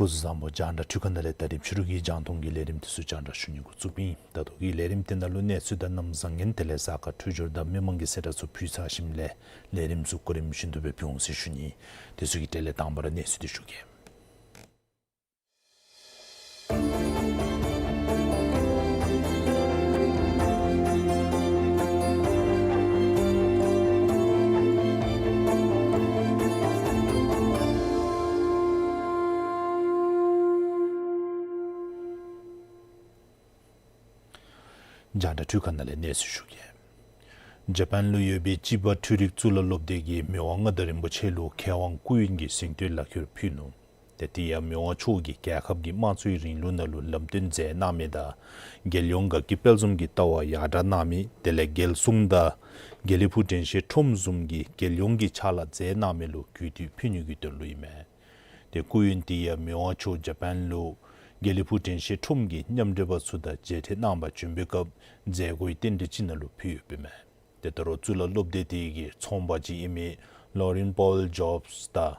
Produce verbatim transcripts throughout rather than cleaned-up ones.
སྐུ་གཟུགས་བཟང་པོ། རྒྱང་བསྒྲགས་འཕྲུལ་ཁང་ནང་ལས་ད་རིས་ཕྱི་རུ་གི་རྒྱང་མཐོང་གི་ལས་རིམ་དེ་ཚུ་རྒྱང་བསྒྲགས་ཞུ་ནི་འགོ་བཙུགས་ཨིན། ད་ལྟོ་གི་ལས་རིམ་དེ་ནང་ལུ་གནས་ཚུལ་དང་གནམ་བཟང་ངན་དེ་ལས་གཟའ་སྐར་འཕྲོད་སྦྱོར་དང་མི་མང་གི་གསལ་བསྒྲགས་ཚུ་ཕུལ་ཚར་ཞིནམ་ལས་ལས་རིམ་ཚུ་གོ་རིམ་བཞིན་དུ་སྦེ་འབྱུང་ཟེར་ཞུ་ནི། དེ་ཚུ་གི་གྲས་ལས་དང་པ་ར་གནས་ཚུལ་དེ་ཞུ་གེ། རྒྱང་བསྒྲགས་འཕྲུལ་ཁང་ནང་ལས་གནས་ཚུལ་ཞུ་གེ། ཇ་པཱན་ལུ་ཡོད་པའི་ཅི་བ་འཕྲུལ་རིག་གཙུག་ལག་སློབ་སྡེ་གིས་མི་དབང་མངའ་བདག་རིན་པོ་ཆེ་ལུ་མཁས་དབང་སྐུ་ཡོན་གྱི་གཟེངས་བསྟོད་ལག་ཁྱེར་ཕུལ་ནུག། ཏེ་དེ་ཡང་མི་དབང་མཆོག་གིས་རྒྱལ་ཁབ་ཀྱི་དམངས་གཙོའི་རིང་ལུགས་ནང་ལུ་ལམ་སྟོན་མཛད་གནང་མི་དང་རྒྱལ་ཡོངས་དགའ་སྐྱིད་དཔལ་འཛོམས་ཀྱི་ལྟ་བ་ཡར་དྲག་གནང་མི་དེ་ལས་རྒྱལ་སྲུང་དང་དགེ་ལེགས་ཕུག་དྲན་ཤེས་ཁྲོམ་བཟུམ་གྱི་རྒྱལ་ཡོངས་ཀྱི་ཕྱག་ལཱ་མཛད་གནང་མི་ལུ་གུས་འདུད་ཕུལ་ནི་གི་དོན་ལུ་ཨིན་མས། ཏེ་སྐུ་ཡོན་དེ་ཡང་མི་དབང་མཆོག་ཇ་པཱན་ལུ་དགེ་ལེགས་ཕུག་དྲན་ཤེས་ཁྲོམ་གྱི་མཉམ་འབྲེལ་པ་ཚུ་དང་མཇལ་འཕྲད་གནང་པར་བྱོན་པའི་སྐབས་མཛད་སྒོའི་རྟེན་འབྲེལ་ཅིག་ནང་ལུ་ཕུལ་ཡོདཔ་ཨིན་མས། ཏེ་ད་རུང་གཙུག་ལག་སློབ་སྡེ་དེ་གི་ཚོང་པ་ཅིག་ཨིན་མི་ལོ་རིན་པཱོལ་ཇོབས་དང་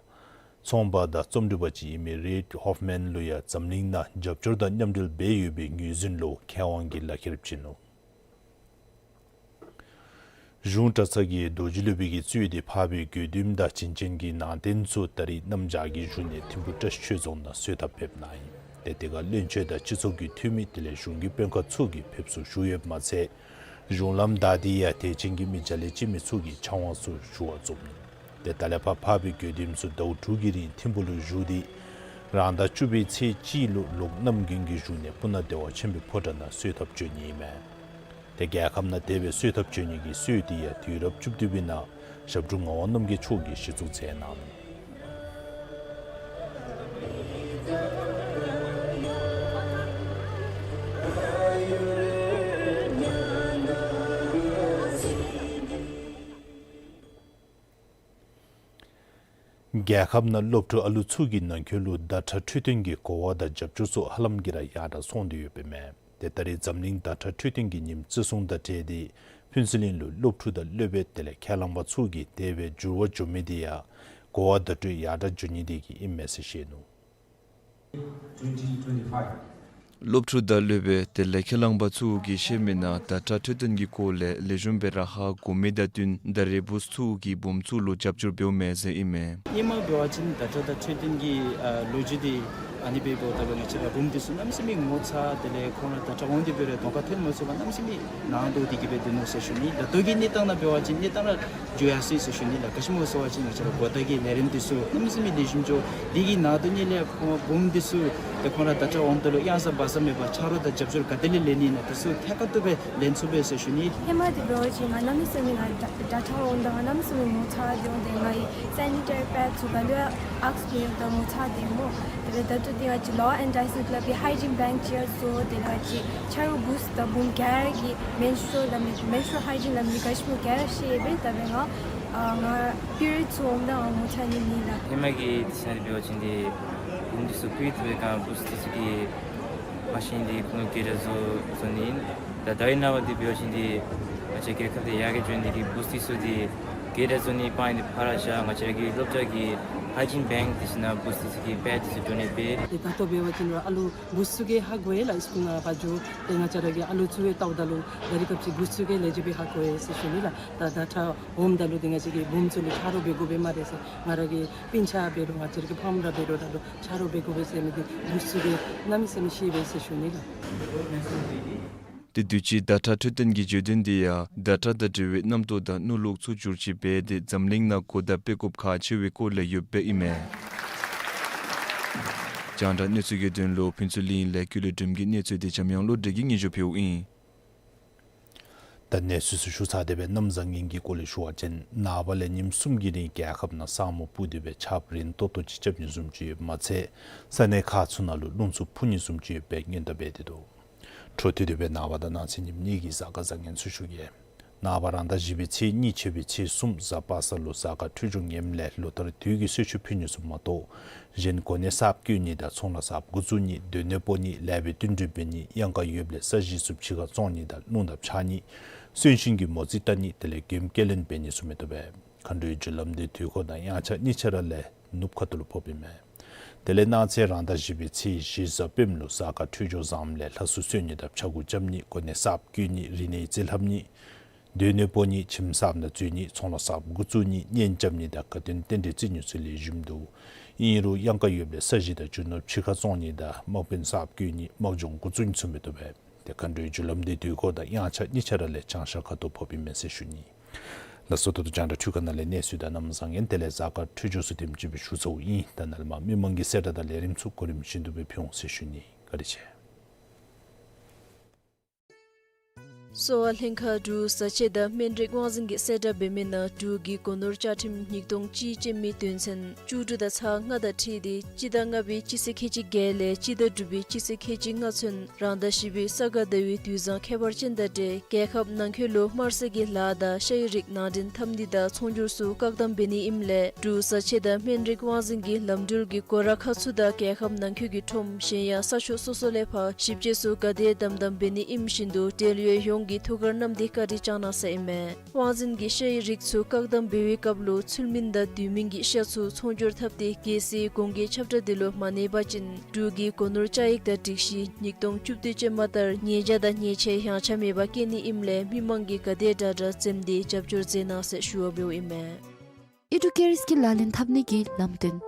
ཚོང་པ་དང་རྩོམ་སྒྲིག་པ་ཅིག་ཨིན་མི་རེཌ་ཧོཕ་མཱན་ལུ་ཡང་འཛམ་གླིང་ནང་རྒྱབ་སྐྱོར་དང་མཉམ་འབྲེལ་འབད་ཡོད་པའི་ངོས་འཛིན་ལུ་མཁས་དབང་གི་ལག་ཁྱེར་བྱིན་ནུག། གཞུང་གྲྭ་ཚང་གི་རྡོ་རྗེ་སློབ་དཔོན་གྱིས་གཙོས་ཏེ་འཕགས་པའི་དགེ་འདུནམ་དང་བྱིན་ཅན་གྱི་ནང་རྟེན་ཚུ་ད་རིས་གནམ་བྱཱར་གྱི་བཞུགས་གནས་ཐིམ་ཕུ་བཀྲ་ཤིས་ཆོས་རྫོང་ནང་གསོལ་ཐབ་ཕེབས་གནང་ཡི། ཏེ་དེ་ཁར་བློན་ཆེན་དང་སྤྱི་ཚོགས་ཀྱི་འཐུས་མི་དེ་ལས་གཞུང་གི་དཔོན་ཁག་ཚུ་གིས་ཕེབས་བསུ་ཞུ་ཡོདཔ་མ་ཚད་གཞུང་ལམ་བདའ་སྟེ་ཡང་དད་ཅན་གྱི་མི་བརྒྱ་ལས་ཅིག་མི་ཚུ་གིས་ཕྱག་དབང་ཚུ་ཞུ་བར་འཛོམས་ནུག། ཏེ་ད་ལས་ཕར་འཕགས་པའི་དགེ་འདུནམ་ཚུ་ཟླཝ་དྲུག་གི་རིང་ཐིམ་ཕུ་ལུ་བཞུགས་ཏེ་རང་ཟླ་བཅུ་པའི་ཚེས་གཅིག་ལུ་ལོག་གནམ་དགུན་གྱི་བཞུགས་གནས་སྤུ་ན་བདེ་བ་ཆེན་པོའི་ཕོ་བྲང་ནང་གསོལ་ཐབ་བྱོན་ནི་ཨིན་མས། ཏེ་རྒྱལ་ཁབ་ནང་དེ་སྦེ་གསོལ་ཐབ་བྱོན་ནི་གི་སྲོལ་དེ་ཡང་དུས་རབས་བཅུ་བདུན་པའི་ནང་ཞབས་དྲུང་ངག་དབང་རྣམ་རྒྱལ་མཆོག་གིས་གཞི་བཙུགས་མཛད་གནང་ནུག། རྒྱལ་ཁབ་ནང་སློབ་ཕྲུག་ཨ་ལུ་ཚུ་གི་ནང་འཁོད་ལུ་ཟླ་ཁྲག་འཕྲོད་བསྟེན་གྱི་གོ་བ་དང་རྒྱབ་སྐྱོར་སོགས་ཧ་ལམ་གྱིས་ར་ཡར་དྲག་སོང་སྟེ་ཡོདཔ་ཨིན་མས། ཏེ་ད་རིས་འཛམ་གླིང་ཟླ་ཁྲག་འཕྲོད་བསྟེན་གྱི་ཉིནམ་བརྩི་སྲུང་དང་འབྲེལ་ཏེ་ཕུན་ཚོགས་གླིང་ལུ་སློབ་ཕྲུག་དང་སློབ་དཔོན་དེ་ལས་ཁས་བླངས་པ་ཚུ་གིས་དེ་སྦེ་འགྱུར་བ་འགྱོ་མི་དེ་ཡང་གོ་བ་བརྡ་སྤྲོད་ཡར་དྲག་འགྱོ་ནི་དེ་གིས་ཨིན་མས་ཟེར་བཤད་ནུག། སློབ་ཕྲུག་དང་སློབ་དཔོན་དེ་ལས་ཁས་བླངས་པ་ཚུ་གིས་བཤད་མི་ནང་ཟླ་ཁྲག་འཕྲོད་བསྟེན་གྱི་སྐོར་ལས་ལེགས་ཤོམ་སྦེ་ར་ཧ་གོ་མི་དང་བསྟུན་ད་རེས་བུཚ་ཚུ་གིས་བུམོ་ཚུ་ལུ་རྒྱབ་སྐྱོར་འབདཝ་མས་ཟེར་ཨིན་མས། ཧེ་མ་འབད་བ་ཅིན་ཟླ་ཁྲག་དང་འཕྲོད་བསྟེན་གྱི་ཨ་ལོ་རྒྱུས་དེ་ཨ་ནི་སྦེ་འབདཝ་ད་ལུ་ང་བཅས་ར་བུམོ་དེ་ཚུ་གནམ་མེད་ས་མེད་ངོ་ཚ་དེ་ལས་ཁོང་ར་ཟླ་ཁྲག་འོང་སྟེ་འབད་རུང་གདོང་ཁར་ཐོན་མ་ཚུགས་པར་གནམ་མེད་ས་མེད་ནང་དོག་སྟེ་གི་སྦེ་སྡོད་ནུག་ཟེར་ཞུ་ནི། ད་ལྟོ་གི་གནས་སྟངས་ནང་འབད་བ་ཅིན་གནས་སྟངས་ར་འགྱུར་ཡར་སོ་ཡི་ཟེར་ཞུ་ནི་ལགས། ག་ཅི་སྨོ་ཟེར་བ་ཅིན་ང་བཅས་ར་གོ་བརྡ་གི་ལས་རིམ་དེ་ཚུ་གནམ་མེད་ས་མེད་ལེགས་ཤོམ་འགྱོ། དེ་གི་ནང་དོག་ནི་ལས་ཁོང་བུམོ་དེ་ཚུ་ཏེ་ཁོང་ར་ཟླ་ཁྲག་འོངམ་ད་ལུ་གཡང་ས་སྦ་ས་མེད་པར་ཆ་རོགས་དང་རྒྱབ་སྐྱོར་ག་དེ་ལས་ལེན་ནི་ཨིན་ན་དེ་ཚུ་ཐད་ཀར་དུ་སྦེ་ལེན་ཚུགས་པས་ཟེར་ཞུ་ནི། ཧེ་མ་དེ་འབད་བ་ཅིན་ང་གནམ་མེད་ས་མེད་ང་ཟླ་ཟླ་ཁྲག་འོངམ་ད་ང་གནམ་མེད་ས་མེད་ངོ་ཚ་སྟེ་འོང་། ཏེ་ང་གིས་སེ་ནི་ཊའི་རི་པེཌ་ཚུ་ག་ལུ་ཡང་ཨེགསི་མི་འོངམ་ད་ངོ་ཚ་སྟེ་སྨོ། དེ་ལས་ད་ལྟོ་འདི་ང་བཅས་Law and Dyson Club གི་Hygiene Blank Chair སོ་དེ་ལས་ང་བཅས་ཆ་རོགས་བུཚ་དང་བུམོ་ག་ར་གིས་མེན་སི་ཊུ་རལ་སླབ་མི་མེན་སི་ཊུ་རལ་ཧའི་ཇིན་སླབ་མི་ག་ཅི་སྨོ་ག་ར་ཤེས་པས། ད་འབདན་ང་ ཨ་ང་པིར་ཚུ་འོངམ་ད་ངོ་ཚ་ནི་མེད་ལགས། ཧེ་མ་གི་དུས་ཚོད་ནང་འབད་བ་ཅིན་འདི་འབུམ་འདི་ཚུ་ཕུལ་ཏེ་སྦེ་ག་བུཚ་འདི་ཚུ་གིས་མ་ཤེས་ཏེ་ཁོང་གིས་ར་བཟོ་བཟོ་ནི་ཨིན། ད་ད་རེས་ནངས་པ་འདི་འབད་བ་ཅིན་འདི་ང་བཅས་རྒྱལ་ཁབ་འདི་ཡར་རྒྱས་འགྱོ་ནི་འདི་གིས་བུཚ་འདི་ཚུ་འདི་ག་ར་བཟོ་ནི་པ་ཨིན། འདི་ཕར་བཞག་ང་བཅས་ར་གི་སློབ་གྲྭ་གི་ཧའི་ཇིན་བེངཀ་འདི་ཚུ་ནང་བུཚ་འདི་ཚུ་གི་པེཌ་འདི་ཚུ་འགྱོ་ནི་སྦེ། ཏེ་ད་ལྟོ་འབད་བ་ཅིན་ར་ཨ་ལུ་བུཚ་ཚུ་གིས་ཧ་གོ་ཡི་ལགས། སི་ཀུལ་ནང་ཕར་འགྱོ་ཏེ་ང་བཅས་ར་གིས་ཨ་ལུ་ཚུ་སྦེ་བལྟཝ་ད་ལུ་ད་རེས་སྐབས་ཅིག་བུཚ་ཚུ་གིས་ལེགས་ཤོམ་སྦེ་ཧ་གོ་ཡི་ཟེར་ཞུ་ནི་ལགས། ད་ད་ལྟོ་འོངམ་ད་ལུ་འདི་ང་བཅས་ཀྱིས་འབུམ་ཚུ་ལུ་ཆ་རོགས་འབད་དགོ་པས་སྨ་རེ་ཟེར། ང་ར་གི་སྤུན་ཆ་འབད་རུང་ང་བཅས་ར་གི་ཕམ་ར་འབད་རུང་ད་ལུ་ཆ་རོགས་འབད་དགོ་པས་ཟེར་མི་འདི་བུཚ་ཚུ་གིས་གནམ་མེད་ས་མེད་ཤེས་པས་ཟེར་ཞུ་ནི་ལགས། དེ་དུས་ཀྱི་བརྡ་དྲག་འཕྲོད་བསྟེན་གྱི་བརྗོད་དོན་འདི་ཡང་བརྡ་དྲག་དང་འབྲེལ་བའི་རྣམ་རྟོག་དང་མནོ་ལུགས་ཚུ་བསྒྱུར་བཅོས་འབད་དེ་འཛམ་གླིང་ནང་གོ་བརྡ་སྤེལ་དགོཔ་ཁག་ཆེ་བའི་སྐོར་ལས་ཡོདཔ་ཨིན་མས། རྒྱང་བསྒྲགས་གནས་ཚུལ་གྱི་དོན་ལུ་ཕུན་ཚོགས་གླིང་ལས་ཀུན་ལེགས་སྒྲོལམ་གྱི་གནས་ཚུལ་འདི་འཇམ་དབྱངས་བློ་གྲོས་ཀྱིས་སྙན་ཞུ་ཕུལཝ་ཨིན། ད་གནས་ཚུལ་ཚུ་ཞུ་ཚར་ཏེ་སྦེ་གནམ་བཟང་ངན་གྱི་སྐོར་ལས་ཞུ་བ་ཅིན་ནངས་པ་ལས་ཉིནམ་གསུམ་གྱི་རིང་རྒྱལ་ཁབ་ནང་ས་སྨུག་སྤུབས་ཏེ་སྦེ་ཆརཔ་རན་ཏོག་ཏོ་ཅིག་རྐྱབ་ནི་བཟུམ་ཅིག་ཡོདཔ་མ་ཚད་ས་གནས་ཁག་ཚུ་ནང་ལུ་རླུང་འཚུབ་འཕུ་ནི་བཟུམ་ཅིག་ཡོད་པའི་སྔོན་བརྡ་འབད་དེ་འདུག། འཕྲོ་མཐུད་དེ་སྦེ་ནངས་པ་དང་གནངས་ཚེ་ཉིནམ་གཉིས་ཀྱི་གཟའ་སྐར་བཟང་ངན་ཚུ་ཞུ་གེ། ནངས་པ་རང་ཟླ་བཞི་པའི་ཚེས་གཉིས་ཕྱི་པའི་ཚེས་གསུམ་གཟའ་པ་སངས་ལུ་གཟའ་སྐར་འཕྲོད་སྦྱོར་ངནམ་ལས་ལོ་ལྟར་དུས་ཀྱི་གསོལ་མཆོད་ཕུལ་ནི་བཟུམ་མ་གཏོགས་གཞན་གོ་གནས་གསརཔ་བསྐོ་ནི་དང་ཚོང་ལཱ་གསརཔ་འགོ་བཙུགས་ནི་སྡོད་གནས་སྤོ་ནི་ལེགས་པའི་བསྟུན་གྲོས་འབད་ནི་གཡང་ཁ་ཡོདཔ་ལས་ས་གཞི་ཚུ་ཕྱི་ཁར་བཙོང་ནི་དང་རླུང་དང་འཕྱག་ནི་གསོན་གཤིན་གྱི་མོ་རྩིས་བལྟ་ནི་དེ་ལས་མགྱོནམ་སྐྱེལ་ལེན་འབད་ནི་ཚུ་མི་བཏུབ་པས། མཁའ་འགྲོའི་རྒྱུ་ལམ་འདི་དུས་འཁོར་དང་དབྱངས་འཆར་གཉིས་ཆ་ར་ལས་ནུབ་ཁ་ཐུག་ལུ་ཕོགཔ་ཨིན་མས། དེ་ལས་གནངས་ཚེ་རང་ཟླ་བཞི་པའི་ཚེས་བཞི་གཟའ་སྤེནམ་ལུ་གཟའ་སྐར་འཕྲོད་སྦྱོར་བཟངམ་ལས་ལྷ་གསོལ་གསོལ་ནི་དང་ཕྱྭ་འགུགས་རྐྱབ་ནི་གོ་གནས་གསརཔ་བསྐོ་ནི་རིག་གནས་རྩིས་ལྷབ་ནི་སྡོད་གནས་སྤོ་ནི་ཁྱིམ་གསརཔ་ནང་འཛུལ་ནི་ཚོང་ལཱ་གསརཔ་འགོ་བཙུགས་ནི་གཉེན་རྐྱབ་ནི་དང་དགའ་སྟོན་རྟེན་འབྲེལ་བརྩི་ནི་ཚུ་ལེགས་ཤོམ་འདུག། ཨིན་རུང་གཡང་ཁ་ཡོདཔ་ལས་ས་གཞི་དང་རྒྱུ་ནོར་ཕྱི་ཁར་བཙོང་ནི་དང་དམག་དཔོན་གསརཔ་བསྐོ་ནི་དམག་སྦྱོང་འགོ་བཙུགས་ནི་ཚུ་མི་བཏུབ་པས། ཏེ་མཁའ་འགྲོའི་རྒྱུ་ལམ་འདི་དུས་འཁོར་དང་དབྱངས་འཆར་གཉིས་ཆ་ར་ལས་བྱང་ཤར་ཁ་ཐུག་ཕོགཔ་ཨིན་མས་ཟེར་ཞུ་ནི། ལགས་སོ། ད་ལྟོ་རྒྱང་བསྒྲགས་འཕྲུལ་ཁང་ནང་ལས་གནས་ཚུལ་དང་གནམ་བཟང་ངན་དེ་ལས་གཟའ་སྐར་འཕྲོད་སྦྱོར་ཚུ་དེམ་ཅིག་སྦེ་ཞུ་ཚརཝ་ཨིན། ད་ནཱ་ལས་མར་མི་མང་གི་གསལ་བསྒྲགས་དང་ལས་རིམ་ཚུ་གོ་རིམ་བཞིན་དུ་སྦེ་ཕུལ་འོང་ཟེར་ཞུ་ནི། བཀའ་དྲིན་ཆེ། གསོ་བ་ལྷན་ཁག་འབྲུག་བཟའ་ཆས་དང་སྨན་རིགས་དབང་འཛིན་གྱིས་གསལ་བསྒྲགས་འབད་མི་ནང་འབྲུག་གི་སྒོ་ནོར་བཅའ་ཁྲིམས་ཉིས་སྟོང་གཅིག་ཅན་མའི་དོན་ཚན་བཅུ་དྲུག་དང་ཚག་ལྔ་དང་འཁྲིལ་ཏེ་སྤྱི་ཟླ་ལྔ་པའི་སྤྱི་ཚེས་ཁལ་གཅིག་བརྒྱད་ལས་སྤྱི་ཟླ་དྲུག་པའི་སྤྱི་ཚེས་ཁལ་གཅིག་ལྔ་ཚུན་རང་ཟླ་བཞི་པའི་ས་ག་ཟླ་བའི་དུས་བཟང་ཁྱད་པར་ཅན་དང་འབྲེལ་རྒྱལ་ཁབ་ནང་འཁོད་ལུ་དམར་གསོད་ཀྱི་ལཱ་དང་ཤ་ཡི་རིགས་ནང་འདྲེན་འཐབ་ནི་དང་ཚོང་སྒྱུར་ཚུ་བཀག་དམ་འབད་ནི་ཨིནམ་ལས་འབྲུག་བཟའ་ཆས་དང་སྨན་རིགས་དབང་འཛིན་གྱིས་ལམ་འགྲུལ་གྱི་སྒོ་ར་ཁག་ཚུ་དང་རྒྱལ་ཁབ་ནང་འཁོད་ཀྱི་ཁྲོམ་གཞན་ཡང་ས་ཕྱོགས་སོ་སོ་ལས་ཕར་ཞིབ་དཔྱད་ཚུ་ག་དེ་དམ་དམ་འབད་ནི་ཨིནམ་བཞིན་དུ་འབྲེལ་ཡོད་ཡོངས་ཀྱིས་ཐུགས་ཁར་བསྣམས་ཏེ་བཀའ་དྲིན་བསྐྱང་གནང་ཟེར་ཨིན་མས། དབང་འཛིན་གྱིས་ཤ་ཡི་རིགས་ཚུ་བཀག་དམ་འབད་བའི་སྐབས་ལུ་ཚུལ་མིན་དང་དུས་མིན་གྱི་ཤ་ཚུ་ཚོང་སྒྱུར་འཐབ་སྟེ་རྒྱལ་སྲིད་གོང་འགན་ཁྱབ་བསྒྲགས་འདི་ལུ་མ་གནས་པ་ཅིན་འབྲུག་གི་སྒོ་ནོར་བཅའ་ཡིག་དང་སྒྲིག་གཞི་ཉིས་སྟོང་བཅུ་བདུན་ཅན་མ་ལྟར་ཉེས་བྱ་དང་ཉེས་ཆད་ཡངས་ཆག་མེད་པར་བཀལ་ནི་ཨིནམ་ལས་མི་མང་གིས་ག་དེ་དྲག་དྲག་འཛེམས་ཏེ་རྒྱབ་སྐྱོར་མཛད་གནང་ཟེར་ཞུ་བ་འབདཝ་ཨིན་མས། ཨི་ཌུ་ཀེར་སྐིལ་ལག་ལེན་འཐབ་ནི་གི་ལམ་སྟོན།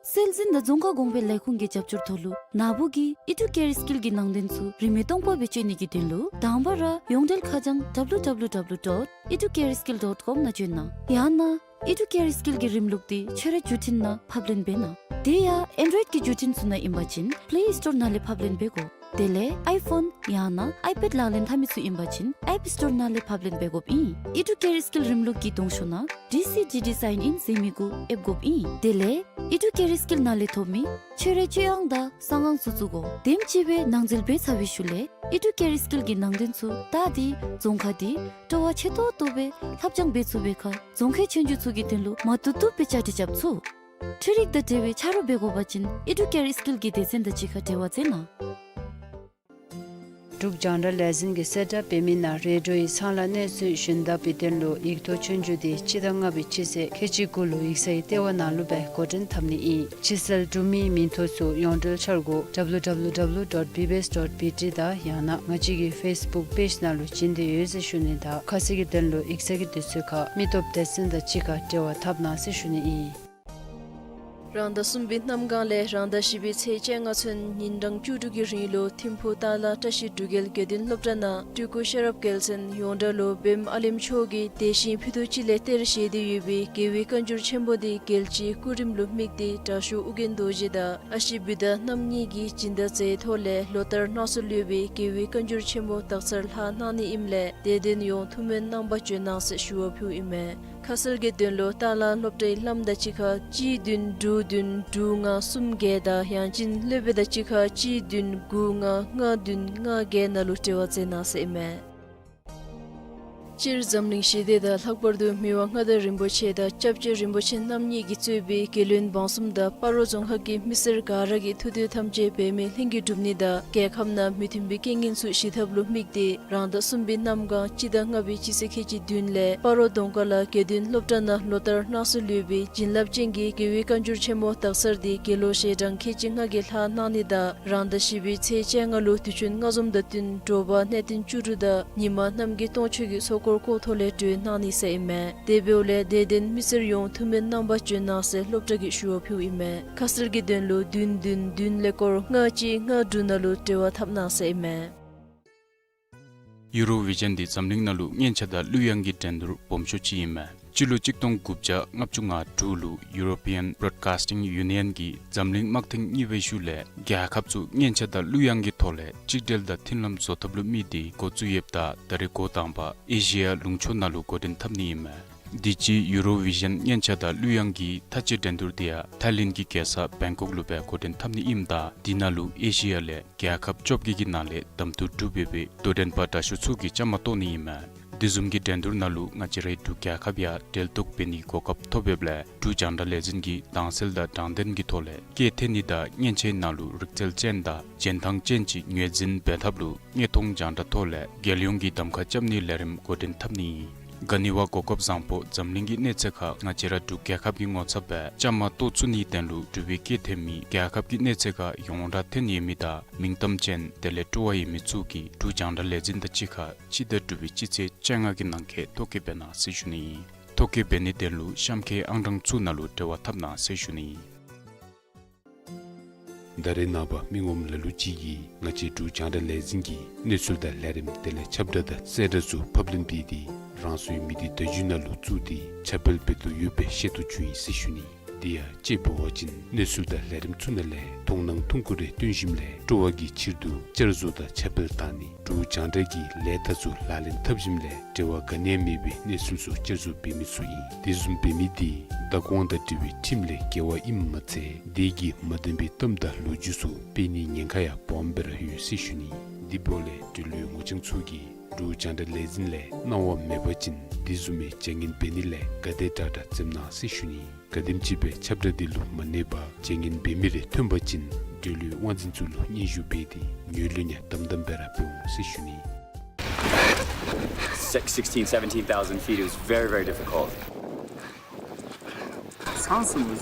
སྲོལ་འཛིན་དང་རྫོང་ཁ་གོང་འཕེལ་ལས་ཁུངས་ཀྱི་རྒྱབ་སྐྱོར་ཐོག་ལུ་ནཱ་བུ་གིས་ཨི་ཌུ་ཀེར་སྐིལ་གྱི་ནང་དོན་ཚུ་རིན་མེད་སྟོང་པ་སྦེ་སྤྱོད་ནི་གི་དོན་ལུ་དང་པ་ར་ཡོངས་འབྲེལ་ཁ་བྱང་W W W dot educareskill dot com ནང་བྱོན་གནང་། ཡང་ན་ཨི་ཌུ་ཀེར་སྐིལ་གྱི་རིམ་ལུགས་འདི་ཁྱོད་རའི་བརྒྱུད་འཕྲིན་ནང་ཕབ་ལེན་འབད་གནང་། དེ་ཡང་ཨེན་ཌོའིཌ་ཀྱི་བརྒྱུད་འཕྲིན་ཚུ་ནང་ཨིན་པ་ཅིན་པེ་ལེ་སི་ཊོར་ནང་ལས་ཕབ་ལེན་འབད་དགོ། དེ་ལས་ཨའི་ཕོན་ཡང་ན་ཨའི་པེཌ་ལག་ལེན་འཐབ་མི་ཚུ་ཨིན་པ་ཅིན་ཨེཔ་སི་ཊོར་ནང་ལས་ཕབ་ལེན་འབད་དགོཔ་ཨིན། ཨི་ཌུ་ཀེར་སྐིལ་རིམ་ལུགས་ཀྱི་གདོང་ཤོག་ནང་ཌི་སི་ཌི་ཌི་སའིན་ཨིན་ཟེར་མི་གུ་ཨེབ་དགོཔ་ཨིན། དེ་ལས་ཨི་ཌུ་ཀེར་སྐིལ་ནང་ལས་ཐོབ་མི་ཁྱོད་རའི་སྤྱོད་དབང་དང་གསང་ཁང་ཚུ་བཙུགས་དགོ། དེམ་ཅིག་སྦེ་ནང་འཛུལ་འབད་ཚར་བའི་ཤུལ་ལས་ཨི་ཌུ་ཀེར་སྐིལ་གྱི་ནང་དོན་ཚུ་ད་འདི་རྫོང་ཁ་འདི་སྤྲོ་བ་ཆེ་ཏོག་ཏོ་སྦེ་ལྷབ་སྦྱང་འབད་ཚུགས་པའི་ཁར་རྫོང་ཁའི་ཆོས་རྒྱུགས་ཚུ་གི་དོན་ལུ་མ་བཏུབ་བཏུབ་སྦེ་བཅའ་སྒྲིག་རྐྱབ་ཚུགས། འཕྲུལ་རིག་དང་འབྲེལ་བའི་ཆ་རོགས་འབད་དགོ་པ་ཅིན་ཨི་ཌུ་ཀེར་སྐིལ་གྱི་སྡེ་ཚན་དང་གཅིག་ཁར་འབྲེལ་བ་མཛད་གནང་། འབྲུག་རྒྱང་བསྒྲགས་ལས་འཛིན་གྱིས་གསལ་བསྒྲགས་འབད་མི་ནང་རེ་ཌིའོ་ཡི་ཚང་ལ་གནས་ཚུལ་ཞུན་དག་པའི་དོན་ལུ་ཡིག་ཐོག་ཆོས་རྒྱུགས་འདི་སྤྱི་ཟླ་ལྔ་པའི་སྤྱི་ཚེས་ཁལ་གཅིག་དགུ་ལུ་ཡིག་ཚང་གི་ལྟེ་བ་ནང་ལུ་སྦེ་འགོ་འདྲེན་འཐབ་ནི་ཨིན། ཕྱི་སེལ་གྲུབ་མིའི་མིང་ཐོ་ཚུ་ཡོངས་འབྲེལ་འཆར་སྒོ་W W W dot B B S dot B T དང་ཡང་ན་ང་བཅས་ཀྱི་ཕེསི་བུཀ་པེཇ་ནང་ལུ་བྱིན་ཏེ་ཡོད་ཟེར་ཞུ་ནི་དང་ཁ་གསལ་གྱི་དོན་ལུ་ཡིག་ཚང་གི་དུས་ཚོད་ཁར་མི་སྟོབས་སྡེ་ཚན་དང་གཅིག་ཁར་འབྲེལ་བ་འཐབ་གནང་ཟེར་ཞུ་ནི་ཨིན། རང་ཟླ་གསུམ་པའི་གནམ་གང་ལས་རང་ཟླ་བཞི་པའི་ཚེས་བཅོ་ལྔ་ཚུན་ཉིན་གྲངས་བཅུ་དྲུག་གི་རིང་ལུ་ཐིམ་ཕུག་སྟག་ལ་བཀྲ་ཤིས་འབྲུག་རྒྱལ་དགེ་འདུན་སློབ་གྲྭ་ནང་སྤྲུལ་སྐུ་ཤེས་རབ་རྒྱལ་མཚན་ཡོངས་གྲགས་ལུ་བེམ་ཨ་ལེམ་མཆོག་གིས་དེ་བཞིན་ཕུད་རྡོག་གཅིག་ལས་གཏེར་བཞེས་ཏེ་ཡོད་པའི་རྒྱལ་བའི་བཀའ་འགྱུར་ཆེན་པོ་འདི་རྒྱལ་སྤྱིའི་སྐུ་རིམ་ལུ་དམིགས་ཏེ་དྲག་ཤོས་ཨོ་རྒྱན་རྡོ་རྗེ་དང་ཨ་ཞེ་བུདྡྷ་རྣམ་གཉིས་ཀྱིས་སྦྱིན་བདག་མཛད་ཐོག་ལས་ལོ་ལྟར་གནང་སྲོལ་ཡོད་པའི་རྒྱལ་བའི་བཀའ་འགྱུར་ཆེན་པོ་དག་ཚར་ལྷག་གནང་ནི་ཨིནམ་ལས་དད་ལྡན་ཡོངས་ཐུགས་སྨོན་གནང་བར་བྱོན་གནང་ཟེར་ཞུ་བ་ཕུལཝ་ཨིན་མས། ཁ་གསལ་གྱི་དོན་ལུ་སྟག་ལ་སློབ་གྲྭའི་བླམ་དང་གཅིག་ཁར་གཅིག་བདུན་དྲུག་བདུན་དྲུག་ལྔ་གསུམ་བརྒྱད་དང་ཡང་ཅིན་སློབ་དཔོན་དང་གཅིག་ཁར་གཅིག་བདུན་དགུ་ལྔ་ལྔ་བདུན་ལྔ་བརྒྱད་ནང་ལུ་འབྲེལ་བ་མཛད་གནང་ཟེར་ཨིན་མས། སྤྱིར་འཛམ་གླིང་ཞི་བདེ་དང་ལྷག་པར་དུ་མི་དབང་མངའ་བདག་རིན་པོ་ཆེ་དང་སྐྱབས་རྗེ་རིན་པོ་ཆེ་རྣམ་གཉིས་ཀྱིས་གཙོས་པའི་རྒྱལ་ཡོངས་འབངས་གསུམ་དང་སྤ་རོ་རྫོང་ཁག་གི་མི་སེར་ག་ར་གི་ཐུགས་འདོད་ཐམས་ཅད་འབད་མེད་ལྷུན་གྱིས་འགྲུབ་ནི་དང་རྒྱལ་ཁབ་ནང་མི་མཐུན་པའི་རྐྱེན་ངན་ཚུ་ཞི་ཐབས་ལུ་དམིགས་ཏེ་རང་ཟླ་གསུམ་པའི་གནམ་གང་སྤྱི་ཟླ་ལྔ་པའི་སྤྱི་ཚེས་ཁལ་གཅིག་བདུན་ལས་སྤ་རོ་རྫོང་ཁག་ལ་དགེ་འདུན་སློབ་གྲྭ་ནང་ལོ་ལྟར་གནང་སྲོལ་ཡོད་པའི་བྱིན་རླབས་ཅན་གྱི་རྒྱལ་བའི་བཀའ་འགྱུར་ཆེན་མོ་དག་གསར་དེ་དགེ་སློང་ཞལ་གྲངས་ཁལ་གཅིག་ལྔ་གིས་ལྷག་གནང་ནི་དང་རང་ཟླ་བཞི་པའི་ཚེས་བཅོ་ལྔ་ལུ་དུས་ཆེན་སྔ་འཛོམས་དང་བསྟུན་དྲོ་པ་གནས་བརྟན་བཅུ་དྲུག་དང་ཉི་མ་གནམ་གྱི་སྟོང་མཆོད་ཀྱི་ཚོགས་འཁོར་སྐོར་ཐོག་ལས་གྲོལ་གནང་ནི་ཟེར་ཨིན་མས། དེ་འབདཝ་ལས་དད་ལྡན་མི་སེར་ཡོངས་ཐུགས་སྨོན་གནང་བར་བྱོན་གནང་ཟེར་སློབ་གྲྭ་གིས་ཞུ་བ་ཕུལཝ་ཨིན་མས། ཁ་གསལ་གྱི་དོན་ལུ་བདུན་བདུན་བདུན་ལས་སྐོར་ལྔ་གཅིག་ལྔ་དྲུག་ནང་ལུ་འབྲེལ་བ་འཐབ་གནང་ཟེར་ཨིན་མས། ཡུ་རོ་བི་ཞཱན་འདི་འཛམ་གླིང་ནང་ལུ་སྙན་ཆ་དང་གླུ་དབྱངས་ཀྱི་འགྲན་བསྡུར་སྦོམ་ཤོས་ཅིག་ཨིན་མས། སྤྱི་ལོ་གཅིག་སྟོང་དགུ་བརྒྱ་ལྔ་བཅུ་ང་དྲུག་ལུ་ཡུ་རོ་པི་ཡཱན་བྲོཌ་ཀཱསི་ཊིང་ཡུ་ནི་ཡཱན་གྱིས་འཛམ་གླིང་དམག་ཐེངས་གཉིས་པའི་ཤུལ་ལས་རྒྱལ་ཁབ་ཚུ་སྙན་ཆ་དང་གླུ་དབྱངས་ཀྱི་ཐོག་ལས་གཅིག་སྒྲིལ་དང་མཐུན་ལམ་བཟོ་ཐབས་ལུ་དམིགས་ཏེ་འགོ་བཙུགས་ཡོདཔ་ད་ད་རེས་འགོ་དང་པ་ཨེ་ཤི་ཡ་ལུང་ཕྱོགས་ནང་ལུ་འགོ་འདྲེན་འཐབ་ནི་ཨིན་མས། དུས་ཅི་ཡུ་རོ་བི་ཞཱན་སྙན་ཆ་དང་གླུ་དབྱངས་ཀྱི་མཐའ་དཔྱད་འགྲན་བསྡུར་དེ་ཡང་ཐའི་ལེནཌ་གི་རྒྱལ་ས་བེང་ཀོག་ལུ་སྦེ་འགོ་འདྲེན་འཐབ་ནི་ཨིནམ་ད་དེ་ནང་ལུ་ཨེ་ཤི་ཡ་ལས་རྒྱལ་ཁབ་བཅོ་བརྒྱད་ཀྱི་ནང་ལས་གདམ་འཐུ་གྲུབ་ཡོད་པའི་དོ་འགྲན་པ་དྲག་ཤོས་ཚུ་གིས་བཅའ་མར་གཏོགས་ནི་ཨིན་མས། དེ་བཟུམ་གྱི་འགྲན་བསྡུར་ནང་ལུ་ང་བཅས་རའི་འབྲུག་རྒྱལ་ཁབ་ཡང་འབྲེལ་གཏོགས་འབད་ནིའི་གོ་སྐབས་ཐོབ་ཡོདཔ་ལས་འབྲུག་རྒྱང་བསྒྲགས་ལས་འཛིན་གྱིས་དྭངས་གསལ་དང་དྲང་བདེན་གྱི་ཐོག་ལས་སྐད་འཐེན་ནི་དང་སྙན་ཆའི་ནང་ལུ་རིག་རྩལ་ཅན་དང་རྗེས་འབྲང་ཅན་ཅིག་ངོས་འཛིན་འབད་ཐབས་ལུ་དངོས་མཐོང་རྒྱང་བསྒྲགས་ཐོག་ལས་རྒྱལ་ཡོངས་ཀྱི་གདམ་ཁ་རྐྱབ་ནིའི་ལས་རིམ་འགོ་འདྲེན་འཐབ་ནི་ཨིན། ག་ནི་བ་གོ་སྐབས་བཟང་པོ་འཛམ་གླིང་གི་གནས་ཚད་ཁར་ང་བཅས་ར་འབྲུག་རྒྱལ་ཁབ་ཀྱི་ངོ་ཚབ་སྦེ་བཅའ་མར་གཏོགས་ཚུགས་ནིའི་དོན་ལུ་འབྲུག་པའི་སྐད་འཐེན་མི་རྒྱལ་ཁབ་ཀྱི་གནས་ཚད་ཁར་ཡོངས་གྲགས་ཐོན་ཡོད་མི་དང་མིང་གཏམ་ཅན་དེ་ལས་སྤྲོ་བ་ཡོད་མི་ཚུ་གིས་འབྲུག་རྒྱང་བསྒྲགས་ལས་འཛིན་དང་གཅིག་ཁར་སྤྱི་ཟླ་དྲུག་པའི་སྤྱི་ཚེས་བཅོ་ལྔ་གི་ནང་འཁོད་ཐོ་བཀོད་འབད་གནང་ཟེར་ཞུ་ནི་ཨིན། ཐོ་བཀོད་འབད་ནིའི་དོན་ལུ་གཤམ་ཁའི་ཨང་གྲངས་ཚུ་ནང་ལུ་འབྲེལ་བ་འཐབ་གནང་ཟེར་ཞུ་ནི་ཨིན། ད་རེས་ནངས་པ་མི་ངོམ་ལ་ལུ་ཅིག་གིས་ང་བཅས་འབྲུག་རྒྱང་བསྒྲགས་ལས་འཛིན་གྱི་གནས་ཚུལ་དང་ལས་རིམ་དེ་ལས་ཁྱབ་བསྒྲགས་དང་གསལ་བསྒྲགས་ཚུ་ཕབ་ལེན་འབད་དེ་རང་སོའི་མི་སྡེ་བརྡ་བརྒྱུད་ནང་ལུ་བཙུགས་ཏེ་ཁྱབ་སྤེལ་འབད་དོ་ཡོད་པའི་ཤེས་རྟོགས་བྱུང་ཡི་ཟེར་ཞུ་ནི། དེ་ཡང་དཔྱེ་འབད་བ་ཅིན་གནས་ཚུལ་དང་ལས་རིམ་ཚུ་ནང་ལས་མཐོང་སྣང་ཐུང་ཀུ་རེ་བཏོན་ཞིནམ་ལས་སྤྲོ་བ་གི་ཕྱིར་དུ་བསྐྱར་བཟོ་དང་ཁྱབ་སྤེལ་བཏང་ནི། འབྲུག་རྒྱང་བསྒྲགས་ཀྱི་ལས་རྟགས་ཚུ་ལག་ལེན་འཐབ་ཞིནམ་ལས་འབྲེལ་བ་ག་ནི་ཡང་མེད་པའི་གནས་ཚུལ་ཚུ་བསྐྱར་བཟོ་འབད་མི་ཚུ་ཨིན། དེ་བཟུམ་འབད་མི་དེ་བདག་དབང་དང་འབྲེལ་བའི་ཁྲིམས་ལས་འགལ་བ་ཨིནམ་མ་ཚད་དེ་གིས་མ་བདེན་པའི་གཏམ་དང་ལོ་རྒྱུས་ཚུ་སྤེལ་ནིའི་ཉེན་ཁ་ཡང་སྦོམ་སྦེ་ར་ཡོད་ཟེར་ཞུ་ནི། དེ་འབདཝ་ལས་འབྲེལ་ཡོད་ངོ་རྐྱང་ཚུ་གིས་འབྲུག་རྒྱང་བསྒྲགས་ལས་འཛིན་ལས་གནང་བ་མེད་པ་ཅིན་དེ་བཟུམ་མའི་བྱ་ངན་འབད་ནི་ལས་ག་དེ་དྲག་དྲག་འཛེམ་གནང་ཟེར་ཞུ་ནི། ག་དེམ་ཅིག་སྦེ་ཁྱབ་བསྒྲགས་དེ་ལུ་མ་གནས་པར་བྱ་ངན་འབད་མི་རེ་ཐོན་པ་ཅིན་འབྲེལ་ཡོད་དབང་འཛིན་ཚུ་ལུ་སྙན་ཞུ་འབད་དེ་ངོས་ལེན་ཡང་དམ་དམ་སྦེ་ར་འབད་འོང་ཟེར་ཞུ་ནི། Six, sixteen, seventeen thousand feet, it was very, very difficult. Sounds familiar.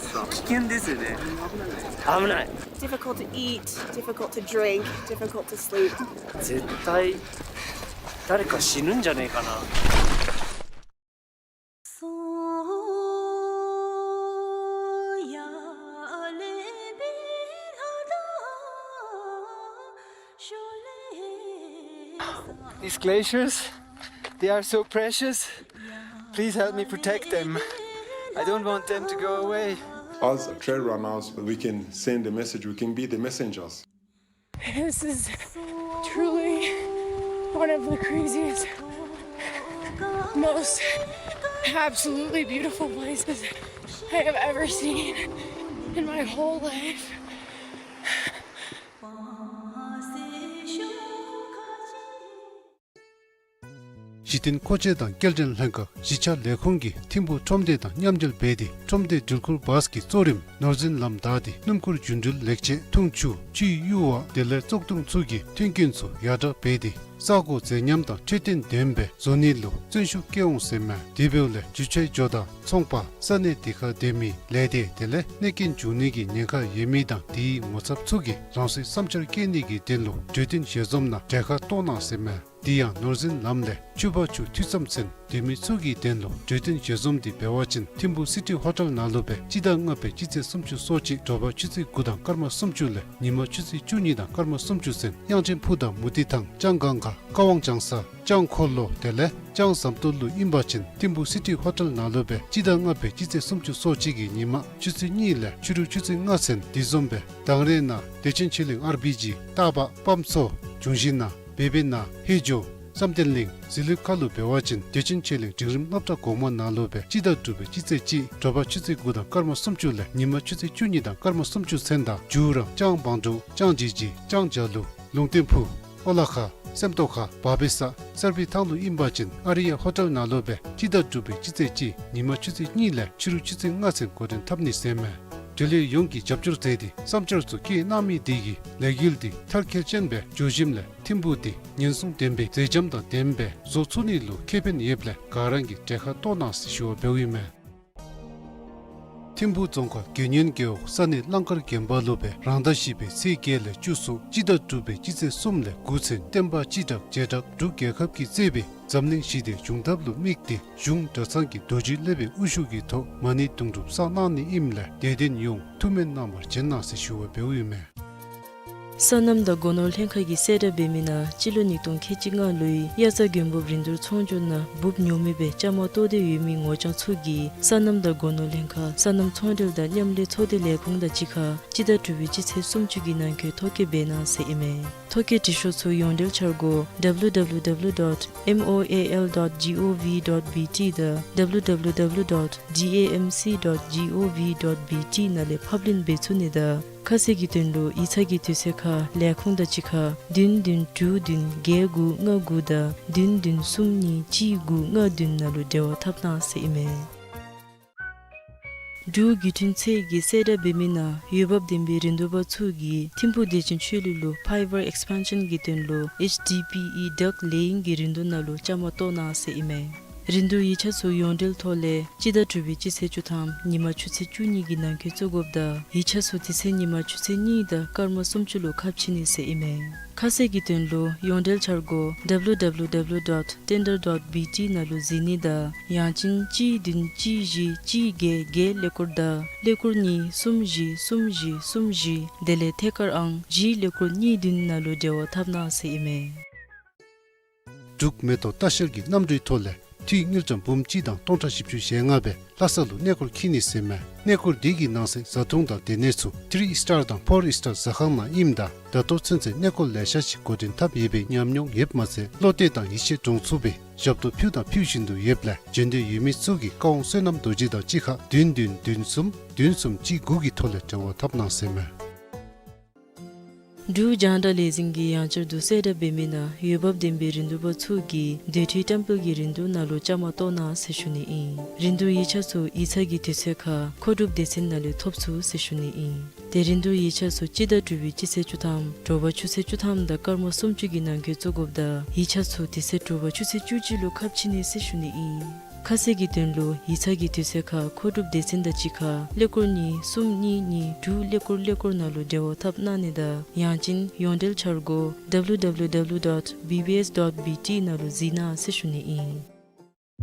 危ない。 Difficult to eat, difficult to drink, difficult to sleep. 絶対誰か死ぬんじゃねえかな。 These glaciers, they are so precious. Please help me protect them. I don't want them to go away. As trail runners, we can send a message, we can be the messengers. This is truly one of the craziest, most absolutely beautiful places I have ever seen in my whole life. གཞི་རྟེན་མཁོ་ཆས་དང་སྐྱེལ་འདྲེན་ལྷན་ཁག་གཞིས་ཆགས་ལས་ཁུངས་ཀྱིས་ཐིམ་ཕུག་ཁྲོམ་སྡེ་དང་མཉམ་འབྲེལ་འབད་དེ་ཁྲོམ་སྡེ་འགྲུལ་འཁོར་བཱས་ཀྱི་གཙོ་རིམ་ནོར་འཛིན་ལམ་བདའ་སྟེ་སྣུམ་འཁོར་རྒྱུ་འགྲུལ་ལེགས་ཆས་འཐུང་ཆུ་ཆུའི་གཡུར་བ་དེ་ལས་བཙོག་དུང་ཚུ་གི་མཐུན་རྐྱེན་ཚུ་ཡར་དྲག་འབད་དེ་ས་གོ་མཛེས་ཉམས་དང་འཕྲོད་བསྟེན་ལྡན་པའི་བཟོ་ནི་ལུ་བརྩོན་ཤུགས་བསྐྱེད་འོང་ཟེར་མས། དེ་འབདཝ་ལས་འགྲུལ་ཆས་ཇོ་བདག་ཚོང་པ་ས་གནས་དེ་ཁར་སྡོད་མི་ལས་སྡེ་དེ་ལས་གནོད་སྐྱོན་འབྱུང་ནི་གི་ཉེན་ཁ་ཡོད་མི་དང་དེའི་ངོ་ཚབ་ཚུ་གིས་རང་སོའི་བསམ་འཆར་བཀོད་ནི་གི་དོན་ལུ་གྲོས་བསྟུན་ཞལ་འཛོམས་ནང་གྲལ་ཁར་གཏོགས་གནང་ཟེར་མས། དེ་ཡང་ནོར་འཛིན་ལམ་ལས་ཆུ་བར་ཆུ་མཐུད་མཚམས་ཚུན་སྡོད་མི་ཚུ་གི་དོན་ལུ་གྲོས་བསྟུན་ཞལ་འཛོམས་དེ་འབད་བ་ཅིན་ཐིམ་ཕུག་སི་ཊི་ཧོ་ཊེལ་ནང་ལུ་སྦེ་སྤྱི་ཟླ་ལྔ་པའི་སྤྱི་ཚེས་སུམ་ཅུ་སོ་གཅིག་དྲོ་པ་ཆུ་ཚོད་དགུ་དང་སྐར་མ་སུམ་ཅུ་ལས་ཉིན་མ་ཆུ་ཚོད་བཅུ་གཉིས་དང་སྐར་མ་སུམ་ཅུ་ཚུན་དབྱངས་ཅན་ཕུ་དང་མུ་ཏིག་ཐང་ལྕང་གང་ག་ཀ་ཝང་ལྕང་ས་ལྕང་འཁོར་ལོ་དེ་ལས་ལྕང་ཟམ་ཏོག་ལུ་ཨིན་པ་ཅིན་ཐིམ་ཕུག་སི་ཊི་ཧོ་ཊེལ་ནང་ལུ་སྦེ་སྤྱི་ཟླ་ལྔ་པའི་སྤྱི་ཚེས་སུམ་ཅུ་སོ་གཅིག་གི་ཉིན་མ་ཆུ་ཚོད་གཉིས་ལས་ཕྱི་རུ་ཆུ་ཚོད་ལྔ་ཚུན་དེ་བཟུམ་སྦེ་དང་རེ་ནང་བདེ་ཆེན་ཆོས་གླིང་ཨར་བི་ཇི་སྟག་པ་སྤམ་སོ་འབྱུང་བཞི་ནང་བེ་བེ་ནང་ཧེ་ཇོ་བསམ་གཏན་གླིང་ཟི་ལིང་ཁ་ལུ་འབད་བ་ཅིན་བདེ་ཆེན་ཆོས་གླིང་འབྲིང་རིམ་སློབ་གྲྭ་གོང་མ་ནང་ལུ་སྦེ་སྤྱི་ཟླ་དྲུག་པའི་སྤྱི་ཚེས་གཅིག་དྲོ་པ་ཆུ་ཚོད་དགུ་དང་སྐར་མ་སུམ་ཅུ་ལས་ཉིན་མ་ཆུ་ཚོད་བཅུ་གཉིས་དང་སྐར་མ་སུམ་ཅུ་ཚུན་དང་མཇུག་ར་ལྕང་བང་འབྲུག་ལྕང་ཇི་ཇི་ལྕང་ཇ་ལུ་ལུང་བསྟན་ཕུ་ཨོ་ལ་ཁ་ སེམས་རྟོགས་ཁ་བ་བེ་ས་སར་བི་ཐང་ལུ་ཨིན་པ་ཅིན་ཨ་རི་ཡ་ཧོ་ཊེལ་ནང་ལུ་སྦེ་སྤྱི་ཟླ་དྲུག་པའི་སྤྱི་ཚེས་གཅིག་ཉིན་མ་ཆུ་ཚོད་གཉིས་ལས་ཕྱི་རུ་ཆུ་ཚོད་ལྔ་ཚུན་འགོ་འདྲེན་འཐབ་ནི་ཟེར་མས། འབྲེལ་ཡོད་ཡོངས་ཀྱིས་རྒྱབ་སྐྱོར་མཛད་དེ་བསམ་འཆར་ཚུ་བཀོད་གནང་མི་དེ་གིས་ལས་འགུལ་དེ་མཐར་འཁྱོལ་ཅན་སྦེ་འགྱོ་ཞིནམ་ལས་ཐིམ་ཕུག་དེ་ཉེན་སྲུང་ལྡན་པའི་མཛེས་འཆམ་དང་ལྡནམ་སྦེ་བཟོ་ཚུགས་ནི་ལུ་ཁེ་ཕན་ཡོདཔ་ལས་ག་ར་གིས་གྲལ་ཁར་གཏོགས་གནང་ཟེར་ཞུ་བ་འབདཝ་ཨིན་མས། ཐིམ་ཕུག་རྫོང་ཁག་དགེ་བསྙེན་རྒེད་འོག་ས་གནས་གླང་དཀར་དགོན་པ་ལུ་སྦེ་རང་ཟླ་བཞི་པའི་ཚེས་བརྒྱད་ལས་བཅུ་ཚུན་སྤྱི་ཟླ་དྲུག་པའི་སྤྱི་ཚེས་གསུམ་ལས་དགུ་ཚུན་བསྟན་པ་སྤྱི་བསྒྲགས་རྗེས་བསྒྲགས་འབྲུག་རྒྱལ་ཁབ་ཀྱིས་གཙོས་པའི་འཛམ་གླིང་ཞི་བདེ་བྱུང་ཐབས་ལུ་དམིགས་ཏེ་གཞུང་གྲྭ་ཚང་གི་རྡོ་རྗེ་སློབ་དཔོན་དབུ་བཞུགས་ཀྱི་ཐོག་མ་ཎི་དུང་སྒྲུབ་བསགས་གནང་ནི་ཨིནམ་ལས་དད་ལྡན་ཡོངས་ཐུགས་སྨོན་གནང་བར་བྱོན་གནང་ཟེར་ཞུ་བ་འབདཝ་ཨིན་མས། སོ་ནམ་དང་སྒོ་ནོར་ལྷན་ཁག་གིས་གསལ་བསྒྲགས་འབད་མི་ནང་སྤྱི་ལོ་ཉིས་སྟོང་ཁལ་གཅིག་ལྔ་ལོའི་དབྱར་རྩྭ་དགུན་འབུབ་རིན་བསྡུར་ཚོང་སྒྱུར་ནང་འབུབ་ཉོ་མི་སྦེ་བཅའ་མར་གཏོགས་ཏེ་ཡོད་མི་ངོ་རྐྱང་ཚུ་གིས་སོ་ནམ་དང་སྒོ་ནོར་ལྷན་ཁག་སོ་ནམ་ཚོང་འབྲེལ་དང་མཉམ་ལས་ཚོགས་སྡེ་ལས་ཁུངས་དང་གཅིག་ཁར་སྤྱི་ཟླ་དྲུག་པའི་སྤྱི་ཚེས་སུམ་ཅུ་གི་ནང་འཁོད་ཐོ་བཀོད་འབད་གནང་ཟེར་ཨིན་མས། ཐོ་བཀོད་འབྲི་ཤོག་ཚུ་ཡོངས་འབྲེལ་འཆར་སྒོ་W W W dot M O A L dot G O V dot B T དང་W W W dot D A M C dot G O V dot B T ནང་ལས་ཕབ་ལེན་འབད་ཚུགས་ནི་དང་ཁ་གསལ་གྱི་དོན་ལུ་ཡིག་ཚང་གི་དུས་ཚོད་ཁར་ལས་ཁུངས་དང་གཅིག་ཁར་བདུན་བདུན་དྲུག་བདུན་བརྒྱད་དགུ་ལྔ་དགུ་དང་བདུན་བདུན་གསུམ་གཉིས་གཅིག་དགུ་ལྔ་བདུན་ནང་ལུ་འབྲེལ་བ་འཐབ་གནང་ཟེར་ཨིན་མས། འབྲུག་བརྒྱུད་འཕྲིན་ཚད་ཀྱིས་གསལ་བསྒྲགས་འབད་མི་ནང་འོས་འབབ་ལྡན་པའི་རིན་བསྡུར་པ་ཚུ་གིས་ཐིམ་ཕུག་བདེ་ཆེན་ཆོས་གླིང་ལུ་Fiber Expansion གྱི་དོན་ལུ་H D P E duct laying གི་རིན་བསྡུར་ནང་ལུ་བཅའ་མར་གཏོགས་གནང་ཟེར་ཨིན་མས། རིན་བསྡུར་ཡིག་ཆ་ཚུ་ཡོངས་འབྲེལ་ཐོག་ལས་སྤྱི་ཟླ་དྲུག་པའི་སྤྱི་ཚེས་བཅུ་ཐམ་ཉིན་མ་ཆུ་ཚོད་བཅུ་གཉིས་ཀྱི་ནང་འཁོད་བཙུགས་དགོཔ་ད་ཡིག་ཆ་ཚུ་དེ་ཚེ་ཉིན་མ་ཆུ་ཚོད་གཉིས་དང་སྐར་མ་སུམ་ཅུ་ལུ་ཁ་ཕྱེ་ནི་ཟེར་ཨིན་མས། ཁ་གསལ་གྱི་དོན་ལུ་ཡོངས་འབྲེལ་འཆར་སྒོ་W W W dot tender dot B T ནང་ལུ་གཟིགས་ནི་དང་ཡང་ཅིན་གཅིག་བདུན་གཅིག་བཞི་གཅིག་བརྒྱད་བརྒྱད་ཀླད་ཀོར་དང་ཀླད་ཀོར་གཉིས་གསུམ་བཞི་གསུམ་བཞི་གསུམ་བཞི་དེ་ལས་ཐད་ཀར་ཨང་བཞི་ཀླད་ཀོར་གཉིས་བདུན་ནང་ལུ་འབྲེལ་བ་འཐབ་གནང་ཟེར་ཨིན་མས། འབྲུག་མེ་ཏོག་ལྟ་བཤལ་གྱི་གནམ་གྲུའི་ཐོག་ལས་འཐུས་དངུལ་ཀྲམ་འབུམ་གཅིག་དང་སྟོང་ཕྲག་བཞི་བཅུ་ཞེ་ལྔ་སྦེ་ལྷ་ས་ལུ་གནས་སྐོར་འཁྱིད་ནི་ཟེར་མས། གནས་སྐོར་འདི་གི་ནང་གསེས་བཟའ་འཐུང་དང་སྡོད་གནས་ཚུ་ཐི་རི་ཨིས་ཊར་དང་ཕོར་ཨིས་ཊར་ཟ་ཁང་ནང་ཨིནམ་ད་ད་ལྟོ་ཚུན་ཚོད་གནས་སྐོར་ལེ་ཤ་ཅིག་འགོ་འདྲེན་འཐབ་ཡོད་པའི་ཉམས་མྱོང་ཡོདཔ་མ་ཚད་བློ་གཏད་དང་ཡིད་ཆེས་འདྲོངས་ཚུགས་པའི་ཞབས་ཏོག་ཕུལ་དང་ཕུལ་བཞིན་དུ་ཡོདཔ་ལས་འབྱོན་འདོད་ཡོད་མི་ཚུ་གིས་བཀའ་དབང་བསོད་ནམས་རྡོ་རྗེ་དང་གཅིག་ཁར་བདུན་བདུན་བདུན་གསུམ་བདུན་གསུམ་གཅིག་དགུ་གི་ཐོག་ལས་འབྲེལ་བ་འཐབ་གནང་ཟེར་མས། འབྲུག་རྒྱང་བསྒྲགས་ལས་འཛིན་གྱིས་ཡང་བསྐྱར་དུ་གསལ་བསྒྲགས་འབད་མི་ནང་འོས་འབབ་ལྡན་པའི་རིན་བསྡུར་པ་ཚུ་གིས་སྡོད་ཁྲལ་བཀྲམ་སྤེལ་གྱི་རིན་བསྡུར་ནང་ལུ་བཅའ་མར་གཏོགས་གནང་ཟེར་ཞུ་ནི་ཨིན། རིན་བསྡུར་ཡིག་ཆ་ཚུ་ཡིག་ཚང་གི་དུས་ཚོད་ཁར་མཁོ་སྒྲུབ་སྡེ་ཚན་ནང་ལས་ཐོབ་ཚུགས་ཟེར་ཞུ་ནི་ཨིན། ཏེ་རིན་བསྡུར་ཡིག་ཆ་ཚུ་སྤྱི་ཟླ་དྲུག་པའི་སྤྱི་ཚེས་བཅུ་ཐམ་དྲོ་པ་ཆུ་ཚོད་བཅུ་ཐམ་དང་སྐར་མ་སུམ་ཅུ་གི་ནང་འཁོད་བཙུགས་དགོཔ་ད་ཡིག་ཆ་ཚུ་དེ་ཚེ་དྲོ་པ་ཆུ་ཚོད་བཅུ་གཅིག་ལུ་ཁ་ཕྱེ་ནི་ཟེར་ཞུ་ནི་ཨིན། ཁ་གསལ་གྱི་དོན་ལུ་ཡིག་ཚང་གི་དུས་ཚོད་ཁར་མཁོ་སྒྲུབ་སྡེ་ཚན་དང་གཅིག་ཁར་ཀླད་ཀོར་གཉིས་གསུམ་གཉིས་གཉིས་དྲུག་ཀླད་ཀོར་ཀླད་ཀོར་ནང་ལུ་འབྲེལ་བ་འཐབ་གནང་ནི་དང་ཡང་ཅིན་ཡོངས་འབྲེལ་འཆར་སྒོ་W W W dot B B S dot B T ནང་ལུ་གཟིགས་གནང་ཟེར་ཞུ་ནི་ཨིན།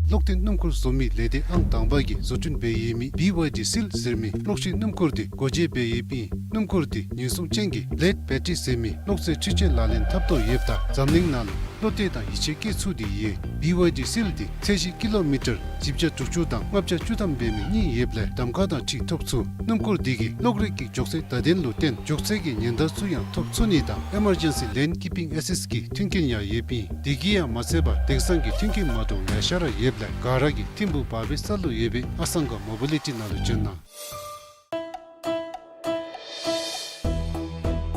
གློག་ཐིག་སྣུམ་འཁོར་བཟོ་མི་ལས་སྡེ་ཨང་དང་པ་གིས་བཟོ་སྐྲུན་འབད་ཡོད་མི་B Y D Seal ཟེར་མི་གློག་ཤེལ་སྣུམ་འཁོར་འདི་སྒོ་འབྱེད་འབད་ཡོདཔ་ཨིན། སྣུམ་འཁོར་འདི་ཉེན་སྲུང་ཅན་གྱི་Blade Battery ཟེར་མི་གློག་རྫས་འཕྲུལ་ཆས་ལག་ལེན་འཐབ་དོ་ཡོདཔ་ད་འཛམ་གླིང་ནང་ལུ་བློ་གཏད་དང་ཡིད་ཆེས་བསྐྱེད་ཚུགས་ཏེ་ཡོད། B Y D Seal འདི་ཚད་གཞི་ཀི་ལོ་མི་ཊར་བཞི་བརྒྱ་དྲུག་ཅུ་དང་ལྔ་བརྒྱ་བཅུ་ཐམ་འབད་མི་གཉིས་ཡོདཔ་ལས་གདམ་ཁ་དང་འཁྲིལ་ཐོབ་ཚུགས། སྣུམ་འཁོར་འདི་གིས་གློག་རིག་གི་མགྱོགས་ཚད་བརྡ་དོན་ལུ་བརྟེན་མགྱོགས་ཚད་ཀྱི་ཉེན་བརྡ་ཚུ་ཡང་ཐོབ་ཚུགས་ནི་དང་Emergency Lane Keeping Assist གི་མཐུན་རྐྱེན་ཡང་ཡོདཔ་ཨིན། དེ་གིས་ཡང་མ་ཚད་པར་དེང་སང་གི་མཐུན་རྐྱེན་མ་འདྲཝ་ལེ་ཤ་ར་ཡོདཔ་ལས་ག་ར་གིས་ཐིམ་ཕུག་བ་བེ་ས་ལུ་ཡོད་པའི་ཨ་སང་ག་མོ་བི་ལི་ཊི་ནང་ལུ་བྱོན་གནང་།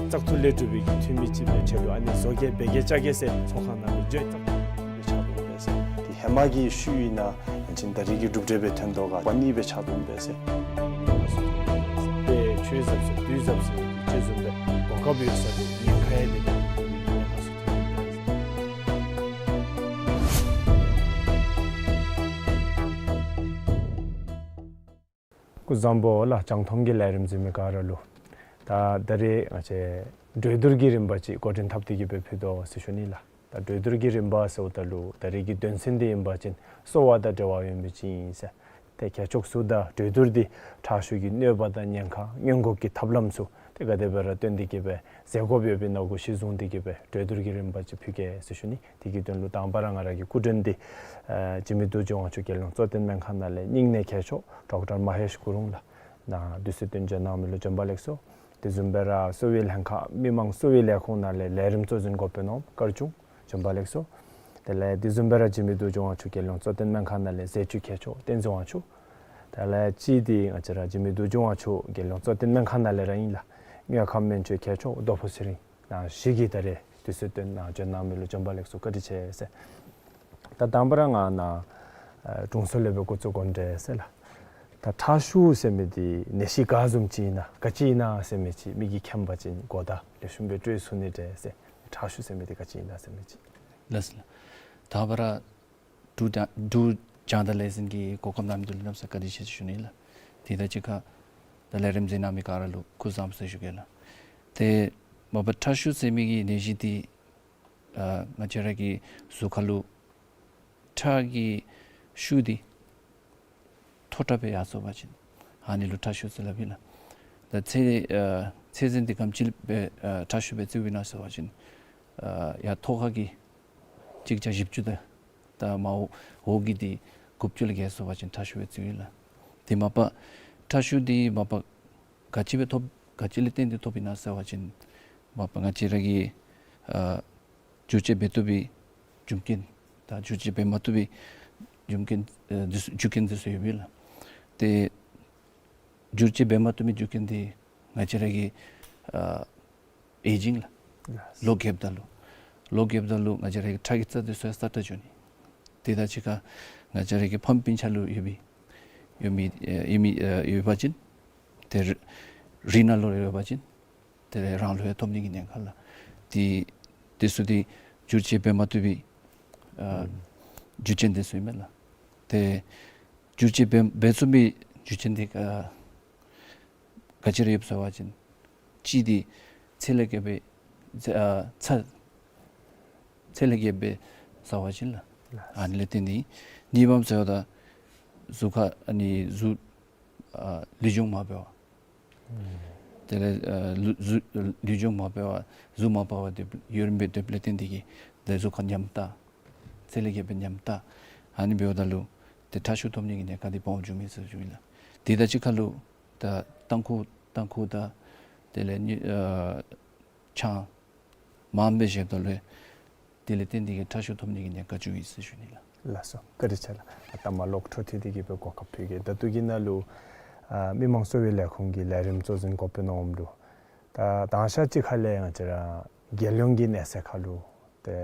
བཙག་འཐུ་ལས་གྲུབ་པའི་གི་འཐུས་མི་ཅིག་འབད་ཁྲལ་ལུ་ཨ་ནི་བཟོ་གེ་འབད་གེ་བཅའ་གེ་ཟེར་ཚོགས་ཁང་ནང་ལུ་འགྱོ་བཙག་འཐུ་ལས་ཆགས་འདུག་པས་ཟེར། དེ་ཧེ་མ་གི་ཤུལ་ཨིན་ན་ཡང་ཅིན་ད་རེས་ཀྱི་གྲུབ་འབྲས་སྦེ་ཐོན་དོ་ག་པ་ནི་སྦེ་ཆགས་འདུག་པས་ཟེར། ཏེ་ཆོས་ཟབ་ཟེར་དུས་ཟབ་ཟེར་ཅིག་བཟུམ་སྦེ་གོ་སྐབས་ཡོད་ས་དེ་ཉེན་ཁ་ཡང་དེ་ལས་ཉེན་ཁ་སུ་ཐོན་པས་ཟེར། སྐུ་གཟུགས་བཟང་པོ་ལགས། རྒྱང་མཐོང་གི་ལས་རིམ་གཟིགས་མི་ག་ར་ལུ། ད་ད་རེས་ང་བཅས་གྲོས་བསྡུར་གྱི་རིམ་པ་ཅིག་འགོ་འདྲེན་འཐབ་སྟེ་གི་སྦེ་ཕུལ་དོ་ཟེར་ཞུ་ནི་ལགས། ད་གྲོས་བསྡུར་གྱི་རིམ་པ་ཟེརཝ་ད་ལུ་ད་རེས་ཀྱི་དོན་ཚན་འདི་ཨིན་པ་ཅིན་གསོ་བ་དང་འབྲེལ་བ་ཡོད་མི་ཅིག་ཨིན་ཟེར། ཏེ་ཁྱད་ཕྱོགས་ཚུ་དང་གྲོས་བསྡུར་འདི་དྲག་ཤོས་ཀྱི་གནོད་པ་དང་ཉེན་ཁ་སྔོན་འགོག་གི་ཐབས་ལམ་ཚུ་ཏེ་ག་དེ་སྦེ་ར་བཏོན་ཏེ་གི་སྦེ་མཛད་དགོཔ་ཡོད་པའི་ནང་གུ་གཞི་བཟུང་སྟེ་གི་སྦེ་གྲོས་བསྡུར་གྱི་རིམ་པ་ཅིག་ཕུལ་གེ་ཟེར་ཞུ་ནི། དེ་གི་དོན་ལུ་དང་པ་ར་ང་ར་གི་སྐུ་མགྲོན་འདི་ཨ་འཇིགས་མེད་རྡོ་རྗེ་དབང་ཕྱུག་རྒྱལ་ཡོངས་གཙོ་བསྟེན་སྨན་ཁང་ནང་ལས་སྙིང་ནད་མཁས་མཆོག་ཌོག་ཊར་མ་ཧེཤ་གུ་རུང་ལགས། ནཱ་དུས་ཚོད་བཏོན་བྱོན་གནང་མི་ལུ་བྱོན་པ་ལེགས་སོ། དེ་བཟུམ་སྦེ་ར་གསོ་བའི་ལྷན་ཁག་མི་མང་གསོ་བའི་ལས་ཁུངས་ནང་ལས་ལས་རིམ་གཙོ་འཛིན་འགོ་དཔོན་ནོར་བུ་དཀར་ཆུང་བྱོན་པ་ལེགས་སོ། དེ་ལས་དེ་བཟུམ་སྦེ་ར་འཇིགས་མེད་རྡོ་རྗེ་དབང་ཕྱུག་རྒྱལ་ཡོངས་གཙོ་བསྟེན་སྨན་ཁང་ནང་ལས་ཟས་བཅུད་མཁས་མཆོག་བསྟན་འཛིན་དབང་ཕྱུག། དེ་ལས་གཅིག་འདི་ང་བཅས་ར་འཇིགས་མེད་རྡོ་རྗེ་དབང་ཕྱུག་རྒྱལ་ཡོངས་གཙོ་བསྟེན་སྨན་ཁང་ནང་ལས་ར་ཨིན་ལགས། དངོས་ཁམས་སྨན་བཅོས་མཁས་མཆོག་རྡོ་ཕུ་ཚེ་རིང་། ནཱ་བཞི་གིས་ད་རེས་ དུས་ཚོད་བཏོན་གནང་བྱོན་གནང་མི་ལུ་བྱོན་པ་ལེགས་སོ། བཀའ་དྲིན་ཆེ་ཟེར། ད་དང་པ་ར་ང་ནཱ་ཨ་དྲུང་འཚོ་ལས་འབད་འགོ་བཙུགས་དགོ་འདྲས་ཟེར་ལགས། ད་ཁྲག་ཤུགས་ཟེར་མི་འདི་ནད་གཞི་ག་བཟུམ་ཅིག་ཨིན་ན་ག་ཅི་ཨིན་ན་ཟེར་མི་ཅིག་མི་གིས་མཁྱེན་པ་ཅིན་གོ་བརྡ་ལེགས་ཤོམ་སྦེ་སྤྲོད་ཚུགས་ནི་འདྲས་ཟེར། ཁྲག་ཤུགས་ཟེར་མི་འདི་ག་ཅི་ཨིན་ན་ཟེར་མི་ཅིག། ལགས་སོ་ལགས། ད་བར་འབྲུག་རྒྱང་འབྲུག་རྒྱང་བསྒྲགས་ལས་འཛིན་གྱི་གོ་སྐབས་གནང་མི་འདི་ལུ་གནམ་ས་བཀའ་དྲིན་ཆེ་ཟེར་ཞུ་ནི་ལགས། དེ་དང་གཅིག་ཁར་ད་ལས་རིམ་གཟིགས་གནང་མི་ག་ར་ལུ་སྐུ་གཟུགས་བཟང་པོ་ཟེར་ཞུ་གེ་ལགས། ཏེ་མ་པ་ཁྲག་ཤུགས་ཟེར་མི་གི་ནད་གཞི་འདི་ཨ་ང་བཅས་ར་གི་གཟུགས་ཁ་ལུ་ཁྲག་གི་ཤུགས་འདི་མཐོ་དྲགས་སྦེ་ཡར་སོང་པ་ཅིན་ཨ་ནི་ལུ་ཁྲག་ཤུགས་ཟེར་སླབ་ཨིན་ལགས། ད་ཚད་ཨ་ཚད་འཛིན་འདི་ག་དེམ་ཅིག་སྦེ་ཨ་ཁྲག་ཤུགས་སྦེ་བརྩིཝ་ཨིན་ན་ཟེར་བ་ཅིན་ཨ་ཡར་ཐོག་ཁ་གི་གཅིག་བརྒྱ་བཞི་བཅུ་དང་ད་མར་འོག་གི་འདི་དགུ་བཅུ་ལས་བརྒལ་སོང་པ་ཅིན་ཁྲག་ཤུགས་སྦེ་བརྩིཝ་ཨིན་ལགས། དེ་མ་པ་ཁྲག་ཤུགས་འདི་མ་པ་ག་ཅི་སྦེ་ཐོབ་ག་ཅི་ལས་བརྟེན་ཏེ་ཐོབ་ཨིན་ན་ཟེར་བ་ཅིན་མ་པ་ང་བཅས་ར་གི་ཨ་བསྒྱུར་བཅོས་འབད་བཏུབ་པའི་རྒྱུ་རྐྱེན་དང་བསྒྱུར་བཅོས་འབད་མ་བཏུབ་པའི་རྒྱུ་རྐྱེན་ཨ་འདི་ཚུ་རྒྱུ་རྐྱེན་འདི་ཚུ་ཡོདཔ་ཨིན་ལགས། ཏེ་བསྒྱུར་བཅོས་འབད་མ་བཏུབ་པའི་རྒྱུ་རྐྱེན་འདི་ང་བཅས་ར་གི་ཨ་ཨེ་ཇིང་ལགས། ལགས། ལོ་རྒསཔ་ད་ལུ་ལོ་རྒསཔ་ད་ལུ་ང་བཅས་ར་གི་ཁྲག་གི་རྩ་འདི་ཚུ་ཡང་སྲ་ཀྲག་འགྱོ་ནི། དེ་དང་གཅིག་ཁར་ང་བཅས་ར་གི་ཕམ་སྤུན་ཆ་ལུ་ཡོད་པའི་ཡོད་མི་ཨ་ཡོད་མི་ཨ་ཡོད་པ་ཅིན་ཏེ་རི་རི་ནང་ལུ་ཡོད་པ་ཅིན་ཏེ་རང་ལུ་ཡང་ཐོབ་ནི་གི་ཉེན་ཁ་ལགས། དེ་དེ་ཚུ་འདི་བསྒྱུར་བཅོས་འབད་མ་བཏུབ་པའི་ཨ་ཨུམ་རྒྱུ་རྐྱེན་འདི་ཚུ་ཨིན་མས་ལགས། ཏེ་བསྒྱུར་བཅོས་འབད་འབད་ཚུགས་པའི་རྒྱུ་རྐྱེན་འདི་ཨ་ག་ཅི་ར་ཡོདཔ་ཟེར་བ་ཅིན་གཅིག་འདི་ཚད་ལས་བརྒལ་བའི་ཚད་ཨ་ཚད་ཚད་ལས་བརྒལ་བའི་ཟེར་བ་ཅིན་ལགས། ལགས། ཨ་ནི་ལས་བརྟེན་ཏེ་གཉིས་པམ་ཟེརཝ་ད་གཟུགས་ཁར་ཨ་ནི་གཟུགས་ཨ་ལུས་སྦྱོང་མ་འབད་བར་ཨུམ་དེ་ལས་ཨ་ལུ་གཟུགས་ལུས་སྦྱོང་མ་འབད་བར་གཟུགས་མ་པ་བར་སྡོད་ཡུན་རིངམོ་སྦེ་སྡོདཔ་ལས་བརྟེན་ཏེ་གིས་ཏེ་གཟུགས་ཁར་ཉམས་ཐག་ཚད་ལས་བརྒལ་བའི་ཉམས་ཐག་ཨ་ནི་འབདཝ་ད་ལུ་ཏེ་ཁྲག་ཤུགས་ཐོབ་ནི་གི་ཉེན་ཁ་འདི་སྦོམ་འགྱོཝ་མས་ཟེར་ཞུཝ་ཨིན་ལགས། དེ་དང་གཅིག་ཁར་ལུ་ད་ཏམ་ཁུ་ཏམ་ཁུ་དང་དེ་ལས་ནི་ཨ་ཆང་མངམ་སྦེ་བཞེསཔ་ད་ལུ་དེ་ལས་བརྟེན་ཏེ་གིས་ཁྲག་ཤུགས་ཐོབ་ནི་གི་ཉེན་ཁ་འགྱོཝ་ཨིན་ཟེར་ཞུ་ནི་ལགས། ལགས་སོ། བཀའ་དྲིན་ཆེ་ལགས། ད་མ་ལོག་འཕྲོ་མཐུད་དེ་གིས་སྦེ་གོ་སྐབས་ཕུལ་གེ། ད་ལྟོ་གི་ནང་ལུ་ཨ་མི་དམངས་འཚོ་བའི་ལས་ཁུངས་ཀྱི་ལས་རིམ་གཙོ་འཛིན་འགོ་དཔོན་འོགམ་ལུ་ད་དང་ཤ་ཅིག་ཁ་ལས་ང་བཅས་ར་རྒྱལ་ཡོངས་ཀྱི་གནས་ཚད་ཁར་ལུ་ཏེ་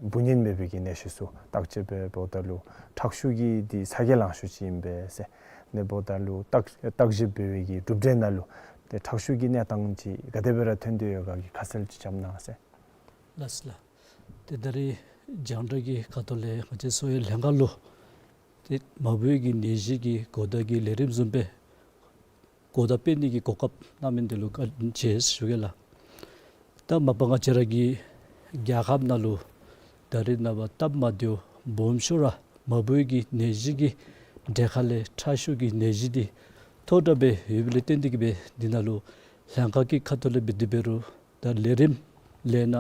འབུ་གཉན་མེད་པའི་གི་ནད་གཞི་ཚུ་བརྟག་དཔྱད་འབད་འབདཝ་ད་ལུ་ཁྲག་ཤུགས་ཀྱི་འདི་ཚ་གྱང་ལང་ཤོས་ཅིག་ཨིན་པས་ཟེར། ཨ་ནི་འབདཝ་ད་ལུ་བརྟག་བརྟག་ཞིབ་འབད་བའི་གི་གྲུབ་འབྲས་ནང་ལུ་ཏེ་ཁྲག་ཤུགས་ཀྱི་གནས་སྟངས་ཅིག་ག་དེ་སྦེ་ར་ཐོན་ཏེ་ཡོད་ག་གི་ཁ་གསལ་ཅིག་རྐྱབ་གནང་ཟེར། ལགས་སོ་ལགས། ཏེ་ད་རིས་རྒྱང་བསྒྲགས་ཀྱི་ཁ་ཐུག་ལས་ང་བཅས་གསོ་བའི་ལྷན་ཁག་ལུ་ཏེ་མ་བུའི་གི་ནད་གཞི་གི་གོ་བརྡ་གི་ལས་རིམ་བཟུམ་སྦེ་གོ་བརྡ་སྤེལ་ནི་གི་གོ་སྐབས་གནང་མི་འདི་ལུ་བཀའ་དྲིན་ཆེ་ཞུ་གེ་ལགས། ད་མ་པ་ང་བཅས་ར་གི་རྒྱལ་ཁབ་ནང་ལུ་ད་རེས་ནངས་པ་སྟབས་མ་བདེཝ་སྦོམ་ཤོས་ར་མ་བུའི་གི་ནད་གཞི་གི་གྲས་ཁ་ལས་ཁྲག་ཤུགས་ཀྱི་ནད་གཞི་འདི་མཐོ་དྲགས་སྦེ་ཡོདཔ་ལས་བརྟེན་ཏེ་གིས་སྦེ་འདི་ནང་ལུ་ལྷན་ཁག་གི་ཁ་ཐུག་ལས་འབད་དེ་འབད་རུང་ད་ལས་རིམ་ལས་སྣ་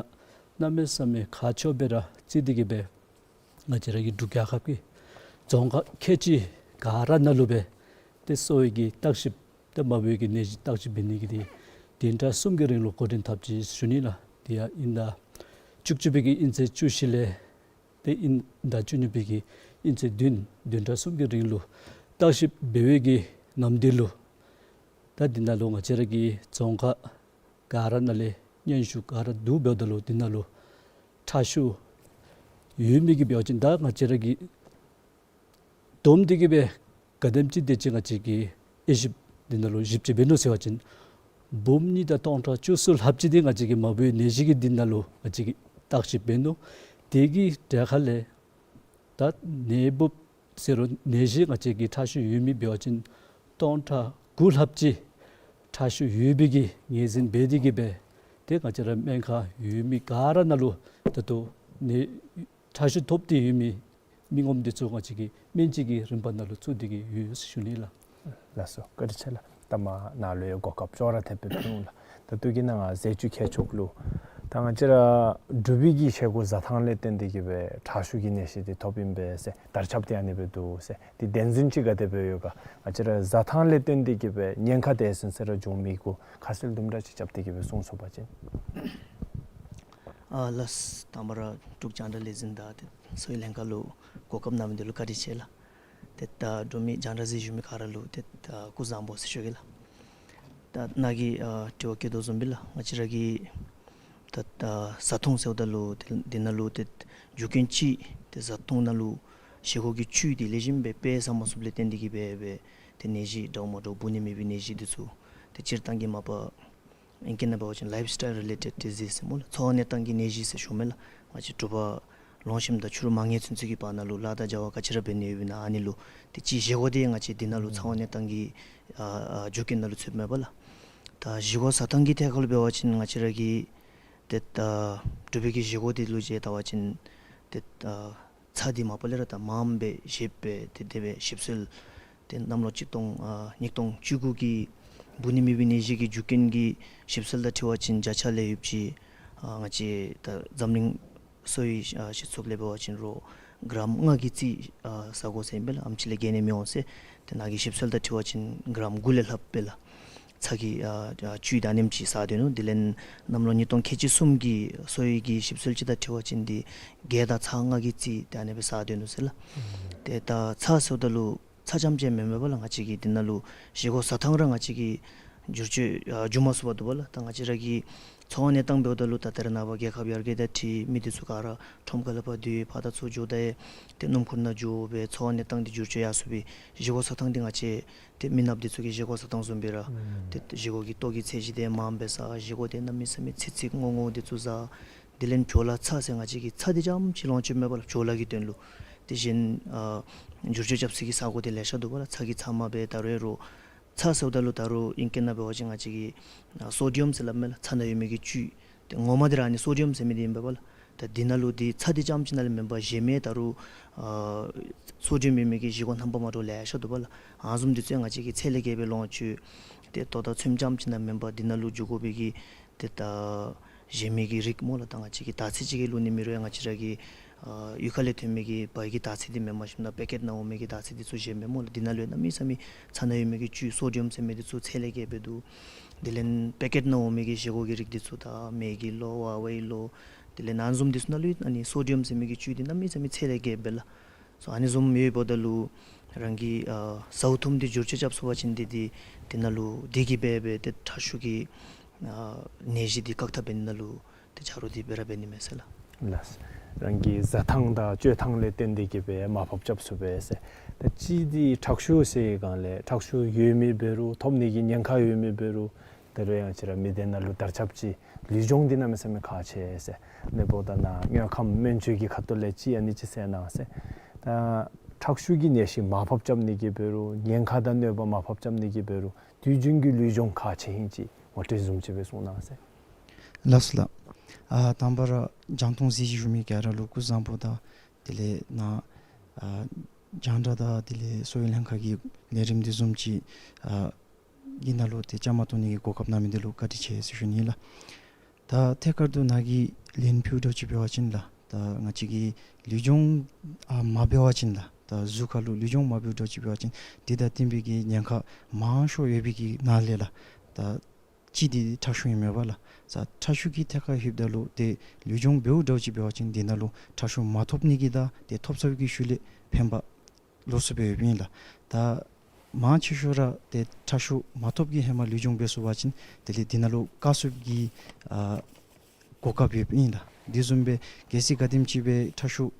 གནམ་མེད་ས་མེད་ཁག་ཆེཝ་སྦེ་ར་བརྩི་སྟེ་གིས་སྦེ་ང་བཅས་ར་གི་འབྲུག་རྒྱལ་ཁབ་ཀྱི་རྫོང་ཁག་ཁལ་གཅིག་ག་ར་ནང་ལུ་སྦེ་ཏེ་གསོ་བའི་གི་བརྟག་ཞིབ་ཏེ་མ་བུའི་གི་ནད་གཞི་བརྟག་ཞིབ་འབད་ནི་གི་འདི་བདུན་ཕྲག་གསུམ་གྱི་རིང་ལུ་འགོ་འདྲེན་འཐབ་ཅི་ཞུ་ནི་ལགས། དེ་ཡང་དབྱིན་ཟླ་བཅུ་གཅིག་པའི་གི་དབྱིན་ཚེས་བཅུ་བཞི་ལས་ཏེ་དབྱིན་ཟླ་བཅུ་གཉིས་པའི་གི་དབྱིན་ཚེས་བདུན་བདུན་ཕྲག་གསུམ་གྱི་རིང་ལུ་བརྟག་ཞིབ་འབད་བའི་གི་ནམ་དུས་ལུ་ད་འདི་ནང་ལུ་ང་བཅས་ར་གི་རྫོང་ཁག་ག་ར་ནང་ལས་སྙན་ཞུ་ག་ར་བསྡུ་འབདཝ་ད་ལུ་འདི་ནང་ལུ་ཁྲག་ཤུགས་ཡོད་མི་གི་འབད་བ་ཅིན་ད་ང་བཅས་ར་གི་བསྡོམས་ཏེ་གིས་སྦེ་ག་དེམ་ཅིག་དེ་ཅིག་ང་བཅས་ཀྱིས་དབྱེ་ཞིབ་འདི་ནང་ལུ་ཞིབ་དཔྱད་འབད་ནུག་ཟེར་བ་ཅིན་འབུམ་གཉིས་དང་སྟོང་ཕྲག་བཅུ་གསུམ་ལྷགཔ་ཅིག་འདི་ང་བཅས་ཀྱི་མ་བུའི་ནད་གཞི་གི་འདི་ནང་ལུ་ང་བཅས་ཀྱིས་བརྟག་ཞིབ་འབད་ནུག། དེ་གི་གྲས་ཁ་ལས་ད་ནད་འབུཔ་ཟེར་རུང་ནད་གཞི་ང་བཅས་ཀྱི་ཁྲག་ཤུགས་ཡོད་མི་འབད་བ་ཅིན་སྟོང་ཕྲག་དགུ་ལྷགཔ་ཅིག་ཁྲག་ཤུགས་ཡོད་པའི་གི་ངོས་འཛིན་འབད་དེ་གིས་སྦེ་ཏེ་ང་བཅས་ར་སྨན་ཁང་ཡོད་མི་ག་ར་ནང་ལུ་ད་ལྟོ་ནད་ཁྲག་ཤུགས་ཐོབ་སྟེ་ཡོད་མི་མི་ངོམ་འདི་ཚུ་ང་བཅས་ཀྱིས་སྨན་བཅོས་ཀྱི་རིམ་པ་ནང་ལུ་བཙུགས་ཏེ་གིས་ཡོད་ཟེར་ཞུ་ནི་ལགས། ལགས་སོ། བཀའ་དྲིན་ཆེ་ལགས། ད་མ་ནཱ་ལུ་ཡང་གོ་སྐབས་ཅོག་ར་འཐདཔ་སྦེ་ཕུལ་འོང་ལགས། ད་ལྟོ་གི་ནང་ང་ཟས་བཅུད་ཁྱད་ཆོས་ལུ་ད་ང་བཅས་ར་འབྲུག་པའི་གི་བྱེད་སྒོ་བཟའ་ཐངས་ལས་བརྟེན་ཏེ་གིས་སྦེ་ཁྲག་ཤུགས་ཀྱི་ནད་གཞི་འདི་ཐོབ་ཨིན་པས་ཟེར་དར་ཁྱབ་འདི་ཨ་ནི་སྦེ་འདུག་ཟེར། འདི་བདེན་རྫུན་ཅིག་ག་དེ་སྦེ་ཡོད་ག། ང་བཅས་ར་བཟའ་ཐངས་ལས་བརྟེན་ཏེ་གིས་སྦེ་ཉེན་ཁ་དེ་ཚུན་ཚོད་ར་འབྱུང་མི་གུ་ཁ་གསལ་དུམ་གྲ་ཅིག་རྐྱབ་སྟེ་གིས་སྦེ་གསུང་ཚུགས་པ་ཅིན། ཨ་ལགས། དང་པ་ར་འབྲུག་རྒྱང་བསྒྲགས་ལས་འཛིན་དང་ཏེ་གསོ་བའི་ལྷན་ཁག་ལུ་གོ་སྐབས་གནང་མི་འདི་ལུ་བཀའ་དྲིན་ཆེ་ལགས། ཏེ་ད་འབྲུག་མི་རྒྱང་བསྒྲགས་གཟིགས་བཞུགས་མི་ག་ར་ལུ་ཏེ་ད་སྐུ་གཟུགས་བཟང་པོ་ཟེར་ཞུ་གེ་ལགས། ད་ནཱ་གིས་ཨ་དྲི་བ་བཀོད་དོ་བཟུམ་སྦེ་ལགས། ང་བཅས་ར་གི་ ད་ད་བཟའ་འཐུང་ཟེརཝ་ད་ལུ་ཏེ་འདི་ནང་ལུ་ཏེ་རྒྱུ་རྐྱེན་ཅིག་ཏེ་བཟའ་འཐུང་ནང་ལུ་བཞེས་སྒོ་གི་བཅུད་འདི་ལེགས་ཤོམ་སྦེ་སྦེ་བཟའ་མ་ཚུགསཔ་ལས་བརྟེན་ཏེ་གིས་སྦེ་སྦེ་ཏེ་ནད་གཞི་འདྲཝ་མ་འདྲཝ་འབུ་ནད་མེད་པའི་ནད་གཞི་འདི་ཚུ་ཏེ་སྤྱིར་བཏང་གི་མ་པ་ཨིང་སྐད་ནང་འབད་བ་ཅིན་ལའིཕ་སི་ཊའིལ་རི་ལེ་ཊེཌ་ཌི་ཟིསི་ཟེར་སྨོ་ལགས། འཚོ་བ་གནས་སྟངས་ཀྱི་ནད་གཞི་ཟེར་ཞུཝ་མས་ལགས། ང་བཅས་དྲོ་པ་ལོང་ཞིནམ་དང་ཕྱི་རུ་མ་ཉལ་ཚུན་ཚོད་ཀྱི་བར་ན་ལུ་ལཱ་དང་བྱ་བ་ག་ཅི་ར་འབད་ནི་ཡོདཔ་ཨིན་ན་ཨ་ནི་ལུ་ཏེ་ཅིག་བཞེས་སྒོ་འདི་ང་བཅས་འདི་ནང་ལུ་འཚོ་བ་གནས་སྟངས་ཀྱི་ཨ་ཨ་རྒྱུ་རྐྱེན་ནང་ལུ་ཚུདཔ་མས་པ་ལགས། ད་བཞེས་སྒོ་བཟའ་འཐུང་གི་ཐད་ཁར་ལུ་འབད་བ་ཅིན་ང་བཅས་ར་གི་ཏེ་ད་དྲོ་པའི་གི་བཞེས་སྒོ་འདི་ལུ་ཅིག་བལྟ་བ་ཅིན་ཏེ་ད་ཚྭ་འདི་མ་པ་ལས་ར་ད་མངམ་སྦེ་བཞེས་པས། ཏེ་དེ་སྦེ་ཞིབ་འཚོལ་ཏེ་གནམ་ལོ་གཅིག་སྟོང་ཨ་ཉིས་སྟོང་བཅུ་དགུ་གི་འབུ་ནད་མེད་པའི་ནད་གཞི་གི་རྒྱུ་རྐྱེན་གྱི་ཞིབ་འཚོལ་དང་འཁྲིལ་བ་ཅིན་བརྒྱ་ཆ་ལས་ཡོདཔ་ཅིག་ཨ་ང་བཅས་ད་འཛམ་གླིང་གསོ་བའི་ཨ་སྤྱི་ཚོགས་ལས་འབད་བ་ཅིན་རོགས་གྲམ་ལྔ་གི་རྩིས་ཨ་བཟའ་དགོ་ཟེར་ཨིན་པས་ལགས། ཨེམ་ཅིག་ལས་བརྒལ་ནི་མི་འོང་ཟེར། ཏེ་ནཱ་གི་ཞིབ་འཚོལ་དང་འཁྲིལ་བ་ཅིན་གྲམ་དགུ་ལས་ལྷགཔ་སྦེ་ལགས། ཚྭ་གི་ཨ་ཨ་བཅུད་ཨ་ནེམ་ཅིག་བཟའ་སྡོད་ནུག། དེ་ལས་གནམ་ལོ་ཉིས་སྟོང་ཁལ་གཅིག་གསུམ་གྱི་གསོ་བའི་གི་ཞིབ་འཚོལ་ཅིག་དང་འཁྲིལ་བ་ཅིན་འདི་གེ་དང་ཚྭ་ལྔ་གི་རྩིས་ཏེ་ཨ་ནི་སྦེ་བཟའ་སྡོད་ནུག་ཟེར་ལགས། ཏེ་ད་ཚྭ་ཟེརཝ་ད་ལུ་ཚྭ་རྐྱངམ་ཅིག་མེན་མས་པ་ལགས། ང་བཅས་ཀྱི་འདི་ནང་ལུ་བཞེས་སྒོ་བཟའ་འཐུང་ར་ང་བཅས་ཀྱིས་བསྒྱུར་བཅོས་ཨ་འགྱོ་མ་ཚུགས་པར་འདུག་པ་ལགས། ད་ང་བཅས་ར་གི་འཚོ་བ་གནས་སྟངས་འབདཝ་ད་ལུ་ད་ད་རེས་ནངས་པ་རྒྱལ་ཁབ་ཡར་རྒྱས་དང་འཁྲིལ་མི་འདི་ཚུ་ག་ར་ཁྲོམ་ཁ་ལས་ཕར་སྡོད་ཕར་དང་ཚུར་འགྱོ་ད་ཡང་ཏེ་སྣུམ་འཁོར་ནང་འགྱོ་སྦེ་འཚོ་བ་གནས་སྟངས་འདི་བསྒྱུར་བཅོས་ཡར་སོང་སྦེ་བཞེས་སྒོ་བཟའ་འཐུང་འདི་ང་བཅས་ཏེ་མི་ནགཔ་འདི་ཚུ་གི་བཞེས་སྒོ་བཟའ་འཐུང་བཟུམ་སྦེ་ར་ཨུམ་ཏེ་བཞེས་སྒོ་གི་ལྟོ་གི་ཚད་གཞི་འདི་མངམ་སྦེ་བཟའ། བཞེས་སྒོ་འདི་གནམ་མེད་ས་མེད་ཚིག་ཚིག་སྔོ་སྔོ་འདི་ཚུ་བཟའ། དེ་ལས་བྱོ་ལ་ཚྭ་ཟེར་ང་བཅས་ཀྱིས་ཚྭ་འདི་རྐྱངམ་ཅིག་ལོངས་སྤྱོད་མེད་པ་ལགས། བྱོ་ལ་གི་དོན་ལུ་ཏེ་གཞན་ཨ་བསྒྱུར་བཅོས་རྐྱབ་ས་གི་ས་སྒོ་འདི་ལེ་ཤ་འདུག་པ་ལགས། ཚྭ་གི་ཚབ་མ་སྦེ་ད་རུང་རོགས་ཚྭ་ཟེརཝ་ད་ལུ་ད་རུང་ཨིང་སྐད་ནང་འབད་བ་ཅིན་ང་བཅས་ཀྱིས་ཨ་སོ་ཌི་ཡམ་ཟེར་སླབ་མས་ལགས། ཚྭ་ནང་ཡོད་མི་གི་བཅུད། ཏེ་ངོ་མ་འདི་ར་ཨ་ནི་སོ་ཌི་ཡམ་ཟེར་མི་འདི་ཨིན་པས་པ་ལགས། ད་འདི་ནང་ལུ་འདི་ཚྭ་འདི་རྐྱངམ་ཅིག་ནང་ལས་མེན་པར་གཞན་མི་ད་རུང་ཨ་སོ་ཌི་ཡམ་ཡོད་མི་གི་བཞེས་སྒོ་རྣམ་པ་མ་འདྲཝ་ལེ་ཤ་འདུག་པ་ལགས། ཨ་ནི་བཟུམ་འདི་ཚུ་ཡང་ང་བཅས་ཀྱིས་ཚད་ལས་བརྒལ་སྦེ་ལོངས་སྤྱོད། ཏེ་ལྟོ་དང་ཚོདམ་རྐྱངམ་ཅིག་ནང་མེན་པར་འདི་ནང་ལུ་འགྱོ་དགོ་པའི་གི་ཏེ་ད་གཞན་མི་གི་རིགས་སྨོ་ལགས། ད་ང་བཅས་ཀྱིས་དར་ཚིལ་ཅིག་གི་བླུག་ནི་མེད་རུང་ཡང་ང་བཅས་ར་གི་ཨ་གཡུས་ཁ་ལས་ཐོན་མི་གི་བལ་གྱི་དར་ཚིལ་འདི་མེན་པར་ཞིནམ་ད་པེ་ཀེཊ་ནང་འོང་མི་གི་དར་ཚིལ་འདི་ཚུ་གཞན་མི་སྨོ་ལགས། འདི་ནང་ལུ་ཡང་གནམ་མེད་ས་མེད་ཚྭ་ནང་ཡོད་མི་གི་བཅུད་སོ་ཌི་ཡམ་ཟེར་མི་འདི་ཚུ་ཚད་ལས་བརྒལ་སྦེ་འདུག། དེ་ལས་པེ་ཀེཊ་ནང་འོང་མི་གི་བཞེས་སྒོ་གི་རིགས་འདི་ཚུ་ད་མེ་གི་ལོ་ཝ་ཝའི་ལོ་དེ་ལས་ཨ་ནི་བཟུམ་འདི་ཚུ་ནང་ལུ་ཡང་ཨ་ནི་སོ་ཌི་ཡམ་ཟེར་མི་གི་བཅུད་འདི་གནམ་མེད་ས་མེད་ཚད་ལས་བརྒལ་སྦེ་ལགས། སོ་ཨ་ནི་བཟུམ་ཡོདཔ་ད་ལུ་རང་གི་ཨ་བཟའ་འཐུང་འདི་བསྒྱུར་བཅོས་རྐྱབ་ཚུགས་པ་ཅིན་འདི་འདི་འདི་ནང་ལུ་འདི་གིས་འབད་སྦེ་ཏེ་ཁྲག་ཤུགས་ཀྱི་ཨ་ནད་གཞི་འདི་བཀག་ཐབས་འབད་ནི་ནང་ལུ་ཏེ་ཆ་རོགས་འདི་འབད་ར་འབད་ནི་མས་ཟེར་ལགས། ལགས། རང་གི་བཟའ་ཐངས་དང་སྤྱོད་ཐངས་ལས་བརྟེན་ཏེ་གིས་སྦེ་མར་ཕབ་རྐྱབ་ཚུགས་པས་ཟེར། ད་གཅིག་འདི་ཁྲག་ཤུགས་ཟེར་སྒང་ལས་ཁྲག་ཤུགས་ཡོད་མི་འབད་རུང་ཐོབ་ནི་གི་ཉེན་ཁ་ཡོད་མི་འབད་རུང་ད་རུང་ཡང་ང་བཅས་ར་མི་སྡེ་ནང་ལུ་དར་ཁྱབ་ཅིག་ལུས་སྦྱོང་འདི་གནམ་མེད་ས་མེད་ཁག་ཆེ་ཟེར། ལས་འབདཝ་ད་ནཱ་དངོས་ཁམས་སྨན་བཅོས་ཀྱི་ཁ་ཐུག་ལས་ཅིག་ཨ་ནི་ཅིག་ཟེར་གནང་ཟེར། ད་ཁྲག་ཤུགས་ཀྱི་ནད་གཞི་མར་ཕབ་རྐྱབ་ནི་གི་འབད་རུང་ཉེན་ཁ་དང་གནོད་པ་མར་ཕབ་རྐྱབ་ནི་གི་འབད་རུང་དུས་རྒྱུན་གྱི་ལུས་སྦྱོང་ཁག་ཆེ་ཨིན་ཅིག་ངོ་སྤྲོད་བཟུམ་ཅིག་སྦེ་གསུང་གནང་ཟེར། ལགས་སོ་ལགས། ཨ་དང་པ་ར་རྒྱང་མཐོང་གཟིགས་ཞིན་བཞུགས་མི་ག་ར་ལུ་སྐུ་གཟུགས་བཟང་པོ་དང་དེ་ལས་ནཱ་ཨ་རྒྱང་བསྒྲགས་དང་དེ་ལས་གསོ་བའི་ལྷན་ཁག་གི་ལས་རིམ་འདི་བཟུམ་ཅིག་ཨ་གི་ནང་ལུ་ཏེ་བཅའ་མར་གཏོགས་ནི་གི་གོ་སྐབས་གནང་མི་འདི་ལུ་བཀའ་དྲིན་ཆེ་ཟེར་ཞུ་ནི་ལགས། ད་ཐད་ཀར་དུ་ནཱ་གིས་ལན་ཕུལཝ་འདྲཝ་ཅིག་འབད་བ་ཅིན་ལགས། ད་ང་བཅས་ཀྱིས་ལུས་སྦྱོང་ཨ་མ་འབད་བ་ཅིན་ལགས། ད་གཟུགས་ཁར་ལུ་ལུས་སྦྱོང་མ་འབདཝ་འདྲཝ་ཅིག་འབད་བ་ཅིན་འདི་དང་བསྟུན་པའི་གི་ཉེན་ཁ་མང་ཤོས་ཡོད་པའི་གི་ནང་ལས་ལགས། ད་གཅིག་འདི་ཁྲག་ཤུགས་ཨིན་མས་པ་ལགས། ད་ཁྲག་ཤུགས་ཀྱི་ཐད་ཁར་ལྷོདཔ་ད་ལུ་ཏེ་ལུས་སྦྱོང་འབདཝ་འདྲཝ་ཅིག་འབད་བ་ཅིན་འདི་ནང་ལུ་ཁྲག་ཤུགས་མ་ཐོབ་ནི་གི་དང་ཏེ་ཐོབ་ཚར་བའི་གི་ཤུལ་ལས་ཕན་པ་ལོགས་སུ་སྦེ་ཡོདཔ་ཨིན་ལགས། ད་མང་ཆེ་ཤོས་ར་ཏེ་ཁྲག་ཤུགས་མ་ཐོབ་ཀྱི་ཧེ་མ་ལུས་སྦྱོང་འབད་ཚུགས་པ་ཅིན་དེ་ལས་འདི་ནང་ལུ་བཀག་ཚུགས་ཀྱི་ཨ་གོ་སྐབས་ཡོདཔ་ཨིན་ལགས། དེ་བཟུམ་སྦེ་གལ་སྲིད་ག་དེམ་ཅིག་སྦེ་ཁྲག་ཤུགས་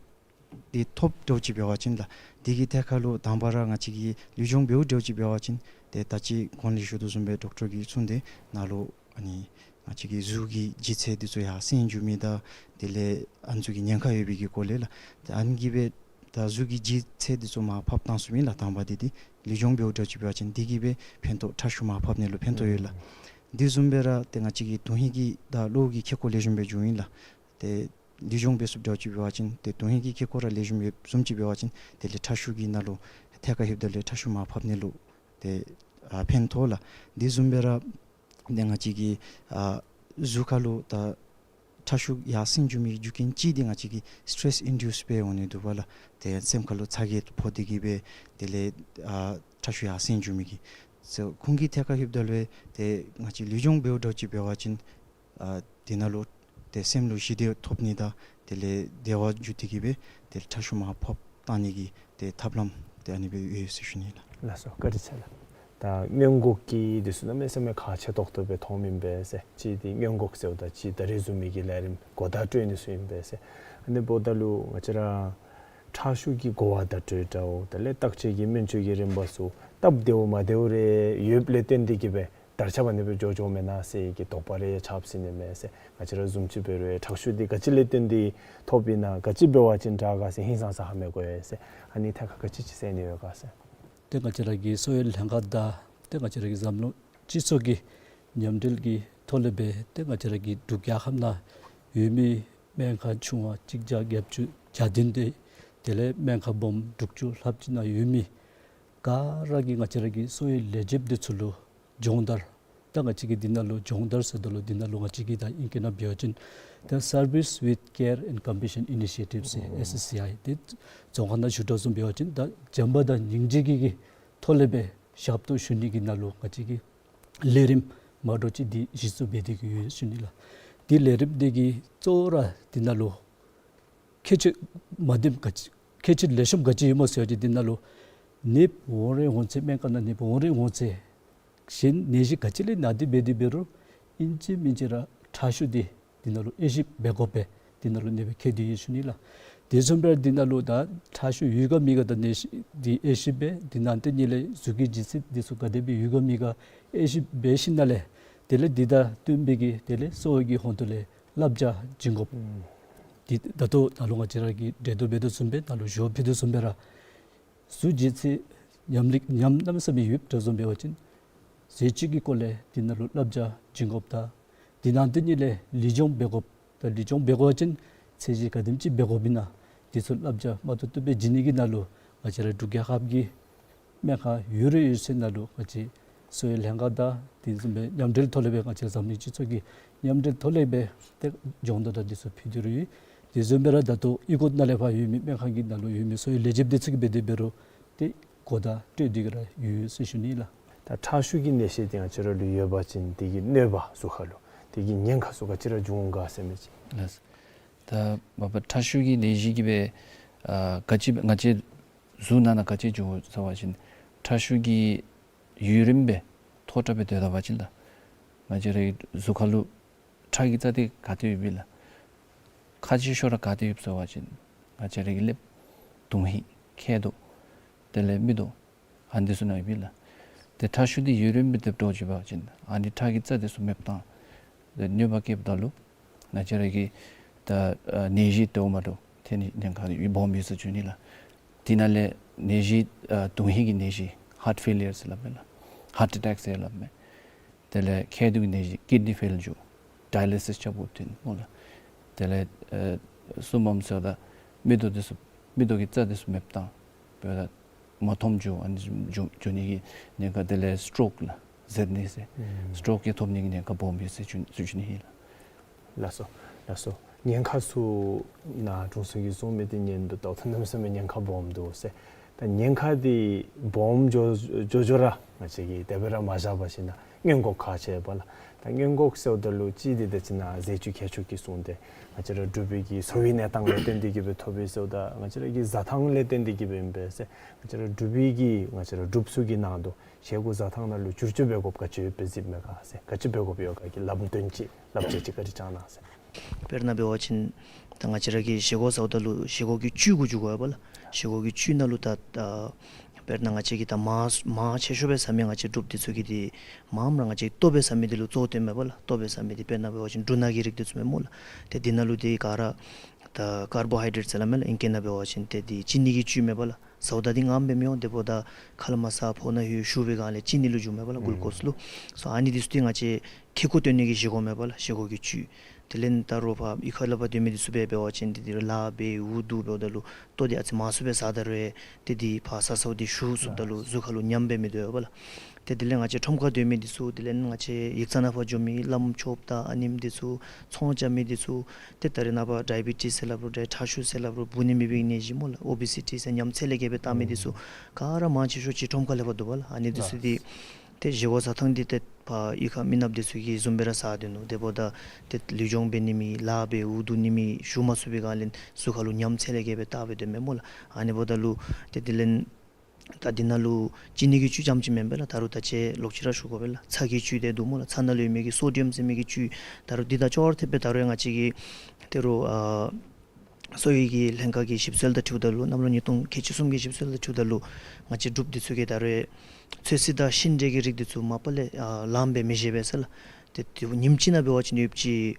འདི་ཐོབ་འདྲཝ་ཅིག་འབད་བ་ཅིན་ལགས། དེ་གི་ཐད་ཁར་ལུ་དང་པ་ར་ང་བཅས་ཀྱིས་ལུས་སྦྱོང་འབདཝ་འདྲཝ་ཅིག་འབད་བ་ཅིན་ཏེ་ད་ཅི་གོང་ལས་ཞུ་དོ་བཟུམ་སྦེ་ཌོག་ཊར་གྱིས་གསུངས་ཏེ་ནཱ་ལུ་ཨ་ནི་ང་བཅས་ཀྱི་གཟུགས་ཀྱི་ལྗིད་ཚད་འདི་ཚུ་ཡར་སེང་འགྱོ་མི་དང་དེ་ལས་ཨ་ནི་ཚུ་གི་ཉེན་ཁ་ཡོད་པའི་གི་སྐོར་ལས་ལགས། ཏེ་ཨ་ནི་གིས་སྦེ་ད་གཟུགས་ཀྱི་ལྗིད་ཚད་འདི་ཚུ་མར་ཕབ་བཏང་ཚུགས་མི་ལགས། དང་པ་འདི་འདི་ལུས་སྦྱོང་འབདཝ་འདྲཝ་ཅིག་འབད་བ་ཅིན་འདི་གིས་སྦེ་ཕན་ཐོགས་ཁྲག་ཤུགས་མར་ཕབ་ནི་ལུ་ཕན་ཐོགས་ཡོད་ལགས། དེ་བཟུམ་སྦེ་ར་ཏེ་ང་བཅས་ཀྱི་དོན་ཧིང་གི་དང་གློ་བོ་གི་ཁེ་ཀོ་ལེགས་ཤོམ་སྦེ་འབྱུང་ཡི་ལགས། ཏེ་ལུས་སྦྱོང་འབད་ཚུགསཔ་འདྲཝ་ཅིག་འབད་བ་ཅིན་ཏེ་དོན་ཧིང་གི་ཁེ་ཀོ་ར་ལེགས་ཤོམ་ཡོདཔ་བཟུམ་ཅིག་འབད་བ་ཅིན་དེ་ལས་ཁྲག་ཤུགས་ཀྱི་ནང་ལུ་ཐད་ཁར་ལྷོདཔ་ད་ལུ་ཁྲག་ཤུགས་མར་ཕབ་ནི་ལུ་ཏེ་ཨ་ཕན་ཐོགས་ལགས། དེ་བཟུམ་སྦེ་ར་ཏེ་ང་བཅས་ཀྱི་ཨ་གཟུགས་ཁར་ལུ་ད་ཁྲག་ཤུགས་ཡར་སེང་འགྱོ་མི་རྒྱུ་རྐྱེན་གཅིག་འདི་ང་བཅས་ཀྱི་སི་ཊེསི་ཨིན་ཌིའུསི་སྦེ་འོང་ནི་འདུག་པ་ལགས། ཏེ་སེམས་ཁར་ལུ་ཚ་གྱང་ཕོག་སྟེ་གིས་སྦེ་དེ་ལས་ཨ་ཁྲག་ཤུགས་ཡར་སེང་འགྱོ་མི་གི། སོ་ཁོང་གི་ཐད་ཁར་ལྷོདཔ་ད་ལུ་ཏེ་ང་བཅས་ལུས་སྦྱོང་འབདཝ་འདྲཝ་ཅིག་འབད་བ་ཅིན་ཨ་དེ་ནང་ལུ་ཏེ་སེམས་ལུ་ཞི་བདེ་ཐོབ་ནི་དང་དེ་ལས་བདེ་བ་འཇུ་སྟེ་གིས་སྦེ་དེ་ལས་ཁྲག་ཤུགས་མར་ཕབ་བཏང་ནི་གི་ཏེ་ཐབས་ལམ་ཏེ་ཨ་ནི་སྦེ་ཡོད་ཟེར་ཞུ་ནི་ལགས། ལགས་སོ། བཀའ་དྲིན་ཆེ་ལགས། ད་སྔོན་འགོག་གི་དེ་ཚུ་གནམ་མེད་ས་མེད་ཁག་ཆེ་ཏོག་ཏོ་སྦེ་མཐོངམ་ཨིན་པས་ཟེར། གཅིག་འདི་སྔོན་འགོག་ཟེརཝ་ད་གཅིག་ད་རིས་བཟུམ་མའི་གི་ལས་རིམ་གོ་བརྡ་སྤྲོད་ནི་ཚུ་ཨིན་པས་ཟེར། ཨ་ནི་འབདཝ་ད་ལུ་ང་བཅས་ར་ཁྲག་ཤུགས་ཀྱི་གོ་བ་བརྡ་སྤྲོད་འདྲཝ་དེ་ལས་བརྟག་དཔྱད་ཀྱི་སྨན་བཅོས་ཀྱི་རིམ་པ་ཚུ་སྟབས་བདེཝ་མ་བདེཝ་རེ་ཡོདཔ་ལས་བརྟེན་ཏེ་གིས་སྦེ་དར་ཁྱབ་ཨ་ནི་སྦེ་འགྱོ་འགྱོཝ་མེན་ན་ཟེར་གྱི་དོགས་པ་རེ་ཡང་ཆགས་སྲིད་ནི་མས་ཟེར། ང་བཅས་ར་བཟུམ་ཅིག་འབད་རུང་ཁྲག་ཤུགས་འདི་ག་ཅི་ལས་བརྟེན་ཏེ་ཐོབ་ཨིན་ན་ག་ཅི་འབད་བ་ཅིན་དྲག་ག་ཟེར་ཧིང་སངས་ས་ཧ་མི་གོ་ཡི་ཟེར། ཨ་ནི་ཐད་ཁར་ག་ཅི་ཅིག་ཟེར་ནི་ཡོད་ག་ཟེར། ཏེ་ང་བཅས་ར་གི་གསོ་བའི་ལྷན་ཁག་དང་ཏེ་ང་བཅས་ར་གི་འཛམ་གླིང་སྤྱི་ཚོགས་ཀྱི་མཉམ་འབྲེལ་གྱི་ཐོག་ལས་སྦེ་ཏེ་ང་བཅས་ར་གི་འབྲུག་རྒྱལ་ཁབ་ནང་ཡོད་མི་སྨན་ཁང་ཆུང་བ་གཅིག་བརྒྱ་བརྒྱད་ཅུ་གྱ་བདུན་དེ་དེ་ལས་སྨན་ཁང་སྦོམ་དྲུག་ཅུ་ལྷགཔ་ཅིག་ནང་ཡོད་མི་ག་ར་གིས་ང་བཅས་ར་གི་གསོ་བའི་ལས་བྱེདཔ་འདི་ཚུ་ལུ་སྦྱོང་བརྡར། ད་ང་བཅས་ཀྱིས་འདི་ནང་ལུ་སྦྱོང་བརྡར་ཟེརཝ་ད་ལུ་འདི་ནང་ལུ་ང་བཅས་ཀྱིས་ད་ཨིང་སྐད་ནང་འབད་བ་ཅིན་ད་Service with Care and Compassion Initiative ཟེར་ཨེསི་ཨེསི་སི་ཨའི་འདི་རྫོང་ཁ་ནང་ཞུ་དོ་བཟུམ་འབད་བ་ཅིན་ད་བྱམས་པ་དང་སྙིང་རྗེ་གི་གི་ཐོག་ལས་སྦེ་ཞབས་ཏོག་ཞུ་ནི་གི་ནང་ལུ་ང་བཅས་ཀྱིས་ལས་རིམ་མ་འདྲཝ་ཅིག་འདི་གཞི་བཙུགས་འབད་དེ་གི་ཡོད་ཟེར་ཞུ་ནི་ལགས། འདི་ལས་རིམ་འདི་གི་གཙོ་བོ་ར་འདི་ནང་ལུ་ཁྱད་ཆོས་མ་བདེཝ་ག་ཅི་ཁྱད་ཆོས་ལེགས་ཤོམ་ག་ཅི་ཡོདཔ་སྨོ་ཟེར་བ་ཅིན་འདི་ནང་ལུ་ནདཔ་འོང་རན་འོང་ཚེ་སྨན་ཁང་ནང་ནདཔ་འོང་རན་འོང་ཚེ་གཞན་ནད་གཞི་ག་ཅི་ལས་ན་སྟེ་འབད་དེ་འབད་རུང་ཨིན་ཅི་མིན་ཅི་ར་ཁྲག་ཤུགས་འདི་འདི་ནང་ལུ་དབྱེ་ཞིབ་འབད་དགོ་པས། འདི་ནང་ལུ་ནདཔ་ཁྱད་དེ་ཡོད་ཟེར་ཞུ་ནི་ལགས། དེ་བཟུམ་སྦེ་འདི་ནང་ལུ་ད་ཁྲག་ཤུགས་ཡོད་ག་མེད་ག་ད་ནད་གཞི་འདི་དབྱེ་ཞིབ་འབད། དེ་ནང་དེ་ཉིད་ལས་གཟུགས་ཀྱི་ལྗིད་ཚད་འདི་ཚུ་ག་དེ་སྦེ་ཡོད་ག་མེད་ག་དབྱེ་ཞིབ་འབད་ཞིནམ་ལས་དེ་ལས་འདི་དང་བསྟུན་པའི་གི་དེ་ལས་གསོ་བའི་གི་ཧོངས་ཏོ་ལས་བསླབ་བྱ་བྱིན་དགོཔ། ཨུམ། འདི་ད་ལྟོ་ནཱ་ལུ་ང་བཅས་ར་གིས་འགྲེལ་བརྡ་འབད་དོ་བཟུམ་སྦེ་ནཱ་ལུ་ཞུ་བ་ཕུལ་དོ་བཟུམ་སྦེ་ར་གཟུགས་ཀྱི་ལྗིད་ཚད་ཉམས་ལེགས་ཉམས་གནམ་མེད་ས་མེད་ཡོདཔ་འདྲཝ་བཟུམ་འབད་བ་ཅིན་ཟས་བཅུད་ཀྱི་སྐོར་ལས་འདི་ནང་ལུ་བསླབ་བྱ་བྱིན་དགོཔ་དང་འདི་ནང་དེ་ཉིད་ལས་ལུས་སྦྱོང་འབད་དགོཔ་དང་ལུས་སྦྱོང་འབད་དགོ་པ་ཅིན་ཚད་གཞི་ག་དེམ་ཅིག་འབད་དགོཔ་ཨིན་ན་འདི་ཚུ་བསླབ་བྱ་མ་ཏོག་ཏོ་སྦེ་བྱིན་ནི་གི་ནང་ལུ་ང་བཅས་ར་འབྲུག་རྒྱལ་ཁབ་ཀྱི་སྨན་ཁང་ཡོད་རེ་ཡོད་ཚད་ནང་ལུ་ང་བཅས་གསོ་བའི་ལྷན་ཁག་དང་དེ་བཟུམ་སྦེ་མཉམ་འབྲེལ་ཐོག་ལས་སྦེ་ང་བཅས་འཛམ་གླིང་སྤྱི་ཚོགས་ཀྱི་མཉམ་འབྲེལ་ཐོག་ལས་སྦེ་ཏེ་སྦྱོང་བརྡར་དང་འདི་ཚུ་ཕུལ་ཏེ་ར་ཡོད། དེ་བཟུམ་སྦེ་ར་ད་ལྟོ་ཨི་ཀོ་ནང་ལས་ཕར་ཡོད་མི་སྨན་ཁང་གི་ནང་ལུ་ཡོད་མི་གསོ་བའི་ལས་བྱེདཔ་འདི་ཚུ་གིས་འབད་དེ་འབད་རུང་ཏེ་གོ་བརྡ་སྤྲོད་དེ་གི་ར་ཡོད་ཟེར་ཞུ་ནི་ལགས། ད་ཁྲག་ཤུགས་ཀྱི་ནད་གཞི་འདི་ང་བཅས་ར་ལུ་ཡོད་པ་ཅིན་དེ་གི་གནོད་པ་གཟུགས་ཁར་ལུ་དེ་གི་ཉེན་ཁ་ཚུ་ག་ཅི་ར་འབྱུང་ག་ཟེར་མི་ཅིག། ལགས། ད་མ་པ་ཁྲག་ཤུགས་ཀྱི་ནད་གཞི་གིས་སྦེ་ཨ་ག་ཅི་ང་བཅས་གཟུགས་ནང་ན་ག་ཅི་འབྱུང་ཟེར་བ་ཅིན་ཁྲག་ཤུགས་ཀྱི་ཡུན་རིངམོ་སྦེ་མཐོ་དྲགས་སྦེ་སྡོད་ད་པ་ཅིན་ད་ང་བཅས་རའི་གཟུགས་ཁར་ལུ་ཁྲག་གི་རྩ་འདི་ག་ཏེ་ཡོདཔ་ཨིན་ལགས། ཁག་ཆེ་ཤོས་ར་ག་ཏེ་ཡོདཔ་ཟེར་བ་ཅིན་ང་བཅས་རའི་གི་ལེབ། དོན་ཧིང་། མཁལ་རྡོག། དེ་ལས་མིག་ཏོ། ཨ་ནི་འདི་ཚུ་ནང་ཡོདཔ་ཨིན་ལགས། ཏེ་ཁྲག་ཤུགས་འདི་ཡུན་རིངམོ་སྦེ་སྡོད་དོ་བཟུམ་འབད་བ་ཅིན་ཨ་ནི་ཁྲག་གི་རྩ་འདི་ཚུ་མེདཔ་བཏང་སྟེ་གནོད་པ་བསྐྱལཝ་ད་ལུ་ང་བཅས་རའི་གི་ད་ཨ་ནད་གཞི་དེ་འོ་མ་འདྲཝ་ཐོན་ནི་ཉེན་ཁ་སྦོམ་ཡོད་ཟེར་ཞུ་ནི་ལགས། དེ་ནང་ལས་ནད་གཞི་ཨ་དོན་ཧིང་གི་ནད་གཞི་ཧཱརཊ་ཕེ་ལི་ཡར་ཟེར་སླབ་མས་ལགས། ཧཱརཊ་ཨེ་ཊེཀ་ཟེར་སླབ་མས། དེ་ལས་མཁལ་རྡོག་གི་ནད་གཞི་ཀིཌ་ནི་ཕེལ་འགྱོ། ཌའི་ལི་སིས་རྐྱབ་དགོཔ་ཐོན་སྨོ་ལགས། དེ་ལས་ཨེ་གསུམ་པམ་ཟེརཝ་ད་མིག་ཏོ་འདི་ཚུ་མིག་ཏོ་གི་རྩ་འདི་ཚུ་མེདཔ་བཏང་འབདཝ་ད་མ་མཐོངམ་འགྱོ། ཨ་ནི་འགྱོ་འགྱོ་ནི་གི་ཉེན་ཁ། དེ་ལས་སི་ཊོག་ལགས་ཟེར་ནི་ཟེར། ཨུམ། སི་ཊོག་གི་ཐོབ་ནི་གི་ཉེན་ཁ་སྦོམ་ཡོད་ཟེར་ཞུ་ཞུ་ནི་ཨིན་ལགས། ལགས་སོ། ལགས་སོ། ཉེན་ཁ་ཚུ་ནཱ་དྲུང་འཚོ་གིས་གསུངས་མི་འདི་ཉན་དོ་བཟུམ་གནམ་མེད་ས་མེད་ཉེན་ཁ་སྦོམ་འདུག་ཟེར། ད་ཉེན་ཁ་འདི་སྦོམ་འགྱོ་འགྱོ་འགྱོ་ར་ང་བཅས་ཀྱིས་དེ་སྦེ་ར་མ་བཞག་པར་ཞིནམ་ན་སྔོན་འགོག་ཁག་ཆེ་བས་ལགས། ད་སྔོན་འགོག་ཟེརཝ་ད་ལུ་གཅིག་འདི་ད་ཅི་ནཱ་ཟས་བཅུད་མཁས་མཆོག་གིས་གསུངས་ཏེ་ང་བཅས་ར་འབྲུག་པའི་གི་གསོ་བའི་གནས་སྟངས་ལས་བརྟེན་ཏེ་གིས་སྦེ་ཐོབ་པས་ཟེརཝ་ད་ང་བཅས་ར་གི་བཟའ་ཐངས་ལས་བརྟེན་ཏེ་གིས་སྦེ་ཨིན་པས་ཟེར། ང་བཅས་ར་འབྲུག་པའི་གི་ང་བཅས་ར་འབྲུགཔ་ཚུ་གི་ནང་དུ་བཞེས་སྒོ་བཟའ་ཐངས་ནང་ལུ་བསྒྱུར་བཅོས་འབད་དགོཔ་ག་ཅི་ཡོདཔ་སྦེ་གཟིགསཔ་མས་ག་ཟེར། ག་ཅི་འབད་དགོཔ་ཡོད་ག་གི་ལམ་སྟོན་ཅིག་བསླབ་བྱ་ཅིག་བཀའ་དྲིན་བསྐྱང་གནང་ཟེར། དཔེར་ན་འབད་བ་ཅིན་ད་ང་བཅས་ར་གིས་བཞེས་སྒོ་བཟའཝ་ད་ལུ་བཞེས་སྒོ་གི་བཅུད་གུ་འགྱུར་དགོ་པས་ལགས། བཞེས་སྒོ་གི་བཅུད་ནང་ལུ་ད་ད་དཔེར་ན་ང་བཅས་ཀྱིས་ད་མར་མར་ཆེ་ཤོས་སྦེ་ཟ་མི་ང་བཅས་འབྲུགཔ་འདི་ཚུ་གིས་འདི་མངམ་ར་ང་བཅས་ལྟོ་སྦེ་ཟ་མི་འདི་ལུ་གཙོ་བོ་བཏོནམ་མས་པ་ལགས། ལྟོ་སྦེ་ཟ་མི་འདི་དཔེར་ན་འབད་བ་ཅིན་འབྲུ་སྣ་གི་རིགས་འདི་ཚུ་མས་སྨོ་ལགས། ཏེ་འདི་ནང་ལུ་འདི་ག་ར་ད་ཀར་བོ་ཧའི་ཌེ་རེཊ་ཟེར་སླབ་མས་ལགས། ཨིང་སྐད་ནང་འབད་བ་ཅིན་ཏེ་འདི་ཅི་ནི་གི་བཅུད་མས་པ་ལགས། ཟཝ་ད་འདི་ངམ་སྦེ་མི་འོང་། དེ་འབདཝ་ད་ཁ་ལས་མར་ཟ་ཕོཝ་ནང་ལྷོད་ཞུ་བའི་སྒང་ལས་ཅི་ནི་ལུ་འགྱུརཝ་མས་པ་ལགས། གུལ་ཀོསི་ལུ། སོ་ཨ་ནི་འདི་ཚུ་འདི་ང་བཅས་ཁེ་ཀོ་སྟོན་ནི་གི་བཞེས་སྒོ་མས་པ་ལགས། བཞེས་སྒོ་གི་བཅུད། དེ་ལས་ད་རུང་ཕར་གཡུས་ཁ་ལས་ཕར་སྡོད་མི་འདི་ཚུ་སྦེ་འབད་བ་ཅིན་འདི་འདི་ལཱ་འབད་འུ་སྡུག་འབདཝ་ད་ལུ་ལྟོ་འདི་ཨ་ཙི་མང་སུ་སྦེ་ཟ་ད་རུང་ཏེ་འདི་ཕར་ཟ་ཟཝ་འདི་ཞུ་ཚུགསཔ་ད་ལུ་གཟུགས་ཁར་ལུ་ཉམས་སྦེ་མི་སྡོད་པ་ལགས། ཏེ་དེ་ལས་ང་བཅས་ཁྲོམ་ཁར་སྡོད་མི་འདི་ཚུ་དེ་ལས་ང་བཅས་ཡིག་ཚང་ནང་ཕར་འགྱོ་མི་བླམ་ཆོསཔ་དང་ཨ་ནེམ་འདི་ཚུ་ཚོང་རྐྱབ་མི་འདི་ཚུ་ཏེ་ད་རེས་ནངས་པ་ཌའི་བི་ཊིས་ཟེར་སླབ་རུང་ཁྲག་ཤུགས་ཟེར་སླབ་རུང་འབུ་ནི་མེད་པའི་ནད་གཞི་སྨོ་ལགས། ཨོ་བི་སི་ཊི་ཟེར་ཉམས་ཚད་ལས་བརྒལ་སྦེ་བཏང་མི་འདི་ཚུ་ག་ར་མང་ཆེ་ཤོས་ཅིག་ཁྲོམ་ཁ་ལས་ཕར་འདུག་པ་ལགས། ཨ་ནི་འདི་ཚུ་འདི་ཏེ་བཞེས་སྒོ་བཟའ་ཐངས་འདི་ཏེ་ཕར་གཡུས་ཁ་མི་ནགཔ་འདི་ཚུ་གིས་བཟུམ་སྦེ་ར་ཟ་སྡོད་ནུག། དེ་འབདཝ་ད་ཏེ་ལུས་སྦྱོང་འབད་ནི་མེད། ལཱ་འབད་འུ་སྡུག་ནི་མེད། ཞུ་མ་ཚུགས་པའི་སྒང་ལས་གཟུགས་ཁར་ལུ་ཉམས་ཚད་ལས་བརྒལ་སྦེ་བཏང་སྦེ་སྡོདཔ་མས་སྨོ་ལགས། ཨ་ནི་འབདཝ་ད་ལུ་ཏེ་དེ་ལས་ ད་འདི་ནང་ལུ་ཅི་ནི་གི་བཅུད་ཙམ་ཅིག་མེན་པས་ལགས། ད་རུང་ད་ཅི་ལོག་ཅི་ར་ཞུ་དགོ་པས་ལགས། ཚྭ་གི་བཅུད་དེ་འདུག་སྨོ་ལགས། ཚྭ་ནང་ལུ་ཡོད་མི་གི་སོ་ཌི་ཡམ་ཟེར་མི་གི་བཅུད། ད་རུང་འདི་དང་ཅོག་ར་འཐདཔ་སྦེ་ད་རུང་ཡང་ང་བཅས་ཀྱིས་ད་རུང་ཨ་གསོ་བའི་གི་ལྷན་ཁག་གི་ཞིབ་འཚོལ་དང་འཁྲིལཝ་ད་ལུ་གནམ་ལོ་ཉིས་སྟོང་ཁལ་གཅིག་གསུམ་གྱི་ཞིབ་འཚོལ་དང་འཁྲིལཝ་ད་ལུ་ང་བཅས་འབྲུགཔ་འདི་ཚུ་གིས་ད་རུང་ཚོད་བསྲེ་དང་ཤིང་འབྲས་ཀྱི་རིགས་འདི་ཚུ་མ་པ་ལས་ཨ་ལངམ་སྦེ་མི་བཞེས་པས་ཟེར་ལགས། ཏེ་དུས་ཉིནམ་གཅིག་ནང་འབད་བ་ཅིན་ཡོདཔ་ཅིག་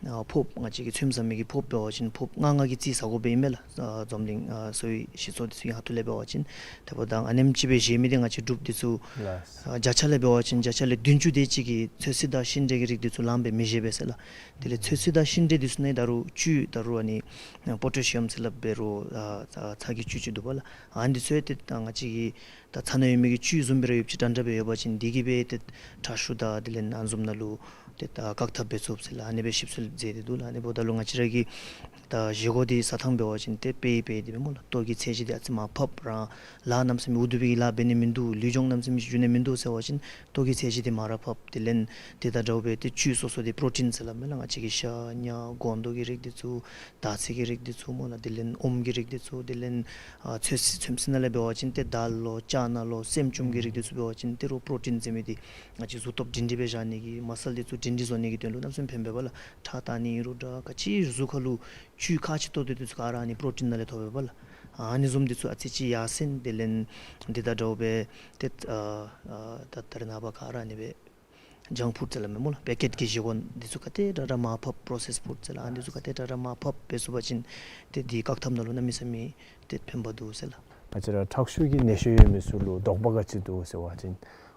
ཨ་ཕོརཔ་ང་བཅས་ཀྱིས་ཚོདམ་ཟ་མི་གི་ཕོརཔ་འབད་བ་ཅིན་ཕོརཔ་ལྔ་ལྔ་གི་རྩིས་ཟ་དགོཔ་སྦེ་ཨིན་མས་ལགས། ཨ་འཛམ་གླིང་ཨ་གསོ་བའི་ཞིག་གསོ་འདི་ཚུ་གི་ཁ་ཐུག་ལས་འབད་བ་ཅིན། དེ་འབདཝ་ད་ཨ་ནེམ་ཅིག་སྦེ་བཞེས་མི་འདི་ང་བཅས་འབྲུགཔ་འདི་ཚུ་ལགས། ཨ་བརྒྱ་ཆ་ལས་འབད་བ་ཅིན་བརྒྱ་ཆ་ལས་བདུན་ཅུ་དེ་ཅིག་གིས་ཚོད་བསྲེ་དང་ཤིང་འབྲས་ཀྱི་རིགས་འདི་ཚུ་ལངམ་སྦེ་མི་བཞེས་པས་ཟེར་ལགས། དེ་ལས་ཚོད་བསྲེ་དང་ཤིང་འབྲས་འདི་ཚུ་ནང་ད་རུང་བཅུད་ད་རུང་ཨ་ནི་པོ་ཊེ་ཤི་ཡམ་ཟེར་སླབ་འབད་རུང་ཨ་ཚྭ་གི་བཅུད་ཅིག་འདུག་པ་ལགས། ཨ་ནི་འདི་ཚུ་ཡང་ཏེ་ད་ང་བཅས་ཀྱི་ད་ཚྭ་ནང་ཡོད་མི་གི་བཅུད་བཟུམ་སྦེ་ར་ཡོདཔ་ཅིག་འདྲན་འདྲ་སྦེ་ཡོད་པ་ཅིན་འདི་གིས་སྦེ་ཏེ་ཁྲག་ཤུགས་དང་དེ་ལས་ཨ་ནི་བཟུམ་ནང་ལུ་ཏེ་ད་བཀག་ཐབས་འབད་ཚུགས་ཟེར་ལགས། ཨ་ནི་སྦེ་ཞིབ་འཚོལ་མཛད་དེ་འདུག་ལགས། ཨ་ནི་འབདཝ་ད་ལུ་ང་བཅས་ར་གི་ད་བཞེས་སྒོ་འདི་ཟ་ཐངས་འབད་བ་ཅིན་ཏེ་དཔེ་དཔེ་འདི་སྦེ་སྨོ་ལགས། ལྟོ་གི་ཚད་གཞི་འདི་ཨ་ཙི་མར་ཕབ་ར་ལཱ་གནམ་མེད་ས་མེད་ཨུ་ཐུག་པའི་གི་ལཱ་འབད་ནི་མིན་འདུག། ལུས་སྦྱོང་གནམ་མེད་ས་མེད་ཅིག་འགྱོ་ནི་མིན་འདུག་ཟེར་བ་ཅིན་ལྟོ་གི་ཚད་གཞི་འདི་མར་ར་ཕབ། དེ་ལས་དེ་དང་འདྲཝ་སྦེ་ཏེ་བཅུད་སོ་སོ་འདི་པྲོ་ཊིན་ཟེར་སླབ་མས་ལགས། ང་བཅས་ཀྱི་ཤ་ཉ་སྒོང་རྡོག་གི་རིགས་འདི་ཚུ་དར་ཚིལ་གྱི་རིགས་འདི་ཚུ་སྨོ་ལགས། དེ་ལས་ཨོམ་གྱི་རིགས་འདི་ཚུ། དེ་ལས་ཨ་ཚོད་བསྲེ་ཚོད་བསྲེ་ནང་ལས་འབད་བ་ཅིན་ཏེ་དཱལ་ལོ་ཅ་ན་ལོ་སྲནམ་ཅུམ་གྱི་རིགས་འདི་ཚུ་འབད་བ་ཅིན་ཏེ་རོགས་པྲོ་ཊིན་ཟེར་མི་འདི་ང་བཅས་གཟུགས་སྟོབས་སྒྲིང་སྒྲི་སྦེ་བཞག་ནི་གི་མ་སཱལ་འདི་ཚུ་སྒྲིང་སྒྲི་བཟོ་ནི་གི་དོན་ལུ་གནམ་མེད་ས་མེད་ཕན་པས་པ་ལགས། ཁྲག་བཏང་ནི་ཨིན་རུང་འདྲ་ག་ཅི་གཟུགས་ཁར་ལུ་བཅུད་ཁག་ཆེ་ཏོག་ཏོ་འདི་ཚུ་ག་ར་ཨ་ནི་པྲོ་ཊིན་ནང་ལས་ཐོབ་པས་པ་ལགས། ཨ་ནི་བཟུམ་འདི་ཚུ་ཨ་ཙི་ཅིག་ཡར་སེང་། དེ་ལས་འདི་དང་འདྲཝ་སྦེ་ཏེ་ཨ་ཨ་ད་ད་རེས་ནངས་པ་ག་ར་ཨ་ནི་སྦེ་ཇང་ཕུཌ་ཟེར་སླབ་མས་སྨོ་ལགས། པེ་ཀེཊ་གི་བཞེས་སྒོ་འདི་ཚུ་ག་དེ་དྲག་དྲག་མར་ཕབ། པྲོ་སེསཌ་ཕུཌ་ཟེར་སླབ། ཨ་ནི་འདི་ཚུ་ག་དེ་དྲག་དྲག་མར་ཕབ་འབད་ཚུགས་པ་ཅིན་ཏེ་འདི་བཀག་ཐབས་ནང་ལུ་གནམ་མེད་ས་མེད་ཏེ་ཕན་པ་འདུག་ཟེར་ལགས། ང་བཅས་ར་ཁྲག་ཤུགས་ཀྱི་ནད་གཞི་ཡོད་མི་ཚུ་ལུ་དོགས་པ་ག་ཅི་འདུག་ཟེར་བ་ཅིན་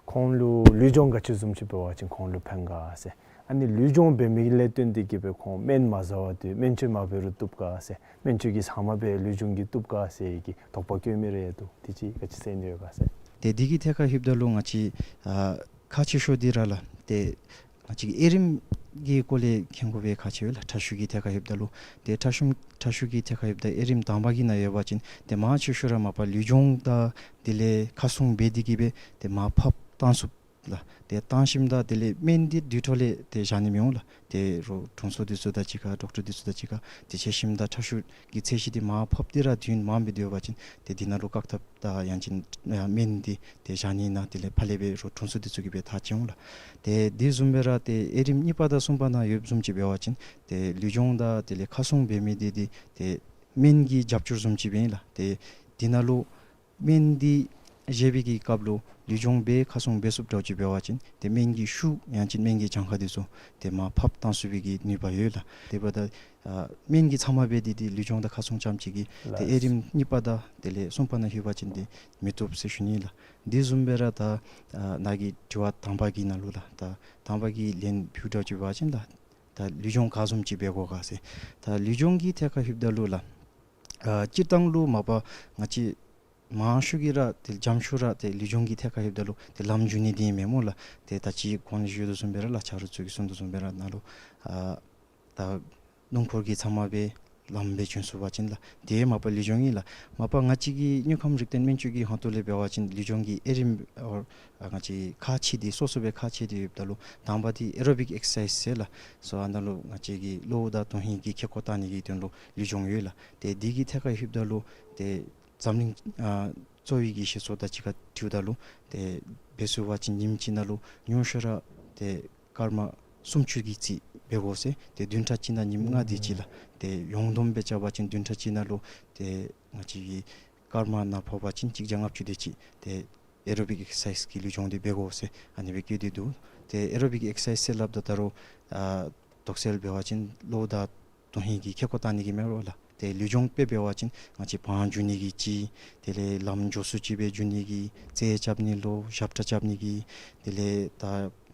ཁོང་ལུ་ལུས་སྦྱོང་ག་ཅི་བཟུམ་ཅིག་འབད་བ་ཅིན་ཁོང་ལུ་ཕན་ག་ཟེར། ཨ་ནི་ལུས་སྦྱོང་འབད་མི་ལས་བརྟེན་ཏེ་གིས་སྦེ་ཁོང་སྨན་མ་ཟ་བར་སྡོད་སྨན་བཅོས་མ་འབད་རུང་བཏུབ་ག་ཟེར། སྨན་བཅོས་ཀྱི་ཟ་མ་སྦེ་ལུས་སྦྱོང་གིས་བཏུབ་ག་ཟེར་གྱི་དོགས་པ་བཀོད་མི་རེ་འདུག། དེ་ཅིག་ག་ཅི་ཟེར་ནི་ཡོད་ག་ཟེར། ཏེ་འདི་གི་ཐད་ཁར་ལྷོདཔ་ད་ལུ་ང་བཅས་ཨ་ཁག་ཆེ་ཤོས་འདི་ར་ལགས། ཏེ་ང་བཅས་ཀྱིས་དབྱེ་རིམ་གྱི་སྐོར་ལས་མཁྱེན་དགོ་པའི་ཁག་ཆེ་བས་ལགས། ཁྲག་ཤུགས་ཀྱི་ཐད་ཁར་ལྷོདཔ་ད་ལུ་ཏེ་ཁྲག་ཤུགས་ཁྲག་ཤུགས་ཀྱི་ཐད་ཁར་ལྷོདཔ་ད་དབྱེ་རིམ་དང་པ་གི་ནང་ཡོད་པ་ཅིན་ཏེ་མང་ཆེ་ཤོས་ར་མ་པ་ལུས་སྦྱོང་དང་དེ་ལས་ཁ་སྲུང་འབད་དེ་གིས་སྦེ་ཏེ་མར་ཕབ་བཏང་ཚུགས་ལགས། ཏེ་བཏང་ཞིནམ་ད་དེ་ལས་སྨན་འདི་དུས་ཐོག་ལས་ཏེ་བཞག་ནི་མི་འོང་ལགས། ཏེ་རོགས་དྲུང་འཚོ་འདི་ཚུ་དང་གཅིག་ཁར་ཌོག་ཊར་འདི་ཚུ་དང་གཅིག་ཁར་ཏེ་འཕྱད་ཞིནམ་ད་ཁྲག་ཤུགས་ཀྱི་ཚད་གཞི་འདི་མར་ཕབ་སྟེ་ར་དུས་ཡུན་མངམ་སྦེ་སྡོད་པ་ཅིན་ཏེ་འདི་ནང་ལུ་བཀག་ཐབས་དང་ཡང་ཅིན་ཨ་སྨན་འདི་ཏེ་བཞག་ནི་ནང་དེ་ལས་ཕར་ལས་སྦེ་རོགས་དྲུང་འཚོ་འདི་ཚུ་གིས་སྦེ་ཐག་བཅད་འོང་ལགས། ཏེ་དེ་བཟུམ་སྦེ་ར་ཏེ་དབྱེ་རིམ་གཉིས་པ་དང་གསུམ་པ་ནང་ཡོདཔ་བཟུམ་ཅིག་འབད་བ་ཅིན་ཏེ་ལུས་སྦྱོང་དང་དེ་ལས་ཁ་སྲུང་འབད་མི་འདི་འདི་ཏེ་སྨན་གྱི་རྒྱབ་སྐྱོར་བཟུམ་ཅིག་སྦེ་ཨིན་ལགས། ཏེ་འདི་ནང་ལུ་སྨན་འདི་བཞེས་པའི་གི་སྐབས་ལུ་ལུས་སྦྱོང་འབད་ཁ་སྲུང་འབད་ཚུགསཔ་འདྲཝ་ཅིག་འབད་བ་ཅིན་ཏེ་སྨན་གྱི་ཤུགས་ཡང་ཅིན་སྨན་གྱི་གྱངས་ཁ་འདི་ཚུ་ཏེ་མར་ཕབ་བཏང་ཚུགས་པའི་གི་ནུས་པ་ཡོད་ལགས། དེ་འབདཝ་ད་ཨ་སྨན་གྱི་ཚབ་མ་འབད་དེ་ཏེ་ལུས་སྦྱོང་དང་ཁ་སྲུང་རྐྱངམ་ཅིག་གིས་ཏེ་དབྱེ་རིམ་གཉིས་པ་དང་དེ་ལས་གསུམ་པ་ནང་ལྷོད་པ་ཅིན་ཏེ་མི་བཏུབ་ཟེར་ཞུ་ནི་ལགས། དེ་བཟུམ་སྦེ་ར་ད་ཨ་ནཱ་གི་དྲི་བ་དང་པ་གི་ནང་ལུ་ལགས། ད་དང་པ་གི་ལན་ཕུལཝ་འདྲཝ་ཅིག་འབད་བ་ཅིན་ལགས། ད་ལུས་སྦྱོང་ག་བཟུམ་ཅིག་འབད་དགོ་ག་ཟེར། ད་ལུས་སྦྱོང་གི་ཐད་ཁར་ལྷོདཔ་ད་ལུ་ལགས། ཨ་སྤྱིར་བཏང་ལུ་མ་པ་ང་བཅས་མང་ཤོས་ཀྱིས་ར་ཏེ་འཇམ་ཤོས་ར་ཏེ་ལུས་སྦྱོང་གི་ཐད་ཁར་ལྷོདཔ་ད་ལུ་ཏེ་ལམ་འགྱོ་ནི་འདི་ཨིན་མས་སྨོ་ལགས། ཏེ་ད་ཅི་གོང་ལུ་ཞུ་དོ་བཟུམ་སྦེ་ར་ལགས། ཆ་རོགས་ཚུ་གིས་གསུང་དོ་བཟུམ་སྦེ་ར་ནཱ་ལུ་ཨ་ད་སྣུམ་འཁོར་གྱི་ཚབ་མ་སྦེ་ལམ་སྦེ་བྱོན་ཚུགས་པ་ཅིན་ལགས། དེ་མ་པ་ལུས་སྦྱོང་ཨིན་ལགས། མ་པ་ང་བཅས་ཀྱི་དངོས་ཁམས་རིག་ལྡན་སྨན་བཅོས་ཀྱི་ཁ་ཐུག་ལས་འབད་བ་ཅིན་ལུས་སྦྱོང་གི་དབྱེ་རིམ་ཨོ་ཨ་ང་བཅས་ཁག་ཆེ་འདི་སོ་སོ་སྦེ་ཁག་ཆེ་འདི་ཡོདཔ་ད་ལུ་དང་པ་འདི་ཨེ་རོ་བིག་ཨེག་སར་སའིཛ་ཟེར་ལགས། སོ་ཨ་ནཱ་ལུ་ང་བཅས་ཀྱི་གློ་བོ་དང་དོན་ཧིང་གི་ཁེ་ཀོ་བཏང་ནི་གི་དོན་ལུ་ལུས་སྦྱོང་ཡོད་ལགས། ཏེ་འདི་གི་ཐད་ཁར་ལྷོདཔ་ད་ལུ་ཏེ་འཛམ་གླིང་ཨ་གཙོ་བོའི་གི་ཞིག་གསོ་དང་གཅིག་ཁར་འཁྲིལཝ་ད་ལུ་ཏེ་འབད་ཚུགས་པ་ཅིན་ཉིནམ་གཅིག་ནང་ལུ་ཉུང་ཤོས་ར་ཏེ་སྐར་མ་སུམ་ཅུ་གི་རྩིས་འབད་དགོ་ཟེར། ཏེ་བདུན་ཕྲག་གཅིག་ནང་ཉིནམ་ལྔ་དེ་ཅིག་ལགས། ཏེ་ཡོངས་བསྡོམས་སྦེ་རྐྱབ་པ་ཅིན་བདུན་ཕྲག་གཅིག་ནང་ལུ་ཏེ་ང་བཅས་ཀྱི་སྐར་མ་ནང་ཕོག་པ་ཅིན་གཅིག་བརྒྱ་ལྔ་བཅུ་དེ་ཅིག་ཏེ་ཨེ་རོ་བིག་ཨེག་སར་སའིཛ་གི་ལུས་སྦྱོང་འདི་འབད་དགོ་ཟེར་ཨ་ནི་སྦེ་བཀོད་དེ་འདུག། ཏེ་ཨེ་རོ་བིག་ཨེག་སར་སའིཛ་ཟེར་སླབ་ད་ད་རུང་ཨ་དོགས་སེལ་འབད་བ་ཅིན་གློ་བོ་དང་དོན་ཧིང་གི་ཁེ་ཀོ་བཏང་ནི་གི་མེན་རོ་ལགས། ཏེ་ལུས་སྦྱོང་དཔེ་འབད་བ་ཅིན་ང་བཅས་བང་རྒྱུག་ནི་གི་ཅིག། དེ་ལས་ལམ་མགྱོགས་སུ་ཅིག་སྦེ་རྒྱུག་ནི་གི། རྩེད་རྐྱབ་ནི་ལོ། ཞབས་ཁྲ་རྐྱབ་ནི་གི། དེ་ལས་ད་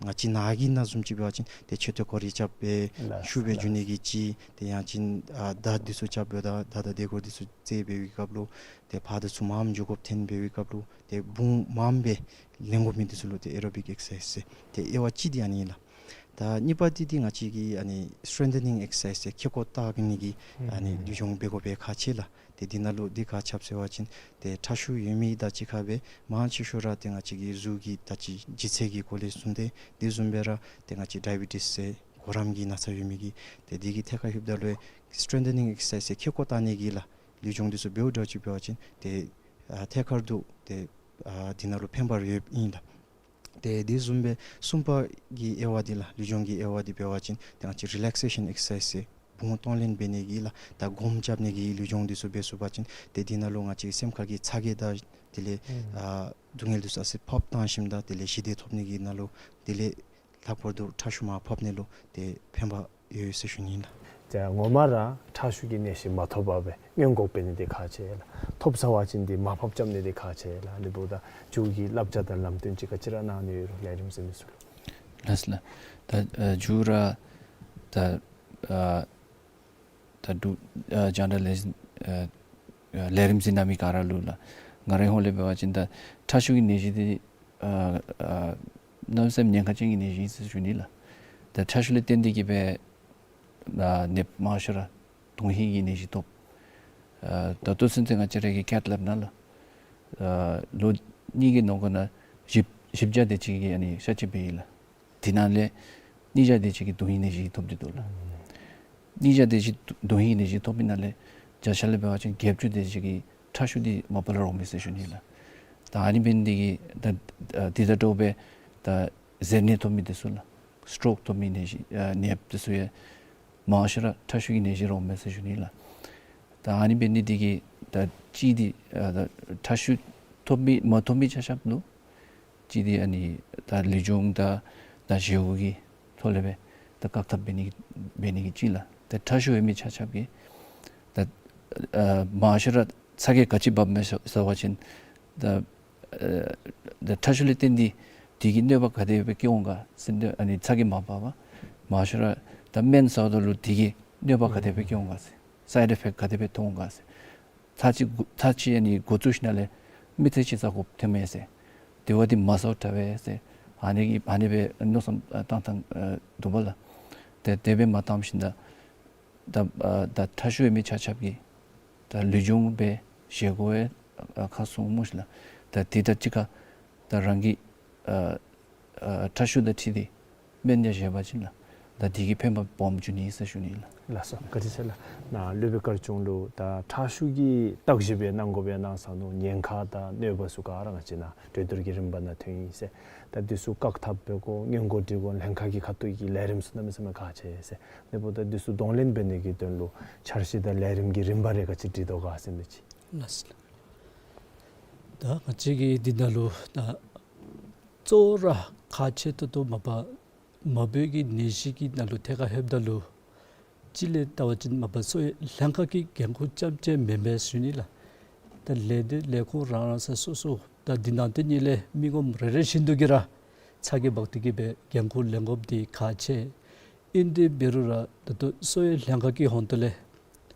ང་བཅས་ནཱ་གི་ནང་བཟུམ་ཅིག་འབད་བ་ཅིན་ཏེ་མཆོད་རྟེན་སྐོར་ར་རྐྱབ་སྦེ་ལགས་ཤུགས་སྦེ་རྒྱུག་ནི་གི་ཅིག། ཏེ་ཡང་ཅིན་ཨ་མདའ་འདི་ཚུ་རྐྱབ་སྦེ་ད་མདའ་དང་རྡེ་གུར་འདི་ཚུ་རྩེད་འབད་བའི་སྐབས་ལུ་ཏེ་ཕར་འདི་ཚུ་མངམ་འགྱོ་དགོཔ་ཐོན་འབད་བའི་སྐབས་ལུ་ཏེ་བུང་མངམ་སྦེ་ལེན་དགོ་མི་འདི་ཚུ་ལུ་ཏེ་ཨེ་རོ་བིག་ཨེག་སར་སའིཛ་ཟེར། ཏེ་དབྱེ་བ་གཅིག་འདི་ཨ་ནི་ཨིན་ལགས། ད་གཉིས་པ་འདི་འདི་ང་བཅས་ཀྱི་ཨ་ནི་སི་ཊེང་ཐ་ནིང་ཨེག་སར་སའིཛ་ཟེར་ཁེ་ཀོ་བཏགས་ནི་གི་ཨ་ནི་ལུས་སྦྱོང་འབད་དགོ་པའི་ཁག་ཆེ་ལགས། ཏེ་འདི་ནང་ལུ་འདི་ག་ཅི་སྦེ་ཟེར་བ་ཅིན་ཏེ་ཁྲག་ཤུགས་ཡོད་མི་དང་གཅིག་ཁར་སྦེ་མང་ཆེ་ཤོས་ར་ཏེ་ང་བཅས་ཀྱི་གཟུགས་ཀྱི་ད་ཅི་ལྗིད་ཚད་ཀྱི་སྐོར་ལས་གསུངས་ཏེ་དེ་བཟུམ་སྦེ་ར་ཏེ་ང་བཅས་ཌའི་བི་ཊིས་ཟེར་གོ་རམས་ཀྱི་ན་ཚ་ཡོད་མི་གིས་ཏེ་འདི་གི་ཐད་ཁར་ལྷོདཔ་ད་ལུ་སི་ཊེང་ཐ་ནིང་ཨེག་སར་སའིཛ་ཟེར་ཁེ་ཀོ་བཏགས་ནི་གི་ལགས་ལུས་སྦྱོང་འདི་ཚུ་འབདཝ་འདྲཝ་ཅིག་འབད་བ་ཅིན་ཏེ་ཨ་ཐད་ཀར་དུ་ཏེ་ ཨ་འདི་ནང་ལུ་ཕན་པར་ཡོདཔ་ཨིན་ལགས། ཏེ་དེ་བཟུམ་སྦེ་གསུམ་པ་གི་དབྱེ་བ་འདི་ལགས་ལུས་སྦྱོང་གི་དབྱེ་བ་འདི་འབད་བ་ཅིན་ཏེ་ང་བཅས་རི་ལེག་སེ་ཤཱན་ཨེག་སར་སའིཛ་ཟེར་བུང་གཏོང་ལེན་འབད་ནི་གི་ལགས། ད་སྒོམ་རྐྱབ་ནི་གི་ལུས་སྦྱོང་འདི་ཚུ་འབད་ཚུགས་པ་ཅིན་ཏེ་འདི་ནང་ལུ་ང་བཅས་སེམས་ཁ་གི་ཚ་གྱང་དང་དེ་ལས་ཨ་སྡུག་བསྔལ་འདི་ཚུ་ཨ་ཙི་ཕབ་བཏང་ཞིནམ་ད་དེ་ལས་ཞི་བདེ་ཐོབ་ནི་གི་ནང་ལུ་དེ་ལས་ལྷག་པར་དུ་ཁྲག་ཤུགས་མར་ཕབ་ནི་ལུ་ཏེ་ཕན་པ་ཡོད་ཟེར་ཞུ་ནི་ཨིན་ལགས། ཏེ་ངོ་མ་ར་ཁྲག་ཤུགས་ཀྱི་ནད་གཞི་མ་ཐོབ་པར་སྦེ་སྔོན་འགོག་འབད་ནི་འདི་ཁག་ཆེ་ལགས། ཐོབ་ཚར་བ་ཅིན་འདི་མར་ཕབ་རྐྱབ་ནི་འདི་ཁག་ཆེ་ལགས། ལུས་པོ་ད་མཇུག་གི་བསླབ་བྱ་དང་ལམ་སྟོན་ཅིག་ག་ཅི་ར་གནང་ནི་ཡོད་རུང་ལས་རིམ་ཟེར་མི་ཚུ་ལུ། ལགས་ལགས། ད་ཨ་མཇུག་ར་ད་ཨ་ད་འབྲུག་ཨ་རྒྱང་བསྒྲགས་ལས་ཨ་ཨ་ལས་རིམ་གཟིགས་གནང་མི་ག་ར་ལུ་ལགས། ང་རའི་ཧོངས་ལས་འབད་བ་ཅིན་ད་ཁྲག་ཤུགས་ཀྱི་ནད་གཞི་འདི་ཨ་ཨ་གནམ་མེད་ས་མེད་ཉེན་ཁ་ཅན་གྱི་ནད་གཞི་ཨིན་ཟེར་ཞུ་ནི་ལགས། ད་ཁྲག་ཤུགས་ལས་བརྟེན་ཏེ་གིས་སྦེ་ཨ་ནདཔ་མང་ཤོས་ར་དོན་ཧིང་གི་ནད་གཞི་ཐོབ། ཨ་ད་ལྟོ་ཚུན་ཚོད་ང་བཅས་ར་གི་ཁེཐ་ལེབ་ནང་ལུ་ཨ་ལོ་གཉིས་ཀྱི་ནང་འཁོད་ནང་བཞི་བཞི་བརྒྱ་དེ་ཅིག་གིས་ཨ་ནི་གཤགས་ཆ་འབད་ཡི་ལགས། དེ་ནང་ལས་ཉིས་བརྒྱ་དེ་ཅིག་གིས་དོན་ཧིང་ནད་གཞི་ཐོབ་སྟེ་འདུག་ལགས། ཉིས་བརྒྱ་དེ་ཅིག་དོན་ཧིང་ནད་གཞི་ཐོབ་པའི་ནང་ལས་བརྒྱ་ཆ་ལས་འབད་བ་ཅིན་བརྒྱད་ཅུ་དེ་ཅིག་གིས་ཁྲག་ཤུགས་འདི་མ་པ་ལས་རོགས་མས་ཟེར་ཞུ་ནི་ལགས། ད་ཨ་ནི་འབད་ནི་འདི་གིས་ད་ཨ་འདི་དང་འདྲཝ་སྦེ་ད་གཟེར་ནད་ཐོབ་མི་དེ་ཚུ་ལགས། སི་ཊོག་ཐོབ་མི་ནད་གཞི་ཨ་ནདཔ་དེ་ཚུ་ཡང་མང་ཤོས་ར་ཁྲག་ཤུགས་ཀྱི་ནད་གཞི་རོགས་མས་ཟེར་ཞུ་ནི་ལགས། ད་ཨ་ནི་འབད་ནི་འདི་གིས་ད་གཅིག་འདི་ཨ་ད་ཁྲག་ཤུགས་ཐོབ་མི་མ་ཐོབ་མི་ཆ་ཁྱབ་ལུ་གཅིག་འདི་ཨ་ནི་ད་ལུས་སྦྱོང་དང་ད་བཞེས་སྒོ་གི་ཐོག་ལས་སྦེ་ད་བཀག་ཐབས་འབད་ནི་འབད་ནི་གི་གཅིག་ལགས། ད་ཁྲག་ཤུགས་ཡོད་མི་ཆ་ཁྱབ་ཀྱིས་ད་ཨ་མང་ཤོས་ར་ཚ་གྱང་ག་ཅི་འབབ་མས་ཟེར་བ་ཅིན་ད་ཨ་ད་ཁྲག་ཤུགས་ལས་བརྟེན་ཏེ་དེ་གིས་གནོད་པ་ག་དེ་སྦེ་བཀལ་འོང་ག་ཟེར་ཨ་ནི་ཚ་གྱང་མ་འབབ་པར་མང་ཤོས་ར་ད་སྨན་ཟཝ་ད་ལུ་དེ་གིས་གནོད་པ་ག་དེ་སྦེ་བཀལ་འོང་ག་ཟེར་སའིཌ་ཨི་ཕེཀཊ་ག་དེ་སྦེ་ཐོན་འོང་ག་ཟེར། ཚར་གཅིག་འགོ་ཚར་གཅིག་ཨ་ནི་འགོ་བཙུགས་ཞིནམ་ལས་མི་ཚེ་གཅིག་ཚར་དགོཔ་ཐོན་མས་ཟེར། དེ་བ་འདི་མ་ཟཝ་དྲག་པས་ཟེར། ཨ་ནི་གི་ཨ་ནི་སྦེ་མནོ་བསམ་བཏང་བཏང་འདུག་པ་ལགས། ཏེ་དེ་སྦེ་མ་བཏངམ་ཞིནམ་ད་ད་ཨ་ད་ཁྲག་ཤུགས་ཡོད་མི་ཆ་ཁྱབ་ཀྱིས་ད་ལུས་སྦྱོང་འབད་བཞེས་སྒོ་ཡང་ཨ་ཁ་སྲུང་སྨོ་ཤིག་ལགས། ད་དེ་དང་གཅིག་ཁར་ད་རང་གི་ཨ་ཨ་ཁྲག་ཤུགས་དང་འཁྲིལ་ཏེ་སྨན་ཡང་བཞེས་པ་ཅིན་ལགས། ད་དེ་གིས་ཕན་པ་སྦོམ་འབྱུང་ནི་ཟེར་ཞུ་ནི་ལགས། ལགས་སོ། བཀའ་དྲིན་ཆེ་ལགས། ནཱ་སློབ་དཔོན་དཀར་ཆུང་ལུ་ད་ཁྲག་ཤུགས་ཀྱི་བརྟག་ཞིབ་འབད་གནང་དགོ་པའི་གནང་ས་ནང་ཉེན་ཁ་དང་གནོད་པ་ཚུ་ག་ར་ང་བཅས་ནཱ་གྲོས་བསྡུར་གྱི་རིམ་པ་ནང་ཐོན་ཡི་ཟེར། ད་འདི་ཚུ་བཀག་ཐབས་འབད་དགོ་སྔོན་འགོག་འབད་དགོ་ལྷན་ཁག་གི་ཁ་ཐུག་གི་ལས་རིམ་ཚུ་གནམ་མེད་ས་མེད་ཁག་ཆེ་ཟེར། དེ་འབདཝ་ད་འདི་ཚུ་གདོང་ལེན་འབད་ནི་གི་དོན་ལུ་འཆར་གཞི་དང་ལས་རིམ་གྱི་རིམ་པ་རེ་ག་ཅི་སྒྲིག་དོ་ག་ཟེར་མི་ཅིག། ལགས་སོ། ད་ང་བཅས་ཀྱིས་འདི་ནང་ལུ་ད་གཙོ་བོ་ར་ཁག་ཆེ་ཏོག་ཏོ་མ་པ་མ་བུ་གི་ནད་གཞི་གི་ནང་ལུ་ཐད་ཁར་ལྷོདཔ་ད་ལུ་སྤྱི་ལས་བལྟ་བ་ཅིན་མ་པ་གསོ་བའི་ལྷན་ཁག་གི་འགན་ཁུར་རྐྱངམ་ཅིག་མེན་པས་ཟེར་ཞུ་ནི་ལགས། ད་ལས་སྡེ་ལས་ཁུངས་རང་རང་ས་སོ་སོ་ད་འདི་ནང་དེ་ཉིད་ལས་མི་ངོམ་རེ་རེ་བཞིན་དུ་གིས་ར་ཚ་གྱང་འབག་སྟེ་གིས་སྦེ་འགན་ཁུར་ལེན་དགོཔ་འདི་ཁག་ཆེ། ཨིན་ཏེ་འབད་རུང་ར་ད་ལྟོ་གསོ་བའི་ལྷན་ཁག་གི་ཧོངས་ཏོ་ལས་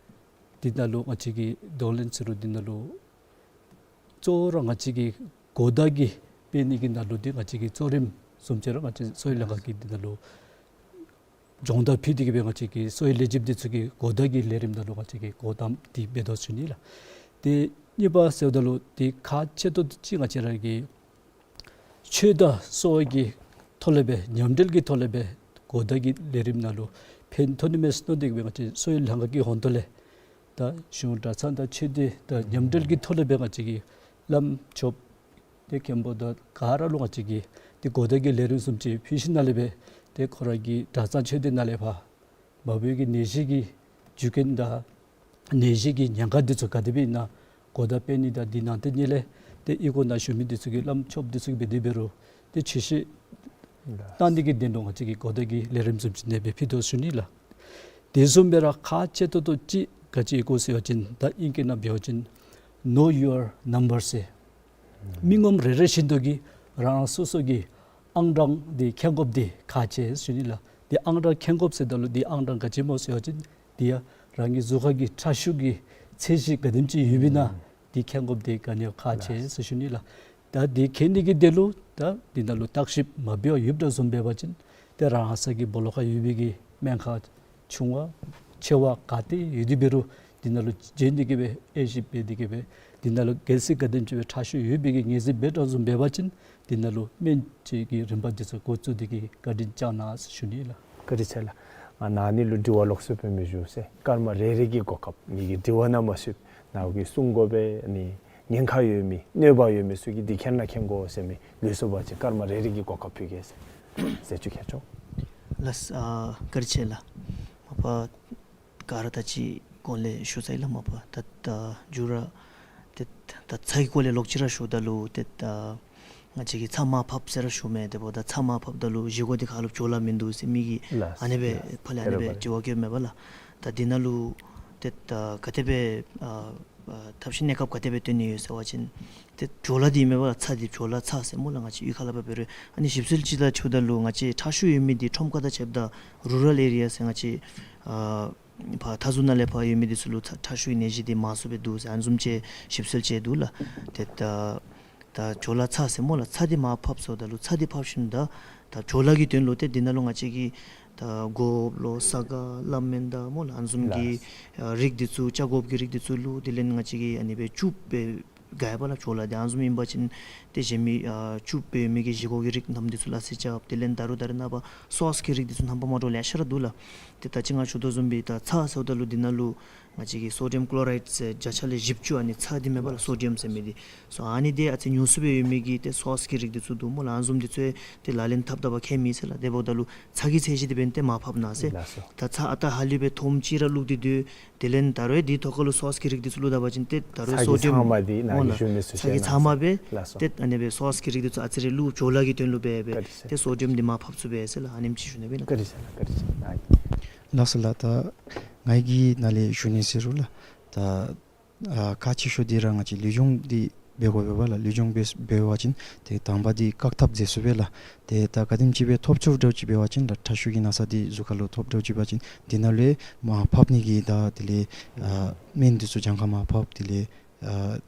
འདི་ནང་ལུ་ང་བཅས་ཀྱིས་གདོང་ལེན་ཟེར་རུང་འདི་ནང་ལུ་གཙོ་བོ་ར་ང་བཅས་ཀྱིས་གོ་བརྡ་གི་སྤེལ་ནི་གི་ནང་ལུ་འདི་ང་བཅས་ཀྱི་གཙོ་རིམ་བཟུམ་ཅིག་ར་ང་བཅས་གསོ་བའི་ལྷན་ཁག་གིས་འདི་ནང་ལུ་སྦྱོང་བརྡར་ཕུལ་ཏེ་གིས་སྦེ་ང་བཅས་ཀྱི་གསོ་བའི་ལས་བྱེདཔ་འདི་ཚུ་གིས་གོ་བརྡ་གི་ལས་རིམ་ནང་ལུ་ང་བཅས་ཀྱིས་གོ་དམ་འདི་འབད་དོ་ཟེར་ཞུ་ནི་ལགས། ཏེ་གཉིས་པ་ཟེརཝ་ད་ལུ་འདི་ཁག་ཆེ་ཏོག་ཏོ་ཅིག་ང་བཅས་ར་གི་ཆོས་དང་གསོ་བ་གི་ཐོག་ལས་སྦེ་མཉམ་འབྲེལ་གྱི་ཐོག་ལས་སྦེ་གོ་བརྡ་གི་ལས་རིམ་ནང་ལུ་ཕན་ཐོགས་ནི་མས་མནོ་སྟེ་གིས་སྦེ་ང་བཅས་གསོ་བའི་ལྷན་ཁག་གི་ཧོངས་ཏོ་ལས་ད་གཞུང་གྲྭ་ཚང་དང་ཆོས་སྡེ་དང་མཉམ་འབྲེལ་གྱི་ཐོག་ལས་སྦེ་ང་བཅས་ཀྱི་བླམ་ཆོསཔ་ཏེ་མཁན་པོ་དང་ག་ར་ལུ་ང་བཅས་ཀྱིས་ཏེ་གོ་བརྡ་གི་ལས་རིམ་བཟུམ་ཅིག་ཕུལ་ཞིནམ་ལས་སྦེ་ཏེ་ཁོ་ར་གི་གྲྭ་ཚང་ཆོས་སྡེ་ནང་ལས་ཕར་མ་བུ་གི་ནད་གཞི་གི་རྒྱུ་རྐྱེན་དང་ནད་གཞི་གི་ཉེན་ཁ་འདི་ཚུ་ག་དེ་སྦེ་ཨིན་ན་གོ་བརྡ་སྤེལ་ནི་དང་འདི་ནང་དེ་ཉིད་ལས་ཏེ་ཨི་ཁུག་ནང་བཞུགས་མི་འདི་ཚུ་གིས་བླམ་ཆོསཔ་འདི་ཚུ་གིས་འབད་དེ་འབད་རུང་ཏེ་ཆོས་བཤད་གནང་ནི་གི་དོན་ལུ་ང་བཅས་ཀྱིས་གོ་བརྡ་གི་ལས་རིམ་བཟུམ་ཅིག་ཨ་ནེ་སྦེ་ཕུལ་དོ་ཟེར་ཞུ་ནི་ལགས། དེ་བཟུམ་སྦེ་ར་ཁག་ཆེ་ཏོག་ཏོ་ཅིག་ག་ཅི་ཨིན་གོ་ཟེར་བ་ཅིན་ད་ཨིང་སྐད་ནང་འབད་བ་ཅིན་Know Your Number ཟེར། མི་ངོམ་རེ་རེ་བཞིན་དུ་གིས་རང་སོ་སོ་གི་ཨང་གྲངས་འདི་མཁྱེན་དགོཔ་འདི་ཁག་ཆེ་ཟེར་ཞུ་ནི་ལགས། འདི་ཨང་གྲངས་མཁྱེན་དགོཔ་ཟེརཝ་ད་ལུ་འདི་ཨང་གྲངས་ག་ཅི་སྨོ་ཟེར་བ་ཅིན་འདི་ཡང་རང་གི་གཟུགས་ཁར་གྱི་ཁྲག་ཤུགས་ཀྱི་ཚད་གཞི་ག་དེམ་ཅིག་ཡོདཔ་ཨིན་ན་འདི་མཁྱེན་དགོཔ་འདི་ག་ནི་ཡང་ཁག་ཆེ་ཟེར་ཞུ་ནི་ལགས། ད་འདི་མཁྱེན་ནི་གི་དོན་ལུ་ད་འདི་ནང་ལུ་བརྟག་ཞིབ་མ་འབད་བར་ཡོདཔ་འདྲཝ་བཟུམ་འབད་བ་ཅིན་ཏེ་རང་ས་གི་སྦོ་ལོགས་ཁར་ཡོད་པའི་གི་སྨན་ཁང་ཆུང་བ་ཆེ་བ་ག་ཏེ་ཡོད་དེ་འབད་རུང་འདི་ནང་ལུ་འབྱོན་ཏེ་གིས་སྦེ་དབྱེ་ཞིབ་འབད་དེ་གིས་སྦེ་འདི་ནང་ལུ་གལ་སྲིད་ག་དེམ་ཅིག་སྦེ་ཁྲག་ཤུགས་ཡོད་པའི་གི་ངོས་འཛིན་འབད་དོ་བཟུམ་འབད་བ་ཅིན་འདི་ནང་ལུ་སྨན་བཅོས་ཀྱི་རིམ་པ་འདི་ཚུ་འགོ་བཙུགས་ཏེ་གིས་བཀའ་དྲིན་བསྐྱང་གནང་ཟེར་ཞུ་ནི་ལགས། བཀའ་དྲིན་ཆེ་ལགས། ང་ནཱ་ནི་ལུ་དྲི་བ་ལོགས་སུ་སྤེལ་མི་ཞུ་ཟེར། སྐར་མ་རེ་རེ་གི་གོ་སྐབས་ངེ་གི་དྲི་བ་ནང་མ་ཞུགས། ནཱ་གིས་གསུང་དགོ་པས་ཨ་ནི་ ཉེན་ཁ་ཡོད་མི་གནོད་པ་ཡོད་མི་ཚུ་གིས་འདི་མཁྱེན་ན་མཁྱེན་དགོ་ཟེར་མི་ལུས་སོ་པ་ཅིན་སྐར་མ་རེ་རེ་གི་གོ་སྐབས་ཕུལ་གེ་ཟེར་ཟེར་ཅིག་ཁྱེར་ཆོག། ལགས་སོ། ཨ་བཀའ་དྲིན་ཆེ་ལགས། མ་པ་ག་ར་ད་ཅི་གོང་ལས་ཞུ་ཚར་ཡི་ལགས། མ་པ་ད་ད་མཇུག་ར་ཏེ་ད་ཚ་གི་སྐོར་ལས་ལོག་ཅི་ར་ཞུཝ་ད་ལུ་ཏེ་ད་ང་བཅས་ཀྱིས་ཚྭ་མར་ཕབ་ཟེར་ར་ཞུ་མས། དེ་འབདཝ་ད་ཚྭ་མར་ཕབ་ད་ལུ་བཞེས་སྒོ་འདི་ཁ་ལུ་བྲོ་ལ་མིན་འདུག་ཟེར་མི་གིས་ལགས་ཨ་ནི་སྦེ་ལགས། ཕར་ལས་ཨ་ནི་སྦེ་དྲི་བ་བཀོདཔ་མས་པ་ལགས། ད་འདི་ནང་ལུ་ཏེ་ད་ག་དེ་སྦེ་ཨ་ཨ་ཐབས་ཤེས་གནས་སྐབས་ག་དེ་སྦེ་བཏོན་ནི་ཡོད་ཟེར་བ་ཅིན་ཏེ་བྲོ་ལ་འདི་མས་པ་ལགས། ཚྭ་འདི་བྲོ་ལ་ཚྭ་ཟེར་སྨོ་ལགས། ང་བཅས་གཡུས་ཁ་ལས་ཕར་འབད་རུང་ཨ་ནི་ཞིབ་འཚོལ་ཅིག་ད་ཞུཝ་ད་ལུ་ང་བཅས་ཁྲག་ཤུགས་ཡོད་མི་འདི་ཁྲོམ་ཁ་དང་ཕྱདཔ་ད་རུ་རཱལ་ཨེ་རི་ཡ་ཟེར་ང་བཅས་ཨ་ཕར་མཐའ་ཟུར་ནང་ལས་ཕར་ཡོད་མི་འདི་ཚུ་ལུ་ཁྲག་ཁྲག་ཤུགས་ཀྱི་ནད་གཞི་འདི་མང་སུ་སྦེ་འདུག་ཟེར་ཨ་ནི་བཟུམ་ཅིག་ཞིབ་འཚོལ་ཅིག་འདུག་ལགས། ཏེ་ད་ད་བྲོ་ལ་ཚྭ་ཟེར་སྨོ་ལགས། ཚྭ་འདི་མར་ཕབ་སོངམ་ད་ལུ་ཚྭ་འདི་ཕབ་ཞིནམ་ད་ད་བྲོ་ལ་གི་དོན་ལུ་ཏེ་འདི་ནང་ལུ་ང་བཅས་ཀྱིས་ད་སྒོགཔ་ལོ་ས་ག་ལ་མེན་ད་སྨོ་ལགས། ཨ་ནི་བཟུམ་གྱི་ལགས། ཨ་རིགས་འདི་ཚུ་ཆ་སྒོགཔ་གི་རིགས་འདི་ཚུ་བླུགས། དེ་ལས་ང་བཅས་ཀྱིས་ཨ་ནི་སྦེ་བཅུད་སྦེ་དགའ་བ་ལགས། བྲོ་ལ་འདི་ཨ་ནི་བཟུམ་ཨིན་པ་ཅིན་ཏེ་གཞན་མི་ཨ་བཅུད་སྦེ་མི་གི་བཞེས་སྒོ་གི་རིགས་རྣམས་འདི་ཚུ་ལ་སེ་རྐྱབ། དེ་ལས་ད་རུང་ད་རེས་ནངས་པ་སོསི་གི་རིགས་འདི་ཚུ་རྣམ་པ་མ་འདྲཝ་ལེ་ཤ་ར་འདུག་ལགས། ཏེ་ད་ཅི་ང་ཞུ་དོ་བཟུམ་སྦེ་ད་ཚྭ་ཟེརཝ་ད་ལུ་འདི་ནང་ལུ་ང་བཅས་ཀྱིས་སོ་ཌི་ཡམ་ཀློ་རའིཌ་ཟེར་བརྒྱ་ཆ་ལས་བཞི་བཅུ་ཨ་ནི་ཚྭ་འདི་མས་པ་ལགས། སོ་ཌི་ཡམ་ཟེར་མི་འདི་སོ་ཨ་ནི་འདི་ཨ་ཙི་ཉུང་སུ་སྦེ་ཡོད་མི་གི་ཏེ་སོསི་གི་རིགས་འདི་ཚུ་འདུག་སྨོ་ལགས། ཨ་ནི་བཟུམ་འདི་ཚུ་ཏེ་ལག་ལེན་འཐབ་ད་བ་ཁྱད་མེད་ཟེར་ལགས། དེ་འབདཝ་ད་ལུ་ཚྭ་གི་ཚད་གཞི་འདི་འབདན་ཏེ་མར་ཕབ་གནང་ཟེར། ལགས་སོ། ད་ཚྭ་ཨ་རྟག་ཧ་ལུགས་སྦེ་ཐོམ་ཅིག་ར་བླུགས་ཏེ་སྡོད། དེ་ལས་ད་རུང་འདི་ཐོག་ཁ་ལུ་སོསི་གི་རིགས་འདི་ཚུ་བླུགས་ད་པ་ཅིན་ཏེ་ད་རུང་ཚྭ་གི་སོ་ཌི་ཡམ་ཚང་མ་འདི་ནཱ་སྨོ་གིས་ལགས། ཞུ་མི་ཚུ་ཚྭ་གི་ཚང་མ་སྦེ་ལགས་སོ། ཏེ་ཨ་ནི་སྦེ་སོསི་གི་རིགས་འདི་ཚུ་ཨ་ཙི་རེ་བླུགས། བྲོ་ལ་གི་དོན་ལུ་འབད་སྦེ་བཀའ་དྲིན་ཆེ། ཏེ་སོ་ཌི་ཡམ་འདི་མར་ཕབ་ཚུགས་པས་ཟེར་ལགས། ཨ་ནེམ་ཅིག་ཞུ་ནི་སྦེ་ཨིན་ལགས། བཀའ་དྲིན་ཆེ་ལགས། བཀའ་དྲིན་ཆེ་ལགས། ལགས་སོ་ལགས། ད་ང་གིས་ནཱ་ལས་ཞུ་ནི་ཟེར་རུང་ལགས། ད་ཨ་ཁག་ཆེ་ཤོས་འདི་ར་ང་བཅས་ལུས་སྦྱོང་འདི་འབད་དགོ་པས་པ་ལགས། ལུས་སྦྱོང་འབད་འབད་བ་ཅིན་ཏེ་དང་པ་འདི་བཀག་ཐབས་མཛད་ཚུགས་པས་ལགས། ཏེ་ད་ག་དེམ་ཅིག་སྦེ་ཐོབ་ཚུགསཔ་འདྲཝ་ཅིག་འབད་བ་ཅིན་ད་ཁྲག་ཤུགས་ཀྱི་ན་ཚ་འདི་གཟུགས་ཁ་ལུ་ཐོབ་འདྲཝ་ཅིག་འབད་བ་ཅིན་འདི་ནང་ལུ་མར་ཕབ་ནི་གི་ད་དེ་ལས་ཨ་སྨན་འདི་ཚུ་གྱངས་ཁ་མར་ཕབ། དེ་ལས་ཨ་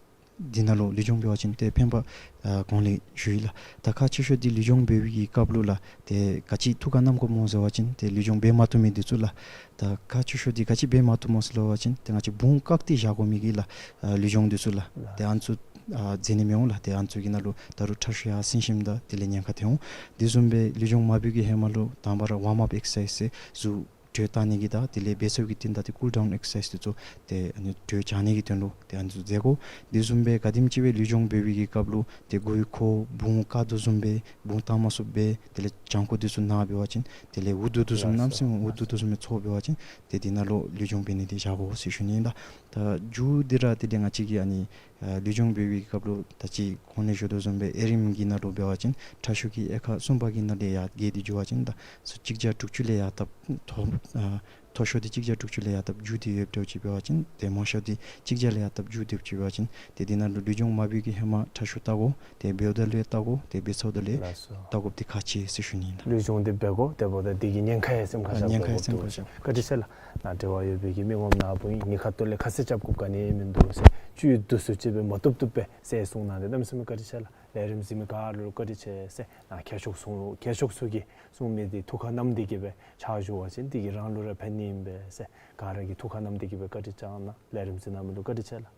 འདི་ནང་ལུ་ལུས་སྦྱོང་འབད་བ་ཅིན་ཏེ་ཕན་པ་ཨ་གོང་ལས་ཞུ་ཡི་ལགས། ད་ཁག་ཆེ་ཤོས་འདི་ལུས་སྦྱོང་འབད་བའི་གི་སྐབས་ལུ་ལགས། ཏེ་ག་ཅི་ཐུགས་ཁར་བསྣམ་དགོཔ་སྨོ་ཟེར་བ་ཅིན་ཏེ་ལུས་སྦྱོང་འབད་མ་བཏུབ་མི་འདི་ཚུ་ལགས། ད་ཁག་ཆེ་ཤོས་འདི་ག་ཅི་འབད་མ་བཏུབ་སྨོ་ཟེར་བ་ཅིན་ཏེ་ང་བཅས་བུང་བཀག་སྟེ་བཞག་དགོ་མི་གི་ལགས་ཨ་ལུས་སྦྱོང་འདི་ཚུ་ལགས། ཏེ་ཨ་ནི་ཚུ་ཨ་མཛད་ནི་མི་འོང་ལགས། ཏེ་ཨ་ནི་ཚུ་གི་ནང་ལུ་ད་རུང་ཁྲག་ཤུགས་ཡར་སེང་ཞིནམ་ད་དེ་ལས་ཉེན་ཁ་ཐོན་འོང་། དེ་བཟུམ་སྦེ་ལུས་སྦྱོང་མ་འབད་བའི་གི་ཧེ་མ་ལུ་དང་པ་ར་ཝརམ་ཨཔ་ཨེག་སར་སའིཛ་ཟེར་གཟུགས་དྲོད་བཏང་ནི་གི་དང་དེ་ལས་འབད་ཚར་བའི་གི་རྟིང་བདའ་སྟེ་ཀུལ་ཌའུན་ཨེག་སར་སའིཛ་འདི་ཚུ་ཏེ་ཨ་ནི་དྲོད་འཇགས་ནི་གི་དོན་ལུ་ཏེ་ཨ་ནི་ཚུ་མཛད་དགོ། དེ་བཟུམ་སྦེ་ག་དེམ་ཅིག་སྦེ་ལུས་སྦྱོང་འབད་བའི་གི་སྐབས་ལུ་ཏེ་མགུ་ཡུ་འཁོར་བུང་བཀག་དོ་བཟུམ་སྦེ་བུང་བཏང་མ་ཚུགསཔ་སྦེ་དེ་ལས་བྱང་ཁོག་འདི་ཚུ་ན་འབད་བ་ཅིན་དེ་ལས་འུ་སྡུག་དོ་བཟུམ་ལགས་སོ། གནམ་མེད་ས་མེད་འུ་སྡུག་དོ་བཟུམ་སྦེ་ཚོར་འབད་བ་ཅིན་ཏེ་འདི་ནང་ལུ་ལུས་སྦྱོང་འབད་ནི་འདི་བཞག་དགོ་ཟེར་ཞུ་ནི་ཨིན་ལགས། ད་མཇུག་འདི་ར་དེ་ལས་ང་བཅས་ཀྱིས་ཨ་ནི་ཨ་ལུས་སྦྱོང་འབད་བའི་གི་སྐབས་ལུ་ད་ཅི་གོང་ལས་ཞུ་དོ་བཟུམ་སྦེ་ཨེ་རིམ་གྱི་ནང་ལུ་འབད་བ་ཅིན་ཁྲག་ཤུགས་ཀྱི་དབྱེ་ཁག་གསུམ་པ་གི་ནང་ལས་ཡར་རྒྱས་ཏེ་འགྱོ་བ་ཅིན་ད་སུ་གཅིག་བརྒྱ་དྲུག་ཅུ་ལས་ཡར་ད་མཐོ་ཨ་མཐོ་ཤོས་འདི་གཅིག་བརྒྱ་དྲུག་ཅུ་ལས་ཡར་ད་མཇུག་འདི་ཡོདཔ་འདྲཝ་ཅིག་འབད་བ་ཅིན་ཏེ་དམའ་ཤོས་འདི་གཅིག་བརྒྱ་ལས་ཡར་ད་མཇུག་འདི་ཡོདཔ་ཅིག་འབད་བ་ཅིན་ཏེ་འདི་ནང་ལུ་ལུས་སྦྱོང་མ་འབད་བའི་གི་ཧེ་མ་ཁྲག་ཤུགས་བལྟ་དགོ། ཏེ་འབདཝ་ད་ལུ་ཡང་བལྟ་དགོ། ཏེ་འབད་ཚརཝ་ད་ལུ་ཡང་ལགས་སོ། བལྟ་དགོཔ་འདི་ཁག་ཆེ་ཟེར་ཞུ་ནི་ཨིན་ལགས། ལུས་སྦྱོང་འདི་འབད་དགོ། དེ་འབདཝ་ད་འདི་གི་ཉེན་ཁ་ཡང་སེམས་ཁར་ཨ་བཞག་ཉེན་ཁ་ཡང་དགོཔ་སེམས་ཁར་བཞག་དགོ། བཀའ་དྲིན་ཆེ་ལགས། ནཱ་འབྲེལ་བ་ཡོད་པའི་གི་མི་ངོམ་ནཱ་བུ་ཨིན། ཉེན་ཁ་ཐོག་ལས་ཁ་གསལ་རྐྱབ་དགོཔ་ག་ནི་ཡང་མིན་འདུག་ཟེར་བཅུད་བསྡུ་སུ་ཅིག་སྦེ་མ་བཏུབ་བཏུབ་སྦེ་ཟེར་གསུངས་གནང་སྟེ་གནམ་མེད་ས་མེད་བཀའ་དྲིན་ཆེ་ལགས། ལས་རིམ་གཟིགས་མི་ག་ར་ལུ་བཀའ་དྲིན་ཆེ་ཟེར་ནཱ་ཁྱད་ཆོས་གསུང་ཁྱད་ཆོས་ཚུ་གིས་གསུང་མི་འདི་ཐུགས་ཁར་བསྣམས་ཏེ་གི་སྦེ་ཕྱག་ཞུ་བ་ཅིན་འདི་གིས་རང་ལུ་ར་ཕན་ནི་ཨིན་པས་ཟེར་ག་ར་གིས་ཐུགས་ཁར་བསྣམས་ཏེ་གི་སྦེ་བཀའ་དྲིན་བསྐྱང་གནང་། ལས་རིམ་གཟིགས་གནང་མི་ལུ་བཀའ་དྲིན་ཆེ་ལགས།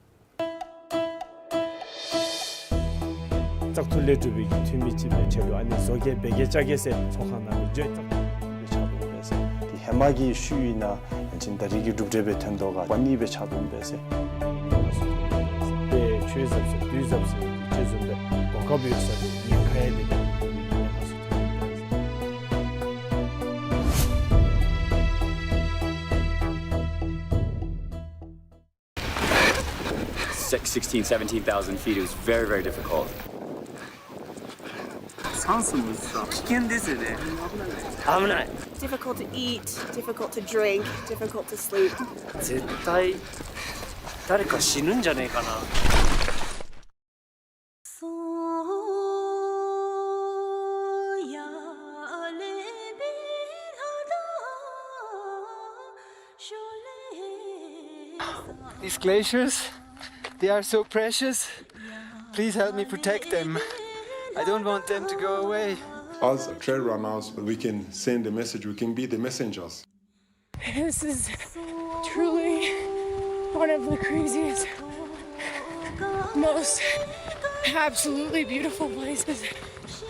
བཙག་འཐུ་ལས་གྲུབ་པའི་གི་འཐུས་མི་ཅིག་སྦེ་ཆེད་དུ་ཨ་ནི་བཟོ་གེ་འབད་གེ་བཅའ་གེ་ཟེར་ཚོགས་ཁང་ནང་ལུ་འགྱོ། བཙག་འཐུ་ལས་ཆགས་འོང་པས་ཟེར། དེ་ཧེ་མ་གི་ཤུལ་ཨིན་ན་ཡང་ཅིན་ད་རིས་ཀྱི་གྲུབ་འབྲས་སྦེ་ཐོན་དོ་ག་པ་ནི་སྦེ་ཆགས་འོང་པས་ཟེར། དེ་ཆོས་ཟབ་ཟེར་དུས་ཟབ་ཟེར་ཅིག་བཟུམ་སྦེ་གོ་སྐབས་ཡོད་ས་དེ་ཉེན་ཁ་ཡང་འདི་ད་Six, sixteen, seventeen thousand feet. It was very, very difficult. Difficult to eat, difficult to drink, difficult to sleep. 絶対誰か死ぬんじゃねえかな。These glaciers, they are so precious. Please help me protect them. I don't want them to go away. As trail runners, we can send a message, we can be the messengers. This is truly one of the craziest, most absolutely beautiful places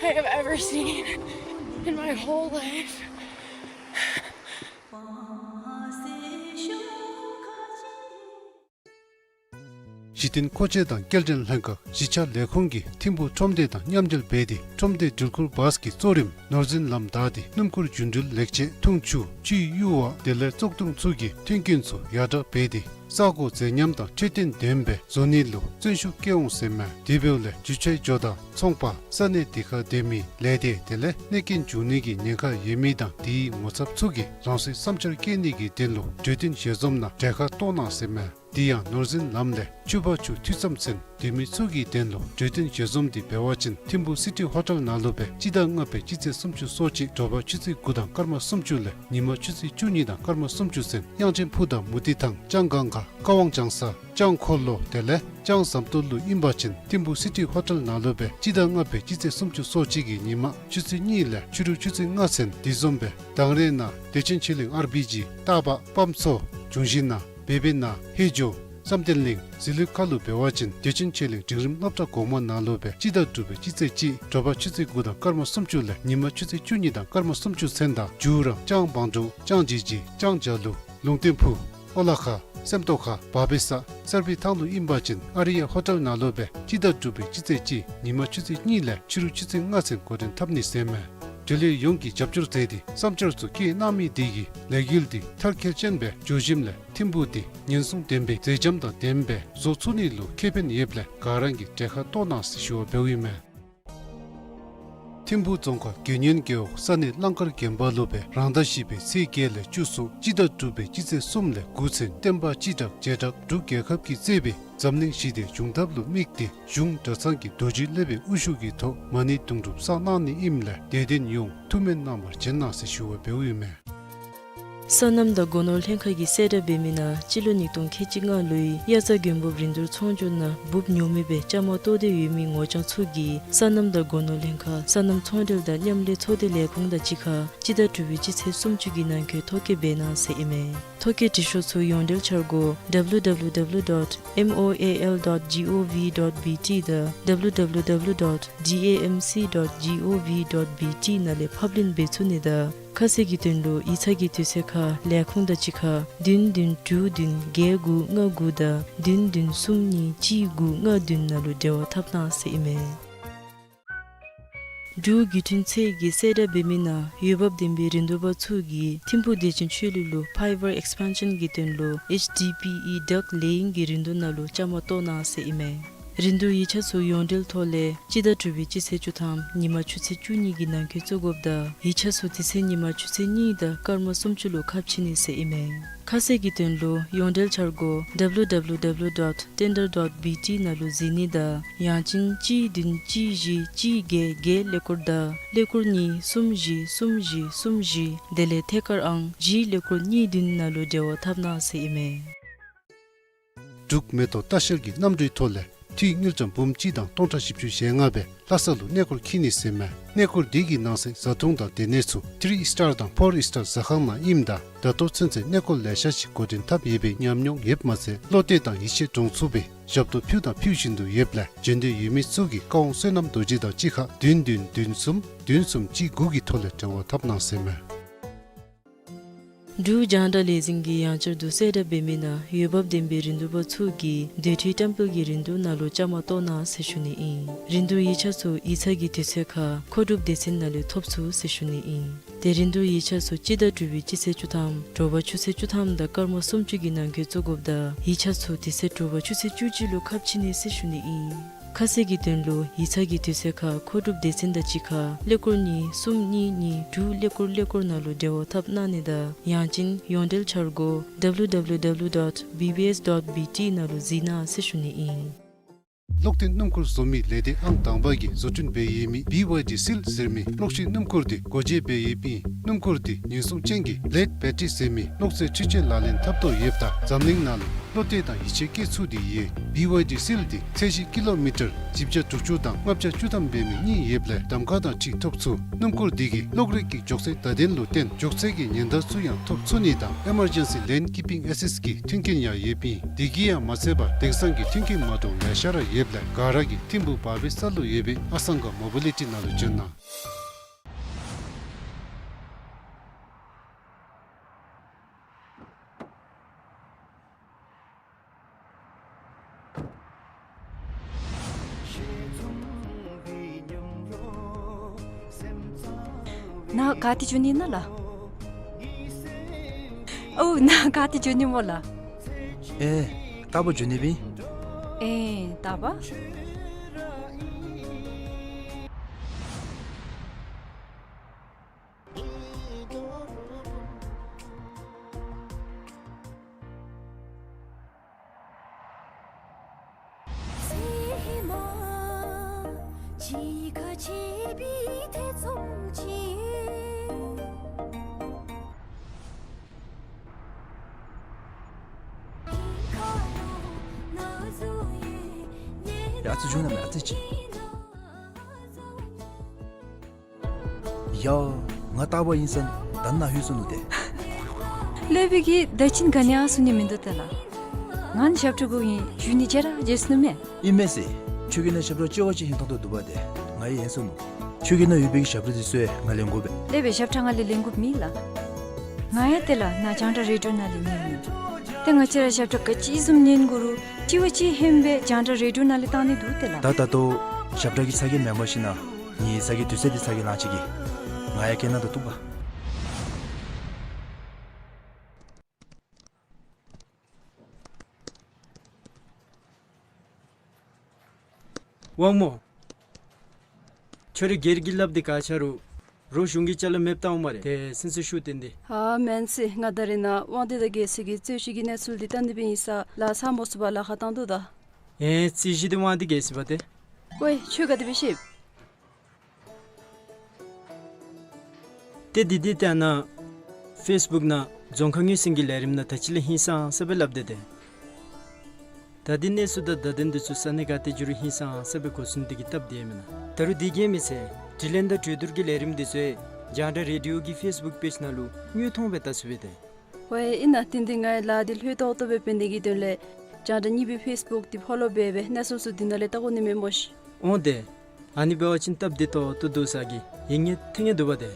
I have ever seen in my whole life. འཇིག་རྟེན་མཁོ་ཆས་དང་སྐྱེལ་འདྲེན་ལྷན་ཁག་གཞིས་ཆགས་ལས་ཁུངས་ཀྱིས་ཐིམ་ཕུག་ཁྲོམ་སྡེ་དང་མཉམ་འབྲེལ་འབད་དེ་ཁྲོམ་སྡེ་འགྲུལ་འཁོར་བཱས་ཀྱི་གཙོ་རིམ་ནོར་འཛིན་ལམ་བདའ་སྟེ་སྣུམ་འཁོར་རྒྱུ་འགྲུལ་ལེགས་ཆས་འཐུང་ཆུ་ཆུའི་གཡུར་བ་དེ་ལས་བཙོག་འཐུང་ཚུ་གི་མཐུན་རྐྱེན་ཚུ་ཡར་དྲག་འབད་དེ་ས་གོ་མཛེས་ཉམས་དང་འཕྲོད་བསྟེན་ལྡན་པའི་བཟོ་ནི་ལུ་བརྩོན་ཤུགས་བསྐྱེད་འོང་ཟེར་མས། དེ་འབདཝ་ལས་རྒྱུ་ཆའི་ཇོ་བདག་ཚོང་པ་ས་གནས་དེ་ཁར་སྡོད་མི་ལས་སྡེ་དེ་ལས་གནོད་རྐྱེན་འབྱུང་ནི་གི་ཉེན་ཁ་ཡོད་མི་དང་དེའི་ངོ་ཚབ་ཚུ་གིས་རང་སོའི་བསམ་འཆར་བསྐྱལ་ནི་གི་དོན་ལུ་གྲོས་བསྟུན་ཞལ་འཛོམས་ནང་གྲལ་ཁར་གཏོགས་གནང་ཟེར་མས། དེ་ཡང་ནོར་འཛིན་ལམ་ལས་ཆུ་བར་ཆུ་མཐུད་མཚམས་ཚུན་སྡོད་མི་ཚུ་གི་དོན་ལུ་གྲོས་བསྟུན་ཞལ་འཛོམས་དེ་འབད་བ་ཅིན་ཐིམ་ཕུག་སི་ཊི་ཧོ་ཊེལ་ནང་ལུ་སྦེ་སྤྱི་ཟླ་ལྔ་པའི་སྤྱི་ཚེས་སུམ་ཅུ་སོ་གཅིག་དྲོ་པ་ཆུ་ཚོད་དགུ་དང་སྐར་མ་སུམ་ཅུ་ལས་ཉིན་མ་ཆུ་ཚོད་བཅུ་གཉིས་དང་སྐར་མ་སུམ་ཅུ་ཚུན་དབྱངས་ཅན་ཕུ་དང་མུ་ཏི་ཐང་ལྕང་སྒང་ག་ཀ་ཝང་ལྕང་ས་ལྕང་འཁོར་ལོ་དེ་ལས་ལྕང་ཟམ་ཏོག་ལུ་ཨིན་པ་ཅིན་ཐིམ་ཕུག་སི་ཊི་ཧོ་ཊེལ་ནང་ལུ་སྦེ་སྤྱི་ཟླ་ལྔ་པའི་སྤྱི་ཚེས་སུམ་ཅུ་སོ་གཅིག་གི་ཉིན་མ་ཆུ་ཚོད་གཉིས་ལས་ཕྱི་རུ་ཆུ་ཚོད་ལྔ་ཚུན་དེ་བཟུམ་སྦེ་དང་རེ་ནང་བདེ་ཆེན་ཆོས་གླིང་ཨར་བི་ཇི་ཏག་པ་སྤམ་མཚོ་འབྱུང་བཞི་ནང་བེ་བེ་ནང་ཧེ་ཇོ་བསམ་གཏན་གླིང་ཟི་ལུ་ཁ་ལུ་འབད་བ་ཅིན་བདེ་ཆེན་ཆོས་གླིང་འབྲིང་རིམ་སློབ་གྲྭ་གོང་མ་ནང་ལུ་སྦེ་སྤྱི་ཟླ་དྲུག་པའི་སྤྱི་ཚེས་གཅིག་དྲོ་པ་ཆུ་ཚོད་དགུ་དང་སྐར་མ་སུམ་ཅུ་ལས་ཉིན་མ་ཆུ་ཚོད་བཅུ་གཉིས་དང་སྐར་མ་སུམ་ཅུ་ཚུན་དང་ཇུ་ར་ལྕང་བང་དྲུག་ལྕང་ཇི་ཇི་ལྕང་ཇ་ལུ་ལུང་བསྟན་ཕུ་ཨོ་ལ་ཁ་སེམས་རྟོགས་ཁ་བ་བེ་ས་སར་བི་ཐང་ལུ་ཨིན་པ་ཅིན་ཨ་རི་ཡ་ཧོ་ཊེལ་ནང་ལུ་སྦེ་སྤྱི་ཟླ་དྲུག་པའི་སྤྱི་ཚེས་གཅིག་ཉིན་མ་ཆུ་ཚོད་གཉིས་ལས་ཕྱི་རུ་ཆུ་ཚོད་ལྔ་ཚུན་འགོ་འདྲེན་འཐབ་ནི་ཟེར་མས། འབྲེལ་ཡོད་ཡོངས་ཀྱིས་རྒྱབ་སྐྱོར་མཛད་དེ་བསམ་འཆར་ཚུ་བསྐྱལ་གནང་མི་དེ་གིས་ལས་འགུལ་འདི་མཐར་འཁྱོལ་ཅན་སྦེ་འགྱོ་ཞིནམ་ལས་ཐིམ་ཕུག་འདི་ཉེན་སྲུང་ལྡན་པའི་མཛེས་ལྕམ་དང་ལྡན་པའི་བཟོ་ཚུགས་ནི་ལུ་ཁེ་ཕན་ཡོདཔ་ལས་ག་ར་གིས་གྲལ་ཁར་གཏོགས་གནང་ཟེར་ཞུ་བ་འབདཝ་ཨིན་མས། ཐིམ་ཕུག་རྫོང་ཁག་དགེ་བསྙེན་རྒེད་འོག་ས་གནས་གླང་དཀར་དགོན་པ་ལུ་སྦེ་རང་ཟླ་བཞི་པའི་ཚེས་བརྒྱད་ལས་བཅུ་གསུམ་སྤྱི་ཟླ་དྲུག་པའི་སྤྱི་ཚེས་གསུམ་ལས་དགུ་ཚུན་བསྟན་པ་སྤྱི་བསྒྲགས་བྱེ་བྲག་འབྲུག་རྒྱལ་ཁབ་ཀྱིས་གཙོས་པའི་འཛམ་གླིང་ཞི་བདེའི་བྱུང་ཐབས་ལུ་དམིགས་ཏེ་གཞུང་གྲྭ་ཚང་གི་རྡོ་རྗེ་སློབ་དཔོན་དབུ་བཞུགས་ཀྱི་ཐོག་མ་ཎི་དུང་སྒྲུབ་བསགས་གནང་ནི་ཨིནམ་ལས་དད་ལྡན་ཡོངས་ཐུགས་སྨོན་གནང་བར་བྱོན་གནང་ཟེར་ཞུ་བ་འབདཝ་ཨིན་མས། སོ་ནམ་དང་སྒོ་ནོར་ལྷན་ཁག་གིས་གསལ་བསྒྲགས་འབད་མི་ནང་སྤྱི་ལོ་ཉིས་སྟོང་ཁལ་གཅིག་ལྔ་ལོའི་དབྱར་རྩྭ་དགུན་འབུབ་རིན་བསྡུར་ཚོང་བསྒྱུར་ནང་འབུབ་ཉོ་མི་སྦེ་བཅའ་མར་གཏོགས་ཏེ་ཡོད་མི་ངོ་རྐྱང་ཚུ་གིས་སོ་ནམ་དང་སྒོ་ནོར་ལྷན་ཁག་སོ་ནམ་ཚོང་འབྲེལ་དང་མཉམ་ལས་ཚོགས་སྡེ་ལས་ཁུངས་དང་གཅིག་ཁར་སྤྱི་ཟླ་དྲུག་པའི་སྤྱི་ཚེས་སུམ་ཅུ་གི་ནང་འཁོད་ཐོ་བཀོད་འབད་གནང་ཟེར་ཨིན་མས། ཐོ་བཀོད་འབྲི་ཤོག་ཚུ་ཡོངས་འབྲེལ་འཆར་སྒོ་W W W dot M O A L dot G O V dot B T དང་W W W dot D A M C dot G O V dot B T ནང་ལས་ཕབ་ལེན་འབད་ཚུགས་ནི་དང་ཁ་གསལ་གྱི་དོན་ལུ་ཡིག་ཚང་གི་དུས་ཚོད་ཁར་ལས་ཁུངས་དང་གཅིག་ཁར་བདུན་བདུན་དྲུག་བདུན་བརྒྱད་དགུ་ལྔ་དགུ་དང་བདུན་བདུན་གསུམ་གཉིས་གཅིག་དགུ་ལྔ་བདུན་ནང་ལུ་འབྲེལ་བ་འཐབ་གནང་ཟེར་ཨིན་མས། འབྲུག་བརྒྱུད་འཕྲིན་ཚད་ཀྱིས་གསལ་བསྒྲགས་འབད་མི་ནང་འོས་འབབ་ལྡན་པའི་རིན་བསྡུར་པ་ཚུ་གིས་ཐིམ་ཕུག་བདེ་ཆེན་ཆོས་གླིང་ལུ་ཕའི་བར་ཨེགསི་པེན་ཤཱན་གྱི་དོན་ལུ་ཨེཆ་ཌི་པི་ཨི་ཌག་ལེ་ཡིང་གི་རིན་བསྡུར་ནང་ལུ་བཅའ་མར་གཏོགས་གནང་ཟེར་ཨིན་མས། རིན་བསྡུར་ཡིག་ཆ་ཚུ་ཡོངས་འབྲེལ་ཐོག་ལས་སྤྱི་ཟླ་དྲུག་པའི་སྤྱི་ཚེས་བཅུ་ཐམ་ཉིན་མ་ཆུ་ཚོད་བཅུ་གཉིས་ཀྱི་ནང་འཁོད་བཙུགས་དགོཔ་དང་ཡིག་ཆ་ཚུ་དེ་ཚེ་ཉིན་མ་ཆུ་ཚོད་གཉིས་དང་སྐར་མ་སུམ་ཅུ་ལུ་ཁ་ཕྱེ་ནི་ཟེར་ཨིན་མས། ཁ་གསལ་གྱི་དོན་ལུ་ཡོངས་འབྲེལ་འཆར་སྒོ་W W W dot tender dot B T ནང་ལུ་གཟིགས་ནི་དང་ཡང་ཅིན་གཅིག་བདུན་གཅིག་བཞི་གཅིག་བརྒྱད་བརྒྱད་ཀླད་ཀོར་དང་ཀླད་ཀོར་གཉིས་གསུམ་བཞི་གསུམ་བཞི་གསུམ་བཞི་དེ་ལས་ཐད་ཀར་ཨང་བཞི་ཀླད་ཀོར་གཉིས་བདུན་ནང་ལུ་འབྲེལ་བ་འཐབ་གནང་ཟེར་ཨིན་མས། འབྲུག་མེ་ཏོག་ལྟ་བཤལ་གྱི་གནམ་གྲུའི་ཐོག་ལས་འཐུས་དངུལ་ཀྲམ་འབུམ་གཅིག་དང་སྟོང་ཕྲག་བཞི་བཅུ་ཞེ་ལྔ་སྦེ་ལྷ་ས་ལུ་གནས་སྐོར་འཁྱིད་ནི་ཟེར་མས། གནས་སྐོར་འདི་གི་ནང་གསེས་བཟའ་འཐུང་དང་སྡོད་གནས་ཚུ་ཐི་རི་སི་ཊར་དང་ཕོར་སི་ཊར་ཟ་ཁང་ནང་ཨིནམ་ད་ད་ལྟོ་ཚུན་ཚོད་གནས་སྐོར་ལེ་ཤ་ཅིག་འགོ་འདྲེན་འཐབ་ཡོད་པའི་ཉམས་མྱོང་ཡོདཔ་མ་ཚད་བློ་གཏད་དང་ཡིད་ཆེས་འདྲོངས་ཚུགས་པའི་ཞབས་ཏོག་ཕུལ་དང་ཕུལ་བཞིན་དུ་ཡོདཔ་ལས་འབྱོན་འདོད་ཡོད་མི་ཚུ་གིས་བཀའ་དབང་བསོད་ནམས་རྡོ་རྗེ་དང་གཅིག་ཁར་བདུན་བདུན་བདུན་གསུམ་བདུན་གསུམ་གཅིག་དགུ་གི་ཐོག་ལས་འབྲེལ་བ་འཐབ་གནང་ཟེར་མས། འབྲུག་རྒྱང་བསྒྲགས་ལས་འཛིན་གྱིས་ཡང་བསྐྱར་དུ་གསལ་བསྒྲགས་འབད་མི་ནང་འོས་འབབ་ལྡན་པའི་རིན་བསྡུར་པ་ཚུ་གིས་སྡོད་ཁྲི་བཀྲམ་སྤེལ་གྱི་རིན་བསྡུར་ནང་ལུ་བཅའ་མར་གཏོགས་གནང་ཟེར་ཞུ་ནི་ཨིན། རིན་བསྡུར་ཡིག་ཆ་ཚུ་ཡིག་ཚང་གི་དུས་ཚོད་ཁར་མཁོ་སྒྲུབ་སྡེ་ཚན་ནང་ལས་ཐོབ་ཚུགས་ཟེར་ཞུ་ནི་ཨིན། ཏེ་རིན་བསྡུར་ཡིག་ཆ་ཚུ་སྤྱི་ཟླ་དྲུག་པའི་སྤྱི་ཚེས་བཅུ་ཐམ་དྲོ་པ་ཆུ་ཚོད་བཅུ་ཐམ་དང་སྐར་མ་སུམ་ཅུ་གི་ནང་འཁོད་བཙུགས་དགོཔ་ད་ཡིག་ཆ་ཚུ་དེ་ཚེ་དྲོ་པ་ཆུ་ཚོད་བཅུ་གཅིག་ལུ་ཁ་ཕྱེ་ནི་ཟེར་ཞུ་ནི་ཨིན། ཁ་གསལ་གྱི་དོན་ལུ་ཡིག་ཚང་གི་དུས་ཚོད་ཁར་མཁོ་སྒྲུབ་སྡེ་ཚན་དང་གཅིག་ཁར་ཀླད་ཀོར་གཉིས་གསུམ་གཉིས་གཉིས་དྲུག་ཀླད་ཀོར་ཀླད་ཀོར་ནང་ལུ་འབྲེལ་བ་འཐབ་གནང་ནི་དང་ཡང་ཅིན་ཡོངས་འབྲེལ་འཆར་སྒོ་W W W dot B B S dot B T ནང་ལུ་གཟིགས་གནང་ཟེར་ཞུ་ནི་ཨིན། གློག་འཐེན་སྣུམ་འཁོར་བཟོ་མི་ལས་སྡེ་ཨང་དང་པ་གིས་བཟོ་སྐྲུན་འབད་ཡོད་མི་བི་ཝའི་ཌི་སིལ་ཟེར་མི་གློག་ཤིང་སྣུམ་འཁོར་དེ་སྒོ་འབྱེད་འབད་ཡོདཔ་ཨིན། སྣུམ་འཁོར་དེ་ཉེན་སྲུང་ཅན་གྱི་བི་ལེཌ་བེ་ཊི་རི་ཟེར་མི་གློག་རྫས་འཕྲུལ་ཆས་ལག་ལེན་འཐབ་དོ་ཡོདཔ་ད་འཛམ་གླིང་ནང་ལུ་བློ་གཏད་དང་ཡིད་ཆེས་བསྐྱེད་ཚུགས་ཏེ་ཡོད། བི་ཝའི་ཌི་སིལ་དེ་ཚད་གཞི་ཀི་ལོ་མི་ཊར་བཞི་བརྒྱ་དྲུག་ཅུ་དང་ལྔ་བརྒྱ་བཅུ་ཐམ་འབད་མི་གཉིས་ཡོདཔ་ལས་གདམ་ཁ་དང་འཁྲིལ་ཐོབ་ཚུགས། སྣུམ་འཁོར་དེ་གིས་གློག་རིག་གི་མགྱོགས་ཚད་བརྡ་དོན་ལུ་བརྟེན་མགྱོགས་ཚད་ཀྱི་ཉེན་བརྡ་ཚུ་ཡང་ཐོབ་ཚུགས་ནི་དང་ཨི་མར་ཇེན་སི་ལེན་ཀིཔ་པིང་ཨེ་སིསཊ་གི་མཐུན་རྐྱེན་ཡང་ཡོདཔ་ཨིན། དེ་གིས་ཡང་མ་ཚད་པར་དེང་སང་གི་མཐུན་རྐྱེན་མ་འདྲཝ་ལེ་ཤ་ར་ཡོདཔ་ལས་ག་ར་གིས་ཐིམ་ཕུག་བར་བེ་ས་ལུ་ཡོད་པའི་ཨ་སང་ག་མོ་བི་ལི་ཊི་ནང་ལུ་བྱོན་གནང་། ནཱ་ག་ཏེ་འགྱོ་ནི་ཨིན་ན་ལགས། ཨོ་ནཱ་ག་ཏེ་འགྱོ་ནི་སྨོ་ལགས། ཨེ་རྟག་བུ་འགྱོ་ནི་སྦེ་ཨིན། ཨེ་རྟག་པ། ཡ་ཙི་འགྱོ་ན་མེན་ཨ་ཙི་ཅིག། ཡ། ང་རྟག་པ་ཨིན་ས་ད་ནཱ་ལྷོད་སོ་ནུག་ཏེ། ལྷོད་པའི་གི་ད་ཅི་ག་ནི་ཡང་གསུང་ནི་མིན་འདུག་ཏེ་ལགས། ང་ནི་ཞབས་ཁྲ་གུ་ཨིན། འགྱོ་ནི་བརྗེད་ར་བརྗེད་སོ་ནུག་མས། ཨིན་མས་ཟེར། ཁྱོད་ཀྱི་ནང་ཞབས་ཁྲ་ཅོག་ཅིག་ཧིང་ཐང་དོ་འདུག་པ་ཏེ། ང་ཡང་ཡེངས་སོ་ནུག། ཁྱོད་ཀྱི་ནང་ཡོད་པའི་གི་ཞབས་ཁྲ་འདི་ཚུ་ཡང་ང་ལེན་དགོ་པས། ལྷོད་པའི་ཞབས་ཁྲ་ང་ལས་ལེན་དགོཔ་མེད་ལགས། ང་ཡང་ཏེ་ལགས་ནཱ་རྒྱང་བསྒྲགས་རེ་ཌི་ཡོ་ནང་ལས་ཉན་ནི། ཏེ་ང་བཅས་ར་ཞབས་ཁྲ་ག་ཅི་བཟུམ་ཉན་དགོ་རུང་གཅིག་བ་གཅིག་ཧན་སྦེ་རྒྱང་བསྒྲགས་རེ་ཌི་ཡོ་ནང་ལས་བཏང་ནི་འདུག་ཏེ་ལགས། ད་ད་ལྟོ་ཞབས་ཁྲ་གི་ཚ་གྱང་མེན་པར་ཞིན་ན་ངེའི་ཚ་གྱང་དུས་ཚོད་འདི་ཚ་གྱང་ལང་ཅི་གི། ང་ཡང་སྐད་ནང་དུ་གཏུག་པ། དབང་མོ། ཁྱོད་ར་སྒེར་གྱི་སླབ་སྟེ་ག་ཆ་རུང་རོགས་གཞུང་གི་ཅ་ལ་མེདཔ་བཏང་འོང་སྨ་རེ། ཏེ་སེམས་ཚུ་ཤུགས་བཏོན་ཏེ། ཨ་མེན་ཟེར། ང་ད་རེས་ནཱ་དབང་འདུས་དང་རྒྱལ་སྲས་ཀྱི་རྩོད་གཞི་གི་གནས་ཚུལ་འདི་བལྟ་ནི་སྦེ་ཨིན་ས་ལགས། ཚང་མ་སོ་པ་ལཱ་ཁག་བཏང་དོ་ད། ཨེ་རྩོད་གཞི་འདི་དབང་འདུས་རྒྱལ་སྲས་པ་ཏེ། ཝའེ་ཁྱོད་ག་དེ་སྦེ་ཤེས། ཏེ་འདི་འདི་ཏེ་ཨ་ནཱ་ཕེསི་བུཀ་ནང་རྫོང་ཁ་ངོས་ཟིན་གྱི་ལས་རིམ་ནང་ད་ཅི་ལས་ཧིང་སངས་ས་སྦེ་སླབ་སྟེ་ཏེ། ད་འདི་གནས་ཚུལ་དང་བརྡ་དོན་འདི་ཚུ་ས་གནས་ག་ཏེ་འགྱོ་རུང་ཧིང་སངས་ས་སྦེ་གོ་ཚུགས་ནི་དེ་གིས་སྟབས་བདེ་མེན་ན། ད་རུང་འདི་གིས་མི་ཚད་དྲི་ལན་དང་གྲོས་བསྡུར་གྱི་ལས་རིམ་འདི་ཚུ་རྒྱང་བསྒྲགས་རེ་ཌི་ཡོ་གི་ཕེསི་བུཀ་པེཇ་ནང་ལུ་དངོས་མཐོང་སྦེ་བལྟ་ཚུགས་པས་ཏེ། ཝའེ་ཨིན་ན། ཏན་ཏན་ང་ཡང་ལཱ་འདི་ལྷོད་ཏོག་ཏོ་སྦེ་འབད་ནི་གི་དོན་ལས་རྒྱང་བསྒྲགས་གཉིས་པའི་ཕེསི་བུཀ་འདི་ཕོ་ལོ་འབད་སྦེ་གནས་ཚུལ་ཚུ་འདི་ནང་ལས་བལྟ་དགོ་ནི་མས་སྨོ་ཤིག། འོང་ཏེ། ཨ་ནི་འབད་བ་ཅིན་སྟབས་བདེ་ཏོག་ཏོ་འདུག་ས་གི་ཡིད་ངེས་ཐིང་ངེ་འདུག་པ་ཏེ།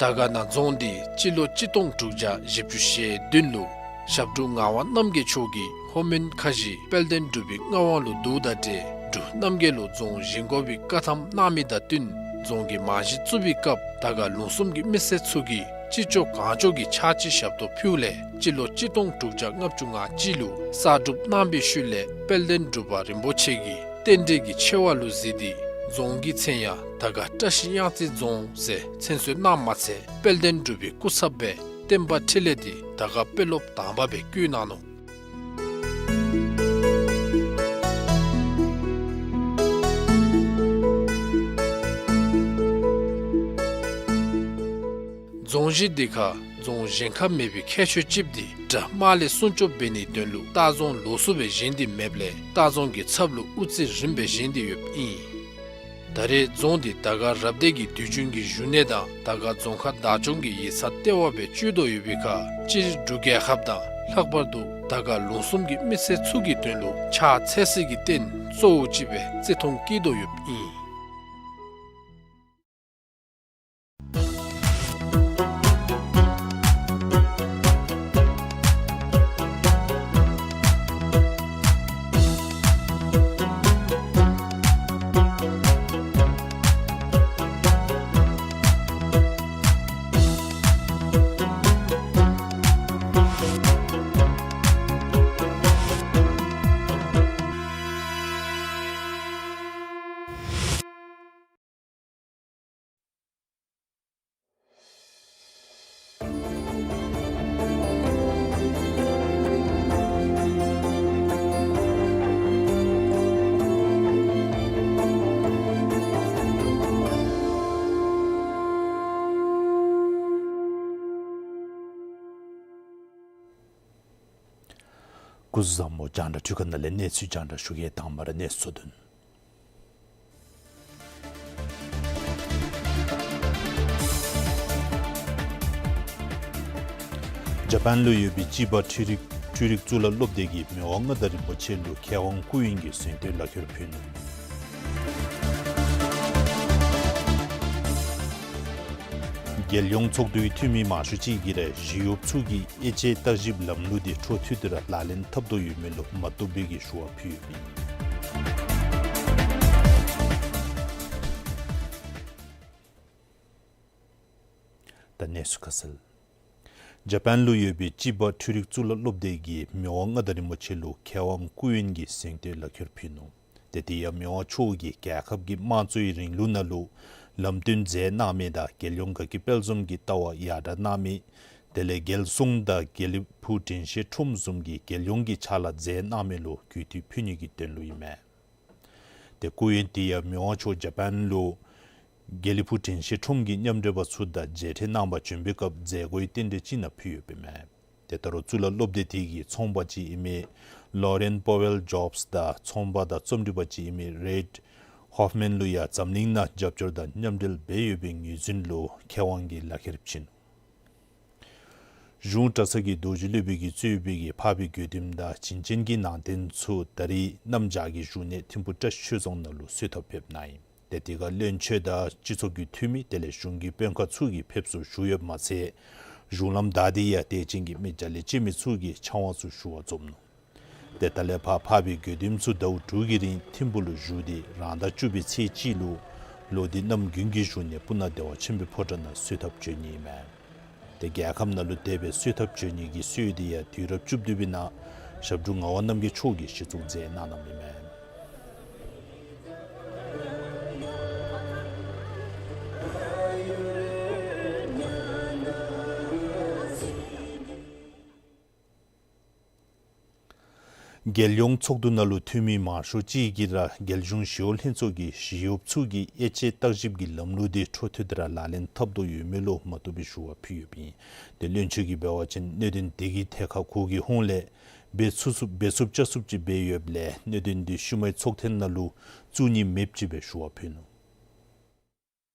དར་དཀར་ན་རྫོང་འདི་སྤྱི་ལོ་གཅིག་སྟོང་དྲུག་བརྒྱ་བཞི་བཅུ་ཞེ་བདུན་ལུ་ཞབས་དྲུང་ངག་དབང་རྣམ་རྒྱལ་མཆོག་གིས་ལྷོ་མོན་ཁ་བཞི་དཔལ་ལྡན་འབྲུག་པའི་མངའ་དབང་ལུ་བསྡུཝ་དང་འབྲེལ་འབྲུག་རྣམ་རྒྱལ་ལུ་རྫོང་བཞེངས་དགོ་པའི་བཀའ་ཐམ་གནང་མི་དང་བསྟུན་རྫོང་གི་རྨང་གཞི་བཙུགས་པའི་སྐབས་དར་དཀར་ལུང་གསུམ་གྱི་མི་སེར་ཚུ་གིས་ཅི་ལྕོགས་གང་ལྕོགས་ཀྱི་ཕྱག་ཕྱི་ཞབས་ཏོག་ཕུལཝ་ལས་སྤྱི་ལོ་གཅིག་སྟོང་དྲུག་བརྒྱ་ལྔ་བཅུ་ང་གཅིག་ལུ་གསར་སྒྲུབ་གནང་བའི་ཤུལ་ལས་དཔལ་ལྡན་འབྲུག་པ་རིན་པོ་ཆེ་གིས་རྟེན་འབྲེལ་གྱི་ཆེ་བ་ལུ་གཟིགས་ཏེ་རྫོང་གི་མཚན་ཡང་དར་དཀར་བཀྲ་ཤིས་གཡང་རྩེ་རྫོང་ཟེར་མཚན་གསོལ་གནངམ་མ་ཚད་དཔལ་ལྡན་འབྲུག་པའི་སྐུ་ཚབ་སྦེ་བསྟན་པ་འཕྲིན་ལས་འདི་དར་དཀར་དཔོན་སློབ་དང་པ་སྦེ་བསྐོ་གནང་ནུག། རྫོང་གཞི་འདི་ཁར་རྫོང་བཞེངས་ཁ་མེད་པའི་ཁྱད་ཆོས་ཅིག་འདི་དགྲ་དམག་ལས་སྲུང་སྐྱོབ་འབད་ནིའི་དོན་ལུ་ལྟ་རྫོང་ལོགས་སུ་སྦེ་བཞེངས་ཏེ་མེདཔ་ལས་ལྟ་རྫོང་གི་ཚབ་ལུ་དབུ་རྩེ་རིངམ་སྦེ་བཞེངས་ཏེ་ཡོདཔ་ཨིན། ད་རེས་རྫོང་འདི་དར་དཀར་རབ་སྡེ་གི་དུས་རྒྱུན་གྱི་བཞུགས་གནས་དང་དར་དཀར་རྫོང་ཁག་བདག་སྐྱོང་གི་ཡིག་ཚང་ལྟེ་བ་སྦེ་སྤྱོད་དོ་ཡོད་པའི་ཁར་སྤྱིར་འབྲུག་རྒྱལ་ཁབ་དང་ལྷག་པར་དུ་དར་དཀར་ལུང་གསུམ་གྱི་མི་སེར་ཚུ་གི་དོན་ལུ་ཕྱག་འཚལ་སྲིད་ཀྱི་རྟེན་གཙོ་བོ་ཅིག་སྦེ་བརྩི་མཐོང་བསྐྱེད་དོ་ཡོདཔ་ཨིན། སྐུ་གཟུགས་བཟང་པོ། རྒྱང་བསྒྲགས་འཕྲུལ་ཁང་ནང་ལས་གནས་ཚུལ་རྒྱང་བསྒྲགས་ཞུ་གེ། དང་པ་ར་གནས་ཚུལ་དོན། ཇ་པཱན་ལུ་ཡོད་པའི་ཅི་བ་འཕྲུལ་རིག་འཕྲུལ་རིག་གཙུག་ལག་སློབ་སྡེ་གིས་མི་དབང་མངའ་བདག་རིན་པོ་ཆེ་ལུ་མཁས་དབང་སྐུ་དབྱིངས་ཀྱི་གཟེངས་བསྟོད་ལག་ཁྱེར་ཕུལ་ནུག། རྒྱལ་ཡོངས་ཚོགས་འདུའི་འཐུས་མི་མང་ཤོས་ཅིག་གིས་ར་ཞི་གཡོགཔ་ཚུ་གིས་དབྱེ་དཔྱད་བརྟག་ཞིབ་ལམ་ལུགས་འདི་འཕྲོ་མཐུད་དེ་ར་ལག་ལེན་འཐབ་དོ་ཡོད་མེད་ལུ་མ་བཏུབ་པའི་གི་ཞུ་བ་ཕུལ་ཡོདཔ་ཨིན། ད་གནས་ཚུལ་ཁ་གསལ། ཇ་པཱན་ལུ་ཡོད་པའི་ཅི་བ་འཕྲུལ་རིག་གཙུག་ལག་སློབ་སྡེ་གིས་མི་དབང་མངའ་བདག་རིན་པོ་ཆེ་ལུ་མཁས་དབང་སྐུ་ཡོན་གྱི་གཟེངས་བསྟོད་ལག་ཁྱེར་ཕུལ་ནུག། ཏེ་དེ་ཡང་མི་དབང་མཆོག་གིས་རྒྱལ་ཁབ་ཀྱི་དམངས་གཙོའི་རིང་ལུགས་ནང་ལུ་ལམ་སྟོན་མཛད་གནང་མི་དང་རྒྱལ་ཡོངས་དགའ་སྐྱིད་དཔལ་འཛོམས་ཀྱི་ལྟ་བ་ཡར་དྲག་གནང་མི་དེ་ལས་རྒྱལ་སྲུང་དང་དགེ་ལེགས་ཕུག་དྲིན་ཤེས་ཁྲོམ་བཟུམ་གྱི་རྒྱལ་ཡོངས་ཀྱི་ཕྱག་ལཱ་མཛད་གནང་མི་ལུ་གུས་བཏུད་ཕུལ་ནི་གི་དོན་ལུ་ཨིན་མས། ཏེ་སྐུ་ཡོན་དེ་ཡང་མི་དབང་མཆོག་ཇ་པཱན་ལུ་དགེ་ལེགས་ཕུག་དྲིན་ཤེས་ཁྲོམ་གྱི་མཉམ་འབྲེལ་པ་ཚུ་དང་མཇལ་འཕྲད་གནང་པར་བྱོན་པའི་སྐབས་མཛད་སྒོའི་རྟེན་འབྲེལ་ཅིག་ནང་ཕུལ་ཡོདཔ་ཨིན་མས། ཏེ་ད་རུང་གཙུག་ལག་སློབ་སྡེ་དེ་གི་ཚོང་པ་ཅིག་ཨིན་མི་ལོ་རེན་པོ་ཝེལ་ཇོབས་དང་ཚོང་པ་དང་རྩོམ་སྒྲིག་པ་ཅིག་ཨིན་མི་རེཌ་ཧོཕ་མཱན་ལུ་ཡང་འཛམ་གླིང་ནང་རྒྱབ་སྐྱོར་དང་མཉམ་འབྲེལ་འབད་ཡོད་པའི་ངོས་འཛིན་ལུ་མཁས་དབང་གི་ལག་ཁྱེར་བྱིན་ནུག། གཞུང་གྲྭ་ཚང་གི་རྡོ་རྗེ་སློབ་དཔོན་གྱིས་གཙོས་པའི་གི་འཕགས་པའི་དགེ་འདུནམ་དང་བྱིན་ཅན་གྱི་ནང་རྟེན་ཚུ་ད་རེས་གནམ་བྱཱར་གྱི་བཞུགས་གནས་ཐིམ་ཕུ་བཀྲ་ཤིས་ཆོས་རྫོང་ནང་ལུ་གསོལ་ཐབ་ཕེབས་གནང་ཡི། ཏེ་དེ་ཁར་བློན་ཆེན་དང་སྤྱི་ཚོགས་ཀྱི་འཐུས་མི་དེ་ལས་གཞུང་གི་དཔོན་ཁག་ཚུ་གིས་ཕེབས་བསུ་ཞུ་ཡོདཔ་མ་ཚད་གཞུང་ལམ་བདའ་སྟེ་ཡང་དད་ཅན་གྱི་མི་བརྒྱ་ལས་བཅད་མེད་ཚུ་གིས་ཕྱག་དབང་ཚུ་ཞུ་བར་འཛོམས་ནུག། ཏེ་ད་ལས་ཕར་འཕགས་པའི་དགེ་འདུནམ་ཚུ་ཟླཝ་དྲུག་གི་རིང་ཐིམ་ཕུ་ལུ་བཞུགས་ཏེ་རང་ཟླ་བཅུ་པའི་ཚེས་གཅིག་ལུ་ལོག་སྟེ་གནམ་དགུན་གྱི་བཞུགས་གནས་སྤུ་ན་བདེ་བ་ཆེན་པོའི་ཕོ་བྲང་ནང་གསོལ་ཐབ་བྱོན་ནི་ཨིན་མས། ཏེ་རྒྱལ་ཁམས་ནང་ལུ་དེ་སྦེ་གསོལ་ཐབ་བྱོན་ནི་གི་སྲོལ་དེ་ཡང་དུས་རབས་བཅུ་བདུན་པའི་ནང་ཞབས་དྲུང་ངག་དབང་རྣམ་རྒྱལ་མཆོག་གིས་གཞི་བཙུགས་མཛད་གནང་གནངམ་ཨིན་མས། རྒྱལ་ཡོངས་ཚོགས་འདུ་ནང་ལུ་འཐུས་མི་མང་ཤོས་ཅིག་གིས་ར་རྒྱལ་གཞུང་ཞི་གཡོག་ལྷན་ཚོགས་ཀྱིས་ཞི་གཡོགཔ་ཚུ་གི་དབྱེ་དཔྱད་བརྟག་ཞིབ་ཀྱི་ལམ་ལུགས་དེ་འཕྲོ་མཐུད་དེ་ར་ལག་ལེན་འཐབ་དོ་ཡོད་མེད་ལུ་མ་བཏུབ་པའི་ཞུ་བ་ཕུལ་ཡོདཔ་ཨིན། ཏེ་བློན་ཆེན་གྱིས་འབད་བ་ཅིན་གནད་དོན་དེ་གི་ཐད་ཁར་ཁོ་གི་ཧོངས་ལས་འབད་ཚུགས་ཚུགས་འབད་ཚུགསཔ་བྱ་ཚུགསཔ་ཅིག་འབད་ཡོདཔ་ལས་གནད་དོན་དེ་ཤུལ་མའི་ཚོགས་ཐེངས་ནང་ལུ་བཙུགས་ནི་མེདཔ་ཅིག་སྦེ་ཞུ་བ་ཕུལ་ནུག།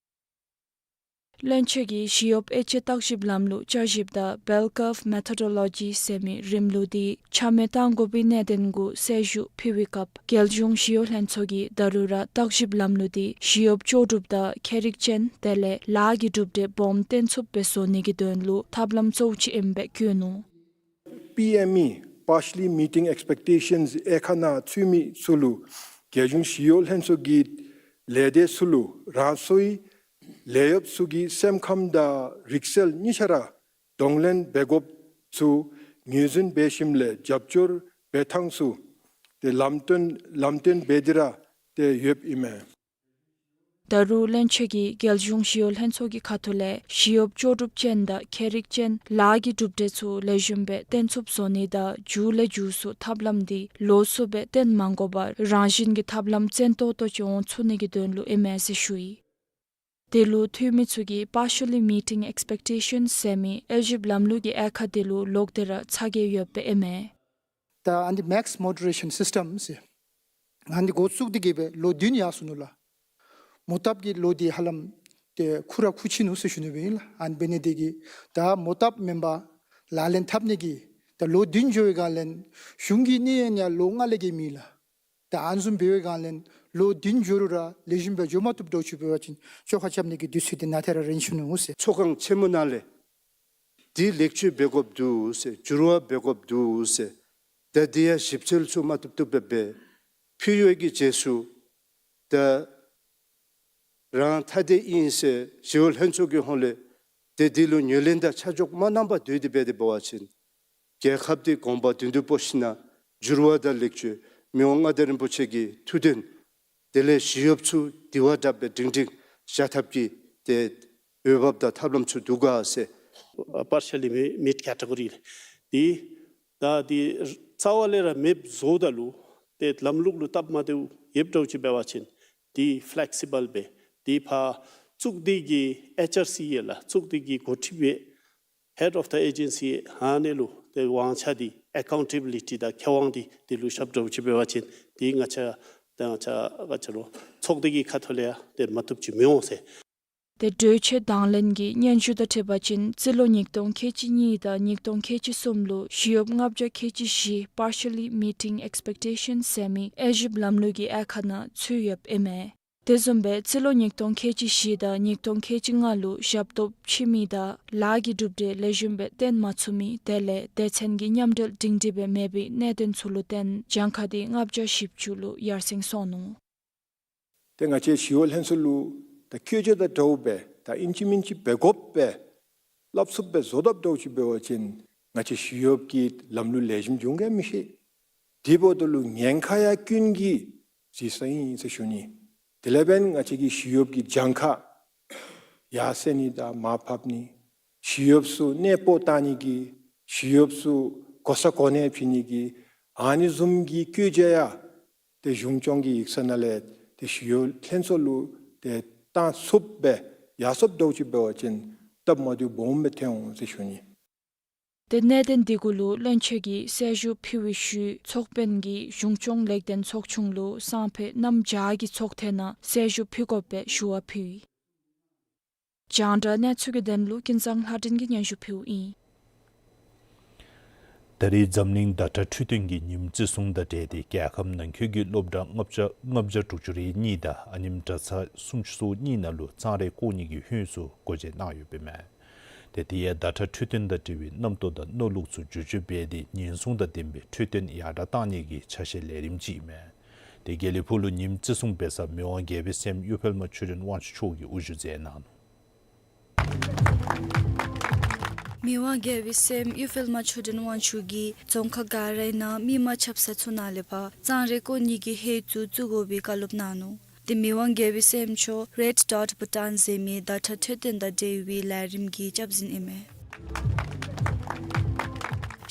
བློན་ཆེན་གྱིས་ཞི་གཡོགཔ་དབྱེ་དཔྱད་བརྟག་ཞིབ་ལམ་ལུགས་བསྐྱར་ཞིབ་དང་Bell Curve Methodology ཟེར་མི་རིམ་ལུགས་དེ་ཆ་མེད་གཏང་དགོ་པའི་གནད་དོན་གུ་གསལ་ཞུ་ཕུལ་བའི་སྐབས་རྒྱལ་གཞུང་ཞི་གཡོག་ལྷན་ཚོགས་ཀྱིས་ད་རུང་ར་བརྟག་ཞིབ་ལམ་ལུགས་དེ་ཞི་གཡོགཔ་ལྕོགས་གྲུབ་དང་ཁྱད་རིག་ཅན་དེ་ལས་ལཱ་གི་གྲུབ་འབྲས་སྦོམ་སྟོན་ཚུགསཔ་སྦེ་བཟོ་ནི་གི་དོན་ལུ་ཐབས་ལམ་གཙོ་བོ་ཅིག་ཨིནམ་སྦེ་བཀོད་ནུག། པི་ཨེམ་ཨི་Partially Meeting Expectations དབྱེ་ཁག་ནང་ཚུད་མི་ཚུ་ལུ་རྒྱལ་གཞུང་ཞི་གཡོག་ལྷན་ཚོགས་ཀྱི་ལས་སྡེ་ཚུ་ལུ་རང་སོའི་ལས་གཡོགཔ་ཚུ་གི་སེམས་ཁམས་དང་རིག་རྩལ་གཉིས་ཆ་ར་གདོང་ལེན་འབད་དགོཔ་ཚུ་ངོས་འཛིན་འབད་ཞིནམ་ལས་རྒྱབ་སྐྱོར་འབད་ཐངས་ཚུ་ཏེ་ལམ་སྟོན་ལམ་སྟོན་འབད་དེ་ར་ཏེ་ཡོདཔ་ཨིན་མས། ད་རུང་བློན་ཆེན་གྱིས་རྒྱལ་གཞུང་ཞི་གཡོག་ལྷན་ཚོགས་ཀྱི་ཁ་ཐུག་ལས་ཞི་གཡོགཔ་ལྕོགས་གྲུབ་ཅན་དང་ཁྱད་རིག་ཅན་ལཱ་གི་གྲུབ་འབྲས་ཚུ་ལེགས་ཤོམ་སྦེ་སྟོན་ཚུགསཔ་བཟོ་ནི་དང་མཇུག་ལས་མཇུག་སུ་ཐབས་ལམ་དེ་ལོགས་སུ་སྦེ་སྟོན་མ་དགོ་པར་རང་བཞིན་གྱིས་ཐབས་ལམ་བཙན་ཏོག་ཏོ་ཅིག་འོང་ཚུགས་ནི་གི་དོན་ལུ་ཨིན་མས་ཟེར་ཞུ་ཡི། དེ་ལུ་འཐུས་མི་ཚུ་གིས་Partially Meeting Expectations ཟེར་མི་དབྱེ་ཞིབ་ལམ་ལུགས་ཀྱི་དབྱེ་ཁག་དེ་ལུ་ལོག་སྟེ་ར་ཚ་གྱང་ཡོདཔ་སྦེ་ཨིན་མས། ད་ཨ་ནི་Max Moderation System ཟེར་ཨ་ནི་འགོ་བཙུགས་ཏེ་གི་སྦེ་ལོ་བདུན་ཡར་སོ་ནུག་ལགས། མོ་བཏབ་ཀྱི་ལོ་འདི་ཧ་ལམ་ཏེ་ཁུ་ར་ཁུ་ཆེ་ནུག་ཟེར་ཞུ་ནི་སྦེ་ཨིན་ལགས། ཨ་ནི་འབད་ནི་དེ་གིས་ད་མོ་བཏབ་མེན་པར་ལག་ལེན་འཐབ་ནི་གི་ད་ལོ་བདུན་འགྱོ་བའི་སྒང་ལས་གཞུང་གི་གནས་ཡུན་ཡང་ལོ་ལྔ་ལས་བརྒལ་མེད་ལགས། ད་ཨ་ནི་བཟུམ་འབད་བའི་སྒང་ལས་ལོ་བདུན་འགྱོ་རུང་ར་ལེགས་ཤོམ་སྦེ་འགྱོ་མ་བཏུབ་འདྲཝ་ཅིག་འབད་བ་ཅིན་བཅོ་ཁ་རྐྱབ་ནི་གི་དུས་ཚོད་འདི་ནཱ་ཏེ་ར་རན་ཞུ་ནུག་ཟེར། ཚོགས་ཁང་ཆེན་མོ་ནང་ལས་འདི་ལེགས་བཅོས་འབད་དགོཔ་འདུག་ཟེར་འགྱུར་བ་འབད་དགོཔ་འདུག་ཟེར་ད་འདི་ཡང་ཞིབ་འཚོལ་ཚུ་མ་བཏུབ་བཏུབ་སྦེ་འབད་ཕུལ་ཡོད་ཀྱི་རྗེས་སུ་ད་རང་ཐ་དད་ཨིན་ཟེར་ཞི་གཡོག་ལྷན་ཚོགས་ཀྱི་ཧོངས་ལས་ཏེ་འདི་ལུ་ངོས་ལེན་དང་ཆ་འཇོག་མ་གནང་པར་སྡོད་དེ་འབད་དེ་འབད་བ་ཅིན་རྒྱལ་ཁབ་འདི་གོང་འཕེལ་དོན་དུ་སྤོ་ཞིན་ན་འགྱུར་བ་དང་ལེགས་བཅོས་མི་དབང་མངའ་བདག་རིན་པོ་ཆེ་གི་ཐུགས་འདུན་དེ་ལས་ཞི་གཡོགཔ་ཚུ་དེ་བ་དྲག་སྦེ་སྒྲིང་སྒྲིང་བཞག་ཐབས་ཀྱི་ཏེ་འོས་འབབ་དང་ཐབས་ལམ་ཚུ་འདུག་ག་ཟེར། Partially meet category འདི་ད་འདི་རྩ་བ་ལས་ར་མེདཔ་བཟོཝ་ད་ལུ་ཏེ་ལམ་ལུགས་ལུ་སྟབས་མ་བདེཝ་ཡོདཔ་འདྲཝ་ཅིག་འབད་བ་ཅིན་འདི་ཕེ་ལེག་སི་བཱལ་སྦེ་འདི་ཕར་གཙུག་སྡེ་གི་ཨེཆ་ཨར་སི་ཨེ་ལགས་གཙུག་སྡེ་གི་འགོ་ཁྲིདཔ་སྦེ་Head of the agency ཨ་ནི་ལུ་ཏེ་དབང་ཆ་འདི་ཨེ་ཀའུན་ཊེ་བི་ལི་ཊི་དང་ཁེ་དབང་འདི་འདི་ལུ་ཞབས་འདྲཝ་ཅིག་འབད་བ་ཅིན་འདི་ང་བཅས་ད་ང་བཅས་ག་ཅི་ལོ་ཚོགས་སྡེ་གི་ཁ་ཐུག་ལས་ཡང་ཏེ་མ་བཏུབ་ཅིག་མི་འོང་ཟེར། ཏེ་གྲོས་ཆོད་དང་ལེན་གྱི་སྙན་ཞུ་དང་འཁྲིལ་བ་ཅིན་རྩིས་ལོ་ཉིས་སྟོང་ཁལ་གཅིག་གཉིས་དང་ཉིས་སྟོང་ཁལ་གཅིག་གསུམ་ལུ་ཞི་གཡོགཔ་ལྔ་བརྒྱ་ཁལ་གཅིག་བཞི་Partially Meeting Expectations ཟེར་མི་དབྱེ་ཞིབ་ལམ་ལུགས་ཀྱི་དབྱེ་ཁག་ནང་ཚུད་ཡོདཔ་ཨིན་མས། དེ་བཟུམ་སྦེ་རྩིས་ལོ་ཉིས་སྟོང་ཁལ་གཅིག་བཞི་དང་ཉིས་སྟོང་ཁལ་གཅིག་ལྔ་ལུ་ཞབས་ཏོག་ཕྱིས་མི་དང་ལཱ་གི་གྲུབ་འབྲས་ལེགས་ཤོམ་སྦེ་བཏོན་མ་ཚུགས་མི་དེ་ལས་སྡེ་ཚན་གྱི་མཉམ་འབྲེལ་སྒྲིང་སྒྲི་སྦེ་མེད་པའི་གནད་དོན་ཚུ་ལུ་བརྟེན་གྱངས་ཁ་དེ་ལྔ་བརྒྱ་བཞི་བཅུ་ལུ་ཡར་སེང་སོང་ནུག། ཏེ་ང་བཅས་ཞི་གཡོག་ལྷན་ཚོགས་ལུ་ད་བཀོད་རྒྱ་དང་འདྲཝ་སྦེ་ད་ཨིན་ཅི་མིན་ཅི་འབད་དགོཔ་སྦེ་སླབ་ཚུགསཔ་སྦེ་བཟོ་དཔ་འདྲཝ་ཅིག་འབད་བ་ཅིན་ང་བཅས་ཞི་གཡོགཔ་གི་ལམ་ལུགས་ལེགས་ཤོམ་འབྱུང་ག་མི་ཤེས། དེ་འབདཝ་ད་ལུ་ཉེན་ཁ་ཡང་ཀུན་གྱིས་གཟིགས་ས་ཨིན་ཟེར་ཞུ་ནི། དེ་ལས་འབདན་ང་བཅས་ཀྱི་ཞི་གཡོགཔ་གི་གྱངས་ཁ་ཡར་སེང་ནི་དང་མར་ཕབ་ནི། ཞི་གཡོགཔ་ཚུ་གནས་སྤོ་བཏང་ནི་གི་ཞི་གཡོགཔ་ཚུ་གོ་ས་གོ་གནས་བྱིན་ནི་གི་ཨ་ནི་བཟུམ་གྱི་བཀོད་རྒྱ་ཡང་ཏེ་གཞུང་སྐྱོང་གི་ཡིག་ཚང་ནང་ལས་ཏེ་ཞི་གཡོག་ལྷན་ཚོགས་ལུ་ཏེ་བཏང་ཚུགསཔ་སྦེ་ཡར་སོངམ་འདྲཝ་ཅིག་འབད་བ་ཅིན་སྟབས་མ་བདེཝ་སྦོམ་སྦེ་ཐོན་འོང་ཟེར་ཞུ་ནི། ཏེ་གནད་དོན་དེ་གུ་ལུ་བློན་ཆེན་གྱིས་གསལ་ཞུ་ཕུལ་བའི་ཤུལ་ཚོགས་དཔོན་གྱིས་གཞུང་སྐྱོང་ལེགས་ལྡན་ཚོགས་ཆུང་ལུ་སང་ཕོད་གནམ་བྱཱར་གྱི་ཚོགས་ཐེངས་ནང་གསལ་ཞུ་ཕུལ་དགོཔ་སྦེ་ཞུ་བ་ཕུལ་ཡི། རྒྱང་བསྒྲགས་གནས་ཚུལ་གྱི་དོན་ལུ་ཀུན་བཟང་ལྷ་སྒྲོན་གྱིས་སྙན་ཞུ་ཕུལཝ་ཨིན། ད་རེས་འཛམ་གླིང་ཟླ་ཁྲག་འཕྲོད་བསྟེན་གྱི་ཉིནམ་བརྩི་སྲུང་དང་འབྲེལ་ཏེ་རྒྱལ་ཁབ་ནང་འཁོད་ཀྱི་སློབ་གྲྭ་ལྔ་བརྒྱ་ལྔ་བརྒྱ་དྲུག་ཅུ་རེ་གཉིས་དང་ཨ་ནེམ་གྲྭ་ཚང་སུམ་ཅུ་སོ་གཉིས་ནང་ལུ་གཙང་རས་བཀོག་ནི་གི་ཧོད་ཚུ་སྒོ་འབྱེད་གནང་ཡོདཔ་ཨིན་མས། ཏེ་དེ་ཡང་ཟླ་ཁྲག་འཕྲོད་བསྟེན་དང་འབྲེལ་བའི་རྣམ་རྟོག་དང་མནོ་ལུགས་ཚུ་བསྒྱུར་བཅོས་འབད་དེ་ཉེན་སྲུང་དང་ལྡན་པའི་འཕྲོད་བསྟེན་ཡར་དྲག་གཏང་ནི་གི་ཆ་ཤས་ལས་རིམ་ཅིག་ཨིན་མས། ཏེ་དགེ་ལེགས་ཕུག་ལུ་ཉིནམ་བརྩི་སྲུང་འབད་ས་མི་དབང་རྒྱལ་པོའི་སྲསམོ་གཡུ་འཕེལ་མ་ཆོས་སྒྲོན་དབང་ཕྱུག་མཆོག་གིས་དབུ་བཞུགས་མཛད་གནང་ནུག། མི་དབང་རྒྱལ་པོའི་སྲསམོ་གཡུ་འཕེལ་མ་ཆོས་སྒྲོན་དབང་ཕྱུག་གིས་རྫོང་ཁག་འགའ་རེ་ནང་མི་མ་ཁྱབ་ས་ཚུ་ནང་ལས་ཕར་གཙང་རས་བཀོག་ནི་གི་ཧོད་ཚུ་བཙུགས་དགོ་པའི་བཀའ་སློབ་གནང་ནུག། ཏེ་མི་དབང་རྒྱལ་པོའི་སྲསམོ་མཆོག་Red Dot Bhutan ཟེར་མི་ཟླ་ཁྲག་འཕྲོད་བསྟེན་དང་འབྲེལ་བའི་ལས་རིམ་གྱི་སྐྱབས་འཛིན་ཨིན་མས།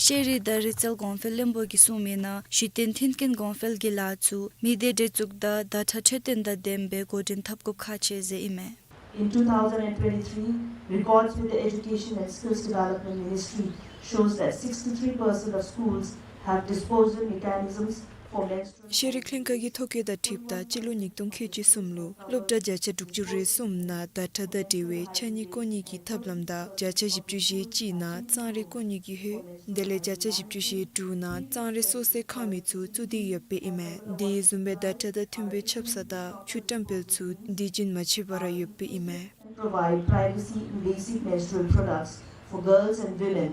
ཤེས་རིག་དང་རིག་རྩལ་གོང་འཕེལ་བློན་པོ་གིས་གསུངས་མི་ནང་གཞི་རྟེན་མཐུན་རྐྱེན་གོང་འཕེལ་གྱི་ལཱ་ཚུ་མི་སྡེ་སྒྲིག་བཙུགས་དང་ཟླ་ཁྲག་འཕྲོད་བསྟེན་དང་ལྡན་པའི་འགོ་འདྲེན་འཐབ་དགོཔ་ཁག་ཆེ་ཟེར་ཨིན་མས། In two thousand and twenty-three, records with the Education and Skills Development Ministry shows that sixty-three percent of schools have disposal mechanisms for menstrual ཤེས་རིག་ལྷན་ཁག་གི་ཐོ་བཀོད་དང་འཁྲིལཝ་ད་སྤྱི་ལོ་ཉིས་སྟོང་ཁལ་གཅིག་གསུམ་ལུ་སློབ་གྲྭ་བརྒྱ་ཆ་དྲུག་ཅུ་རེ་གསུམ་ནང་ཟླ་ཁྲག་དང་འབྲེལ་བའི་ཕྱགས་སྙིགས་བཀོག་ནི་གི་ཐབས་ལམ་དང་བརྒྱ་ཆ་བཞི་བཅུ་ཞེ་གཅིག་ནང་གཙང་རས་བཀོག་ནི་གི་ཧོད་དེ་ལས་བརྒྱ་ཆ་བཞི་བཅུ་ཞེ་དྲུག་ནང་གཙང་རས་གསོ་སའི་ཁང་མིག་ཚུ་བཙུགས་ཏེ་ཡོདཔ་ཨིན་མས། དེ་བཟུམ་སྦེ་ཟླ་ཁྲག་དང་མཐུན་པའི་ཆབ་གསང་དང་ཆུ་བཀྲམ་སྤེལ་ཚུ་དུས་རྒྱུན་མ་ཆད་པར་ཡོདཔ་ཨིན་མས། Provide privacy in basic menstrual products for girls and women.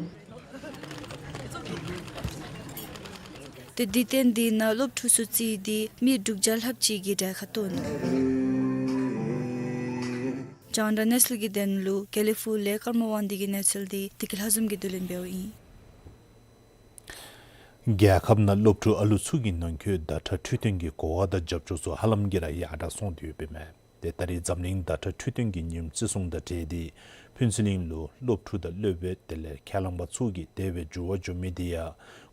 ཏེ་དུས་སྟོན་དེ་ནང་སློབ་ཕྲུག་ཚུ་བརྩིས་ཏེ་མི་དྲུག་བརྒྱ་ལྷགཔ་ཅིག་གིས་གྲལ་ཁར་གཏོགས་ནུག། རྒྱང་བསྒྲགས་གནས་ཚུལ་གྱི་དོན་ལུ་དགེ་ལེགས་ཕུག་ལས་ཀརྨ་དབང་འདུས་ཀྱི་གནས་ཚུལ་དེ་བདེ་སྐྱིད་ལྷ་འཛོམས་ཀྱིས་བསྡུ་ལེན་འབདཝ་ཨིན། རྒྱལ་ཁབ་ནང་སློབ་ཕྲུག་ཨ་ལུ་ཚུ་གི་ནང་འཁོད་ཟླ་ཁྲག་འཕྲོད་བསྟེན་གྱི་གོ་བ་དང་རྒྱབ་སྐྱོར་ཚུ་ཧ་ལམ་གྱིས་ར་ཡར་དྲག་སོང་སྟེ་ཡོདཔ་ཨིན་མས། ཏེ་ད་རེས་འཛམ་གླིང་ཟླ་ཁྲག་འཕྲོད་བསྟེན་གྱི་ཉིནམ་བརྩི་སྲུང་དང་འབྲེལ་ཏེ་ཕུན་ཚོགས་གླིང་ལུ་སློབ་ཕྲུག་དང་སློབ་དཔོན་དེ་ལས་ཁས་བླངས་པ་ཚུ་གིས་དེ་སྦེ་འགྱུར་བ་འགྱོ་མི་དེ་ཡང་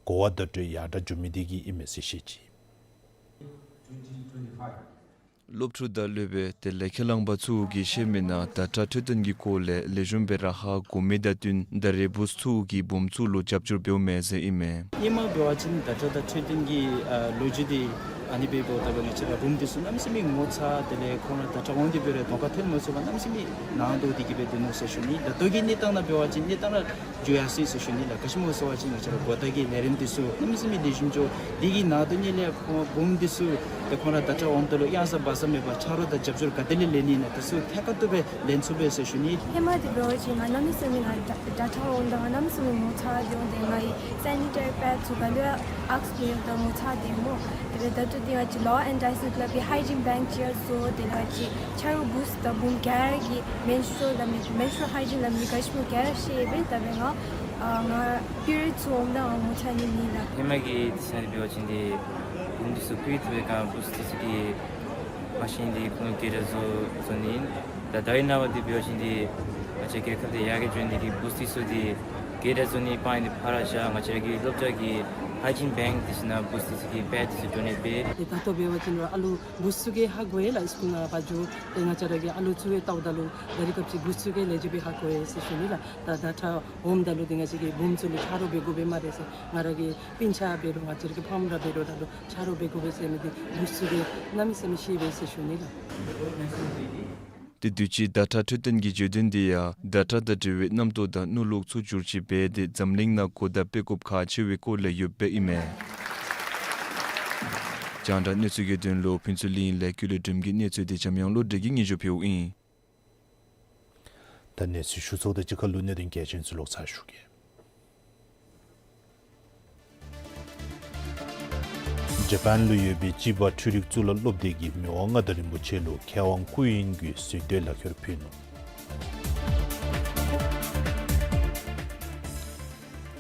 གོ་བ་བརྡ་སྤྲོད་ཡར་དྲག་འགྱོ་མི་དེ་གིས་ཨིན་མས་ཟེར་བཤད་ཅི། སློབ་ཕྲུག་དང་སློབ་དཔོན་དེ་ལས་ཁས་བླངས་པ་ཚུ་གིས་བཤད་མི་ནང་ཟླ་ཁྲག་འཕྲོད་བསྟེན་གྱི་སྐོར་ལས་ལེགས་ཤོམ་སྦེ་ར་ཧ་གོ་མི་དང་བསྟུན་ད་རེས་བུཚ་ཚུ་གིས་བུམོ་ཚུ་ལུ་རྒྱབ་སྐྱོར་འབདཝ་མས་ཟེར་ཨིན་མས། ཧེ་མ་འབད་བ་ཅིན་ཟླ་ཁྲག་དང་འཕྲོད་བསྟེན་གྱི་ཨ་ལོ་རྒྱུས་དེ་ཨ་ནི་སྦེ་འབདཝ་ད་ལུ་ང་བཅས་ར་བུམོ་འདི་ཚུ་གནམ་མེད་ས་མེད་ངོ་ཚ་དེ་ལས་ཁོང་ར་ཟླ་ཁྲག་འོང་སྟེ་འབད་རུང་གདོང་ཁར་ཐོན་མ་ཚུགས་པར་གནམ་མེད་ས་མེད་ནང་དོག་སྟེ་གི་སྦེ་སྡོད་ནུག་ཟེར་ཞུ་ནི། ད་ལྟོ་གི་གནས་སྟངས་ནང་འབད་བ་ཅིན་གནས་སྟངས་ར་འགྱུར་ཡར་སོ་ཡི་ཟེར་ཞུ་ནི་ལགས། ག་ཅི་སྨོ་ཟེར་བ་ཅིན་ང་བཅས་ར་གོ་བརྡ་གི་ལས་རིམ་འདི་ཚུ་གནམ་མེད་ས་མེད་ལེགས་ཤོམ་འགྱོ། དེ་གི་ནང་དོག་ནི་ལས་ཁོང་བུམོ་འདི་ཚུ་ཏེ་ཁོང་ར་ཟླ་ཁྲག་འོངམ་ད་ལུ་གཡང་ས་སྦ་ས་མེད་པར་ཆ་རོགས་དང་རྒྱབ་སྐྱོར་ག་དེ་ལས་ལེན་ནི་ཨིན་ན་དེ་ཚུ་ཐད་ཀར་དུ་སྦེ་ལེན་ཚུགས་པས་ཟེར་ཞུ་ནི། ཧེ་མ་འདི་འབད་བ་ཅིན་ང་གནམ་མེད་ས་མེད་ང་ཟླ་ཟླ་ཁྲག་འོངམ་ད་ང་གནམ་མེད་ས་མེད་ངོ་ཚ་སྟེ་འོང་། ཏེ་ང་གིས་སེ་ནི་ཊའི་པེཌ་ཚུ་ག་ལུ་ཡང་ཨེགསི་མི་ཡོདཔ་ད་ངོ་ཚ་སྟེ་སྨོ། དེ་ལས་ད་ལྟོ་འདི་ང་བཅས་ལོ་ཨེན་ཌའི་སི་ལུ་སླབ་པའི་ཧའི་ཇིན་བེངཀ་ཅིག་ཡང་བཟོ། དེ་ལས་ང་བཅས་ཆ་རོགས་བུཚ་དང་བུམོ་ག་ར་གི་མེན་སི་ཊུ་རལ་ལ་མི་མེན་སི་ཊུ་རལ་ཧའི་ཇིན་ལ་མི་ག་ཅི་སྨོ་ག་ར་ཤེས་པས། ད་འབདན་ང་ཨ་ང་པི་རི་ཡོཌ་ཚུ་འོངམ་ད་ང་ངོ་ཚ་ནི་མེད་ལགས། ཧེ་མ་གི་དུས་ཚོད་ནང་འབད་བ་ཅིན་འདི་བུམོ་འདི་ཚུ་པི་རི་ཡོཌ་འབད་བའི་སྒང་བུཚ་འདི་ཚུ་གིས་མ་ཤེས་ཏེ་ཁོང་གིས་ར་བཟོ་བཟོ་ནི་ཨིན། ད་ད་རེས་ནངས་པ་འདི་འབད་བ་ཅིན་འདི་ང་བཅས་རྒྱལ་ཁབ་འདི་ཡར་རྒྱས་འགྱོ་ནི་གི་བུཚ་འདི་ཚུ་འདི་ག་ར་བཟོ་ནི་སྤང་ནི་ཕར་བཞག་ང་བཅས་ར་གི་སློབ་གྲྭ་གི་ཧའི་ཇིན་བེངཀ་འདི་ཚུ་ནང་བུཚ་འདི་ཚུ་གི་པེཌ་འདི་ཚུ་འགྱོ་ནི་སྦེ། ཏེ་ད་ལྟོ་འབད་བ་ཅིན་ར་ཨ་ལུ་བུཚ་ཚུ་གིས་ཧ་གོ་ཡི་ལགས། ཨིས་ཀུལ་ནང་ཕར་འགྱོ། ཏེ་ང་བཅས་ར་གི་ཨ་ལུ་ཚུ་སྦེ་བལྟཝ་ད་ལུ་ད་རེས་སྐབས་ཅིག་བུཚ་ཚུ་གིས་ལེགས་ཤོམ་སྦེ་ཧ་གོ་ཡི་ཟེར་ཞུ་ནི་ལགས། ད་ད་ཁྲག་འོངམ་ད་ལུ་ཏེ་ང་བཅས་ཀྱིས་བུམོ་ཚུ་ལུ་ཆ་རོགས་འབད་དགོ་པས་སྨ་རེ་ཟེར། ང་ར་གི་སྤུན་ཆ་འབད་རུང་ང་བཅས་ར་གི་ཕམ་ར་འབད་རུང་ད་ལུ་ཆ་རོགས་འབད་དགོ་པས་ཟེར་མི་འདི་བུཚ་ཚུ་གིས་གནམ་མེད་ས་མེད་ཤེས་པས་ཟེར་ཞུ་ནི་ལགས། དེ་དུས་ཅི་ཟླ་ཁྲག་འཕྲོད་བསྟེན་གྱི་བརྗོད་དོན་འདི་ཡང་ཟླ་ཁྲག་དང་འབྲེལ་བའི་རྣམ་རྟོག་དང་མནོ་ལུགས་ཚུ་བསྒྱུར་བཅོས་འབད་དེ་འཛམ་གླིང་ནང་གོ་བརྡ་སྤེལ་དགོཔ་ཁག་ཆེ་བའི་སྐོར་ལས་ཡོདཔ་ཨིན་མས། རྒྱང་བསྒྲགས་གནས་ཚུལ་གྱི་དོན་ལུ་ཕུན་ཚོགས་གླིང་ལས་ཀུན་ལེགས་སྒྲོལམ་གྱི་གནས་ཚུལ་དེ་འཇམ་དབྱངས་བློ་གྲོས་ཀྱིས་སྙན་ཞུ་ཕུལཝ་ཨིན། ད་གནས་ཚུལ་ཞུ་ཚརཝ་དང་གཅིག་ཁར་ལུ་གནད་དོན་གལ་ཆེན་ཚུ་ལོག་ཚར་ཞུ་གེ། ཇ་པཱན་ལུ་ཡོད་པའི་ཅི་བ་འཕྲུལ་རིག་གཙུག་ལག་སློབ་སྡེ་གིས་མི་དབང་མངའ་བདག་རིན་པོ་ཆེ་ལུ་མཁས་དབང་སྐུ་དབོན་གྱི་གཟེངས་བསྟོད་ལག་ཁྱེར་ཕུལ་ནུག།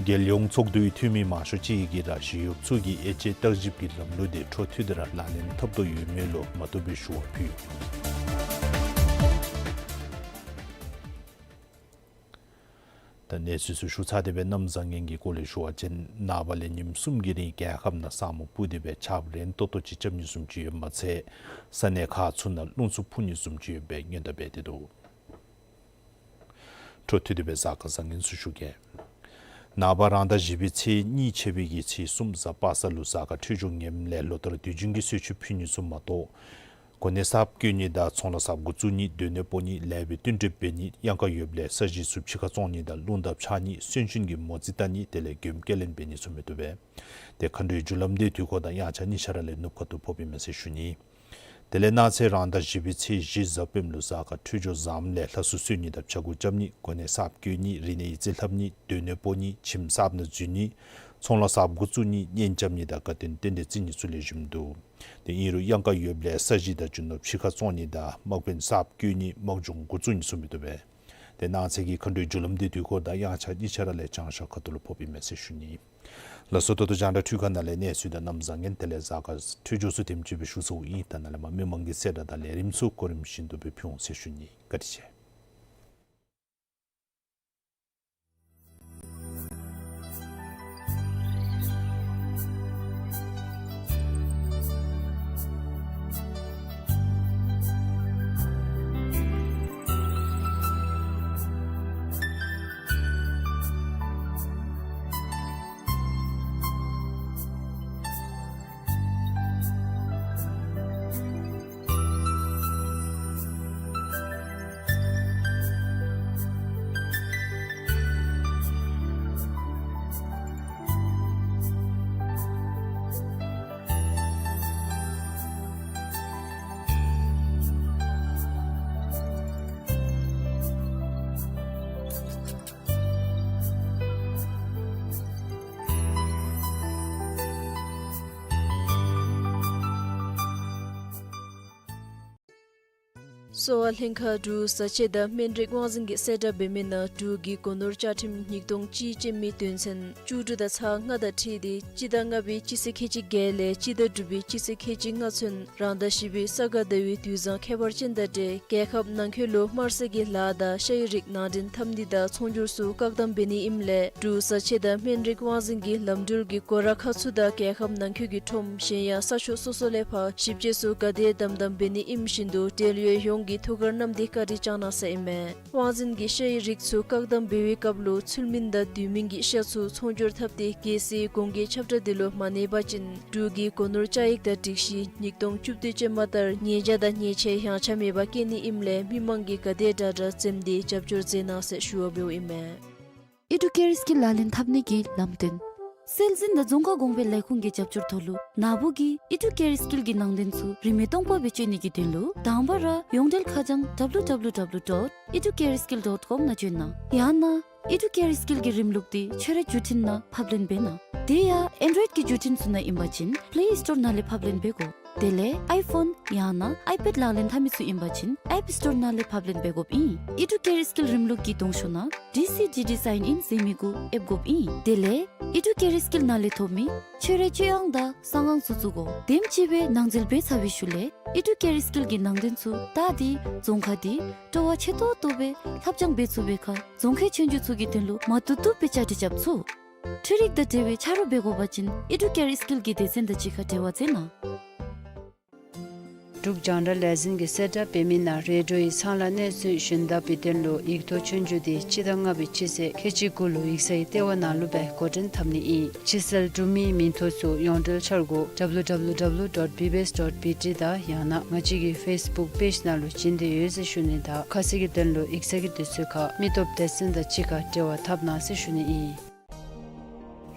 རྒྱལ་ཡོངས་ཚོགས་འདུའི་འཐུས་མི་མང་ཤོས་ཅིག་གིས་ར་ཞི་གཡོགཔ་ཚུ་གི་དབྱེ་དཔྱད་བརྟག་ཞིབ་ཀྱི་ལམ་ལུགས་དེ་འཕྲོ་མཐུད་དེ་ར་ལག་ལེན་འཐབ་དོ་ཡོད་མེད་ལུ་མ་བཏུབ་པའི་ཞུ་བ་ཕུལ་ཡོད། ད་གནས་ཚུལ་ཚུ་ཞུ་ཚར་ཏེ་སྦེ་གནམ་བཟང་ངན་གྱི་སྐོར་ལས་ཞུ་བ་ཅིན་ནངས་པ་ལས་ཉིནམ་གསུམ་གྱི་རིང་རྒྱལ་ཁབ་ནང་ས་སྨུག་སྤུབས་ཏེ་སྦེ་ཆརཔ་རན་ཏོག་ཏོ་ཅིག་རྐྱབ་ནི་བཟུམ་ཅིག་ཡོདཔ་མ་ཚད་ས་གནས་ཁག་ཚུ་ནང་རླུང་འཚུབ་འཕུ་ནི་བཟུམ་ཅིག་ཡོད་པའི་སྔོན་བརྡ་འབད་དེ་འདུག། འཕྲོ་མཐུད་དེ་སྦེ་གཟའ་སྐར་བཟང་ངན་ཚུ་ཞུ་གེ། ནངས་པ་རང་ཟླ་བཞི་པའི་ཚེས་གཉིས་ཆད་པའི་གི་ཚེས་གསུམ་གཟའ་པ་སངས་ལུ་གཟའ་སྐར་འཕྲོད་སྦྱོར་ངནམ་ལས་ལོ་ལྟར་དུས་རྒྱུན་གྱི་གསོལ་མཆོད་ཕུལ་ནི་ཚུ་མ་གཏོགས་གོ་གནས་གསརཔ་བསྐོ་ནི་དང་ཚོང་ལཱ་གསརཔ་འགོ་བཙུགས་ནི་སྡོད་གནས་སྤོ་ནི་ལེགས་པའི་བསྟུན་གྲོས་འབད་ནི་གཡང་ཁ་ཡོདཔ་ལས་ས་གཞི་ཚུ་ཕྱི་ཁར་བཙོང་ནི་དང་རླུང་དར་འཕྱར་ནི་སོན་ཆུན་གྱི་མོ་རྩིས་བལྟ་ནི་དེ་ལས་མགྱོནམ་སྐྱེལ་ལེན་འབད་ནི་ཚུ་མི་བཏུབ་པས། དེ་མཁའ་འགྲོའི་རྒྱུ་ལམ་འདི་དུས་འཁོར་དང་དབྱངས་འཆར་གཉིས་ཆ་ར་ལས་ནུབ་ཁ་ཐུག་ཕོགཔ་ཨིན་མས་ཟེར་ཞུ་ནི། དེ་ལས་གནངས་ཚེ་རང་ཟླ་བཞི་པའི་ཚེས་བཞི་གཟའ་སྤེནམ་ལུ་གཟའ་སྐར་འཕྲོད་སྦྱོར་བཟངམ་ལས་ལྷ་གསོལ་གསོལ་ནི་དང་ཕྱྭ་འགུགས་རྐྱབ་ནི་གོ་གནས་གསརཔ་བསྐོ་ནི་རིག་གནས་ཡིག་རྩིས་ལྷབ་ནི་སྡོད་གནས་སྤོ་ནི་ཁྱིམ་གསརཔ་ནང་འཛུལ་ནི་ཚོང་ལཱ་གསརཔ་འགོ་བཙུགས་ནི་གཉེན་རྐྱབ་ནི་དང་དགའ་སྟོན་རྟེན་འབྲེལ་བརྩི་ནི་ཚུ་ལེགས་ཤོམ་འདུག། དེ་ཨིན་རུང་གཡང་ཁ་ཡོདཔ་ལས་ས་གཞི་དང་རྒྱུ་ནོར་ཕྱི་ཁར་བཙོང་ནི་དང་དམག་དཔོན་གསརཔ་བསྐོ་ནི་དམག་སྦྱོང་འགོ་བཙུགས་ནི་ཚུ་མི་བཏུབ་པས། དེ་གནངས་ཚེ་གི་མཁའ་འགྲོའི་རྒྱུ་ལམ་འདི་དུས་འཁོར་དང་དབྱངས་འཆར་གཉིས་ཆ་ར་ལས་བྱང་ཤར་ཁ་ཐུག་ལུ་ཕོགཔ་ཨིན་མས་ཟེར་ཞུ་ནི། ལགས་སོ། ད་ལྟོ་རྒྱང་བསྒྲགས་འཕྲུལ་ཁང་ནང་ལས་གནས་ཚུལ་དང་གནམ་བཟང་ངན་དེ་ལས་གཟའ་སྐར་འཕྲོད་སྦྱོར་ཚུ་དེམ་ཅིག་སྦེ་ཞུ་ཚརཝ་ཨིན། ད་ནཱ་ལས་མར་མི་མང་གི་གསལ་བསྒྲགས་དང་ལས་རིམ་ཚུ་གོ་རིམ་བཞིན་དུ་སྦེ་ཕུལ་འོང་ཟེར་ཞུ་ནི། བཀའ་དྲིན་ཆེ། གསོ་བ་ལྷན་ཁག་འབྲུག་བཟའ་ཆས་དང་སྨན་རིགས་དབང་འཛིན་གྱིས་གསལ་བསྒྲགས་འབད་མི་ནང་འབྲུག་གི་སྒོ་ནོར་བཅའ་ཁྲིམས་ཉིས་སྟོང་གཅིག་ཅན་མའི་དོན་ཚན་བཅུ་དྲུག་དང་ཚག་ལྔ་དང་འཁྲིལ་ཏེ་སྤྱི་ཟླ་ལྔ་པའི་སྤྱི་ཚེས་ཁལ་གཅིག་བརྒྱད་ལས་སྤྱི་ཟླ་དྲུག་པའི་སྤྱི་ཚེས་ཁལ་གཅིག་ལྔ་ཚུན་རང་ཟླ་བཞི་པའི་ས་ག་ཟླ་བའི་དུས་བཟང་ཁྱད་པར་ཅན་དང་འབྲེལ་རྒྱལ་ཁབ་ནང་འཁོད་ལུ་དམར་ཟས་ཀྱི་ལཱ་དང་ཤ་ཡི་རིགས་ནང་འདྲེན་འཐབ་ནི་དང་ཚོང་སྒྱུར་ཚུ་བཀག་དམ་འབད་ནི་ཨིནམ་ལས་འབྲུག་བཟའ་ཆས་དང་སྨན་རིགས་དབང་འཛིན་གྱིས་ལམ་འགྲུལ་གྱི་སྒོ་ར་ཁག་ཚུ་དང་རྒྱལ་ཁབ་ནང་འཁོད་ཀྱི་ཁྲོམ་གཞན་ཡང་ས་ཕྱོགས་སོ་སོ་ལས་ཕར་ཞིབ་དཔྱད་ཚུ་ག་དེ་དམ་དམ་འབད་ནི་ཨིནམ་བཞིན་དུ་འབྲེལ་ཡོད་ཡོངས་ཀྱིས་ཐུགས་ཁར་བསྣམས་ཏེ་བཀའ་དྲིན་བསྐྱང་གནང་ཟེར་ཨིན་མས། དབང་འཛིན་གྱིས་ཤ་ཡི་རིགས་ཚུ་བཀག་དམ་འབད་བའི་སྐབས་ལུ་ཚུལ་མིན་དང་དུས་མིན་གྱི་ཤ་ཚུ་ཚོང་སྒྱུར་འཐབ་སྟེ་རྒྱལ་སྲིད་གོང་འགལ་ཁྱབ་བསྒྲགས་དེ་ལུ་མ་གནས་པ་ཅིན་འབྲུག་གི་སྒོ་ནོར་བཅའ་ཡིག་དང་སྒྲིག་གཞི་ཉིས་སྟོང་བཅུ་བདུན་ཅན་མ་ལྟར་ཉེས་བྱ་དང་ཉེས་ཆད་ཡངས་ཆག་མེད་པར་བཀལ་ནི་ཨིནམ་ལས་མི་མང་གིས་ག་དེ་དྲག་དྲག་འཛེམ་སྟེ་རྒྱབ་སྐྱོར་མཛད་གནང་ཟེར་ཞུ་བ་འབདཝ་ཨིན་མས། ཨི་ཌུ་ཀེར་སི་ཀིལ་ལག་ལེན་འཐབ་ནི་གི་ལམ་སྟོན། སྲོལ་འཛིན་དང་རྫོང་ཁ་གོང་འཕེལ་ལས་ཁུངས་ཀྱི་རྒྱབ་སྐྱོར་ཐོག་ལུ་ནཱ་བུ་གིས་ཨི་ཌུ་ཀེར་སི་ཀིལ་གྱི་ནང་དོན་ཚུ་རིན་མེད་སྟོང་པ་སྦེ་སྤྱོད་ནི་གི་དོན་ལུ་དང་པ་ར་ཡོངས་འབྲེལ་ཁ་བྱང་W W W dot educareskill dot com ནང་བྱོན་གནང་། ཡང་ན་ཨི་ཌུ་ཀེར་སི་ཀིལ་གྱི་རིམ་ལུགས་འདི་ཁྱོད་རའི་བརྒྱུད་འཕྲིན་ནང་ཕབ་ལེན་འབད་གནང་། དེ་ཡང་ཨེན་ཌོའིཌ་ཀྱི་བརྒྱུད་འཕྲིན་ཚུ་ནང་ཨིན་པ་ཅིན་པླེ་སི་ཊོར་ནང་ལས་ཕབ་ལེན་འབད་དགོ། དེ་ལས་ཨའི་ཕོན་ཡང་ན་ཨའི་པེཌ་ལག་ལེན་འཐབ་མི་ཚུ་ཨིན་པ་ཅིན་ཨེཔ་སི་ཊོར་ནང་ལས་ཕབ་ལེན་འབད་དགོཔ་ཨིན། ཨི་ཌུ་ཀེར་སི་ཀིལ་རིམ་ལུགས་ཀྱི་གདོང་ཤོག་ནང་ཌི་སི་ཌི་ཌི་སའིན་ཨིན་ཟེར་མི་གུ་ཨེབ་དགོཔ་ཨིན། དེ་ལས་ཨི་ཌུ་ཀེར་སི་ཀིལ་ནང་ལས་ཐོབ་མི་ཁྱོད་རའི་སྤྱོད་དབྱངས་དང་གསང་ཨང་ཚུ་བཙུགས་དགོ། དེམ་ཅིག་སྦེ་ནང་འཛུལ་འབད་ཚར་བའི་ཤུལ་ལས་ཨི་ཌུ་ཀེར་སི་ཀིལ་གྱི་ནང་དོན་ཚུ་ད་འདི་རྫོང་ཁ་འདི་སྤྲོ་བ་ཆེ་ཏོག་ཏོ་སྦེ་ལྷབ་སྦྱང་འབད་ཚུགས་པའི་ཁར་རྫོང་ཁའི་ཆོས་རྒྱུགས་ཚུ་གི་དོན་ལུ་མ་བཏུབ་བཏུབ་སྦེ་བཅའ་སྒྲིག་རྐྱབ་ཚུགས། འཕྲུལ་རིག་དང་འབྲེལ་བའི་ཆ་རོགས་འབད་དགོ་པ་ཅིན་ཨི་ཌུ་ཀེར་སི་ཀིལ་གྱི་སྡེ་ཚན་དང་གཅིག་ཁར་འབྲེལ་བ་མཛད་གནང་། འབྲུག་རྒྱང་བསྒྲགས་ལས་འཛིན་གྱིས་གསལ་བསྒྲགས་འབད་མི་ནང་རེ་ཌིའོ་ཡི་ཚང་ལ་གནས་ཚུལ་ཞུན་དག་པའི་དོན་ལུ་ཡིག་ཐོག་ཆོས་རྒྱུགས་དེ་སྤྱི་ཟླ་ལྔ་པའི་སྤྱི་ཚེས་ཁལ་གཅིག་དགུ་ལུ་ཡིག་ཚང་གི་ལྟེ་བ་ནང་ལུ་སྦེ་འགོ་འདྲེན་འཐབ་ནི་ཨིན། ཕྱི་སེལ་འབྲུག་མིའི་མིང་ཐོ་ཚུ་ཡོངས་འབྲེལ་འཆར་སྒོ་W W W dot B B S dot B T དང་ཡང་ན་ང་བཅས་ཀྱི་ཕེསི་བུཀ་པེཇ་ནང་ལུ་བྱིན་ཏེ་ཡོད་ཟེར་ཞུ་ནི་དང་ཁ་གསལ་གྱི་དོན་ལུ་ཡིག་ཚང་གི་དུས་ཚོད་ཁར་མི་སྟོབས་སྡེ་ཚན་དང་གཅིག་ཁར་འབྲེལ་བ་འཐབ་གནང་ཟེར་ཞུ་ནི་ཨིན།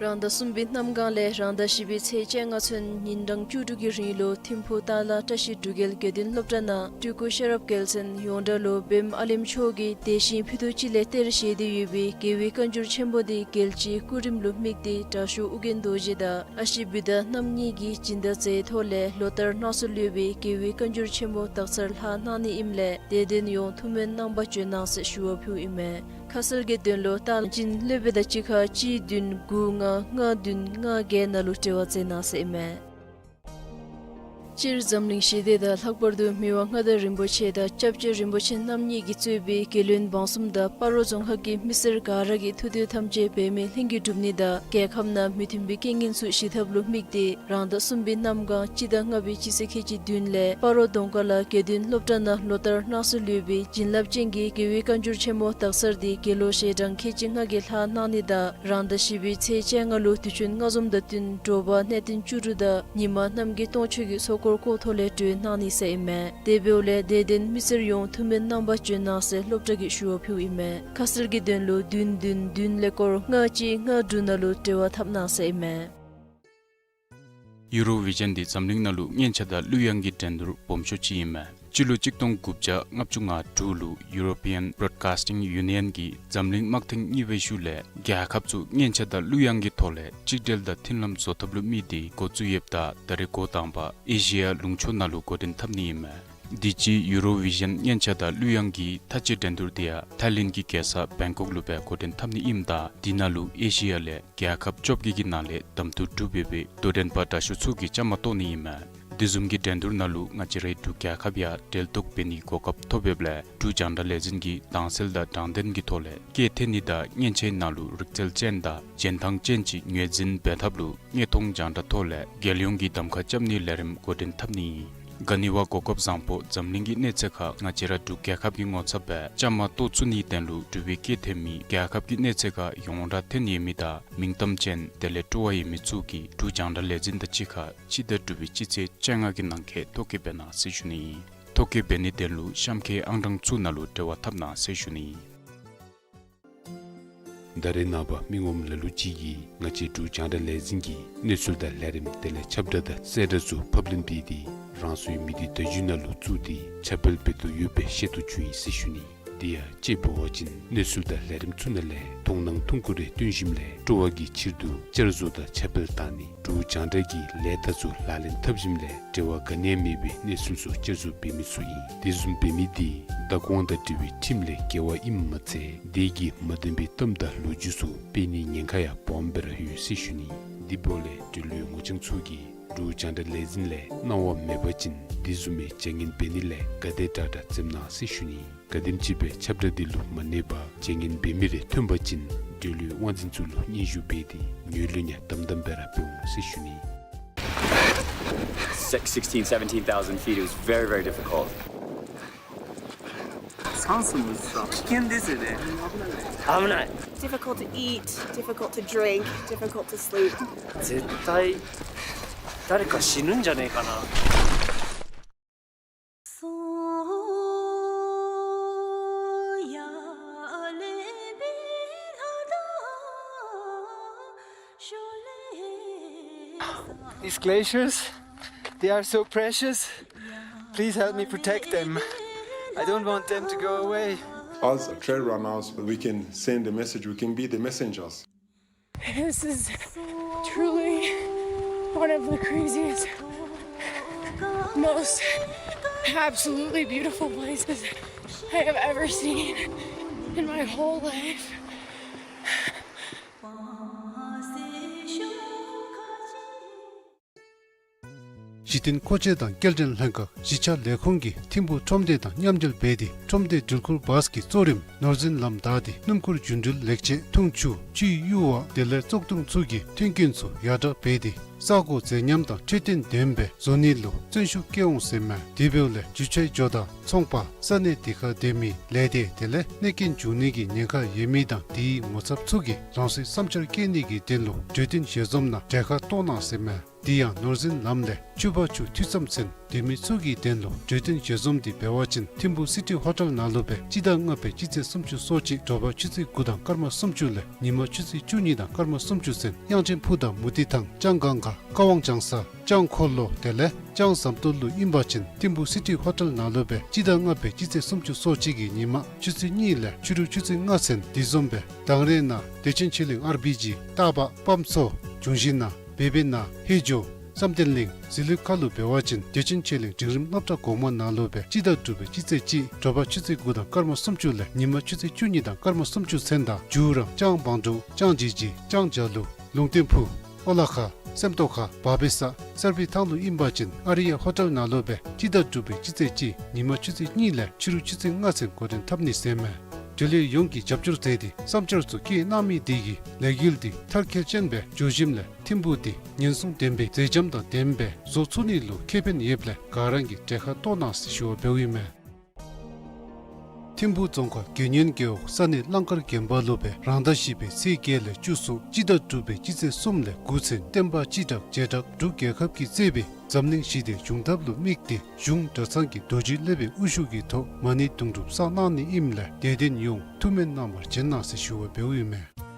རང་ཟླ་གསུམ་པའི་གནམ་གང་ལས་རང་ཟླ་བཞི་པའི་ཚེས་བཅོ་ལྔ་ཚུན་ཉིན་གྲངས་བཅུ་དྲུག་གི་རིང་ལུ་ཐིམ་ཕུག་ཏ་ལ་བཀྲ་ཤིས་འབྲུག་རྒྱལ་དགེ་འདུན་སློབ་གྲྭ་ནང་སྤྲུལ་སྐུ་ཤེས་རབ་རྒྱལ་མཚན་ཡོངས་གྲགས་ལུ་བེམ་ཨ་ལེམ་མཆོག་གིས་དེ་བཞིན་ཕུད་རྡོག་གཅིག་ལས་གཏེར་བཞེས་ཏེ་ཡོད་པའི་རྒྱལ་བའི་བཀའ་འགྱུར་ཆེན་མོ་དེ་རྒྱལ་སྤྱིའི་སྐུ་རིམ་ལུ་དམིགས་ཏེ་དྲག་ཤོས་ཨོ་རྒྱན་རྡོ་རྗེ་དང་ཨ་ཞེ་བུདྡྷ་རྣམ་གཉིས་ཀྱིས་སྦྱིན་བདག་མཛད་ཐོག་ལས་ལོ་ལྟར་གནང་སྲོལ་ཡོད་པའི་རྒྱལ་བའི་བཀའ་འགྱུར་ཆེན་མོ་དག་ཚར་ལྷག་གནང་ནི་ཨིནམ་ལས་དད་ལྡན་ཡོངས་ཐུགས་སྨོན་གནང་བར་བྱོན་གནང་ཟེར་ཞུ་བ་ཕུལཝ་ཨིན་མས། ཁ་གསལ་གྱི་དོན་ལུ་རྟགས་ཅན་སློབ་དཔོན་དང་གཅིག་ཁར་གཅིག་བདུན་དགུ་ལྔ་ལྔ་བདུན་ལྔ་བརྒྱད་ནང་ལུ་འབྲེལ་བ་མཛད་གནང་ཟེར་ཨིན་མས། སྤྱིར་འཛམ་གླིང་ཞི་བདེ་དང་ལྷག་པར་དུ་མི་དབང་མངའ་བདག་རིན་པོ་ཆེ་དང་སྐྱབས་རྗེ་རིན་པོ་ཆེ་རྣམ་གཉིས་ཀྱིས་གཙོས་པའི་རྒྱལ་བློན་འབངས་གསུམ་དང་སྤ་རོ་རྫོང་ཁག་གི་མི་སེར་ག་ར་གི་ཐུགས་འདོད་ཐམས་ཅད་འབད་མེད་ལྷུན་གྱིས་འགྲུབ་ནི་དང་རྒྱལ་ཁབ་ནང་མི་མཐུན་པའི་རྐྱེན་ངན་ཚུ་ཞི་ཐབས་ལུ་དམིགས་ཏེ་རང་ཟླ་གསུམ་པའི་གནམ་གང་སྤྱི་ཟླ་ལྔ་པའི་སྤྱི་ཚེས་ཁལ་གཅིག་བདུན་ལས་སྤ་རོ་གདོང་དཀར་ལ་དགེ་འདུན་སློབ་གྲྭ་ནང་ལོ་ལྟར་གནང་སྲོལ་ཡོད་པའི་བྱིན་རླབས་ཅན་གྱི་རྒྱལ་བའི་བཀའ་འགྱུར་ཆེན་མོ་དག་ཚར་དེ་དགེ་སློང་ཞལ་གྲངས་ཁལ་གཅིག་ལྔ་བརྒྱ་ལྷག་གནང་ནི་དང་རང་ཟླ་བཞི་པའི་ཚེས་བཅོ་ལྔ་ལུ་དུས་ཆེན་སྔ་འཛོམས་དང་བསྟུན་དྲོ་པ་གནས་བརྟན་བཅུ་དྲུག་དང་ཉི་མ་རྣམ་རྒྱལ་སྟོང་མཆོད་ཀྱི་ཚོགས་འཁོར་བསྐོར་ཐོག་ལས་གྲོལ་གནང་ནི་ཟེར་ཨིན་མས། དེ་འབདཝ་ལས་དད་ལྡན་མི་སེར་ཡོངས་ཐུགས་སྨོན་གནང་བར་བྱོན་གནང་ཟེར་སློབ་གྲྭ་གིས་ཞུ་བ་ཕུལཝ་ཨིན་མས། ཁ་གསལ་གྱི་དོན་ལུ་བདུན་བདུན་བདུན་ཀླད་ཀོར་ལྔ་གཅིག་ལྔ་དྲུག་ནང་ལུ་འབྲེལ་བ་འཐབ་གནང་ཟེར་ཨིན་མས། ཡུ་རོ་བི་ཞཱན་འདི་འཛམ་གླིང་ནང་ལུ་སྙན་ཆ་དང་གླུ་དབྱངས་ཀྱི་འགྲན་བསྡུར་སྦོམ་ཤོས་ཅིག་ཨིན་མས། སྤྱི་ལོ་གཅིག་སྟོང་དགུ་བརྒྱ་ལྔ་བཅུ་ང་དྲུག་ལུ་European Broadcasting Union གིས་འཛམ་གླིང་དམག་ཐེངས་གཉིས་པའི་ཤུལ་ལས་རྒྱལ་ཁབ་ཚུ་སྙན་ཆ་དང་གླུ་དབྱངས་ཀྱི་ཐོག་ལས་གཅིག་སྒྲིལ་དང་མཐུན་ལམ་བཟོ་ཐབས་ལུ་དམིགས་ཏེ་འགོ་བཙུགས་ཡོདཔ་ད་ད་རེས་འགོ་དང་པ་ཨེ་ཤི་ཡ་ལུང་ཕྱོགས་ནང་ལུ་འགོ་འདྲེན་འཐབ་ནི་ཨིན་མས། དུས་ཅི་ཡུ་རོ་བི་ཞཱན་སྙན་ཆ་དང་གླུ་དབྱངས་ཀྱི་མཐའ་དཔྱད་འགྲན་བསྡུར་དེ་ཡང་ཐའི་ལེནཌ་གི་རྒྱལ་ས་བེང་ཀོག་ལུ་སྦེ་འགོ་འདྲེན་འཐབ་ནི་ཨིནམ་ད་དེ་ནང་ལུ་ཨེ་ཤི་ཡ་ལས་རྒྱལ་ཁབ་བཅོ་བརྒྱད་ཀྱི་ནང་ལས་གདམ་འཐུ་གྲུབ་ཡོད་པའི་དོ་འགྲན་པ་དྲག་ཤོས་ཚུ་གིས་བཅའ་མར་གཏོགས་ནི་ཨིན་མས། དེ་བཟུམ་གྱི་འགྲན་བསྡུར་ནང་ལུ་ང་བཅས་རའི་འབྲུག་རྒྱལ་ཁབ་ཡང་འབྲེལ་གཏོགས་འབད་ནིའི་གོ་སྐབས་ཐོབ་ཡོདཔ་ལས་འབྲུག་རྒྱང་བསྒྲགས་ལས་འཛིན་གྱིས་དྭངས་གསལ་དང་དྲང་བདེན་གྱི་ཐོག་ལས་སྐད་འཐེན་ནི་དང་སྙན་ཆའི་ནང་ལུ་རིག་རྩལ་ཅན་དང་རྒྱན་ཐང་ཅན་ཅིག་ངོས་འཛིན་འབད་ཐབས་ལུ་དངོས་མཐོང་རྒྱང་བསྒྲགས་ཐོག་ལས་རྒྱལ་ཡོངས་ཀྱི་གདམ་ཁ་རྐྱབ་ནིའི་ལས་རིམ་འགོ་འདྲེན་འཐབ་ནི་ཨིན། ག་ནི་བ་གོ་སྐབས་བཟང་པོ་འཛམ་གླིང་གི་གནས་ཚད་ཁར་ང་བཅས་ར་འབྲུག་རྒྱལ་ཁབ་ཀྱི་ངོ་ཚབ་སྦེ་བཅའ་མར་གཏོགས་ཚུགས་ནིའི་དོན་ལུ་འབྲུག་པའི་སྐད་འཐེན་མི་རྒྱལ་ཁབ་ཀྱི་གནས་ཚད་ཁར་ཡོངས་གྲགས་ཐོན་ཡོད་མི་དང་མིང་གཏམ་ཅན་དེ་ལས་སྤྲོ་བ་ཡོད་མི་ཚུ་གིས་འབྲུག་རྒྱང་བསྒྲགས་ལས་འཛིན་དང་གཅིག་ཁར་སྤྱི་ཟླ་དྲུག་པའི་སྤྱི་ཚེས་བཅོ་ལྔ་གི་ནང་འཁོད་ཐོ་བཀོད་འབད་གནང་ཟེར་ཞུ་ནི་ཨིན། ཐོ་བཀོད་འབད་ནིའི་དོན་ལུ་གཤམ་འཁོད་ཨང་གྲངས་ཚུ་ནང་ལུ་འབྲེལ་བ་འཐབ་གནང་ཟེར་ཞུ་ནི་ཨིན། ད་རེས་ནངས་པ་མི་ངོམ་ལ་ལུ་ཅིག་གིས་ང་བཅས་འབྲུག་རྒྱང་བསྒྲགས་ལས་འཛིན་གྱི་གནས་ཚུལ་དང་ལས་རིམ་དེ་ལས་ཁྱབ་བསྒྲགས་དང་གསལ་བསྒྲགས་ཚུ་ཕབ་ལེན་འབད་དེ་རང་སོའི་མི་སྡེ་བརྡ་བརྒྱུད་ནང་ལུ་བཙུགས་ཏེ་ཁྱབ་སྤེལ་འབད་དོ་ཡོདཔ་སྦེ་ཤེས་རྟོགས་བྱུང་ཡི་ཟེར་ཞུ་ནི། དེ་ཡང་དཔྱེ་འབད་བ་ཅིན་གནས་ཚུལ་དང་ལས་རིམ་ཚུ་ནང་ལས་མཐོང་སྣང་ཐུང་ཀུ་རེ་བཏོན་ཞིནམ་ལས་སྤྲོ་བ་གི་ཕྱིར་དུ་བསྐྱར་བཟོ་དང་ཁྱབ་སྤེལ་བཏང་ནི། འབྲུག་རྒྱང་བསྒྲགས་ཀྱི་ལས་རྟགས་ཚུ་ལག་ལེན་འཐབ་ཞིནམ་ལས་འབྲེལ་བ་ག་ནི་ཡང་མེད་པའི་གནས་ཚུལ་ཚུ་བསྐྱར་བཟོ་འབད་མི་ཚུ་ཨིན། དེ་བཟུམ་འབད་མི་དེ་བདག་དབང་དང་འབྲེལ་བའི་ཁྲིམས་ལས་འགལ་བ་ཨིནམ་མ་ཚད་དེ་གིས་མ་བདེན་པའི་གཏམ་དང་ལོ་རྒྱུས་ཚུ་སྤེལ་ནིའི་ཉེན་ཁ་ཡང་སྦོམ་སྦེ་ར་ཡོད་ཟེར་ཞུ་ནི། དེ་འབདཝ་ལས་འབྲེལ་ཡོད་ངོ་རྐྱང་ཚུ་གིས་འབྲུག་རྒྱང་བསྒྲགས་ལས་འཛིན་ལས་གནང་བ་མེད་པ་ཅིན་དེ་བཟུམ་མའི་བྱ་ངན་འབད་ནི་ལས་ག་དེ་དྲག་དྲག་འཛེམ་གནང་ཟེར་ཞུ་ནི། ག་དེམ་ཅིག་སྦེ་ཁྱབ་བསྒྲགས་འདི་ལུ་མ་གནས་པར་བྱ་ངན་འབད་མི་རེ་ཐོན་པ་ཅིན་འབྲེལ་ཡོད་དབང་འཛིན་ཚུ་ལུ་སྙན་ཞུ་འབད་དེ་ངོས་ལེན་ཡང་དམ་དམ་སྦེ་ར་འབད་འོང་ཟེར་ཞུ་ནི། Six, sixteen, seventeen thousand feet, it was very, very difficult. 酸素もさ、危ない。 Difficult to eat, difficult to drink, difficult to sleep. 絶対誰か死ぬんじゃねえかな。 These glaciers, they are so precious. Please help me protect them. I don't want them to go away. As trail runners, we can send a message, we can be the messengers. This is truly one of the craziest, most absolutely beautiful places I have ever seen in my whole life. གཞི་རྟེན་མཁོ་ཆས་དང་སྐྱེལ་འདྲེན་ལྷན་ཁག་གཞིས་ཆགས་ལས་ཁུངས་ཀྱིས་ཐིམ་ཕུག་ཁྲོམ་སྡེ་དང་མཉམ་འབྲེལ་འབད་དེ་ཁྲོམ་སྡེ་འགྲུལ་འཁོར་བཱས་ཀྱི་གཙོ་རིམ་ནོར་འཛིན་ལམ་བདའ་སྟེ་སྣུམ་འཁོར་རྒྱུན་འགྲུལ་ལེགས་ཆས་འཐུང་ཆུ་ཆུའི་གཡུར་བ་དེ་ལས་བཙོག་འཐུང་ཚུ་གི་མཐུན་རྐྱེན་ཚུ་ཡར་དྲག་འབད་དེ་ས་གོ་མཛེས་ཉམས་དང་འཕྲོད་བསྟེན་ལྡན་པའི་བཟོ་ནི་ལུ་བརྩོན་ཤུགས་བསྐྱེད་འོང་ཟེར་མས། དེ་འབདཝ་ལས་འགྲུལ་ཆས་འགྱོ་དང་ ཚོང་པ་ས་གནས་དེ་ཁར་སྡོད་མི་ལས་སྡེ་དེ་ལས་གནོད་སྐྱོན་བྱུང་ནི་གི་ཉེན་ཁ་ཡོད་མི་དང་དེའི་ངོ་ཚབ་ཚུ་གིས་རང་སོའི་བསམ་འཆར་བཀོད་ནི་གི་དོན་ལུ་གྲོས་བསྟུན་ཞལ་འཛོམས་ནང་གྲལ་ཁར་གཏོགས་གནང་ཟེར་མས། དེ་ཡང་ནོར་འཛིན་ལམ་ལས་ཆུ་བར་ཆུ་འཐུས་ཙམ་ཚུན་སྡོད་མི་ཚུ་གི་དོན་ལུ་གྲོས་བསྟུན་ཞལ་འཛོམས་དེ་འབད་བ་ཅིན་ཐིམ་ཕུག་སི་ཊི་ཧོ་ཊེལ་ནང་ལུ་སྦེ་སྤྱི་ཟླ་ལྔ་པའི་སྤྱི་ཚེས་སུམ་ཅུ་སོ་གཅིག་དྲོ་པ་ཆུ་ཚོད་དགུ་དང་སྐར་མ་སུམ་ཅུ་ལས་ཉིན་མ་ཆུ་ཚོད་བཅུ་གཉིས་དང་སྐར་མ་སུམ་ཅུ་ཚུན་དབྱངས་ཅན་ཕུག་དང་མུ་ཏིག་ཐང་ལྕང་སྒང་ཁ་ཀ་ཝང་ལྕང་ས་ལྕང་འཁོར་ལོ་དེ་ལས་ལྕང་ཟམ་ཏོག་ལུ་ཨིན་པ་ཅིན་ཐིམ་ཕུག་སི་ཊི་ཧོ་ཊེལ་ནང་ལུ་སྦེ་སྤྱི་ཟླ་ལྔ་པའི་སྤྱི་ཚེས་སུམ་ཅུ་སོ་གཅིག་གི་ཉིན་མ་ཆུ་ཚོད་གཉིས་ལས་ཕྱི་རུ་ཆུ་ཚོད་ལྔ་ཚུན་དེ་བཟུམ་སྦེ་དང་རེ་ནང་བདེ་ཆེན་ཆོས་གླིང་ཨར་བི་ཇི་སྟག་ལྤགས་སྤམ་མཚོ་འབྱུང་བཞི་ནང་བེ་བེ་ནང་ཧེ་ཇོ་བསམ་གཏན་གླིང་ཟི་ལུ་ཁ་ལུ་འབད་བ་ཅིན་བདེ་ཆེན་ཆོས་གླིང་འབྲིང་རིམ་སློབ་གྲྭ་གོང་མ་ནང་ལུ་སྦེ་སྤྱི་ཟླ་དྲུག་པའི་སྤྱི་ཚེས་གཅིག་དྲོ་པ་ཆུ་ཚོད་དགུ་དང་སྐར་མ་སུམ་ཅུ་ལས་ཉིན་མ་ཆུ་ཚོད་བཅུ་གཉིས་དང་སྐར་མ་སུམ་ཅུ་ཚུན་དང་ཇུ་རང་ལྕང་བང་འབྲུག་ལྕང་ཇི་ཇི་ལྕང་ཇ་ལུ་ལུང་བསྟན་ཕུག་ཨོ་ལ་ཁ་སེམས་རྟོགས་ཁ་བ་བེ་ས་སར་བི་ཐང་ལུ་ཨིན་པ་ཅིན་ཨ་རི་ཡ་ཧོ་ཊེལ་ནང་ལུ་སྦེ་སྤྱི་ཟླ་དྲུག་པའི་སྤྱི་ཚེས་གཅིག་ཉིན་མ་ཆུ་ཚོད་གཉིས་ལས་ཕྱི་རུ་ཆུ་ཚོད་ལྔ་ཚུན་འགོ་འདྲེན་འཐབ་ནི་ཟེར་མས། འབྲེལ་ཡོད་ཡོངས་ཀྱིས་རྒྱབ་སྐྱོར་མཛད་དེ་བསམ་འཆར་ཚུ་བཀོད་གནང་མི་དེ་གིས་ལས་འགུལ་དེ་མཐར་འཁྱོལ་ཅན་སྦེ་འགྱོ་ཞིནམ་ལས་ཐིམ་ཕུག་དེ་ཉེན་སྲུང་ལྡན་པའི་མཛེས་ལྕམ་དང་ལྡནམ་སྦེ་བཟོ་ཚུགས་ནི་ལུ་ཁེ་ཕན་ཡོདཔ་ལས་ག་ར་གིས་གྲལ་ཁར་གཏོགས་གནང་ཟེར་ཞུ་བ་འབདཝ་ཨིན་མས། ཐིམ་ཕུག་རྫོང་ཁག་དགེ་བསྙེན་རྒེད་འོག་ས་གནས་གླང་དཀར་དགོན་པ་ལུ་སྦེ་རང་ཟླ་བཞི་པའི་ཚེས་བརྒྱད་ལས་བཅུ་སོགས་སྤྱི་ཟླ་དྲུག་པའི་སྤྱི་ཚེས་གསུམ་ལས་དགུ་ཚུན་བསྟན་པ་སྤྱི་བསྒྲགས་བྱེ་བྲག་འབྲུག་རྒྱལ་ཁབ་ཀྱིས་གཙོས་པའི་འཛམ་གླིང་ཞི་བདེ་བྱུང་ཐབས་ལུ་དམིགས་ཏེ་གཞུང་གྲྭ་ཚང་གི་རྡོ་རྗེ་སློབ་དཔོན་དབུ་བཞུགས་ཀྱི་ཐོག་མ་ཎི་དུང་སྒྲུབ་བསགས་གནང་ནི་ཨིནམ་ལས་དད་ལྡན་ཡོངས་ཐུགས་སྨོན་གནང་བར་བྱོན་གནང་ཟེར་ཞུ་བ་འབདཝ་ཨིན་མས།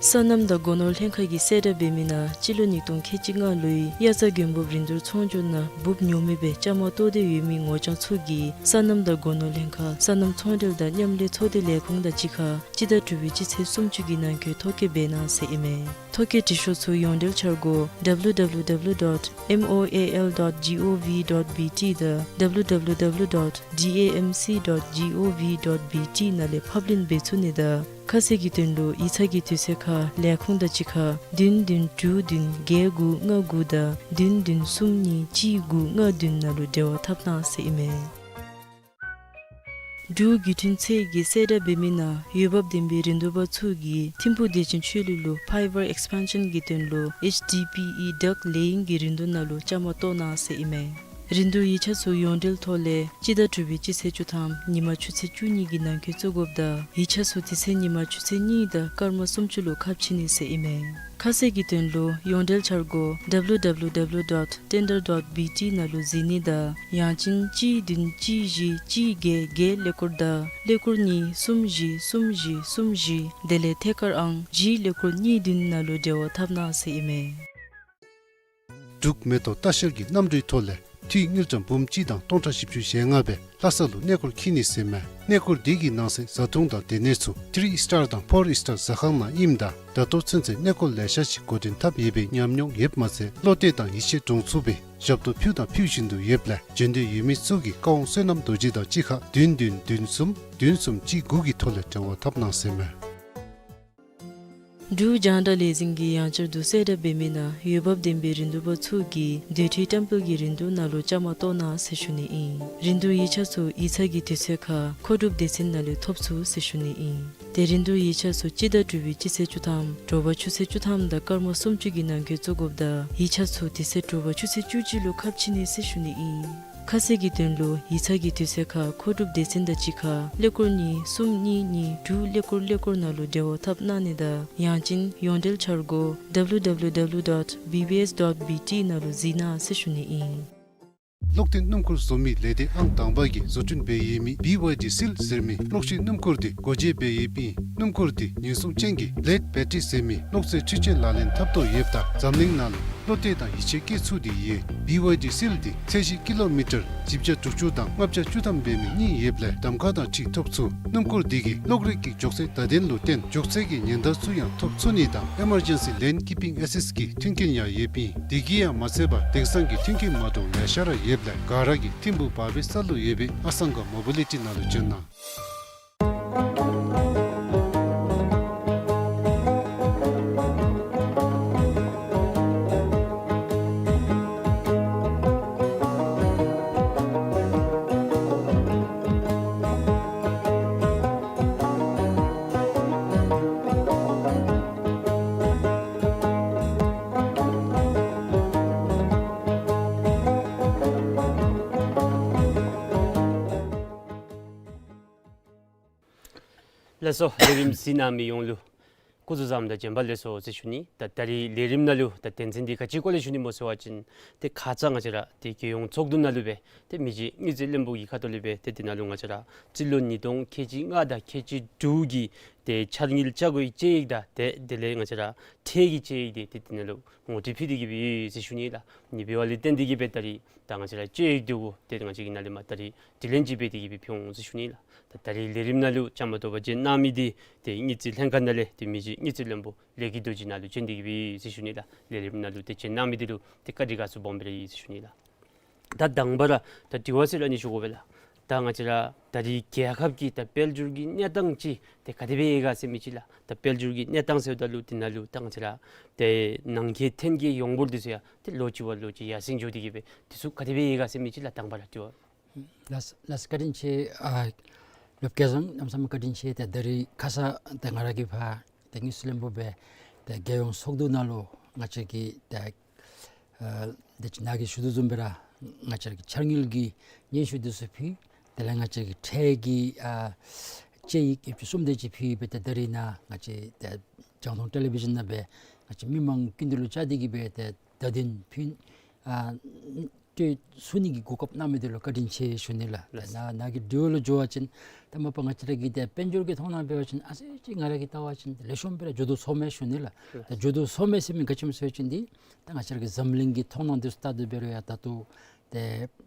སོ་ནམ་དང་སྒོ་ནོར་ལྷན་ཁག་གིས་གསལ་བསྒྲགས་འབད་མི་ནང་སྤྱི་ལོ་ཉིས་སྟོང་ཁལ་གཅིག་ལྔ་ལོའི་དབྱར་རྩྭ་དགུན་འབུབ་རིན་བསྡུར་ཚོང་བསྒྱུར་ནང་འབུབ་ཉོ་མི་སྦེ་བཅའ་མར་གཏོགས་ཏེ་ཡོད་མི་ངོ་རྐྱང་ཚུ་གིས་སོ་ནམ་དང་སྒོ་ནོར་ལྷན་ཁག་སོ་ནམ་ཚོང་འབྲེལ་དང་མཉམ་ལས་ཚོགས་སྡེ་ལས་ཁུངས་དང་གཅིག་ཁར་སྤྱི་ཟླ་དྲུག་པའི་སྤྱི་ཚེས་སུམ་ཅུ་གི་ནང་འཁོད་ཐོ་བཀོད་འབད་གནང་ཟེར་ཨིན་མས། ཐོ་བཀོད་འབྲི་ཤོག་ཚུ་ཡོངས་འབྲེལ་འཆར་སྒོ་W W W dot M O A L dot G O V dot B T དང་W W W dot D A M C dot G O V dot B T ནང་ལས་ཕབ་ལེན་འབད་ཚུགས་ནི་དང་ཁ་གསལ་གྱི་དོན་ལུ་ཡིག་ཚང་གི་དུས་ཚོད་ཁར་ལས་ཁུངས་དང་གཅིག་ཁར་བདུན་བདུན་དྲུག་བདུན་བརྒྱད་དགུ་ལྔ་དགུ་དང་བདུན་བདུན་གསུམ་གཉིས་གཅིག་དགུ་ལྔ་བདུན་ནང་ལུ་འབྲེལ་བ་འཐབ་གནང་ཟེར་ཨིན་མས། འབྲུག་བརྒྱུད་འཕྲིན་ཚད་ཀྱིས་གསལ་བསྒྲགས་འབད་མི་ནང་འོས་འབབ་ལྡན་པའི་རིན་བསྡུར་པ་ཚུ་གིས་ཐིམ་ཕུག་བདེ་ཆེན་ཆོས་གླིང་ལུ་ཕའི་བར་ཨེགསི་པེན་ཤཱན་གྱི་དོན་ལུ་ཨེཆ་ཌི་པི་ཨི་བདག་ལས་ཡིན་གྱི་རིན་བསྡུར་ནང་ལུ་བཅའ་མར་གཏོགས་གནང་ཟེར་ཨིན་མས། རིན་བསྡུར་ཡིག་ཆ་ཚུ་ཡོངས་འབྲེལ་ཐོག་ལས་སྤྱི་ཟླ་དྲུག་པའི་སྤྱི་ཚེས་བཅུ་ཐམ་ཉིན་མ་ཆུ་ཚོད་བཅུ་གཉིས་ཀྱི་ནང་འཁོད་བཙུགས་དགོཔ་དང་ཡིག་ཆ་ཚུ་དེ་ཚེ་ཉིན་མ་ཆུ་ཚོད་གཉིས་དང་སྐར་མ་སུམ་ཅུ་ལུ་ཁ་ཕྱེ་ནི་ཟེར་ཨིན་མས། ཁ་གསལ་གྱི་དོན་ལུ་ཡོངས་འབྲེལ་འཆར་སྒོ་W W W dot tender dot B T ནང་ལུ་གཟིགས་ནི་དང་ཡང་ཅིན་གཅིག་བདུན་གཅིག་བཞི་གཅིག་བརྒྱད་བརྒྱད་ཀླད་ཀོར་དང་ཀླད་ཀོར་གཉིས་གསུམ་བཞི་གསུམ་བཞི་གསུམ་བཞི་དེ་ལས་ཐད་ཀར་ཨང་བཞི་ཀླད་ཀོར་གཉིས་བདུན་ནང་ལུ་འབྲེལ་བ་འཐབ་གནང་ཟེར་ཨིན་མས། འབྲུག་མེ་ཏོག་ལྟ་བཤལ་གྱི་གནམ་གྲུའི་ཐོག་ལས་འཐུས་དངུལ་ཀྲམ་འབུམ་གཅིག་དང་སྟོང་ཕྲག་བཞི་བཅུ་ཞེ་ལྔ་སྦེ་ལྷ་ས་ལུ་གནས་སྐོར་འཁྱིད་ནི་ཟེར་མས། གནས་སྐོར་དེ་གི་ནང་གསེས་བཟའ་འཐུང་དང་སྡོད་གནས་ཚུ་ཐི་རི་སི་ཊར་དང་ཕོར་སི་ཊར་ཟ་ཁང་ནང་ཨིནམ་ད་ད་ལྟོ་ཚུན་ཚོད་གནས་སྐོར་ལེ་ཤ་ཅིག་འགོ་འདྲེན་འཐབ་ཡོད་པའི་ཉམས་མྱོང་ཡོདཔ་མ་ཚད་བློ་གཏད་དང་ཡིད་ཆེས་འདྲོངས་ཚུགས་པའི་ཞབས་ཏོག་ཕུལ་དང་ཕུལ་བཞིན་དུ་ཡོདཔ་ལས་འབྱོན་འདོད་ཡོད་མི་ཚུ་གིས་ཀ་ཝང་བསོད་ནམས་རྡོ་རྗེ་དང་གཅིག་ཁར་བདུན་བདུན་བདུན་གསུམ་བདུན་གསུམ་གཅིག་དགུ་གི་ཐོག་ལས་འབྲེལ་བ་འཐབ་གནང་ཟེར་མས། འབྲུག་རྒྱང་བསྒྲགས་ལས་འཛིན་གྱིས་ཡང་བསྐྱར་དུ་གསལ་བསྒྲགས་འབད་མི་ནང་འོས་འབབ་ལྡན་པའི་རིན་བསྡུར་པ་ཚུ་གིས་རྡོ་ཐིག་ཊེམ་པལ་གྱི་རིན་བསྡུར་ནང་ལུ་བཅའ་མར་གཏོགས་གནང་ཟེར་ཞུ་ནི་ཨིན། རིན་བསྡུར་ཡིག་ཆ་ཚུ་ཡིག་ཚང་གི་དུས་ཚོད་ཁར་མཁོ་སྒྲུབ་སྡེ་ཚན་ནང་ལས་ཐོབ་ཚུགས་ཟེར་ཞུ་ནི་ཨིན། ཏེ་རིན་བསྡུར་ཡིག་ཆ་ཚུ་སྤྱི་ཟླ་དྲུག་པའི་སྤྱི་ཚེས་བཅུ་ཐམ་དྲོ་པ་ཆུ་ཚོད་བཅུ་ཐམ་དང་སྐར་མ་སུམ་ཅུ་གི་ནང་འཁོད་བཙུགས་དགོཔ་དང་ཡིག་ཆ་ཚུ་དེ་ཚེ་དྲོ་པ་ཆུ་ཚོད་བཅུ་གཅིག་ལུ་ཁ་ཕྱེ་ནི་ཟེར་ཞུ་ནི་ཨིན། ཁ་གསལ་གྱི་དོན་ལུ་ཡིག་ཚང་གི་དུས་ཚོད་ཁར་མཁོ་སྒྲུབ་སྡེ་ཚན་དང་གཅིག་ཁར་ཀླད་ཀོར་གཉིས་གསུམ་གཉིས་གཉིས་དྲུག་ཀླད་ཀོར་ཀླད་ཀོར་ནང་ལུ་འབྲེལ་བ་འཐབ་གནང་ནི་དང་ཡང་ཅིན་ཡོངས་འབྲེལ་འཆར་སྒོ་W W W dot B B S dot B T ནང་ལུ་གཟིགས་གནང་ཟེར་ཞུ་ནི་ཨིན། གློག་ཐིག་སྣུམ་འཁོར་བཟོ་མི་ལས་སྡེ་ཨང་དང་པ་གིས་བཟོ་སྐྲུན་འབད་ཡོད་མི་བི་ཝའི་ཌི་སིལ་ཟེར་མི་གློག་ཤིང་སྣུམ་འཁོར་དེ་སྒོ་འབྱེད་འབད་ཡོདཔ་ཨིན། སྣུམ་འཁོར་དེ་ཉེན་སྲུང་ཅན་གྱི་ལེཌ་བེ་ཊ་རི་ཟེར་མི་གློག་རྫས་འཕྲུལ་ཆས་ལག་ལེན་འཐབ་དོ་ཡོདཔ་ད་འཛམ་གླིང་ནང་ལུ་བློ་གཏད་དང་ཡིད་ཆེས་བསྐྱེད་ཚུགས་ཏེ་ཡོད། བི་ཝའི་ཌི་སིལ་དེ་ཚད་གཞི་ཀི་ལོ་མི་ཊར་བཞི་བརྒྱ་དྲུག་ཅུ་དང་ལྔ་བརྒྱ་བཅུ་ཐམ་འབད་མི་གཉིས་ཡོདཔ་ལས་གདམ་ཁ་དང་འཁྲིལ་ཐོབ་ཚུགས། སྣུམ་འཁོར་དེ་གིས་གློག་རིག་གི་མགྱོགས་ཚད་བརྡ་དོན་ལུ་བརྟེན་མགྱོགས་ཚད་ཀྱི་ཉེན་བརྡ་ཚུ་ཡང་ཐོབ་ཚུགས་ནི་དང་ཨི་མར་ཇེན་སི་ལེན་ཀི་པིང་ཨེ་སིསི་གི་མཐུན་རྐྱེན་ཡང་ཡོདཔ་ཨིན། དེ་གིས་ཡང་མ་ཚད་པར་དེང་སང་གི་མཐུན་རྐྱེན་མ་འདྲཝ་ལེ་ཤ་ར་ཡོདཔ་ལས་ག་ར་གིས་ཐིམ་ཕུག་བ་བེ་ས་ལུ་ཡོད་པའི་ཨ་སང་ག་མོ་བི་ལི་ཊི་ནང་ལུ་བྱོན་གནང་། ལགས་སོ། ལས་རིམ་གཟིགས་གནང་མི་ཡོངས་ལུ་སྐུ་གཟུགས་བཟང་དང་བྱོན་པ་ལེགས་སོ་ཟེར་ཞུ་ནི། ད་ད་རིས་ལས་རིམ་ནང་ལུ་ད་དོན་ཚན་འདི་ག་ཅིའི་སྐོར་ལས་ཞུ་ནི་སྨོ་ཟེར་བ་ཅིན་ཏེ་ཁ་ཙ་ང་བཅས་ར་ཏེ་རྒྱལ་ཡོངས་ཚོགས་འདུ་ནང་ལུ་སྦེ་ཏེ་མི་རྗེ་དངུལ་རྩིས་བློན་པོ་གི་ཁ་ཐུག་ལས་སྦེ་ཏེ་དེ་ནང་ལུ་ང་བཅས་ར་རྩིས་ལོ་ཉིས་སྟོང་ཁལ་གཅིག་ལྔ་དང་ཁལ་གཅིག་དྲུག་གི་ཏེ་འཆར་དངུལ་བཅའ་སྒོའི་དཔྱད་ཡིག་དང་ཏེ་དེ་ལས་ང་བཅས་ར་ཁྲལ་གྱི་དཔྱད་ཡིག་འདི་ཏེ་དེ་ནང་ལུ་ངོ་སྤྲོད་ཕུལ་ཏེ་གི་སྦེ་ཡོད་ཟེར་ཞུ་ནི་ལགས། ཨ་ནི་འབདཝ་ལས་བརྟེན་ཏེ་གི་སྦེ་ད་རིས་ད་ང་བཅས་ར་དཔྱད་ཡིག་འདི་གུ་ཏེ་ང་བཅས་ཀྱི་ནང་ལས་མར་ད་རིས་དྲི་ལན་ཅིག་འབད་དེ་གི་སྦེ་ཕུལ་འོང་ཟེར་ཞུ་ནི་ལགས། ད་ད་རིས་ལས་རིམ་ནང་ལུ་བཅའ་མར་གཏོགས་པར་བྱོན་གནང་མི་འདི་ཏེ་དངུལ་རྩིས་ལྷན་ཁག་ནང་ལས་ཏེ་མི་རྗེ་དངུལ་རྩིས་བློན་པོ་ལས་ཀྱི་རྡོ་རྗེ་ནཱ་ལུ་བྱོན་ཏེ་གི་སྦེ་ཡོད་ཟེར་ཞུ་ནི་ལགས། ལས་རིམ་ནང་ལུ་ཏེ་བྱོན་གནང་མི་འདི་ལུ་ཏེ་བཀའ་དྲིན་དགའ་ཚོར་སྦོམ་སྦེ་ར་ཡོད་ཟེར་ཞུ་ནི་ལགས། ད་དང་པ་ར་ད་དྲི་བ་ཟེར་ར་ཨ་ནི་ཞུ་དགོ་པས་ལགས། ད་ང་བཅས་ར་ད་རིས་རྒྱལ་ཁབ་ཀྱི་ད་དཔལ་འབྱོར་གྱི་གནས་སྟངས་ཅིག་ཏེ་ག་དེ་སྦེ་ཡོད་ག་ཟེར་མི་ཅིག་ལགས། ད་དཔལ་འབྱོར་གྱི་གནས་སྟངས་ཟེརཝ་ད་ལུ་དེ་ནང་ལུ་ད་ང་བཅས་ར་ཏེ་ནང་འཁོད་ཐོན་སྐྱེད་ཡོངས་འབོར་འདི་ཚུ་ཡང་ཏེ་ལོ་གཅིག་བ་ལོ་གཅིག་ཡར་སེང་འགྱོ་སྟེ་གི་སྦེ་འདི་ཚུ་ག་དེ་སྦེ་ཡོད་ག་ཟེར་མི་ཅིག་ལགས། དང་པ་ར་དྲི་བ། ལགས་ལགས་བཀའ་དྲིན་ཆེ། ཨ་སློབ་དགེ་བཟང་གནམ་མེད་ས་མེད་བཀའ་དྲིན་ཆེ། ཏེ་ད་རིས་ཁ་ཙ་ཏེ་ང་ར་གིས་ཕར་ཏེ་དངུལ་རྩིས་བློན་པོ་སྦེ་ཏེ་རྒྱལ་ཡོངས་ཚོགས་འདུ་ནང་ལུ་ང་བཅས་ཀྱི་ཏེ་ཨ་ཏེ་ཅིག་ནཱ་གིས་ཞུ་དོ་བཟུམ་སྦེ་ར་ང་བཅས་ར་གི་འཆར་དངུལ་གྱི་སྙན་ཞུ་འདི་ཚུ་ཕུལ། དེ་ལས་ང་བཅས་ཀྱི་ཁྲལ་གྱི་ཨ་དཔྱད་ཡིག་ཡོདཔ་ཅིག་གསུམ་དེ་ཅིག་ཕུལ་སྦེ་ཏེ་ད་རིས་ནཱ་ང་བཅས་ཏེ་རྒྱང་མཐོང་ཊེ་ལི་བི་ཞཱན་ནང་སྦེ་ང་བཅས་མི་མང་ཀུན་ཏུ་ལུ་བཅར་ཏེ་གི་སྦེ་ཏེ་བརྡ་དོན་ཕུལ་ཨ་སྤྲོད་ཚུགས་ནི་གི་གོ་སྐབས་གནང་མི་འདི་ལུ་བཀའ་དྲིན་ཆེ་ཞུ་ནི་ལགས། ལགས། ནཱ་ནཱ་གི་དྲི་བ་ལུ་འགྱོ་བ་ཅིན་ད་མ་པ་ང་བཅས་ར་གི་ཏེ་དཔལ་འབྱོར་གྱི་ཐོག་ནང་འབད་བ་ཅིན་ཨ་ཙི་ཅིག་ང་ར་གིས་བལྟ་བ་ཅིན་ལེགས་ཤོམ་སྦེ་ར་འགྱོ་དོ་ཚོར་མས་ཞུ་ནི་ལགས། ལགས། ད་འགྱོ་དོ་ཚོར་མས་ཟེར་མི་ག་ཅི་སྨོ་ཟེར་བ་ཅིན་འདི་ད་ང་བཅས་ར་གི་འཛམ་གླིང་གི་མཐོང་སྣང་འདི་ཚུ་བལྟ་དོ་འབད་རུང་ཡང་ད་ལྟོ་ཏེ་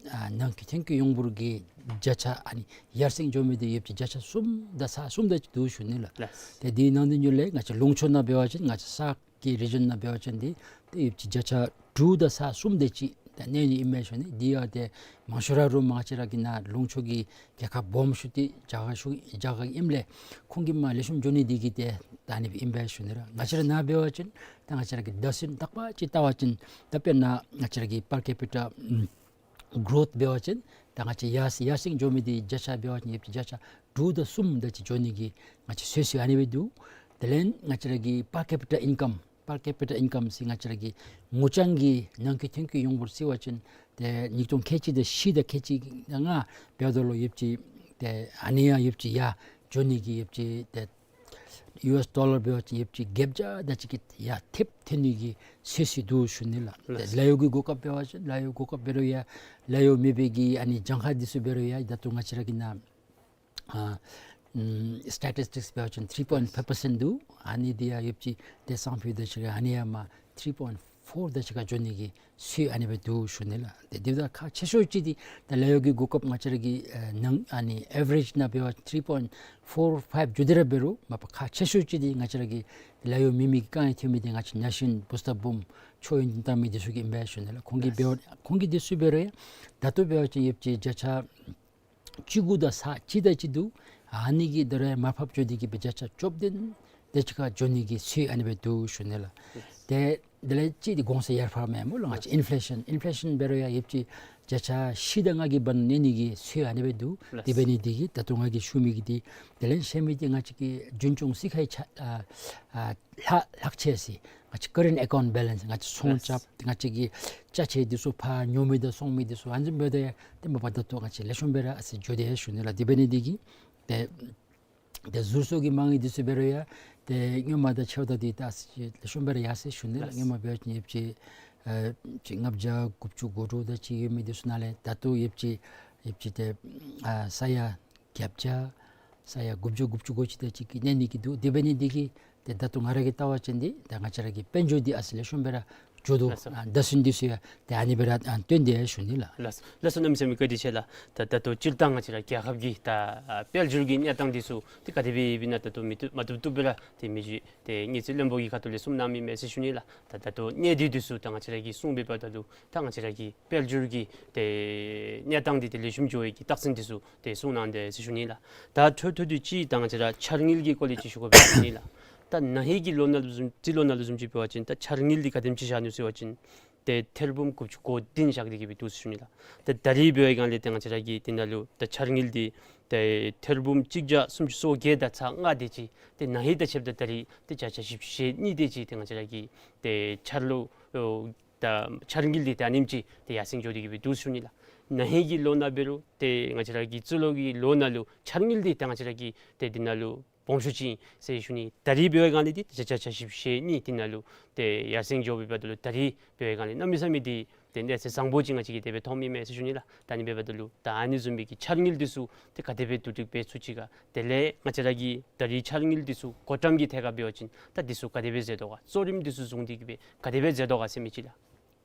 ཨ་ནང་འཁོད་ཐོན་སྐྱེད་ཡོངས་འབོར་གྱི་བརྒྱ་ཆ་ཨ་ནི་ཡར་སེང་འགྱོ་མི་འདི་ཡོདཔ་ཅིག་བརྒྱ་ཆ་གསུམ་དང་ས་གསུམ་དེ་ཅིག་འདུག་ཞུ་ནི་ལགས། ལགས། ཏེ་འདི་ནང་དོན་ལས་ང་བཅས་ལུང་ཕྱོགས་ནང་འབད་བ་ཅིན་ང་བཅས་ས་གི་རི་ཇཱན་ནང་འབད་བ་ཅིན་འདི་ཏེ་ཡོདཔ་ཅིག་བརྒྱ་ཆ་དྲུག་དང་ས་གསུམ་དེ་ཅིག་ད་གནས་ནི་ཨིན་མས་ཞུ་ནི། འདི་ཡང་ཏེ་མང་ཤོས་ར་རུང་མ་ང་བཅས་ར་གི་ནཱ་ལུང་ཕྱོགས་ཀྱི་རྒྱལ་ཁབ་སྦོམ་ཤོས་འདི་རྒྱ་གར་ཤོས་རྒྱ་གར་ཨིནམ་ལས་ཁོང་གིས་མར་ལེགས་ཤོམ་འགྱོ་ནི་འདི་གིས་ཏེ་ད་ཨ་ནི་སྦེ་ཨིན་པས་ཞུ་ནི་ར། ང་བཅས་ར་ནཱ་འབད་བ་ཅིན་ད་ང་བཅས་ར་གི་བརྡ་མཚོན་དག་པ་ཅིག་བལྟ་བ་ཅིན་ད་དཔེར་ན་ང་བཅས་ར་གི་པར་ཀེ་པི་ཊ་གོ་རོཐ་འབད་བ་ཅིན་ད་ང་བཅས་ཡར་ཡར་སེང་འགྱོ་མི་འདི་བརྒྱ་ཆ་འབད་བ་ཅིན་ཡོདཔ་ཅིག་བརྒྱ་ཆ་དྲུག་དང་གསུམ་དེ་ཅིག་འགྱོ་ནི་གི་ང་བཅས་ཚོད་བསྲེ་ཨ་ནི་སྦེ་འདུག། དེ་ལས་ང་བཅས་ར་གི་པར་ཀེ་པི་ཊ་ཨིན་ཀམ་པར་ཀེ་པི་ཊ་ཨིན་ཀམ་ཟེར་ང་བཅས་ར་གི་ངོ་རྐྱང་གི་ནང་འཁོད་ཐོན་སྐྱེད་ཡོངས་འབོར་ཟེར་བ་ཅིན་ཏེ་ཉིས་སྟོང་ཁལ་གཅིག་དང་བཞི་དང་ཁལ་གཅིག་ལྔ་འབདཝ་ད་ལུ་ཡོདཔ་ཅིག་ཏེ་ཨ་ནི་ཡང་ཡོདཔ་ཅིག་ཡར་འགྱོ་ནི་གི་ཡོདཔ་ཅིག་ཏེ་ཡུ་ཨེསི་ཌོ་ལར་འབད་བ་ཅིན་ཡོདཔ་ཅིག་བརྒྱད་བརྒྱ་དེ་ཅིག་གི་ཡར་ཐེབས་ཐོན་ནི་གི་ཚོད་བསྲེ་འདུག་ཞུ་ནི་ལགས། ལགས། ལཱ་གཡོག་གི་གོ་སྐབས་འབད་བ་ཅིན་ལཱ་གཡོག་གོ་སྐབས་འབད་རུང་ཡང་ལཱ་གཡོག་མེད་པའི་གི་ཨ་ནི་གྱངས་ཁ་འདི་ཚུ་འབད་རུང་ཡང་ད་ལྟོ་ང་བཅས་ར་གི་ནཱ་ཨ་ཨམ་སི་ཊེ་ཊིསི་ཊིགསི་འབད་བ་ཅིན་ཐི་རི་པོའིནཊི་ཕའིབ་པར་སེནཊི་འདུག། ཨ་ནི་འདི་ཡང་ཡོདཔ་ཅིག་ཏེ་སང་ཕོད་དེ་ཅིག་ཨ་ནི་ཡང་མར་ཐི་རི་པོའིནཊི་ཕོར་དེ་ཅིག་ཁར་འགྱོ་ནི་གི་ཚོད་ཨ་ནི་སྦེ་འདུག་ཞུ་ནི་ལགས། ཏེ་འདི་དང་ཁག་ཆེ་ཤོས་ཅིག་འདི་ད་ལཱ་གཡོག་གི་གོ་སྐབས་ང་བཅས་ར་གི་ཨ་ནང་ཨ་ནི་ཨེ་ཝ་རེཇ་ནང་འབད་བ་ཐི་རི་པོའིནཊི་ཕོར་ཕའིབ་འགྱོ་སྟེ་ར་འབད་རུང་མ་པ་ཁག་ཆེ་ཤོས་ཅིག་འདི་ང་བཅས་ར་གི་ལཱ་གཡོག་མེད་མི་གི་དཀའ་ངལ་ཐོན་མི་འདི་ང་བཅས་ནང་བཞིན་བུ་སྟོབས་སྦོམ་ཆོས་ཡོན་ཏན་དར་མི་འདི་ཚུ་གིས་ཨིན་པས་ཞུ་ནི་ལགས། ཁོང་གིས་འབད་བ་ཁོང་གིས་འདི་ཚུ་འབད་རུང་ཡང་ད་ལྟོ་འབད་བ་ཅིན་ཡོདཔ་ཅིག་བརྒྱ་ཆ་བཅུ་དགུ་དང་ས་གཅིག་དེ་ཅིག་འདུག། ཨ་ནི་གིས་ད་རུང་མར་ཕབ་འགྱོ་སྟེ་གི་སྦེ་བརྒྱ་ཆ་བཅོ་བརྒྱད་དེ་ཅིག་ཁར་འགྱོ་ནི་གི་ཚོད་ཨ་ནི་སྦེ་འདུག་ཞུ་ནི་ལགས། ཏེ་དེ་ལས་ཅིག་འདི་གོང་ས་ཡར་ཕར་མེན་སྨོ་ལགས། ང་བཅས་ཨིན་ཕི་ལེ་ཤཱན་ཨིན་ཕི་ལེ་ཤཱན་འབད་རུང་ཡང་ཡོདཔ་ཅིག་བརྒྱ་ཆ་བཞི་དང་ལྔ་གི་བར་ན་གནས་ནི་གི་ཚོད་ཨ་ནི་སྦེ་འདུག། དེ་འབད་ནི་འདི་གིས་ད་ལྟོ་ང་གིས་ཞུ་མི་གི་འདི་དེ་ལས་ཤེས་མི་འདི་ང་བཅས་ཀྱི་རྒྱུན་སྐྱོང་རྩིས་ཁའི་ཆ་ཨ་ཨ་ལྷག་ལྷག་ཆད་ཟེར་ང་བཅས་ཀ་རེནཊི་ཨེ་ཀའུནཊི་བེ་ལེནསི་ང་བཅས་ཚོང་རྐྱབ་ང་བཅས་ཀྱི་ཅ་ཆས་འདི་ཚུ་ཕར་ཉོ་མི་དང་བཙོང་མི་འདི་ཚུ་ཨ་ནི་ཚུ་འབདཝ་ད་ཡང་ཏེ་མ་པ་ད་ལྟོ་ང་བཅས་ལེགས་ཤོམ་སྦེ་ར་ཨ་ཙི་འགྱོ་དེས་ཞུ་ནི་ལགས། དེ་འབད་ནི་འདི་གིས་ཏེ་ཏེ་ཟུར་སོགས་ཀྱི་མ་དངུལ་འདི་ཚུ་འབད་རུང་ཡང་ཏེ་སྔོན་མ་དང་ཕྱདཔ་ད་འདི་ད་ཨ་ཙི་ལེགས་ཤོམ་སྦེ་ར་ཡར་སེང་ཞུ་ནི་ལགས། སྔོན་མ་འབད་བ་ཅིན་ཡོདཔ་ཅིག་ཨ་ཅིག་ལྔ་བརྒྱ་དགུ་བཅུ་གོ་དྲུག་དེ་ཅིག་ཡོད་མི་འདི་ཚུ་ནང་ལས་ད་ལྟོ་ཡོདཔ་ཅིག་ཡོདཔ་ཅིག་ཏེ་ཨ་ས་ཡ་བརྒྱད་བརྒྱ་ས་ཡ་དགུ་བཅུ་དགུ་བཅུ་གོ་གཅིག་དེ་ཅིག་གི་གནས་ནི་གི་འདུག། དེ་འབད་ནི་འདི་གིས་ཏེ་ད་ལྟོ་ང་ར་གིས་བལྟ་བ་ཅིན་འདི་ད་ང་བཅས་ར་གི་དཔལ་འབྱོར་འདི་ཨ་ཙི་ལེགས་ཤོམ་སྦེ་ར་འགྱོ་དོ། ལགས་སོ། ཨ་བརྡ་མཚོན་འདི་ཚུ་ཡང་ཏེ་ཨ་ནི་སྦེ་ར་ཨ་སྟོན་དེས་ཞུ་ནི་ལགས། ལགས་སོ། ལགས་སོ། གནམ་མེད་ས་མེད་བཀའ་དྲིན་ཆེ་ལགས། ད་ད་ལྟོ་སྤྱིར་བཏང་ང་བཅས་ར་རྒྱལ་ཁབ་ཀྱི་ད་ཨ་དཔལ་འབྱོར་གྱི་གནས་སྟངས་འདི་ཚུ་ཏེ་ག་དེ་སྦེ་ཡོདཔ་ཨིན་ན་ད་ལྟོ་མི་བཏུབ་མ་བཏུབ་བཏུབ་སྦེ་ར་ཏེ་མི་རྗེ་ཏེ་དངུལ་རྩིས་བློན་པོ་གི་ཁ་ཐུག་ལས་གསུང་གནང་མི་མས་ཟེར་ཞུ་ནི་ལགས། ད་ད་ལྟོ་གནད་དོན་འདི་ཚུ་ད་ང་བཅས་ར་གིས་གསུངས་འབདཝ་ད་ལུ་ད་ང་བཅས་ར་གི་དཔལ་འབྱོར་གྱི་ཏེ་གནས་སྟངས་འདི་ཏེ་ལེགས་ཤོམ་འགྱོ་བའི་གི་རྟགས་མཚན་འདི་ཚུ་ཏེ་གསུང་གནང་དེས་ཟེར་ཞུ་ནི་ལགས། ད་འཕྲོ་མཐུད་དེ་ཅིག་ད་ང་བཅས་ར་འཆར་དངུལ་གྱི་སྐོར་ལས་ཅིག་ཞུ་དགོ་པས་ཟེར་ཞུ་ནི་ལགས། ད་ན་ཧིང་གི་ལོ་ནང་ལུ་བཟུམ་རྩིས་ལོ་ནང་ལུ་བཟུམ་ཅིག་འབད་བ་ཅིན་ད་འཆར་དངུལ་འདི་ག་དེམ་ཅིག་བཞག་ནུག་ཟེར་བ་ཅིན་ཏེ་ཐེར་འབུམ་དགུ་བཅུ་གོ་བདུན་བཞག་སྟེ་གི་སྦེ་འདུག་ཟེར་ཞུ་ནི་ལགས། ཏེ་ད་རིས་འབད་བའི་སྒང་ལས་ཏེ་ང་བཅས་ར་གི་དེ་ནང་ལུ་ད་འཆར་དངུལ་འདི་ཏེ་ཐེར་འབུམ་གཅིག་བརྒྱ་སུམ་ཅུ་སོ་བརྒྱད་དང་ཚག་ལྔ་དེ་ཅིག་ཏེ་ན་ཧིང་དང་ཕྱདཔ་ད་ད་རིས་ཏེ་བརྒྱ་ཆ་བཞི་བཅུ་ཞེ་གཉིས་དེ་ཅིག་ཏེ་ང་བཅས་ར་གི་ཏེ་འཆར་ལོ་ཨོ་ད་འཆར་དངུལ་འདི་ཏེ་ཨ་ནེམ་ཅིག་ཏེ་ཡར་སེང་འགྱོ་སྟེ་གི་སྦེ་འདུག་ཟེར་ཞུ་ནི་ལགས། ན་ཧིང་གི་ལོ་ནང་འབད་རུང་ཏེ་ང་བཅས་ར་གི་རྩིས་ལོ་གི་ལོ་ནང་ལུ་འཆར་དངུལ་འདི་ཏེ་ང་བཅས་ར་གི་ཏེ་དེ་ནང་ལུ་ སྦོམ་ཤོས་ཅིག་ཨིན་ཟེར་ཞུ་ནི། ད་རིས་འབད་བའི་སྒང་ལས་འདི་བརྒྱ་ཆ་བརྒྱ་བཞི་བཅུ་ཞེ་གཉིས་འདི་ནང་ལུ་ཏེ་ཡར་སེང་འགྱོ་སྦེ་འབདཝ་ད་ལུ་ད་རིས་འབད་བའི་སྒང་ལས་གནམ་མེད་ས་མེད་འདི་ཏེ་གནས་ཚད་བཟང་པོ་ཅིག་ང་བཅས་ཀྱིས་དེ་སྦེ་མཐོངམ་ཨིན་མས་ཟེར་ཞུ་ནི་ལགས། ད་ཨ་ནི་འབདཝ་ད་ལུ་ད་ཨ་ནི་བཟུམ་མའི་གི་འཆར་དངུལ་འདི་ཚུ་ཏེ་ག་དེ་སྦེ་བསྡུ་སྒྲིག་འབད་ཚུགས་ཅི་ག། དེ་ལས་ང་བཅས་ར་གི་ད་རིས་འཆར་དངུལ་འདི་ཚུ་བགོ་བཀྲམ་གྱི་ཐད་ཁར་འབད་བ་ཅིན་ད་འདི་ཚུ་ག་དེ་སྦེ་མཛད་དོ་ག། གཙོ་རིམ་འདི་ཚུ་བཟུང་སྟེ་གི་སྦེ་ག་དེ་སྦེ་མཛད་དོ་ག་ཟེར་མི་ཅིག་ལགས།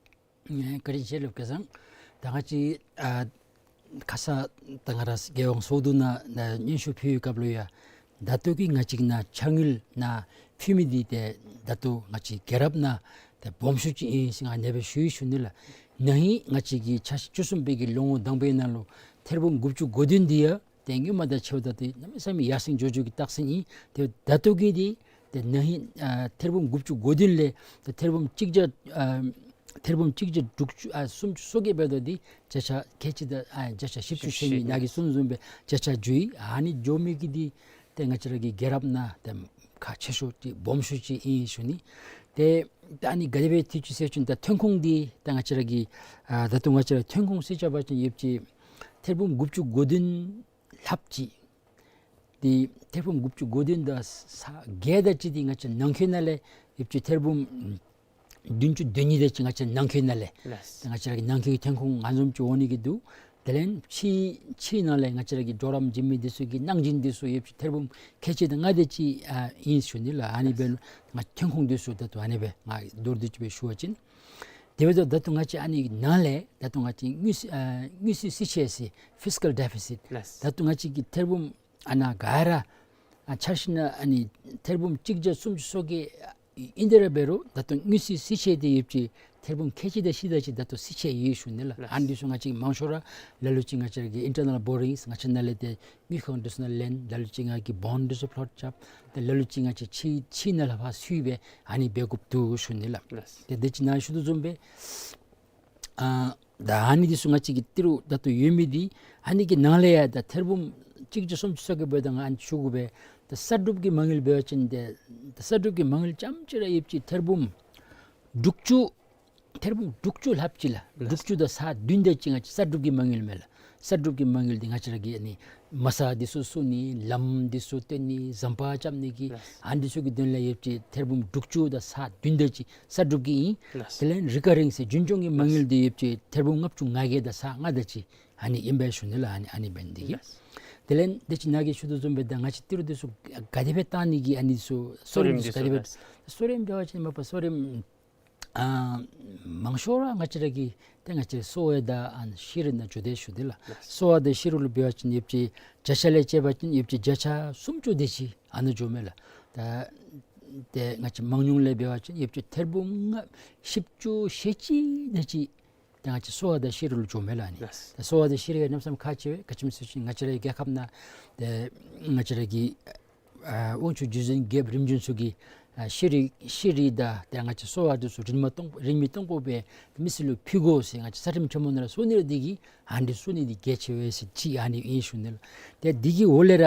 ཨེ་བཀའ་དྲིན་ཆེ་ལགས་སྐལ་བཟང་། ད་ང་བཅས་ཨ་ཁ་ཙ་ད་ང་ར་རྒྱལ་ཡོངས་ཚོགས་འདུ་ནང་ནང་སྙན་ཞུ་ཕུལ་བའི་སྐབས་ལུ་ཡང་ད་ལྟོ་གི་ང་བཅས་ནང་འཆར་དངུལ་ནང་ཕུལ་མི་འདི་ཏེ་ད་ལྟོ་ང་བཅས་རྒྱལ་རབས་ནང་ཏེ་སྦོམ་ཤོས་ཅིག་ཨིན་ཟེར་ང་ཨ་ནེ་སྦེ་ཞུ་ཡི་ཞུ་ནི་ལགས། ན་ཧིང་ང་བཅས་ཀྱི་འཆར་གཞི་བཅུ་གསུམ་པའི་གི་ལོ་ངོ་དང་པའི་ནང་ལུ་ཐེར་འབུམ་དགུ་བཅུ་གོ་བདུན་འདི་ཡང་ཏེ་སྔོན་མ་དང་ཕྱདཔ་ད་ཏེ་གནམ་མེད་ས་མེད་ཡར་སེང་འགྱོ་འགྱོ་གི་རྟགས་མཚན་ཨིན། ཏེ་ད་ལྟོ་གི་འདི་ཏེ་ན་ཧིང་ཨ་ཐེར་འབུམ་དགུ་བཅུ་གོ་བདུན་ལས་ཏེ་ཐེར་འབུམ་གཅིག་བརྒྱ་ཨ་ཐེར་འབུམ་གཅིག་བརྒྱ་དྲུག་ཅུ་ཨ་སུམ་ཅུ་སོ་བརྒྱད་འབདཝ་ད་འདི་བརྒྱ་ཆ་ཁལ་གཅིག་དང་ཨ་བརྒྱ་ཆ་བཞི་བཅུ་ཞེ་གཉིས་ནཱ་གིས་གསུངས་བཟུམ་སྦེ་བརྒྱ་ཆ་བཅུ་ཨིན། ཨ་ནི་འགྱོ་མི་གི་འདི་ཏེ་ང་བཅས་ར་གི་རྒྱལ་རབས་ནང་ཏེ་ཁག་ཆེ་ཤོས་ཅིག་སྦོམ་ཤོས་ཅིག་ཨིན་ཞུ་ནི། ཏེ་ད་ཨ་ནི་ག་དེ་སྦེ་ཐུག་ཅི་ཟེར་བ་ཅིན་ད་ཐོན་ཁུངས་འདི་ད་ང་བཅས་ར་གི་ཨ་ད་ལྟོ་ང་བཅས་ར་ཐོན་ཁུངས་ཟེར་བ་ཅིན་ཡོད་ཅི་ཐེར་འབུམ་དགུ་བཅུ་གོ་བདུན་ལྷགཔ་ཅིག། འདི་ཐེར་འབུམ་དགུ་བཅུ་གོ་བདུན་དང་ས་བརྒལ་ད་ཅིག་འདི་ང་བཅས་ནང་འཁོད་ནང་ལས་ཡོད་ཅི་ཐེར་འབུམ་བདུན་ཅུ་དོན་གཉིས་དེ་ཅིག་ང་བཅས་ནང་འཁོད་ནང་ལས། ལགས། ང་བཅས་ར་གི་ནང་འཁོད་ཐོན་ཁུངས་ཨ་ནི་བཟུམ་ཅིག་འོང་ནི་གི་འདུག། དེ་ལས་ཕྱི་ཕྱི་ནང་ལས་ང་བཅས་ར་གི་གྲོགས་རམ་བྱིན་མི་འདི་ཚུ་གི་གནང་སྦྱིན་འདི་ཚུ་ཡོད་ཅི་ཐེར་འབུམ་ཁལ་གཅིག་དང་ལྔ་དེ་ཅིག་ཨ་ཨིན་ཞུ་ནི་ལགས། ཨ་ནི་སྦེ་ལགས། ང་ཐོན་ཁུངས་འདི་ཚུ་ད་ལྟོ་ཨ་ནི་སྦེ་ང་མདོར་བསྡུས་ཅིག་སྦེ་ཞུ་བ་ཅིན། དེ་འབདཝ་ད་ད་ལྟོ་ང་བཅས་ཨ་ནི་ནང་ལས་ད་ལྟོ་ང་བཅས་དངུལ་རྩིས་ཨ་དངུལ་རྩིས་སྲི་ཆད་ཟེར་ཕིས་ཀཱལ་ཌེ་ཕི་སིཊ། ལགས། ད་ལྟོ་ང་བཅས་ཀྱི་ཐེར་འབུམ་ཨ་ནཱ་ག་ར་ཨ་འཆར་གཞི་ནང་ཨ་ནི་ཐེར་འབུམ་གཅིག་བརྒྱ་སུམ་ཅུ་སོ་བརྒྱད་ཨིན་ཏེ་ར་འབད་རུང་ད་ལྟོ་དངུལ་རྩིས་སྲི་ཆད་འདི་ཡོད་ཅི་ཐེར་འབུམ་ཁལ་གཅིག་དང་བཞི་དེ་ཅིག་ད་ལྟོ་སྲི་ཆད་ཡོད་ཞུ་ནི་ལགས། ལགས། ཨ་ནི་འདི་ཚུ་ང་བཅས་མང་ཤོས་ར་ལ་ལུ་ཅིག་ང་བཅས་ཀྱི་ཨིན་ཊར་ནལ་བོ་རིང་ང་བཅས་ནང་ལས་ཏེ་དངུལ་ཁང་འདི་ཚུ་ནང་ལེན། ལ་ལུ་ཅིག་ང་གིས་བོནཌ་འདི་ཚུ་ཕོལཊ་རྐྱབ། ཏེ་ལ་ལུ་ཅིག་ང་བཅས་ཕྱི་ཕྱི་ནང་ལས་ཕར་སུས་སྦེ་ཨ་ནི་འབད་དགོཔ་འདུག་ཞུ་ནི་ལགས། ལགས། ཏེ་དེ་ཅིག་ནཱ་ཞུ་དོ་བཟུམ་སྦེ་ཨ་ད་ཨ་ནི་འདི་ཚུ་ང་བཅས་ཀྱི་ཏི་རུ་ད་ལྟོ་ཡོད་མི་འདི་ཨ་ནི་གི་ནང་ལས་ཡང་ད་ཐེར་འབུམ་གཅིག་བརྒྱ་སུམ་ཅུ་སོ་བརྒྱད་འབདཝ་ད་ང་ཨ་ནི་ཞུ་དགོ་པས། ད་གསར་སྒྲུབ་ཀྱི་མ་དངུལ་འབད་བ་ཅིན་ཏེ་ད་གསར་སྒྲུབ་ཀྱི་མ་དངུལ་རྐྱངམ་ཅིག་ར་ཡོད་ཅི་ཐེར་འབུམ་དྲུག་ཅུ་ཐེར་འབུམ་དྲུག་ཅུ་ལྷགཔ་ཅིག་ལགས། ལགས། དྲུག་ཅུ་དང་ས་བདུན་དེ་ཅིག་ང་བཅས་གསར་སྒྲུབ་ཀྱི་མ་དངུལ་མས་ལགས། གསར་སྒྲུབ་ཀྱི་མ་དངུལ་འདི་ང་བཅས་ར་གི་ཨ་ནི་མ་རྩ་འདི་ཚུ་བཙུགས་ནི་ལམ་འདི་ཚུ་བཏོན་ནི་ཟམ་པ་རྐྱབ་ནི་གི་ལགས། ཨ་ནི་འདི་ཚུ་གི་དོན་ལས་ཡོད་ཅི་ཐེར་འབུམ་དྲུག་ཅུ་དང་ས་བདུན་དེ་ཅིག་གསར་སྒྲུབ་ཀྱི་ཨིན། ལགས། དེ་ལས་རི་ཀ་རིང་ཟེར་རྒྱུན་སྐྱོང་གི་མ་དངུལ་འདི་ཡོད་ཅི་ཐེར་འབུམ་ལྔ་བཅུ་ང་བརྒྱད་དང་ས་ལྔ་དེ་ཅིག་ཨ་ནི་ཨིན་པས་ཞུ་ནི་ལགས། ཨ་ནི་ཨ་ནི་འབད་ནི་འདི་གིས། ལགས། དེ་ལས་དེ་ཅིག་ནཱ་གིས་ཞུ་དོ་བཟུམ་སྦེ་ད་ང་བཅས་ཏི་རུ་འདི་ཚུ་ག་དེ་སྦེ་བཏང་ནི་གི་ཨ་ནི་ཚུ་གཙོ་རིམ་འདི་ཚུ་ག་དེ་སྦེ། གཙོ་རིམ་འབད་བ་ཅིན་མ་པ་གཙོ་རིམ་ཨ་མང་ཤོས་ར་ང་བཅས་ར་གི་ཏེ་ང་བཅས་གསོ་བ་དང་ཨ་ནི་ཤེས་རིག་ནང་འགྱོ་དེས་ཞུ་དེས་ལགས། ལགས། གསོ་བ་དང་ཤེས་རིག་ལུ་འབད་བ་ཅིན་ཡོད་ཅི་བརྒྱ་ཆ་ལས་བཅད་པ་ཅིན་ཡོད་ཅི་བརྒྱ་ཆ་སུམ་ཅུ་དེ་ཅིག་ཨ་ནཱ་འགྱོཝ་མས་ལགས། ད་ཏེ་ང་བཅས་མང་ཉུང་ལས་འབད་བ་ཅིན་ཡོད་ཅི་ཐེར་འབུམ་ལྔ་བཞི་བཅུ་ཞེ་གཅིག་དེ་ཅིག་ཏེ་ང་བཅས་གསོ་བ་དང་ཤེས་རིག་ལུ་འགྱོཝ་མས་ལགས། ཨ་ནི་ལགས། ད་གསོ་བ་དང་ཤེས་རིག་གནམ་མེད་ས་མེད་ཁག་ཆེ་བས། ག་ཅི་སྨོ་ཟེར་བ་ཅིན་ང་བཅས་རའི་རྒྱལ་ཁབ་ནང་ཏེ་ང་བཅས་ར་གི་ཨ་དབང་ཕྱུག་རྗེ་བཙུན་རྒྱལཔོ་རིམ་བྱོན་ཚུ་གིས་ཨ་ཤེས་རིག་ཤེས་རིག་དང་ཏེ་ང་བཅས་གསོ་བ་འདི་ཚུ་རིན་མ་སྟོང་རིན་མེད་སྟོང་པོ་སྦེ་མི་སེར་ལུ་ཕུལ་དགོ་ཟེར་ང་བཅས་རྩ་ཁྲིམས་ཆེན་མོ་ནང་ལས་སྲོལ་ནི་ར་འདི་གིས་ཨ་ནི་སྲོལ་ནི་འདི་གལ་ཆེ་བས་ཟེར་ཅིག་ཨ་ནི་ཨིན་ཞུ་ནི་ལགས། ཏེ་འདི་གི་འོག་ལས་ར་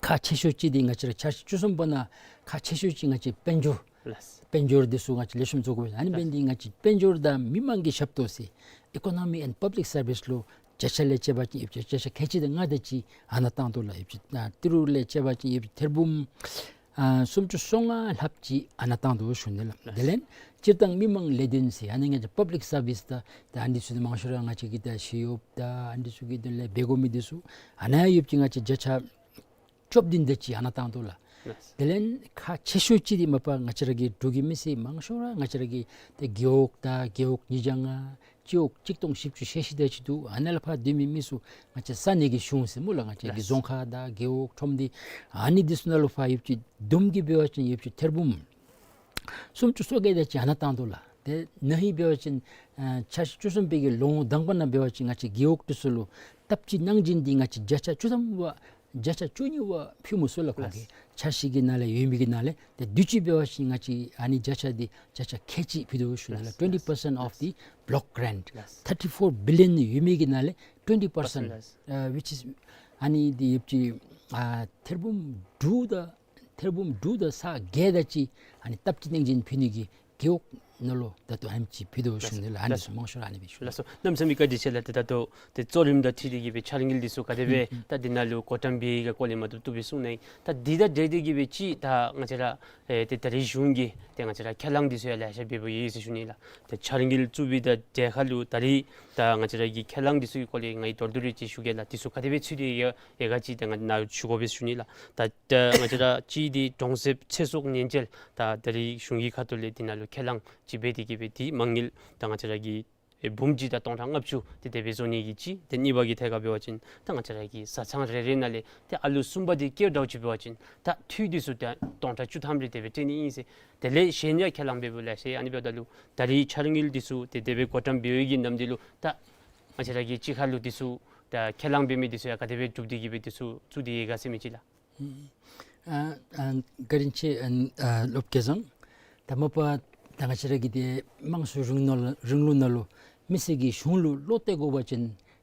ཁག་ཆེ་ཤོས་ཅིག་འདི་ང་བཅས་ར་འཆར་གཞི་བཅུ་གསུམ་པ་ནང་ཁག་ཆེ་ཤོས་ཅིག་ང་བཅས་དཔལ་འབྱོར། ལགས། དཔལ་འབྱོར་འདི་ཚུ་ང་བཅས་ལེགས་ཤོམ་བཟོ་དགོ་པས། ཨ་ནི་འབད་ནི་འདི་ང་བཅས་དཔལ་འབྱོར་དང་མི་མང་གི་ཞབས་ཏོག་ཟེར་Economy and Public Service ལུ་བརྒྱ་ཆ་ལས་བཅད་པ་ཅིན་ཡོད་ཅི་བརྒྱ་ཆ་ཁལ་གཅིག་དང་ལྔ་དེ་ཅིག་ཨ་ནཱ་བཏང་དོ་ལགས། ཡོད་ཅི་ཨ་ཏི་རུ་ལས་བཅད་པ་ཅིན་ཡོད་ཅི་ཐེར་འབུམ་ཨ་སུམ་ཅུ་སོ་ལྔ་ལྷགཔ་ཅིག་ཨ་ནཱ་བཏང་དོ་ཞུ་ནི་ལགས། ལགས། དེ་ལས་སྤྱིར་བཏང་མི་མང་ལས་དོན་ཟེར་ཨ་ནི་ང་བཅས་Public Service ད་ད་ཨ་ནི་ཚུ་མང་ཤོས་ར་ང་བཅས་ཀྱི་ད་ཞི་གཡོགཔ་དང་ཨ་ནི་ཚུ་གི་དོན་ལས་འབད་དགོ་མི་འདི་ཚུ་ཨ་ནཱ་ཡོད་ཅི་ང་བཅས་བརྒྱ་ཆ་བཅུ་བདུན་དེ་ཅིག་ཨ་ནཱ་བཏང་དོ་ལགས། ལགས། དེ་ལས་ཁག་ཆེ་ཤོས་ཅིག་འདི་མ་པ་ང་བཅས་ར་གི་འབྲུག་གི་མི་སེར་མང་ཤོས་ར་ང་བཅས་ར་གི་ཏེ་རྒེད་འོག་དང་རྒེད་འོག་ཉིས་བརྒྱ་ལྔ་སྤྱི་འོག་གཅིག་སྟོང་བཞི་བཅུ་ཞེ་བཞི་དེ་ཅིག་འདུག། ཨ་ནཱ་ལས་ཕར་སྡོད་མི་མི་ཚུ་ང་བཅས་ས་གནས་ཀྱི་གཞུང་ཟེར་སྨོ་ལགས། ང་བཅས་ཀྱི་ལགས། རྫོང་ཁག་དང་རྒེད་འོག་ཁྲོམ་སྡེ་ཨ་ནི་འདི་ཚུ་ནང་ལུ་ཕར་ཡོད་ཅི་བསྡོམས་ཀྱིས་འབད་བ་ཅིན་ཡོད་ཅི་ཐེར་འབུམ་སུམ་ཅུ་སོ་བརྒྱད་དེ་ཅིག་ཨ་ནཱ་བཏང་དོ་ལགས། ཏེ་ན་ཧིང་འབད་བ་ཅིན་ཨ་འཆར་གཞི་བཅུ་གསུམ་པའི་གི་ལོ་ངོ་དང་པ་ནང་འབད་བ་ཅིན་ང་བཅས་རྒེད་འོག་འདི་ཚུ་ལུ་སྟབས་གཅིག་གནང་སྦྱིན་འདི་ང་བཅས་བརྒྱ་ཆ་བཅུ་ཐམ་པ་བརྒྱ་ཆ་བཅུ་གཉིས་པ་ཕུལ་མི་ཚུ་ལགས། ཁོང་གི་ལགས། འཆར་གཞི་གི་ནང་ལས་ཡོད་མི་གི་ནང་ལས་ཏེ་དུས་ཅི་འབད་བ་ཅིན་ང་བཅས་ཨ་ནི་བརྒྱ་ཆ་འདི་བརྒྱ་ཆ་ཁལ་གཅིག་ཕུལ་དོ་ཞུ་ནི་ལགས། ལགས། Twenty percent of the block grant. ལགས། Thirty four billion ཡོད་མི་གི་ནང་ལས་twenty percent ལགས། ཨ་which is ཨ་ནི་འདི་ཡོད་ཅི་ཨ་ཐེར་འབུམ་དྲུག་དང་ཐེར་འབུམ་དྲུག་དང་ས་བརྒྱད་དེ་ཅིག་ཨ་ནི་སྟབས་གཅིག་གནང་སྦྱིན་ཕུལ་ནི་གི་རྒེད་འོག་ ནང་ལུ་ད་ལྟོ་ཨ་ནེམ་ཅིག་ཕུལ་དོ་ཞུ་ནི་ལགས། ཨ་ནི་ཚུ་མང་ཤོས་ར་ཨ་ནི་སྦེ་ཞུ། ལགས་སོ། གནམ་མེད་ས་མེད་བཀའ་དྲིན་ཆེ་ལགས། ཏེ་ད་ལྟོ་ཏེ་གཙོ་རིམ་དང་འཁྲིལ་ཏེ་གི་སྦེ་འཆར་དངུལ་འདི་ཚུ་ག་དེ་སྦེ་ད་འདི་ནང་ལུ་བགོ་བཀྲམ་འབད་བའི་གི་སྐོར་ལས་མ་ཏོག་ཏོ་སྦེ་གསུངས་གནང་ཡི། ད་འདི་དང་འབྲེལ་ཏེ་གི་སྦེ་ཅིག་ད་ང་བཅས་ར་ཨེ་ཏེ་ད་རིས་གཞུང་གིས་ཏེ་ང་བཅས་ར་ཁས་བླངས་འདི་ཚུ་ཡང་ལེ་ཤ་འབད་འབདཝ་ཡོད་ཟེར་ཞུ་ནི་ལགས། ཏེ་འཆར་དངུལ་བཙུགས་པའི་དང་འབྲེལ་ཁར་ལུ་ད་རིས་ད་ང་བཅས་ར་གི་ཁས་བླངས་འདི་ཚུ་གི་སྐོར་ལས་ང་གིས་མདོར་བསྡུས་རེ་ཅིག་ཞུ་གེ་ལགས། འདི་ཚུ་ག་དེ་སྦེ་ཚུད་དེ་ཡོད་ཡོད་ག་ཅིག་ཏེ་ང་ནཱ་ཞུ་དགོ་པས་ཞུ་ནི་ལགས། ད་ད་ང་བཅས་ར་གཅིག་འདི་གྲོང་གསེབ་ཚེ་སྲོག་ཉེན་བཅོལ་ད་ད་རིས་གཞུང་གི་ཁ་ཐུག་ལས་འདི་ནང་ལུ་ཁས་བླངས་ཅིག་འབད་དེ་གི་སྦེ་འདི་མ་དངུལ་ད་ང་བཅས་ར་གི་ཨེ་འབུམ་གཅིག་དང་སྟོང་ཕྲག་ལྔ་བཅུ་དེ་དེ་སྦེ་བཟོ་ནི་གི་གཅིག། ཏེ་གཉིས་པ་གི་ཐད་ཁར་འབད་བ་ཅིན་ད་ང་བཅས་ར་གི་བཟའ་ཚང་རེ་རེ་ནང་ལས་ཏེ་ཨ་ལུ་གསུམ་པ་དེ་སྐྱེཝ་འདྲཝ་ཅིག་འབད་བ་ཅིན་ད་འཐུས་འདི་ཚུ་ད་སྟོང་ཕྲག་བཅུ་ཐམ་རེ་དེ་སྦེ་སྤྲོད་ནི་ཨིན་ཟེར། དེ་ལས་གཞན་ཡང་ཁས་བླངས་འབདཝ་ལེ་ཤ་ཨ་ནི་འབདཝ་ད་ལུ་ད་རིས་འཆར་དངུལ་འདི་ཚུ་ཏེ་དེ་སྦེ་བགོ་བཀྲམ་འབད་བའི་གི་ནམ་དུས་ལུ་ད་ང་བཅས་ར་གི་གཅིག་ཁར་ལུ་འདི་ཚུ་ད་ཁས་བླངས་འབད་མི་འདི་ཚུ་ཡང་ག་དེ་སྦེ་གྲུབ་སྟེ་གི་སྦེ་འདི་ཚུ་བཙུགས་ཏེ་ཡོད་ག་ཟེར་མི་ཅིག་ལགས། ཨ་ཨ་བཀའ་དྲིན་ཆེ། ཨ་ཨ་སློབ་དགེ་བཟང་། ད་མ་པ་ད་ང་བཅས་ར་གི་ཏེ་དམངས་གཙོའི་རིང་ལུགས་ནང་ལུ་རིང་ལུགས་ནང་ལུ་མི་སེར་གྱིས་གཞུང་ལུ་བློ་གཏད་དགོ་པ་ཅིན་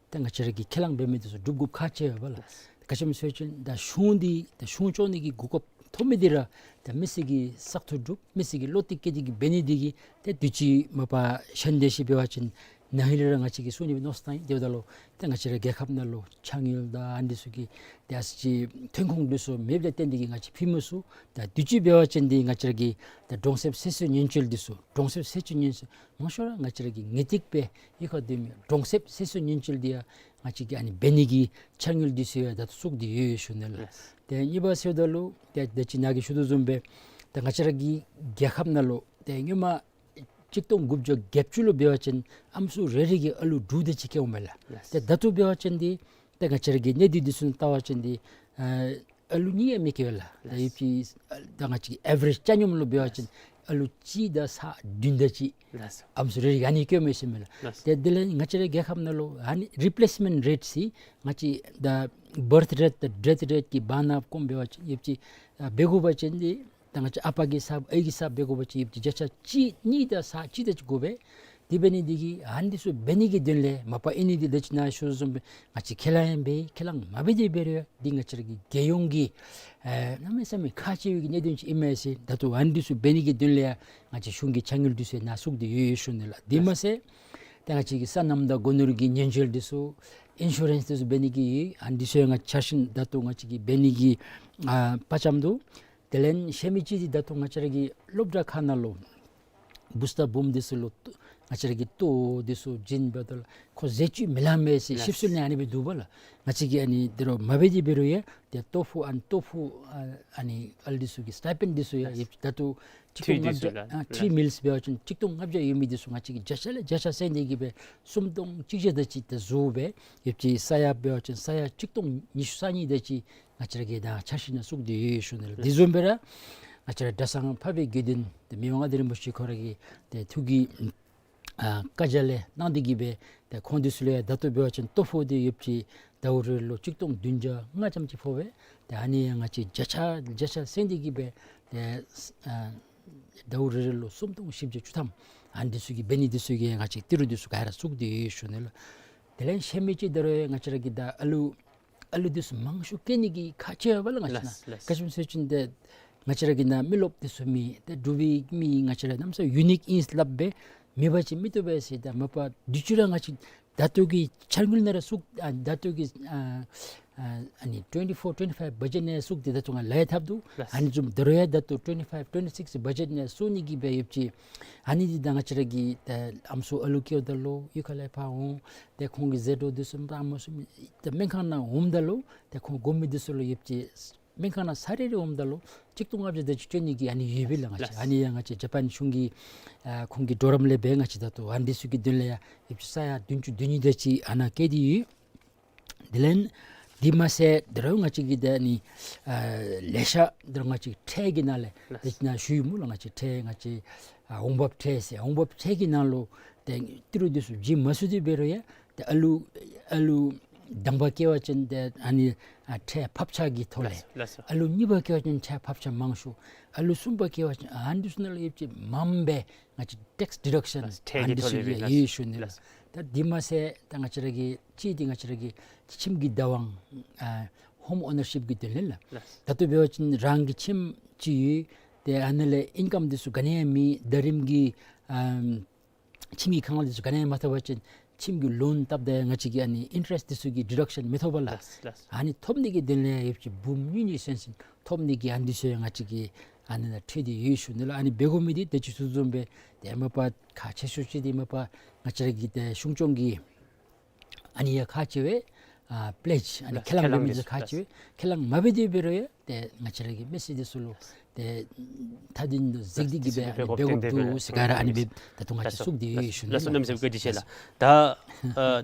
ད་ང་བཅས་ར་གིས་ཁས་བླངས་འབད་མི་འདི་ཚུ་སྒྲུབ་དགོཔ་ཁག་ཆེ་བས་ལགས། ག་ཅི་སྨོ་ཟེར་བ་ཅིན་ད་གཞུང་འདི་ད་གཞུང་སྐྱོང་ནི་གི་གོ་སྐབས་ཐོབ་མི་འདི་ར་ད་མི་སེར་གྱིས་བསགས་ཐུབ་སྒྲུབ་མི་སེར་གྱིས་བློ་གཏད་བསྐྱེད་དེ་གི་འབད་ནི་འདི་གིས་ཏེ་དུས་ཅི་མ་པ་ཤན་ཏེ་ཞིནམ་འབད་བ་ཅིན་ན་ཧིང་ལས་ར་ང་བཅས་ཀྱིས་གསུང་ནི་སྦེ་མནོ་བསམ་བཏང་ཡི། དེ་འབདཝ་ད་ལུ་ཏེ་ང་བཅས་ར་རྒྱལ་ཁབ་ནང་ལུ་ཕྱགས་སྙིགས་དང་ཨ་ནི་ཚུ་གི་ཏེ་ཨ་ཙི་ཅིག་ཐོན་ཁུངས་འདི་ཚུ་མེདཔ་ལས་བརྟེན་ཏེ་གིས་ང་བཅས་ཕུལ་མི་ཚུགས། ད་དུས་ཅི་འབད་བ་ཅིན་འདི་ང་བཅས་ར་གི་ད་གྲོང་གསེབ་ཚེ་སྲོག་ཉེན་བཅོལ་འདི་ཚུ་གྲོང་གསེབ་ཚེ་སྲོག་ཉེན་བཅོལ་མང་ཤོས་ར་ང་བཅས་ར་གི་ངེས་ཏིག་སྦེ་གཡུས་ཁར་སྡོད་མི་གྲོང་གསེབ་ཚེ་སྲོག་ཉེན་བཅོལ་འདི་ཡང་ང་བཅས་ཀྱིས་ཨ་ནི་འབད་ནི་གི་འཆར་དངུལ་འདི་ཚུ་ཡང་ད་ལྟོ་བཙུགས་ཏེ་ཡོད་ཡོད་ཞུ་ནི་ལགས། ལགས། ཏེ་གཉིས་པ་ཟེརཝ་ད་ལུ་ཏེ་ད་ཅི་ནཱ་གིས་ཞུ་དོ་བཟུམ་སྦེ་ད་ང་བཅས་ར་གི་རྒྱལ་ཁབ་ནང་ལུ་ཏེ་སྔོན་མ་གཅིག་སྟོང་དགུ་བརྒྱ་བརྒྱད་ཅུ་ལུ་འབད་བ་ཅིན་ཨམ་སྲུ་རེ་རེ་གིས་ཨ་ལུ་དྲུག་དེ་ཅིག་སྐྱེཝ་མས་ལགས། ལགས། ཏེ་ད་ལྟོ་འབད་བ་ཅིན་འདི་ཏེ་ང་བཅས་ར་གི་གནས་སྡུད་འདི་ཚུ་ནང་བལྟ་བ་ཅིན་འདི་ཨ་ཨ་ལུ་གཉིས་ཡང་མི་སྐྱེ་བས་ལགས། ད་ཡོད་ཅི་ད་ང་བཅས་ཀྱི་ཨེ་བ་རེཇ་ཆ་སྙོམས་ལུ་འབད་བ་ཅིན་ཨ་ལུ་གཅིག་དང་ཚར་བདུན་དེ་ཅིག་ལགས་སོ། ཨམ་སྲུ་རེ་རེ་གིས་ཨ་ནི་སྐྱེཝ་མས་ཟེར་མས་ལགས། ལགས་སོ། ཏེ་དེ་ལས་ང་བཅས་ར་རྒྱལ་ཁབ་ནང་ལུ་ཨ་ནི་རི་པི་ལེསི་མེནཊ་རེཊ་ཟེར་ང་བཅས་ད་བརཐ་རེཊ་དང་ཌེཐ་རེཊ་ཀྱི་བར་ན་བཀོདཔ་འབད་བ་ཅིན་ཡོད་ཅི་ཨ་འབད་དགོ་པ་ཅིན་འདི་ད་ང་བཅས་ཨ་པ་གི་ཚབ་ཨའི་གི་ཚབ་འབད་དགོ་པ་ཅིན་ཡོད་ཅི་བརྒྱ་ཆ་གཅིག་གཉིས་དང་ཚར་གཅིག་དེ་ཅིག་དགོ་པས། དེ་འབད་ནི་འདི་གིས་ཨ་ནི་འདི་ཚུ་འབད་ནི་གི་དོན་ལས་མ་པ་ཨིན་ནི་འདི་ད་ཅི་ནཱ་ཞུ་བཟུམ་སྦེ་ང་བཅས་ཁས་བླངས་ཡང་འབད་ཁས་བླངས་མ་འབད་དེ་འབད་རུང་ཡང་འདི་ང་བཅས་ར་གི་རྒྱལ་ཡོངས་ཀྱི་ཨེ་གནམ་མེད་ས་མེད་ཁག་ཆེ་བའི་གི་གནད་དོན་ཅིག་ཨིན་མས་ཟེར། ད་ལྟོ་ཨ་ནི་འདི་ཚུ་འབད་ནི་གི་དོན་ལས་ཡང་ང་བཅས་གཞུང་གི་འཆར་དངུལ་འདི་ཚུ་ནཱ་བཙུགས་ཏེ་ཡོད་ཡོད་ཞུ་ནི་ལགས། དེ་མ་ཚད་ད་ང་བཅས་ཀྱི་སོ་ནམ་དང་སྒོ་ནོར་གྱི་ཉེན་བཅོལ་འདི་ཚུ་ཨིན་ཤུ་རེནསི་འདི་ཚུ་འབད་ནི་གི་ཨ་ནི་འདི་ཚུ་ཡང་ང་བཅས་འཆར་གཞི་ད་ལྟོ་ང་བཅས་ཀྱིས་འབད་ནི་གི་ཨ་དཔའ་བཅམ་འདུག། དེ་ལས་ཤེས་མི་ཅིག་འདི་ད་ལྟོ་ང་བཅས་ར་གི་སློབ་གྲྭ་ཁག་ནང་ལུ་བུ་སྟ་བུམོ་འདི་ཚུ་ལུ་ང་བཅས་ར་གི་ལྟོ་འདི་ཚུ་བྱིན་འབདཝ་ད་ལུ་ཁོང་ཟས་བཅུད་མི་ལང་མས་ཟེར། ལགས། ཞིབ་འཚོལ་ནང་ཨ་ནི་སྦེ་འདུག་པ་ལགས། ང་བཅས་ཀྱིས་ཨ་ནི་འདི་རུ་མ་འབད་དེ་འབད་རུང་ཡང་ཏེ་ལྟོ་ཕོགས་ཨ་ནི་ལྟོ་ཕོགས་ཨ་ཨ་ནི་ཨ་ལུ་འདི་ཚུ་གི་སི་ཊའི་པེནཌ་འདི་ཚུ་ཡང་ལགས། ཡོད་ད་ལྟོ་ཆིག་སྟོང་ལྔ་བརྒྱ་ཨ་ཐི་རི་མིལསི་འབད་བ་ཅིན་ཆིག་སྟོང་ལྔ་བརྒྱ་ཡོད་མི་འདི་ཚུ་ང་བཅས་ཀྱིས་བརྒྱ་ཆ་ལས་བརྒྱ་ཆ་བསྲེས་ཏེ་གི་སྦེ་སུམ་སྟོང་གཅིག་བརྒྱ་དེ་ཅིག་ཏེ་བཟོ་སྦེ་ཡོད་ཅི། ས་ཡ་འབད་བ་ཅིན་ས་ཡ་ཆིག་སྟོང་ཉི་ཤུ་རྩ་གཉིས་དེ་ཅིག་ང་བཅས་ར་གིས་ད་འཆར་གཞི་ནང་བཙུགས་ཏེ་ཡོད་ཡོད་ཞུ་ནི་ལགས། དེ་བཟུམ་སྦེ་ར་ང་བཅས་ར་གྲྭ་ཚང་འཕགས་པའི་དགེ་འདུན་ཏེ་མི་དབང་མངའ་བདག་རིན་པོ་ཆེ་ཁོ་ར་གི་ཏེ་ཐུགས་ཀྱི་ཨ་བཀའ་རྒྱ་ལས་གནང་སྟེ་གི་སྦེ་ཏེ་ཁོང་འདི་ཚུ་ལུ་ཡང་ད་ལྟོ་འབད་བ་ཅིན་ལྟོ་ཕོགས་འདི་ཡོད་ཅི་ཟླཝ་རེ་ལུ་ཆིག་སྟོང་བདུན་བརྒྱ་ལྔ་ཙམ་ཅིག་ཕོག་པས། ཏེ་ཨ་ནི་ཡང་ང་བཅས་བརྒྱ་ཆ་བརྒྱ་ཆ་བསྲེས་ཏེ་གི་སྦེ་ཏེ་ཨ་ཟླཝ་རེ་རེ་ལུ་སུམ་སྟོང་བཞི་བརྒྱ་བཅུ་ཐམ་ཨ་ནི་འདི་ཚུ་གི་འབད་ནི་འདི་ཚུ་གི་ང་བཅས་ཏི་རུ་འདི་ཚུ་ག་ར་བཙུགས་ཏེ་ཡོད་ཞུ་ནི་ལགས། དེ་ལས་ཤེས་མི་ཅིག་ད་རུང་ཡང་ང་བཅས་ར་གི་ད་ཨ་ལུ་ཨ་ལུ་འདི་ཚུ་མང་ཤོས་སྐྱེ་ནི་གི་ཁག་ཆེ་བས་ལགས། ང་བཅས་ནཱ་ལགས་ལགས། ག་ཅི་སྨོ་ཟེར་བ་ཅིན་ཏེ་ང་བཅས་ར་གི་ནཱ་མི་རློབས་འདི་ཚུ་མེད། ཏེ་འབྲུག་པའི་མི་ང་བཅས་ར་གནམ་མེད་ས་མེད་ཡུ་ནིཀ་ཨིན་སླབ་སྦེ་མེད་པ་ཅིན་མི་བཏུབ་པས་ཟེར། ད་མ་པ་དུས་ཅི་ར་ང་བཅས་ད་ལྟོ་གི་འཆར་དངུལ་ནང་ར་བཙུགས་ཨ་ད་ལྟོ་གི་ཨ་ཨ་ཨ་ནི་ཊུ་ཝེན་ཊི་ཕོར་ཊུ་ཝེན་ཊི་ཕའིབ་བ་ཇེཊ་ནང་བཙུགས་ཏེ་ད་ལྟོ་ང་ལས་འཐབ་འདུག། ལགས། ཨ་ནི་བཟུམ་ད་རུང་ཡང་ད་ལྟོ་ཊུ་ཝེན་ཊི་ཕའིབ་ཊུ་ཝེན་ཊི་སིགསི་བ་ཇེཊ་ནང་བཙུགས་ནི་གི་སྦེ་ཡོད་ཅི། ཨ་ནི་འདི་ད་ང་བཅས་ར་གི་ད་ཨམ་སྲུ་ཨ་ལུ་སྐྱེཝ་ད་ལུ་གཡུས་ཁ་ལས་ཕར་འོང་། ཏེ་ཁོང་གི་ཟས་འགྲོས་འདི་ཚུ་འབག་མ་ཚུགས་མི་ད་སྨན་ཁང་ནང་འོངམ་ད་ལུ་ཏེ་ཁོང་དགོ་མི་འདི་ཚུ་ལུ་ཡོད་ཅི། སྨན་ཁང་ནང་ཚར་རེ་རེ་འོངམ་ད་ལུ་ཆིག་སྟོང་ལྔ་བརྒྱ་དེ་ཅིག་སྤྲོད་ནི་གི་ཨ་ནི་ཡོད་པས་ལགས། ང་བཅས་ལགས། ཨ་ནི་ཡང་ང་བཅས་ཇ་པཱན་གཞུང་གི་ཨ་ཁོང་གི་གྲོགས་རམ་ལས་སྦེ་ང་བཅས་ད་ལྟོ་ཨ་ནི་འདི་ཚུ་གི་དོན་ལས་ཡང་ཡོད་ཅི་ས་ཡ་བདུན་ཅུ་དོན་གཉིས་དེ་ཅིག་ཨ་ནཱ་བཀལ་ཏེ་ཡོད། དེ་ལས་འདི་མ་ཚད་ད་རུང་ང་བཅས་ཀྱི་ད་ཨ་ནི་ཨ་ལེ་ཤ་ད་རུང་ང་བཅས་ཁྲལ་གྱི་ནང་ལས་ལགས། དེ་ནཱ་ཞུ་ཡི་སྨོ་ལགས། ང་བཅས་ཁྲལ་ང་བཅས་ཨ་འོང་འབབ་ཁྲལ་ཟེར་འོང་འབབ་ཁྲལ་གྱི་ནང་ལུ་ཏེ་ཏི་རུ་འདི་ཚུ་བྱིན་མ་ཚུགས་ཏེ་འབད་རུང་ཡང་ཏེ་ཨ་ལུ་ཨ་ལུ་དང་པ་སྐྱེ་བ་ཅིན་ཏེ་ཨ་ནི་ཨ་ཁྲལ་ཕབ་ཆག་གི་ཐོག་ལས། ལགས་སོ། ལགས་སོ། ཨ་ལུ་གཉིས་པ་སྐྱེ་བ་ཅིན་ཁྲལ་ཕབ་ཆག་མང་ཤོས། ཨ་ལུ་གསུམ་པ་སྐྱེ་བ་ཅིན་ཨ་ནི་འདི་ཚུ་ནང་ལུ་ཡོད་ཅི་མངམ་སྦེ་ང་བཅས་ཊེགསི་ཌི་ཌག་ཤཱན་ལགས་སོ། ཁྲལ་གྱི་ཨ་ནི་འདི་ཚུ་ཐོག་ལས་ཡོད་ལགས་སོ། ཡོད་ཞུ་ནི་ལགས། ལགས་སོ། ད་འདི་མ་ཚད་ད་ང་བཅས་ར་གི་གཅིག་འདི་ང་བཅས་ར་གི་ཁྱིམ་གྱི་བདག་དབང་ཨ་ཧོམ་ཨོ་ནར་ཤིཔ་གི་དོན་ལས་ལགས། ལགས་སོ། ད་ལྟོ་འབད་བ་ཅིན་རང་གི་ཁྱིམ་ཅིག་ཡོད། ཏེ་ཨ་ནཱ་ལས་ཨིན་ཀམ་འདི་ཚུ་ག་ནི་ཡང་མེད། ཟླ་རིམ་གྱི་ ཨམ་ཁྱིམ་གྱི་ཁང་གླ་འདི་ཚུ་ག་ནི་ཡང་མ་ཐོབ་པ་ཅིན་ཁྱིམ་གྱི་ལོན་བཏབ་ད་ཡང་ང་བཅས་ཀྱིས་ཨ་ནི་ཨིན་ཊ་རེསཊ་འདི་ཚུ་གི་ཌི་ཌག་ཤཱན་མི་ཐོབ་པས་ལགས། ལགས་ལགས། ཨ་ནི་ཐོབ་ནི་གི་དོན་ལས་ཡོདཔ་ཅིག་འབུམ་གཉིས་གཉིས་ཚུན་ཚོད་ཐོབ་ནི་གི་ཨ་ནི་འདི་ཚུ་ཡང་ང་བཅས་ཀྱིས་ཨ་ནི་ནང་ཁྲིད་དེ་ཡོད་ཞུ་ནི་ལགས། ཨ་ནི་འབད་དགོ་མི་འདི་ཏེ་ཅི་ཞུ་བཟུམ་སྦེ་ཏེ་མ་པ་ཁག་ཆེ་ཤོས་ཅིག་འདི་མ་པ་ང་བཅས་ར་གི་ཏེ་གཞུང་སྐྱོང་གི་ཨ་ནི་ཡང་ཁག་ཆེ་བས། ཨ་པེ་ལེཇ་ཨ་ནི་ལགས། ཁས་བླངས་ཁས་བླངས་འབད་མི་འདི་འདི་ཁག་ཆེ་བས། ཁས་བླངས་མ་འབད་དེ་འབད་རུང་ཡང་ཏེ་ང་བཅས་ར་གི་མི་སེར་འདི་ཚུ་ལུ་ཏེ་མཐའ་དོན་དུ་གཟིགས་ཏེ་གིས་སྦེ་ཨ་ནི་འབད་དགོཔ་འདུག་ཟེར་ག་ར་ཨ་ནི་སྦེ་ད་ལྟོ་ང་བཅས་གསུངས་ཏེ་ཡོད་ཞུ་ནི་ལགས། ལགས་སོ། གནམ་མེད་ས་མེད་བཀའ་དྲིན་ཆེ་ལགས། ད་ཨ་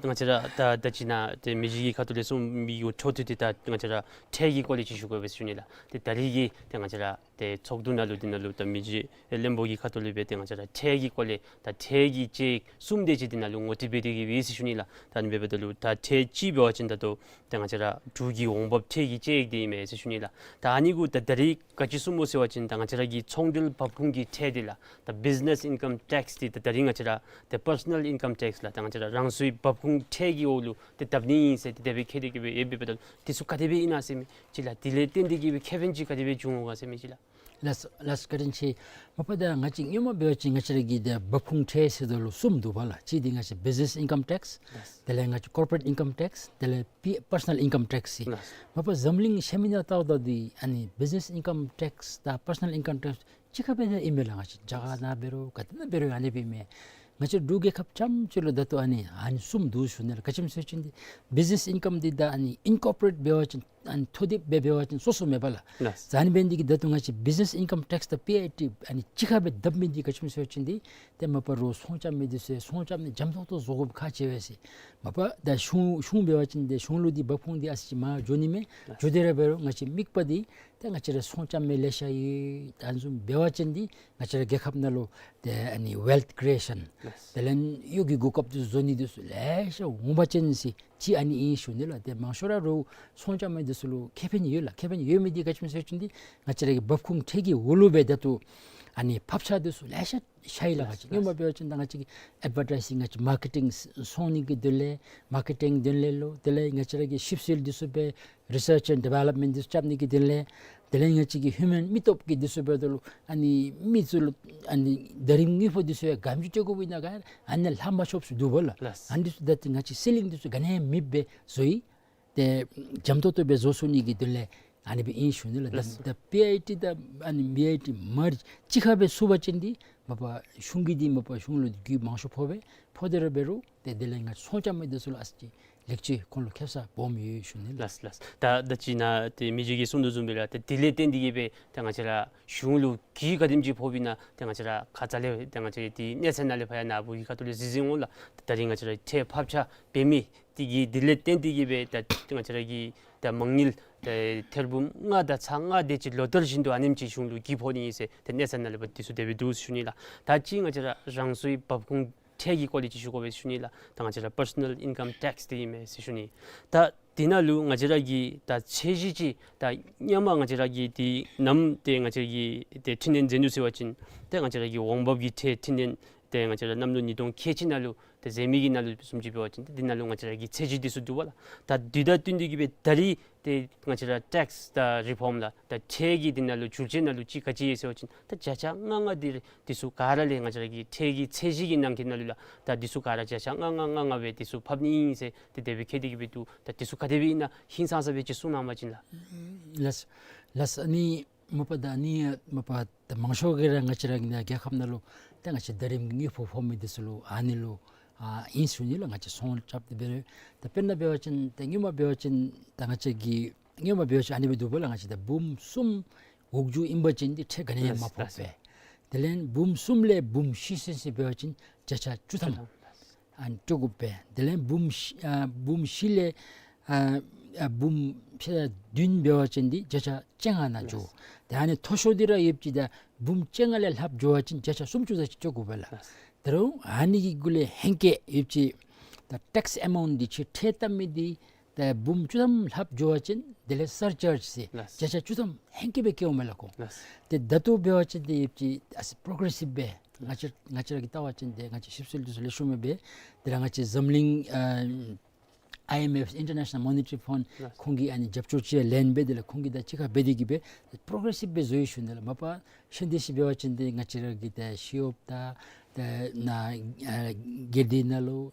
ང་བཅས་ར་ད་ད་ཅི་ནཱ་ཏེ་མི་རྗེ་གི་ཁ་ཐུག་ལས་གསུངས་མི་གི་འཕྲོ་མཐུད་དེ་ད་ང་བཅས་ར་ཁྲལ་གྱི་སྐོར་ལས་ཅིག་ཞུ་དགོ་པས་ཞུ་ནི་ལགས། ཏེ་ད་རིས་ཀྱི་ཏེ་ང་བཅས་ར་ཏེ་ཚོགས་འདུ་ནང་ལུ་འདི་ནང་ལུ་ད་མི་རྗེ་བློན་པོ་གི་ཁ་ཐུག་ལས་སྦེ་ཏེ་ང་བཅས་ར་ཁྲལ་གྱི་སྐོར་ལས་ད་ཁྲལ་གྱི་དཔྱད་ཡིག་གསུམ་དེ་ཅིག་འདི་ནང་ལུ་ངོ་སྤྲོད་འབད་དེ་གིས་སྦེ་ཡོད་ཟེར་ཞུ་ནི་ལགས། ད་ཨ་ནི་འབདཝ་ད་ལུ་ད་ཁྲལ་གཅིག་འབད་བ་ཅིན་ད་ལྟོ་ཏེ་ང་བཅས་ར་འབྲུག་གི་འོང་འབབ་ཁྲལ་གྱི་དཔྱད་ཡིག་འདི་ཨིན་མས་ཟེར་ཞུ་ནི་ལགས། ད་ཨ་ནི་གུ་ད་ད་རིས་ག་ཅི་གསུངམ་སྨོ་ཟེར་བ་ཅིན་ད་ང་བཅས་ར་གི་ཚོང་འབྲེལ་འབབ་ཁུངས་ཀྱི་ཁྲལ་འདི་ལགས། ད་བིཛ་ནེས་ཨིན་ཀམ་ཊེགསི་འདི་ད་ད་རིས་ང་བཅས་ར་ཏེ་པར་སོ་ནལ་ཨིན་ཀམ་ཊེགསི་ལགས། ད་ང་བཅས་ར་རང་སོའི་འབབ་ཁུངས་ཁྲལ་གྱི་འོག་ལུ་ཏེ་བསྡབ་ནི་ཨིན་ཟེར་ཏེ་དེ་སྦེ་བཀོད་དེ་གིས་སྦེ་ཡོདཔ་འབདཝ་ད་འདི་ཚུ་ག་དེ་སྦེ་ཨིན་ན་ཟེར་མི་ཅིག་ལགས། དེ་ལས་བརྟེན་ཏེ་གིས་སྦེ་ཁེ་ཕན་ཅིག་ག་དེ་སྦེ་འབྱུང་འོང་ག་ཟེར་མི་ཅིག་ལགས། ལགས་ལགས། བཀའ་དྲིན་ཆེ། མ་པ་ད་ང་བཅས་སྔོན་མ་འབད་བ་ཅིན་ང་བཅས་ར་གི་ད་འབབ་ཁུངས་ཁྲལ་ཟེརཝ་ད་ལུ་གསུམ་འདུག་པ་ལགས། གཅིག་འདི་ང་བཅས་བིཛ་ནེས་ཨིན་ཀམ་ཊེགསི། ལགས། དེ་ལས་ང་བཅས་ཀོར་པོ་རེཊ་ཨིན་ཀམ་ཊེགསི། དེ་ལས་པི་པར་སོ་ནལ་ཨིན་ཀམ་ཊེགསི་ཟེར། ལགས། མ་པ་འཛམ་གླིང་ཤར་མི་ནང་བལྟཝ་ད་འདི་ཨ་ནི་བིཛ་ནེས་ཨིན་ཀམ་ཊེགསི་དང་པར་སོ་ནལ་ཨིན་ཀམ་ཊེགསི་གཅིག་ཁར་སྦེ་ཨིན་མས་ལགས། ང་བཅས་རྒྱ་གར་ནང་འབད་རུང་ག་ཏེ་ནང་འབད་རུང་ཨ་ནི་སྦེ་ཨིན་མས། ང་བཅས་འབྲུག་རྒྱལ་ཁབ་རྐྱངམ་ཅིག་ལུ་ད་ལྟོ་ཨ་ནི་ཨ་ནི་གསུམ་འདུག་ཞུ་ནི་ལགས། ག་ཅི་སྨོ་ཟེར་བ་ཅིན་འདི་བིཛ་ནེས་ཨིན་ཀམ་འདི་ད་ཨ་ནི་ཨིན་ཀོར་པོ་རེཊ་འབད་བ་ཅིན་ཨ་ནི་ཐོ་འདེབས་འབད་འབད་བ་ཅིན་སོ་སོ་མེད་པས་ལགས། ལགས། ཨ་ནི་འབད་ནི་འདི་གིས་ད་ལྟོ་ང་བཅས་བིཛ་ནེས་ཨིན་ཀམ་ཊེགསི་དང་པི་ཨའི་ཊི་ཨ་ནི་གཅིག་ཁར་སྦེ་བསྡབ་མི་འདི་ག་ཅི་སྨོ་ཟེར་བ་ཅིན་འདི་ཏེ་མ་པ་རོགས་ཚོང་རྐྱབ་མི་འདི་ཚུ་ཚོང་རྐྱབ་ནི་འཇམ་ཏོང་ཏོ་བཟོ་དགོཔ་ཁག་ཆེ་བས་ཟེར། མ་པ་ད་གཞུང་གཞུང་འབད་བ་ཅིན་འདི་གཞུང་ལུ་འདི་འབབ་ཁུངས་འདི་ཨ་ཙི་ཅིག་མར་འགྱོ་ནི་མས། ལགས། འགྱོ་སྟེ་ར་འབད་རུང་ང་བཅས་དམིགས་པ་འདི་ཏེ་ང་བཅས་ར་ཚོང་རྐྱབ་མི་ལེ་ཤ་ཡོད། ད་བཟུམ་འབད་བ་ཅིན་འདི་ང་བཅས་ར་རྒྱལ་ཁབ་ནང་ལུ་ཏེ་ཨ་ནི་ཝེལཐ་ཀི་རི་ཨེ་ཤཱན། ལགས། དེ་ལས་གཡོག་གི་གོ་སྐབས་འདི་བཟོ་ནི་འདི་ཚུ་ལེ་ཤ་འོང་པ་ཅིན་ཟེར་ཅིག་ཨ་ནི་ཨིན་ཞུ་ནི་ལགས། ཏེ་མང་ཤོས་ར་རོགས་ཚོང་རྐྱབ་མི་འདི་ཚུ་ལུ་ཁེ་ཕན་ཡོད་ལགས། ཁེ་ཕན་ཡོད་མི་འདི་ག་ཅི་སྨོ་ཟེར་བ་ཅིན་འདི་ང་བཅས་ར་གི་འབབ་ཁུངས་ཁྲལ་གྱི་འོག་ལུ་སྦེ་ད་ལྟོ་ཨ་ནི་ཕབ་ཆག་འདི་ཚུ་ལེ་ཤ་ཤར་ཡི་ལགས། ང་བཅས་སྔོན་མ་འབད་བ་ཅིན་ད་ང་བཅས་ཀྱི་ཨེཌ་ཝར་ཊའིཛ་ང་བཅས་མར་ཀེ་ཊིང་སོང་ནི་གི་དོན་ལས་མར་ཀེ་ཊིང་དོན་ལས་ལུ་དེ་ལས་ང་བཅས་ར་གི་ཞིབ་འཚོལ་འདི་ཚུ་སྦེ་རི་སརཆ་ཨེནཌ་ཌི་ཝེ་ལོབ་མེནཊ་འདི་ཚུ་རྐྱབ་ནི་གི་དོན་ལས་དེ་ལས་ང་བཅས་ཀྱི་ཧིའུ་མཱན་མི་སྟོབས་ཀྱི་འདི་ཚུ་འབདཝ་ད་ལུ་ཨ་ནི་མི་ཚུ་ལུ་ཨ་ནི་ཟླ་རིམ་དངུལ་ཕོགས་འདི་ཚུ་ཡང་ག་དེམ་ཅིག་སྤྲོད་དགོཔ་ཨིན་ན་ག་ཨ་ནི་ལྷག་མ་ཆོགཔ་ཚུ་འདུག་པ་ལགས། ལགས། ཨ་ནི་འདི་ཚུ་ད་ཏེ་ང་བཅས་སི་ལིང་འདི་ཚུ་ག་ནི་ཡང་མེདཔ་སྦེ་བཟོ་ཡི། ཏེ་འཇམ་ཏོང་ཏོ་སྦེ་བཟོ་ཚུགས་ནི་གི་དོན་ལས་ཨ་ནི་སྦེ་ཨིན་ཞུ་ནི་ལགས། ལགས། ད་ད་པི་ཨའི་ཊི་དང་ཨ་ནི་བི་ཨའི་ཊི་མར་གཅིག་ཁར་སྦེ་ཚུད་པ་ཅིན་འདི་མ་པ་གཞུང་གིས་འདི་མ་པ་གཞུང་ལུ་རྒུད་མང་ཤོས་ཕོག་པས། ཕོག་སྟེ་ར་འབད་རུང་ཏེ་དེ་ལས་ང་ཚོང་རྐྱབ་མི་འདི་ཚུ་ལུ་ཨ་ཙི་ཅིག་ལེགས་བཅོས་ཁོང་ལུ་ཁེབ་ས་སྦོམ་ཡོད་ཞུ་ནི་ལགས། ལགས་ལགས། ད་ད་ཅི་ནཱ་ཏེ་མི་རྗེ་གིས་གསུངས་དོ་བཟུམ་སྦེ་ར་ཏེ་དེ་ལས་བརྟེན་ཏེ་གིས་སྦེ་ཏེ་ང་བཅས་ར་གཞུང་ལུ་རྒུད་ག་དེམ་ཅིག་ཕོགཔ་ཨིན་ན་ཏེ་ང་བཅས་ར་ཁ་ཙ་ལས་ཏེ་ང་བཅས་ར་ཏེ་གནས་ཚད་ནང་ལས་ཕར་ཡང་ནཱ་བུ་གི་ཁ་ཐུག་ལས་གཟིགས་གཟིགསཔ་འོང་ལགས། ད་རིས་ང་བཅས་ར་ཁྲལ་ཕབ་ཆག་འབད་མི་དེ་གིས་དེ་ལས་བརྟེན་ཏེ་གིས་སྦེ་ད་ང་བཅས་ར་གི་ད་མ་དངུལ་ད་ཐེར་འབུམ་ལྔ་དང་ཚག་ལྔ་དེ་ཅིག་ལོ་ལྟར་བཞིན་དུ་ཨ་ནེམ་ཅིག་གཞུང་ལུ་རྒུད་ཕོག་ནི་ཨིན་ཟེར་ཏེ་གནས་ཚད་ནང་ལས་འབད་དེ་ཚུ་དེ་སྦེ་འདུག་ཟེར་ཞུ་ནི་ལགས། ད་ཅི་ང་བཅས་ར་རང་སོའི་འབབ་ཁུངས་ཁྲལ་གྱི་སྐོར་ལས་ཅིག་ཞུ་དགོ་པས་ཞུ་ནི་ལགས། ད་ང་བཅས་ར་པར་སོ་ནལ་ཨིན་ཀམ་ཊེགསི་འདི་ཨིན་མས་ཟེར་ཞུ་ནི། ད་འདི་ནང་ལུ་ང་བཅས་ར་གི་ད་ཚད་གཞི་ཅིག་ད་སྔོན་མ་ང་བཅས་ར་གི་འདི་ནམ་ཏེ་ང་བཅས་ཀྱིས་ཏེ་འཕྲི་སྣོན་མཛད་ནུག་ཟེར་བ་ཅིན་ཏེ་ང་བཅས་ར་གི་འོང་འབབ་ཀྱི་ཁྲལ་འཕྲི་སྣོན་ཏེ་ང་བཅས་ར་གནམ་ལོ་ཉིས་སྟོང་ཁལ་གཅིག་ནང་ལུ་ཏེ་མཛད་མི་གི་ནང་ལུ་བཟུམ་ཅིག་འབད་བ་ཅིན་ཏེ་འདི་ནང་ལུ་ང་བཅས་ར་གི་ཚད་གཞི་འདི་ཚུ་འདུག་པ་ལགས། ད་འདི་དང་བསྟུན་ཏེ་གིས་སྦེ་ད་རིས་ཏེ་ང་བཅས་ར་ཊེགསི་དང་རི་ཕོམ་ལགས་ད་ཁྲལ་གྱི་འདི་ནང་ལུ་འགྱུར་བཅོས་ནང་ལུ་ཅིག་ག་ཅི་ཡོད་ཟེར་བ་ཅིན་ད་བརྒྱ་ཆ་ལྔ་ལྔ་འདི་འདི་ཚུ་ག་ར་ལས་ང་བཅས་ར་གི་ཁྲལ་གྱི་ཚད་གཞི་གི་ནང་གི་ནང་ལུ་ལགས་ད་འདི་ཚུ་ག་ར་བརྒྱ་ཆ་ལྔ་ལྔ་ལྔ་ལྔ་སྦེ་འདི་ཚུ་ཕབ་ནི་ཨིན་ཟེར་ཏེ་དེ་སྦེ་བཀོད་དེ་གིས་སྦེ་འདུག། ད་འདི་ཚུ་ག་དེ་སྦེ་ཨིན་ན་ཧིང་སངས་ས་སྦེ་ཅིག་གསུང་གནང་བ་ཅིན་ལགས། ལགས་ལགས། ཨ་ནི་མ་པ་ད་ཨ་ནི་མ་པ་ད་མང་ཤོས་ཀྱིས་ར་ང་བཅས་ར་གི་ནཱ་རྒྱལ་ཁབ་ནང་ལུ་ད་ང་བཅས་ཟླ་རིམ་དངུལ་ཕོགས་ཕོག་མི་འདི་ཚུ་ལུ་ཨ་ནི་ལུ་ཨ་ཨིན་ཟེར་ཞུ་ནི་ལགས། ང་བཅས་ཚོང་རྐྱབ་སྟེ་འབད་རུང་ད་དཔེར་ན་འབད་བ་ཅིན་ད་སྔོན་མ་འབད་བ་ཅིན་ད་ང་བཅས་ཀྱི་སྔོན་མ་འབད་བ་ཅིན་ཨ་ནི་སྦེ་འདུག་པ་ལགས། ང་བཅས་ད་འབུམ་གསུམ་འོག་འགྱོ་ཨིན་པ་ཅིན་འདི་ཁྲལ་ག་ནི་ཡང་མ་ཕོག་པས། དེ་ལས་འབུམ་གསུམ་ལས་འབུམ་བཞི་ཚུན་ཚོད་འབད་བ་ཅིན་བརྒྱ་ཆ་བཅུ་ཐམ་ཨ་ནི་སྤྲོད་དགོ་པས། དེ་ལས་འབུམ་བཞི་ཨ་འབུམ་བཞི་ལས་ཨ་ཨ་འབུམ་ཕྱེད་དང་བདུན་འབད་བ་ཅིན་འདི་བརྒྱ་ཆ་བཅོ་ལྔ་ནང་འགྱོ། ལགས། ཏེ་ཨ་ནི་མཐོ་ཤོས་འདི་ར་ཡོདཔ་ཅིག་ད་འབུམ་བཅོ་ལྔ་ལས་ལྷག་འགྱོ་བ་ཅིན་བརྒྱ་ཆ་སུམ་ཅུ་ཙམ་ཅིག་སྤྲོད་དགོ་པས་ལགས། ལགས། ད་རུང་ཨ་ནི་གི་གུ་ལས་ཧེང་སྐལ་ཡོདཔ་ཅིག་ད་ཊེགསི་ཨེ་མའུནཊ་འདི་ཁྱོད་ཁྲལ་བཏབ་མི་འདི་ད་འབུམ་བཅུ་ཐམ་ལྷག་འགྱོ་བ་ཅིན་དེ་ལས་སར་ཅཱརཇ་ཟེར་ལགས། བརྒྱ་ཆ་བཅུ་ཐམ་ཧེང་སྐལ་སྦེ་བཀལ་འོང་མས་ལགས་ཁོང་། ལགས། ཏེ་ད་ལྟོ་འབད་བ་ཅིན་ཏེ་ཡོདཔ་ཅིག་ཨ་ཙི་པོརོ་གེ་རེ་སིབ་སྦེ་ང་བཅས་ང་བཅས་ར་གིས་བལྟ་བ་ཅིན་ཏེ་ང་བཅས་ཞིབ་འཚོལ་འདི་ཚུ་ལེགས་ཤོམ་སྦེ་འབད་དེ་ར་ང་བཅས་འཛམ་གླིང་ཨ་ཨའི་ཨེམ་ཨེཕ་International Monetary Fund ལགས། ཁོང་གི་ཨ་ནི་རྒྱབ་སྐྱོར་ཅིག་ལེན་སྦེ་དེ་ལས་ཁོང་གིས་ད་གཅིག་ཁར་འབད་དེ་གིས་སྦེ་པོརོ་གེ་རེ་སིབ་སྦེ་བཟོ་ཡི་ཞུ་ནི་ལགས། མ་པ་ཤེས་ཏེ་ཤེས་འབད་བ་ཅིན་ཏེ་ང་བཅས་ར་གི་ད་ཤེས་ཡོདཔ་ད་ ཨ་ནཱ་ཨ་སྒེར་སྡེ་ནང་ལུ་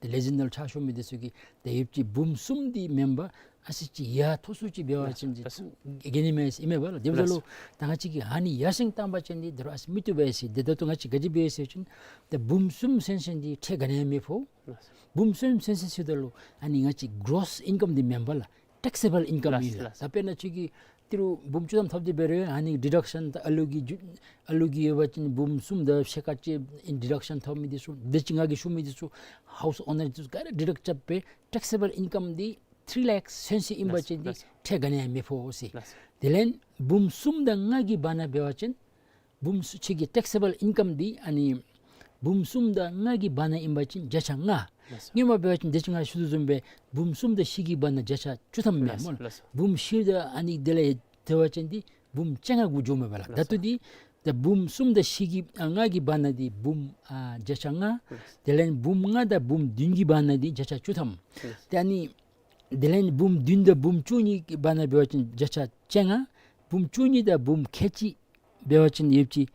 ཏེ་ལས་འཛིན་ནང་ལུ་ཕྱག་ཞུ་མི་འདི་ཚུ་གིས་ཏེ་ཡོདཔ་ཅིག་འབུམ་གསུམ་འདི་མེན་པར་ཨ་ཙི་ཅིག་ཡར་མཐོ་སུ་ཅིག་འབད་བ་ཅིན་ཏེ་ལགས་སོ། ཐུགས་དགྱེས་ནི་མས་ཟེར་ཨིན་མས་པ་ལགས། དེ་འབདཝ་ད་ལུ་ལགས་སོ། ད་ང་བཅས་ཀྱིས་ཨ་ནི་ཡར་སེང་བཏང་པ་ཅིན་འདི་ད་རུང་ཨ་ཙི་མི་བཏུབ་པས་ཟེར། ཏེ་ད་ལྟོ་ང་བཅས་ག་ཅི་འབད་ཡི་ཟེར་བ་ཅིན་ཏེ་འབུམ་གསུམ་ཟེར་མི་འདི་ཁྲལ་ག་ནི་ཡང་མི་ཕོག། ལགས་སོ། འབུམ་གསུམ་ཟེར་མི་ཟེརཝ་ད་ལུ་ཨ་ནི་ང་བཅས་གྲོསི་ཨིན་ཀམ་འདི་མེན་པ་ལགས། ཊེག་སི་བཱལ་ཨིན་ཀམ་ལགས་སོ། ཨིན་ལགས། ལགས་སོ། ད་དཔེར་ན་ཁྱོད་ཀྱིས་ཏི་རུ་འབུམ་བཅུ་ཐམ་ཐོབ་སྟེ་འབད་རུང་ཨ་ནི་ཌི་ཌག་ཤཱན་ད་ཨ་ལུ་གི་ཨ་ལུ་གི་ཡོད་པ་ཅིན་འབུམ་གསུམ་དང་ཕྱེད་ཀ་ཅིག་ཌི་ཌག་ཤཱན་ཐོབ་མི་འདི་ཚུ་དེ་ཅིག་ང་གིས་ཞུ་མི་འདི་ཚུ་ཧའུསི་ཨོ་ནར་འདི་ཚུ་ག་ར་ཌི་ཌག་རྐྱབ་སྦེ་ཊེག་སི་བཱལ་ཨིན་ཀམ་འདི་ཐིརི་ལེགསི་ཚུན་ཚོད་ཨིན་པ་ཅིན་འདི་ལགས་སོ། ལགས་སོ། ཁྲལ་ག་ནི་ཡང་མི་ཕོག་ཟེར། ལགས་སོ། དེ་ལས་འབུམ་གསུམ་དང་ལྔ་གི་བར་ན་འབད་བ་ཅིན་འབུམ་གསུམ་ཁྱོད་ཀྱི་ཊེག་སི་བཱལ་ཨིན་ཀམ་འདི་ཨ་ནི་འབུམ་གསུམ་དང་ལྔ་གི་བར་ན་ཨིན་པ་ཅིན་བརྒྱ་ཆ་ལྔ། ལགས་སོ། སྔོན་མ་འབད་བ་ཅིན་དེ་ཅིག་ང་ཞུ་དོ་བཟུམ་སྦེ་འབུམ་གསུམ་དང་བཞི་གི་བར་ན་བརྒྱ་ཆ་བཅུ་ཐམ་མས་ལགས་སོ། སྨོ་ལགས། ལགས་སོ། འབུམ་བཞི་དང་ཨ་ནི་དེ་ལས་དེ་བ་ཅིན་འདི་འབུམ་བཅོ་ལྔ་གུ་འགྱོཝ་མས་པ་ལགས། ལགས་སོ། ད་ལྟོ་འདི་ད་འབུམ་གསུམ་དང་བཞི་གི་ཨ་ལྔ་གི་བར་ན་འདི་འབུམ་ཨ་བརྒྱ་ཆ་ལྔ། ལགས་སོ། དེ་ལས་འབུམ་ལྔ་དང་འབུམ་བདུན་གྱི་བར་ན་འདི་བརྒྱ་ཆ་བཅུ་ཐམ། ལགས་སོ། ཏེ་ཨ་ནི་དེ་ལས་འབུམ་བདུན་དང་འབུམ་བཅུ་གཉིས་ཀྱི་བར་ན་འབད་བ་ཅིན་བརྒྱ་ཆ་བཅོ་ལྔ། འབུམ་བཅུ་གཉིས་དང་འབུམ་ཁལ་གཅིག་འབད་བ་ཅིན་ཡོདཔ་ཅིག་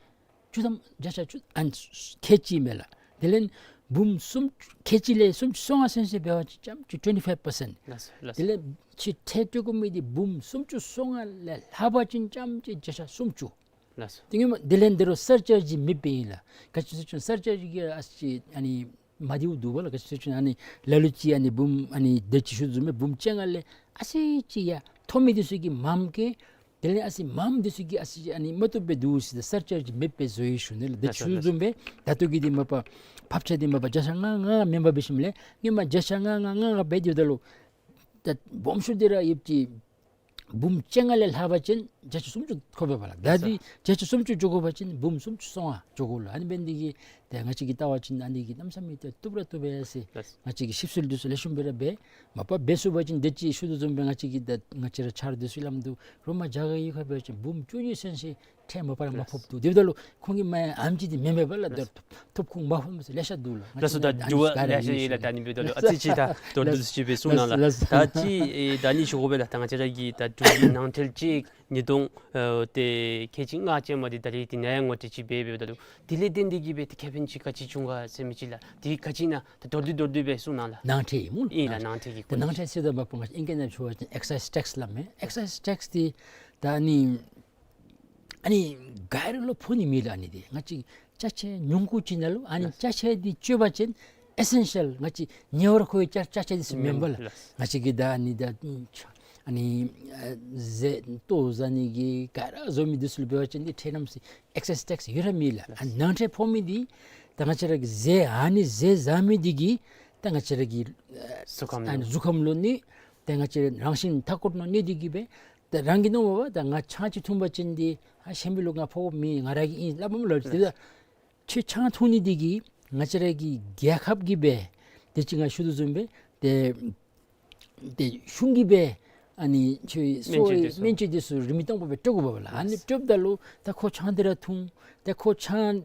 བཅུ་ཐམ་བརྒྱ་ཆ་བཅུ་ཨ་ཁལ་གཅིག་མས་ལགས། དེ་ལས་འབུམ་གསུམ་ཁལ་གཅིག་ལས་སུམ་ཅུ་སོ་ལྔ་ཚུན་ཚོད་འབད་བ་ཅིན་ཙམ་ཅིག་ཊུ་ཝེན་ཊི་ཕའིབ་པར་སེནཊ། ལགས་སོ། ལགས་སོ། དེ་ལས་ཁྱོད་ཁྲལ་སྤྲོད་དགོ་མི་འདི་འབུམ་སུམ་ཅུ་སོ་ལྔ་ལས་ལྷག་པ་ཅིན་ཙམ་ཅིག་བརྒྱ་ཆ་སུམ་ཅུ། ལགས་སོ། དེ་སྔོན་མ་དེ་ལས་འདི་རུ་སར་ཅཱརཇ་མེདཔ་ཨིན་ལགས། ག་ཅི་ཟེར་བ་ཅིན་སར་ཅཱརཇ་གི་ཨ་ཙི་ཨ་ནི་མ་བདེཝ་འདུག་པ་ལགས། ག་ཅི་ཟེར་བ་ཅིན་ཨ་ནི་ལ་ལུ་ཅིག་ཨ་ནི་འབུམ་ཨ་ནི་དེ་ཅིག་ཞུ་དོ་བཟུམ་སྦེ་འབུམ་བཅོ་ལྔ་ལས་ཨ་ཙི་ཅིག་ཡར་མཐོ་མི་འདི་ཚུ་གིས་མངམ་བཀལ། དེ་ལས་ཨ་ཙི་མངམ་འདི་ཚུ་གིས་ཨ་ཙི་ཨ་ནི་མ་བཏུབ་སྦེ་འདུག་ཟེར་ཏེ་སར་ཅཱརཇ་མེདཔ་སྦེ་བཟོ་ཡི་ཞུ་ནི་ལགས། དེ་ཅིག་ཞུ་དོ་བཟུམ་སྦེ་ད་ལྟོ་གི་འདི་མ་པ་ཕབ་ཆ་འདི་མ་པ་བརྒྱ་ཆ་ལྔ་ལྔ་མེན་པར་འབད་ཞིནམ་ལས་སྔོན་མ་བརྒྱ་ཆ་ལྔ་ལྔ་ལྔ་ལྔ་འབད་དེ་ད་ལུ་ད་སྦོམ་ཤོས་འདི་ར་ཡོདཔ་ཅིག་འབུམ་བཅོ་ལྔ་ལས་ལྷག་པ་ཅིན་བརྒྱ་ཆ་སུམ་ཅུ་ཐོབ་པས་པ་ལགས། ད་ལགས་སོ། འདི་བརྒྱ་ཆ་སུམ་ཅུ་འགྱོ་དགོ་པ་ཅིན་འབུམ་སུམ་ཅུ་སོ་ལྔ་འགྱོ་དགོ་ལགས། ཨ་ནི་འབད་ནི་འདི་གིས་ཏེ་ང་བཅས་ཀྱིས་བལྟ་བ་ཅིན་ཨ་ནི་གིས་གནམ་མེད་ས་མེད་ཏེ་བཏུབ་ར་བཏུབ་པས་ཟེར། ལགས་སོ། ང་བཅས་ཀྱིས་ཞིབ་འཚོལ་འདི་ཚུ་ལེགས་ཤོམ་སྦེ་ར་འབད། མ་པ་འབད་ཚུགས་པ་ཅིན་དེ་ཅིག་ཞུ་དོ་བཟུམ་སྦེ་ང་བཅས་ཀྱི་ད་ང་བཅས་ར་ཆ་རོགས་འདི་ཚུ་ལམ་དུ་རོ་མ་རྒྱ་གར་ཡུལ་ཁར་འབད་བ་ཅིན་འབུམ་བཅུ་གཉིས་ཚུན་ཚོད་ཁྲལ་མ་པ་ར་མ་ཕོགཔ་འདུག། དེ་འབདཝ་ད་ལུ་ཁོང་གིས་མ་ཨ་ནེམ་ཅིག་འདི་མེན་པས་པ་ལགས། ལགས། ཐོབ་ཐོབ་ཁུངས་མ་ཕོགཔ་ལེ་ཤ་འདུག་ལགས། ལགས་སོ། ད་ཨ་ནི་འདུག་པ་ལགས། ལེ་ཤ་ཡོད་ལགས། ད་ཨ་ནི་འབདཝ་ད་ལུ་ཨ་ཙི་ཅིག་ད་མདོར་བསྡུས་སུ་ཅིག་སྦེ་གསུང་གནང་ལགས། ལགས། ད་ཅི་ཨེ་ད་ཨ་ནི་ཞུ་དགོ་པས་ལགས། ད་ང་བཅས་ར་གི་ད་འབྲུག་གི་ནང་ཁྲལ་ཅིག་ཉིས་སྟོང་ཨེ་ཏེ་ཁལ་གཅིག་ལྔ་ཅན་མ་འདི་ད་རེས་འདི་ནང་ཡང་ངོ་སྤྲོད་ཅིག་འབད་འབདཝ་ད་ལུ་དེ་ལས་བརྟེན་ཏེ་གིས་སྦེ་ཏེ་ཁེ་ཕན་ཅིག་ག་ཅི་བྱུང་ག་ཟེར་མི་ཅིག་ལགས། དེ་ག་ཅི་ཨིན་ན་ད་མདོར་བསྡུས་མདོར་བསྡུས་སྦེ་གསུང་གནང་ལགས། ནང་ཁྲལ་ཨིན་སྨོ་ལགས། ཨིན་ལགས། ནང་ཁྲལ་གྱི་ད་ནང་ཁྲལ་ཟེརཝ་ད་མ་པ་ང་བཅས་ཨིང་སྐད་ནང་ཞུ་བ་ཅིན་ཨེག་སའིཛ་ཊེགསི་སླབ་མས། ཨེག་སའིཛ་ཊེགསི་འདི་ད་ཨ་ནི་ཨ་ནི་ག་ར་ལུ་ཕོག་ནི་མེད་ལགས། ཨ་ནི་འདི་ང་བཅས་ཅ་ཆས་ཉུང་ཀུ་ཅིག་ནང་ལུ་ཨ་ནི་ལགས། ཅ་ཆས་འདི་སྤྱོད་པ་ཅིན་ཨེ་སེན་ཤཱལ་ང་བཅས་ཉེ་བར་མཁོ་བའི་ཅ་ཅ་ཆས་འདི་ཚུ་མེན་པ་ལགས། ལགས། ང་བཅས་ཀྱི་ད་ཨ་ནི་ད་ཨ་ནི་ཨ་ཟས་ལྟོ་བཟའ་ནི་གི་ག་ར་བཟོ་མི་འདི་ཚུ་ལུ་འབད་བ་ཅིན་འདི་ཁྲལ་གནམ་མེད་ས་མེད་ཨེག་སའིཛ་ཊེགསི་ཡོད་ར་མེད་ལགས། ཨ་ནི་ནང་ཁྲལ་ཕོག་མི་འདི་ད་ང་བཅས་ར་གི་ཟས་ཨ་ནི་ཟས་བཟའ་མི་འདི་གིས་ད་ང་བཅས་ར་གི་ཨ་གཟུགས་ཁམས་ཨ་ནི་ལུ་གཟུགས་ཁམས་ལུ་གནོད། ད་ང་བཅས་ར་རང་བཞིན་མཐའ་འཁོར་ལུ་གནོད་དེ་གིས་སྦེ་ད་རང་གིས་མནོཝ་མས་པ། ད་ང་ཆང་ཅིག་འཐུང་པ་ཅིན་འདི་ཨ་གཞན་མི་ལུ་ང་ཕོགཔ་མེད། ང་ར་གི་ཨིན་སླབ་མས་ལགས། དེ་ད་ཁྱོད་ཆང་འཐུང་ནི་འདི་གིས་ང་བཅས་ར་གི་རྒྱལ་ཁབ་ཀྱིས་སྦེ་དེ་ཅིག་ང་ཞུ་དོ་བཟུམ་སྦེ་ཏེ་ཏེ་གཞུང་གིས་སྦེ་ཨ་ནི་ཁྱོད་སྨན་བཅོས་འདི་ཚུ་སྨན་བཅོས་འདི་ཚུ་རིན་མེད་སྟོང་པ་སྦེ་སྤྲོད་དགོ་པས་ལགས། ཨ་ནི་ལགས། སྤྲོདཔ་ད་ལུ་ད་ཁོ་ཆང་འདི་ར་འཐུང་། ད་ཁོ་ཆང་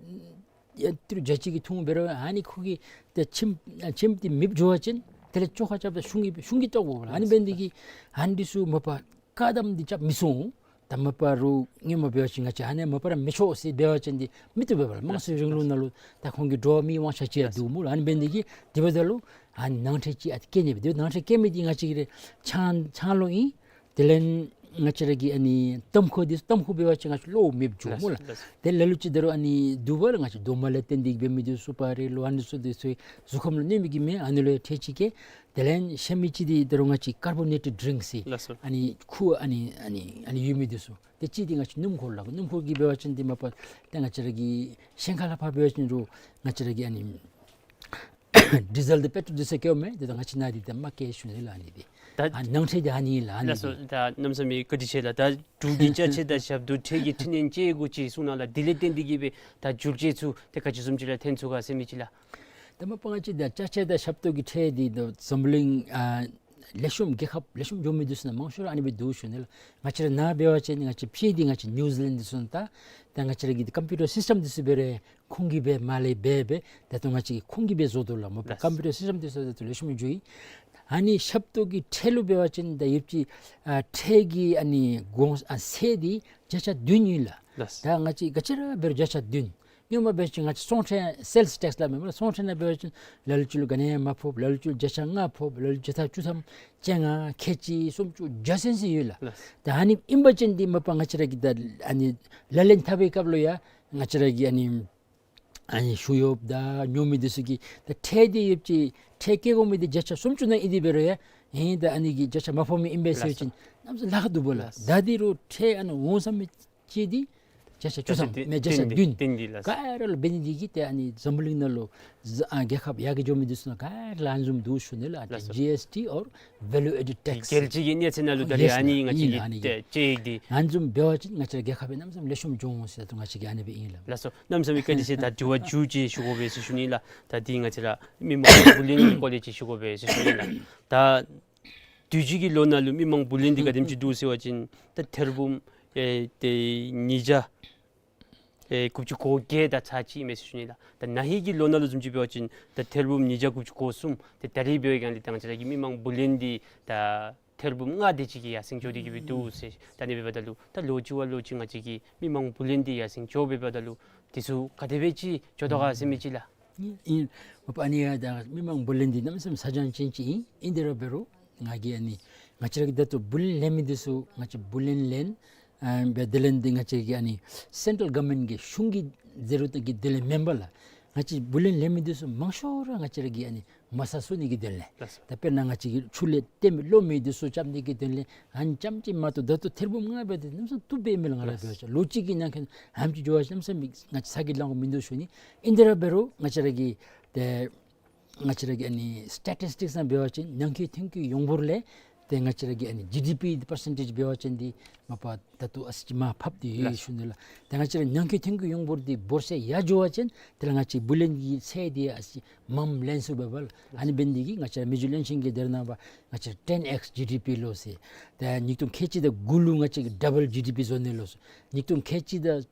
ཡ་ཏི་རུ་བརྒྱ་གཅིག་གིས་འཐུང་འབད་རུང་ཨ་ནི་ཁོ་གི་ད་ཁྱིམ་ཁྱིམ་འདི་མེདཔ་འགྱོ་བ་ཅིན་དེ་ལས་བཅོ་ཁ་རྐྱབ་ད་གཞུང་གིས་གཞུང་གིས་སྤྲོད་དགོ་པས་ལགས། ཨ་ནི་འབད་ནི་འདི་གིས་ཨ་ནི་འདི་ཚུ་མ་པ་བཀག་དམ་འདི་རྐྱབ་མི་ཚུགས། ད་མ་པ་རུང་སྔོན་མ་འབད་བ་ཅིན་ང་བཅས་ཨ་ནི་མ་པ་ར་མི་ཆོག་ཟེར་འབད་བ་ཅིན་འདི་མི་བཏུབ་པས་ལགས། དམངས་གཙོའི་རིང་ལུགས་ནང་ལུ་ད་ཁོང་གི་འགྲོ་བ་མིའི་དབང་ཆ་ཅིག་ཡང་འདུག་སྨོ་ལགས། ཨ་ནི་འབད་ནི་འདི་གིས་དེ་འབདཝ་ད་ལུ་ཨ་ནི་ནང་ཁྲལ་ཅིག་ཨ་ཏི་བཀལ་ནི་སྦེ་དེ་ནང་ཁྲལ་བཀལ་མི་འདི་ང་བཅས་ཀྱི་ཆང་ཆང་ལོ་ཨིན། དེ་ལས་ང་བཅས་ར་གི་ཨ་ནི་ཏམ་ཁུ་འདི་ཏམ་ཁུ་འབད་བ་ཅིན་ང་བཅས་ལོ་མེདཔ་འགྱོ་སྨོ་ལགས། ལགས་སོ། དེ་ལ་ལུ་ཅིག་ད་རུང་ཨ་ནི་འདུག་པ་ལགས། ང་བཅས་རྡོག་མ་ལས་བརྟེན་ཏེ་འབད་མི་འདི་ཚུ་སྤར་རི་ལོ་ཨ་ནི་ཚུ་འདི་ཚུ་གཟུགས་ཁམས་ལུ་གནོད་མི་གི་མས། ཨ་ནི་ལུ་ཁྲལ་ཅིག་བཀལ། དེ་ལས་ཤ་མི་ཅིག་འདི་ད་རུང་ང་བཅས་ཀར་བོ་ནེ་ཊེཌ་ཌི་རིངཀསི་ཟེར། ལགས་སོ། ཨ་ནི་ཁུ་ཨ་ནི་ཨ་ནི་ཨ་ནི་ཡོད་མི་འདི་ཚུ་དེ་ཅིག་འདི་ང་བཅས་སྣུམ་འཁོར་ལགས། སྣུམ་འཁོར་གྱི་འབད་བ་ཅིན་འདི་མ་པ་ད་ང་བཅས་ར་གི་ཞིང་ཁ་ལས་ཕར་འབད་བ་ཅིན་རུང་ང་བཅས་ར་གི་ཨ་ནི་ཌི་ཟེལ་དང་པེ་ཊོལ་འདི་ཚུ་བཀལཝ་མས། དེ་ད་ང་བཅས་ནང་འདི་ད་མ་བཀལ་ཞུ་ནི་ལགས། ཨ་ནི་འདི་ད་ཨ་ནང་ཁྲལ་འདི་ཨ་ནི་ལགས། ཨ་ནི་ལགས་སོ། འདི་ད་གནམ་མེད་ས་མེད་བཀའ་དྲིན་ཆེ་ལགས། ད་འབྲུག་གི་ཅ་ཆས་དང་ཞབས་ཏོག་ཁྲལ་གྱི་ཁྲི་ནང་བཅད་དགོ་ཅིག་གསུངས་གནང་ལགས། དེ་ལས་བརྟེན་ཏེ་གིས་སྦེ་ད་འགྱུར་བཅོས་ཚུ་ཏེ་ག་ཅི་བཟུམ་ཅིག་ལགས་ཐོན་ཚུགས་ག་ཟེར་མི་ཅིག་ལགས། ད་མ་པ་ང་བཅས་ད་ཅ་ཆས་དང་ཞབས་ཏོག་གི་ཁྲལ་འདི་ད་འཛམ་བུ་གླིང་ཨ་ལེགས་ཤོམ་རྒྱལ་ཁབ་ལེགས་ཤོམ་འགྱོ་མི་འདི་ཚུ་ནང་མང་ཤོས་ར་ཨ་ནི་སྦེ་འདུག་ཞུ་ནི་ལགས། ང་བཅས་ར་ནཱ་འབད་བ་ཅིན་ང་བཅས་ཕྱི་འདི་ང་བཅས་ནིའུ་ཛི་ལེནཌ་འདི་ཚུ་ནང་ད་ད་ང་བཅས་ར་གི་ཀམ་པིའུ་ཊར་སིསི་ཊམ་འདི་ཚུ་འབད་རུང་ཁོང་གིས་སྦེ་མ་ལས་འབད་འབད་ད་ལྟོ་ང་བཅས་ཁོང་གིས་སྦེ་བཟོ་དོ་ལགས། མ་པ་ལགས། ཀམ་པིའུ་ཊར་སིསི་ཊམ་འདི་ཚུ་ད་ལྟོ་ལེགས་ཤོམ་འགྱོ་ཡི། ཨ་ནི་ཞབས་ཏོག་གི་ཁྲལ་ལུ་འབད་བ་ཅིན་ད་ཡོདཔ་ཅིག་ཨ་ཁྲལ་གྱི་ཨ་ནི་གོང་ཨ་ཚད་འདི་བརྒྱ་ཆ་བདུན་ཨིན་ལགས། ལགས། ད་ང་བཅས་ག་ཅི་ར་འབད་རུང་བརྒྱ་ཆ་བདུན། སྔོན་མ་འབད་བ་ཅིན་ང་བཅས་ཚོང་ཁྲལ་སེལསི་ཊེགསི་སླབ་མས་སྨོ་ལགས། ཚོང་ཁྲལ་ནང་འབད་བ་ཅིན་ལ་ལུ་ཅིག་ལུ་ག་ནི་ཡང་མ་ཕོགཔ། ལ་ལུ་ཅིག་ལུ་བརྒྱ་ཆ་ལྔ་ཕོགཔ། ལ་ལུ་བརྒྱ་ཆ་བཅུ་ཐམ་བཅོ་ལྔ་ཁལ་གཅིག་སུམ་ཅུ་བརྒྱ་ཚུན་ཚོད་ཡོད་ལགས། ལགས། ད་ཨ་ནི་ཨིན་པ་ཅིན་འདི་མ་པ་ང་བཅས་ར་གིས་ད་ཨ་ནི་ལག་ལེན་འཐབ་པའི་སྐབས་ལུ་ཡང་ང་བཅས་ར་གི་ཨ་ནི་ཨ་ནི་ཞུ་ཡོདཔ་དང་ཉོ་མི་འདི་ཚུ་གིས་ད་ཁྲལ་འདི་ཡོདཔ་ཅིག་ཁྲལ་བཀལ་དགོ་མི་འདི་བརྒྱ་ཆ་སུམ་ཅུ་ནང་ཨིན། དེ་འབད་རུང་ཡང་ཨིན་ད་ཨ་ནི་གི་བརྒྱ་ཆ་མ་ཕོག་མི་ཨིན་པས་ཟེར་བ་ཅིན་གནམ་མེད་ས་མེད་ལཱ་ཁག་འདུག་སྨོ་ལགས། ལགས། ད་འདི་རུང་ཁྲལ་ཨ་ནི་འོང་ས་མི་ཅིག་འདི་བརྒྱ་ཆ་བཅུ་ཐམ་མེན་བརྒྱ་ཆ་བདུན། བདུན་འདི་ལགས། ག་ར་ལུ་འབད་ནི་འདི་གིས་ཏེ་ཨ་ནི་འཛམ་བུ་གླིང་ནང་ལུ་ཨ་རྒྱལ་ཁབ་ཡར་རྒྱས་འགྱོ་མི་འདི་ཚུ་ནང་ག་ར་ལུ་ཨ་ནི་བཟུམ་འདུག་ཞུ་ནི་ལགས། ལགས་སོ། ཇི་ཨེསི་ཊི་or value added tax། རྒྱལ་སྤྱི་གི་གནས་ཚད་ནང་ལུ་ད་རེས་ཨ་ནི་ང་བཅས་ཀྱི་ཨ་ནི་ཏེ་དཔྱད་ཡིག་འདི་ཨ་ནི་བཟུམ་འབད་བ་ཅིན་ང་བཅས་ར་རྒྱལ་ཁབ་ཡང་གནམ་མེད་ས་མེད་ལེགས་ཤོམ་འགྱོ་འོང་ཟེར་ད་ལྟོ་ང་བཅས་ཀྱིས་ཨ་ནི་སྦེ་ཨིན་ལགས། ལགས་སོ། གནམ་མེད་ས་མེད་བཀའ་དྲིན་ཆེ། ད་དྲི་བ་མཇུག་ཅིག་ཞུ་དགོ་པས་ཟེར་ཞུ་ནི་ལགས། ད་འདི་ང་བཅས་ར་མི་མང་བུ་ལོན་གྱི་སྐོར་ལས་ཅིག་ཞུ་དགོ་པས་ཟེར་ཞུ་ནི་ལགས། ད་དུས་ཅི་གི་ལོ་ནང་ལུ་མི་མང་བུ་ལོན་འདི་ག་དེམ་ཅིག་འདུག་ཟེར་བ་ཅིན་ད་ཐེར་འབུམ་ཨེ་ཏེ་ཉིས་བརྒྱ་ཨེ་དགུ་བཅུ་གོ་བརྒྱད་དང་ཚག་གཅིག་ཨིན་མས་ཟེར་ཞུ་ནི་ལགས། ད་ན་ཧིང་གི་ལོ་ནང་ལུ་བཟུམ་ཅིག་འབད་བ་ཅིན་ད་ཐེར་འབུམ་ཉིས་བརྒྱ་དགུ་བཅུ་གོ་གསུམ། ཏེ་ད་རེས་འབད་བའི་སྒང་ལས་ད་ང་བཅས་ར་གི་མི་མང་བུ་ལོན་འདི་ད་ཐེར་འབུམ་ལྔ་དེ་ཅིག་གི་ཡར་སེང་འགྱོ་སྟེ་གི་སྦེ་འདུག་ཟེར། ད་ཨ་ནི་འབདཝ་ད་ལུ་ད་ལོ་གཅིག་བ་ལོ་གཅིག་ང་བཅས་ཀྱི་མི་མང་བུ་ལོན་འདི་ཡར་སེང་འགྱོ་འབདཝ་ད་ལུ་དེ་ཚུ་ག་དེ་སྦེ་ཅིག་འགྱོ་དོ་ག་ཟེར་མི་ཅིག་ལགས། ཨིན། ཨིན། མ་པ་ཨ་ནི་ཡང་ད་མི་མང་བུ་ལོན་འདི་གནམ་མེད་ས་མེད་ཚ་གྱང་ཅན་ཅིག་ཨིན། ཨིན་དེ་ར་འབད་རུང་ང་གིས་ཨ་ནི་ང་བཅས་ར་གི་ད་ལྟོ་བུ་ལོན་ལེན་མི་འདི་ཚུ་ང་བཅས་བུ་ལོན་ལེན་ཨ་འབད་དེ་ལས་འདི་ང་བཅས་ཀྱི་ཨ་ནི་སེན་ཊྲལ་གོ་ཝར་མེནཊ་གི་གཞུང་གི་ཟེར་རུང་ད་གི་དོན་ལས་མེན་པར་ལགས། ང་བཅས་བུ་ལོན་ལེན་མི་འདི་ཚུ་མང་ཤོས་ར་ང་བཅས་ར་གི་ཨ་ནི་མ་རྩ་བཙུགས་ནི་གི་དོན་ལས། ལགས་སོ། ད་དཔེར་ན་ང་བཅས་ཀྱི་ཆུ་ལས་བཏོན་མི་གློག་མེ་འདི་ཚུ་རྐྱབ་ནི་གི་དོན་ལས་ཨ་ནི་རྐྱངམ་ཅིག་མ་གཏོགས་ད་ལྟོ་ཐེར་འབུམ་ལྔ་འབད་དེ་གནམ་མེད་ས་མེད་བཏུབ་པས་མེན་ལགས། ང་ར་འབད་བ་ཅིན་ལོ་གཅིག་གི་ནང་འཁོད་ཨ་ནེམ་ཅིག་འགྱོ་བ་ཅིན་གནམ་མེད་ས་མེད་ང་བཅས་ཚ་གྱང་ལང་དགོཔ་མིན་འདུག་ཞུ་ནི། ཨིན་དེ་ར་འབད་རུང་ང་བཅས་ར་གི་ཏེ་ང་བཅས་ར་གི་ཨ་ནི་སི་ཊེ་ཊིསི་ཊིགསི་ནང་འབད་བ་ཅིན་ནང་འཁོད་ཐོན་སྐྱེད་ཡོངས་འབོར་ལས་ཏེ་ང་བཅས་ར་གི་ཨ་ནི་ཇི་ཌི་པི་འདི་པར་སེན་ཊེཇ་འབད་བ་ཅིན་འདི་མ་པ་ད་ལྟོ་ཨ་ཙི་ཅིག་མར་ཕབ་སྟེ་ཡོད་ལགས། ཞུ་ནི་ལགས། ཏེ་ང་བཅས་ར་ནང་འཁོད་ཐོན་སྐྱེད་ཡོངས་འབོར་འདི་འབོར་ཚད་ཡར་འགྱོ་བ་ཅིན་དེ་ལས་ང་བཅས་བུ་ལོན་གྱི་ཚད་འདི་ཨ་ཙི་མངམ་ལེན་ཚུགས་པས་ལགས། ཨ་ནི་འབད་ནི་འདི་གིས་ང་བཅས་ར་མི་རྗེ་བློན་ཆེན་གྱིས་དེ་རིང་ནངས་པ་ང་བཅས་ར་ཊེན་ཨེགསི་ཇི་ཌི་པི་ལོ་ཟེར། ཏེ་ཉིས་སྟོང་ཁལ་གཅིག་དང་དགུ་ལུ་ང་བཅས་ཀྱིས་ཌ་བཱལ་ཇི་ཌི་པི་བཟོ་ནི་ལོ་ཟེར། ཉིས་སྟོང་ཁལ་གཅིག་དང་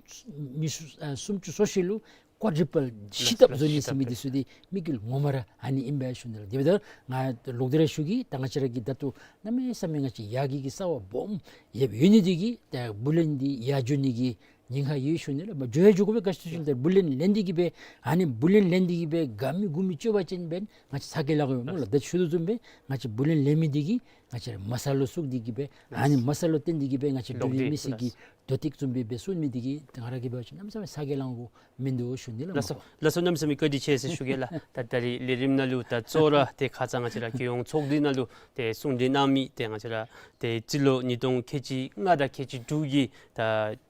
ཉི་ཤུ་ཨ་སུམ་ཅུ་སོ་བཞི་ལུ་ཀོཌ་རི་པཱལ་བཞི་ལྟབ་བཟོ་ནི་ཟེར་མི་འདི་ཚུ་འདི་དམིགས་ཡུལ་ངོ་མ་ར་ཨ་ནི་ཨིན་པས་ཞུ་ནི་ལགས། དེ་འབདཝ་ད་ང་ལོག་སྟེ་ར་ཞུ་གེ། ད་ང་བཅས་ར་གི་ད་ལྟོ་གནམ་མེད་ས་མེད་ང་བཅས་ཡར་རྒྱས་ཀྱི་རྩ་བ་སྦོམ་ཡོདཔ་ཡོད་ནི་འདི་གིས་ད་བུ་ལོན་འདི་ཡར་འགྱོ་ནི་གི་ཉེན་ཁ་ཡོད་ཞུ་ནི་ལགས། མ་འགྱོ་ཡང་འགྱོ་དགོ་པས། ག་ཅི་ཞུ་ནི་ད་བུ་ལོན་ལེན་ཏེ་གི་སྦེ་ཨ་ནི་བུ་ལོན་ལེན་ཏེ་གི་སྦེ་དགའ་མི་མགུ་མི་སྐྱོ་བ་ཅིན་འབདན་ང་བཅས་ཚ་གྱང་ལང་དགོ་པས་སྨོ་ལགས། ད་ཞུ་དོ་བཟུམ་སྦེ་ང་བཅས་བུ་ལོན་ལེན་མི་འདི་གིས་ང་བཅས་ར་མ་རྩ་ལུ་ཟུག་སྟེ་གི་སྦེ་ཨ་ནི་མ་རྩ་ལུ་བརྟེན་ཏེ་གི་སྦེ་ང་བཅས་འབྲུག་མི་མི་སེར་གྱི་དོ་ཐིག་བཙུགས་སྦེ་སྦེ་སོང་མི་འདི་གིས་ད་ང་ར་གིས་འབད་བ་ཅིན་གནམ་མེད་ས་མེད་ཚ་གྱང་ལང་དགོཔ་མིན་འདུག་ཞུ་ནི་ལགས། ལགས་སོ། ལགས་སོ། གནམ་མེད་ས་མེད་བཀའ་དྲིན་ཆེ་ཟེར་ཞུ་གེ་ལགས། ད་ད་རིས་ལས་རིམ་ནང་ལུ་ད་གཙོ་བོ་ར་ཏེ་ཁ་ཙ་ང་བཅས་ར་རྒྱལ་ཡོངས་ཚོགས་སྡེ་ནང་ལུ་ཏེ་གསུང་གྲོས་གནང་མི་ཏེ་ང་བཅས་ར་ཏེ་རྩིས་ལོ་ཉིས་སྟོང་ཁལ་གཅིག་ལྔ་དང་ཁལ་གཅིག་དྲུག་གི་ད་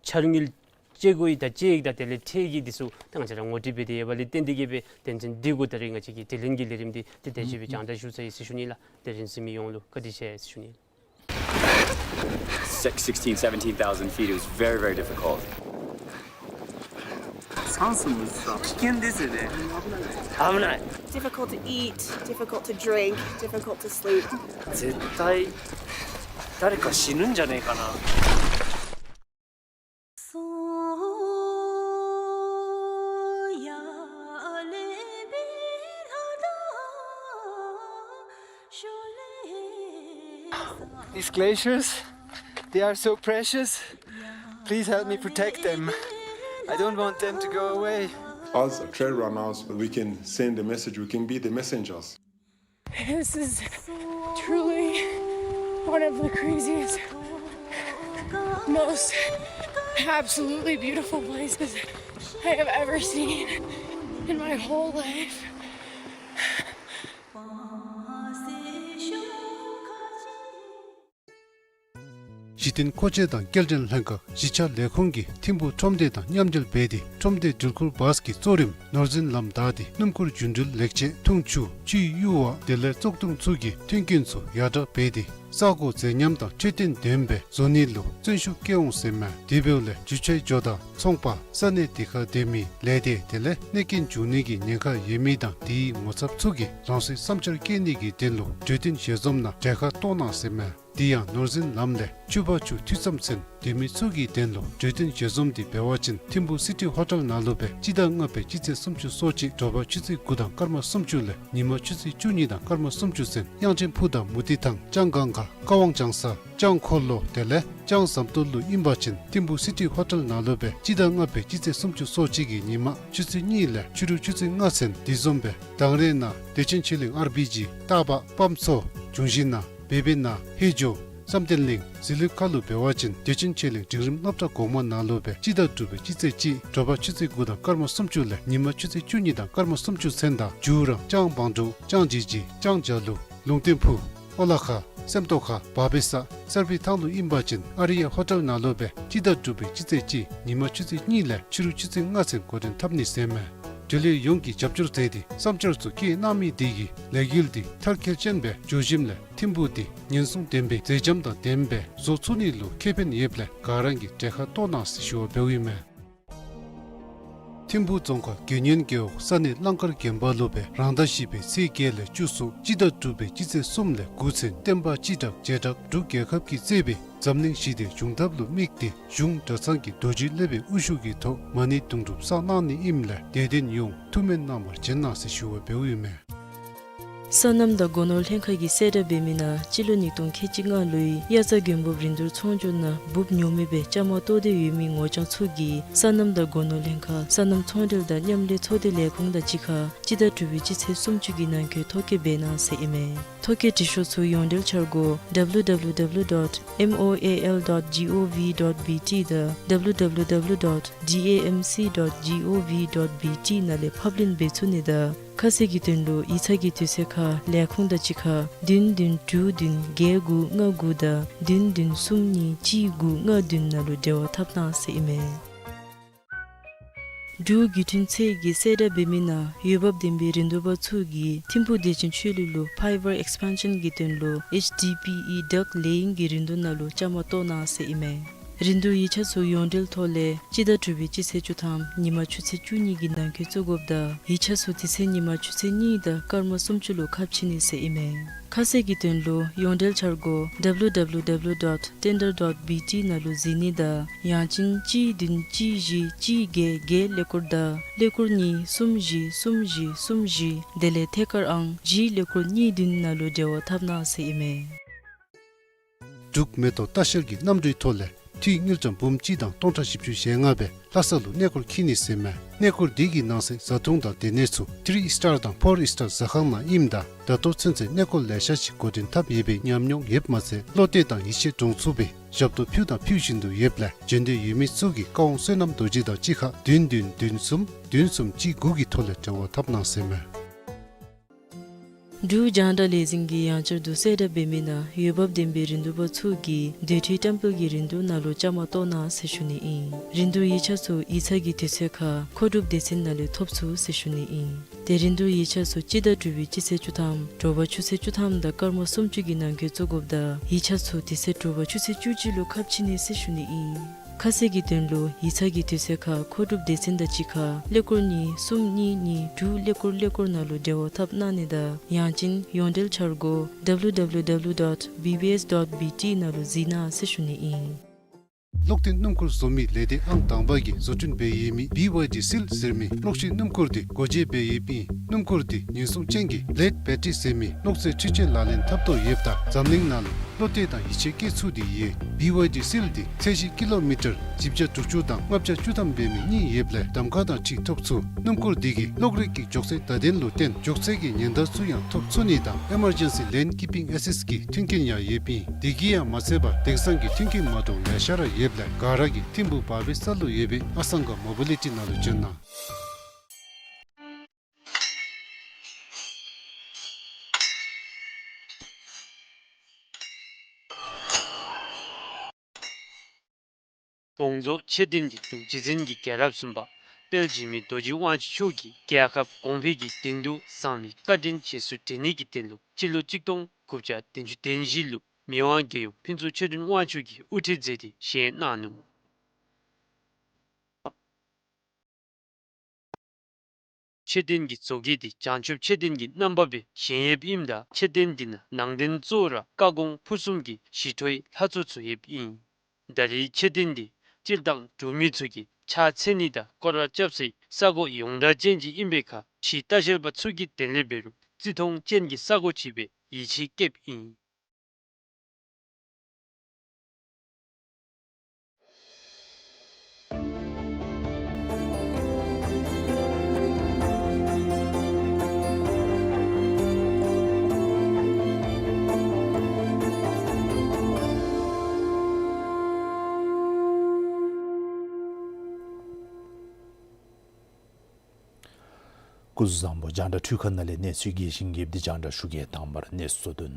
འཆར་དངུལ་དཔྱད་བགོ་ཡི་ད་དཔྱད་ཡིག་དང་དེ་ལས་ཁྲལ་གྱི་འདི་ཚུ་ད་ང་བཅས་ར་ངོ་སྤྲོད་འབད་དེ་ཡོདཔ་ལས་བརྟེན་ཏེ་གི་སྦེ་དོན་ཚན་འདི་གུ་ད་རིས་ང་བཅས་ཀྱི་དྲི་ལན་གྱི་ལས་རིམ་འདི་ཏེ་དེ་ཅིག་སྦེ་རྒྱང་བསྒྲགས་ཞུ་ཚར་ཡི་ཟེར་ཞུ་ནི་ལགས། དེ་རིང་གཟིགས་མི་ཡོངས་ལུ་བཀའ་དྲིན་ཆེ་ཟེར་ཞུ་ནི། Six, sixteen, seventeen thousand feet. It was very, very difficult. སངས་མི་ཚུགས། 危ない。 Difficult to eat, difficult to drink, difficult to sleep. 絶対誰か死ぬんじゃねえかな。 These glaciers, they are so precious. Please help me protect them. I don't want them to go away. Us trail runners, we can send a message, we can be the messengers. This is truly one of the craziest, most absolutely beautiful places I have ever seen in my whole life. གཞི་རྟེན་མཁོ་ཆས་དང་སྐྱེལ་འདྲེན་ལྷན་ཁག་གཞིས་ཆགས་ལས་ཁུངས་ཀྱིས་ཐིམ་ཕུག་ཁྲོམ་སྡེ་དང་མཉམ་འབྲེལ་འབད་དེ་ཁྲོམ་སྡེ་འགྲུལ་འཁོར་བཱས་ཀྱི་གཙོ་རིམ་ནོར་འཛིན་ལམ་བདའ་སྟེ་སྣུམ་འཁོར་རྒྱུན་འགྲུལ་ལེགས་ཆས་འཐུང་ཆུ་ཆུའི་གཡུར་བ་དེ་ལས་བཙོག་དུང་ཚུ་གི་མཐུན་རྐྱེན་ཚུ་ཡར་དྲག་འབད་དེ་ས་གོ་མཛེས་ཉམས་དང་འཕྲོད་བསྟེན་ལྡན་པའི་བཟོ་ནི་ལུ་བརྩོན་ཤུགས་བསྐྱེད་འོང་ཟེར་མས། དེ་འབདཝ་ལས་འགྲུལ་ཆས་ཇོ་བདག་ཚོང་པ་ས་གནས་དེ་ཁར་སྡོད་མི་ལས་སྡེ་དེ་ལས་གནོད་རྐྱེན་འབྱུང་ནི་གི་ཉེན་ཁ་ཡོད་མི་དང་དེའི་ངོ་ཚབ་ཚུ་གིས་རང་སོའི་བསམ་འཆར་བསྐྱལ་ནི་གི་དོན་ལུ་གྲོས་བསྟུན་ཞལ་འཛོམས་ནང་གྲལ་ཁར་གཏོགས་གནང་ཟེར་མས། དེ་ཡང་ནོར་འཛིན་ལམ་ལས་ཆུ་བར་ཆུ་འཐུས་ཙམ་ཚུན་སྡོད་མི་ཚུ་གི་དོན་ལུ་གྲོས་བསྟུན་ཞལ་འཛོམས་འདི་འབད་བ་ཅིན་ཐིམ་ཕུ་སི་ཊི་ཧོ་ཊེལ་ནང་ལུ་སྦེ་སྤྱི་ཟླ་ལྔ་པའི་སྤྱི་ཚེས་སུམ་ཅུ་སོ་གཅིག་དྲོ་པ་ཆུ་ཚོད་དགུ་དང་སྐར་མ་སུམ་ཅུ་ལས་ཉིན་མ་ཆུ་ཚོད་བཅུ་གཉིས་དང་སྐར་མ་སུམ་ཅུ་ཚུན་དབྱངས་ཅན་ཕུག་དང་མུ་ཏིག་ཐང་ལྕང་སྒང་ག་ཀ་ཝང་ལྕང་ས་ལྕང་འཁོར་ལོ་དེ་ལས་ལྕང་ཟམ་ཏོག་ལུ་ཨིན་པ་ཅིན་ཐིམ་ཕུ་སི་ཊི་ཧོ་ཊེལ་ནང་ལུ་སྦེ་སྤྱི་ཟླ་ལྔ་པའི་སྤྱི་ཚེས་སུམ་ཅུ་སོ་གཅིག་གི་ཉིན་མ་ཆུ་ཚོད་གཉིས་ལས་ཕྱི་རུ་ཆུ་ཚོད་ལྔ་ཚུན་འདི་བཟུམ་སྦེ་དང་རེ་ནང་བདེ་ཆེན་ཆོས་གླིང་ཨར་བི་ཇི་སྟག་ལྤགས་སྤམ་མཚོ་འབྱུང་བཞི་ནང་བེ་བེ་ནང་ཧེ་ཇོ་བསམ་གཏན་གླིང་ཟི་ལིང་ཁ་ལུ་འབད་བ་ཅིན་བདེ་ཆེན་ཆོས་གླིང་འབྲིང་རིམ་སློབ་གྲྭ་གོང་མ་ནང་ལུ་སྦེ་སྤྱི་ཟླ་དྲུག་པའི་སྤྱི་ཚེས་གཅིག་དྲོ་པ་ཆུ་ཚོད་དགུ་དང་སྐར་མ་སུམ་ཅུ་ལས་ཉིན་མ་ཆུ་ཚོད་བཅུ་གཉིས་དང་སྐར་མ་སུམ་ཅུ་ཚུན་དང་ཇུ་ར་ལྕང་བང་འབྲུག་ལྕང་ཇི་ཇི་ལྕང་ཇ་ལུ་ལུང་བསྟན་ཕུག་ཨོ་ལ་ཁ་སེམས་རྟོགས་ཁ་བ་བེ་ས་སར་བི་ཐང་ལུ་ཨིན་པ་ཅིན་ཨ་རི་ཡ་ཧོ་ཊེལ་ནང་ལུ་སྦེ་སྤྱི་ཟླ་དྲུག་པའི་སྤྱི་ཚེས་གཅིག་ཉིན་མ་ཆུ་ཚོད་གཉིས་ལས་ཕྱི་རུ་ཆུ་ཚོད་ལྔ་ཚུན་འགོ་འདྲེན་འཐབ་ནི་ཟེར་མས། འབྲེལ་ཡོད་ཡོངས་ཀྱིས་རྒྱབ་སྐྱོར་མཛད་དེ་བསམ་འཆར་ཚུ་བཀོད་གནང་མི་དེ་གིས་ལས་འགུལ་འདི་མཐར་འཁྱོལ་ཅན་སྦེ་འགྱོ་ཞིནམ་ལས་ཐིམ་ཕུ་འདི་ཉེན་སྲུང་ལྡན་པའི་མཛེས་ལྕམ་དང་ལྡནམ་སྦེ་བཟོ་ཚུགས་ནི་ལུ་ཁེ་ཕན་ཡོདཔ་ལས་ག་ར་གིས་གྲལ་ཁར་གཏོགས་གནང་ཟེར་ཞུ་བ་འབདཝ་ཨིན་མས། ཐིམ་ཕུ་རྫོང་ཁག་དགེ་བསྙེན་རྒེད་འོག་ས་གནས་གླང་དཀར་དགོན་པ་ལུ་སྦེ་རང་ཟླ་བཞི་པའི་ཚེས་བརྒྱད་ལས་བཅུ་སོགས་སྤྱི་ཟླ་དྲུག་པའི་སྤྱི་ཚེས་གསུམ་ལས་དགུ་ཚུན་བསྟན་པ་སྤྱི་བསྒྲགས་བྱེ་བྲག་འབྲུག་རྒྱལ་ཁབ་ཀྱིས་གཙོས་པའི་འཛམ་གླིང་ཞི་བདེ་བྱུང་ཐབས་ལུ་དམིགས་ཏེ་གཞུང་གྲྭ་ཚང་གི་རྡོ་རྗེ་སློབ་དཔོན་དབུ་བཞུགས་ཀྱི་ཐོག་མ་ཎི་དུང་སྒྲུབ་བསགས་གནང་ནི་ཨིནམ་ལས་དད་ལྡན་ཡོངས་ཐུགས་སྨོན་གནང་བར་བྱོན་གནང་ཟེར་ཞུ་བ་འབདཝ་ཨིན་མས། སོ་ནམ་དང་སྒོ་ནོར་ལྷན་ཁག་གིས་གསལ་བསྒྲགས་འབད་མི་ནང་སྤྱི་ལོ་ཉིས་སྟོང་ཁལ་གཅིག་ལྔ་ལོའི་དབྱར་རྩྭ་དགུན་འབུབ་རིན་བསྡུར་ཚོང་སྒྱུར་ནང་འབུབ་ཉོ་མི་སྦེ་བཅའ་མར་གཏོགས་ཏེ་ཡོད་མི་ངོ་རྐྱང་ཚུ་གིས་སོ་ནམ་དང་སྒོ་ནོར་ལྷན་ཁག་སོ་ནམ་ཚོང་འབྲེལ་དང་མཉམ་ལས་ཚོགས་སྡེ་ལས་ཁུངས་དང་གཅིག་ཁར་སྤྱི་ཟླ་དྲུག་པའི་སྤྱི་ཚེས་སུམ་ཅུ་གི་ནང་འཁོད་ཐོ་བཀོད་འབད་གནང་ཟེར་ཨིན་མས། ཐོ་བཀོད་འབྲི་ཤོག་ཚུ་ཡོངས་འབྲེལ་འཆར་སྒོ་W W W dot M O A L dot G O V dot B T དང་W W W dot D A M C dot G O V dot B T ནང་ལས་ཕབ་ལེན་འབད་ཚུགས་ནི་དང་ཁ་གསལ་གྱི་དོན་ལུ་ཡིག་ཚང་གི་དུས་ཚོད་ཁར་ལས་ཁུངས་དང་གཅིག་ཁར་བདུན་བདུན་དྲུག་བདུན་བརྒྱད་དགུ་ལྔ་དགུ་དང་བདུན་བདུན་གསུམ་གཉིས་གཅིག་དགུ་ལྔ་བདུན་ནང་ལུ་འབྲེལ་བ་འཐབ་གནང་ཟེར་ཨིན་མས། འབྲུག་བརྒྱུད་འཕྲིན་ཚད་ཀྱིས་གསལ་བསྒྲགས་འབད་མི་ནང་འོས་འབབ་ལྡན་པའི་རིན་བསྡུར་པ་ཚུ་གིས་ཐིམ་ཕུ་བདེ་ཆེན་ཆོས་གླིང་ལུ་ཕའི་བར་ཨེགསི་པེན་ཤཱན་གྱི་དོན་ལུ་ཨེཆ་ཌི་པི་ཨི་ཌག་ལེ་ཡིང་གི་རིན་བསྡུར་ནང་ལུ་བཅའ་མར་གཏོགས་གནང་ཟེར་ཨིན་མས། རིན་བསྡུར་ཡིག་ཆ་ཚུ་ཡོངས་འབྲེལ་ཐོག་ལས་སྤྱི་ཟླ་དྲུག་པའི་སྤྱི་ཚེས་བཅུ་ཐམ་ཉིན་མ་ཆུ་ཚོད་བཅུ་གཉིས་ཀྱི་ནང་འཁོད་བཙུགས་དགོཔ་ད་ཡིག་ཆ་ཚུ་དེ་ཚེ་ཉིན་མ་ཆུ་ཚོད་གཉིས་དང་སྐར་མ་སུམ་ཅུ་ལུ་ཁ་ཕྱེ་ནི་ཟེར་ཨིན་མས། ཁ་གསལ་གྱི་དོན་ལུ་ཡོངས་འབྲེལ་འཆར་སྒོ་W W W dot tender dot B T ནང་ལུ་གཟིགས་ནི་དང་ཡང་ཅིན་གཅིག་བདུན་གཅིག་བཞི་གཅིག་བརྒྱད་བརྒྱད་ཀླད་ཀོར་དང་ཀླད་ཀོར་གཉིས་གསུམ་བཞི་གསུམ་བཞི་གསུམ་བཞི་དེ་ལས་ཐད་ཀར་ཨང་བཞི་ཀླད་ཀོར་གཉིས་བདུན་ནང་ལུ་འབྲེལ་བ་འཐབ་གནང་ཟེར་ཨིན་མས། འབྲུག་མེ་ཏོག་ལྟ་བཤལ་གྱི་གནམ་གྲུའི་ཐོག་ལས་འཐུས་དངུལ་ཀྲམ་འབུམ་གཅིག་དང་སྟོང་ཕྲག་བཞི་བཅུ་ཞེ་ལྔ་སྦེ་ལྷ་ས་ལུ་གནས་སྐོར་འཁྱིད་ནི་ཟེར་མས། གནས་སྐོར་འདི་གི་ནང་གསེས་བཟའ་འཐུང་དང་སྡོད་གནས་ཚུ་ཐི་རི་སི་ཊར་དང་ཕོར་སི་ཊར་ཟ་ཁང་ནང་ཨིནམ་ད་ད་ལྟོ་ཚུན་ཚོད་གནས་སྐོར་ལེ་ཤ་ཅིག་འགོ་འདྲེན་འཐབ་ཡོད་པའི་ཉམས་མྱོང་ཡོདཔ་མ་ཚད་བློ་གཏད་དང་ཡིད་ཆེས་འདྲོངས་ཚུགས་པའི་ཞབས་ཏོག་ཕུལ་དང་ཕུལ་བཞིན་དུ་ཡོདཔ་ལས་འབྱོན་འདོད་ཡོད་མི་ཚུ་གིས་ཀ་ཝང་བསོད་ནམས་རྡོ་རྗེ་དང་གཅིག་ཁར་བདུན་བདུན་བདུན་གསུམ་བདུན་གསུམ་གཅིག་དགུ་གི་ཐོག་ལས་འབྲེལ་བ་འཐབ་གནང་ཟེར་མས། འབྲུག་རྒྱང་བསྒྲགས་ལས་འཛིན་གྱིས་ཡང་བསྐྱར་དུ་གསལ་བསྒྲགས་འབད་མི་ནང་འོས་འབབ་ལྡན་པའི་རིན་བསྡུར་པ་ཚུ་གིས་རྡོ་ཐིག་ཊེམ་པལ་གྱི་རིན་བསྡུར་ནང་ལུ་བཅའ་མར་གཏོགས་གནང་ཟེར་ཞུ་ནི་ཨིན། རིན་བསྡུར་ཡིག་ཆ་ཚུ་ཡིག་ཚང་གི་དུས་ཚོད་ཁར་མཁོ་སྒྲུབ་སྡེ་ཚན་ནང་ལས་ཐོབ་ཚུགས་ཟེར་ཞུ་ནི་ཨིན། ཏེ་རིན་བསྡུར་ཡིག་ཆ་ཚུ་སྤྱི་ཟླ་དྲུག་པའི་སྤྱི་ཚེས་བཅུ་ཐམ་དྲོ་པ་ཆུ་ཚོད་བཅུ་ཐམ་དང་སྐར་མ་སུམ་ཅུ་གི་ནང་འཁོད་བཙུགས་དགོཔ་ད་ཡིག་ཆ་ཚུ་དེ་ཚེ་དྲོ་པ་ཆུ་ཚོད་བཅུ་གཅིག་ལུ་ཁ་ཕྱེ་ནི་ཟེར་ཞུ་ནི་ཨིན། ཁ་གསལ་གྱི་དོན་ལུ་ཡིག་ཚང་གི་དུས་ཚོད་ཁར་མཁོ་སྒྲུབ་སྡེ་ཚན་དང་གཅིག་ཁར་ཀླད་ཀོར་གཉིས་གསུམ་གཉིས་གཉིས་དྲུག་ཀླད་ཀོར་ཀླད་ཀོར་ནང་ལུ་འབྲེལ་བ་འཐབ་གནང་ནི་དང་ཡང་ཅིན་ཡོངས་འབྲེལ་འཆར་སྒོ་W W W dot B B S dot B T ནང་ལུ་གཟིགས་གནང་ཟེར་ཞུ་ནི་ཨིན། གློག་འཐེན་སྣུམ་འཁོར་བཟོ་མི་ལས་སྡེ་ཨང་དང་པ་གིས་བཟོ་སྐྲུན་འབད་ཡོད་མི་B Y D Seal ཟེར་མི་གློག་ཤིང་སྣུམ་འཁོར་འདི་སྒོ་འབྱེད་འབད་ཡོདཔ་ཨིན། སྣུམ་འཁོར་འདི་ཉེན་སྲུང་ཅན་གྱི་ལེཌ་བེ་ཊི་རི་ཟེར་མི་གློག་རྫས་འཕྲུལ་ཆས་ལག་ལེན་འཐབ་དོ་ཡོདཔ་ད་འཛམ་གླིང་ནང་ལུ་བློ་གཏད་དང་ཡིད་ཆེས་བསྐྱེད་ཚུགས་ཏེ་ཡོད། B Y D Seal འདི་ཚད་གཞི་ཀི་ལོ་མི་ཊར་བཞི་བརྒྱ་དྲུག་ཅུ་དང་ལྔ་བརྒྱ་བཅུ་ཐམ་འབད་མི་གཉིས་ཡོདཔ་ལས་གདམ་ཁ་དང་འཁྲིལ་ཐོབ་ཚུགས། སྣུམ་འཁོར་འདི་གིས་གློག་རིག་གི་མགྱོགས་ཚད་བརྡ་དོན་ལུ་བརྟེན་མགྱོགས་ཚད་ཀྱི་ཉེན་བརྡ་ཚུ་ཡང་ཐོབ་ཚུགས་ནི་དང་Emergency Lane Keeping Assist གི་མཐུན་རྐྱེན་ཡང་ཡོདཔ་ཨིན། དེ་གིས་ཡང་མ་ཚད་པར་དེང་སང་གི་མཐུན་རྐྱེན་མ་འདྲཝ་ལེ་ཤ་ར་ཡོདཔ་ལས་ག་ར་གིས་ཐིམ་ཕུ་བ་བེ་ས་ལུ་ཡོད་པའི་ཨ་སང་ག་མོ་བི་ལི་ཊི་ནང་ལུ་བྱོན་གནང་། ཀོང་ཇོ་ཆེ་བསྟན་གྱི་འབྲུག་རྗེ་བཙུན་གྱི་རྒྱལ་རབས་གསུམ་པ་དཔལ་འཇིགས་མེད་རྡོ་རྗེ་དབང་ཕྱུག་མཆོག་གིས་རྒྱལ་ཁབ་གོང་འཕེལ་གྱི་དོན་དུ་བསམ་པའི་བཀའ་དྲིན་རྗེས་སུ་དྲན་ནི་གི་དོན་ལུ་སྤྱི་ལོ་གཅིག་སྟོང་དགུ་བརྒྱ་བདུན་ཅུ་དོན་བཞི་ལུ་མི་དབང་རྒྱལ་ཡུམ་ཕུན་ཚོགས་ཆོས་སྒྲོན་དབང་ཕྱུག་གིས་དབུ་ཁྲིད་མཛད་དེ་བཞེངས་གནང་ནུག། མཆོད་རྟེན་གྱི་བཟོ་བཀོད་འདི་བྱང་ཆུབ་མཆོད་རྟེན་གྱི་རྣམ་པ་སྦེ་བཞེངས་ཡོདཔ་ཨིནམ་ད་མཆོད་རྟེན་འདི་ནང་ནང་རྟེན་གཙོ་བོ་ར་བཀའ་དགོངས་ཕུར་གསུམ་གྱི་ཞི་ཁྲོའི་ལྷ་ཚོགས་ཚུ་ཡོདཔ་ཨིན། ད་རེས་མཆོད་རྟེན་འདི་སྤྱིར་བཏང་འབྲུག་མི་ཚུ་གིས་ཕྱག་འཚལ་ནི་དང་སྐོར་ར་རྐྱབ་སའི་ས་གོ་ཡོངས་གྲགས་ཅན་ཅིག་ཨིན་པའི་ཁར་ཕྱི་ལྟ་བཤལ་པ་ཚུ་གི་དོན་ལས་འབད་རུང་བརྩི་མཐོང་ཅན་གྱི་ས་གོ་ཅིག་སྦེ་ཡིད་ཆེས་བསྐྱེདཔ་ཨིན། སྐུ་གཟུགས་བཟང་པོ། རྒྱང་བསྒྲགས་འཕྲུལ་ཁང་ནང་ལས་གནས་ཚུལ་རྒྱས་ཤིང་རྒྱསཔ་འདི་རྒྱང་བསྒྲགས་ཞུ་གེ། དང་པ་ར་གནས་ཚུལ་གཙོ་དོན།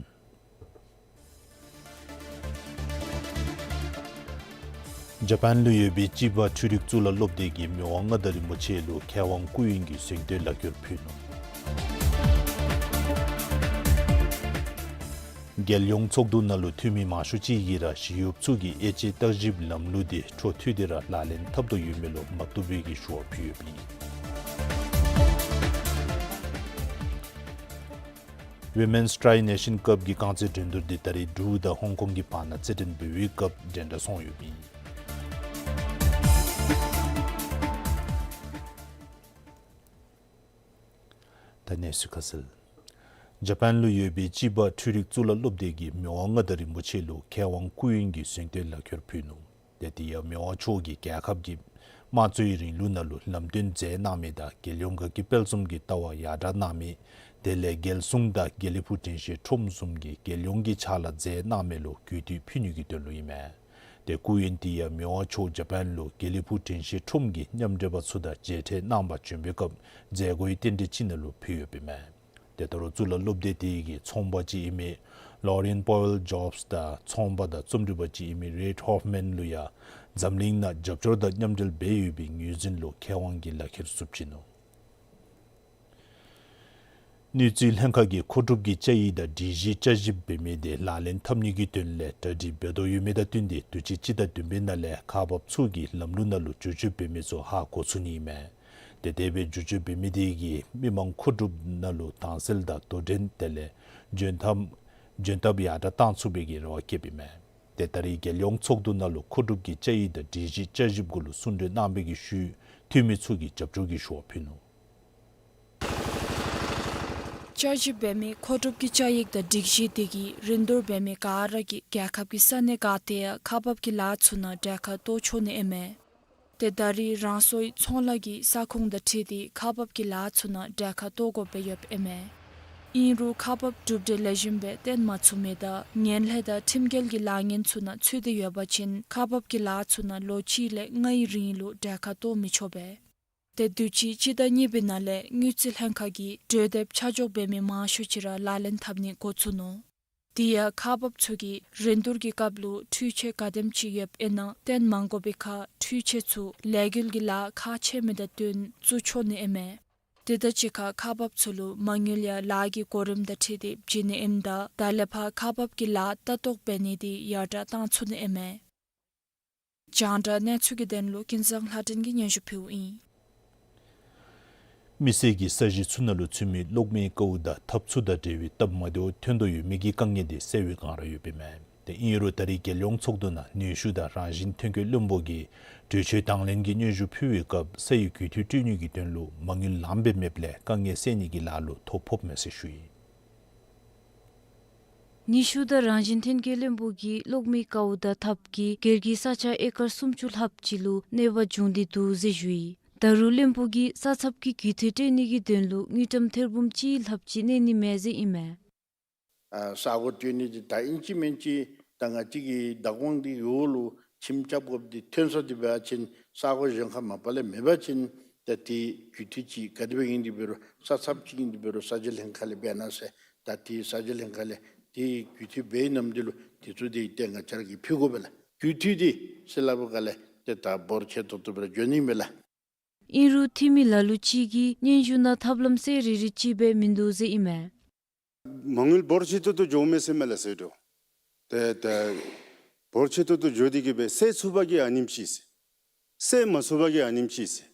ཇ་པཱན་ལུ་ཡོད་པའི་ཅི་བ་འཕྲུལ་རིག་གཙུག་ལག་སློབ་སྡེ་གིས་མི་དབང་མངའ་བདག་རིན་པོ་ཆེ་ལུ་མཁས་དབང་སྐུ་ཡོན་གྱི་གཟེངས་བསྟོད་ལག་ཁྱེར་ཕུལ་ནུག། རྒྱལ་ཡོངས་ཚོགས་འདུ་ནང་ལུ་འཐུས་མི་མང་ཤོས་ཅིག་གིས་ར་ཞི་གཡོགཔ་ཚུ་གི་དབྱེ་དཔྱད་བརྟག་ཞིབ་ལམ་ལུགས་འདི་འཕྲོ་མཐུད་དེ་ར་ལག་ལེན་འཐབ་དོ་ཡོད་མེད་ལུ་མ་བཏུབ་པའི་གི་ཞུ་བ་ཕུལ་ཡོདཔ་ཨིན། Women's Tri Nation Cup གི་རྐང་རྩེད་འགྲན་བསྡུར་འདི་ད་རེས་འབྲུག་དང་ཧོང་ཀོང་གི་བར་ན་རྩེད་འགྲན་འབད་བའི་སྐབས་འགྲན་ཟླ་སོང་ཡོདཔ་ཨིན། ད་གནས་ཚུལ་ཁ་གསལ། ཇ་པཱན་ལུ་ཡོད་པའི་ཅི་བ་འཕྲུལ་རིག་གཙུག་ལག་སློབ་སྡེ་གིས་མི་དབང་མངའ་བདག་རིན་པོ་ཆེ་ལུ་མཁས་དབང་སྐུ་ཡོན་གྱི་གཟེངས་བསྟོད་ལག་ཁྱེར་ཕུལ་ནུག། ཏེ་དེ་ཡང་མི་དབང་མཆོག་གིས་རྒྱལ་ཁབ་ཀྱི་དམངས་གཙོའི་རིང་ལུགས་ནང་ལུ་ལམ་སྟོན་མཛད་གནང་མི་དང་རྒྱལ་ཡོངས་དགའ་སྐྱིད་དཔལ་འཛོམས་ཀྱི་ལྟ་བ་ཡར་དྲག་གནང་མི་དེ་ལས་རྒྱལ་སྲུང་དང་དགེ་ལེགས་ཕུག་དྲན་ཤེས་ཁྲོམ་གསུམ་གྱིས་རྒྱལ་ཡོངས་ཀྱི་ཕྱག་ལཱ་མཛད་གནང་མི་ལུ་གུས་བཏུད་ཕུལ་ནི་གི་དོན་ལུ་ཨིན་མས། ཏེ་སྐུ་ཡོན་དེ་ཡང་མི་དབང་མཆོག་ཇ་པཱན་ལུ་དགེ་ལེགས་ཕུག་དྲན་ཤེས་ཁྲོམ་གྱི་མཉམ་འབྲེལ་པ་ཚུ་དང་མཇལ་འཕྲད་གནང་པར་བྱོན་པའི་སྐབས་མཛད་སྒོའི་རྟེན་འབྲེལ་ཅིག་ནང་ལུ་ཕུལ་ཡོདཔ་ཨིན་མས། ཏེ་ད་རུང་གཙུག་ལག་སློབ་སྡེ་དེ་གི་ཚོང་པ་ཅིག་ཨིན་མི་ལོ་རིན་པོ་ཝེལ་ཇོབས་དང་ཚོང་པ་དང་རྩོམ་སྒྲིག་པ་ཅིག་ཨིན་མི་རེཌ་ཧོཕ་མཱན་ལུ་ཡང་འཛམ་གླིང་ནང་རྒྱབ་སྐྱོར་དང་མཉམ་འབྲེལ་འབད་ཡོད་པའི་ངོས་འཛིན་ལུ་མཁས་དབང་གི་ལག་ཁྱེར་བསུ་བ་བྱིན་ནུག། དངུལ་རྩིས་ལྷན་ཁག་གིས་མཁོ་སྒྲུབ་ཀྱི་བཅའ་ཡིག་དང་སྒྲིག་གཞི་བསྐྱར་ཞིབ་འབད་མི་དེ་ལག་ལེན་འཐབ་ནི་གི་དོན་ལས་གྲ་སྒྲིག་འབད་དོ་ཡོད་མི་དང་བསྟུན་ཏེ་དུས་ཅི་སྤྱི་ཟླ་བདུན་པའི་ནང་ལས་ཁག་འབགཔ་ཚུ་གིས་ལམ་ལུགས་ནང་ལུ་བསྒྱུར་བཅོས་འབད་མི་ཚུ་ཧ་གོ་ཚུགས་ནི་ཨིན་མས། ཏེ་དེ་སྦེ་བསྒྱུར་བཅོས་འབད་མི་དེ་གིས་མི་མང་མཁོ་སྒྲུབ་ནང་ལུ་དྭངས་གསལ་དང་དོ་འགྲན་དེ་ལས་འཇོན་ཐང་འཇོན་ཐབས་ཡར་དྲག་གཏང་ཚུགས་པའི་གི་རེ་བ་བསྐྱེདཔ་ཨིན་མས། ཏེ་ད་རེས་རྒྱལ་ཡོངས་ཚོགས་འདུ་ནང་ལུ་མཁོ་སྒྲུབ་ཀྱི་བཅའ་ཡིག་དང་སྒྲིག་གཞི་བསྐྱར་ཞིབ་གུ་ལུ་གསུང་གྲོས་གནང་བའི་གི་ཤུལ་འཐུས་མི་ཚུ་གིས་རྒྱབ་སྐྱོར་གྱི་ཞུ་བ་ཕུལ་ནུག། བསྐྱར་ཞིབ་འབད་མི་མཁོ་སྒྲུབ་ཀྱི་བཅའ་ཡིག་དང་སྒྲིག་གཞི་དེ་གིས་རིན་བསྡུར་འབད་མི་ག་ར་གིས་རྒྱལ་ཁབ་ཀྱི་ས་གནས་ག་ཏེ་ཡང་ཁག་འབགཔ་གི་ལཱ་ཚུ་ནང་གྲལ་ཁར་གཏོགས་ཆོག་ནི་ཨིན་མས། ཏེ་ད་རེས་རང་སོའི་ཚོང་ལཱ་གི་ས་ཁོངས་དང་འཁྲིལ་ཏེ་ཁག་འབགཔ་གི་ལཱ་ཚུ་ནང་གྲལ་ཁར་གཏོགས་དགོཔ་སྦེ་ཡོདཔ་ཨིན་མས། ཨིན་རུང་ཁག་འབགཔ་གྲུབ་འབྲས་ལེགས་ཤོམ་སྦེ་བཏོན་མ་ཚུགས་མི་དང་ངན་ལྷད་དང་ཁྲིམས་འགལ་གྱི་ལཱ་ངན་ཚུ་ནང་ཚུད་དེ་ཡོད་པ་ཅིན་ཁག་འབགཔ་གི་ལཱ་ཚུ་ནང་ལོ་གཅིག་ལས་ལྔའི་རིང་ལུ་གྲལ་ཁར་གཏོགས་མི་ཆོག་པས། ཏེ་དུས་ཅི་སྤྱི་ཟླ་གཉིས་པའི་ནང་ལས་དངུལ་རྩིས་ལྷན་ཁག་གིས་གྲོས་འདེབས་ཆ་འཇོག་འབད་མི་མང་ཤོས་ཅིག་ར་ལག་ལེན་འཐབ་ནི་འགོ་བཙུགས་ནུག། དེ་ཡང་ཁག་འབགཔ་ཚུ་གིས་རིན་བསྡུར་གྱི་སྐབས་ལུ་འཕྲུལ་ཆས་ག་དེམ་ཅིག་ཡོདཔ་ཨིན་ན་བཏོན་མ་དགོ་པའི་ཁར་འཕྲུལ་ཆས་ཚུ་ལས་འགུལ་གྱི་ལཱ་ཁག་ཆེ་མི་དང་བསྟུན་བཙུགས་ཆོག་ནི་ཨིན་མས། དེ་དང་གཅིག་ཁར་ཁག་འབགཔ་ཚུ་ལུ་མ་དངུལ་ཡང་ལཱ་གི་གོ་རིམ་དང་འཁྲིལ་ཏེ་བྱིན་ནི་ཨིནམ་ད་ད་ལས་ཕར་ཁག་འབགཔ་གི་ལཱ་ལྟ་རྟོག་འབད་ནི་དེ་ཡར་དྲག་གཏང་ཚུགས་ནི་ཨིན་མས། རྒྱང་བསྒྲགས་གནས་ཚུལ་གྱི་དོན་ལུ་ཀུན་བཟང་ལྷ་སྒྲོན་གྱིས་སྙན་ཞུ་ཕུལཝ་ཨིན། མི་སེར་གྱིས་ས་གཞི་ཚུ་ནང་ལུ་ཚུད་མི་གློག་མེའི་ཀཝ་དང་ཐབ་ཚུ་དང་འབྲེལ་བའི་སྟབས་མ་བདེཝ་ཐོན་དོ་ཡོད་མི་གི་དཀའ་ངལ་དེ་སེལ་བའི་བསྒང་ར་ཡོདཔ་ཨིན་མས། ཏེ་ཨིན་རུང་ད་རེས་རྒྱལ་ཡོངས་ཚོགས་འདུ་ནང་ནུས་ཤུགས་དང་རང་བཞིན་ཐོན་སྐྱེད་བློན་པོ་གིས་གྲོས་ཆོད་དང་ལེན་གྱི་སྙན་ཞུ་ཕུལ་བའི་སྐབས་ས་ཡི་རྒུད་འཐུས་སྤྲོད་ནི་གི་དོན་ལུ་མ་དངུལ་ལངམ་སྦེ་མེདཔ་ལས་དཀའ་ངལ་སེལ་ནི་གི་ལཱ་ལུ་ཐོ་ཕོགཔ་མས་ཟེར་ཞུ་ཡི། ནུས་ཤུགས་དང་རང་བཞིན་ཐོན་སྐྱེད་བློན་པོ་གིས་གློག་མེའི་ཀཝ་དང་ཐབ་ཀྱིས་སྒེར་གྱི་ས་ཆ་ཨེ་ཀར་སུམ་ཅུ་ལྷགཔ་ཅིག་ལུ་གནོད་པ་བྱུང་སྟེ་འདུག་ཟེར་ཞུ་ཡི། ད་རུང་བློན་པོ་གིས་ས་ཚབ་ཀྱི་རྒུད་འཐུས་སྤྲོད་ནི་གི་དོན་ལུ་དངུལ་ཀྲམ་ཐེར་འབུམ་གཅིག་ལྷགཔ་ཅིག་གནས་ནི་མས་ཟེར་ཨིན་མས། ཨ་ས་གོ་སྤྲོད་ནི་འདི་ད་ཨིན་ཅི་མིན་ཅི་ད་ང་བཅས་ཀྱི་བདག་དབང་འདི་འོག་ལུ་ཁྱིམ་རྐྱབ་དགོཔ་འདི་ཐོན་ས་འདི་འབད་བ་ཅིན་ས་གོ་གཞན་ཁར་མ་པ་ལས་མེད་པ་ཅིན་ད་དེ་རྒུད་འཐུས་ཅིག་ག་དེ་སྦེ་ཨིན་འདི་འབད་རུང་ས་ཚབ་ཅིག་ཨིན་འདི་འབད་རུང་ས་ཆ་ལྷན་ཁག་ལས་འབད་གནང་ཟེར། ད་དེ་ས་ཆ་ལྷན་ཁག་ལས་དེ་རྒུད་འཐུས་འབད་ནམ་འདི་ལུ་དེ་ཚུ་དེ་ཏེ་ང་བཅས་ར་གིས་ཕུལ་དགོ་པས་ལགས། རྒུད་འཐུས་དེ་ཟེར་སླབ་པའི་སྒང་ལས་ཏེ་ད་འབོར་ཆེ་ཏོག་ཏོ་སྦེ་ར་འགྱོ་ནི་མས་ལགས། ཨིན་རུང་འཐུས་མི་ལ་ལུ་ཅིག་གིས་སྙན་ཞུ་ནང་ཐབས་ལམ་གསལ་རི་རི་ཅིག་སྦེ་མིན་འདུག་ཟེར་ཨིན་མས། མ་དངུལ་འབོར་ཆེ་ཏོག་ཏོ་འགྱོཝ་མས་ཟེར་མས་ལགས་ཟེར་འགྱོ། ཏེ་ཏེ་འབོར་ཆེ་ཏོག་ཏོ་འགྱོ་སྟེ་གིས་སྦེ་སེལ་ཚུགས་པ་གིས་ཨ་ནེམ་ཅིག་ཟེར། སེལ་མ་ཚུགས་པ་གིས་ཨ་ནེམ་ཅིག་ཟེར།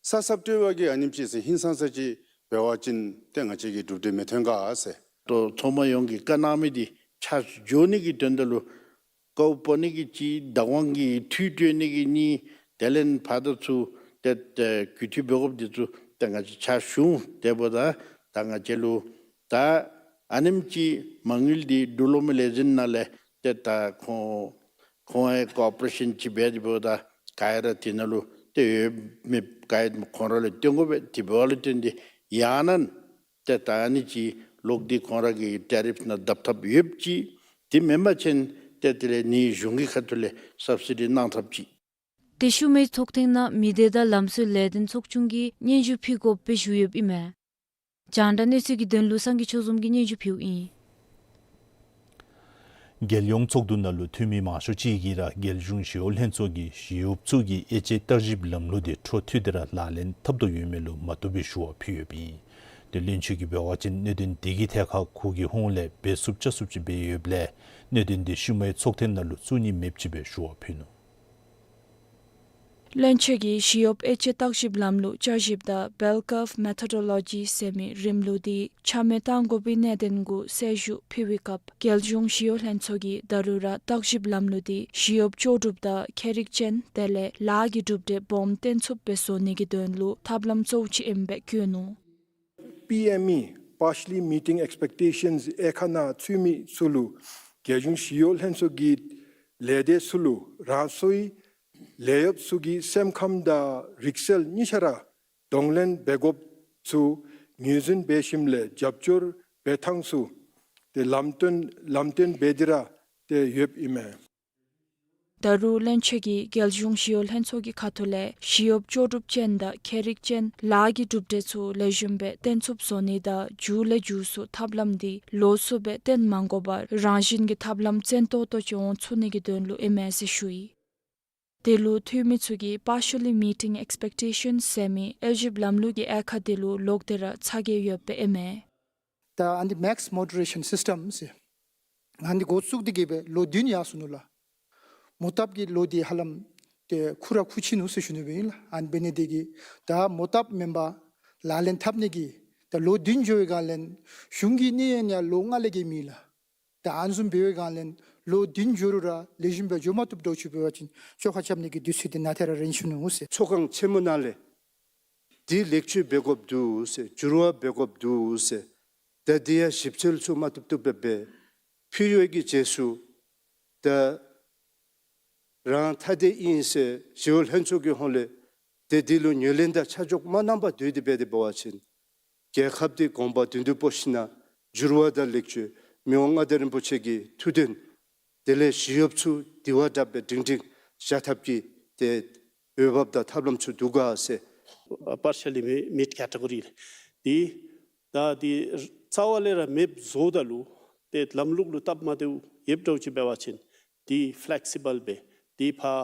ས་སྲབ་སྤྲོད་པ་གི་ཨ་ནེམ་ཅིག་ཟེར་ཧིང་སངས་ས་ཅིག་འབད་བ་ཅིན་ཏེ་ང་བཅས་ཀྱི་གྲུབ་འབྲས་མི་ཐོན་ག་ཟེར། ཏོ་ཚོགས་མི་ཡོངས་ཀྱིས་བཀའ་གནང་མི་འདི་ཕྱག་འགྱོ་ནི་གི་དོན་དག་ལུ་བཀའ་འབོ་ནི་གི་གཅིག་བདག་དབང་གི་འཐུས་སྤྲོད་ནི་གི་གཉིས། དེ་ལས་ཕར་དང་ཚུར་ཏེ་ཏེ་གུས་བཏུད་འབད་དགོཔ་འདི་ཚུ་ཏེ་ང་བཅས་ཕྱག་ཞུ་འོང་། དེ་འབདཝ་ད་ད་ང་བཅས་ལུ་ད་ཨ་ནེམ་ཅིག་མ་དངུལ་འདི་འབྲུག་ལུ་མི་ལེན་ཟེར་ན་ལས་ཏེ་ད་ཁོང་ཁོང་ཡང་ཀོ་ཨོ་པ་རེ་ཤཱན་ཅིག་འབད་དེ་འབདཝ་ད་ག་ར་དེ་ནང་ལུ་ཏེ་ཡོད་མེདཔ་ག་ཡང་ཁོང་ར་ལུ་སྟོན་དགོ་པས། དེ་འབདཝ་ལས་བརྟེན་ཏེ་ཡང་ན་ཏེ་ད་ཨ་ནི་ཅིག་ལོག་སྟེ་ཁོང་ར་གི་ཊེ་རིཕ་ནང་བརྡབ་ཐབས་ཡོདཔ་ཅིག། དེ་མེན་པ་ཅིན་ཏེ་དེ་ལས་ནི་གཞུང་གི་ཁ་ཐུག་ལས་སབ་སི་ཌི་གནང་ཐབས་ཅིག། ཏེ་ཤུལ་མའི་ཚོགས་ཐེངས་ནང་མི་སྡེ་དང་ལམ་སྲོལ་ལས་དོན་ཚོགས་ཆུང་གིས་སྙན་ཞུ་ཕུལ་དགོཔ་སྦེ་ཞུ་ཡོདཔ་ཨིན་མས། རྒྱང་བསྒྲགས་གནས་ཚུལ་གྱི་དོན་ལུ་སངས་རྒྱས་ཆོས་འཛོམས་ཀྱིས་སྙན་ཞུ་ཕུལཝ་ཨིན། རྒྱལ་ཡོངས་ཚོགས་འདུ་ནང་ལུ་འཐུས་མི་མང་ཤོས་ཅིག་གིས་ར་རྒྱལ་གཞུང་ཞི་གཡོག་ལྷན་ཚོགས་ཀྱིས་ཞི་གཡོགཔ་ཚུ་གི་དབྱེ་དཔྱད་བརྟག་ཞིབ་ལམ་ལུགས་དེ་འཕྲོ་མཐུད་དེ་ར་ལག་ལེན་འཐབ་དོ་ཡོད་མེད་ལུ་མ་བཏུབ་པའི་ཞུ་བ་ཕུལ་ཡོདཔ་ཨིན། ཏེ་བློན་ཆེན་གྱིས་འབད་བ་ཅིན་གནད་དོན་དེ་གི་ཐད་ཁར་ཁོ་གི་ཧོངས་ལས་འབད་ཚུགསཔ་བྱ་ཚུགསཔ་ཅིག་འབད་ཡོདཔ་ལས་གནད་དོན་དེ་ཤུལ་མའི་ཚོགས་ཐེངས་ནང་ལུ་བཙུགས་ནི་མེདཔ་ཅིག་སྦེ་ཞུ་བ་ཕུལ་ནུག། བློན་ཆེན་གྱིས་ཞི་གཡོགཔ་དབྱེ་དཔྱད་བརྟག་ཞིབ་ལམ་ལུགས་བསྐྱར་ཞིབ་དང་བེལ་ཀརབ་མེ་ཐོ་ཌོ་ལོ་ཇི་ཟེར་མི་རིམ་ལུགས་འདི་ཆ་མེད་གཏང་དགོ་པའི་གནད་དོན་གུ་གསལ་ཞུ་ཕུལ་བའི་སྐབས་རྒྱལ་གཞུང་ཞི་གཡོག་ལྷན་ཚོགས་ཀྱིས་ད་རུང་ར་བརྟག་ཞིབ་ལམ་ལུགས་འདི་ཞི་གཡོགཔ་ལྕོགས་གྲུབ་དང་ཁྱད་རིག་ཅན་དེ་ལས་ལཱ་གི་གྲུབ་འབྲས་སྦོམ་སྟོན་ཚུགསཔ་སྦེ་བཟོ་ནི་གི་དོན་ལུ་ཐབས་ལམ་གཙོ་བོ་ཅིག་ཨིནམ་སྦེ་བཀོད་ནུག། པི་ཨེམ་ཨི་Partially Meeting Expectations དབྱེ་ཁག་ནང་ཚུད་མི་ཚུ་ལུ་རྒྱལ་གཞུང་ཞི་གཡོག་ལྷན་ཚོགས་ཀྱི་ལས་སྡེ་ཚུ་ལུ་རང་སོའི་ལས་གཡོགཔ་ཚུ་གི་སེམས་ཁམས་དང་རིག་རྩལ་གཉིས་ཆ་ར་གདོང་ལེན་འབད་དགོཔ་ཚུ་ངོས་འཛིན་འབད་ཞིནམ་ལས་རྒྱབ་སྐྱོར་འབད་ཐངས་ཚུ་ཏེ་ལམ་སྟོན་ལམ་སྟོན་འབད་དེ་ར་ཏེ་ཡོདཔ་ཨིན་མས། ད་རུང་བློན་ཆེན་གྱིས་རྒྱལ་གཞུང་ཞི་གཡོག་ལྷན་ཚོགས་ཀྱི་ཁ་ཐུག་ལས་ཞི་གཡོགཔ་ལྕོགས་གྲུབ་ཅན་དང་ཁྱད་རིག་ཅན་ལཱ་གི་གྲུབ་འབྲས་ཚུ་ལེགས་ཤོམ་སྦེ་སྟོན་ཚུགསཔ་བཟོ་ནི་དང་མཇུག་ལས་མཇུག་སུ་ཐབས་ལམ་འདི་ལོགས་སུ་སྦེ་སྟོན་མ་དགོ་པར་རང་བཞིན་གྱི་ཐབས་ལམ་བཙན་ཏོག་ཏོ་ཅིག་འོང་ཚུགས་ནི་གི་དོན་ལུ་ཨིན་མས་ཟེར་ཞུ་ཡི། དེ་ལུ་འཐུས་མི་ཚུ་གིས་Partially Meeting Expectations ཟེར་མི་དབྱེ་ཞིབ་ལམ་ལུགས་ཀྱི་དབྱེ་ཁག་དེ་ལུ་ལོག་སྟེ་ར་ཚ་གྱང་ཡོདཔ་སྦེ་ཨིན་མས། ད་ཨ་ནི་Max Moderation System ཟེར་ཨ་ནི་འགོ་བཙུགས་ཏེ་གི་སྦེ་ལོ་བདུན་ཡར་སོ་ནུག་ལགས། མོ་བཏབ་ཀྱི་ལོ་འདི་ཧ་ལམ་ཏེ་ཁུ་ར་ཁུ་ཆི་ནུག་ཟེར་ཞུ་ནི་སྦེ་ཨིན་ལགས། ཨ་ནི་འབད་ནི་དེ་གིས་ད་མོ་བཏབ་མེན་པར་ལག་ལེན་འཐབ་ནི་གི་ད་ལོ་བདུན་འགྱོ་བའི་སྒང་ལས་གཞུང་གི་གནས་ཡུན་ཡང་ལོ་ལྔ་ལས་བརྒལ་མེད་ལགས། ད་ཨ་ནི་བཟུམ་འབད་བའི་སྒང་ལས་ལོ་བདུན་འགྱོ་རུང་ར་ལེགས་ཤོམ་སྦེ་འགྱོ་མ་བཏུབ་འདྲཝ་ཅིག་འབད་བ་ཅིན་བཅོ་ཁ་རྐྱབ་ནི་གི་དུས་ཚོད་འདི་ནང་ཐད་ར་རན་ཞུ་ནུག་ཟེར། ཚོགས་ཁང་ཆེན་མོ་ནང་ལས་འདི་ལེགས་བཅོས་འབད་དགོཔ་འདུག་ཟེར་འགྱུར་བ་འབད་དགོཔ་འདུག་ཟེར་ད་འདི་ཡང་ཞིབ་འཚོལ་ཚུ་མ་བཏུབ་བཏུབ་སྦེ་འབད་ཕུལ་ཡོད་ཀྱི་རྗེས་སུ་ད་རང་ཐ་དད་ཨིན་ཟེར་ཞི་གཡོག་ལྷན་ཚོགས་ཀྱི་ཧོངས་ལས་ཏེ་འདི་ལུ་ངོས་ལེན་དང་ཆ་འཇོག་མ་གནང་པར་སྡོད་དེ་འབད་དེ་འབད་བ་ཅིན་རྒྱལ་ཁབ་འདི་གོང་འཕེལ་དོན་དུ་སྤོ་ཞིནམ་ལས་འགྱུར་བ་དང་ལེགས་བཅོས་མི་དབང་མངའ་བདག་རིན་པོ་ཆེ་གི་ཐུགས་འདུན་དེ་ལས་ཞི་གཡོགཔ་ཚུ་དེ་བ་དྲགཔ་སྦེ་སྒྲིང་སྒྲིང་བཞག་ཐབས་ཀྱི་ཏེ་འོས་འབབ་དང་ཐབས་ལམ་ཚུ་འདུག་ག་ཟེར། Partially Meet Category འདི་ད་འདི་རྩ་བ་ལས་ར་མེདཔ་བཟོཝ་ད་ལུ་ཏེ་ལམ་ལུགས་ལུ་སྟབས་མ་བདེཝ་ཡོདཔ་འདྲཝ་ཅིག་འབད་བ་ཅིན་འདི་ཕེ་ལེག་སི་བཱལ་སྦེ་འདི་ཕར་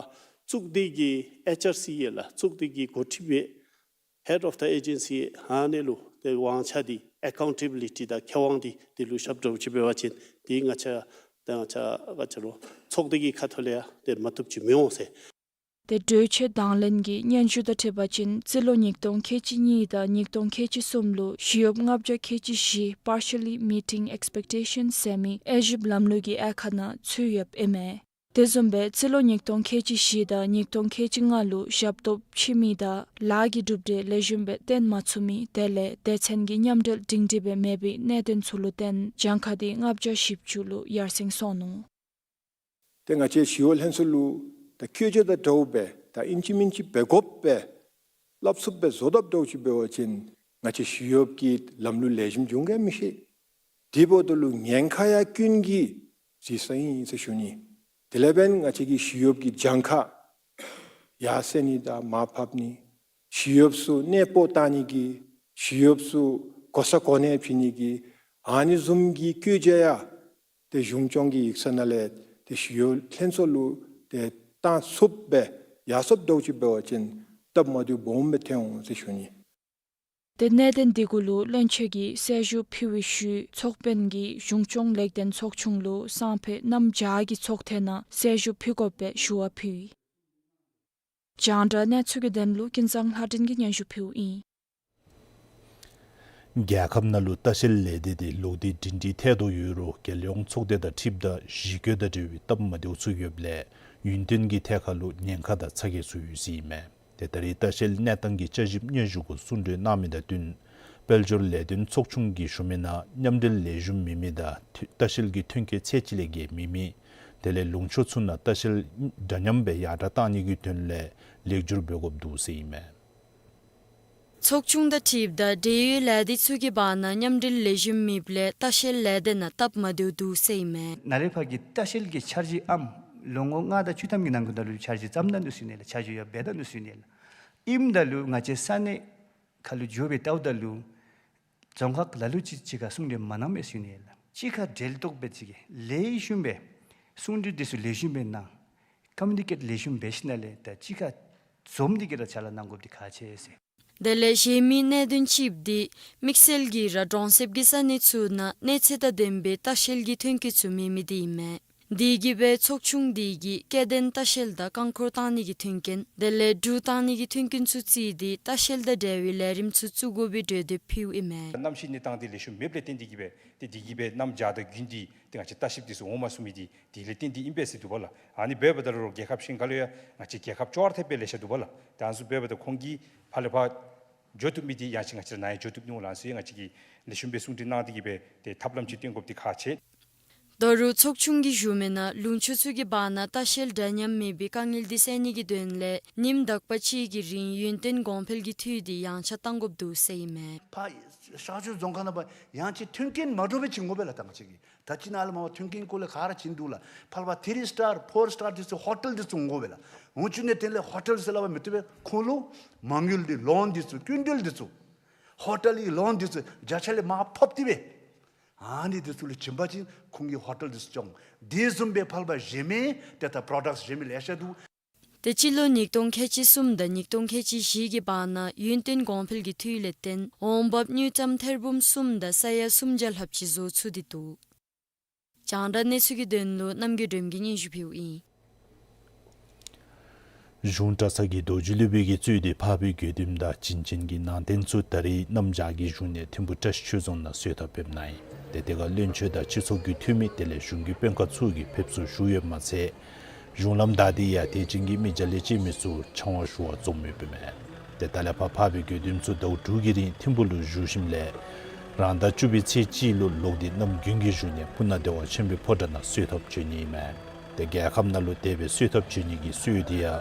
བཙུགས་ཏེ་གི་ཨེཆ་ཨར་སི་ཨེ་ལགས་བཙུགས་ཏེ་གི་འགོ་ཁྲིདཔ་སྦེ་Head of the Agency ཨ་ནི་ལུ་ཏེ་དབང་ཆ་འདི་ཨེ་ཀའུན་ཊེ་བི་ལི་ཊི་དང་ཁེ་དབང་འདི་འདི་ལུ་ཞབས་ཏོག་ཅིག་འབད་བ་ཅིན་འདི་ང་བཅས་ད་ང་བཅས་ག་ཅི་ལོ་ཚོགས་སྡེ་གི་ཁ་ཐུག་ལས་ཡང་ཏེ་མ་བཏུབ་ཅིག་མི་འོང་ཟེར། ཏེ་གྲོས་ཆོད་དང་ལེན་གྱི་སྙན་ཞུ་དང་འཁྲིལ་བ་ཅིན་རྩིས་ལོ་ཉིས་སྟོང་ཁལ་གཅིག་གཉིས་དང་ཉིས་སྟོང་ཁལ་གཅིག་གསུམ་ལུ་ཞི་གཡོགཔ་ལྔ་བརྒྱ་ཁལ་གཅིག་བཞི་Partially Meeting Expectations ཟེར་མི་དབྱེ་ཞིབ་ལམ་ལུགས་ཀྱི་དབྱེ་ཁག་ནང་ཚུད་ཡོདཔ་ཨིན་མས། དེ་བཟུམ་སྦེ་རྩིས་ལོ་ཉིས་སྟོང་ཁལ་གཅིག་བཞི་དང་ཉིས་སྟོང་ཁལ་གཅིག་ལྔ་ལུ་ཞབས་ཏོག་ཕྱེ་མི་དང་ལཱ་གི་གྲུབ་འབྲས་ལེགས་ཤོམ་སྦེ་སྟོན་མ་ཚུགས་མི་དེ་ལས་སྡེ་ཚན་གྱི་མཉམ་འབྲེལ་སྒྲིང་སྒྲི་སྦེ་མེད་པའི་གནད་དོན་ཚུ་ལུ་བརྟེན་གྱངས་ཁ་འདི་ལྔ་བརྒྱ་བཞི་བཅུ་ལུ་ཡར་སེང་སོང་ནུག། ཏེ་ང་བཅས་ཞི་གཡོག་ལྷན་ཚོགས་ལུ་ད་བཀོད་རྒྱ་དང་འདྲཝ་སྦེ་ད་ཨིན་ཅི་མིན་ཅི་འབད་དགོཔ་སྦེ་སླབ་ཚུགསཔ་སྦེ་བཟོ་དཔ་འདྲཝ་ཅིག་འབད་བ་ཅིན་ང་བཅས་ཞི་གཡོགཔ་གི་ལམ་ལུགས་ལེགས་ཤོམ་འབྱུང་ག་མི་ཤེས། དེ་འབདཝ་ད་ལུ་ཉེན་ཁ་ཡང་ཀུན་གྱིས་གཟིགས་ས་ཨིན་ཟེར་ཞུ་ནི། དེ་ལས་འབདན་ང་བཅས་ཀྱི་ཞི་གཡོགཔ་གི་གྱངས་ཁ་ཡར་སེང་ནི་དང་མར་ཕབ་ནི། ཞི་གཡོགཔ་ཚུ་གནས་སྤོ་བཏང་ནི་གི་ཞི་གཡོགཔ་ཚུ་གོ་ས་གོ་གནས་བྱིན་ནི་གི་ཨ་ནི་བཟུམ་གྱི་བཀོད་རྒྱ་ཡང་ཏེ་གཞུང་སྐྱོང་གི་ཡིག་ཚང་ནང་ལས་ཏེ་ཞི་གཡོག་ལྷན་ཚོགས་ལུ་ཏེ་བཏང་ཚུགསཔ་སྦེ་ཡར་སོངམ་འདྲཝ་ཅིག་འབད་བ་ཅིན་སྟབས་མ་བདེཝ་སྦོམ་སྦེ་ཐོན་འོང་ཟེར་ཞུ་ནི། ཏེ་གནད་དོན་འདི་གུ་ལུ་བློན་ཆེན་གྱིས་གསལ་ཞུ་ཕུལ་བའི་ཤུལ་ཚོགས་དཔོན་གྱིས་གཞུང་སྐྱོང་ལེགས་ལྡན་ཚོགས་ཆུང་ལུ་སང་ཕོད་གནམ་བྱཱར་གྱི་ཚོགས་ཐེངས་ནང་གསལ་ཞུ་ཕུལ་དགོཔ་སྦེ་ཞུ་བ་ཕུལ་ཡི། རྒྱང་བསྒྲགས་གནས་ཚུལ་གྱི་དོན་ལུ་ཀུན་བཟང་ལྷ་སྒྲོན་གྱིས་སྙན་ཞུ་ཕུལཝ་ཨིན། རྒྱལ་ཁབ་ནང་ལུ་ལྟ་བཤལ་ལས་སྡེ་འདི་ལོག་སྟེ་སྒྲིང་སྒྲིང་ཐལ་དོ་ཡོད་རུང་རྒྱལ་ཡོངས་ཚོགས་སྡེ་དང་འཁྲིལཝ་ད་གཞི་བཀོད་དང་འབྲེལ་བའི་སྟབས་མ་བདེཝ་ཚུ་ཡོདཔ་ལས་ཡུན་བརྟན་གྱི་ཐད་ཁར་ལུ་ཉེན་ཁ་དང་ཚ་གྱང་ཚུ་ཡོད་ཟེར་ཨིན་མས། ཏེ་ད་རེས་ལྟ་བཤལ་གནས་སྟངས་ཀྱི་བསྐྱར་ཞིབ་སྙན་ཞུ་གུ་གསུང་གྲོས་གནང་མི་དང་བསྟུན་དཔལ་འབྱོར་ལས་དོན་ཚོགས་ཆུང་གིས་ཞུ་མི་ནང་མཉམ་འབྲེལ་ལེགས་ཤོམ་མེད་མི་དང་ལྟ་བཤལ་གྱི་ཐོན་སྐྱེད་ཚད་ཅིག་ལས་བརྒལ་མེད་མི་དེ་ལས་ལུང་ཕྱོགས་ཚུ་ནང་ལྟ་བཤལ་འདྲ་མཉམ་སྦེ་ཡར་དྲག་གཏང་ནི་གི་དོན་ལས་ལེགས་སྒྱུར་འབད་དགོཔ་འདུག་ཟེར་ཨིན་མས། ཚོགས་ཆུང་དང་འཁྲིལཝ་ད་འབྲེལ་ཡོད་ལས་སྡེ་ཚུ་གི་བར་ན་མཉམ་འབྲེལ་ལེགས་ཤོམ་མེདཔ་ལས་ལྟ་བཤལ་ལས་སྡེ་ནང་སྟབས་མ་བདེཝ་འདུག་ཟེར་ཨིན་མས། ནཱ་ལས་ཕར་གྱི་ལྟ་བཤལ་གྱི་འཆར་གཞི་ཨམ་ལོ་ངོ་ལྔ་དང་བཅུ་ཐམ་གྱི་ནང་འཁོད་ད་ལུ་འཆར་གཞི་བརྩམ་ད་ནུག་ཟེར་ཨིན་ལགས། འཆར་གཞི་ཡང་འབད་ད་ནུག་ཟེར་ཨིན་ལགས། ཨིནམ་ད་ལུ་ང་བཅས་ས་གནས་ཁར་ལུ་འགྱོ་སྦེ་བལྟཝ་ད་ལུ་རྫོང་ཁག་ལ་ལུ་ཅིག་གཅིག་ཁར་གསུང་གྲོས་མ་གནངམ་མས་ཟེར་ཨིན་ལགས། གཅིག་ཁར་འབྲེལ་གཏོགས་འབད་ཅིག་གིས་ལེགས་ཤོམ་སྦེ་གསུང་གྲོས་འདི་ཚུ་ལེགས་ཤོམ་སྦེ་གནང་། ཀམ་མུ་ནི་ཀེཊ་ལེགས་ཤོམ་འབད་ཞིནམ་ལས་ད་གཅིག་ཁར་འཛོམས་ཏེ་གིས་ར་ཕྱག་ལཱ་གནང་དགོཔ་འདི་ཁག་ཆེ་ཟེར། དེ་ལས་གཞན་མི་གནད་དོན་ཅིག་འདི་དམིགས་བསལ་གྱིས་ར་གྲོང་གསེབ་ཀྱི་ས་གནས་ཚུ་ནང་གནས་ཚད་དང་ལྡན་པའི་ལྟ་བཤལ་གྱི་ཐོན་སྐྱེད་ཚུ་མེད་མི་འདི་ཨིན་མས། དེ་གིས་སྦེ་ཚོགས་ཆུང་འདི་གིས་སྐྱེ་ལྡན་ལྟ་བཤལ་དང་རྐང་འཁོར་བཏང་ནི་གི་མཐུན་རྐྱེན་དེ་ལས་འབྲུག་བཏང་ནི་གི་མཐུན་རྐྱེན་ཚུ་བརྩིས་ཏེ་ལྟ་བཤལ་དང་འབྲེལ་བའི་ལས་རིམ་ཚུ་བཙུགས་དགོ་པའི་གྲོས་འདེབས་ཕུལཝ་ཨིན་མས། གནམ་གཤིས་གནས་སྟངས་འདི་ལེགས་ཤོམ་མེདཔ་ལས་བརྟེན་ཏེ་གིས་སྦེ་ཏེ་འདི་གིས་སྦེ་གནམ་བྱཱར་དང་དགུན་འདི་ཏེ་ང་བཅས་ལྟ་བཤལཔ་འདི་ཚུ་འོང་མ་ཚུགས་མི་འདི་དེ་ལས་བརྟེན་ཏེ་ཨིན་པས་ཟེར་འདུག་པ་ལགས། ཨ་ནི་འབདཝ་ད་ལུ་རྒྱལ་ཁབ་གཞན་ཁར་ལུ་ཡང་ང་བཅས་རྒྱལ་ཁབ་ཅོག་འཐདཔ་སྦེ་ལེ་ཤ་འདུག་པ་ལགས། ཏེ་ཨ་ནི་ཚུ་འབདཝ་ད་ཁོང་གིས་ཕར་ལས་ཕར་འགྱོ་བཏུབ་མི་འདི་ཡང་ཅིན་ང་བཅས་ར་ནཱ་ཡང་འགྱོ་བཏུབ་ནི་འོང་ལགས་ཟེར་ང་བཅས་ཀྱིས་ལེགས་ཤོམ་སྦེ་གསུང་གྲོས་གནང་སྟེ་གིས་སྦེ་ཏེ་ཐབས་ལམ་ཅིག་སྟོན་དགོཔ་འདི་ཁག་ཆེ། ད་རུང་ཚོགས་ཆུང་གིས་ཞུ་མི་ནང་ལུང་ཕྱོགས་ཚུ་གི་བར་ན་ལྟ་བཤལ་འདྲ་མཉམ་མེད་པའི་དཀའ་ངལ་འདི་སེལ་ནི་གི་དོན་ལས་ཉིནམ་དག་པ་ཅིག་གི་རིང་ཡུན་བརྟན་གོང་འཕེལ་གྱི་འཐུས་འདི་ཡངས་ཆག་གཏང་དགོཔ་འདུག་ཟེར་ཨིན་མས། ཕར་ཤར་ཕྱོགས་རྫོང་ཁག་ནང་ཕར་ཡང་ཅིན་མཐུན་རྐྱེན་མ་འདྲཝ་སྦེ་བྱིན་དགོ་པས་ལགས། ད་ང་བཅས་ཀྱིས་ད་ཅི་ནཱ་ལས་མར་མཐུན་རྐྱེན་སྐོར་ལས་ག་ར་བྱིན་འདུག་ལགས། ཕར་ལས་ཕར་ཐི་རི་སི་ཊར་ཕོར་སི་ཊར་འདི་ཚུ་ཧོ་ཊེལ་འདི་ཚུ་འོང་དགོ་པས་ལགས། འོང་བཅུག་ནི་དེ་ལས་ཧོ་ཊེལ་ཟེར་སླབ་པ་མི་བཏུབ་པས། ཁོང་ལུ་མ་དངུལ་འདི་ལོན་འདི་ཚུ་སྐྱིན་འགྲུལ་འདི་ཚུ་ཧོ་ཊེལ་གྱི་ལོན་འདི་ཚུ་བརྒྱ་ཆ་ལས་མར་ཕབ་སྟེ་སྦེ་ཨ་ནི་འདི་ཚུ་ལུ་བྱིན་པ་ཅིན་ཁོང་གིས་ཧོ་ཊེལ་འདི་ཚུ་སྐྱོང་། དེ་བཟུམ་སྦེ་ཕར་ལས་ཕར་གཞན་མི་ཏེ་ད་པྲོ་ཌཀཊ་གཞན་མི་ལེ་ཤ་འདུག། ཏེ་སྤྱི་ལོ་ཉིས་སྟོང་ཁལ་གཅིག་གསུམ་དང་ཉིས་སྟོང་ཁལ་གཅིག་བཞི་གི་བར་ན་ཡུན་བརྟན་གོང་འཕེལ་གྱི་འཐུས་ལས་བརྟེན་འོང་འབབ་དངུལ་ཀྲམ་ཐེར་འབུམ་གསུམ་དང་ས་ཡ་སུམ་བརྒྱ་ལྷགཔ་ཅིག་བཟོ་ཚུགས་ཏེ་འདུག། རྒྱང་བསྒྲགས་གནས་ཚུལ་གྱི་དོན་ལུ་རྣམ་རྒྱལ་སྒྲོལ་མ་གིས་སྙན་ཞུ་ཕུལཝ་ཨིན། གཞུང་གྲྭ་ཚང་གི་རྡོ་རྗེ་སློབ་དཔོན་གྱིས་གཙོས་ཏེ་འཕགས་པའི་དགེ་འདུནམ་དང་བྱིན་ཅན་གྱི་ནང་རྟེན་ཚུ་ད་རེས་གནམ་བྱཱར་གྱི་བཞུགས་གནས་ཐིམ་ཕུ་བཀྲ་ཤིས་ཆོས་རྫོང་ནང་གསོལ་ཐབ་ཕེབས་གནང་ཡི། ཏེ་དེ་ཁར་བློན་ཆེན་དང་སྤྱི་ཚོགས་ཀྱི་འཐུས་མི་དེ་ལས་གཞུང་གི་དཔོན་ཁག་ཚུ་གིས་ཕེབས་བསུ་ཞུ་ཡོདཔ་མ་ཚད་གཞུང་ལམ་བདའ་སྟེ་ཡང་དད་ཅན་གྱི་མི་བརྒྱ་ལས་བཅད་མི་ཚུ་ཕྱག་དབང་ཞུ་བར་འཛོམས་ཡོདཔ་ཨིན་མས། ཏེ་ད་ལས་ཕར་འཕགས་པའི་དགེ་འདུནམ་ཚུ་ཟླཝ་དྲུག་གི་རིང་ཐིམ་ཕུ་ལུ་བཞུགས་ཞིནམ་ལས་རང་ཟླ་བཅུ་པའི་ཚེས་གཅིག་ལུ་ལོག་སྟེ་གནམ་དགུན་གྱི་བཞུགས་གནས་སྤུ་ན་བདེ་བ་ཆེན་པོའི་ཕོ་བྲང་ནང་གསོལ་ཐབ་བྱོན་ནི་ཨིན་མས། ཏེ་རྒྱལ་ཁབ་ནང་ལུ་དེ་སྦེ་གསོལ་ཐབ་བྱོན་ནི་གི་སྲོལ་འདི་ཡང་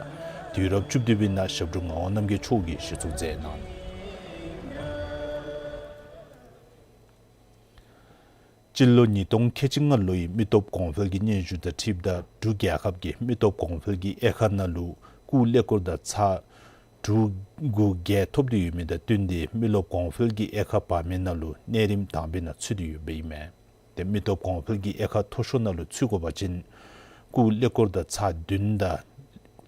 དུས་རབས་བཅུ་བདུན་པའི་ནང་ཞབས་དྲུང་ངག་དབང་རྣམ་རྒྱལ་མཆོག་གིས་གཞི་བཙུགས་མཛད་གནང་། སྤྱི་ལོ་ཉིས་སྟོང་ཁལ་གཅིག་ལྔ་ལོའི་མི་སྟོབས་གོང་འཕེལ་གྱི་སྙན་ཞུ་དང་འཁྲིལཝ་ད་འབྲུག་རྒྱལ་ཁབ་ཀྱི་མི་སྟོབས་གོང་འཕེལ་གྱི་དབྱེ་ཁག་ནང་ལུ་སྐུགས་ཀླད་ཀོར་དང་ཚར་དྲུག་དགུ་བརྒྱད་ཐོབ་སྟེ་ཡོད་མི་དང་བསྟུན་ཏེ་མི་རློབས་གོང་འཕེལ་གྱི་དབྱེ་ཁག་བར་མའི་ནང་ལུ་གནས་རིམ་དང་པའི་ནང་ཚུད་དེ་ཡོདཔ་ཨིན་མས། ཏེ་མི་སྟོབས་གོང་འཕེལ་གྱི་དབྱེ་ཁག་མཐོ་ཤོས་ནང་ལུ་ཚུད་དགོ་པ་ཅིན་སྐུགས་ཀླད་ཀོར་དང་ཚར་བདུན་དང་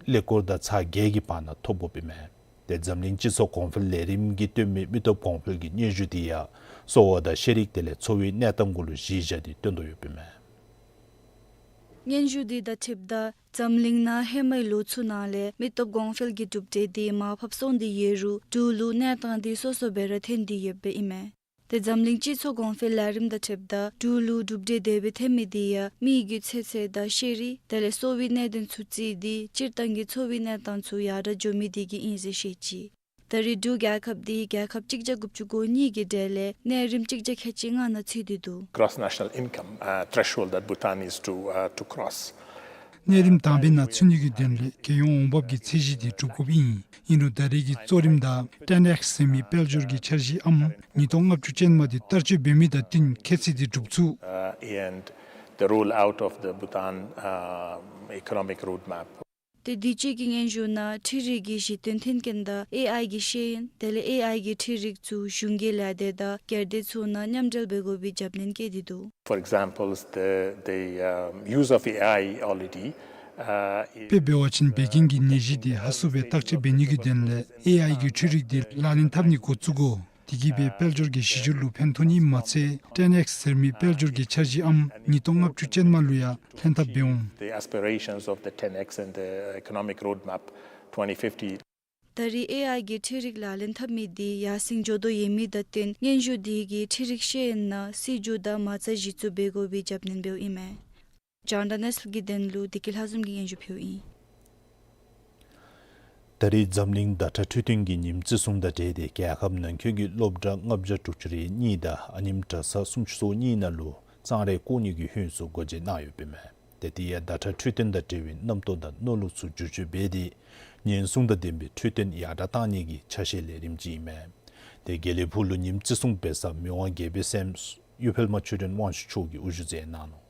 ཀླད་ཀོར་དང་ཚར་བརྒྱད་ཀྱི་བར་ན་ཐོབ་དགོཔ་ཨིན་མས། ཏེ་འཛམ་གླིང་སྤྱི་ཚོགས་གོང་འཕེལ་ལས་རིམ་གྱིས་སྟོན་མི་མི་སྟོབས་གོང་འཕེལ་གྱི་སྙན་ཞུ་འདི་ཡང་གསོ་བ་དང་ཤེས་རིག་དེ་ལས་འཚོ་བའི་གནས་སྟངས་གུ་ལུ་གཞི་བཞག་སྟེ་སྟོན་དོ་ཡོདཔ་ཨིན་མས། སྙན་ཞུ་འདི་དང་འཁྲིལཝ་ད་འཛམ་གླིང་ནང་ཧེ་མའི་ལོ་ཚུ་ནང་ལས་མི་སྟོབས་གོང་འཕེལ་གྱི་གྲུབ་འབྲས་འདི་མར་ཕབ་སོང་སྟེ་ཡོད་རུང་འབྲུག་ལུ་གནས་སྟངས་འདི་སོ་སོ་སྦེ་ར་ཐོན་ཏེ་ཡོདཔ་ཨིན་མས། ཏེ་འཛམ་གླིང་སྤྱི་ཚོགས་གོང་འཕེལ་ལས་རིམ་དང་འཁྲིལཝ་ད་འབྲུག་ལུ་གྲུབ་འབྲས་དེ་སྦེ་ཐོན་མི་འདི་ཡང་མི་གི་ཚེ་ཚད་དང་ཤེས་རིག་དེ་ལས་གསོ་བའི་གནད་དོན་ཚུ་བརྩིས་ཏེ་སྤྱིར་བཏང་གི་འཚོ་བའི་གནས་སྟངས་ཚུ་ཡར་དྲག་འགྱོ་མི་འདི་གིས་ཨིན་ཟེར་བཤད་ཅི། ད་རེས་འབྲུག་རྒྱལ་ཁབ་འདི་རྒྱལ་ཁབ་གཅིག་བརྒྱ་དགུ་བཅུ་གོ་གཉིས་ཀྱི་གྲས་ལས་གནས་རིམ་གཅིག་བརྒྱ་ཁལ་གཅིག་ལྔ་ནང་ཚུད་དེ་འདུག། Gross national income, uh, threshold that Bhutan is to, uh, to cross. གནས་རིམ་དང་པའི་ནང་ཚུད་ནི་གི་དོན་ལས་རྒྱལ་ཡོངས་འོང་འབབ་ཀྱི་ཚད་གཞི་འདི་སྒྲུབ་དགོཔ་ཨིན། ཨིན་རུང་ད་རེས་ཀྱི་གཙོ་རིམ་དང་ཊེན་ཨེགསི་ཟེར་མི་དཔལ་འབྱོར་གྱི་འཆར་གཞིའམ་ཉིས་སྟོང་ལྔ་བཅུ་ཅན་མ་འདི་བསྟར་སྤྱོད་འབད་མི་དང་བསྟུན་ཁྱད་ཚད་འདི་སྒྲུབ་ཚུགས། Uh, and the roll out of the Bhutan, uh, economic roadmap. ཏེ་དུས་ཅི་གི་སྙན་ཞུ་ནང་འཕྲུལ་རིག་གི་གཞི་རྟེན་མཐུན་རྐྱེན་དང་ཨེ་ཨའི་གི་ཤེས་ཡོན་དེ་ལས་ཨེ་ཨའི་གི་འཕྲུལ་རིག་ཚུ་གཞུང་གི་ལས་སྡེ་དང་སྒེར་སྡེ་ཚུ་ནང་མཉམ་འབྲེལ་འབད་དགོ་པའི་རྒྱབ་སྣོན་བཀལ་ཏེ་འདུག། For examples, the, the, um, use of A I already, uh, དཔེ་འབད་བ་ཅིན་བད་ཀན་གྱི་ནད་གཞི་འདི་ཧ་སུ་སྦེ་བརྟག་དཔྱད་འབད་ནི་གི་དོན་ལས་ཨེ་ཨའི་གི་འཕྲུལ་རིག་འདི་ལག་ལེན་འཐབ་ནི་འགོ་བཙུགས་དགོ། དེ་གིས་སྦེ་དཔལ་འབྱོར་གྱི་གཞི་འགྱུར་ལུ་ཕན་ཐོགས་ནི་མ་ཚད་ཊེན་ཨེགསི་ཟེར་མི་དཔལ་འབྱོར་གྱི་འཆར་གཞིའམ་ཉིས་སྟོང་ལྔ་བཅུ་ཅན་མ་ལུ་ཡང་ལྷན་ཐབས་འབད་འོང་། The aspirations of the ten X and the economic roadmap twenty fifty. ད་རེས་ཨེ་ཨའི་གི་འཕྲུལ་རིག་ལག་ལེན་འཐབ་མི་འདི་ཡར་སེང་འགྱོ་དོ་ཡོད་མི་དང་བསྟུན་སྙན་ཞུ་འདི་གི་འཕྲུལ་རིག་ཤེས་ཡོན་ནང་སྲིད་བྱུས་དང་མ་རྩ་གཞི་བཙུགས་འབད་དགོ་པའི་རྒྱབ་སྣོན་འབདཝ་ཨིན་མས། རྒྱང་བསྒྲགས་གནས་ཚུལ་གྱི་དོན་ལུ་བདེ་སྐྱིད་ལྷ་འཛོམས་ཀྱིས་སྙན་ཞུ་ཕུལཝ་ཨིན། ད་རེས་འཛམ་གླིང་བརྡ་ཁྲ་འཕྲོད་བསྟེན་གྱི་ཉིནམ་བརྩི་སྲུང་དང་འབྲེལ་ཏེ་རྒྱལ་ཁབ་ནང་འཁོད་ཀྱི་སློབ་གྲྭ་ལྔ་བརྒྱ་དྲུག་ཅུ་རེ་གཉིས་དང་ཨ་ནེམ་གྲྭ་ཚང་སུམ་ཅུ་སོ་གཉིས་ནང་ལུ་གཙང་རས་བཀོག་ནིའི་ཧོད་ཚུ་སྒོ་འབྱེད་གནང་ཡོདཔ་ཨིན་མས། ཏེ་དེ་ཡང་བརྡ་ཁྲ་འཕྲོད་བསྟེན་དང་འབྲེལ་བའི་རྣམ་རྟོག་དང་མནོ་ལུགས་ཚུ་བསྒྱུར་བཅོས་འབད་དེ་ཉེན་སྲུང་དང་ལྡན་པའི་འཕྲོད་བསྟེན་ཡར་དྲག་གཏང་ནིའི་ཆ་ཤས་ལས་རིམ་ཅིག་ཨིན་མས། ཏེ་དགེ་ལེགས་ཕུག་ལུ་ཉིནམ་བརྩི་སྲུང་འབད་སར་མི་དབང་རྒྱལ་པོའི་སྲསམོ་གཡུ་འཕེལ་མ་ཆོས་སྒྲོན་དབང་ཕྱུག་མཆོག་གིས་དབུ་བཞུགས་མཛད་གནང་ནུག།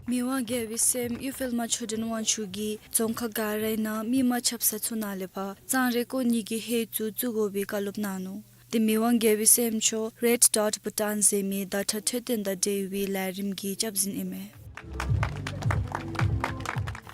མི་དབང་རྒྱལ་པོའི་སྲསམོ་གཡུ་འཕེལ་མ་ཆོས་སྒྲོན་དབང་ཕྱུག་གིས་རྫོང་ཁག་ག་རའི་ནང་མི་མང་འཆབ་ས་ཚུ་ནང་ལས་ཕར་གཙང་རས་བཀོག་ནིའི་ཧོད་ཚུ་བཙུགས་དགོ་པའི་བཀའ་སློབ་གནང་ནུག། ཏེ་མི་དབང་རྒྱལ་པོའི་སྲསམོ་མཆོག་Red Dot Bhutan ཟེར་མི་བརྡ་ཁྲ་འཕྲོད་བསྟེན་དང་འབྲེལ་བའི་ལས་རིམ་གྱི་སྐྱབས་འཛིན་ཨིན་མས།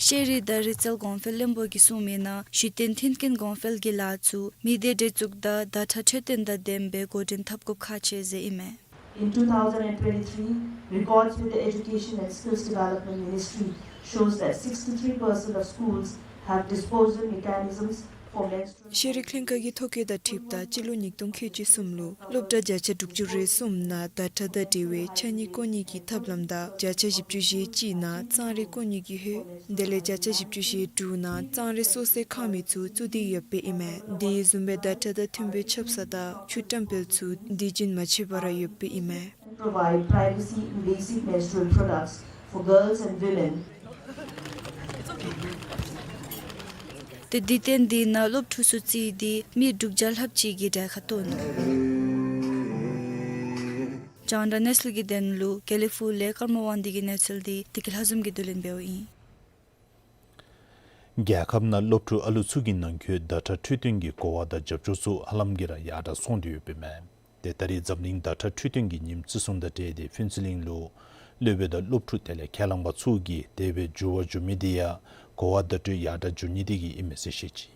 ཤེས་རིག་དང་རིག་རྩལ་གོང་འཕེལ་བློན་པོ་གིས་གསུངས་མིའི་ནང་བཞུགས་གདན་མཐུན་རྐྱེན་གོང་འཕེལ་གྱི་ལཱ་ཚུ་མི་སྡེ་སྒྲིག་འཛུགས་དང་བརྡ་ཁྲ་འཕྲོད་བསྟེན་དང་ལྡན་པའི་འགོ་འདྲེན་འཐབ་དགོཔ་ཁག་ཆེ་ཟེར་ཨིན་མས། In two thousand and twenty-three, records with the Education and Skills Development Ministry shows that sixty-three percent of schools have disposal mechanisms for menstrual ཤེས་རིག་ལྷན་ཁག་གི་ཐོ་བཀོད་དང་འཁྲིལཝ་ད་སྤྱི་ལོ་ཉིས་སྟོང་ཁལ་གཅིག་གསུམ་ལུ་སློབ་གྲྭ་བརྒྱ་ཆ་དྲུག་ཅུ་རེ་གསུམ་ནང་བརྡ་ཁྲ་དང་འབྲེལ་བའི་ཕྱགས་སྙིགས་བཀོག་ནིའི་ཐབས་ལམ་དང་བརྒྱ་ཆ་བཞི་བཅུ་ཞེ་གཅིག་ནང་གཙང་རས་བཀོག་ནིའི་ཧོད། དེ་ལས་བརྒྱ་ཆ་བཞི་བཅུ་ཞེ་དྲུག་ནང་གཙང་རས་གསོ་སའི་ཁང་མིག་ཚུ་བཙུགས་ཏེ་ཡོདཔ་ཨིན་མས། དེ་བཟུམ་སྦེ་བརྡ་ཁྲ་དང་མཐུན་པའི་འཆབ་ས་དང་ཆུ་བཀྲམ་སྤེལ་ཚུ་དུས་རྒྱུན་མ་ཆད་པར་ཡོདཔ་ཨིན་མས། Provide privacy in basic menstrual products for girls and women. ཏེ་དུས་སྟོན་འདི་ནང་སློབ་ཕྲུག་ཚུ་བརྩིས་ཏེ་མི་དྲུག་བརྒྱ་ལྷགཔ་ཅིག་གིས་གྲལ་ཁར་གཏོགས་ནུག། རྒྱང་བསྒྲགས་གནས་ཚུལ་གྱི་དོན་ལུ་དགེ་ལེགས་ཕུག་ལས་ཀརྨ་དབང་འདུས་ཀྱི་གནས་ཚུལ་འདི་བདེ་སྐྱིད་ལྷ་འཛོམས་ཀྱིས་བསྡུ་ལེན་འབདཝ་ཨིན། རྒྱལ་ཁབ་ནང་སློབ་ཕྲུག་ཨ་ལུ་ཚུ་གི་ནང་འཁོད་བརྡ་ཁྲ་འཕྲོད་བསྟེན་གྱི་གོ་བ་དང་རྒྱབ་སྐྱོར་ཚུ་ཧ་ལམ་གྱིས་ར་ཡར་དྲག་སོང་སྟེ་ཡོདཔ་ཨིན་མས། ཏེ་ད་རེས་འཛམ་གླིང་བརྡ་ཁྲ་འཕྲོད་བསྟེན་གྱི་ཉིནམ་བརྩི་སྲུང་དང་འབྲེལ་ཏེ་ཕུན་ཚོགས་གླིང་ལུ་སློབ་དཔོན་དང་སློབ་ཕྲུག་དེ་ལས་ཁས་བླངས་པ་ཚུ་གིས་དེ་སྦེ་འགྱུར་བ་འགྱུར་མི་དེ་ཡང་གོ་བ་བརྡ་སྤྲོད་ཡར་དྲག་འགྱུར་ནི་དེ་གིས་ཨིན་མས་ཟེར་བཤད་ཅི།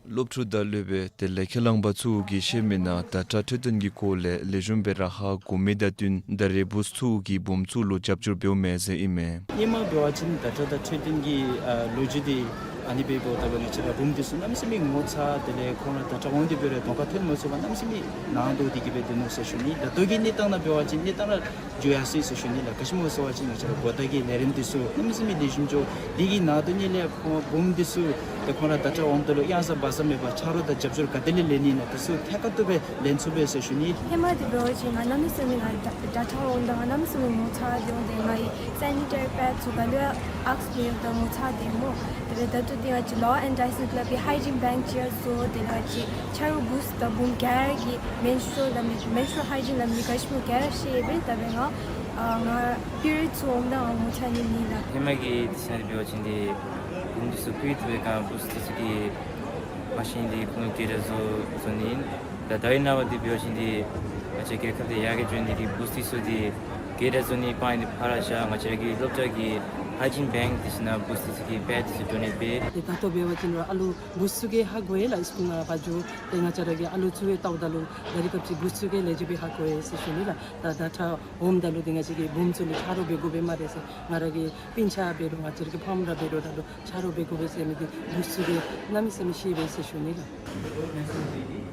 སློབ་ཕྲུག་དང་སློབ་དཔོན་དེ་ལས་ཁས་བླངས་པ་ཚུ་གིས་བཤད་མིའི་ནང་བརྡ་ཁྲ་འཕྲོད་བསྟེན་གྱི་སྐོར་ལས་ལེགས་ཤོམ་སྦེ་ར་ཧ་གོ་མི་དང་བསྟུན་ད་རེས་བུཚ་ཚུ་གིས་བུམོ་ཚུ་ལུ་རྒྱབ་སྐྱོར་འབདཝ་མས་ཟེར་ཨིན་མས། སྔོན་མ་འབད་བ་ཅིན་བརྡ་ཁྲ་དང་འཕྲོད་བསྟེན་གྱི་ཨ་ལོ་རྒྱུས་འདི་ཨ་ནི་སྦེ་འབདཝ་ད་ང་བཅས་ར་བུམོ་འདི་ཚུ་གནམ་མེད་ས་མེད་ངོ་ཚ་དེ་ལས་ཁོང་ར་བརྡ་ཁྲ་འོང་སྟེ་འབད་རུང་གདོང་ཁར་ཐོན་མ་ཚུགས་པར་གནམ་མེད་ས་མེད་ནང་དོག་སྟེ་གིས་སྦེ་སྡོད་ནུག་ཟེར་ཞུ་ནི། ད་ལྟོ་གི་གནས་སྟངས་ནང་འབད་བ་ཅིན་གནས་སྟངས་ར་འགྱུར་ཡར་སོང་ཡི་ཟེར་ཞུ་ནི་ལགས། ག་ཅི་སྨོ་ཟེར་བ་ཅིན་ང་བཅས་ར་གོ་བརྡ་གི་ལས་རིམ་འདི་ཚུ་གནམ་མེད་ས་མེད་ལེགས་ཤོམ་འགྱོ། དེ་གི་ནང་དོག་ནི་ལས་ཁོང་བུམོ་འདི་ཚུ་ཏེ་ཁོང་ར་བརྡ་ཁྲ་འོངམ་ད་ལུ་གཡང་ས་བག་ཚ་མེད་པར་ཆ་རོགས་དང་རྒྱབ་སྐྱོར་ག་དེ་ལས་ལེན་ནི་ཨིན་ན་དེ་ཚུ་ཐད་ཀར་དུ་སྦེ་ལེན་ཚུགས་པས་ཟེར་ཞུ་ནི། ཧེ་མ་འདི་འབད་བ་ཅིན་ང་གནམ་མེད་ས་མེད་ང་བརྡ་བརྡ་ཁྲ་འོངམ་ད་ང་གནམ་མེད་ས་མེད་ངོ་ཚ་སྟེ་འོང་། ཏེ་ང་གིས་སེ་ནི་ཊའི་རི་པེཌ་ཚུ་ག་ལུ་ཡང་ཨེགསི་པི་ཡོད་ད་ངོ་ཚ་སྟེ་སྨོ། དེ་ལས་ད་ལྟོ་འདི་ང་བཅས་ལོ་ཨེན་ཌའི་སི་ཊི་ཀླབ་ཀྱིས་ཧའི་ཇིན་བེངཀ་ཅིག་ཡང་བཟོ། དེ་ལས་ང་བཅས་ཆ་རོགས་བུཚ་དང་བུམོ་ག་ར་གི་མེན་སི་ཊུ་རལ་ལམ་ནི་མེན་སི་ཊུ་རལ་ཧའི་ཇིན་ལམ་ནི་ག་ཅི་སྨོ་ག་ར་ཤེས་པས། ད་འབདན་ང་ཨ་ང་པི་རི་ཡོཌ་ཚུ་འོངམ་ད་ང་ངོ་ཚ་ནི་ཨིན་ལགས། ཧེ་མ་གི་དུས་ཚོད་ནང་འབད་བ་ཅིན་འདི་བུམོ་འདི་ཚུ་པི་རི་ཡོཌ་འབད་བའི་སྒང་བུཚ་འདི་ཚུ་གིས་མ་གཞི་འདི་ཁོང་གིས་གྲལ་བཟོ་བཟོ་ནི་ཨིན། ད་ད་རེས་ནངས་པ་འདི་འབད་བ་ཅིན་འདི་ང་བཅས་རྒྱལ་ཁབ་འདི་ཡར་རྒྱས་འགྱོ་ནི་འདི་གིས་བུཚ་འདི་ཚུ་འདི་གྲལ་བཟོ་ནི་སྤང་ནི་ཕར་བཞག་ང་བཅས་ར་གི་སློབ་གྲྭ་གི་ཧའི་ཇིན་བེངཀ་འདི་ཚུ་ནང་བུཚ་འདི་ཚུ་གི་པེཌ་འདི་ཚུ་འགྱོ་ནི་སྦེ། ཏེ་ད་ལྟོ་འབད་བ་ཅིན་ར་ཨ་ལུ་བུཚ་ཚུ་གིས་ཧ་གོ་ཡི་ལགས། སི་ཀུལ་ནང་ཕར་འགྱོ། ཏེ་ང་བཅས་ར་གི་ཨ་ལུ་ཚུ་སྦེ་བལྟཝ་ད་ལུ་ད་རེས་སྐབས་ཅིག་བུཚ་ཚུ་གིས་ལེགས་ཤོམ་སྦེ་ཧ་གོ་ཡི་ཟེར་ཞུ་ནི་ལགས། ད་བརྡ་ཁྲ་འོངམ་ད་ལུ་འདི་ང་བཅས་ཀྱིས་བུམོ་ཚུ་ལུ་ཆ་རོགས་འབད་དགོ་པས་སྨ་རེ་ཟེར། ང་ར་གི་སྤུན་ཆ་འབད་རུང་ང་བཅས་ར་གི་ཕམ་ར་འབད་རུང་ད་ལུ་ཆ་རོགས་འབད་དགོ་པས་ཟེར་མི་འདི་བུཚ་ཚུ་གིས་གནམ་མེད་ས་མེད་ཤེས་པས་ཟེར་ཞུ་ནི་ལགས།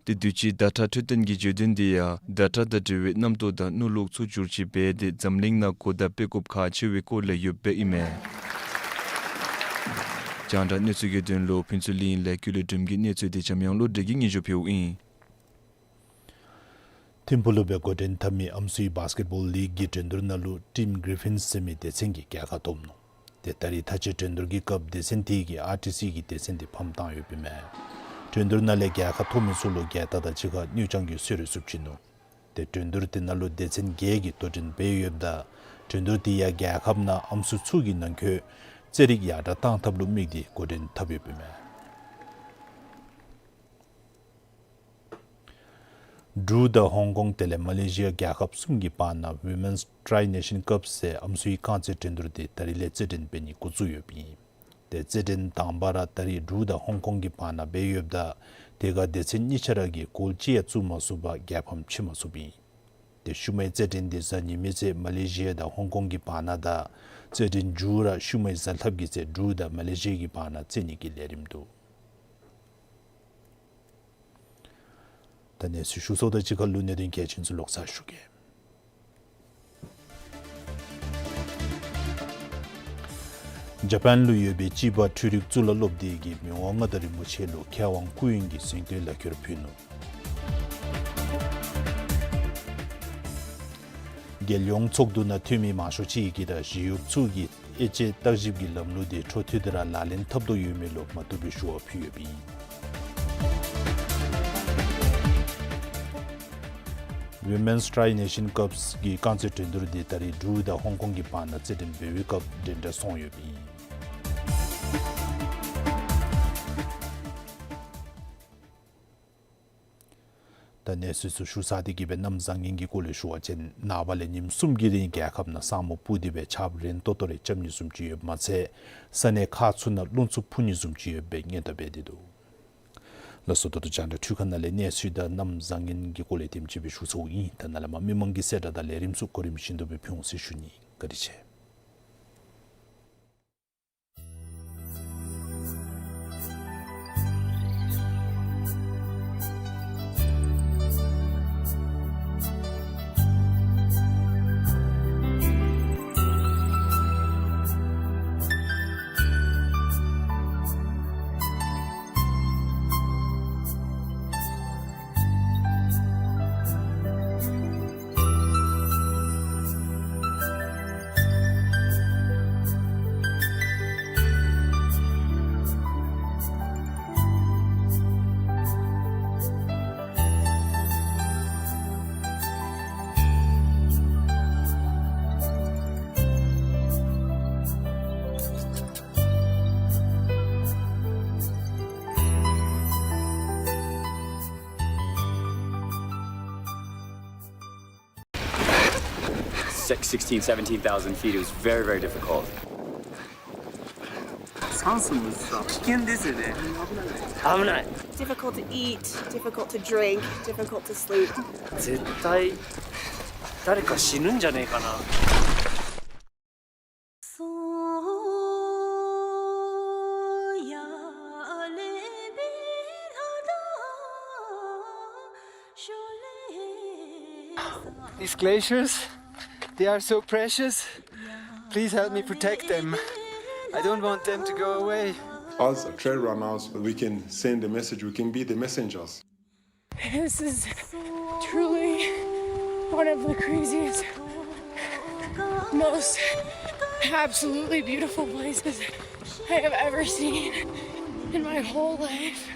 དེ་དུས་ཅི་བརྡ་ཁྲ་འཕྲོད་བསྟེན་གྱི་བརྗོད་དོན་འདི་ཡང་བརྡ་ཁྲ་དང་འབྲེལ་བའི་རྣམ་རྟོག་དང་མནོ་ལུགས་ཚུ་བསྒྱུར་བཅོས་འབད་དེ་འཛམ་གླིང་ནང་གོ་བརྡ་སྤེལ་དགོཔ་ཁག་ཆེ་བའི་སྐོར་ལས་ཡོདཔ་ཨིན་མས། རྒྱང་བསྒྲགས་གནས་ཚུལ་གྱི་དོན་ལུ་ཕུན་ཚོགས་གླིང་ལས་ཀུན་ལེགས་སྒྲོལམ་གྱི་གནས་ཚུལ་འདི་འཇམ་དབྱངས་བློ་གྲོས་ཀྱིས་སྙན་ཞུ་ཕུལཝ་ཨིན། ཐིམ་ཕུག་ལུ་སྦེ་འགོ་འདྲེན་འཐབ་མི་ཨམ་སྲུའི་བཱསི་ཀེཊ་བཱོལ་ལིག་གི་འགྲན་བསྡུར་ནང་ལུ་ཊིམ་གིར་ཕིནསི་ཟེར་མི་སྡེ་ཚན་གྱིས་རྒྱལ་ཁ་ཐོབ་ནུག། ཏེ་ད་རེས་མཐའ་དཔྱད་འགྲན་བསྡུར་གྱི་སྐབས་སྡེ་ཚན་དེ་གིས་ཨར་ཊི་སི་གི་སྡེ་ཚན་དེ་ཕམ་བཏང་ཡོདཔ་ཨིན་མས། འགྲན་བསྡུར་ནང་ལས་རྒྱལ་ཁ་ཐོབ་མི་ཚུ་ལུ་རྒྱལ་རྟགས་དང་གཅིག་ཁར་དངུལ་རྐྱང་གི་གསོལ་རས་ཚུ་བྱིན་ནུག། ཏེ་འགྲན་བསྡུར་དེ་ནང་ལུ་སྡེ་ཚན་བརྒྱད་ཀྱིས་དོ་འགྲན་འབད་ཡོདཔ་ད་འགྲན་བསྡུར་དེ་ཡང་རྒྱལ་ཁབ་ནང་ཨམ་སྲུ་ཚུ་གི་ནང་འཁོད་རྩེད་རིགས་ཡར་དྲག་གཏང་ཐབས་ལུ་དམིགས་ཏེ་འགོ་འདྲེན་འཐབ་ཡོདཔ་ཨིན་མས། འབྲུག་དང་ཧོང་ཀོང་དེ་ལས་མ་ལེ་ཤི་ཡ་རྒྱལ་ཁབ་གསུམ་གྱི་བར་ན་ཝི་མེནསི་ཊི་རའི་ནེ་ཤཱན་ཀབ་ཟེར་ཨམ་སྲུའི་རྐང་རྩེད་འགྲན་བསྡུར་དེ་ད་རིས་ལས་རྩེད་འགྲན་འབད་ནི་འགོ་བཙུགས་ཡོདཔ་ཨིན། ཏེ་རྩེད་འགྲན་དང་པ་ར་ད་རིས་འབྲུག་དང་ཧོང་ཀོང་གི་བར་ན་འབད་ཡོདཔ་ད་དེ་ཁར་སྡེ་ཚན་གཉིས་ཆ་ར་གིས་གོལ་གཅིག་ཡང་བཙུགས་མ་ཚུགས་པར་རྒྱལ་ཕམ་ཕྱེ་མ་ཚུགསཔ་ཨིན། ཏེ་ཤུལ་མའི་རྩེད་འགྲན་དེ་གཟའ་ཉི་མའི་ཚེ་མ་ལེ་ཤི་ཡ་དང་ཧོང་ཀོང་གི་བར་ན་དང་ རྩེད་འགྲན་མཇུག་ར་ཤུལ་མའི་གཟའ་ལྷགཔ་གི་ཚེ་འབྲུག་དང་མ་ལེ་ཤི་ཡ་གི་བར་ན་རྩེད་ནི་གི་ལས་རིམ་འདུག། ད་གནས་ཚུལ་ཞུ་ཚརཝ་དང་གཅིག་ཁར་ལུ་གནད་དོན་གལ་ཆེན་ཚུ་ལོག་ཚར་ཞུ་གེ། ཇ་པཱན་ལུ་ཡོད་པའི་ཅི་བ་འཕྲུལ་རིག་གཙུག་ལག་སློབ་སྡེ་གིས་མི་དབང་མངའ་བདག་རིན་པོ་ཆེ་ལུ་མཁས་དབང་སྐུ་ཡོན་གྱི་གཟེངས་བསྟོད་ལག་ཁྱེར་ཕུལ་ནུག། རྒྱལ་ཡོངས་ཚོགས་འདུ་ནང་འཐུས་མི་མང་ཤོས་ཅིག་གིས་ད་ཞི་གཡོགཔ་ཚུ་གི་དབྱེ་དཔྱད་བརྟག་ཞིབ་ཀྱི་ལམ་ལུགས་དེ་འཕྲོ་མཐུད་དེ་ར་ལག་ལེན་འཐབ་དོ་ཡོད་མེད་ལུ་མ་བཏུབ་པའི་ཞུ་བ་ཕུལ་ཡོདཔ་ཨིན། Women's Tri Nation Cups གི་རྐང་རྩེད་འགྲན་བསྡུར་དེ་ད་རེས་འབྲུག་དང་ཧོང་ཀོང་གི་བར་ན་རྩེད་འགྲན་འབད་བའི་སྐབས་འགྲན་ཟླ་སོང་ཡོདཔ་ཨིན། ད་གནས་ཚུལ་ཚུ་ཞུ་ཚར་ཏེ་གི་སྦེ་གནམ་བཟང་ངན་གྱི་སྐོར་ལས་ཞུ་བ་ཅིན་ནངས་པ་ལས་ཉིནམ་གསུམ་གྱི་རིང་རྒྱལ་ཁབ་ནང་ས་སྨུག་སྤུབས་ཏེ་སྦེ་ཆརཔ་རན་ཏོག་ཏོ་རེ་རྐྱབ་ནི་བཟུམ་ཅིག་ཡོདཔ་མ་ཚད་ས་གནས་ཁག་ཚུ་ནང་རླུང་འཚུབ་འཕུ་ནི་བཟུམ་ཅིག་ཡོད་པའི་སྔོན་བརྡ་འབད་དེ་འདུག། ལགས་སོ། ད་ལྟོ་རྒྱང་བསྒྲགས་འཕྲུལ་ཁང་ནང་ལས་གནས་ཚུལ་དང་གནམ་བཟང་ངན་གྱི་སྐོར་ལས་དེམ་ཅིག་སྦེ་ཞུ་ཚརཝ་ཨིན། ད་ནཱ་ལས་མར་མི་མང་གི་གསལ་བསྒྲགས་དང་ལས་རིམ་ཚུ་གོ་རིམ་བཞིན་དུ་སྦེ་ཕུལ་འོང་ཟེར་ཞུ་ནི། བཀའ་དྲིན་ཆེ། Six, sixteen, seventeen thousand feet. It was very, very difficult. ཚང་སུ་མི་ཚང་།危ない。Difficult to eat, difficult to drink, difficult to sleep. 絶対誰か死ぬんじゃねえかな。 These glaciers, they are so precious. Please help me protect them. I don't want them to go away. Us trail runners, we can send the message, we can be the messengers. This is truly one of the craziest, most absolutely beautiful places I have ever seen in my whole life.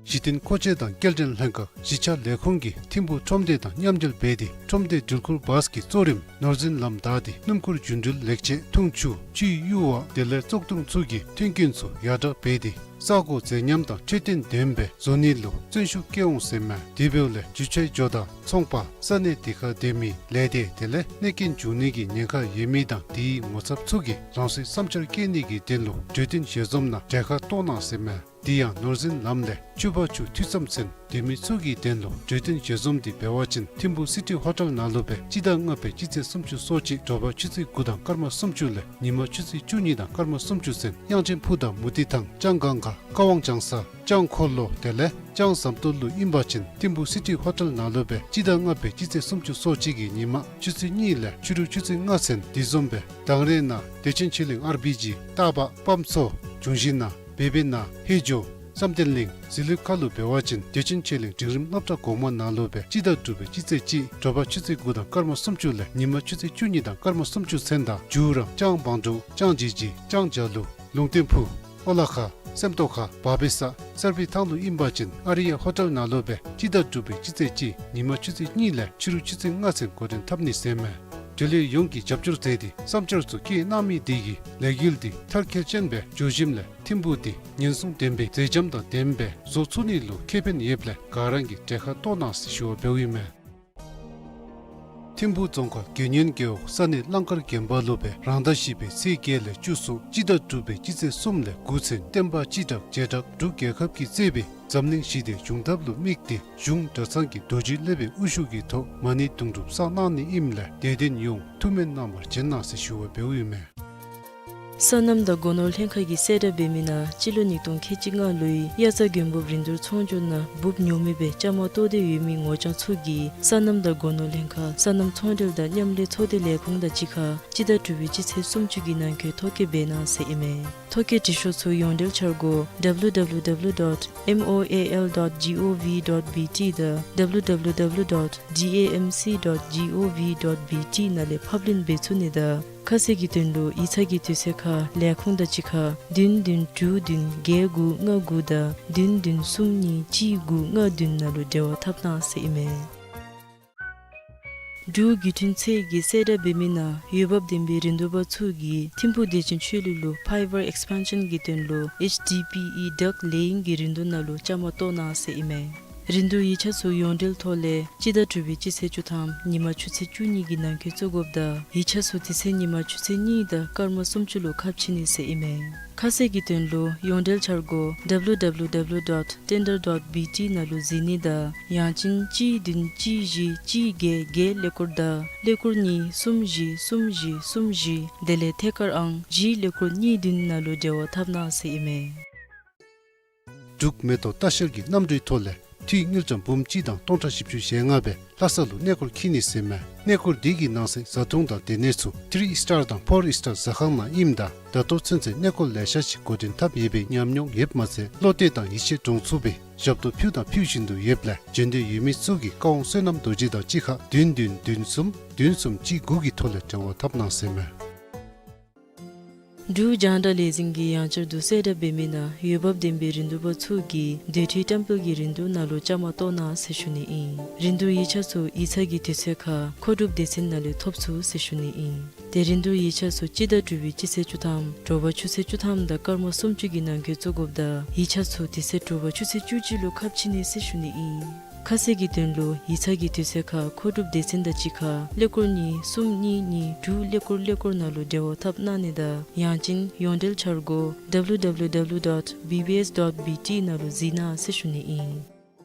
གཞི་རྟེན་མཁོ་ཆས་དང་སྐྱེལ་འདྲེན་ལྷན་ཁག་གཞིས་ཆགས་ལས་ཁུངས་ཀྱིས་ཐིམ་ཕུག་ཁྲོམ་སྡེ་དང་མཉམ་འབྲེལ་འབད་དེ་ཁྲོམ་སྡེ་འགྲུལ་འཁོར་བཱས་ཀྱི་གཙོ་རིམ་ནོར་འཛིན་ལམ་བདའ་སྟེ་སྣུམ་འཁོར་རྒྱུ་འགྲུལ་ལེགས་ཆས་འཐུང་ཆུ་ཆུའི་གཡུར་བ་དེ་ལས་བཙོག་འཐུང་ཚུ་གི་མཐུན་རྐྱེན་ཚུ་ཡར་དྲག་འབད་དེ་ས་གོ་མཛེས་ཉམས་དང་འཕྲོད་བསྟེན་ལྡན་པའི་བཟོ་ནི་ལུ་བརྩོན་ཤུགས་བསྐྱེད་འོང་ཟེར་མས། དེ་འབདཝ་ལས་འགྲུལ་ཆས་འགྱོ་དང་ཚོང་པ་ས་གནས་དེ་ཁར་སྡོད་མི་ལས་སྡེ་དེ་ལས་གནོད་སྐྱོན་འབྱུང་ནི་གི་ཉེན་ཁ་ཡོད་མི་དང་དེའི་ངོ་ཚབ་ཚུ་གིས་རང་སོའི་བསམ་འཆར་བཀོད་ནི་གི་དོན་ལུ་གྲོས་བསྟུན་ཞལ་འཛོམས་ནང་གྲལ་ཁར་གཏོགས་གནང་ཟེར་མས། དེ་ཡང་ནོར་འཛིན་ལམ་ལས་ཆུ་བར་ཆུ་མཐུད་མཚམས་ཚུན་སྡོད་མི་ཚུ་གི་དོན་ལུ་གྲོས་བསྟུན་ཞལ་འཛོམས་འདི་འབད་བ་ཅིན་ཐིམ་ཕུག་སི་ཊི་ཧོ་ཊེལ་ནང་ལུ་སྦེ་སྤྱི་ཟླ་ལྔ་པའི་སྤྱི་ཚེས་སུམ་ཅུ་སོ་གཅིག་དྲོ་པ་ཆུ་ཚོད་དགུ་དང་སྐར་མ་སུམ་ཅུ་ལས་ཉིན་མ་ཆུ་ཚོད་བཅུ་གཉིས་དང་སྐར་མ་སུམ་ཅུ་ཚུན་དབྱངས་ཅན་ཕུ་དང་མུ་ཏིག་ཐང་ལྕང་སྒང་ག་ཀ་ཝང་ལྕང་ས་ལྕང་འཁོར་ལོ་དེ་ལས་ལྕང་ཟམ་ཏོག་ལུ་ཨིན་པ་ཅིན་ཐིམ་ཕུག་སི་ཊི་ཧོ་ཊེལ་ནང་ལུ་སྦེ་སྤྱི་ཟླ་ལྔ་པའི་སྤྱི་ཚེས་སུམ་ཅུ་སོ་གཅིག་གི་ཉིན་མ་ཆུ་ཚོད་གཉིས་ལས་ཕྱི་རུ་ཆུ་ཚོད་ལྔ་ཚུན་དེ་བཟུམ་སྦེ་དང་རེ་ནང་བདེ་ཆེན་ཆོས་གླིང་ཨར་བི་ཇི་སྟག་པ་པམ་མཚོ་འབྱུང་བཞི་ནང་བེ་བེ་ནང་ཧེ་ཇོ་བསམ་གཏན་གླིང་ཟི་ལིང་ཁ་ལུ་འབད་བ་ཅིན་བདེ་ཆེན་ཆོས་གླིང་འབྲིང་རིམ་སློབ་གྲྭ་གོང་མ་ནང་ལུ་སྦེ་སྤྱི་ཟླ་དྲུག་པའི་སྤྱི་ཚེས་གཅིག་དྲོ་པ་ཆུ་ཚོད་དགུ་དང་སྐར་མ་སུམ་ཅུ་ལས་ཉིན་མ་ཆུ་ཚོད་བཅུ་གཉིས་དང་སྐར་མ་སུམ་ཅུ་ཚུན་དང་མཇུག་ར་ལྕང་བང་འབྲུག་ལྕང་ཇི་ཇི་ལྕང་ཇ་ལུ་ལུང་བསྟན་ཕུ་ཨོ་ལ་ཁ་སེམས་རྟོགས་ཁ་བ་བེ་ས་སར་བི་ཐང་ལུ་ཨིན་པ་ཅིན་ཨ་རི་ཡ་ཧོ་ཊེལ་ནང་ལུ་སྦེ་སྤྱི་ཟླ་དྲུག་པའི་སྤྱི་ཚེས་གཅིག་ཉིན་མ་ཆུ་ཚོད་གཉིས་ལས་ཕྱི་རུ་ཆུ་ཚོད་ལྔ་ཚུན་འགོ་འདྲེན་འཐབ་ནི་ཟེར་མས། འབྲེལ་ཡོད་ཡོངས་ཀྱིས་རྒྱབ་སྐྱོར་མཛད་དེ་བསམ་འཆར་ཚུ་བཀོད་གནང་མི་དེ་གིས་ལས་འགུལ་འདི་མཐར་འཁྱོལ་ཅན་སྦེ་འགྱོ་ཞིནམ་ལས་ཐིམ་ཕུག་འདི་ཉེན་སྲུང་ལྡན་པའི་མཛེས་ལྕམ་དང་ལྡན་པའི་བཟོ་ཚུགས་ནི་ལུ་ཁེ་ཕན་ཡོདཔ་ལས་ག་ར་གིས་གྲལ་ཁར་གཏོགས་གནང་ཟེར་ཞུ་བ་འབདཝ་ཨིན་མས། ཐིམ་ཕུག་རྫོང་ཁག་དགེ་བསྙེན་རྒེད་འོག་ས་གནས་གླང་དཀར་དགོན་པ་ལུ་སྦེ་རང་ཟླ་བཞི་པའི་ཚེས་བརྒྱད་ལས་བཅུ་སོང་སྤྱི་ཟླ་དྲུག་པའི་སྤྱི་ཚེས་གསུམ་ལས་དགུ་ཚུན་བསྟན་པ་སྤྱི་བསྒྲགས་བྱེ་བྲག་འབྲུག་རྒྱལ་ཁབ་ཀྱིས་གཙོས་པའི་འཛམ་གླིང་ཞི་བདེའི་བྱུང་ཐབས་ལུ་དམིགས་ཏེ་གཞུང་གྲྭ་ཚང་གི་རྡོ་རྗེ་སློབ་དཔོན་དབུ་བཞུགས་ཀྱི་ཐོག་མ་ཎི་དུང་སྒྲུབ་བསགས་གནང་ནི་ཨིནམ་ལས་དད་ལྡན་ཡོངས་ཐུགས་སྨོན་གནང་བར་བྱོན་གནང་ཟེར་ཞུ་བ་འབདཝ་ཨིན་མས། སོ་ནམ་དང་སྒོ་ནོར་ལྷན་ཁག་གིས་གསལ་བསྒྲགས་འབད་མི་ནང་སྤྱི་ལོ་ཉིས་སྟོང་ཁལ་གཅིག་ལྔ་ལོའི་དབྱར་རྩྭ་དགུན་འབུབ་རིན་བསྡུར་ཚོང་སྒྱུར་ནང་འབུབ་ཉོ་མི་སྦེ་བཅའ་མར་གཏོགས་ཏེ་ཡོད་མི་ངོ་རྐྱང་ཚུ་གིས་སོ་ནམ་དང་སྒོ་ནོར་ལྷན་ཁག་སོ་ནམ་ཚོང་འབྲེལ་དང་མཉམ་ལས་ཚོགས་སྡེ་ལས་ཁུངས་དང་གཅིག་ཁར་སྤྱི་ཟླ་དྲུག་པའི་སྤྱི་ཚེས་སུམ་ཅུ་གི་ནང་འཁོད་ཐོ་བཀོད་འབད་གནང་ཟེར་ཨིན་མས། ཐོ་བཀོད་འབྲི་ཤོག་ཚུ་ཡོངས་འབྲེལ་འཆར་སྒོ་W W W dot M O A L dot G O V dot B T དང་W W W dot D A M C dot G O V dot B T ནང་ལས་ཕབ་ལེན་འབད་ཚུགས་ནི་དང་ཁ་གསལ་གྱི་དོན་ལུ་ཡིག་ཚང་གི་དུས་ཚོད་ཁར་ལས་ཁུངས་དང་གཅིག་ཁར་བདུན་བདུན་དྲུག་བདུན་བརྒྱད་དགུ་ལྔ་དགུ་དང་བདུན་བདུན་གསུམ་གཉིས་གཅིག་དགུ་ལྔ་བདུན་ནང་ལུ་འབྲེལ་བ་འཐབ་གནང་ཟེར་ཨིན་མས། འབྲུག་བརྒྱུད་འཕྲིན་ཚད་ཀྱིས་གསལ་བསྒྲགས་འབད་མི་ནང་འོས་འབབ་ལྡན་པའི་རིན་བསྡུར་པ་ཚུ་གིས་ཐིམ་ཕུག་བདེ་ཆེན་ཆོས་གླིང་ལུ་Fiber Expansion གྱི་དོན་ལུ་H D P E duct laying གི་རིན་བསྡུར་ནང་ལུ་བཅའ་མར་གཏོགས་གནང་ཟེར་ཨིན་མས། རིན་བསྡུར་ཡིག་ཆ་ཚུ་ཡོངས་འབྲེལ་ཐོག་ལས་སྤྱི་ཟླ་དྲུག་པའི་སྤྱི་ཚེས་བཅུ་ཐམ་ཉིན་མ་ཆུ་ཚོད་བཅུ་གཉིས་ཀྱི་ནང་འཁོད་བཙུགས་དགོཔ་ད་ཡིག་ཆ་ཚུ་དེ་ཚེ་ཉིན་མ་ཆུ་ཚོད་གཉིས་དང་སྐར་མ་སུམ་ཅུ་ལུ་ཁ་ཕྱེ་ནི་ཟེར་ཨིན་མས། ཁ་གསལ་གྱི་དོན་ལུ་ཡོངས་འབྲེལ་འཆར་སྒོ་W W W dot tender dot B T ནང་ལུ་གཟིགས་ནི་དང་ཡང་ཅིན་གཅིག་བདུན་གཅིག་བཞི་གཅིག་བརྒྱད་བརྒྱད་ཀླད་ཀོར་དང་ཀླད་ཀོར་གཉིས་གསུམ་བཞི་གསུམ་བཞི་གསུམ་བཞི་དེ་ལས་ཐད་ཀར་ཨང་བཞི་ཀླད་ཀོར་གཉིས་བདུན་ནང་ལུ་འབྲེལ་བ་འཐབ་གནང་ཟེར་ཨིན་མས། འབྲུག་མེ་ཏོག་ལྟ་བཤལ་གྱི་གནམ་གྲུའི་ཐོག་ལས་འཐུས་དངུལ་ཀྲམ་འབུམ་གཅིག་དང་སྟོང་ཕྲག་བཞི་བཅུ་ཞེ་ལྔ་སྦེ་ལྷ་ས་ལུ་གནས་སྐོར་འཁྱིད་ནི་ཟེར་མས། གནས་སྐོར་འདི་གི་ནང་གསེས་བཟའ་འཐུང་དང་སྡོད་གནས་ཚུ་ཐི་རི་ཨིས་ཊར་དང་ཕོར་ཨིས་ཊར་ཟ་ཁང་ནང་ཨིནམ་ད་ད་ལྟོ་ཚུན་ཚོད་གནས་སྐོར་ལེ་ཤ་ཅིག་འགོ་འདྲེན་འཐབ་ཡོད་པའི་ཉམས་མྱོང་ཡོདཔ་མ་ཚད་བློ་གཏད་དང་ཡིད་ཆེས་འདྲོངས་ཚུགས་པའི་ཞབས་ཏོག་ཕུལ་དང་ཕུལ་བཞིན་དུ་ཡོདཔ་ལས་འབྱོན་འདོད་ཡོད་མི་ཚུ་གིས་བཀའ་དབང་བསོད་ནམས་རྡོ་རྗེ་དང་གཅིག་ཁར་བདུན་བདུན་བདུན་གསུམ་བདུན་གསུམ་གཅིག་དགུ་གི་ཐོག་ལས་འབྲེལ་བ་འཐབ་གནང་ཟེར་མས། འབྲུག་རྒྱང་བསྒྲགས་ལས་འཛིན་གྱིས་ཡང་བསྐྱར་དུ་གསལ་བསྒྲགས་འབད་མི་ནང་འོས་འབབ་ལྡན་པའི་རིན་བསྡུར་པ་ཚུ་གིས་སྡོད་ཁྲལ་བཀྲམ་སྤེལ་གྱི་རིན་བསྡུར་ནང་ལུ་བཅའ་མར་གཏོགས་གནང་ཟེར་ཞུ་ནི་ཨིན། རིན་བསྡུར་ཡིག་ཆ་ཚུ་ཡིག་ཚང་གི་དུས་ཚོད་ཁར་མཁོ་སྒྲུབ་སྡེ་ཚན་ནང་ལས་ཐོབ་ཚུགས་ཟེར་ཞུ་ནི་ཨིན། ཏེ་རིན་བསྡུར་ཡིག་ཆ་ཚུ་སྤྱི་ཟླ་དྲུག་པའི་སྤྱི་ཚེས་བཅུ་ཐམ་དྲོ་པ་ཆུ་ཚོད་བཅུ་ཐམ་དང་སྐར་མ་སུམ་ཅུ་གི་ནང་འཁོད་བཙུགས་དགོཔ་ད་ཡིག་ཆ་ཚུ་དེ་ཚེ་དྲོ་པ་ཆུ་ཚོད་བཅུ་གཅིག་ལུ་ཁ་ཕྱེ་ནི་ཟེར་ཞུ་ནི་ཨིན། ཁ་གསལ་གྱི་དོན་ལུ་ཡིག་ཚང་གི་དུས་ཚོད་ཁར་མཁོ་སྒྲུབ་སྡེ་ཚན་དང་གཅིག་ཁར་ཀླད་ཀོར་གཉིས་གསུམ་གཉིས་གཉིས་དྲུག་ཀླད་ཀོར་ཀླད་ཀོར་ནང་ལུ་འབྲེལ་བ་འཐབ་གནང་ནི་དང་ཡང་ཅིན་ཡོངས་འབྲེལ་འཆར་སྒོ་W W W dot B B S dot B T ནང་ལུ་གཟིགས་གནང་ཟེར་ཞུ་ནི་ཨིན།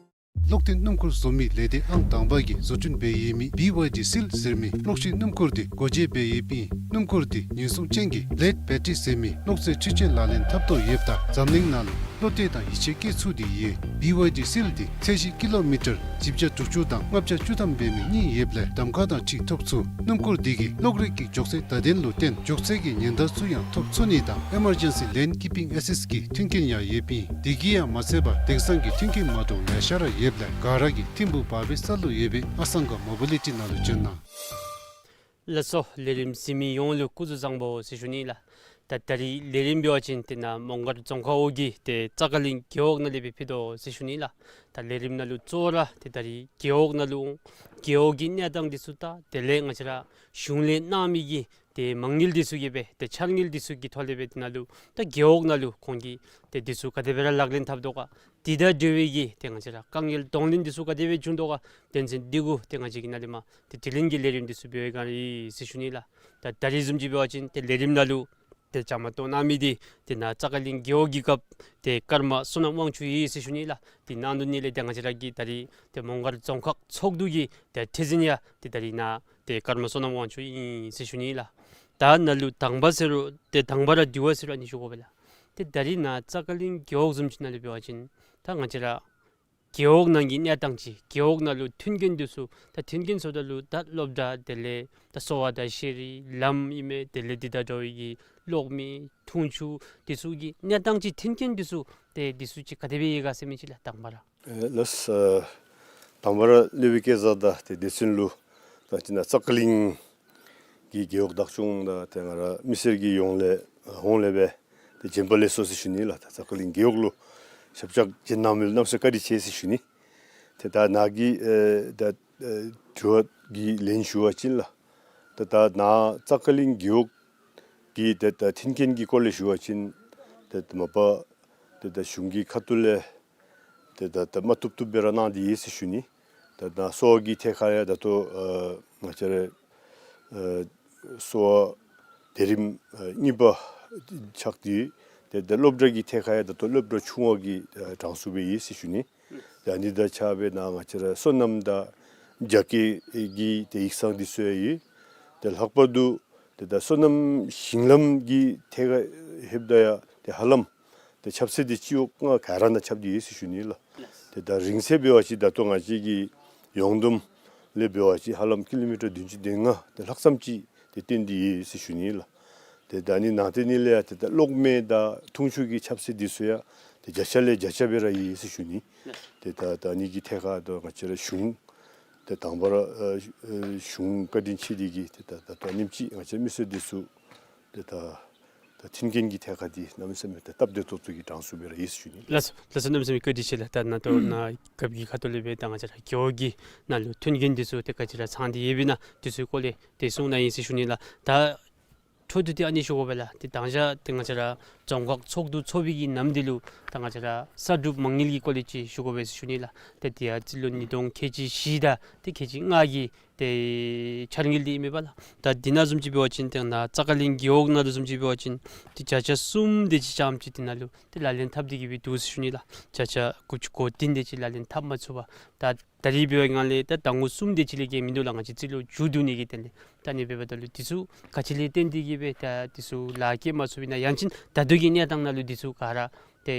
གློག་འཐེན་སྣུམ་འཁོར་བཟོ་མི་ལས་སྡེ་ཨང་དང་པ་གིས་བཟོ་སྐྲུན་འབད་ཡོད་མི་B Y D Seal ཟེར་མི་གློག་ཤེལ་སྣུམ་འཁོར་འདི་སྒོ་འབྱེད་འབད་ཡོདཔ་ཨིན། སྣུམ་འཁོར་འདི་ཉེན་སྲུང་ཅན་གྱི་ལེཌ་བེ་ཊི་རི་ཟེར་མི་གློག་རྫས་འཕྲུལ་ཆས་ལག་ལེན་འཐབ་ཐོག་ཡོདཔ་ད་འཛམ་གླིང་ནང་ལུ་བློ་གཏད་དང་ཡིད་ཆེས་བསྐྱེད་ཚུགས་ཏེ་ཡོད། B Y D Seal འདི་ཚད་གཞི་ཀི་ལོ་མི་ཊར་བཞི་བརྒྱ་དྲུག་ཅུ་དང་ལྔ་བརྒྱ་བཅུ་ཐམ་འབད་མི་གཉིས་ཡོདཔ་ལས་གདམ་ཁ་དང་འཁྲིལ་ཐོབ་ཚུགས། སྣུམ་འཁོར་འདི་གིས་གློག་རིག་གི་མགྱོགས་ཚད་བརྡ་དོན་ལུ་བརྟེན་མགྱོགས་ཚད་ཀྱི་ཉེན་བརྡ་ཚུ་ཡང་ཐོབ་ཚུགས་ནི་དང་Emergency Lane Keeping Assist གི་མཐུན་རྐྱེན་ཡང་ཡོདཔ་ཨིན། དེ་གིས་ཡང་མ་ཚད་པར་དེང་སང་གི་མཐུན་རྐྱེན་མ་འདྲཝ་ལེ་ཤ་ར་ཡོདཔ་ལས་ག་ར་གིས་ཐིམ་ཕུག་བར་པའི་ས་ལུ་ཡོད་པའི་ཨ་སང་ག་མོ་བི་ལི་ཊི་ནང་ལུ་བྱོན་གནང་། ལགས་སོ། ལས་རིམ་གཟིགས་མི་ཡོངས་ལུ་སྐུ་གཟུགས་བཟང་པོ་ཟེར་ཞུ་ནི་ལགས། ད་ད་རིས་ལས་རིམ་འབད་བ་ཅིན་ཏེ་ནཱ་མོང་སྒར་རྫོང་ཁག་འོག་གི་ཏེ་ཙ་ཀ་གླིང་རྒེད་འོག་ནང་ལས་སྦེ་ཕུལ་དོ་ཟེར་ཞུ་ནི་ལགས། ད་ལས་རིམ་ནང་ལུ་གཙོ་བོ་ར་ཏེ་ད་རིས་རྒེད་འོག་ནང་ལུ་རྒེད་འོག་གི་གནས་སྟངས་འདི་ཚུ་དང་དེ་ལས་ང་བཅས་ར་གཞུང་ལས་གནང་མི་གི་ཏེ་མ་དངུལ་འདི་ཚུ་གིས་སྦེ་ཏེ་འཆར་དངུལ་འདི་ཚུ་གི་ཐོག་ལས་སྦེ་ཏེ་ནཱ་ལུ་ད་རྒེད་འོག་ནང་ལུ་ཁོང་གིས་ཏེ་འདི་ཚུ་ག་དེ་སྦེ་ར་ལག་ལེན་འཐབ་དོ་ག། དེ་དང་འབྲེལ་བའི་གི་ཏེ་ང་བཅས་ར་དཀའ་ངལ་གདོང་ལེན་འདི་ཚུ་ག་དེ་སྦེ་བྱུང་དོ་ག། དོན་ཚན་འདི་གུ་ཏེ་ང་བཅས་ཀྱིས་ནཱ་ལས་མར་ཏེ་དྲི་ལན་གྱི་ལས་རིམ་འདི་ཚུ་འབད་བའི་སྒང་ཨིན་ཟེར་ཞུ་ནི་ལགས། ད་ད་རིས་བཟུམ་ཅིག་འབད་བ་ཅིན་ཏེ་ལས་རིམ་ནང་ལུ་ཏེ་བཅའ་མར་གཏོགས་གནང་མི་འདི་ཏེ་ནཱ་ཙ་ཀ་གླིང་རྒེད་འོག་གི་རྒཔོ་ཏེ་ཀརྨ་བསོད་ནམས་དབང་ཕྱུག་ཨིན་ཟེར་ཞུ་ནི་ལགས། དེ་ནང་དོན་ལས་ཏེ་ང་བཅས་ར་གི་ད་རིས་ཏེ་མོང་སྒར་རྫོང་ཁག་ཚོགས་འདུ་གི་ཏེ་ཁྲི་འཛིན་ཡང་ཏེ་ད་རིས་ནཱ་ཏེ་ཀརྨ་བསོད་ནམས་དབང་ཕྱུག་ཨིན་ཟེར་ཞུ་ནི་ལགས། ད་ནཱ་ལུ་དང་པ་ཟེར་རུང་ཏེ་དང་པ་ར་དེ་བ་ཟེར་རུང་ཨ་ནི་ཞུ་དགོ་པས་ལགས། ཏེ་ད་རིས་ནཱ་ཙ་ཀ་གླིང་རྒེད་འོག་བཟུམ་ཅིག་ནང་ལུ་འབད་བ་ཅིན་ད་ང་བཅས་ར་རྒེད་འོག་ནང་གི་གནས་སྟངས་ཅིག་རྒེད་འོག་ནང་ལུ་མཐུན་རྐྱེན་འདི་ཚུ་ད་མཐུན་རྐྱེན་ཟེརཝ་ད་ལུ་ད་སློབ་གྲྭ་དེ་ལས་ད་གསོ་བ་དང་ཤེས་རིག་ལམ་ཨིན་མས། དེ་ལས་འདི་དང་འདྲ་བའི་གི་གློག་མེ་འཐུང་ཆུ་འདི་ཚུ་གི་གནས་སྟངས་ཅིག་མཐུན་རྐྱེན་འདི་ཚུ་ཏེ་འདི་ཚུ་ཅིག་ག་དེ་སྦེ་ཡོད་ག་ཟེར་མི་ཅིག་ལགས་དང་པ་ར། ཨེ་ལགས། ཨ་དང་པ་ར་སློབ་དཔོན་སྐལ་བཟང་དང་ཏེ་སྡེ་ཚན་ལུ་ད་ཅི་ན་ཙ་ཀ་གླིང་གི་རྒེད་འོག་བདག་སྐྱོང་དང་ཏེ་ང་ར་མི་སེར་གྱི་ཡོངས་ལས་ཨ་ཧོངས་ལས་སྦེ་ཏེ་བྱོན་པ་ལེགས་སོ་ཟེར་ཞུ་ནི་ལགས། ད་ཙ་ཀ་གླིང་རྒེད་འོག་ལུ་ཞབས་ཕྱག་བྱོན་གནང་མི་ལུ་གནམ་མེད་ས་མེད་བཀའ་དྲིན་ཆེ་ཟེར་ཞུ་ནི། ཏེ་ད་ནཱ་གི་ཨེ་ད་ཨེ་དྲི་བ་གི་ལན་ཞུ་བ་ཅིན་ལགས། ད་ད་ནཱ་ཙ་ཀ་གླིང་རྒེད་འོག་གི་ད་ད་མཐུན་རྐྱེན་གྱི་སྐོར་ལས་ཞུ་བ་ཅིན་ད་ད་མ་པ་ད་ད་གཞུང་གི་ཁ་ཐུག་ལས་ཏེ་ད་ད་མ་བཏུབ་བཏུབ་སྦེ་ར་གནང་སྟེ་ཡོད་ཟེར་ཞུ་ནི། ད་ད་གསོ་བ་གི་ཐད་ཁར་ཡང་ད་ལྟོ་ཨ་ ང་བཅས་ར་ཨ་གསོ་བ་དེ་རིམ་ཨ་གཉིས་པ་ཆགས་ཏེ་ཏེ་ད་སློབ་གྲྭ་གི་ཐད་ཁར་ཡང་ད་ལྟོ་སློབ་གྲྭ་ཆུང་བ་གི་ཨ་གྲངས་སུ་སྦེ་ཡོད་ཟེར་ཞུ་ནི། ཏེ་ཨ་ནི་དང་ཆ་བའི་ནང་ང་བཅས་ར་སོ་ནམ་དང་རྒྱ་སྐྱེད་ཀྱི་ཏེ་ཡིག་ཚང་འདི་ཚུ་ཡང་ཡོད། ཏེ་ལྷག་པར་དུ་ཏེ་ད་སོ་ནམ་ཞིང་ལམ་གྱི་ཐད་ཁར་ལྷོདཔ་ད་ཡང་ཏེ་ཧ་ལམ་ཏེ་ཁྱབ་ཚད་འདི་སྤྱི་འོག་ལྔ་ག་ར་ནང་ཁྱབ་སྟེ་ཡོད་ཟེར་ཞུ་ནི་ལགས། ཏེ་ད་རིང་ཚད་འབད་བ་ཅིན་ད་ལྟོ་ང་བཅས་ཀྱི་ཡོངས་བསྡོམས་ལས་འབད་བ་ཅིན་ཧ་ལམ་ཀི་ལོ་མི་ཊར་བདུན་ཅུ་དོན་ལྔ་ཏེ་ལྷག་ཙམ་ཅིག་ཏེ་བཏོན་ཏེ་ཡོད་ཟེར་ཞུ་ནི་ལགས། ཏེ་ད་ནི་ནང་དེ་ནི་ལས་ཡང་ཏེ་ད་གློག་མེ་དང་འཐུང་ཆུ་གི་ཁྱབ་ཚད་འདི་ཚུ་ཡང་ཏེ་བརྒྱ་ཆ་ལས་བརྒྱ་ཆ་སྦེ་ར་ཡོད་ཟེར་ཞུ་ནི། ཏེ་ད་ད་ནི་གི་ཐད་ཁར་ད་ང་བཅས་ར་གཞུང་ཏེ་དང་པ་ར་ཨ་གཞུང་བཀའ་དྲིན་ཆེ་འདི་གིས་ཏེ་ད་ད་ལྟོ་ཉིནམ་གཅིག་ང་བཅས་མི་སེར་འདི་ཚུ་ཏེ་ད་ད་མཐུན་རྐྱེན་གྱི་ཐད་ཁར་འདི་གནམ་མེད་ས་མེད་ད་སྟབས་བདེ་ཏོག་ཏོ་གི་གྲངས་སུ་སྦེ་ར་ཡོད་ཟེར་ཞུ་ནི། ལགས་སོ་ལགས་སོ། གནམ་མེད་ས་མེད་བཀའ་དྲིན་ཆེ་ལགས། ད་ནཱ་ད་ལྟོ་ནཱ་རྒཔོ་གི་ཁ་ཐུག་ལས་སྦེ་ད་ང་བཅས་ར་རྒེད་འོག་གི་ནང་ལུ་མཐུན་རྐྱེན་འདི་ཚུ་ཏེ་ག་ཅི་ར་ཚང་སྟེ་ཡོདཔ་ཨིན་ན་འདི་ཚུ་གི་སྐོར་ལས་ཏེ་གསུང་གནང་ཡི་ཟེར་ཞུ་ནི་ལགས། ད་འཕྲོ་མཐུད་དེ་ཨ་ནི་ཞུ་དགོ་པས་ལགས། ཏེ་ད་ང་བཅས་ཏེ་ང་བཅས་ར་རྫོང་ཁག་ཚོགས་འདུ་ཚོགས་པའི་གི་ནམ་འདི་ལུ་ད་ང་བཅས་ར་གསར་སྒྲུབ་མ་དངུལ་གྱི་སྐོར་ལས་ཅིག་ཞུ་དགོ་པས་ཟེར་ཞུ་ནི་ལགས། ཏེ་དེ་ཡང་རྩིས་ལོ་ཉིས་སྟོང་ཁལ་གཅིག་བཞི་དང་ཏེ་ཁལ་གཅིག་ལྔ་གི་ཏེ་འཆར་དངུལ་འདི་ཨིན་མས་པ་ལགས། ད་འདི་ནང་བཟུམ་ཅིག་འབད་བ་ཅིན་ཏེ་ནཱ་ཙ་ཀ་གླིང་རྒེད་འོག་ནང་ལུ་བཟུམ་ཅིག་འབད་བ་ཅིན་ཏེ་བརྒྱ་ཆ་གསུམ་དེ་ཅིག་ཙམ་ཅིག་དེ་ནང་ལུ་ཏེ་ལག་ལེན་འཐབ་སྟེ་གི་སྦེ་འདུག་ཟེར་ཞུ་ནི་ལགས། བརྒྱ་ཆ་དགུ་བཅུ་གོ་བདུན་དེ་ཅིག་ལག་ལེན་འཐབ་མ་ཚུགས་པར་ད་ད་རིས་འབད་བའི་སྒང་ལས་ད་ཟླ་ངོ་གསུམ་དེ་ཅིག་ལས་བརྒལ་མིན་འདུག་ལགས། ང་བཅས་རྩིས་ལོ་མཇུག་བསྡུ་ནི་གི་དོན་ལས། ད་ཨ་ནི་འབདཝ་ད་ལུ་འདི་ཚུ་ག་ཅི་ལས་བརྟེན་ཏེ་གི་སྦེ་ད་འདི་ཚུ་ལཱ་འགྱོ་མ་ཚུགསཔ་ཨིན་ན། ཡང་ཅིན་ད་ལྟོ་གི་གནས་སྟངས་ནང་ལུ་འདི་ཚུ་ག་ར་ཏེ་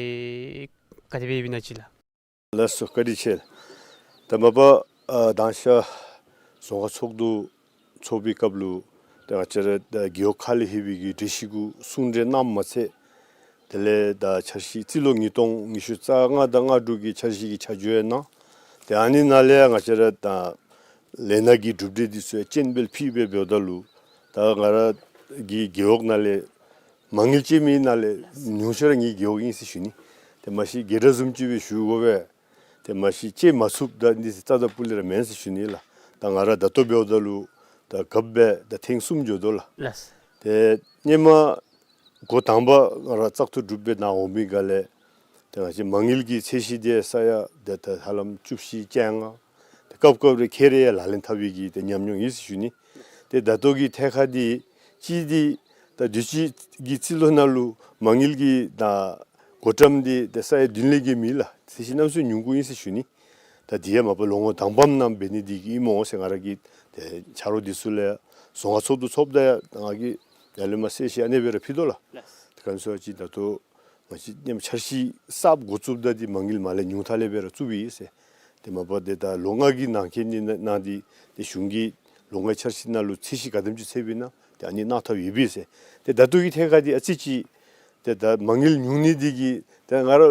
ག་དེ་སྦེ་ཡོདཔ་ཨིན་ན་ཅིག་ལགས། ལགས་སོ་བཀའ་དྲིན་ཆེ། ད་མ་པ་ཨ་དང་ཤ་རྫོང་ཁག་ཚོགས་འདུ་ཚོགས་པའི་སྐབས་ལུ་ཏེ་ང་བཅས་ར་ད་རྒེད་འོག་ཁག་ལས་ལྷོད་པའི་གི་གྲོས་གཞི་གུ་གསུང་གྲོས་གནངམ་མ་ཚད་དེ་ལས་ད་འཆར་གཞི་རྩིས་ལོ་ཉིས་སྟོང་ཉི་ཤུ་རྩ་ལྔ་དང་ལྔ་དྲུག་གི་འཆར་གཞི་གི་ཆ་འཇོག་ཡང་གནང་། ཏེ་ཨ་ནི་ནང་ལས་ཡང་ང་བཅས་ར་ད་ལས་སྣ་གི་གྲུབ་འབྲས་འདི་ཚུ་ཡང་སྤྱན་འབུལ་ཕུལ་སྦེ་འབདཝ་ད་ལུ་ད་ང་ར་གི་རྒེད་འོག་ནང་ལས་མ་དངུལ་བཅོལ་མི་ནང་ལས་ཉུང་ཤོས་ར་ངེའི་རྒེད་འོག་ཨིན་ཟེར་ཞུ་ནི། ཏེ་མ་གཞི་རྒྱལ་རབས་བཟུམ་ཅིག་སྦེ་ཞུ་དགོ་པས། ཏེ་མ་གཞི་བཅོལ་མ་ཚུགསཔ་ད་འདི་རྩ་དང་སྤུ་ལས་ར་མེན་ཟེར་ཞུ་ནི་ལགས། ད་ང་ར་ད་ལྟོ་འབདཝ་ད་ལུ་ད་རྒཔོ་སྦེ་ད་ཐེངས་གསུམ་འགྱོ་དོ་ལགས། ལགས། ཏེ་སྔོན་མ་འགོ་དང་པ་ང་ར་བཙག་འཐུ་གྲུབ་སྦེ་ནཱ་འོང་མི་སྒང་ལས་ཏེ་ང་བཅས་མ་དངུལ་གྱི་ཚད་གཞི་འདི་ས་ཡ་ཏེ་ད་ཧ་ལམ་བཅུ་བཞི་བཅོ་ལྔ་ཏེ་སྐབས་སྐབས་རེ་ཁལ་རེ་ཡང་ལག་ལེན་འཐབ་པའི་གི་ཏེ་ཉམས་མྱོང་ཡོད་ཟེར་ཞུ་ནི། ཏེ་ད་ལྟོ་གི་ཐད་ཁར་འདི་གཅིག་འདི་ད་དུས་ཅི་གི་རྩིས་ལོ་ནང་ལུ་མ་དངུལ་གྱི་ད་བགོ་བཀྲམ་འདི་ཏེ་ས་ཡ་བདུན་ལས་བརྒལ་མེད་ལགས། ཚད་གཞི་གནམ་མེད་ས་མེད་ཉུང་ཀུ་ཨིན་ཟེར་ཞུ་ནི། ད་འདི་ཡང་མ་པ་ལོ་ངོ་དང་པམ་ནང་འབད་ནི་འདི་གིས་ཨིན་མས་ཟེར་ང་ར་གིས་ཏེ་ཆ་རོགས་འདི་ཚུ་ལས་རྫོང་ཁག་ཚོགས་འདུ་ཚོགསཔ་ད་ཡང་ང་གིས་ཡར་ལས་མར་གསལ་བཤད་ཨ་ནེ་སྦེ་ར་ཕུལ་དོ་ལགས། ལགས། ཏེ་ག་ཅི་ཟེར་བ་ཅིན་ད་ལྟོ་ང་བཅས་ནེམ་འཆར་གཞི་གསརཔ་འགོ་བཙུགསཔ་ད་འདི་མ་དངུལ་མ་ལས་ཉུང་མཐའ་ལས་སྦེ་ར་བཙུགས་པས་ཟེར། ཏེ་མ་པ་ཏེ་ད་ལོ་ལྔ་གི་ནང་འཁོད་ནི་ནང་འདི་ཏེ་གཞུང་གིས་ལོ་ལྔའི་འཆར་གཞི་ནང་ལུ་ཚད་གཞི་ག་དེམ་ཅིག་ཚད་པས་ན་ཏེ་ཨ་ནི་གནང་ཐབས་ཡོད་པས་ཟེར། ཏེ་ད་ལྟོ་གི་ཐད་ཁར་འདི་ཨ་ཙི་ཅིག་ཏེ་ད་མ་དངུལ་ཉུང་ནི་འདི་གིས་ཏེ་ང་ར་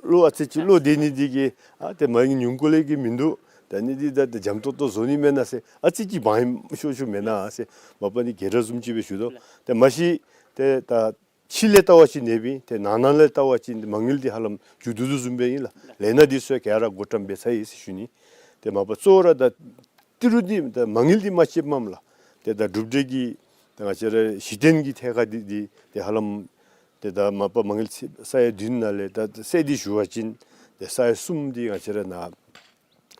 བློ་ཨ་ཙི་ཅིག་བློ་བདེ་ནི་འདི་གིས་ཨ་ཏེ་མ་དངུལ་ཉུང་ཀུ་ལས་བརྒལ་མིན་འདུག། ད་ནི་འདི་ད་ཏེ་འཇམ་ཏོང་ཏོ་བཟོ་ནི་མེན་ན་ཟེར་ཨ་ཙི་ཅིག་བང་ཡིམ་ཤོར་ཤོརཝ་མེན་ན་ཟེར་མ་པ་ནི་རྒྱལ་རབས་བཟུམ་ཅིག་སྦེ་ཞུ་དོ། ཏེ་མ་གཞི་ཏེ་ད་ཕྱི་ལས་བལྟ་བ་ཅིན་ཨ་ནེ་སྦེ་ཏེ་ནང་ན་ལས་བལྟ་བ་ཅིན་མ་དངུལ་འདི་ཧ་ལམ་མཇུག་བསྡུ་དོ་བཟུམ་སྦེ་ཨིན་ལགས། ལས་སྣ་འདི་ཚུ་ག་ར་བགོ་བཀྲམ་འབད་ཚར་ཡི་ཟེར་ཞུ་ནི། ཏེ་མ་པ་གཙོ་བོ་ར་ད་ཏི་རུ་འདི་ད་མ་དངུལ་འདི་མ་བཅོལཝ་མས་ལགས། ཏེ་ད་གྲུབ་འབྲས་ཀྱི་ད་ང་བཅས་ར་གཞི་རྟེན་གྱི་ཐད་ཁར་འདི་འདི་ཏེ་ཧ་ལམ་ཏེ་ད་མ་པ་མ་དངུལ་ཚད་ས་ཡ་བདུན་ནང་ལས་ད་ཚད་འདི་ཞུ་བ་ཅིན་ཏེ་ས་ཡ་གསུམ་འདི་ང་བཅས་ར་ནཱ་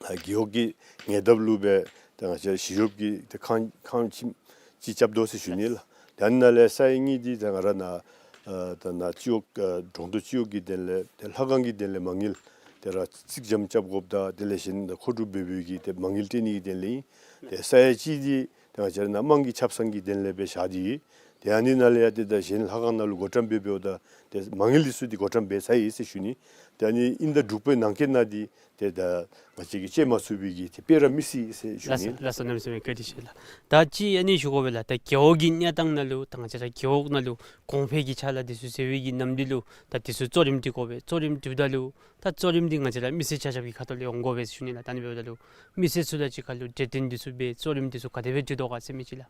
ཨ་རྒེད་འོག་གི་ཉེ་འདབས་ལུ་སྦེ་ཏེ་ང་བཅས་ཞི་གཡོགཔ་གི་ཏེ་ཁང་ཁང་ཁྱིམ་ཅིག་རྐྱབ་དོ་ཟེར་ཞུ་ནི་ལགས། ཏེ་ཨ་ནཱ་ལས་ས་ཡ་གཉིས་འདི་ཏེ་ང་ར་ནཱ་ཨ་ད་ནཱ་སྤྱི་འོག་ཨ་གྲོང་དོན་སྤྱི་འོག་གི་དོན་ལས་ཏེ་ལྷ་ཁང་གི་དོན་ལས་མ་དངུལ་ཏེ་ར་རྩིག་འཇམ་རྐྱབ་དགོཔ་དང་དེ་ལས་གཞན་མཁོ་སྒྲུབ་འབད་འབདཝ་གི་ཏེ་མ་དངུལ་སྤྲོད་ནི་གི་དོན་ལས་ཨིན། ཏེ་ས་ཡ་གཅིག་འདི་ཏེ་ང་བཅས་ར་ནཱ་དམངས་ཀྱི་ཆབ་གསང་གི་དོན་ལས་སྦེ་བཞག་སྟེ་ཡོད། ཏེ་ཨ་ནི་ནང་ལས་ཡང་ཏེ་ད་གཞན་ལྷ་ཁང་ནང་ལུ་བགོ་བཀྲམ་འབད་འབདཝ་ད་ཏེ་མ་དངུལ་འདི་ཚུ་འདི་བགོ་བཀྲམ་འབད་ཚར་ཡི་ཟེར་ཞུ་ནི། ཏེ་ཨ་ནི་དབྱིན་ཟླ་དྲུག་པའི་ནང་འཁོད་ནང་འདི་ཏེ་ད་ང་བཅས་ཀྱིས་བཅོལ་མ་ཚུགས་པའི་གི་ཏེ་དཔེ་ར་མི་སྲིད་ཟེར་ཞུ་ནི། ལགས་སོ་ལགས་སོ། གནམ་མེད་ས་མེད་བཀའ་དྲིན་ཆེ་ལགས། ད་ཅི་ཨ་ནི་ཞུ་དགོ་པས་ལགས། ད་རྒེད་འོག་གི་གནས་སྟངས་ནང་ལུ་ད་ང་བཅས་ར་རྒེད་འོག་ནང་ལུ་གོང་འཕེལ་གྱི་ཕྱག་ལཱ་འདི་ཚུ་མཛད་པའི་གི་ནམ་འདི་ལུ་ད་འདི་ཚུ་གཙོ་རིམ་སྒྲིག་དགོ་པས། གཙོ་རིམ་སྒྲིགཔ་ད་ལུ་ད་གཙོ་རིམ་འདི་ང་བཅས་ར་མི་སེར་ཆ་ཁྱབ་ཀྱི་ཁ་ཐུག་ལས་འོང་དགོ་པས་ཟེར་ཞུ་ནི་ལགས། ད་ཨ་ནི་འབདཝ་ད་ལུ་མི་སེར་ཚུ་དང་གཅིག་ཁར་ལུ་གྲོས་བསྟུན་འདི་ཚུ་འབད་གཙོ་རིམ་འདི་ཚུ་ག་དེ་སྦེ་སྒྲིག་དོ་ག་ཟེར་མི་ཅིག་ལགས།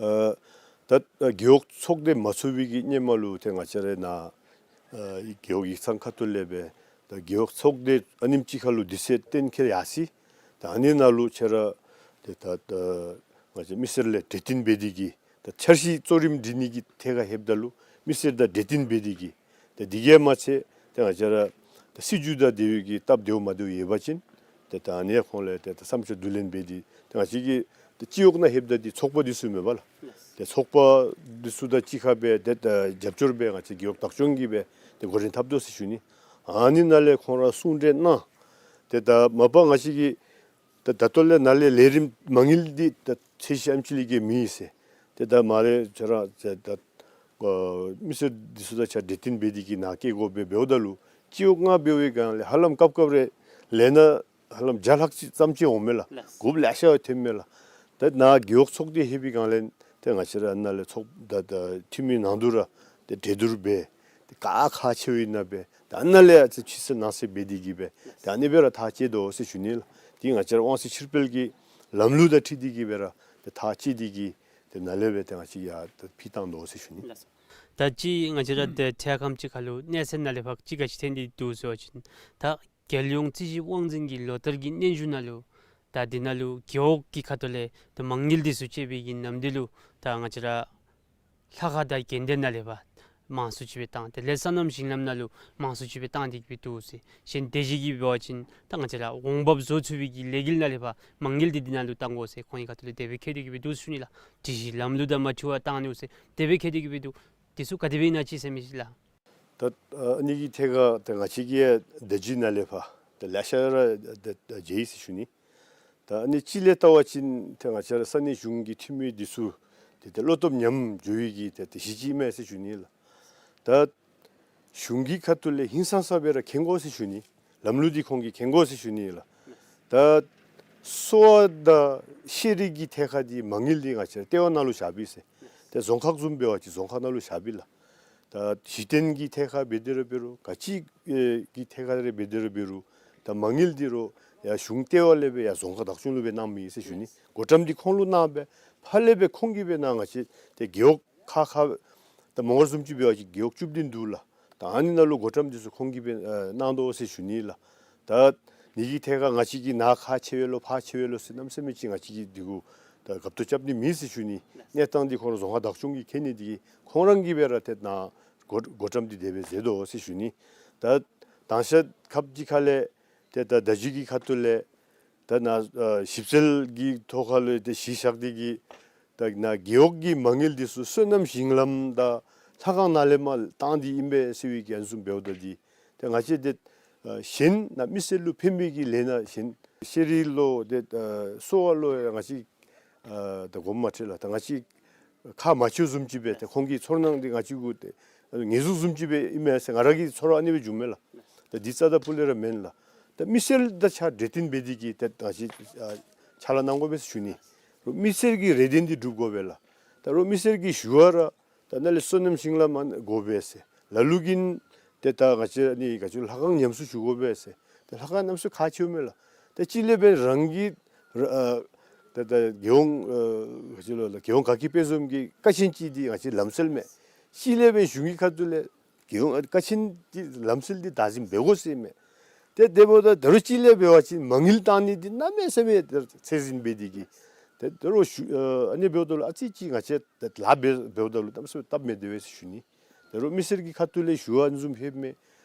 ཨ་ད་རྒེད་འོག་ཚོགས་སྡེ་མ་ཚུགས་པའི་གི་སྔོན་མ་ལུ་ཏེ་ང་བཅས་ར་ནཱ་ཨ་རྒེད་འོག་ཡིག་ཚང་ཁ་ཐུག་ལས་སྦེ་ད་རྒེད་འོག་ཚོགས་སྡེ་ཨ་ནེམ་ཅིག་ཁར་ལུ་དུས་ཚོད་གཏན་འཁེལ་ཡར་སོ་ཡི། ད་ཨ་ནི་ནང་ལུ་ཁྱེད་ར་ཏེ་ད་ད་ང་བཅས་མི་སེར་ལས་གྲོས་བསྟུན་འབད་དེ་གིས་ད་འཆར་གཞི་གཙོ་རིམ་སྒྲིག་ནི་གི་ཐད་ཁར་ལྷོདཔ་ད་ལུ་མི་སེར་དང་གྲོས་བསྟུན་འབད་དེ་གིས་ཏེ་འདི་གིས་མ་ཚད་ཏེ་ང་བཅས་ར་ཏེ་སྲིད་བྱུས་དང་འབྲེལ་བའི་གི་སྟབས་བདེཝ་མ་བདེཝ་ཡོད་པ་ཅིན་ཏེ་ད་ཨ་ནི་ཁོང་ལས་ཏེ་ད་བསམ་འཆར་བསྡུ་ལེན་འབད་དེ་ཏེ་ང་བཅས་ཀྱིས་ སྤྱི་འོག་ནང་ལྷོདཔ་ད་འདི་ཚོགས་པ་འདི་ཚུ་མེན་པ་ལགས། ཏེ་ཚོགས་པ་འདི་ཚུ་དང་གཅིག་ཁར་སྦེ་ཏེ་ད་རྒྱབ་སྐྱོར་སྦེ་ང་བཅས་རྒེད་འོག་བདག་སྐྱོང་གིས་སྦེ་ཏེ་འགོ་འདྲེན་འཐབ་དོ་ཟེར་ཞུ་ནི། ཨ་ནི་ནང་ལས་ཁོང་ར་གསུང་གྲོས་གནང་། ཏེ་ད་མ་པ་ང་བཅས་ཀྱིས་ད་ད་ལྟོ་ལས་ནཱ་ལས་ལས་རིམ་མ་དངུལ་འདི་ད་ཚད་གཞི་ཨེམ་ཅིག་ལས་བརྒལ་མེད་ཟེར། ཏེ་ད་མ་རེ་ཁྱོད་ར་ཏེ་ད་ཨ་མི་སེར་འདི་ཚུ་དང་གཅིག་ཁར་གྲོས་བསྟུན་འབད་དེ་གིས་ནཱ་བསྐྱལ་དགོ་པས་འབདཝ་ད་ལུ་སྤྱི་འོག་ནང་འབད་བའི་སྒང་ལས་ཧ་ལམ་སྐབས་སྐབས་རེ་ལས་སྣ་ཧ་ལམ་བརྒྱ་ལྷག་ཅིག་ཙམ་ཅིག་འོང་མས་ལགས། ལགས། དགོཔ་ལེ་ཤ་ཐོན་མས་ལགས། ད་ནཱ་རྒེད་འོག་ཚོགས་སྡེ་ལྷོད་པའི་སྒང་ལས་ཏེ་ང་བཅས་ར་ནཱ་ལས་ཚོགས་ད་ད་འཐུས་མི་ནང་དུ་ར་ཏེ་གྲོས་བསྡུར་འབད། ཏེ་ག་ཁག་ཆེཝ་ཨིན་ན་སྦེ་ད་ནཱ་ལས་ཨ་ཙི་ཕྱི་སེལ་ནང་སེལ་འབད་དེ་གིས་སྦེ་ད་ཨ་ནི་སྦེ་ར་ཐག་བཅད་དོ་ཟེར་ཞུ་ནི་ལགས། དེ་ང་བཅས་ར་དབང་ཚད་ཕྱིར་སྤེལ་གྱི་ལམ་ལུགས་དང་འཁྲིལ་ཏེ་གིས་སྦེ་ར་ཏེ་ཐག་བཅད་དེ་གིས་ཏེ་ནཱ་ལས་སྦེ་ཏེ་ང་བཅས་ཡར་ཏེ་ཕུལ་བཏང་དོ་ཟེར་ཞུ་ནི། ལགས་སོ། ད་ཅི་ང་བཅས་ར་ཏེ་ཐད་ཁམས་ཅིག་ཁར་ལུ་གནས་ཚད་ནང་ལས་ཕར་ཅིག་ག་ཅི་ཐོན་ཏེ་འདུག་ཟེར་བ་ཅིན་ད་རྒྱལ་ཡོངས་རྩིས་ཞིབ་དབང་འཛིན་གྱི་ལོ་བསྟར་གྱི་སྙན་ཞུ་ནང་ལུ་ད་འདི་ནང་ལུ་རྒེད་འོག་གི་ཁ་ཐུག་ལས་ད་མ་དངུལ་འདི་ཚུ་བཅད་པའི་གི་ནམ་དུས་ལུ་ད་ང་བཅས་ར་ལྷ་ཁང་དང་དགོན་སྡེ་ནང་ལས་ཕར་མང་སུ་ཅིག་སྦེ་བཏང་། དེ་ལས་སོ་ནམ་ཞིང་ལམ་ནང་ལུ་མང་སུ་ཅིག་སྦེ་བཏང་སྟེ་གིས་སྦེ་འདུག་ཟེར། གཞན་དེ་བཞིན་གྱིས་འབད་བ་ཅིན་ད་ང་བཅས་ར་འོང་འབབ་བཟོ་ཚུགས་པའི་གི་ལས་འགུལ་ནང་ལས་ཕར་མ་དངུལ་འདི་འདི་ནང་ལུ་བཏང་དགོ་ཟེར་ཁོང་གི་ཁ་ཐུག་ལས་དེ་སྦེ་བཀོད་དེ་གིས་སྦེ་འདུག་ཟེར་ཞུ་ནི་ལགས། སྒྲིག་གཞི་ལམ་ལུགས་དང་མ་འཁྲིལ་བར་བཏང་ནུག་ཟེར་དེ་སྦེ་བཀོད་དེ་གིས་སྦེ་འདུག། འདི་ཚུ་ག་དེ་སྦེ་ཨིན་ན་ཅིག་ཟེར་མི་ཅིག་ལགས། ད་ཨ་ནི་གི་ཐད་ཁར་ད་ང་བཅས་ཀྱིས་བརྡ་བརྒྱུད་ནང་ལས་ཕར་ད་ལེ་ཤ་ར་ད་ད་མཇལ་ཡི་ཟེར་ཞུ་ནི། ད་ཨ་ནི་གཅིག་ལས་བལྟ་བ་ཅིན་ཏེ་ང་བཅས་ར་ས་གནས་གཞུང་གི་འཐུས་མི་འདི་ཚུ་ཏེ་ཏེ་བློ་སྟོབས་ཉམས་འགྱོ་བའི་གི་ཏེ་ཏེ་གཞི་ཅིག་ཨིན་མས་ཟེར་ཞུ་ནི་ལགས། ད་གཞུང་གི་ཁ་ཐུག་ལས་ཧིང་སངས་ས་སྦེ་ར་མཁྱེན་དགོ་ཟེར་ཞུ་ནི། ལམ་ལུགས་འདི་ཁོང་གིས་མཁྱེན་དགོ་ཟེར་ཞུ་ནི་ལགས། ད་གསོ་བ་དང་ཤེས་རིག་གི་ཐད་ཁར་འདི་མ་དངུལ་འདི་ང་བཅས་ར་ལྟེ་བ་ནང་ལུ་བཞག་པས་ཟེར། ཏེ་རྫོང་ཁག་བཟུམ་འབད་བ་ཅིན་རྫོང་ཁག་ནང་ལུ་བཞག་པས་ལགས། ད་གཞི་རྟེན་གྱི་ཐད་ཁར་འབད་དེ་ར་འབད་རུང་ག་ཅི་ཨེ་གི་ཐད་ཁར་ར་འབད་དེ་ར་འབད་རུང་ད་མ་དངུལ་འདི་རོགས་ཡར་གཞུང་ལྟེ་བ་ལས་སྦེ་ཡར་རྫོང་ཁག་བདག་སྐྱོང་ལུ་སྦེ་གནངམ་ཨིན་ཟེར་ཞུ་ནི། འགོ་ཁྲམ་འདི་ཁོང་ལུ་གནང་སྦེ་ཕར་ལས་སྦེ་ཁོང་གིས་སྦེ་ནཱ་ང་བཅས་ཏེ་རྒེད་འོག་ཁག་ཁག་ད་མོང་སྒར་བཟུམ་ཅིག་འབད་བ་ཅིན་རྒེད་འོག་བཅུ་བདུན་འདུག་ལགས། ད་ཨ་ནི་ནང་ལུ་འགོ་ཁྲམ་འདི་ཚུ་ཁོང་གིས་སྦེ་ཨེ་གནང་དོ་ཟེར་ཞུ་ནི་ལགས། ད་ཨ་ནི་གི་ཐད་ཁར་ང་བཅས་ཀྱིས་ནཱ་ཁག་ཆེ་བས་ལོ་ཕར་ཆེ་བས་ལོ་ཟེར་གནམ་མེད་ས་མེད་ཅིག་ང་བཅས་ཀྱིས་འདི་གུ་ད་རྒཔོ་ཏོ་རྐྱབ་ནི་མེད་ཟེར་ཞུ་ནི། གནས་སྟངས་འདི་ཁོང་ར་རྫོང་ཁག་བདག་སྐྱོང་གིས་མཁྱེན་ནི་འདི་གིས་ཁོང་ར་གིས་སྦེ་ར་ཏེ་ནཱ་འགོ་འགོ་ཁྲམ་འདི་དེ་སྦེ་ཟེར་དོ་ཟེར་ཞུ་ནི། ད་དང་ཤ་ཁབ་ཅིག་ཁ་ལས་ཏེ་ད་བརྡ་བརྒྱུད་ཀྱི་ཁ་ཐུག་ལས་ད་ནཱ་ཨ་ཞིབ་འཚོལ་གྱི་ཐོག་ཁ་ལུ་ཏེ་གཞི་བཞག་སྟེ་གིས་ད་ནཱ་རྒེད་འོག་གི་མ་དངུལ་འདི་ཚུ་སོ་ནམ་ཞིང་ལམ་དང་ལྷ་ཁང་ནང་ལས་མར་བཏང་སྟེ་ཨིན་པས་ཟེར་བའི་གི་ཨ་ནི་བཟུམ་འབདཝ་ད་འདི་ཏེ་ང་བཅས་ཏེ་ཨ་གཞན་ནཱ་མི་སེར་ལུ་ཕན་པའི་གི་ལས་སྣ་གཞན་ཤེས་རིག་ལུ་ཏེ་ཨ་གསོ་བ་ལུ་ཡང་ང་བཅས་ཨ་ད་དགོངསམ་མ་ཁྲེལ་ལགས། ད་ང་བཅས་ཁག་མ་ཆེཝ་བཟུམ་ཅིག་སྦེ་ཏེ་ཁོང་གི་ཚོར་སྣང་འདི་ང་བཅས་གུ་ཏེ་ཨ་ནི་ཉེས་འཛུགས་བཟུམ་ཅིག་སྦེ་ཨིན་མས་ཟེར་ང་ར་གི་ཚོར་བ་ཨ་ནི་སྦེ་བྱུངམ་མས་ལགས། ད་འདི་རྩ་དང་སྤུ་ལས་ར་མེན་ལགས། ད་མི་སེར་དང་གཅིག་ཁར་གྲོས་བསྟུན་འབད་དེ་གིས་ཏེ་ང་བཅས་ཨ་ཕྱག་ལཱ་གནང་དགོ་པས་ཟེར་ཞུ་ནི། རོགས་མི་སེར་གྱི་རེ་འདུན་འདི་སྒྲུབ་དགོ་པས་ལགས། ད་རོགས་མི་སེར་གྱིས་ཞུ་བ་ར་ད་ནཱ་ལས་སོ་ནམ་ཞིང་ལམ་ཨ་ནི་དགོ་པས་ཟེར། ལ་ལུ་གིས་ཏེ་ད་ང་བཅས་ཨ་ནི་ག་ཅི་ལྷ་ཁང་ཉམས་གསོ་ཞུ་དགོ་པས་ཟེར། ཏེ་ལྷ་ཁང་ཉམས་གསོ་ཁག་ཆེཝ་མས་ལགས། ཏེ་གཅིག་ལས་འབད་རང་གི་ར་ཨ་ད་ད་རྒྱལ་ཡོངས་ཨ་ག་ཅི་ལོ་ལགས་རྒྱལ་ཡོངས་དགའ་སྐྱིད་དཔལ་འཛོམས་ཀྱི་ཀ་ཆེན་ཅིག་འདི་ང་བཅས་ལམ་སྲོལ་མས། གཅིག་ལས་འབད་གཞུང་གི་ཁ་ཐུག་ལས་རྒྱལ་ཡོངས་ཀ་ཆེན་འདི་ལམ་སྲོལ་འདི་བདག་འཛིན་འབད་དགོ་ཟེར་མས། ཏེ་དེ་འབདཝ་ད་ད་རུང་གཅིག་ལས་འབད་བ་ཅིན་མ་དངུལ་བཏང་ནི་འདི་གནམ་མེད་ས་མེད་ཚད་ཟིན་འབད་དེ་གིས་ཏེ་ད་རོགས་ཞུ་ཨ་ཨ་ནི་འབདཝ་ད་ལུ་ཨ་ཙི་ཅིག་ང་བཅས་ད་ལཱ་འབད་འབདཝ་ད་ལུ་གནམ་མེད་ས་མེད་སྟབས་མི་བདེ་བས་ཟེར་ཞུ་ནི། ད་རོགས་མི་སེར་གྱི་ཁ་ཐུག་ལས་ཞུ་བ་ཨ་ནི་བཟུམ་ལྷོདཔ་མས།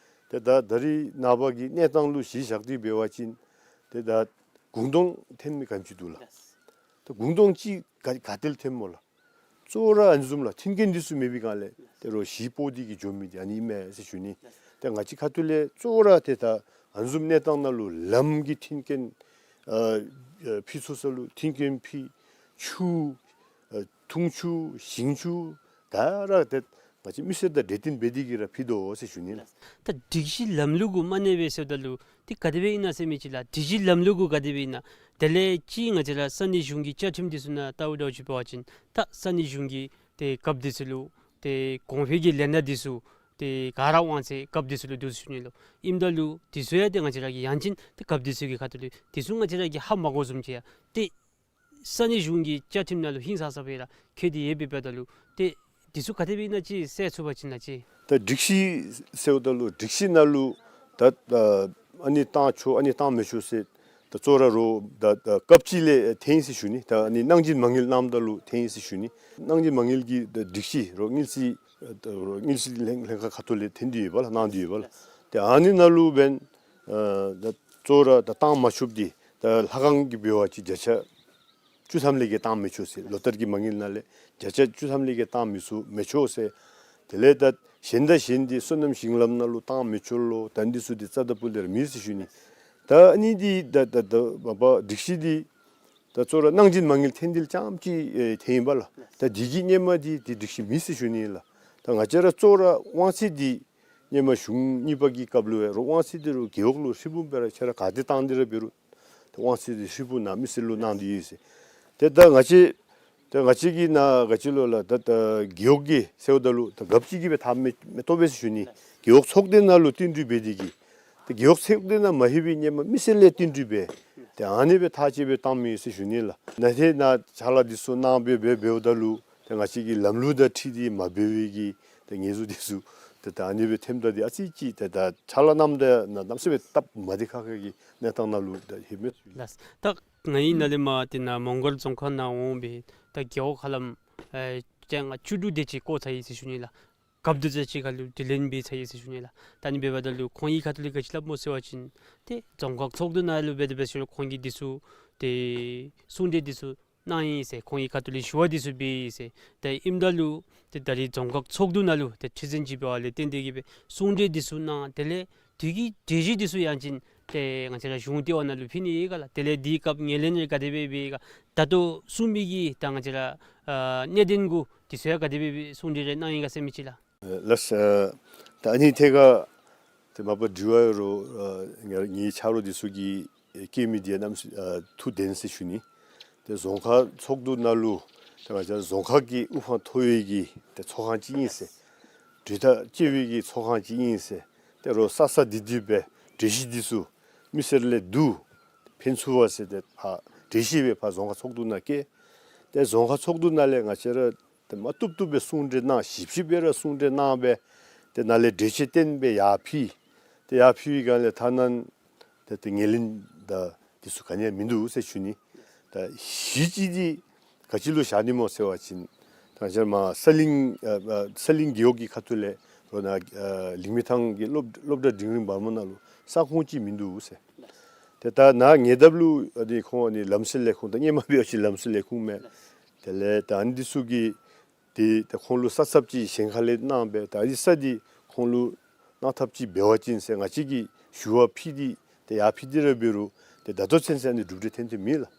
ཏེ་ད་ད་རིས་ནངས་པ་གི་གནས་སྟངས་ལུ་གཞི་བཞག་སྟེ་འབད་བ་ཅིན་ཏེ་ད་གུང་སྟོང་ཐོན་མི་ག་དེམ་ཅིག་འདུག་ལགས། ད་གུང་སྟོང་ཅིག་ག་ག་ཏེ་ལས་ཐོནམ་སྨོ་ལགས། གཙོ་བོ་ར་ཨ་ནི་བཟུམ་ལགས། མཐུན་རྐྱེན་འདི་ཚུ་མེད་པའི་སྒང་ལས་ཏེ་རོགས་གཞི་སྤོ་སྟེ་གིས་འགྱོ་མི་འདི་ཨ་ནི་ཨིན་མས་ཟེར་ཞུ་ནི། ཏེ་ང་བཅས་ཁ་ཐུག་ལས་གཙོ་བོ་ར་ཏེ་ད་ཨ་ནི་བཟུམ་གནས་སྟངས་ནང་ལུ་ལམ་གྱི་མཐུན་རྐྱེན་ཨ་ཨ་ཕུལ་ཚུགས་ས་ལུ་མཐུན་རྐྱེན་ཕུལ། ཆུ་ཨ་འཐུང་ཆུ་ཞིང་ཆུ་ག་ར་ཏེ་ང་བཅས་མི་སེར་དང་གྲོས་བསྟུན་འབད་དེ་གིས་ར་ཕུལ་དོ་ཟེར་ཞུ་ནི་ལགས། ད་སྒྲིག་གཞི་ལམ་ལུགས་གུ་མ་གནས་པས་ཟེརཝ་ད་ལུ་འདི་ག་དེ་སྦེ་ཨིན་ན་ཟེར་མི་ཅིག་ལགས། སྒྲིག་གཞི་ལམ་ལུགས་གུ་ག་དེ་སྦེ་ཨིན་ན། དེ་ལས་ཅིག་ང་བཅས་ར་ས་གནས་གཞུང་གི་བཅའ་ཁྲིམས་འདི་ཚུ་ནང་བལྟཝ་ད་ཅིག་འབད་བ་ཅིན་ད་ས་གནས་གཞུང་གི་ཏེ་རྒཔོ་འདི་ཚུ་ལུ་ཏེ་གོང་འཕེལ་གྱི་ལས་སྣ་འདི་ཚུ་ཏེ་ག་ར་དབང་ཚད་རྒཔོ་འདི་ཚུ་ལུ་འདུག་ཟེར་ཞུ་ནི་ལོ། ཨིནམ་ད་ལུ་འདི་ཚུ་ཡང་ཏེ་ང་བཅས་ར་གི་ཡང་ཅིན་ཏེ་རྒཔོ་འདི་ཚུ་གི་ཁ་ཐུག་ལས་འདི་ཚུ་ང་བཅས་ར་གིས་ཧ་མ་གོ་བཟུམ་ཅིག་ཡང་ཏེ་ས་གནས་གཞུང་གི་བཅའ་ཁྲིམས་ནང་ལུ་ཧིང་སངས་ས་སྦེ་ར་འཁོད་དེ་ཡོདཔ་འབདཝ་ད་ལུ་ཏེ་འདི་ཚུ་ག་དེ་སྦེ་ཨིན་ན་ཅིག་གསལ་ཚུགས་པ་ཅིན་ལགས་ཅིག། ད་སྒྲིག་གཞི་ཟེརཝ་ད་ལུ་སྒྲིག་གཞི་ནང་ལུ་ད་ཨ་ཨ་ནི་བཏང་ཆོག་ཨ་ནི་བཏང་མི་ཆོག་ཟེར་ད་གཙོ་བོ་ར་རོགས་ད་ད་སྐབས་ཅིག་ལས་ཐོན་ཡི་ཟེར་ཞུ་ནི། ད་ཨ་ནི་གནང་སྦྱིན་མ་དངུལ་གནངམ་ད་ལུ་ཐོན་ཡི་ཟེར་ཞུ་ནི། གནང་སྦྱིན་མ་དངུལ་གྱི་ད་སྒྲིག་གཞི་རོགས་དངུལ་རྩིས་ད་རོགས་དངུལ་རྩིས་ལྷན་ལྷན་ཁག་ཁ་ཐུག་ལས་ཐོན་ཏེ་ཡོད་པ་ལགས། གནང་སྟེ་ཡོད་པ་ལགས། ཏེ་ཨ་ནི་ནང་ལུ་འབདན་ཨ་ད་གཙོ་བོ་ར་ད་བཏང་མ་ཆོགཔ་འདི་ད་ལྷ་ཁང་གི་འབད་བ་ཅིན་བརྒྱ་ཆ་ བཅུ་ཐམ་ལས་བརྒལ་བཏང་མི་ཆོག་ཟེར། ལོ་བསྟར་གྱི་མ་དངུལ་ནང་ལས་བརྒྱ་ཆ་བཅུ་ཐམ་ལས་བརྒལ་བཏང་མི་ཚུགས་མི་ཆོག་ཟེར། དེ་ལས་ད་གཞན་དང་གཞན་འདི་སོ་ནམ་ཞིང་ལམ་ནང་ལུ་བཏང་མི་ཆོག་ལོ། ད་འདི་ཚུ་འདི་རྩ་དང་སྤུ་ལས་ར་མེད་ཟེར་ཞུ་ནི། ད་ཨ་ནི་འདི་ད་ད་ད་མ་པ་སྒྲིག་གཞི་འདི་ད་གཙོ་བོ་ར་གནང་སྦྱིན་མ་དངུལ་འཐེན་འདི་ལུ་རྐྱངམ་ཅིག་ཨེ་འཐེན་ཡི་པ་ལགས། ད་འདི་གི་སྔོན་མ་འདི་འདི་སྒྲིག་གཞི་མེད་ཟེར་ཞུ་ནི་ལགས། ད་ང་བཅས་ར་གཙོ་བོ་ར་དབང་ཚད་འདི་སྔོན་མ་གཞུང་གཉིས་པ་གི་སྐབས་ལུ་འབད་རུང་དབང་ཚད་འདི་རུང་རྒེད་འོག་ལུ་ཧྲིལ་བུམ་སྦེ་ར་ཁྱེད་ར་ག་ཏེ་བཏང་སྟེ་ར་འབད་རུང་ད་དབང་ཚད་འདི་ཧྲིལ་བུམ་ནང་མི་སེར་ལུ་གནང་སྟེ་ཡོད་ཟེར། ཏེ་ད་ང་བཅས་ད་ང་བཅས་ཀྱིས་ནཱ་ག་ཅི་ལོ་ལགས། ད་ད་རྒེད་འོག་གི་ཟེརཝ་ད་ལུ་ད་རྒཔོ་གཅིག་གིས་སྦེ་འཐབ་མི་མི་བཏུབ་པས་ཟེར་ཞུ་ནི། རྒེད་འོག་ཚོགས་སྡེ་ནང་ལུ་བསྟུན་གྲོས་འབད་དེ་གིས་ད་རྒེད་འོག་ཚོགས་སྡེ་ནང་མ་ལྷོད་པའི་སྔོན་མ་མི་སེར་ལས་བསྟུན་གྲོས་འབད། ཏེ་ཨ་ནི་སྦེ་ཐག་བཅད་སྦེ་བཏང་མི་ཡོད་ཟེར་ཞུ་ནི་ལགས། ནཱ་ཏེ་ནཱ་ཕྱག་ལཱ་འདི་ཚུ་གནང་སྦེ་འབད་འབདཝ་ད་ལུ་ཏེ་ང་བཅས་ཀྱི་ལམ་ལུགས་དང་འཁྲིལ་ཏེ་མ་འབད་བའི་གི་ཏེ་ངལ་འཛོལ་འདི་ཚུ་ཏེ་ད་ཨ་ནི་སྦེ་ཐོནམ་ད་འདི་ཨ་ཙི་ཅིག་ཏེ་ད་ཕྱག་ལཱ་གནངམ་ད་ནཱ་གནམ་མེད་ས་མེད་སྟབས་མ་བདེ་ཁག་ཁ་གི་གནས་སྟངས་ནང་ལུ་ད་ལྷོདཔ་མས། ལགས། ད་ང་གིས་ནཱ་ལས་མར་ཏེ་ནཱ་མོང་སྒར་རྫོང་ཁག་ནང་འོང་སྦེ་ད་རྒེད་འོག་ཧ་ལམ་ཨེ་བཅོ་ལྔ་བཅུ་དྲུག་དེ་ཅིག་བསྐོ་ཚར་ཡི་ཟེར་ཞུ་ནི་ལགས། རྒཔོ་དང་གཅིག་ཁར་ལུ་དྲི་ལན་འབད་ཚར་ཡི་ཟེར་ཞུ་ནི་ལགས། ད་ཨ་ནི་འབདཝ་ད་ལུ་ཁོང་གི་ཁ་ཐུག་ལས་ག་ཅི་སླབ་སྨོ་ཟེར་བ་ཅིན་ཏེ་རྫོང་ཁག་ཚོགས་འདུ་ནང་ལུ་འབད་དེ་འབད་ཟེར་ཁོང་གིས་འདི་ཚུ་ཏེ་གསུང་གྲོས་འདི་ཚུ་གནང་ཡི་ཟེར། ཁོང་གི་ཁ་ཐུག་ལས་ཞུ་བ་འདི་ཚུ་འབད་ཡི་ཟེར། ཏེ་ཨིནམ་ད་ལུ་ཏེ་ད་རིས་རྫོང་ཁག་ཚོགས་འདུ་ནང་ལུ་ཏེ་ཁྲི་འཛིན་ཅིག་འབད་བ་ལས་བརྟེན་ཏེ་གིས་སྦེ་གསུང་གྲོས་འདི་ཚུ་གནང་། དེ་ལས་དེ་གི་གྲོས་གཞི་འདི་ཚུ་ཡང་ཅིན་ཏེ་ང་བཅས་ར་གཞུང་ལྟེ་བ་ནང་ལུ་ཕུལ་ནི་ཡོད་ག་ལགས། དེ་ལས་དེའི་སྐབས་ངོས་ལེན་རེ་ག་དེ་སྦེ་འབད་ཡི་ག། ད་ལྟོ་གསུང་མི་གི་ད་ང་བཅས་ར་ཨ་གནད་དོན་གུ་འདི་ཚུ་ཡང་ག་དེ་སྦེ་གསུང་གྲོས་རེ་གནང་ཡི་ག་ཟེར་མི་ཅིག་ལགས། ཨ་ལགས་སོ། ད་ཨ་ནི་ཐད་ཁར་ཏེ་མ་པ་དྲི་བ་ཡོད་རུང་ཨ་ངེ་ངེའི་ཆ་རོགས་འདི་ཚུ་གིས་ཨེ་བཀོད་མི་འདི་ཡང་གནམ་མེད་ས་མེད་ཨ་ཐུགས་བདེན་ཟེར་ཞུ་ནི། ཏེ་རྫོང་ཁག་ཚོགས་འདུ་ནང་ལུ་ཏེ་ང་བཅས་རྫོང་ཁག་གི་དབུ་འཕང་མཐོ་བའི་གི་ཏེ་ཚོགས་ཁང་ཅིག་ཨིན་ཟེར། གྲོས་ཐག་བཅད་པའི་གི་ཚོགས་ཁང་ཅིག་ཨིན་ཟེར། ཏེ་རོགས་ས་ས་འདི་འདི་སྦེ་གྲོས་གཞི་འདི་ཚུ་མི་སེར་ལས་བསྡུ་ཕན་ཚུན་བ་ཟེར་ཏེ་ཕར་གྲོས་གཞི་སྦེ་ཕར་རྫོང་ཁག་ཚོགས་འདུ་ནང་བཀོད། ཏེ་རྫོང་ཁག་ཚོགས་འདུ་ནང་ལས་ང་བཅས་ར་ཏེ་མ་བཏུབ་བཏུབ་སྦེ་གསུང་གྲོས་གནང་། ཞིབ་ཞིབ་སྦེ་ར་གསུང་གྲོས་གནང་སྦེ་ཏེ་ནཱ་ལས་གྲོས་ཆོད་བཏོན་སྦེ་ཡར་ཕུལ། ཏེ་ཡར་ཕུལ་བའི་སྒང་ལས་ཐ་ན་ཏེ་ཏེ་ངོས་ལེན་དང་འདི་ཚུ་ག་ནི་ཡང་མིན་འདུག་ཟེར་ཞུ་ནི། ད་གཞི་ཅིག་འདི་ག་ཅི་ལུ་བཞག་ནི་སྨོ་ཟེར་བ་ཅིན་ད་ང་བཅས་མར་ས་གླིང་ཨ་ཨ་ས་གླིང་རྒེད་འོག་གི་ཁ་ཐུག་ལས་རོགས་ནཱ་ཨ་ལིང་མི་ཐང་གི་སློབ་སློབ་གྲྭ་འབྲིང་རིམ་བར་མ་ནང་ལུ་ས་ཁོངས་ཅིག་མིན་འདུག་ཟེར། ཏེ་ད་ནཱ་ཉེ་འདབས་ལུ་ཨ་ནི་ཁོང་ཨ་ནི་ལམ་སེལ་ལས་ཁུངས་ད་སྔོན་མ་འབད་བ་ཅིན་ལམ་སེལ་ལས་ཁུངས་མས། དེ་ལས་ད་ཨ་ནི་འདི་ཚུ་གིས་ཏེ་ད་ཁོང་ལུ་ས་ཚབ་ཅིག་གཞན་ཁ་ལས་གནང་སྦེ་ད་ཨ་ནི་ས་འདི་ཁོང་ལུ་གནང་ཐབས་ཅིག་འབད་བ་ཅིན་ཟེར་ང་བཅས་ཀྱིས་ཞུ་བ་ཕུལ་ཏེ་ཏེ་ཡར་ཕུལ་ཏེ་ར་འབད་རུང་ཏེ་ད་ལྟོ་ཚུན་ཚོད་ཨ་ནི་གྲུབ་འབྲས་ཐོན་ཐོནམ་མེད་ལགས།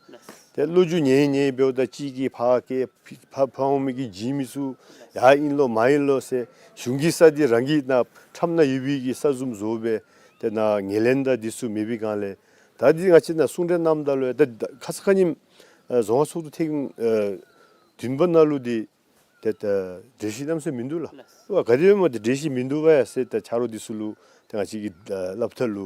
ཏེ་ལོ་རྒྱུས་ཉན་ཉན་འབདཝ་ད་གཅིག་གིས་ཕར་བཀལ་ཕར་ཕར་འོང་མི་གིས་བརྗེད་མི་ཚུགས། ཡར་ཨིན་ལོ་མར་ཨིན་ལོ་ཟེར་གཞུང་གི་ས་འདི་རང་གི་ནཱ་ཁྲམ་ནང་ཡོད་པའི་གི་ས་བཟུམ་བཟོ་སྦེ་ཏེ་ནཱ་ངོས་ལེན་དང་འདི་ཚུ་མེད་པའི་སྒང་ལས་ད་འདི་ང་བཅས་ནཱ་གསུང་གྲོས་གནངམ་ད་ལུ་ད་ད་ཁ་ཙ་ཁ་ཉིནམ་ཨ་རྫོང་ཁག་ཚོགས་འདུ་ཐེངས་ཨ་བདུན་པ་ནང་ལུ་འདི་ཏེ་ད་གྲོས་གཞི་གནམ་མེད་ས་མེད་མིན་འདུག་ལགས། ལགས། ཨོ་ག་དེ་སྦེ་སྨོ་ཏེ་གྲོས་གཞི་མིན་འདུག་པ་ཡ་ཟེར་ད་ཆ་རོགས་འདི་ཚུ་ལུ་ཏེ་ང་བཅས་ཀྱིས་ཨ་སླབ་ཐངས་ལུ་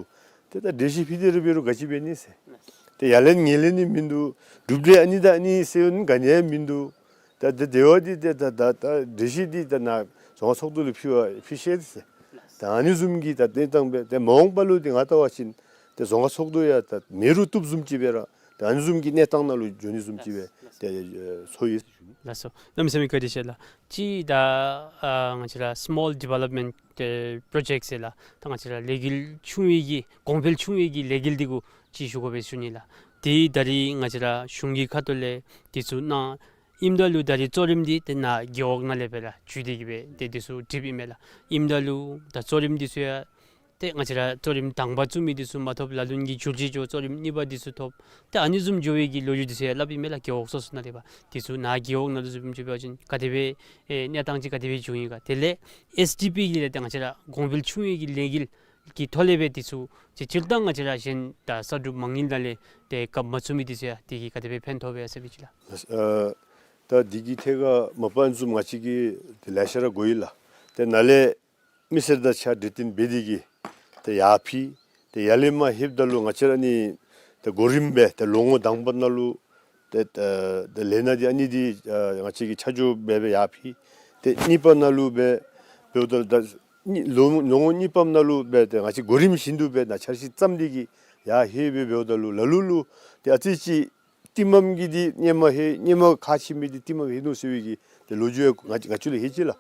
ཏེ་ད་གྲོས་གཞི་ཕུལ་ཏེ་ར་འབད་རུང་ག་ཅི་འབད་ནི་ཟེར། ལགས། ཏེ་ཡར་ལེན་ངོས་ལེན་ནི་མིན་འདུག། གྲུབ་འབྲས་ཨ་ནི་དང་ཨ་ནི་ཟེར་ཡང་ག་ནི་ཡང་མིན་འདུག། ད་ད་དེ་བ་འདི་ཏེ་ད་ད་ད་གྲོས་གཞི་འདི་ད་ནཱ་རྫོང་ཁག་ཚོགས་འདུ་ལུ་ཕུལ་བ་ཕུལ་ཤེས་ཟེར། ལགས། ད་ཨ་ནི་བཟུམ་གྱི་ད་གནས་སྟངས་སྦེ་ཏེ་མ་འོངས་པ་ལུ་འདི་ང་བལྟ་བ་ཅིན་ཏེ་རྫོང་ཁག་ཚོགས་འདུ་ཡང་ད་མེད་རུང་བཏུབ་བཟུམ་ཅིག་སྦེ་ར་ད་ཨ་ནི་བཟུམ་གྱི་གནས་སྟངས་ནང་ལུ་འགྱོ་ནི་བཟུམ་ཅིག་སྦེ་ཏེ་ཨེ་ཚོར་ཡི། ལགས་སོ། གནམ་མེད་ས་མེད་བཀའ་དྲིན་ཆེ་ལགས། གཅིག་ད་ཨ་ང་བཅས་ར་སི་མོལ་ཌི་ཝེ་ལོབ་མེནཊ་ཨེ་པྲོ་ཇེཀཊ་ཟེར་ལགས། ད་ང་བཅས་ར་ལས་འགུལ་ཆུང་བའི་གི་གོང་འཕེལ་ཆུང་བའི་གི་ལས་འགུལ་འདི་གུ་ཅིག་ཞུ་དགོ་པས་ཞུ་ནི་ལགས། ཏེ་ད་རིས་ང་བཅས་ར་གཞུང་གི་ཁ་ཐུག་ལས་འདི་ཚུ་གནང་ཨིནམ་ད་ལུ་ད་རིས་གཙོ་རིམ་འདི་ཏེ་ནཱ་རྒེད་འོག་ནང་ལས་སྦེ་ར་བརྒྱུད་དེ་གིས་སྦེ་ཏེ་འདི་ཚུ་སྒྲིགཔ་ཨིན་མས་ལགས། ཨིནམ་ད་ལུ་ད་གཙོ་རིམ་འདི་ཚུ་ཡང་ཏེ་ང་བཅས་ར་གཙོ་རིམ་དང་པ་བཙུགས་མི་འདི་ཚུ་མ་ཐོབ། ལ་ལུ་ནི་གི་འགྱུར་བཅོས་འགྱོ་གཙོ་རིམ་གཉིས་པ་འདི་ཚུ་ཐོབ། ཏེ་ཨ་ནི་བཟུམ་འགྱོ་བའི་གི་ལོ་རྒྱུས་འདི་ཚུ་ཡང་སླབ་ཨིན་མས་ལགས། རྒེད་འོག་སོ་སོ་ནང་ལས་འབད་འདི་ཚུ་ནཱ་རྒེད་འོག་ནང་ལུ་བཟུམ་ཅིག་འབད་བ་ཅིན་ག་དེ་སྦེ་ཨེ་གནས་སྟངས་ཅིག་ག་དེ་སྦེ་བྱུང་ཡི་ག། དེ་ལས་ཨེསི་ཌི་པི་གི་ལས་ཏེ་ང་བཅས་ར་གོང་འཕེལ་ཆུང་བའི་གི་ལས་འགུལ་གྱི་ཐོག་ལས་སྦེ་འདི་ཚུ་ཅིག་སྤྱིར་བཏང་ང་བཅས་ར་གཞན་ད་ས་སྒྲུབ་མ་དངུལ་ནང་ལས་ཏེ་བཀབ་མ་ཚུགས་མི་འདི་ཚུ་ཡང་འདི་གིས་ག་དེ་སྦེ་ཕན་ཐོགས་པས་ཟེར་བའི་ཅིག་ལགས། ཨ་ད་འདི་གི་ཐད་ཁར་མ་པ་བཟུམ་ང་བཅས་ཀྱིས་ཏེ་ལེ་ཤ་ར་གོ་ཡི་ལགས། ཏེ་ནཱ་ལས་མི་སེར་དང་གཅིག་ཁར་གྲོས་བསྟུན་འབད་དེ་གིས་ཏེ་ཡར་ཕུལ། ཏེ་ཡར་ལས་མར་ལྷོདཔ་ད་ལུ་ང་བཅས་ར་ཨ་ནི་ཏེ་གོ་རིམ་སྦེ་ཏེ་ལོ་ངོ་དང་པ་ནང་ལུ་ཏེ་ཏེ་ལས་སྣ་འདི་ཨ་ནི་འདི་ཨ་ང་བཅས་ཀྱིས་ཆ་འཇོག་འབད་སྦེ་ཡར་ཕུལ། ཏེ་གཉིས་པ་ནང་ལུ་སྦེ་འབདཝ་ད་ད་གཉིས་ལོ་ལོ་ངོ་གཉིས་པ་ནང་ལུ་སྦེ་ཏེ་ང་བཅས་གོ་རིམ་བཞིན་དུ་སྦེ་ནཱ་འཆར་གཞི་བརྩམས་ཏེ་གིས་ཡར་ལྷོད་སྦེ་འབདཝ་ད་ལུ་ལ་ལུ་ལུ་ཏེ་ཨ་ཙི་ཅིག་ཏིང་མམ་གྱི་འདི་སྔོན་མ་ལྷོད་སྔོན་མ་ཁག་ཆེ་མི་འདི་ཏིང་མམ་ལྷོད་ནུག་ཟེར་བའི་གི་ཏེ་ལོ་རྒྱུས་ཡང་ང་ང་བཅས་ལུ་ལྷོད་ཅི་ལགས།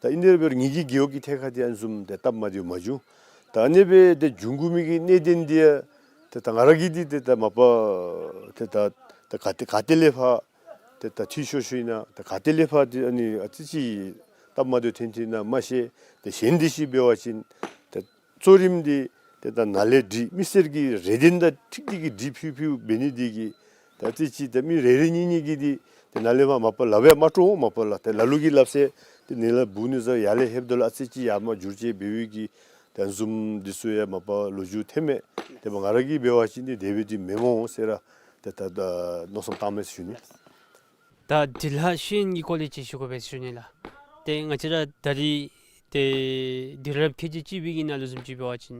ད་ཨིན་དེ་འབད་རུང་ངེ་གི་རྒེད་འོག་གི་ཐད་ཁར་འདི་ཨ་ནི་བཟུམ་ཏེ་སྟབས་མ་བདེཝ་མ་བྱུང་། ད་ཨ་ནི་སྦེ་ཏེ་འབྱུང་དགོ་མི་གི་གནད་དོན་འདི་ཡང་ཏེ་ད་ང་ར་གིས་འདི་ཏེ་ད་མ་པ་ཏེ་ད་ ད་ག་ཏེ་ག་ཏེ་ལས་ཕར་ཏེ་ད་འཐུས་ཤོར་ཤོར་ཨིན་ན་ད་ག་ཏེ་ལས་ཕར་ཏེ་ཨ་ནི་ཨ་ཙི་ཅིག་སྟབས་མ་བདེཝ་ཐོན་ཐོན་ན་མ་ཤེས། ཏེ་གཞན་དེ་ཅིག་འབད་བ་ཅིན་ཏེ་གཙོ་རིམ་འདི་ཏེ་ད་ནཱ་ལས་འདི་མི་སེར་གྱི་རེ་འདུན་དང་འཁྲིལ་ཏེ་གི་འདི་ཕུལ་ཕུལཝ་འབད་ནི་འདི་གིས་ད་ཨ་ཙི་ཅིག་ད་མི་རེ་རེ་གཉིས་གཉིས་ཀྱིས་འདི་ཏེ་ནཱ་ལས་མར་མ་པ་ལག་པར་མ་སྤྲོད་འོང་། མ་པ་ལགས་ཏེ་ལ་ལུ་གིས་སླབ་ཟེར་ཏེ་ནཱ་ལས་འབུ་ནི་ཟེར་ཡར་ལས་ལྷོདཔ་ད་ལུ་ཨ་ཙི་ཅིག་ཡར་མར་འགྱུར་བཅོས་འབད་བའི་གི་ད་བཟུམ་འདི་ཚུ་ཡང་མ་པ་ལོ་རྒྱུས་ཐོནམ་མས། ཏེ་མ་ང་ར་གིས་འབད་བ་ཅིན་འདི་དེ་སྦེ་འདི་མེན་མས་ཟེར་ར་ཏེ་ད་ད་མནོ་བསམ་བཏངམ་མས་ཟེར་ཞུ་ནི། ད་འབྲི་ལྷག་ཤེས་ཡོན་གྱི་སྐོར་ལས་ཅིག་ཞུ་དགོ་པས་ཟེར་ཞུ་ནི་ལགས། ཏེ་ང་བཅས་ར་ད་རིས་ཏེ་དུས་རབས་ཁལ་གཅིག་གཅིག་པའི་གི་ནང་ལུ་བཟུམ་ཅིག་འབད་བ་ཅིན་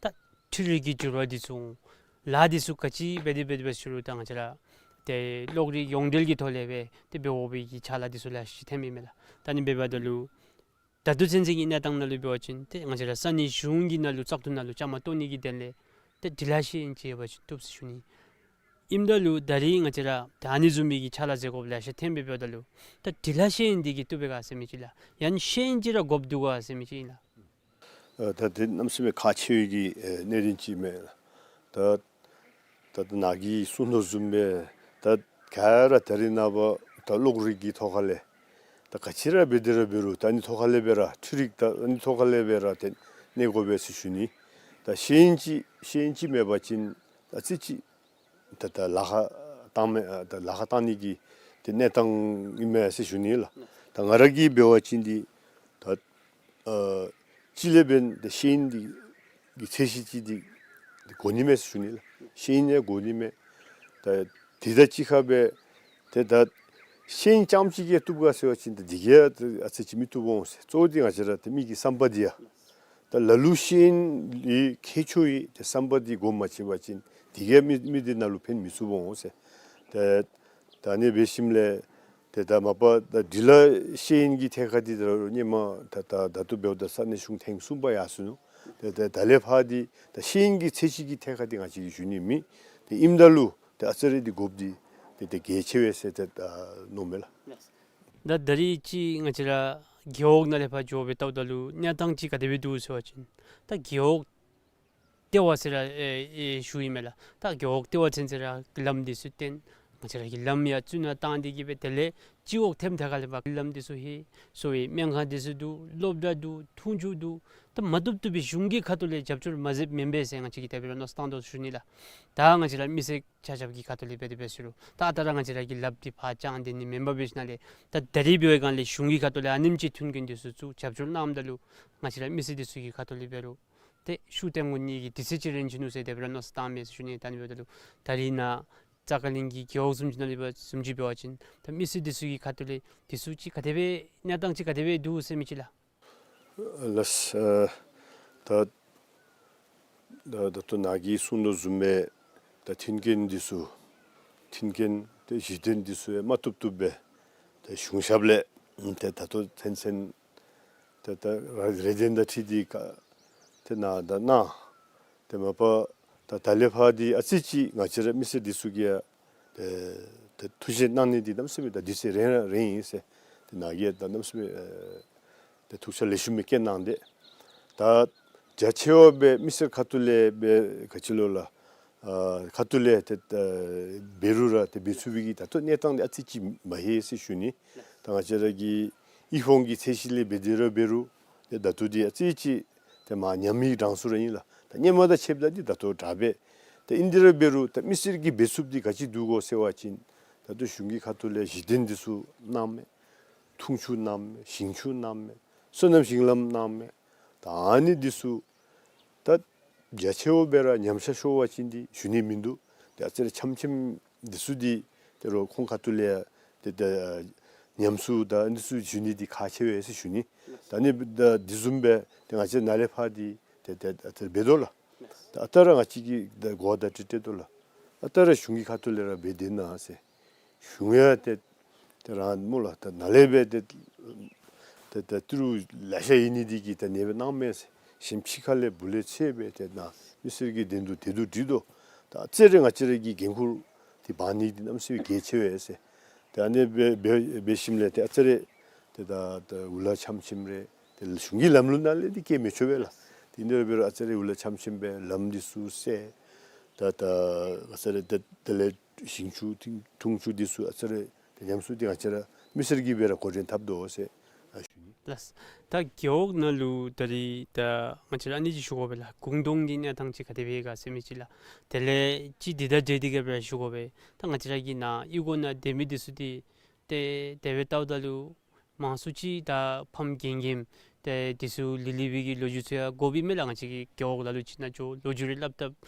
ད་འཕྲུལ་རིག་གི་འགྱུར་བ་འདི་ཚུ་ལཱ་འདི་ཚུ་ག་ཅི་འབད་དེ་འབད་དེ་འབད་ཟེར་རུང་ད་ང་བཅས་ར་ཏེ་གློག་རིག་ཡོངས་འབྲེལ་གྱི་ཐོག་ལས་སྦེ་ཏེ་འབད་དགོ་པའི་གི་ཕྱག་ལཱ་འདི་ཚུ་ལེ་ཤ་ཅིག་ཐོནམ་ཨིན་མས་ལགས། ད་ཨ་ནི་འབདཝ་ད་ལུ་ད་ལྟོ་ཚུན་ཚོད་ཀྱི་གནས་སྟངས་ནང་ལུ་འབད་བ་ཅིན་ཏེ་ང་བཅས་ར་ས་གནས་གཞུང་གི་ནང་ལུ་བཙག་འཐུ་ནང་ལུ་བཅའ་མར་གཏོགས་ནི་གི་དོན་ལས་ཏེ་འབྲི་ལྷག་ཤེས་ཡོན་ཅིག་ཡོད་པ་ཅིན་བཏུབ་ཟེར་ཞུ་ནི། ཨིནམ་ད་ལུ་ད་རིས་ང་བཅས་ར་ད་ཨ་ནི་བཟུམ་མའི་གི་ཕྱག་ལཱ་མཛད་དགོཔ་ལེ་ཤ་ཐོན་སྦེ་འབདཝ་ད་ལུ་ད་འབྲི་ལྷག་ཤེས་ཡོན་འདི་གིས་བཏུབ་པས་ག་ཟེར་མི་ཅིག་ལགས། ཡང་ཤེས་ཡོན་ཅིག་ར་དགོཔ་འདུག་ག་ཟེར་མི་ཅིག་ཨིན་ལགས། ཨ་ད་དེ་གནམ་མེད་ས་མེད་ཁག་ཆེ་བའི་གི་ཨེ་གནད་དོན་ཅིག་མས། ད་ད་ད་ནཱ་གིས་གསུང་དོ་བཟུམ་སྦེ་ད་ག་ར་ད་རིས་ནངས་པ་ད་གློག་རིག་གི་ཐོག་ཁ་ལས་ད་ག་ཅི་ར་འབད་དེ་ར་འབད་རུང་ད་ཨ་ནི་ཐོག་ཁ་ལས་སྦེ་ར་འཕྲུལ་རིག་ད་ཨ་ནི་ཐོག་ཁ་ལས་སྦེ་ར་ཏེ་གནས་དགོ་པས་ཟེར་ཞུ་ནི། ད་ཤེས་ཡོན་ཅིག་ཤེས་ཡོན་ཅིག་མེད་པ་ཅིན་ཨ་ཙི་ཅིག་ད་ད་ལཱ་ཁག་བཏང་མི་ཨ་ད་ལཱ་ཁག་བཏང་ནི་གི་ཏེ་གནས་སྟངས་ཨིན་མས་ཟེར་ཞུ་ནི་ལགས། ད་ང་ར་གིས་འབད་བ་ཅིན་འདི་ད་ཨ་གཅིག་ལས་འབདན་ཏེ་ཤེས་ཡོན་འདི་གི་ཚད་གཞི་ཅིག་འདི་འདི་དགོ་ནི་མས་ཟེར་ཞུ་ནི་ལགས། ཤེས་ཡོན་ཡང་དགོ་ནི་མས། ད་དེ་དང་གཅིག་ཁར་སྦེ་ཏེ་ད་ཤེས་ཡོན་རྐྱངམ་ཅིག་གིས་བཏུབ་ག་ཟེར་བ་ཅིན་ད་འདི་གིས་ཡང་ཨ་ཙི་ཅིག་མི་བཏུབ་འོང་ཟེར། གཙོ་བོ་འདི་ང་བཅས་ར་ཏེ་མི་གི་བསམ་པ་འདི་ཡང་ད་ལ་ལུ་ཤེས་ཡོན་ཡོད་ཁྱད་ཆོས་ཡོད་ཏེ་བསམ་པ་འདི་སྒོམ་མ་ཆེ་བ་ཅིན་འདི་གིས་མི་མི་འདི་ནང་ལུ་ཕན་མི་ཚུགས་འོང་ཟེར། ཏེ་ད་ཨ་ནི་འབད་ཞིནམ་ལས་ཏེ་ད་མ་པ་ད་འབྲི་ལྷག་ཤེས་ཡོན་གྱི་ཐད་ཁར་འདི་ད་སྔོན་མ་ད་ད་ད་ལྟོ་འབདཝ་ད་ས་གནས་གཞུང་ཐེངས་གསུམ་པ་ཡར་སོ་ནུག། ཏེ་ཏེ་ད་ལས་ཕར་འདི་ད་ཤེས་ཡོན་གྱི་ཚད་གཞི་གི་ཐད་ཁར་འདི་ང་བཅས་ཀྱིས་ཞུ་ནི་མེད། ཏེ་ཨིནམ་ད་ལུ་ཏེ་ཨ་ཙི་རེ་འདི་དགོཔ་འདི་ཏེ་ཏེ་གལ་ཆེ་བས་ཟེར་ཏེ་ད་མནོཝ་མས་ལགས། ད་ད་རིས་ཅིག་ང་བཅས་ར་རྒེད་འོག་ནང་ལས་ཕར་འགྱོ་སྦེ་བལྟཝ་ད་ལུ་གནས་སྟངས་ཅིག་ག་དེ་སྦེ་འདུག་ཟེར་བ་ཅིན་ད་རྒེད་འོག་ལྟེ་བ་ཟེར་ར་ཨེ་ཨེ་ཞུཝ་ཨིན་མས་ལགས། ད་རྒེད་འོག་ལྟེ་བ་ཚུན་ཚོད་ར་ལམ་འདི་ཚུ་བཏོན། ང་བཅས་ར་གི་ལམ་ཡང་བཙུགས་ནང་བཏང་སྟེ་གི་སྦེ་དེ་ལས་སྤྱི་འོག་ཐེམ་ཐ་ཁ་ལས་ཕར་ལམ་འདི་ཚུ་ཧེ་གསོ་བའི་སྨན་ཁང་འདི་ཚུ་འདུག། སློབ་གྲྭ་འདུག། འཐུང་ཆུ་འདུག། ད་མ་བཏུབ་བཏུབ་སྦེ་གཞུང་གི་ཁ་ཐུག་ལས་རྒྱབ་སྐྱོར་མ་མཛདཔ་མེན་པས་ཟེར་ང་བཅས་ཀྱིས་དེ་སྦེ་ར་མནོ་བསམ་བཏང་དོ་ཟེར་ཞུ་ནི་ལགས། ད་ང་བཅས་ར་མི་སེར་ཆ་ཁྱབ་ཀྱི་ཁ་ཐུག་ལས་འབད་དེ་འབད་ཟེར་རུང་ད་ཨ་རྟག་ར་ང་བཅས་ར་གི་ལགཔ་འདི་ཕར་བརྐྱངས་ཏེ་ནི་མེན་པར་འབད་ཞིནམ་ལས་ད་ད་རིས་འབད་བའི་སྒང་ལས་གཞུང་གི་ཁ་ཐུག་ལས་ཨ་ནེམ་ཅིག་མཐུན་རྐྱེན་འདི་ཚུ་བཙུགས་རྒྱབ་སྐྱོར་གནངམ་ད་ལུ་ང་བཅས་ར་མི་སེར་འདི་ཚུ་གི་ཁ་ཐུག་ལས་འབད་རུང་ཏེ་ཤུགས་བཏོན་དགོ་ནི་གི་དུས་ཚོད་ཅིག་རན་ཅི་ནུག་ཟེར་དེ་སྦེ་ར་མནོ་བསམ་བཏངམ་མས་ཟེར་ཞུ་ནི། ད་ཨ་ནི་འབདཝ་ད་ལུ་ད་རིས་ནཱ་རྩ་ཁ་གླིང་གི་རྒེད་འོག་བཟུམ་ཅིག་ནང་ལུ་འབད་བ་བཟུམ་ཅིག་འབད་བ་ཅིན་ད་མི་སེར་འདི་ཚུ་གི་ཁ་ཐུག་ལས་འདི་ཚུ་ཅིག་ག་དེ་སྦེ་གནས་སྟངས་ཅིག་ག་དེ་སྦེ་འདུག་ཟེར་མི་ཅིག་ལགས། ལགས། ཨ་ད་ད་ད་ལྟོ་ནཱ་གིས་གསུང་དོ་བཟུམ་སྦེ་ད་མཐུན་རྐྱེན་འདི་ཚུ་མཐུན་རྐྱེན་ཏེ་གཞི་རྟེན་འདི་ཚུ་ཡང་མ་བཏུབ་བཏུབ་སྦེ་ཏེ་གཞུང་ཞབས་ལས་ཏེ་ད་ལྟོ་ཚུན་ཚོད་ཏེ་ད་རེ་རེ་འདུན་དང་འཁྲིལ་ཏེ་ག་ཏེ་གནང་ད་གནང་། ཏེ་མ་པ་ད་ད་ལས་ཕར་འདི་ཨ་ཙི་ཅིག་ང་བཅས་ར་མི་སེར་འདི་ཚུ་གིས་ཡང་ཏེ་ཏེ་ཐུགས་བཞེད་གནང་ནི་འདི་གནམ་མེད་ས་མེད་ད་དུས་ཚོད་རན་ར་རན་ཡི་ཟེར། ཏེ་ནཱ་གིས་ད་གནམ་མེད་ས་མེད་ཨེ་ཏེ་ཐུགས་རྗེ་ལེགས་ཤོམ་སྦེ་བསྐྱེད་གནང་སྟེ། ད་རྒྱ་ཆེ་བ་སྦེ་མི་སེར་ཁ་ཐུག་ལས་སྦེ་ག་ཅི་ལོ་ལགས། ཨ་ཁ་ཐུག་ལས་ཏེ་ཨ་འབད་རུང་ར་ཏེ་འབད་ཚུགས་པའི་གི་ད་ལྟོ་གནས་སྟངས་འདི་ཨ་ཙི་ཅིག་མ་ལྷོད་ཟེར་ཞུ་ནི། ད་ང་བཅས་ར་གི་དབུལ་ཕོངས་ཀྱི་ཚད་གཞི་ལས་འབད་དེ་ར་འབད་རུང་ཏེ་ད་ལྟོ་འདི་ཨ་ཙི་ཅིག་ཏེ་མར་ཉམས་པའི་གྲངས་སུ་ར་ཨིན་ལགས། ད་སྔོན་མ་དང་ཕྱདཔ་ད་འདི་ད་ལྟོ་དྲག་པས། ཏེ་ཨིན་དེ་ར་འབད་རུང་ད་མི་སེར་གྱིས་འབད་ཚུགསཔ་འདི་ག་ཅི་འདུག་གོ་ཟེར་བ་ཅིན་ད་ལྟོ་གཞུང་གི་ཁ་ཐུག་ལས་གཞི་རྟེན་འདི་ཚུ་གནངམ་མས། འཐུང་ཆུ་གནངམ་མས། ཞིང་ཆུ་གནངམ་མས། སོ་ནམ་ཞིང་ལམ་གནངམ་མས། ད་ཨ་ནི་འདི་ཚུ་ད་རྒྱ་ཆེ་བ་སྦེ་ར་ཉམས་ཆག་ཤོར་བ་ཅིན་འདི་ཞུ་ནི་མིན་འདུག། ཏེ་ཨ་ཙི་རེ་ཆམ་ཆིམ་འདི་ཚུ་འདི་ཏེ་རོགས་ཁོང་ཁ་ཐུག་ལས་ཏེ་ད་ཉམས་གསོ་དང་འདི་ཚུ་ཞུ་ནི་འདི་ཁག་ཆེ་བས་ཟེར་ཞུ་ནི། ད་ཨ་ནི་ད་འདི་བཟུམ་སྦེ་ཏེ་ང་བཅས་ནཱ་ལས་ཕར་འདི་ཏེ་ཏེ་ཏེ་འབད་དོ་ལགས། ད་ཨ་རྟག་ར་ང་བཅས་ཀྱིས་ད་གོ་བརྡ་སྤྲོད་སྤྲོད་དོ་ལགས། ཨ་རྟག་ར་གཞུང་གི་ཁ་ཐུག་ལས་ར་འབད་དེ་ན་ཟེར། གཞུང་ཡང་ཏེ་ཏེ་རང་སྨོ་ལགས། ད་ནཱ་ལས་སྦེ་ཏེ་ཏེ་ཏེ་ཏི་རུ་ལེ་ཤ་ཡོད་ནི་འདི་གིས་ད་ཨ་ནེ་སྦེ་གནངམ་མས་ཟེར། གཞན་ཕྱི་ཁ་ལས་འབུ་ལས་ཚུ་སྦེ་ཏེ་ནཱ་མི་སེར་གྱི་དོན་དུ་དེ་དུ་འདྲི་དོ། ད་ཨ་ཙི་རེ་ང་བཅས་ར་གི་འགན་ཁུར་འདི་འབག་ནི་འདི་གནམ་མེད་ས་མེད་གལ་ཆེ་བས་ཟེར། ཏེ་ཨ་ནེ་སྦེ་འབད་འབད་ཞིནམ་ལས་ཏེ་ཨ་ཙི་རེ་ཏེ་ད་ད་འུ་ལག་ཆམ་ཆིམ་རེ་ཏེ་གཞུང་གི་ལམ་ལུགས་ནང་ལས་འདི་བཀལ་མི་ཆོག་པས་ལགས། ཏེ་ཨིན་དེ་ར་འབད་རུང་ཨ་ཙི་རེ་འུ་ལག་ཆམ་ཆིམ་སྦེ་ལམ་འདི་ཚུ་བསལ། ད་ད་ཨ་ཙི་རེ་ཏེ་དེ་ལས་ ཞིང་ཆུ་ཐིང་འཐུང་ཆུ་འདི་ཚུ་ཨ་ཙི་རེ་ཏེ་ཉམས་སུ་ཏེ་ང་བཅས་ར་མི་སེར་གྱིས་སྦེ་ར་འགོ་འདྲེན་འཐབ་དོ་ཟེར་ཨ་ཞུ་ནི། ལགས། ད་རྒེད་འོག་ནང་ལུ་ད་རིས་ད་ང་བཅས་ར་ཨ་ནི་ཅིག་ཞུ་དགོ་པས་ལགས། གུང་སྟོང་གི་གནས་སྟངས་ཅིག་ག་དེ་སྦེ་ག་ཟེར་མི་ཅིག་ལགས། དེ་ལས་ཅིག་འདི་དང་འབྲེལ་ཏེ་གི་སྦེ་ཞུ་དགོ་པས། ད་ང་བཅས་ར་གི་ནཱ་གཡུས་སྒོ་ནང་སྡོད་མི་འདི་ཚུ་འདི་ཏེ་དེ་སྦེ་བལྟཝ་ད་ལུ་མང་སུ་ཅིག་ད་ཕམ་རྒནམ་རྒནམ་ཏེ་འདི་ཚུ་ལི་ལི་བའི་གི་ལོ་རྒྱུས་ཚུ་ཡང་གོ་བ་ཨིན་མས་ལགས། ང་བཅས་ཀྱི་རྒེད་འོག་ལ་ལུ་ཅིག་ནང་འགྱོ་ལོ་རྒྱུས་རེ་སླབ་ད་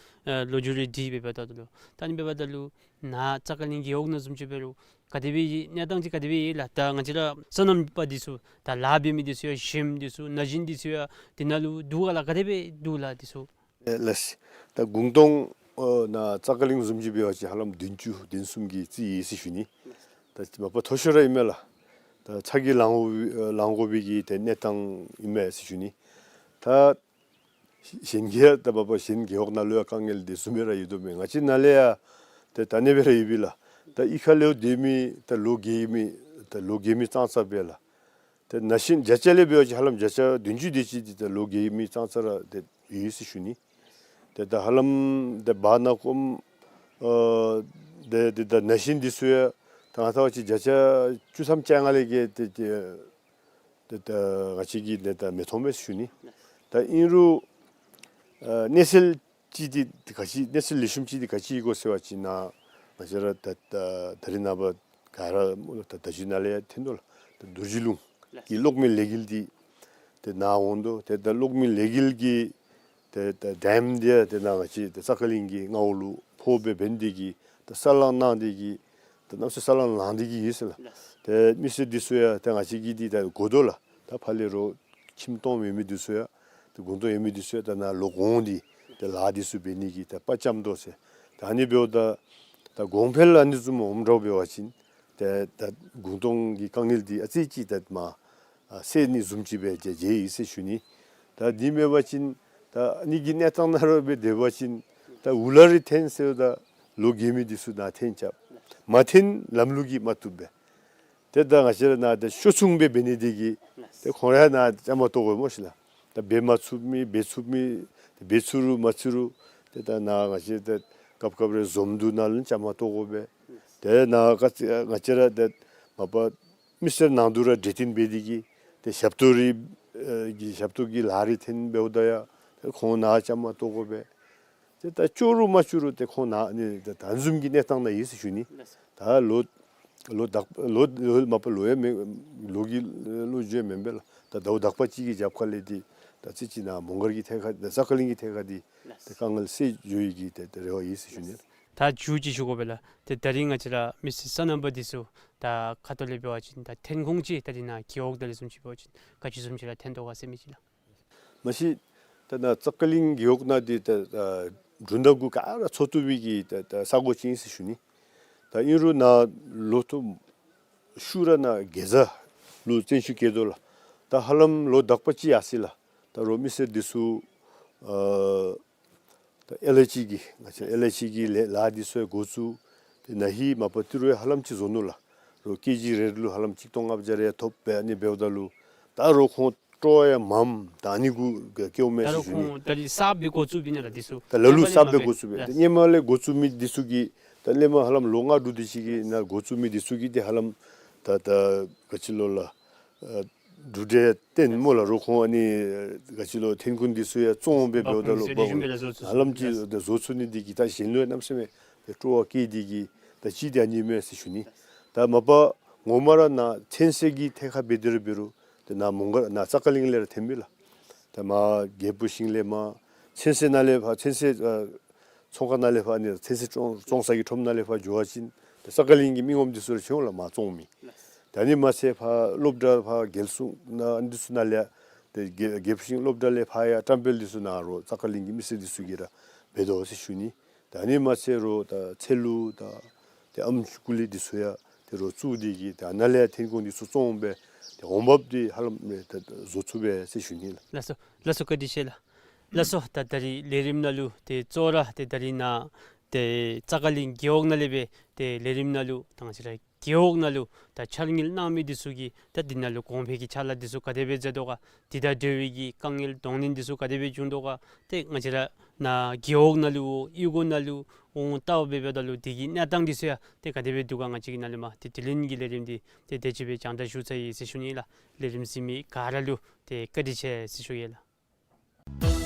ཨེ་ལོ་རྒྱུས་རེ་འདི་སྦེ་འབདཝ་ད་ལུ། ད་ཨ་ནི་འབདཝ་ད་ལུ་ནཱ་ཙ་ཀ་གླིང་རྒེད་འོག་ནང་བཟུམ་ཅིག་འབད་རུང་ག་དེ་སྦེ་གནས་སྟངས་ཅིག་ག་དེ་སྦེ་ཡོད་ལགས། ད་ང་བཅས་ར་སོ་ནམ་པ་འདི་ཚུ་ད་ལཱ་འབད་མི་འདི་ཚུ་ཡང་ཞིནམ་འདི་ཚུ་ན་གཞོན་འདི་ཚུ་ཡང་འདི་ནང་ལུ་འདུག་ག་ལགས། ག་དེ་སྦེ་འདུག་ལགས་འདི་ཚུ། ཨེ་ལགས། ད་གུང་སྟོང་ཨོ་ནཱ་ཙ་ཀ་གླིང་བཟུམ་ཅིག་འབད་བ་ཅིན་ཧ་ལམ་བདུན་ཅུ་བདུན་གསུམ་གྱི་རྩིས་ཡོད་ཟེར་ཞུ་ནི། ད་མ་པ་མཐོ་ཤོས་ར་ཨིན་མས་ལགས། ད་ཚ་གྱང་ལང་འོང་ལང་དགོ་པའི་གི་ཏེ་གནས་སྟངས་ཨིན་མས་ཟེར་ཞུ་ནི། ད་གཞན་གྱི་ཡང་ད་མ་པ་གཞན་རྒེད་འོག་ནང་ལུ་ཡང་དཀའ་ངལ་དེ་བཟུམ་སྦེ་ར་ཡོད་དོ་མས། ང་བཅས་ནཱ་ལས་ཡང་ཏེ་ད་ཨ་ནི་སྦེ་ར་ཡོད་པས་ལགས། ད་གཡུས་ཁ་ལུ་སྡོད་མི་ད་ལོ་རྒས་མི་ད་ལོ་རྒས་མི་ཙང་ཙ་སྦེ་ལགས། ཏེ་ན་གཞོན་བརྒྱ་ཆ་ལས་འབད་བ་ཅིན་ཧ་ལམ་བརྒྱ་ཆ་བདུན་ཅུ་དེ་ཅིག་འདི་ད་ལོ་རྒས་མི་ཙང་ཙ་ར་ཏེ་ཡོད་ཟེར་ཞུ་ནི། ཏེ་ད་ཧ་ལམ་ཏེ་བར་ན་ཀོམ་ཨ་ཏེ་ཏེ་ད་ན་གཞོན་འདི་ཚུ་ཡང་ད་ང་བལྟ་བ་ཅིན་བརྒྱ་ཆ་བཅུ་ཐམ་བཅོ་ལྔ་ལས་བརྒལ་ཏེ་ཏེ་ཏེ་ད་ང་བཅས་ཀྱིས་ཏེ་ད་མི་མཐོང་པས་ཟེར་ཞུ་ནི། ད་ཨིན་རུང་ཨ་གནས་ཚུལ་ཅིག་འདི་ག་ཅི་གནས་ཚུལ་ལེགས་ཤོམ་ཅིག་འདི་ག་ཅི་ཡོད་གོ་ཟེར་བ་ཅིན་ནཱ་ང་བཅས་ར་ད་ད་ད་རིས་ནངས་པ་ག་ར་སྨོ་ལགས། ད་ད་ཅི་ནཱ་ལས་ཡང་ཐོན་དོ་ལགས། ད་རྡོ་རྗེ་ལུང་གི་གློག་མེ་ལས་འགུལ་འདི་ཏེ་ནཱ་འོང་དོ། ཏེ་ད་གློག་མེ་ལས་འགུལ་གྱི་ཏེ་ད་ཌེམ་འདི་ཡང་ཏེ་ནཱ་ང་བཅས་ཏེ་ཙ་ཀ་གླིང་གི་མངའ་འོག་ལུ་ཕོག་སྦེ་འབད་ནི་དེ་གིས་ད་ས་ལང་གནང་སྟེ་གིས་ད་གནམ་ས་ས་ལང་ལང་སྟེ་གིས་ཡོད་ཟེར་ལགས། ཏེ་མི་སེར་འདི་ཚུ་ཡང་ཏེ་ང་བཅས་ཀྱིས་འདི་ད་གོ་དོ་ལགས། ད་ཕར་ལས་རོགས་ཁྱིམ་སྟོངམ་ཡོད་མི་འདི་ཚུ་ཡང་ཏེ་གུང་སྟོང་ཡོད་མི་འདི་ཚུ་ཡང་ད་ནཱ་ལོག་འོང་སྟེ་ཏེ་ལཱ་འདི་ཚུ་འབད་ནི་གི་ཏེ་དཔའ་བཅམ་དོ་ཟེར། ད་ཨ་ནི་འབདཝ་ད་ད་གོང་འཕེལ་ཨ་ནི་བཟུམ་འོངམ་འདྲཝ་འབད་བ་ཅིན་ཏེ་ད་གུང་སྟོང་གི་དཀའ་ངལ་འདི་ཨ་ཙི་ཅིག་ད་མར་ཨ་སེལ་ནི་བཟུམ་ཅིག་སྦེ་མཇལ་མཇལ་ཡི་ཟེར་ཞུ་ནི། ད་འདི་མེན་པ་ཅིན་ད་ཨ་ནི་གི་གནས་སྟངས་ནང་ར་སྦེ་སྡོད་པ་ཅིན་ད་འུ་ལག་རེ་འཐོན་ཟེརཝ་ད་ལོ་རྒས་མི་འདི་ཚུ་ནཱ་འཐོན་རྐྱབ། མ་འཐོན་ལམ་ལུགས་ཀྱིས་མ་བཏུབ་པས། ཏེ་ད་ང་བཅས་ར་ནཱ་ཏེ་ཤོ་ཚུང་སྦེ་འབད་ནི་དེ་གིས་ཏེ་ཁོང་ར་ནཱ་བཅའ་མར་གཏོགས་དགོ་སྨོ་ཤིག་ལགས། ད་འབད་མ་ཚུགས་མི་འབད་ཚུགས་མི་འབད་ཚུགས་རུང་མ་ཚུགས་རུང་ཏེ་ད་ནཱ་ང་བཅས་ཏེ་སྐབས་སྐབས་རེ་འཛོམས་འདུ་ནང་ལུ་བཅའ་མར་གཏོགས་དགོ་པས། ཏེ་ནཱ་ང་བཅས་ང་བཅས་ར་ཏེ་མ་པ་མི་སེར་ནང་དུ་ར་འབྲེལ་མཐུད་འབད་དེ་གིས་ཏེ་ཞབས་ཏོག་རེ་ཨེ་གི་ཞབས་ཏོག་གི་ལཱ་རེ་འཐོན་འབདཝ་ད་ཡང་ཏེ་ཁོང་ནཱ་བཅའ་མར་གཏོགས་དགོ་པས། ཏེ་ད་བཅུག་རུང་མ་བཅུག་རུང་ཏེ་ཁོང་ནཱ་ཨ་ནི་ད་ད་བཟུམ་གྱི་གནས་སྟངས་ནང་ཡོད་ཟེར་ཞུ་ནི། ད་ལོ་ལོ་དག་ལོ་ལོ་མ་པ་ལོ་ཡང་མེན་ལོ་གི་ལོ་རྒྱུས་མེན་པས་ལགས། ད་ཟླཝ་དག་པ་ཅིག་གི་རྒྱབ་ཁ་ལས་འདི་ད་ཙི་ཅིག་ནཱ་མོང་སྒར་གྱི་ཐད་ཁར་ད་ཙ་ཀ་གླིང་གི་ཐད་ཁར་འདི་ད་དཀའ་ངལ་སེལ་འགྱོ་ནི་གི་ད་ད་རེ་བ་ཡོད་ཟེར་ཞུ་ནི། ད་མཇུག་ཅིག་ཞུ་དགོ་པས་ལགས། ཏེ་ད་རིས་ང་བཅས་ར་མི་སེར་སོ་ནམ་པ་འདི་ཚུ་ད་ཁ་ཐུག་ལས་འབད་བ་ཅིན་ད་ཐོན་ཁུངས་ཅིག་ད་འདི་ནཱ་རྒེད་འོག་ད་ལས་བཟུམ་ཅིག་འབད་བ་ཅིན་ག་ཅི་བཟུམ་ཅིག་ར་ཐོན་དོ་ག་ཟེར་མི་ཅིག་ལགས། མ་གཞི་ད་ནཱ་ཙ་ཀ་གླིང་རྒེད་འོག་ནང་འདི་ད་ད་འབྲུ་ནག་གུ་ག་ར་འཚོ་བཏུབ་པའི་གི་ད་ད་ས་གོ་ཅིག་ཨིན་ཟེར་ཞུ་ནི། ད་ཨིན་རུང་ནཱ་ལོ་ཐོག་ཤུལ་ར་ནཱ་དགེ་རྩ་ལུ་བཙན་ཤུགས་བསྐྱེད་དོ་ལགས། ད་ཧ་ལམ་ལོ་དག་པ་ཅིག་ཡར་སོ་ཡི་ལགས། ད་རོགས་མི་སེར་འདི་ཚུ་ཨ་ད་ཨེལ་ཨའི་ཅི་གི་ང་བཅས་ཨེལ་ཨའི་ཅི་གི་ལས་ལཱ་འདི་ཚུ་འགོ་བཙུགས། ཏེ་ན་ཧིང་མ་པ་ཏི་རུ་ཡང་ཧ་ལམ་ཅིག་བཟོ་ནུག་ལགས། རོགས་ཀེ་ཇི་རེཊ་ལུ་ཧ་ལམ་གཅིག་སྟོང་ལྔ་བརྒྱ་རེ་ཐོབ་སྦེ་ཨ་ནི་འབདཝ་ད་ལུ་ད་རོགས་ཁོང་སྤྲོ་བ་ཡང་མངམ་ད་ཨ་ནི་གུ་བཀལཝ་མས་ཟེར་ཞུ་ནི། ད་རོགས་ཁོང་ད་རིས་གསརཔ་སྦེ་འགོ་བཙུགསཔ་ཨིན་ན་ལགས་འདི་ཚུ། ད་ལ་ལུ་གསརཔ་སྦེ་འགོ་བཙུགསཔ་ཨིན། ད་སྔོན་མ་ལས་འགོ་བཙུགས་མི་འདི་ཚུ་གིས་ད་སྔོན་མ་ཧ་ལམ་ལོ་ལྔ་དྲུག་དེ་ཅིག་གི་ནང་འགོ་བཙུགས་མི་འདི་ཚུ་གིས་ཏེ་ཧ་ལམ་ད་ད་ག་ཅི་ལོ་ལགས་ཨ་འབྲུ་འབྲས་བཏོན་སྨོ་ལགས། རོགས་ཁོང་ཨ་ནི་ག་ཅི་ལོ་ཐོན་ཁུངས་འདི་ཚུ་ཡང་བཙོང་སྦེ་འབདཝ་ད་ལུ་འབག་འབག་ཧ་ལམ་ཅིག་ད་བཟོ་ཚུགས་ནི་འདི་གིས་ད་གཞན་ལུ་ཡང་གནམ་མེད་ས་མེད་སྤྲོ་བ་བསྐྱེད་དེ་གིས་ད་ཅིག་འདི་ཨ་ནི་མས་ཟེར་ཞུ་ནི། ད་མ་པ་ངོ་མ་ར་ནཱ་ཚོད་བསྲེ་གི་ཐད་ཁར་འབད་དེ་ར་འབད་རུང་ཏེ་ནཱ་མོང་སྒར་ནཱ་ཙ་ཀ་གླིང་ལས་ར་ཐོན་པས་ལགས། ད་མར་རྒྱལ་པོ་ཤིང་ལས་མར་ཚོད་བསྲེ་ནང་ལས་ཕར་ཚོད་བསྲེ་ཨ་ཚོང་ཁང་ནང་ལས་ཕར་ཨ་ནི་ཚོད་བསྲེ་བཙོང་བཙོང་ས་གི་ཁྲོམ་ནང་ལས་ཕར་འགྱོ་བ་ཅིན་ཏེ་ཙ་ཀ་གླིང་གི་མི་ངོམ་འདི་ཚུ་ར་ཅིག་འོང་ལགས་མར་བཙོང་མི། ད་ཨ་ནི་མ་ཚད་ཕར་སློབ་གྲྭ་ཕར་རྒྱལ་སྲུང་ནང་ཨ་ནི་འདི་ཚུ་ནང་ལས་ཡང་ཏེ་རྒྱལ་རྒྱལ་པོ་ཤིང་སློབ་གྲྭ་ལས་ཕར་ཡང་བཀྲམ་སྤེལ་འདི་ཚུ་ནཱ་རོགས་ཙ་ཀ་གླིང་གི་མི་སེར་འདི་ཚུ་གིས་ར་འབད་དོ་ཟེར་ཞུ་ནི། ད་ཨ་ནི་མ་ཚད་རོགས་ད་ཚལ་ལུ་ད་ཏེ་ཨམ་ཅུ་ཀུ་ལི་འདི་ཚུ་ཡང་ཏེ་རོགས་བཙུགས་ཏེ་གིས་ད་ནཱ་ལས་ཡང་ཐོན་ཁུངས་འདི་ཚུ་བཙོང་སྦེ་ཏེ་འོང་འབབ་འདི་ཧ་ལམ་ཏེ་བཟོ་ཚུགས་པས་ཟེར་ཞུ་ནི་ལགས། ལགས་སོ་ལགས་སོ་བཀའ་དྲིན་ཆེ་ལགས། ལགས་སོ་ད་ད་རིས་ལས་རིམ་ནང་ལུ་ཏེ་གཙོ་བོ་ར་ཏེ་ད་རིས་ནཱ་ཏེ་ཙ་ཀ་གླིང་རྒེད་འོག་ནང་ལས་སྦེ་ཏེ་ལས་རིམ་ནང་ལུ་ད་ང་བཅས་ར་རྒེད་འོག་ནང་ལུ་ད་འཆར་དངུལ་གནང་མི་འདི་ཚུ་གིས་ད་འདི་ནང་ལུ་གོང་འཕེལ་གྱི་ཕྱག་ལཱ་འདི་ཚུ་ག་དེ་སྦེ་མཛད་དོ་ག། འདི་དང་འབྲེལ་བའི་གི་དཀའ་ངལ་གདོང་ལེན་འདི་ཚུ་ག་དེ་སྦེ་བྱུང་དོ་ག། ཏེ་ང་བཅས་ར་ནཱ་རྒེད་འོག་ནང་ལུ་གཡུས་སྒོ་ནང་ལུ་ འོང་ལྟཝ་འབདཝ་ད་ལུ་དེ་གི་གནས་སྟངས་འདི་ཚུ་ཡང་ཏེ་ག་དེ་སྦེ་འདུག་ག་ང་བཅས་ཀྱིས་ནཱ་ལས་མར་ཏེ་དྲི་ལན་གྱི་ལས་རིམ་འདི་ཏེ་དེ་ཅིག་སྦེ་སྦྱང་བརྡར་ཞུ་ཚར་ཡི་ཟེར་ཞུ་ནི་ལགས། ལས་རིམ་གཟིགས་མི་ག་ར་ལུ་ཏེ་བཀའ་དྲིན་ཆེ་ཟེར་ཞུ་ཡི་ལགས།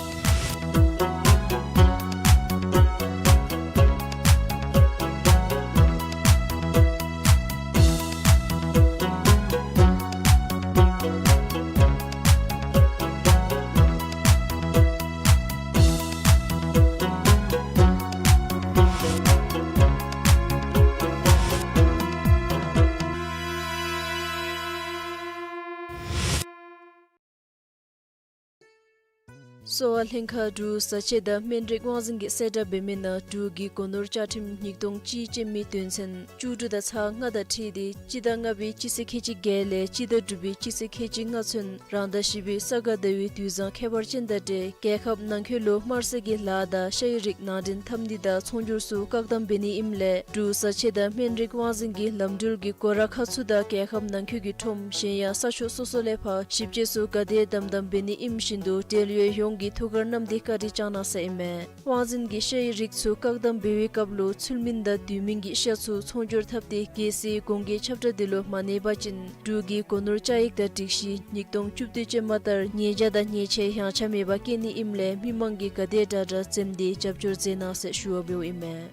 གསོ་བ་ལྷན་ཁག་འབྲུག་བཟའ་ཆས་དང་སྨན་རིགས་དབང་འཛིན་གྱིས་གསལ་བསྒྲགས་འབད་མི་ནང་འབྲུག་གི་སྒོ་ནོར་བཅའ་ཁྲིམས་ཉིས་སྟོང་གཅིག་ཅན་མའི་དོན་ཚན་བཅུ་དྲུག་དང་ཚག་ལྔ་དང་འཁྲིལ་ཏེ་སྤྱི་ཟླ་ལྔ་པའི་སྤྱི་ཚེས་ཁལ་གཅིག་བརྒྱད་ལས་སྤྱི་ཟླ་དྲུག་པའི་སྤྱི་ཚེས་ཁལ་གཅིག་ལྔ་ཚུན་རང་ཟླ་བཞི་པའི་ས་ག་ཟླ་བའི་དུས་བཟང་ཁྱད་པར་ཅན་དང་འབྲེལ་རྒྱལ་ཁབ་ནང་འཁོད་ལུ་དམར་སེར་གྱི་ལཱ་དང་ཤ་ཡི་རིགས་ནང་འདྲེན་འཐབ་ནི་དང་ཚོང་སྒྱུར་ཚུ་བཀག་དམ་འབད་ནི་ཨིནམ་ལས་འབྲུག་བཟའ་ཆས་དང་སྨན་རིགས་དབང་འཛིན་གྱིས་ལམ་འགྲུལ་གྱི་སྒོ་ར་ཁག་ཚུ་དང་རྒྱལ་ཁབ་ནང་འཁོད་ཀྱི་ཁྲོམ་གཞན་ཡང་ས་ཕྱོགས་སོ་སོ་ལས་ཕར་ཞིབ་དཔྱད་ཚུ་ག་དེ་དམ་དམ་འབད་ནི་ཨིནམ་བཞིན་དུ་འབྲེལ་ཡོད་ཡོངས་ཀྱིས་ཐུགས་ཁར་བསྣམས་ཏེ་བཀའ་དྲིན་བསྐྱང་གནང་ཟེར་ཨིན་མས། དབང་འཛིན་གྱིས་ཤ་ཡི་རིགས་ཚུ་བཀག་དམ་འབད་བའི་སྐབས་ལུ་ཚུལ་མིན་དང་དུས་མིན་གྱི་ཤ་ཚུ་ཚོང་སྒྱུར་འཐབ་སྟེ་རྒྱལ་སྲིད་གུང་རྒྱལ་ཁྱབ་བསྒྲགས་འདི་ལུ་མ་གནས་པ་ཅིན་འབྲུག་གི་སྒོ་ནོར་བཅའ་ཡིག་དང་སྒྲིག་གཞི་ཉིས་སྟོང་བཅུ་བདུན་ཅན་མ་ལྟར་ཉེས་བྱ་དང་ཉེས་ཆད་ཡངས་ཆག་མེད་པར་བཀལ་ནི་ཨིནམ་ལས་མི་མང་གིས་ག་དེ་དྲག་དྲག་འཛེམ་སྟེ་རྒྱབ་སྐྱོར་མཛད་གནང་ཟེར་ཞུ་བ་འབདཝ་ཨིན་མས།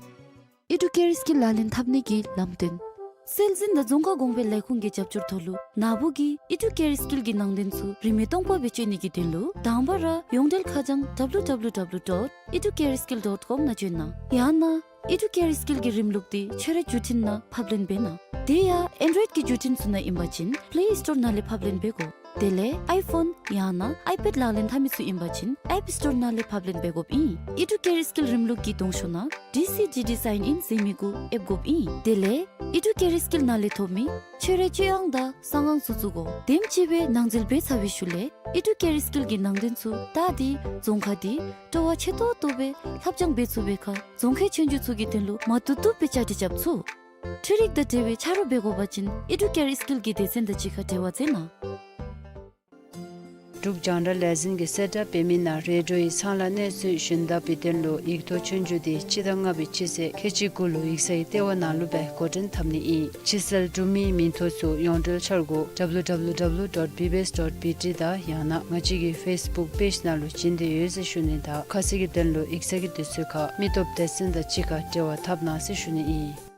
ཨི་ཌུ་ཀེར་སྐིལ་ལག་ལེན་འཐབ་ནི་གི་ལམ་སྟོན། སྲོལ་འཛིན་དང་རྫོང་ཁ་གོང་འཕེལ་ལས་ཁུངས་ཀྱི་རྒྱབ་སྐྱོར་ཐོག་ལུ་ནཱ་བུ་གིས་ཨི་ཌུ་ཀེར་སྐིལ་གྱི་ནང་དོན་ཚུ་རིན་མེད་སྟོང་པ་སྦེ་སྤྱོད་ནི་གི་དོན་ལུ་དང་པ་ར་ཡོངས་འབྲེལ་ཁ་བྱང་W W W dot educareskill dot com ནང་བྱོན་གནང་། ཡང་ན་ཨི་ཌུ་ཀེར་སྐིལ་གྱི་རིམ་ལུགས་འདི་ཁྱོད་རའི་བརྒྱུད་འཕྲིན་ནང་ཕབ་ལེན་འབད་གནང་། དེ་ཡང་ཨེན་ཌོའིཌ་ཀྱི་བརྒྱུད་འཕྲིན་ཚུ་ནང་ཨིན་པ་ཅིན་པེ་ལེ་སི་ཊོར་ནང་ལས་ཕབ་ལེན་འབད་དགོ། དེ་ལས་ཨའི་ཕོན་ཡང་ན་ཨའི་པེཌ་ལག་ལེན་འཐབ་མི་ཚུ་ཨིན་པ་ཅིན་ཨེཔ་སི་ཊོར་ནང་ལས་ཕབ་ལེན་འབད་དགོཔ་ཨིན། ཨི་ཌུ་ཀེར་སྐིལ་རིམ་ལུགས་ཀྱི་གདོང་ཤོག་ནང་ཌི་སི་ཌི་ཌི་སའིན་ཨིན་ཟེར་མི་གུ་ཨེབ་དགོཔ་ཨིན། དེ་ལས་ཨི་ཌུ་ཀེར་སྐིལ་ནང་ལས་ཐོབ་མི་ཁྱོད་རའི་སྤྱོད་དབང་དང་གསང་ཁང་ཚུ་བཙུགས་དགོ། དེམ་ཅིག་སྦེ་ནང་འཛུལ་འབད་ཚར་བའི་ཤུལ་ལས་ཨི་ཌུ་ཀེར་སྐིལ་གྱི་ནང་དོན་ཚུ་ད་འདི་རྫོང་ཁ་འདི་སྤྲོ་བ་ཆེ་ཏོག་ཏོ་སྦེ་ལྷབ་སྦྱང་འབད་ཚུགས་པའི་ཁར་རྫོང་ཁའི་ཆོས་རྒྱུགས་ཚུ་གི་དོན་ལུ་མ་བཏུབ་བཏུབ་སྦེ་བཅའ་སྒྲིག་རྐྱབ་ཚུགས། འཕྲུལ་རིག་དང་འབྲེལ་བའི་ཆ་རོགས་འབད་དགོ་པ་ཅིན་ཨི་ཌུ་ཀེར་སྐིལ་གྱི་སྡེ་ཚན་དང་གཅིག་ཁར་འབྲེལ་བ་མཛད་གནང་། འབྲུག་རྒྱང་བསྒྲགས་ལས་འཛིན་གྱིས་གསལ་བསྒྲགས་འབད་མི་ནང་རེ་ཌིའོ་ཡི་ཚང་ལ་གནས་ཚུལ་ཞུན་དག་པའི་དོན་ལུ་ཡིག་ཐོག་ཆོས་རྒྱུགས་འདི་སྤྱི་ཟླ་ལྔ་པའི་སྤྱི་ཚེས་ཁལ་གཅིག་དགུ་ལུ་ཡིག་ཚང་གི་ལྟེ་བ་ནང་ལུ་སྦེ་འགོ་འདྲེན་འཐབ་ནི་ཨིན། ཕྱི་གསལ་འབྲུག་མིའི་མིང་ཐོ་ཚུ་ཡོངས་འབྲེལ་འཆར་སྒོ་W W W dot B B S dot B T དང་ཡང་ན་ང་བཅས་ཀྱི་ཕེསི་བུཀ་པེཇ་ནང་ལུ་བྱིན་ཏེ་ཡོད་ཟེར་ཞུ་ནི་དང་ཁ་གསལ་གྱི་དོན་ལུ་ཡིག་ཚང་གི་དུས་ཚོད་ཁར་མི་སྟོབས་སྡེ་ཚན་དང་གཅིག་ཁར་འབྲེལ་བ་འཐབ་གནང་ཟེར་ཞུ་ནི་ཨིན།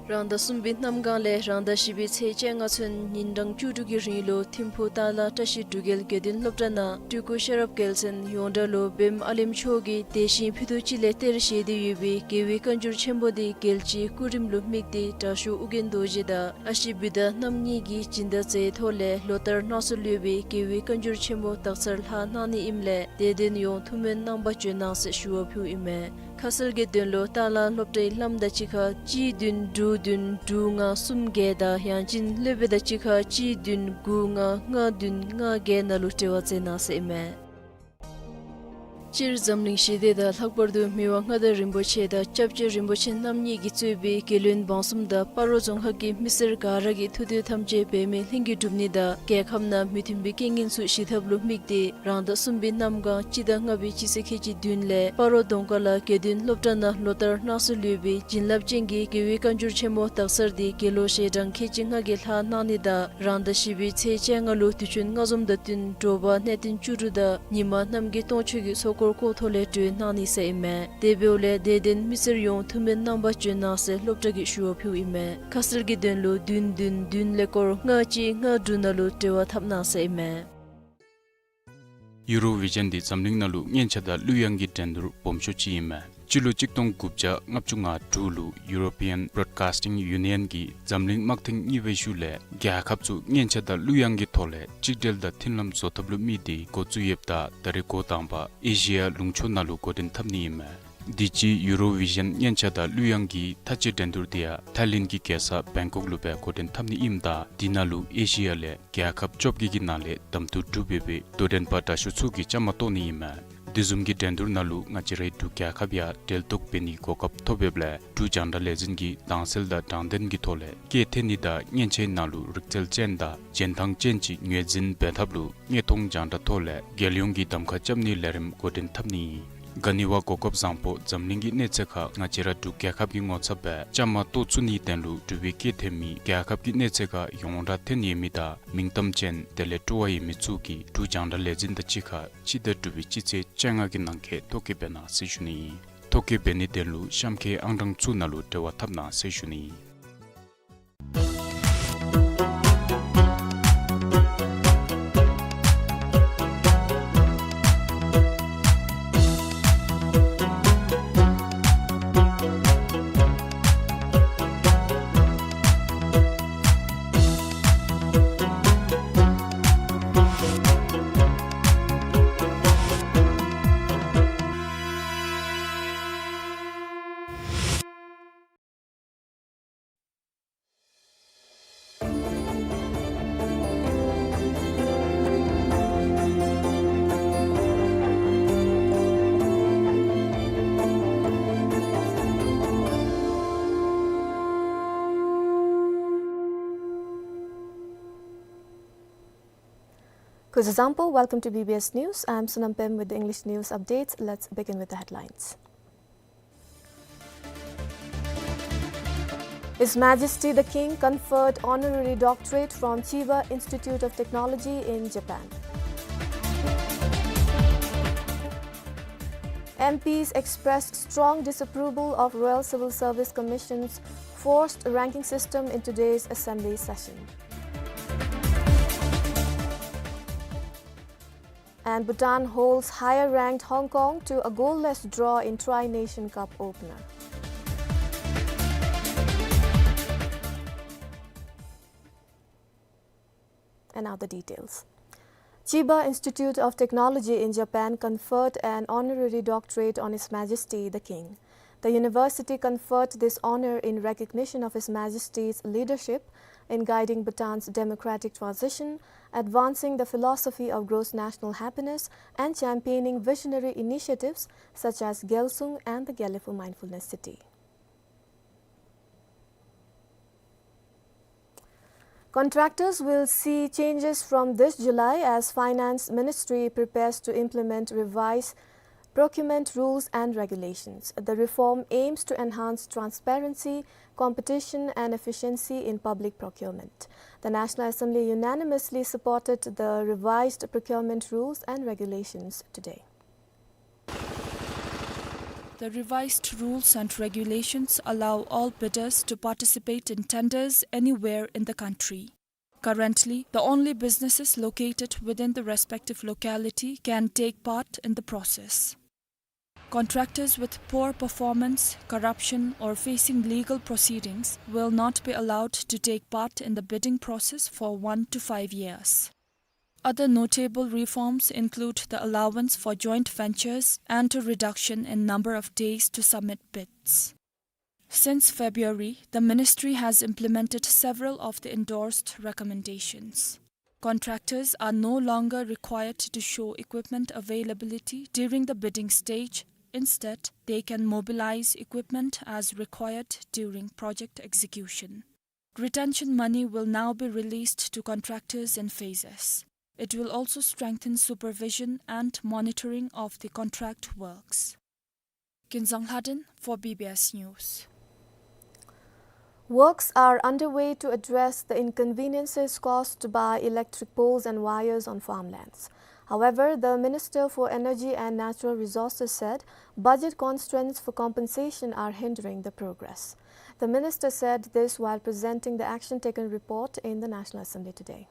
རང་ཟླ་གསུམ་པའི་གནམ་གང་ལས་རང་ཟླ་བཞི་པའི་ཚེས་བཅོ་ལྔ་ཚུན་ཉིན་གྲངས་བཅུ་དྲུག་གི་རིང་ལུ་ཐིམ་ཕུག་ཏཱ་ལ་བཀྲ་ཤིས་འབྲུག་རྒྱལ་དགེ་འདུན་སློབ་གྲྭ་ནང་སྤྲུལ་སྐུ་ཤེས་རབ་རྒྱལ་མཚན་ཡོངས་གྲགས་ལུ་བེམ་ཨ་ལེམ་མཆོག་གིས་དེ་བཞིན་ཕུད་རྡོག་གཅིག་ལས་གཏེར་བཞེས་ཏེ་ཡོད་པའི་རྒྱལ་བའི་བཀའ་འགྱུར་ཆེན་མོ་འདི་རྒྱལ་སྤྱིའི་སྐུ་རིམ་ལུ་དམིགས་ཏེ་དྲག་ཤོས་ཨོ་རྒྱན་རྡོ་རྗེ་དང་ཨ་ཞེ་བུདྡྷ་རྣམ་གཉིས་ཀྱིས་སྦྱིན་བདག་མཛད་ཐོག་ལས་ལོ་ལྟར་སྣང་ཚུལ་ཡོད་པའི་རྒྱལ་བའི་བཀའ་འགྱུར་ཆེན་མོ་དག་ཚར་ལྷག་གནང་ནི་ཨིནམ་ལས་དེ་དོན་ཡང་ཐུགས་སྨོན་གནང་པར་བྱོན་གནང་ཟེར་ཞུ་བ་ཕུལཝ་ཨིན་མས། ཁ་གསལ་གྱི་དོན་ལུ་ཏཱ་ལ་སློབ་གྲྭའི་བླམ་དང་གཅིག་ཁར་གཅིག་བདུན་དྲུག་བདུན་དྲུག་ལྔ་གསུམ་བརྒྱད་དང་ཡང་ཅིན་སློབ་དཔོན་དང་གཅིག་ཁར་གཅིག་བདུན་དགུ་ལྔ་ལྔ་བདུན་ལྔ་བརྒྱད་ནང་ལུ་འབྲེལ་བ་མཛད་གནང་ཟེར་ཨིན་མས། སྤྱིར་འཛམ་གླིང་ཞི་བདེ་དང་ལྷག་པར་དུ་མི་དབང་མངའ་བདག་རིན་པོ་ཆེ་དང་སྐྱབས་རྗེ་རིན་པོ་ཆེ་རྣམ་གཉིས་ཀྱིས་གཙོས་པའི་རྒྱལ་བློན་འབངས་གསུམ་དང་སྤ་རོ་རྫོང་ཁག་གི་མི་སེར་ག་ར་གི་ཐུགས་འདོད་ཐམས་ཅད་འབད་མེད་ལྷུན་གྱིས་འགྲུབ་ནི་དང་རྒྱལ་ཁབ་ནང་མི་མཐུན་པའི་རྐྱེན་ངན་ཚུ་ཞི་ཐབས་ལུ་དམིགས་ཏེ་རང་ཟླ་གསུམ་པའི་གནམ་གང་སྤྱི་ཟླ་ལྔ་པའི་སྤྱི་ཚེས་ཁལ་གཅིག་བདུན་ལས་སྤ་རོ་གདོང་དཀར་ལ་དགེ་འདུན་སློབ་གྲྭ་ནང་ལོ་ལྟར་སྣང་ཚུལ་ཡོད་པའི་བྱིན་རླབས་ཅན་གྱི་རྒྱལ་བའི་བཀའ་འགྱུར་ཆེན་མོ་དག་ཚར་འདི་དགེ་ལོ་ཞལ་གྲངས་ཁལ་གཅིག་ལྔ་བརྒྱད་ལྷག་གནང་ནི་དང་རང་ཟླ་བཞི་པའི་ཚེས་བཅོ་ལྔ་ལུ་དུས་ཆེན་ལྔ་འཛོམས་དང་བསྟུན་དྲོ་པ་གནས་བརྟན་བཅུ་དྲུག་དང་ཉི་མ་རྣམ་རྒྱལ་སྟོང་མཆོད་ཀྱི་ཚོགས་འཁོར་བསྐོར་ཐོག་ལས་གྲོལ་གནང་ནི་ཟེར་ཨིན་མས། དེ་འབདཝ་ལས་དད་ལྡན་མི་སེར་ཡོངས་ཐུགས་སྨོན་གནང་པར་བྱོན་གནང་ཟེར་སློབ་གྲྭ་གིས་ཞུ་བ་ཕུལཝ་ཨིན་མས། ཁ་གསལ་གྱི་དོན་ལུ་བདུན་བདུན་བདུན་ཀླད་ཀོར་ལྔ་གཅིག་ལྔ་དྲུག་ནང་ལུ་འབྲེལ་བ་འཐབ་གནང་ཟེར་ཨིན་མས། ཡུ་རོ་བི་ཞཱན་འདི་འཛམ་གླིང་ནང་ལུ་སྙན་ཆ་དང་གླུ་དབྱངས་ཀྱི་འགྲན་བསྡུར་སྦོམ་ཤོས་ཅིག་ཨིན་མས། སྤྱི་ལོ་གཅིག་སྟོང་དགུ་བརྒྱ་ལྔ་བཅུ་ང་དྲུག་ལུ་ཡུ་རོ་པི་ཡཱན་བོ་རོཌ་ཀཱསི་ཊིང་ཡུ་ནི་ཡཱན་གྱིས་འཛམ་གླིང་དམག་ཐེངས་གཉིས་པའི་ཤུལ་ལས་རྒྱལ་ཁབ་ཚུ་སྙན་ཆ་དང་གླུ་དབྱངས་ཀྱི་ཐོག་ལས་གཅིག་སྒྲིལ་དང་མཐུན་ལམ་བཟོ་ཐབས་ལུ་དམིགས་ཏེ་འགོ་བཙུགས་ཡོདཔ་ད་ད་རེས་འགོ་དང་པ་ཨེ་ཤི་ཡ་ལུང་ཕྱོགས་ནང་ལུ་འགོ་འདྲེན་འཐབ་ནི་ཨིན་མས། དུས་ཅི་ཡུ་རོ་བི་ཞཱན་སྙན་ཆ་དང་གླུ་དབྱངས་ཀྱི་མཐའ་དཔྱད་འགྲན་བསྡུར་འདི་ཡང་ཐའི་ལེནཌ་གི་རྒྱལ་ས་བེང་ཀོག་ལུ་སྦེ་འགོ་འདྲེན་འཐབ་ནི་ཨིནམ་ད་འདི་ནང་ལུ་ཨེ་ཤི་ཡ་ལས་རྒྱལ་ཁབ་བཅོ་བརྒྱད་ཀྱི་ནང་ལས་གདམ་འཐུ་གྲུབ་འབད་བའི་དོ་འགྲན་པ་དྲག་ཤོས་ཚུ་གིས་བཅའ་མར་གཏོགས་ནི་ཨིན་མས། དེ་བཟུམ་གྱི་འགྲན་བསྡུར་ནང་ལུ་ང་བཅས་རའི་འབྲུག་རྒྱལ་ཁབ་ཡང་གྲལ་གཏོགས་འབད་ནིའི་གོ་སྐབས་ཐོབ་ཡོདཔ་ལས་འབྲུག་རྒྱང་བསྒྲགས་ལས་འཛིན་གྱིས་དྭངས་གསལ་དང་དྲང་བདེན་གྱི་ཐོག་ལས་སྐད་འཐེན་ནི་དང་སྙན་ཆའི་ནང་ལུ་རིག་རྩལ་ཅན་དང་རྗེས་འབྲང་ཅན་ཅིག་ངོས་འཛིན་འབད་ཐབས་ལུ་དངོས་མཐོང་རྒྱང་བསྒྲགས་ཐོག་ལས་རྒྱལ་ཡོངས་ཀྱི་གདམ་ཁ་རྐྱབ་ནིའི་ལས་རིམ་འགོ་འདྲེན་འཐབ་ནི་ཨིན། ག་ནི་བ་གོ་སྐབས་བཟང་པོ། འཛམ་གླིང་གི་གནས་ཚད་ཁར་ང་བཅས་ར་འབྲུག་རྒྱལ་ཁབ་ཀྱི་ངོ་ཚབ་སྦེ་བཅའ་མར་གཏོགས་ཚུགས་ནིའི་དོན་ལུ་འབྲུག་པའི་སྐད་འཐེན་མི་རྒྱལ་ཁབ་ཀྱི་གནས་ཚད་ཁར་ཡོངས་གྲགས་ཐོན་ཡོད་མི་དང་མིང་གཏམ་ཅན་དེ་ལས་སྤྲོ་བ་ཡོད་མི་ཚུ་གིས་འབྲུག་རྒྱང་བསྒྲགས་ལས་འཛིན་དང་གཅིག་ཁར་སྤྱི་ཟླ་དྲུག་པའི་སྤྱི་ཚེས་བཅོ་ལྔ་གི་ནང་འཁོད་ཐོ་བཀོད་འབད་གནང་ཟེར་ཞུ་ནི་ཨིན། ཐོ་བཀོད་འབད་ནིའི་དོན་ལུ་གཤམ་ཁའི་ཨང་གྲངས་ཚུ་ནང་ལུ་འབྲེལ་བ་འཐབ་གནང་ཟེར་ཞུ་ནི་ཨིན། Kuzuzangpo, welcome to B B S News. I'm Sonam Pem with the English news updates. Let's begin with the headlines. His Majesty the King conferred honorary doctorate from Chiba Institute of Technology in Japan. M Ps expressed strong disapproval of Royal Civil Service Commission's forced ranking system in today's assembly session. And Bhutan holds higher ranked Hong Kong to a goalless draw in Tri-Nation Cup opener. And now the details. Chiba Institute of Technology in Japan conferred an honorary doctorate on His Majesty the King. The university conferred this honor in recognition of His Majesty's leadership in guiding Bhutan's democratic transition, advancing the philosophy of gross national happiness, and championing visionary initiatives such as Gyalsung and the Gelephu Mindfulness City. Contractors will see changes from this July as Finance Ministry prepares to implement revised procurement rules and regulations. The reform aims to enhance transparency, competition, and efficiency in public procurement. The National Assembly unanimously supported the revised procurement rules and regulations today. The revised rules and regulations allow all bidders to participate in tenders anywhere in the country. Currently, the only businesses located within the respective locality can take part in the process. Contractors with poor performance, corruption, or facing legal proceedings will not be allowed to take part in the bidding process for one to five years. Other notable reforms include the allowance for joint ventures and a reduction in number of days to submit bids. Since February, the ministry has implemented several of the endorsed recommendations. Contractors are no longer required to show equipment availability during the bidding stage. Instead, they can mobilize equipment as required during project execution. Retention money will now be released to contractors in phases. It will also strengthen supervision and monitoring of the contract works. Kinzang Lhaden for B B S News. Works are underway to address the inconveniences caused by electric poles and wires on farmlands. However, the Minister for Energy and Natural Resources said budget constraints for compensation are hindering the progress. The minister said this while presenting the action taken report in the National Assembly today.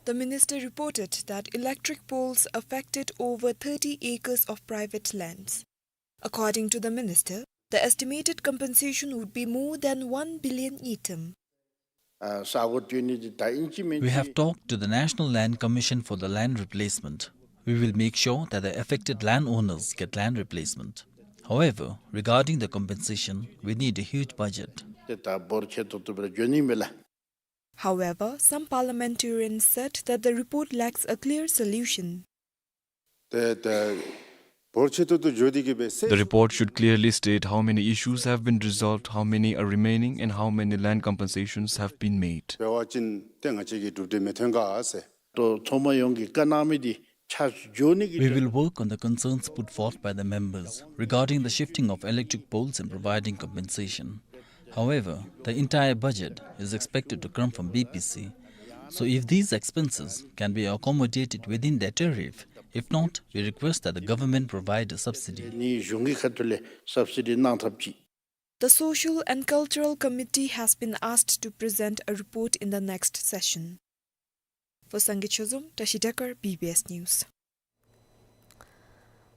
The minister reported that electric poles affected over thirty acres of private lands. According to the minister, the estimated compensation would be more than one billion ngultrum. ཨ་ས་གོ་སྤྲོད་ནི་འདི་ད་ཨིན་ཅི་མིན་ཅི། We have talked to the National Land Commission for the land replacement. We will make sure that the affected landowners get land replacement. However, regarding the compensation, we need a huge budget. ཏེ་ད་འབོར་ཆེ་ཏོག་ཏོ་སྦེ་ར་འགྱོ་ནི་མས་ལགས། However, some parliamentarians said that the report lacks a clear solution. ཏེ་ད་འབོར་ཆེ་ཏོག་ཏོ་འགྱོ་དེ་གིས་སྦེ་སེལ། The report should clearly state how many issues have been resolved, how many are remaining, and how many land compensations have been made. འབད་བ་ཅིན་ཏེ་ང་བཅས་ཀྱི་གྲུབ་འབྲས་མི་ཐོན་ག་ཟེར། ཏོ་ཚོང་པ་ཡོངས་ཀྱིས་བཀའ་གནང་མི་འདི་ ཆ་འཇོག་ནི་གི། We will work on the concerns put forth by the members regarding the shifting of electric poles and providing compensation. However, the entire budget is expected to come from B P C. So if these expenses can be accommodated within their tariff, if not, we request that the government provide a subsidy. ནི་གཞུང་གི་ཁ་ཐུག་ལས་སབ་སི་ཌི་གནང་ཐབས་ཅིག། The Social and Cultural Committee has been asked to present a report in the next session. For Sangay Chozom, Tashi Dekar, B B S News.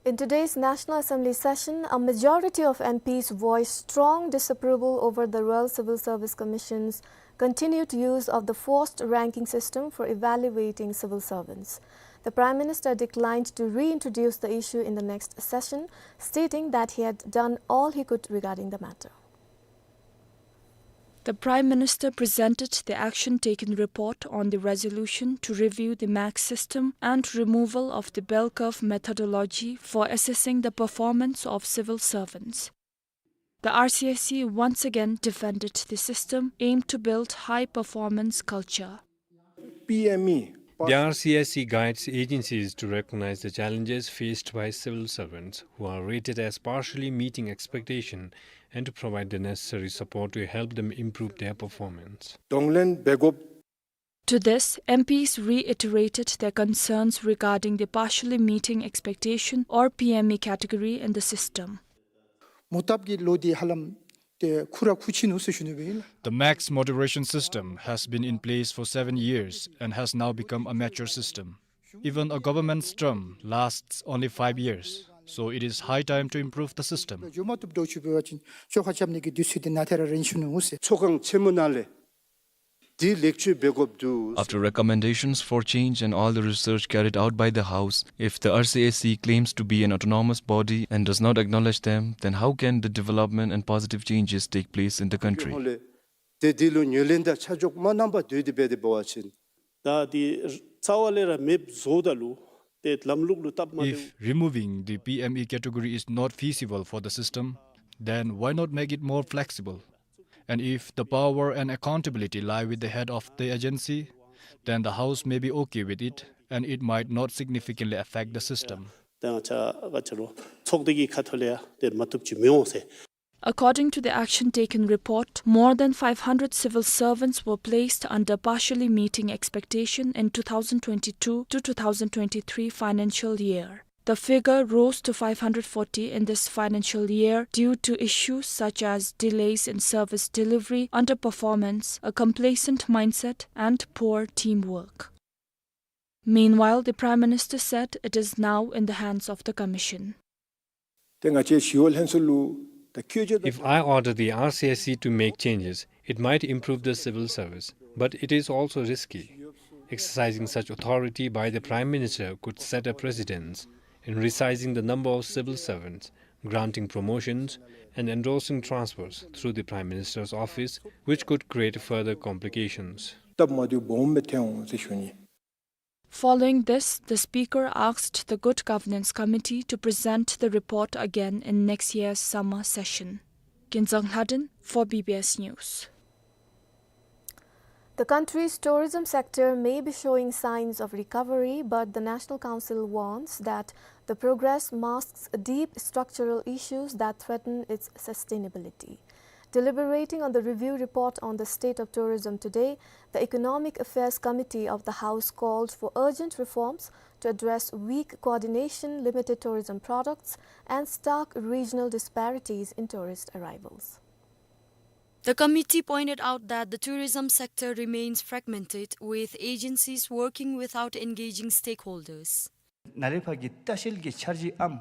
In today's National Assembly session, a majority of M Ps voiced strong disapproval over the Royal Civil Service Commission's continued use of the forced ranking system for evaluating civil servants. The Prime Minister declined to reintroduce the issue in the next session, stating that he had done all he could regarding the matter. The Prime Minister presented the action taken report on the resolution to review the mark system and removal of the bell curve methodology for assessing the performance of civil servants. The R C S C once again defended the system aimed to build high performance culture. P M E. The R C S C guides agencies to recognize the challenges faced by civil servants who are rated as partially meeting expectation and to provide the necessary support to help them improve their performance. གདོང་ལེན་འབད་དགོཔ། To this, M Ps reiterated their concerns regarding the partially meeting expectation or P M E category in the system. མོ་བཏབ་ཀྱི་ལོ་འདི་ཧ་ལམ་ཏེ་ཁུ་ར་ཁུ་ཆི་ནུག་ཟེར་ཞུ་ནི་སྦེ་ཨིན་ལགས། The max moderation system has been in place for seven years and has now become a mature system. Even a government's term lasts only five years, so it is high time to improve the system. འགྱོ་མ་བཏུབ་འདྲཝ་ཅིག་འབད་བ་ཅིན་བཅོ་ཁ་རྐྱབ་ནི་གི་དུས་ཚོད་འདི་ནཱ་ཏེ་ར་རན་ཞུ་ནུག་ཟེར། ཚོགས་ཁང་ཆེན་མོ་ནང་ལས་འདི་ལེགས་བཅོས་འབད་དགོཔ་འདུག། After recommendations for change and all the research carried out by the House, if the R C S C claims to be an autonomous body and does not acknowledge them, then how can the development and positive changes take place in the country? ཏེ་འདི་ལུ་ངོས་ལེན་དང་ཆ་འཇོག་མ་གནང་པར་སྡོད་དེ་འབད་དེ་འབད་བ་ཅིན། ད་འདི་རྩ་བ་ལས་ར་མེདཔ་བཟོཝ་ད་ལུ་ཏེ་ལམ་ལུགས་ལུ་སྟབས་མ་བདེཝ། If removing the P M E category is not feasible for the system, then why not make it more flexible? And if the power and accountability lie with the head of the agency, then the House may be okay with it and it might not significantly affect the system. ད་ང་བཅས་ག་ཅི་ལོ་ཚོགས་སྡེ་གི་ཁ་ཐུག་ལས་ཡང་ཏེ་མ་བཏུབ་ཅིག་མི་འོང་ཟེར། According to the action taken report, more than five hundred civil servants were placed under partially meeting expectation in two thousand twenty-two to two thousand twenty-three financial year. The figure rose to five hundred forty in this financial year due to issues such as delays in service delivery, underperformance, a complacent mindset, and poor teamwork. Meanwhile, the Prime Minister said it is now in the hands of the Commission. ཏེ་ང་བཅས་ཞི་གཡོག་ལྷན་ཚོགས་ལུ་ད་བཀོད་ཇ་ད། If I order the R C S C to make changes, it might improve the civil service, but it is also risky. Exercising such authority by the Prime Minister could set a precedence in resizing the number of civil servants, granting promotions, and endorsing transfers through the Prime Minister's office, which could create further complications. སྟབས་མ་བདེཝ་སྦོམ་སྦེ་ཐོན་འོང་ཟེར་ཞུ་ནི། Following this, the Speaker asked the Good Governance Committee to present the report again in next year's summer session. Kinzang Lhaden for B B S News. The country's tourism sector may be showing signs of recovery, but the National Council warns that the progress masks deep structural issues that threaten its sustainability. Deliberating on the review report on the state of tourism today, the Economic Affairs Committee of the House called for urgent reforms to address weak coordination, limited tourism products, and stark regional disparities in tourist arrivals. The committee pointed out that the tourism sector remains fragmented, with agencies working without engaging stakeholders. ནཱ་ལས་ཕར་གྱི་ལྟ་བཤལ་གྱི་འཆར་གཞི་ཨམ།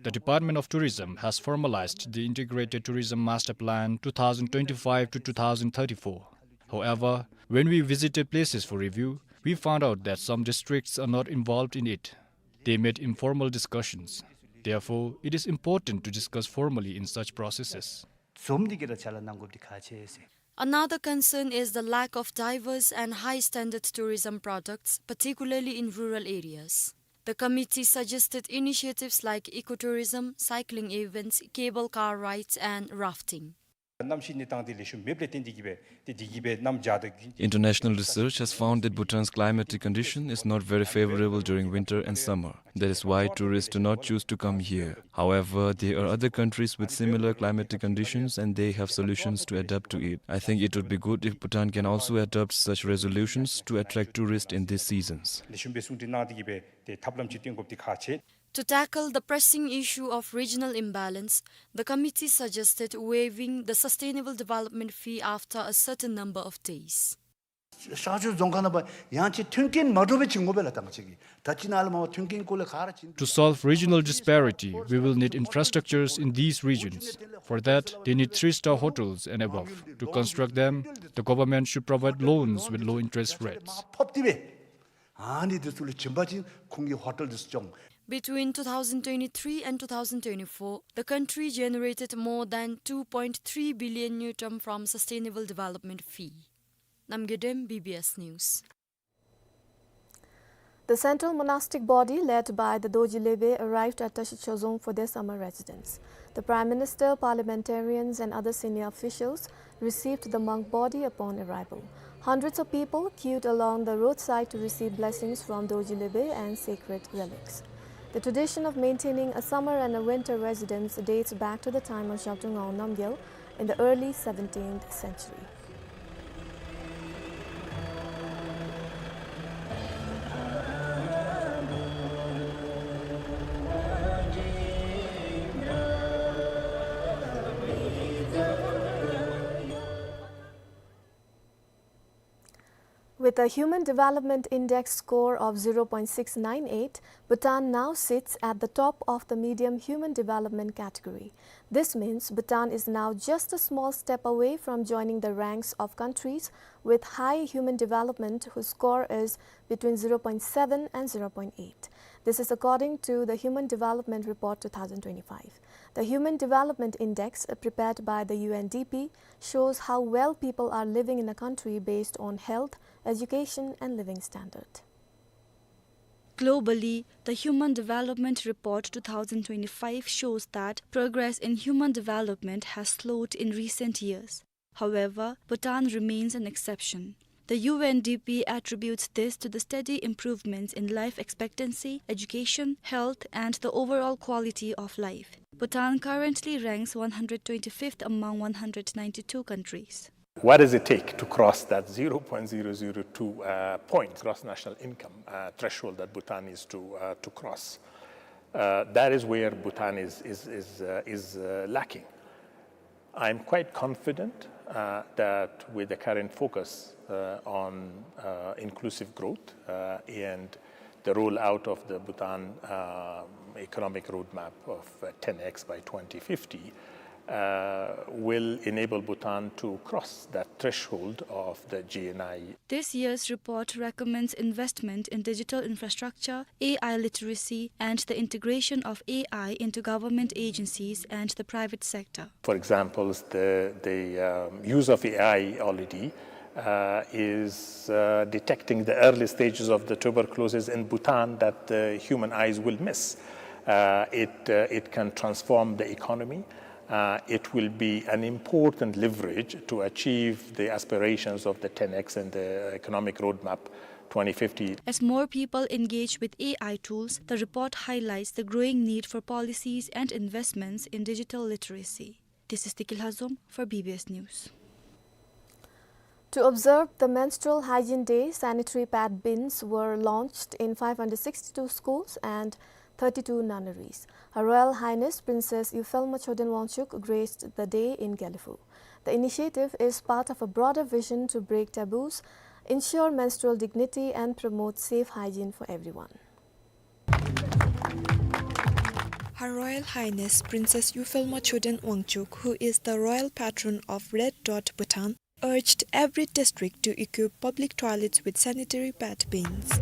The Department of Tourism has formalized the Integrated Tourism Master Plan two thousand twenty-five to two thousand thirty-four. However, when we visited places for review, we found out that some districts are not involved in it. They made informal discussions. Therefore, it is important to discuss formally in such processes. འཛོམས་ཏེ་གི་ར་ཅ་ལ་གནང་དགོཔ་འདི་ཁག་ཆེ་ཟེར། Another concern is the lack of diverse and high-standard tourism products, particularly in rural areas. The committee suggested initiatives like ecotourism, cycling events, cable car rides, and rafting. གནམ་གཤིས་གནས་སྟངས་འདི་ལེགས་ཤོམ་མེདཔ་ལས་བརྟེན་ཏེ་གིས་སྦེ་ཏེ་འདི་གིས་སྦེ་གནམ་བྱཱར་དང་རྒྱུན། International research has found that Bhutan's climatic condition is not very favorable during winter and summer. That is why tourists do not choose to come here. However, there are other countries with similar climatic conditions and they have solutions to adapt to it. I think it would be good if Bhutan can also adopt such resolutions to attract tourists in these seasons. ལེགས་ཤོམ་སྦེ་གསུང་གྲོས་གནང་སྟེ་གིས་སྦེ་ཏེ་ཐབས་ལམ་ཅིག་སྟོན་དགོཔ་འདི་ཁག་ཆེ། To tackle the pressing issue of regional imbalance, the committee suggested waiving the sustainable development fee after a certain number of days. ཤར་ཕྱོགས་རྫོང་ཁག་ནང་འབད་ཡང་ཅིན་མཐུན་རྐྱེན་མ་འདྲཝ་སྦེ་བྱིན་དགོ་པས་ལགས། ད་ང་བཅས་ཀྱིས་ད་ཅི་ནཱ་ལས་མར་མཐུན་རྐྱེན་སྐོར་ལས་ག་ར་བྱིན། To solve regional disparity, we will need infrastructures in these regions. For that, they need three-star hotels and above. To construct them, the government should provide loans with low interest rates. ཕབ་སྟེ་སྦེ་ཨ་ནི་འདི་ཚུ་ལུ་བྱིན་པ་ཅིན་ཁོང་གིས་ཧོ་ཊེལ་འདི་ཚུ་སྐྱོང་། Between two thousand twenty-three and two thousand twenty-four, the country generated more than two point three billion ngultrum from sustainable development fee. Namgay Dem, B B S News. The central monastic body led by the Dorji Lebe arrived at Tashi Chozong for their summer residence. The Prime Minister, parliamentarians and other senior officials received the monk body upon arrival. Hundreds of people queued along the roadside to receive blessings from Dorji Lebe and sacred relics. The tradition of maintaining a summer and a winter residence dates back to the time of Zhabdrung Ngawang Namgyal in the early seventeenth century. With a Human Development Index score of zero point six nine eight, Bhutan now sits at the top of the medium human development category. This means Bhutan is now just a small step away from joining the ranks of countries with high human development whose score is between zero point seven and zero point eight. This is according to the Human Development Report two thousand twenty-five. The Human Development Index, uh, prepared by the U N D P, shows how well people are living in a country based on health, education, and living standard. Globally, the Human Development Report two thousand twenty-five shows that progress in human development has slowed in recent years. However, Bhutan remains an exception. The U N D P attributes this to the steady improvements in life expectancy, education, health, and the overall quality of life. Bhutan currently ranks one hundred twenty-fifth among one hundred ninety-two countries. What does it take to cross that zero point zero zero two, uh, point gross national income, uh, threshold that Bhutan is to, uh, to cross? Uh, that is where Bhutan is, is, is, uh, is, uh, lacking. I'm quite confident, uh, that with the current focus, uh, on, uh, inclusive growth, uh, and the rollout of the Bhutan, uh, economic roadmap of, uh, ten X by twenty fifty, uh, will enable Bhutan to cross that threshold of the G N I. This year's report recommends investment in digital infrastructure, A I literacy, and the integration of A I into government agencies and the private sector. For example, the, the, um, use of A I already, uh, is, uh, detecting the early stages of the tuberculosis in Bhutan that the human eyes will miss. Uh, it, uh, it can transform the economy. Uh, it will be an important leverage to achieve the aspirations of the ten X and the economic roadmap twenty fifty. As more people engage with A I tools, the report highlights the growing need for policies and investments in digital literacy. This is Tiki Lhazom for B B S News. To observe the Menstrual Hygiene Day, sanitary pad bins were launched in five hundred sixty-two schools and thirty-two nunneries. Her Royal Highness Princess Yufilma Choden Wangchuck graced the day in Gelephu. The initiative is part of a broader vision to break taboos, ensure menstrual dignity, and promote safe hygiene for everyone. Her Royal Highness Princess Yufilma Choden Wangchuck, who is the royal patron of Red Dot Bhutan, urged every district to equip public toilets with sanitary pad bins.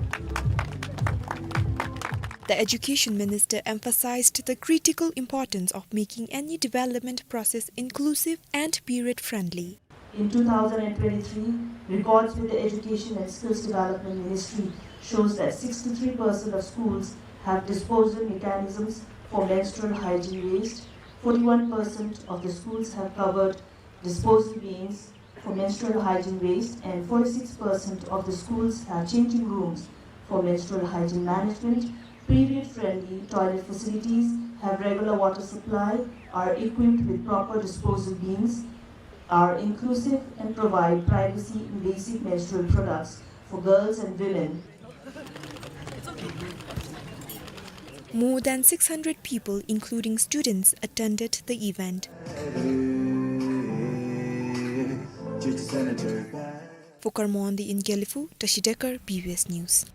The Education Minister emphasized the critical importance of making any development process inclusive and period-friendly. In two thousand twenty-three, records with the Education and Skills Development Ministry shows that sixty-three percent of schools have disposal mechanisms for menstrual hygiene waste, forty-one percent of the schools have covered disposal bins for menstrual hygiene waste, and forty-six percent of the schools have changing rooms for menstrual hygiene management. Period-friendly toilet facilities have regular water supply, are equipped with proper disposal bins, are inclusive, and provide privacy in basic menstrual products for girls and women. More than six hundred people, including students, attended the event. For Karmondi in Gelephu, Tashi Dekar, B B S News.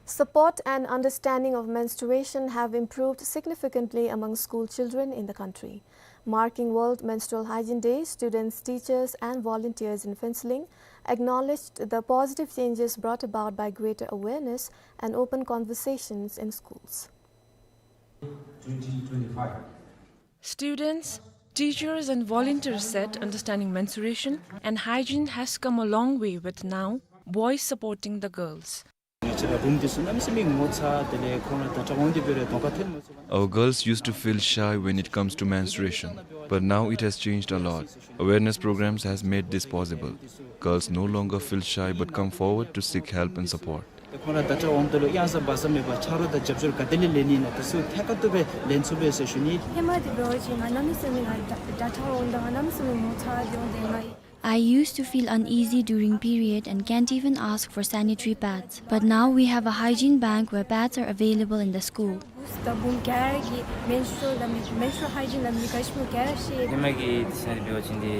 Support and understanding of menstruation have improved significantly among school children in the country. Marking World Menstrual Hygiene Day, students, teachers, and volunteers in Phuentsholing acknowledged the positive changes brought about by greater awareness and open conversations in schools. Students, teachers, and volunteers said understanding menstruation and hygiene has come a long way, with now boys supporting the girls. Our girls used to feel shy when it comes to menstruation, but now it has changed a lot. Awareness programs has made this possible. Girls no longer feel shy but come forward to seek help and support. ཁོང་ར་ད་ལྟ་འོང་དོ་ལོ་ཡང་ས་བ་ས་མེད་པ་ཆ་རོགས་དང་རྒྱབ་སྐྱོར་ག་དེ་ལས་ལེན་ནི་ན་དེ་ཚུ་ཐད་ཀར་དུ་སྦེ་ལེན་ཚུགས་པས་ཟེར་ཞུ་ནི། ཧེ་མ་དེ་འབད་བ་ཅིན་ང་གནམ་མེད་ས་མེད་ང་ད་ད་ལྟ་འོང་དོ་ང་གནམ་མེད་ས་མེད་ངོ་ཚ་དེ་འོང་དེ་ང་། I used to feel uneasy during period and can't even ask for sanitary pads. But now we have a hygiene bank where pads are available in the school. ད་བུམོ་ག་ར་གིས་menstrual ལ་མི་menstrual hygiene ལ་མི་ག་ཤེས་མོ་ག་ར་ཤེས། ཧེ་མ་གི་དེ་ས་ནི་འབད་བ་ཅིན་དེ་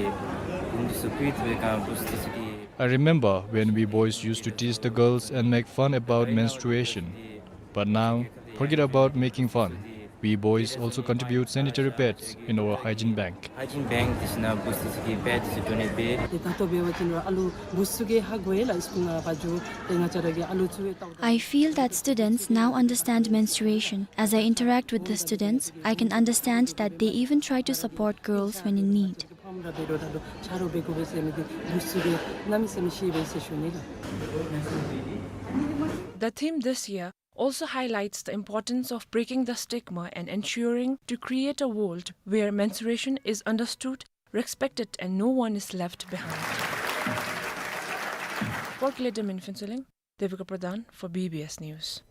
བུམོ་དེ་ཚུ་ཕུད་དེ་སྦེ་གང་བུ་སུ་དེ་ཚུ་གི། I remember when we boys used to tease the girls and make fun about menstruation. But now, forget about making fun. We boys also contribute sanitary pads in our hygiene bank. Hygiene bank དེ་ཚུ་ནང་བུ་སུ་དེ་ཚུ་གི་pad དེ་ཚུ་donate འབད། དེ་ད་ལྟོ་འབད་བ་ཅིན་ར་ཨ་ལུ་བུ་སུ་གི་ཧ་གོ་ཡི་ལགས་སྐུལ་ནང་ཕར་འགྱོ། དེ་ང་བཅས་ར་གི་ཨ་ལུ་ཚུ་ཡང་ལྟཝ་ད། I feel that students now understand menstruation. As I interact with the students, I can understand that they even try to support girls when in need. ཕམ་ར་འབད་དོ་ད་ལྟོ་ཆ་རོགས་འབད་དགོ་པས་ཟེར་མི་དེ་བུ་སུ་གིས་གནམ་མེད་ས་མེད་ཤེས་པས་ཟེར་ཞུ་ནི་ལགས། The theme this year also highlights the importance of breaking the stigma and ensuring to create a world where menstruation is understood, respected, and no one is left behind. For Kledem in Phuentsholing, Devika Pradhan for B B S News.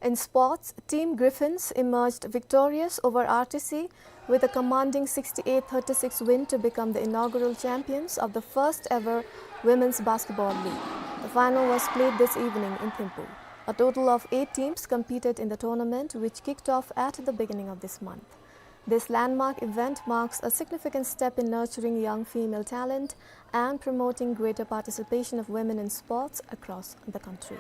In sports, Team Griffins emerged victorious over R T C with a commanding sixty-eight thirty-six win to become the inaugural champions of the first ever Women's Basketball League. The final was played this evening in Thimphu. A total of eight teams competed in the tournament, which kicked off at the beginning of this month. This landmark event marks a significant step in nurturing young female talent and promoting greater participation of women in sports across the country.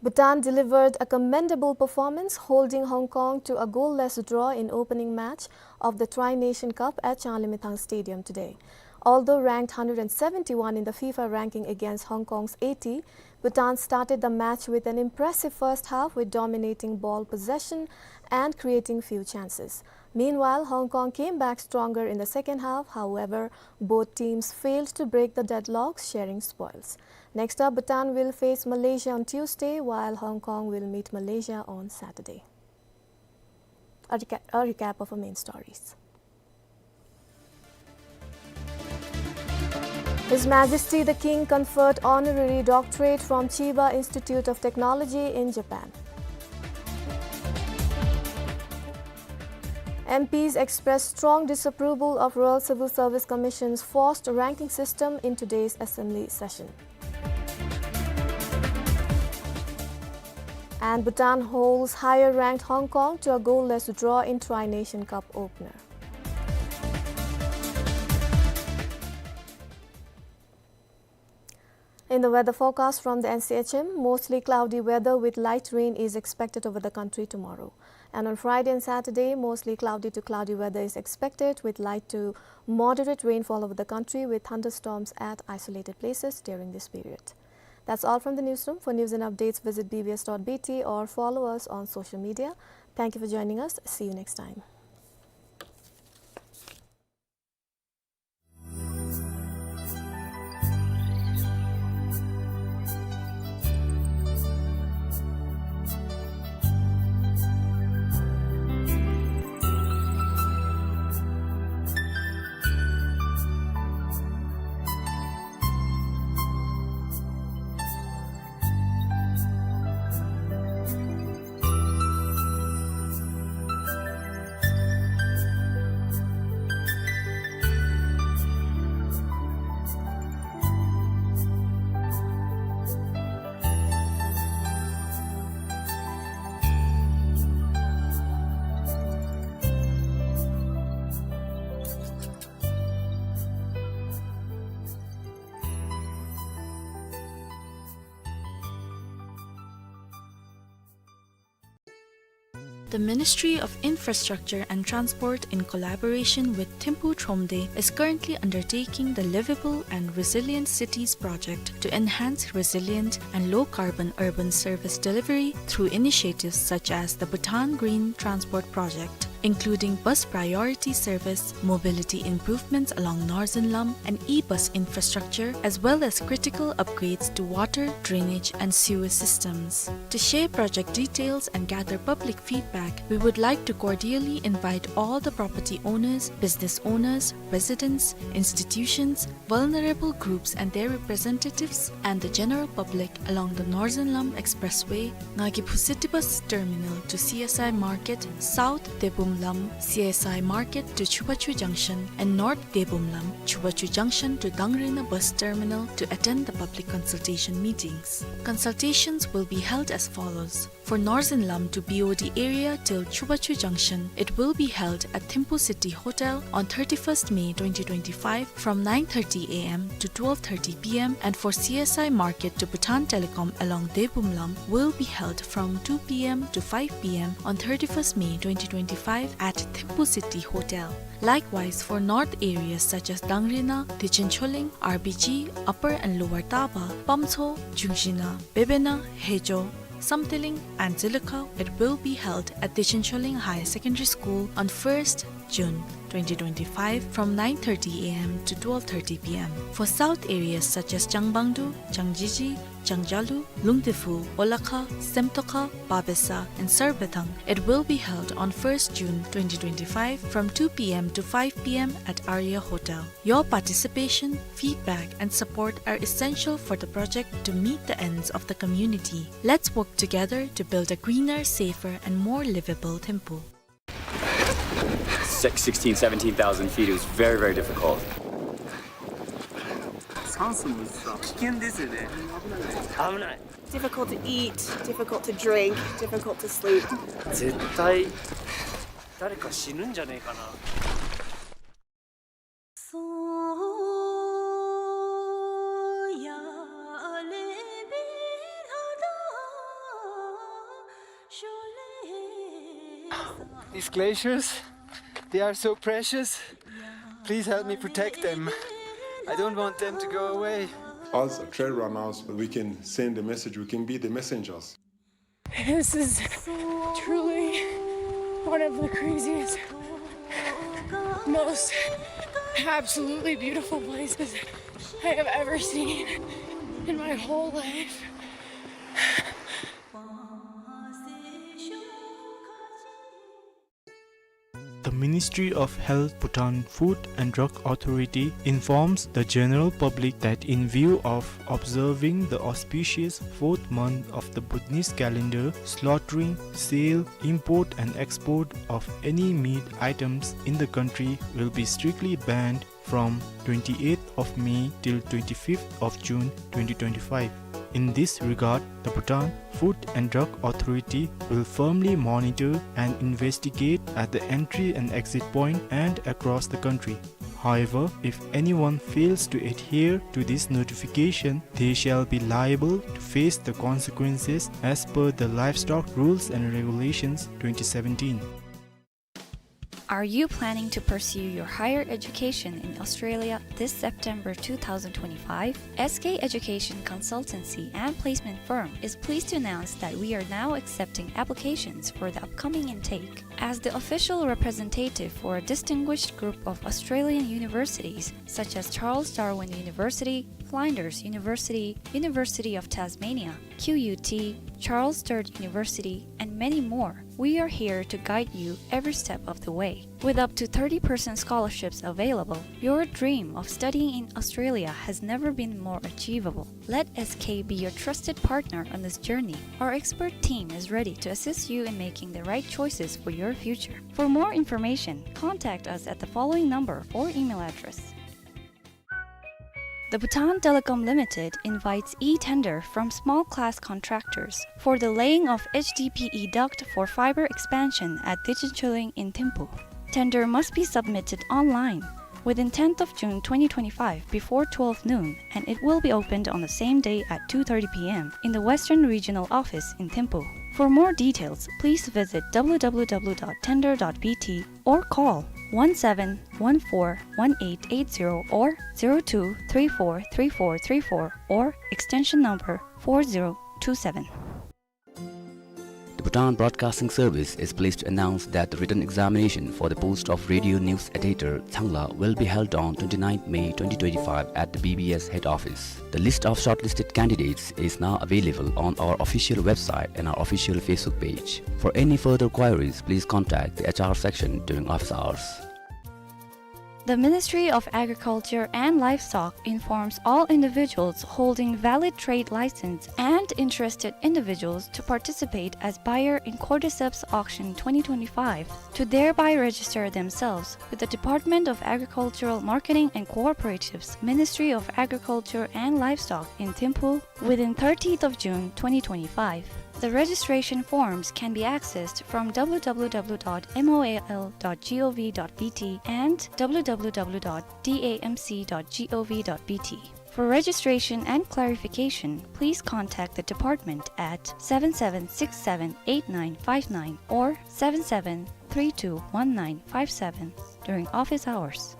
Bhutan delivered a commendable performance, holding Hong Kong to a goalless draw in opening match of the Tri-Nation Cup at Changlimithang Stadium today. Although ranked hundred and seventy-one in the FIFA ranking against Hong Kong's eighty, Bhutan started the match with an impressive first half with dominating ball possession and creating few chances. Meanwhile, Hong Kong came back stronger in the second half. However, both teams failed to break the deadlocks, sharing spoils. Next up, Bhutan will face Malaysia on Tuesday, while Hong Kong will meet Malaysia on Saturday. A reca-, a recap of our main stories. His Majesty the King conferred honorary doctorate from Chiba Institute of Technology in Japan. M Ps expressed strong disapproval of Royal Civil Service Commission's forced ranking system in today's assembly session. And Bhutan holds higher ranked Hong Kong to a goalless draw in Tri-Nation Cup opener. In the weather forecast from the N C H M, mostly cloudy weather with light rain is expected over the country tomorrow. And on Friday and Saturday, mostly cloudy to cloudy weather is expected with light to moderate rainfall over the country with thunderstorms at isolated places during this period. That's all from the newsroom. For news and updates, visit B B S dot B T or follow us on social media. Thank you for joining us. See you next time. The Ministry of Infrastructure and Transport, in collaboration with Thimphu Thromde, is currently undertaking the Livable and Resilient Cities project to enhance resilient and low-carbon urban service delivery through initiatives such as the Bhutan Green Transport Project, including bus priority service, mobility improvements along Northern Lam and e-bus infrastructure, as well as critical upgrades to water, drainage, and sewer systems. To share project details and gather public feedback, we would like to cordially invite all the property owners, business owners, residents, institutions, vulnerable groups and their representatives, and the general public along the Northern Lam Expressway, Ngaki Phusiti Bus Terminal to C S I Market, South Debum Lam, C S I Market to Chubachu Junction, and North Debum Lam, Chubachu Junction to Dangrena Bus Terminal to attend the public consultation meetings. Consultations will be held as follows. For Northern Lam to B O D area till Chubachu Junction, it will be held at Thimphu City Hotel on thirty-first May twenty twenty-five from nine thirty A M to twelve thirty P M, and for C S I Market to Bhutan Telecom along Debum Lam will be held from two P M to five P M on thirty-first May twenty twenty-five at Thimphu City Hotel. Likewise, for north areas such as Dangrena, Dechen Choling, R B G, Upper and Lower Taba, Pamtso, Jungshina, Bebena, Hejo, Samteling and Zilakha, it will be held at Dechen Choling Higher Secondary School on first June twenty twenty-five from nine thirty A M to twelve thirty P M. For south areas such as Changbangdu, Changjiji, Changjalu, Lungdephu, Olakha, Semtokha, Babesa, and Sarbethang, it will be held on first June twenty twenty-five from two P M to five P M at Arya Hotel. Your participation, feedback, and support are essential for the project to meet the ends of the community. Let's work together to build a greener, safer, and more livable Thimphu. Six, sixteen, seventeen thousand feet, it was very, very difficult. 酸素もさ、危険ですよね。危ない。 Difficult to eat, difficult to drink, difficult to sleep. 絶対誰か死ぬんじゃねえかな。 These glaciers, they are so precious. Please help me protect them. I don't want them to go away. Us trail runners, we can send the message, we can be the messengers. This is truly one of the craziest, most absolutely beautiful places I have ever seen in my whole life. The Ministry of Health, Bhutan Food and Drug Authority informs the general public that in view of observing the auspicious fourth month of the Bhutanese calendar, slaughtering, sale, import and export of any meat items in the country will be strictly banned from twenty-eighth of May till twenty-fifth of June twenty twenty-five. In this regard, the Bhutan Food and Drug Authority will firmly monitor and investigate at the entry and exit point and across the country. However, if anyone fails to adhere to this notification, they shall be liable to face the consequences as per the Livestock Rules and Regulations twenty seventeen. Are you planning to pursue your higher education in Australia this September two thousand twenty-five? S K Education Consultancy and Placement Firm is pleased to announce that we are now accepting applications for the upcoming intake. As the official representative for a distinguished group of Australian universities, such as Charles Darwin University, Flinders University, University of Tasmania, Q U T, Charles Sturt University, and many more, we are here to guide you every step of the way. With up to thirty percent scholarships available, your dream of studying in Australia has never been more achievable. Let S K be your trusted partner on this journey. Our expert team is ready to assist you in making the right choices for your future. For more information, contact us at the following number or email address. The Bhutan Telecom Limited invites e-tender from small class contractors for the laying of H D P E duct for fiber expansion at Dechen Choling in Thimphu. Tender must be submitted online within tenth of June twenty twenty-five before twelve noon, and it will be opened on the same day at two thirty P M in the Western Regional Office in Thimphu. For more details, please visit w w w dot tender dot b t or call one seven one four one eight eight zero or zero two three four three four three four or extension number four zero two seven. The Bhutan Broadcasting Service is pleased to announce that the written examination for the post of radio news editor Tsangla will be held on twenty-ninth May twenty twenty-five at the B B S head office. The list of shortlisted candidates is now available on our official website and our official Facebook page. For any further queries, please contact the H R section during office hours. The Ministry of Agriculture and Livestock informs all individuals holding valid trade license and interested individuals to participate as buyer in Cordyceps Auction twenty twenty-five to thereby register themselves with the Department of Agricultural Marketing and Cooperatives, Ministry of Agriculture and Livestock in Thimphu, within thirtieth of June twenty twenty-five. The registration forms can be accessed from w w w dot m o a l dot g o v dot b t and w w w dot d a m c dot g o v dot b t. For registration and clarification, please contact the department at seven seven six seven eight nine five nine or seven seven three two one nine five seven during office hours.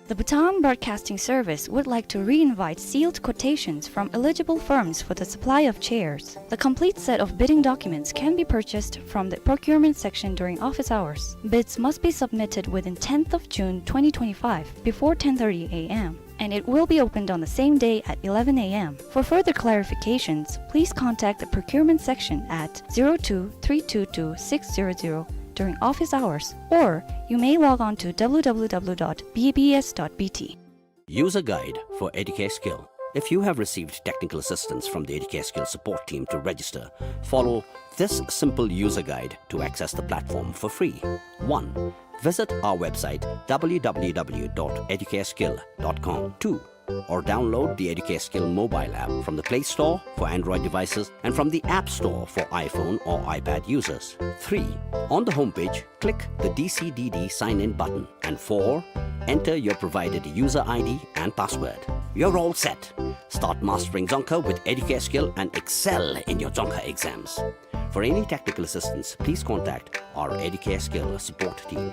The Bhutan Broadcasting Service would like to re-invite sealed quotations from eligible firms for the supply of chairs. The complete set of bidding documents can be purchased from the procurement section during office hours. Bids must be submitted within tenth of June twenty twenty-five before ten thirty a m, and it will be opened on the same day at eleven a m. For further clarifications, please contact the procurement section at zero two three two two six zero zero during office hours, or you may log on to w w w dot b b s dot b t. User guide for Educare Skill. If you have received technical assistance from the Educare Skill support team to register, follow this simple user guide to access the platform for free. One, visit our website w w w dot educareskill dot com. Two, or download the Educare Skill mobile app from the Play Store for Android devices and from the App Store for iPhone or iPad users. Three, on the homepage, click the D C D D sign in button. And four, enter your provided user I D and password. You're all set. Start mastering Dzongkha with Educare Skill and excel in your Dzongkha exams. For any technical assistance, please contact our Educare Skill support team.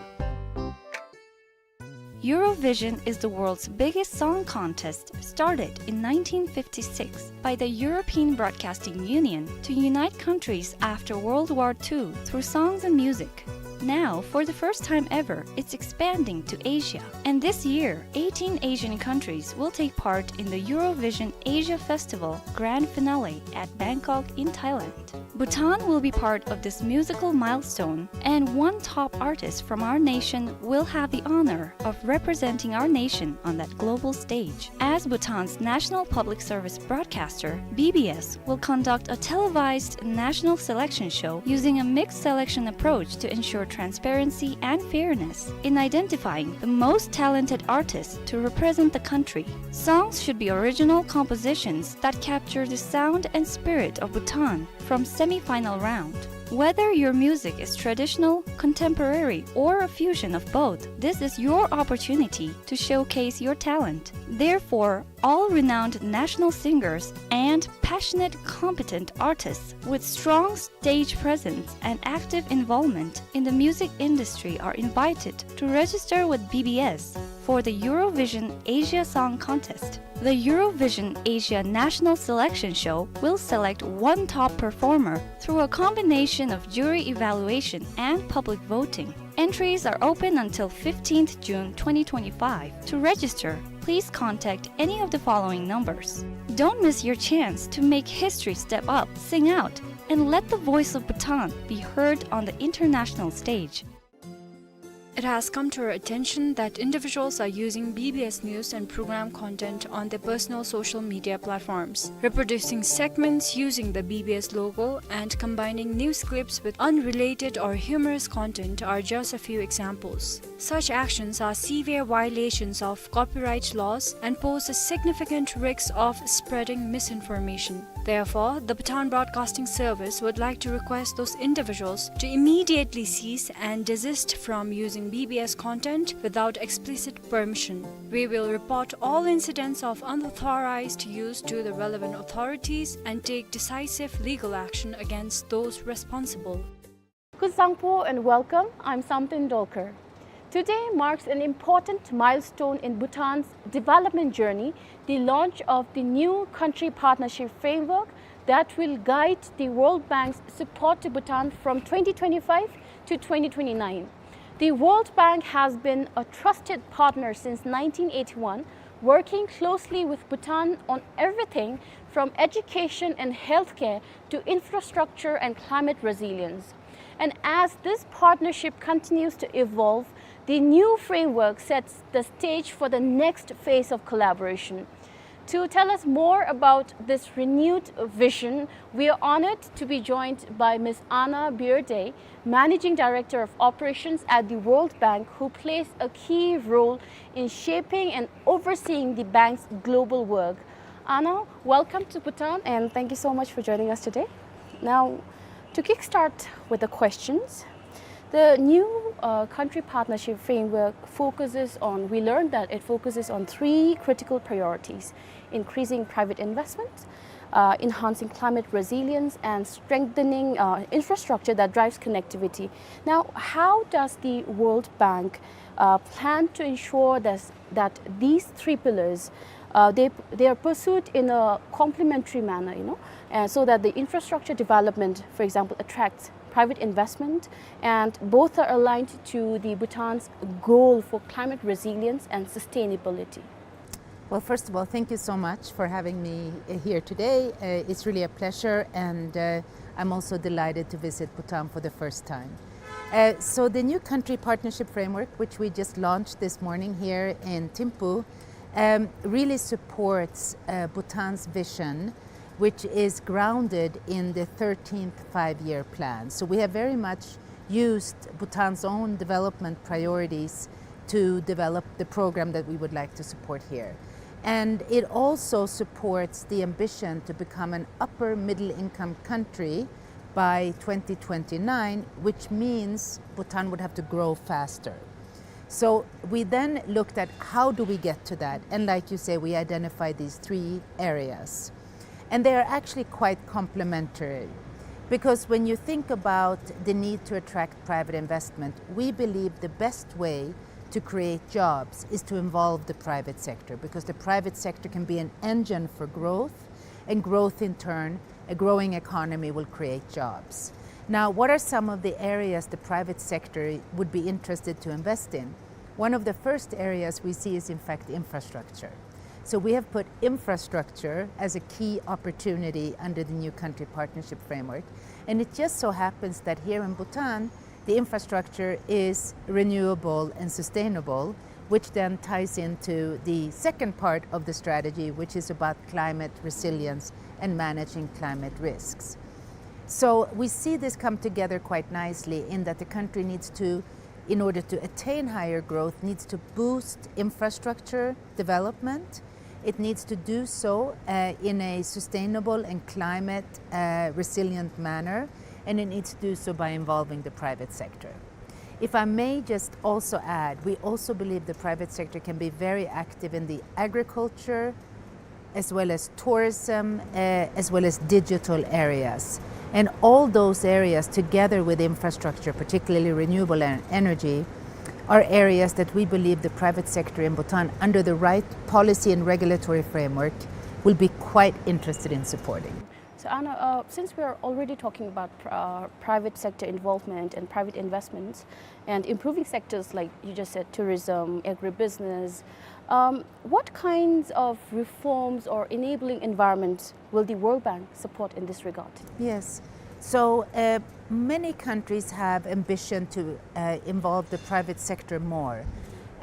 Eurovision is the world's biggest song contest, started in nineteen fifty-six by the European Broadcasting Union to unite countries after World War Two through songs and music. Now, for the first time ever, it's expanding to Asia. And this year, eighteen Asian countries will take part in the Eurovision Asia Festival grand finale at Bangkok in Thailand. Bhutan will be part of this musical milestone, and one top artist from our nation will have the honor of representing our nation on that global stage. As Bhutan's national public service broadcaster, B B S will conduct a televised national selection show using a mixed selection approach to ensure transparency and fairness in identifying the most talented artists to represent the country. Songs should be original compositions that capture the sound and spirit of Bhutan from semi-final round. Whether your music is traditional, contemporary, or a fusion of both, this is your opportunity to showcase your talent. Therefore, all renowned national singers and passionate, competent artists with strong stage presence and active involvement in the music industry are invited to register with B B S for the Eurovision Asia Song Contest. The Eurovision Asia National Selection Show will select one top performer through a combination of jury evaluation and public voting. Entries are open until fifteenth June twenty twenty-five. To register, please contact any of the following numbers. Don't miss your chance to make history step up, sing out, and let the voice of Bhutan be heard on the international stage. It has come to our attention that individuals are using B B S news and program content on their personal social media platforms, reproducing segments using the B B S logo and combining news clips with unrelated or humorous content are just a few examples. Such actions are severe violations of copyright laws and pose a significant risk of spreading misinformation. Therefore, the Bhutan Broadcasting Service would like to request those individuals to immediately cease and desist from using B B S content without explicit permission. We will report all incidents of unauthorized use to the relevant authorities and take decisive legal action against those responsible. Kuzuzangpo and welcome. I'm Samten Dolkar. Today marks an important milestone in Bhutan's development journey, the launch of the new country partnership framework that will guide the World Bank's support to Bhutan from twenty twenty-five to twenty twenty-nine. The World Bank has been a trusted partner since nineteen eighty-one, working closely with Bhutan on everything from education and healthcare to infrastructure and climate resilience. And as this partnership continues to evolve, the new framework sets the stage for the next phase of collaboration. To tell us more about this renewed vision, we are honored to be joined by Miss Anna Bearday, Managing Director of Operations at the World Bank, who plays a key role in shaping and overseeing the bank's global work. Anna, welcome to Bhutan, and thank you so much for joining us today. Now, to kickstart with the questions, the new, uh, country partnership framework focuses on, we learned that it focuses on three critical priorities: increasing private investment, uh, enhancing climate resilience, and strengthening, uh, infrastructure that drives connectivity. Now, how does the World Bank, uh, plan to ensure that, that these three pillars, uh, they, they are pursued in a complementary manner, you know, uh, so that the infrastructure development, for example, attracts private investment, and both are aligned to the Bhutan's goal for climate resilience and sustainability? Well, first of all, thank you so much for having me, uh, here today. Uh, it's really a pleasure, and, uh, I'm also delighted to visit Bhutan for the first time. Uh, so the new country partnership framework, which we just launched this morning here in Thimphu, um, really supports, uh, Bhutan's vision, which is grounded in the thirteenth Five-Year Plan. So we have very much used Bhutan's own development priorities to develop the program that we would like to support here. And it also supports the ambition to become an upper middle income country by twenty twenty-nine, which means Bhutan would have to grow faster. So we then looked at how do we get to that, and like you say, we identified these three areas. And they are actually quite complementary, because when you think about the need to attract private investment, we believe the best way to create jobs is to involve the private sector, because the private sector can be an engine for growth, and growth in turn, a growing economy will create jobs. Now, what are some of the areas the private sector would be interested to invest in? One of the first areas we see is, in fact, infrastructure. So we have put infrastructure as a key opportunity under the new country partnership framework. And it just so happens that here in Bhutan, the infrastructure is renewable and sustainable, which then ties into the second part of the strategy, which is about climate resilience and managing climate risks. So we see this come together quite nicely in that the country needs to, in order to attain higher growth, needs to boost infrastructure development. It needs to do so, uh, in a sustainable and climate, uh, resilient manner, and it needs to do so by involving the private sector. If I may just also add, we also believe the private sector can be very active in the agriculture, as well as tourism, uh, as well as digital areas. And all those areas, together with infrastructure, particularly renewable en-, energy, are areas that we believe the private sector in Bhutan, under the right policy and regulatory framework, will be quite interested in supporting. So, Anna, uh, since we are already talking about pr-, uh, private sector involvement and private investments and improving sectors like you just said, tourism, agribusiness, um, what kinds of reforms or enabling environments will the World Bank support in this regard? Yes. So, uh, many countries have ambition to, uh, involve the private sector more.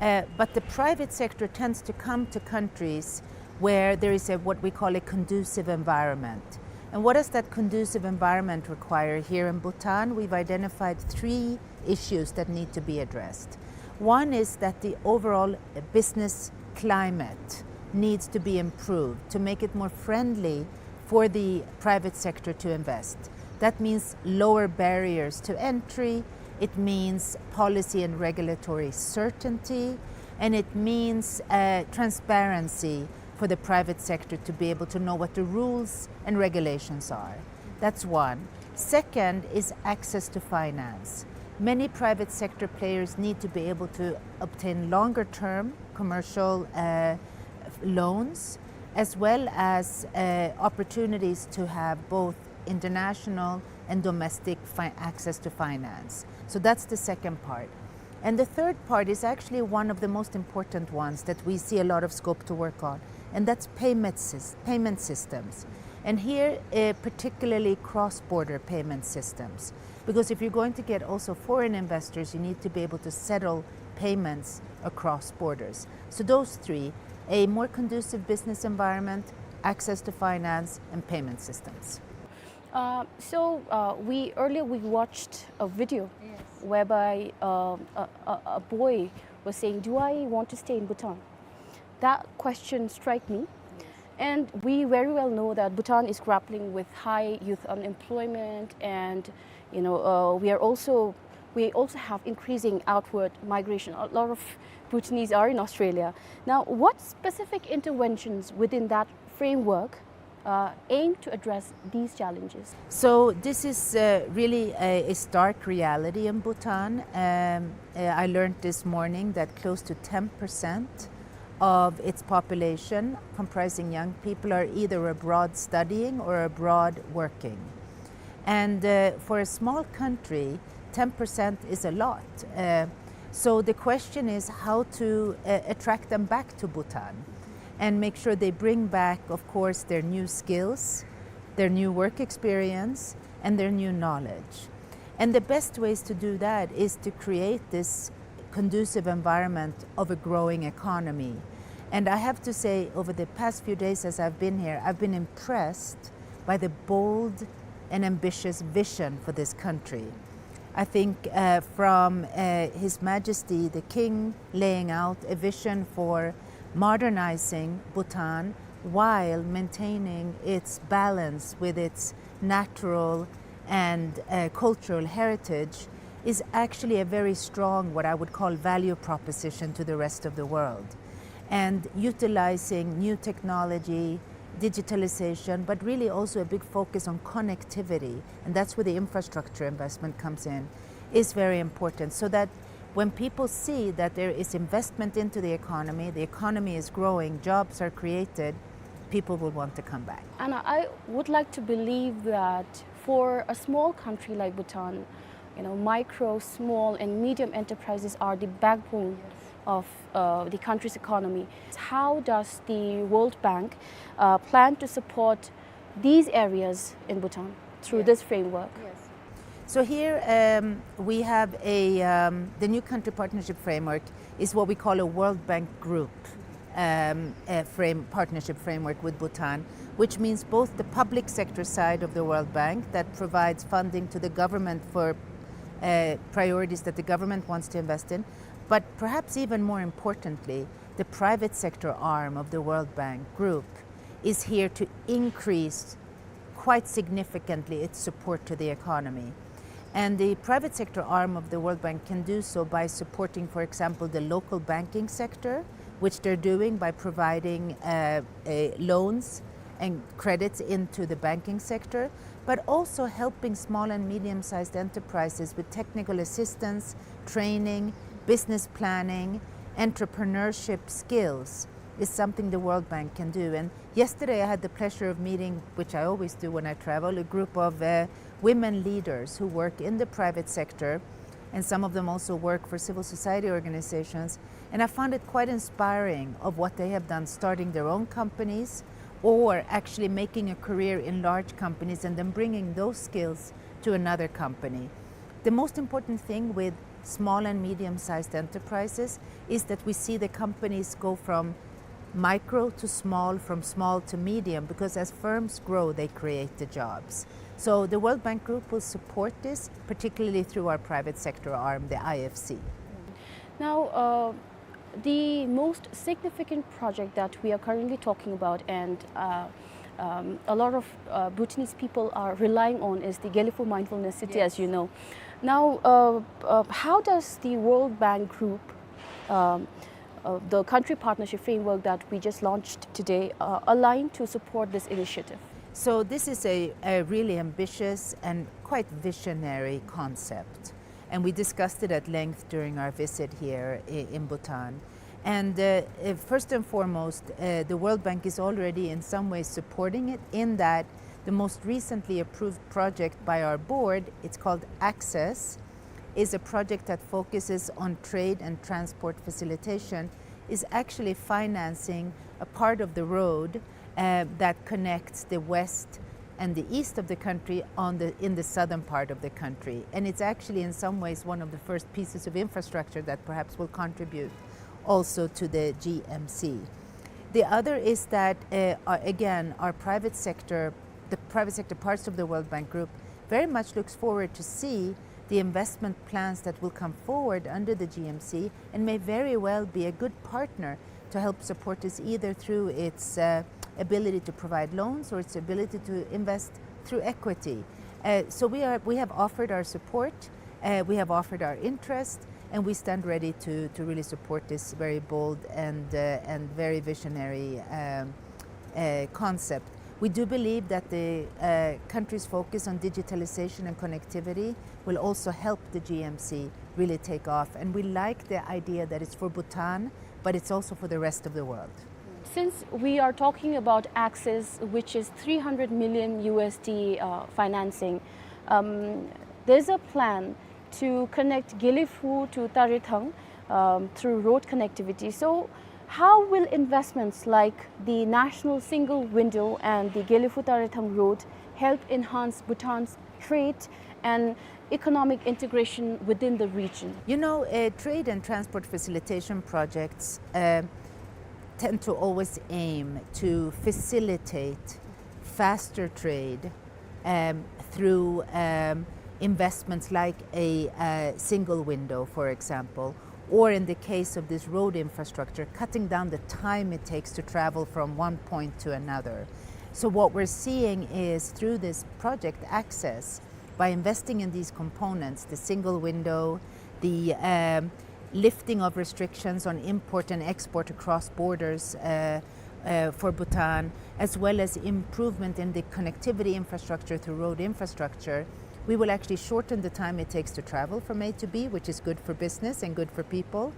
Uh, but the private sector tends to come to countries where there is a, what we call a conducive environment. And what does that conducive environment require? Here in Bhutan, we've identified three issues that need to be addressed. One is that the overall business climate needs to be improved to make it more friendly for the private sector to invest. That means lower barriers to entry, It means policy and regulatory certainty, and it means, uh, transparency for the private sector to be able to know what the rules and regulations are. That's one. Second is access to finance. Many private sector players need to be able to obtain longer term commercial, uh, loans, as well as, uh, opportunities to have both international and domestic fi-, access to finance. So that's the second part. And the third part is actually one of the most important ones that we see a lot of scope to work on, and that's payment sys-, payment systems. And here, uh, particularly cross-border payment systems. Because if you're going to get also foreign investors, you need to be able to settle payments across borders. So those three, a more conducive business environment, access to finance, and payment systems. Uh, so, uh, we, earlier we watched a video, yes, whereby, uh, a, a, a boy was saying, "Do I want to stay in Bhutan?" That question struck me. Yes. And we very well know that Bhutan is grappling with high youth unemployment, and, you know, uh, we are also, we also have increasing outward migration. A lot of Bhutanese are in Australia. Now, what specific interventions within that framework, uh, aim to address these challenges? So this is, uh, really a, a stark reality in Bhutan. Um, uh, I learned this morning that close to ten percent of its population, comprising young people, are either abroad studying or abroad working. And, uh, for a small country, ten percent is a lot. Uh, so the question is how to, uh, attract them back to Bhutan and make sure they bring back, of course, their new skills, their new work experience, and their new knowledge. And the best ways to do that is to create this conducive environment of a growing economy. And I have to say, over the past few days as I've been here, I've been impressed by the bold and ambitious vision for this country. I think, uh, from, uh, His Majesty the King laying out a vision for modernizing Bhutan while maintaining its balance with its natural and, uh, cultural heritage is actually a very strong, what I would call, value proposition to the rest of the world. And utilizing new technology, digitalization, but really also a big focus on connectivity, and that's where the infrastructure investment comes in, is very important, so that when people see that there is investment into the economy, the economy is growing, jobs are created, people will want to come back. And I would like to believe that for a small country like Bhutan, you know, micro, small, and medium enterprises are the backbone of, uh, the country's economy. How does the World Bank, uh, plan to support these areas in Bhutan through, yes, this framework? Yes. So here, um, we have a, um, the new country partnership framework is what we call a World Bank group, um, a frame, partnership framework with Bhutan, which means both the public sector side of the World Bank that provides funding to the government for, uh, priorities that the government wants to invest in, but perhaps even more importantly, the private sector arm of the World Bank group is here to increase quite significantly its support to the economy. And the private sector arm of the World Bank can do so by supporting, for example, the local banking sector, which they're doing by providing, uh, uh, loans and credits into the banking sector, but also helping small and medium-sized enterprises with technical assistance, training, business planning, entrepreneurship skills is something the World Bank can do. And yesterday I had the pleasure of meeting, which I always do when I travel, a group of, uh, women leaders who work in the private sector, and some of them also work for civil society organizations. And I found it quite inspiring of what they have done, starting their own companies or actually making a career in large companies and then bringing those skills to another company. The most important thing with small and medium-sized enterprises is that we see the companies go from micro to small, from small to medium, because as firms grow, they create the jobs. So the World Bank Group will support this, particularly through our private sector arm, the I F C. Now, uh, the most significant project that we are currently talking about, and, uh, Um, a lot of uh, Bhutanese people are relying on is the Gelephu Mindfulness City, as you know. Now, uh, uh, how does the World Bank Group, um, uh, the country partnership framework that we just launched today, uh, align to support this initiative? So this is a, a really ambitious and quite visionary concept. And we discussed it at length during our visit here i- in Bhutan. And uh, uh, first and foremost, uh, the World Bank is already in some ways supporting it, in that the most recently approved project by our board, it's called Access, is a project that focuses on trade and transport facilitation, is actually financing a part of the road uh, that connects the west and the east of the country on the, in the southern part of the country. And it's actually in some ways one of the first pieces of infrastructure that perhaps will contribute also to the G M C. The other is that, uh, uh, again, our private sector, the private sector parts of the World Bank Group, very much looks forward to see the investment plans that will come forward under the G M C and may very well be a good partner to help support this, either through its uh, ability to provide loans or its ability to invest through equity. Uh, so we are, we have offered our support, uh, we have offered our interest, and we stand ready to, to really support this very bold and, uh, and very visionary um, uh, concept. We do believe that the uh, country's focus on digitalization and connectivity will also help the G M C really take off. And we like the idea that it's for Bhutan, but it's also for the rest of the world. Since we are talking about Access, which is three hundred million U S D uh, financing, um, there's a plan to connect Gelephu to Tarethang um, through road connectivity. So, how will investments like the National Single Window and the Gelephu Tarethang Road help enhance Bhutan's trade and economic integration within the region? You know, uh, trade and transport facilitation projects uh, tend to always aim to facilitate faster trade um, through um, investments like a, uh, single window, for example, or in the case of this road infrastructure, cutting down the time it takes to travel from one point to another. So what we're seeing is through this project Access, by investing in these components, the single window, the um, lifting of restrictions on import and export across borders uh, uh, for Bhutan, as well as improvement in the connectivity infrastructure through road infrastructure, we will actually shorten the time it takes to travel from A to B, which is good for business and good for people.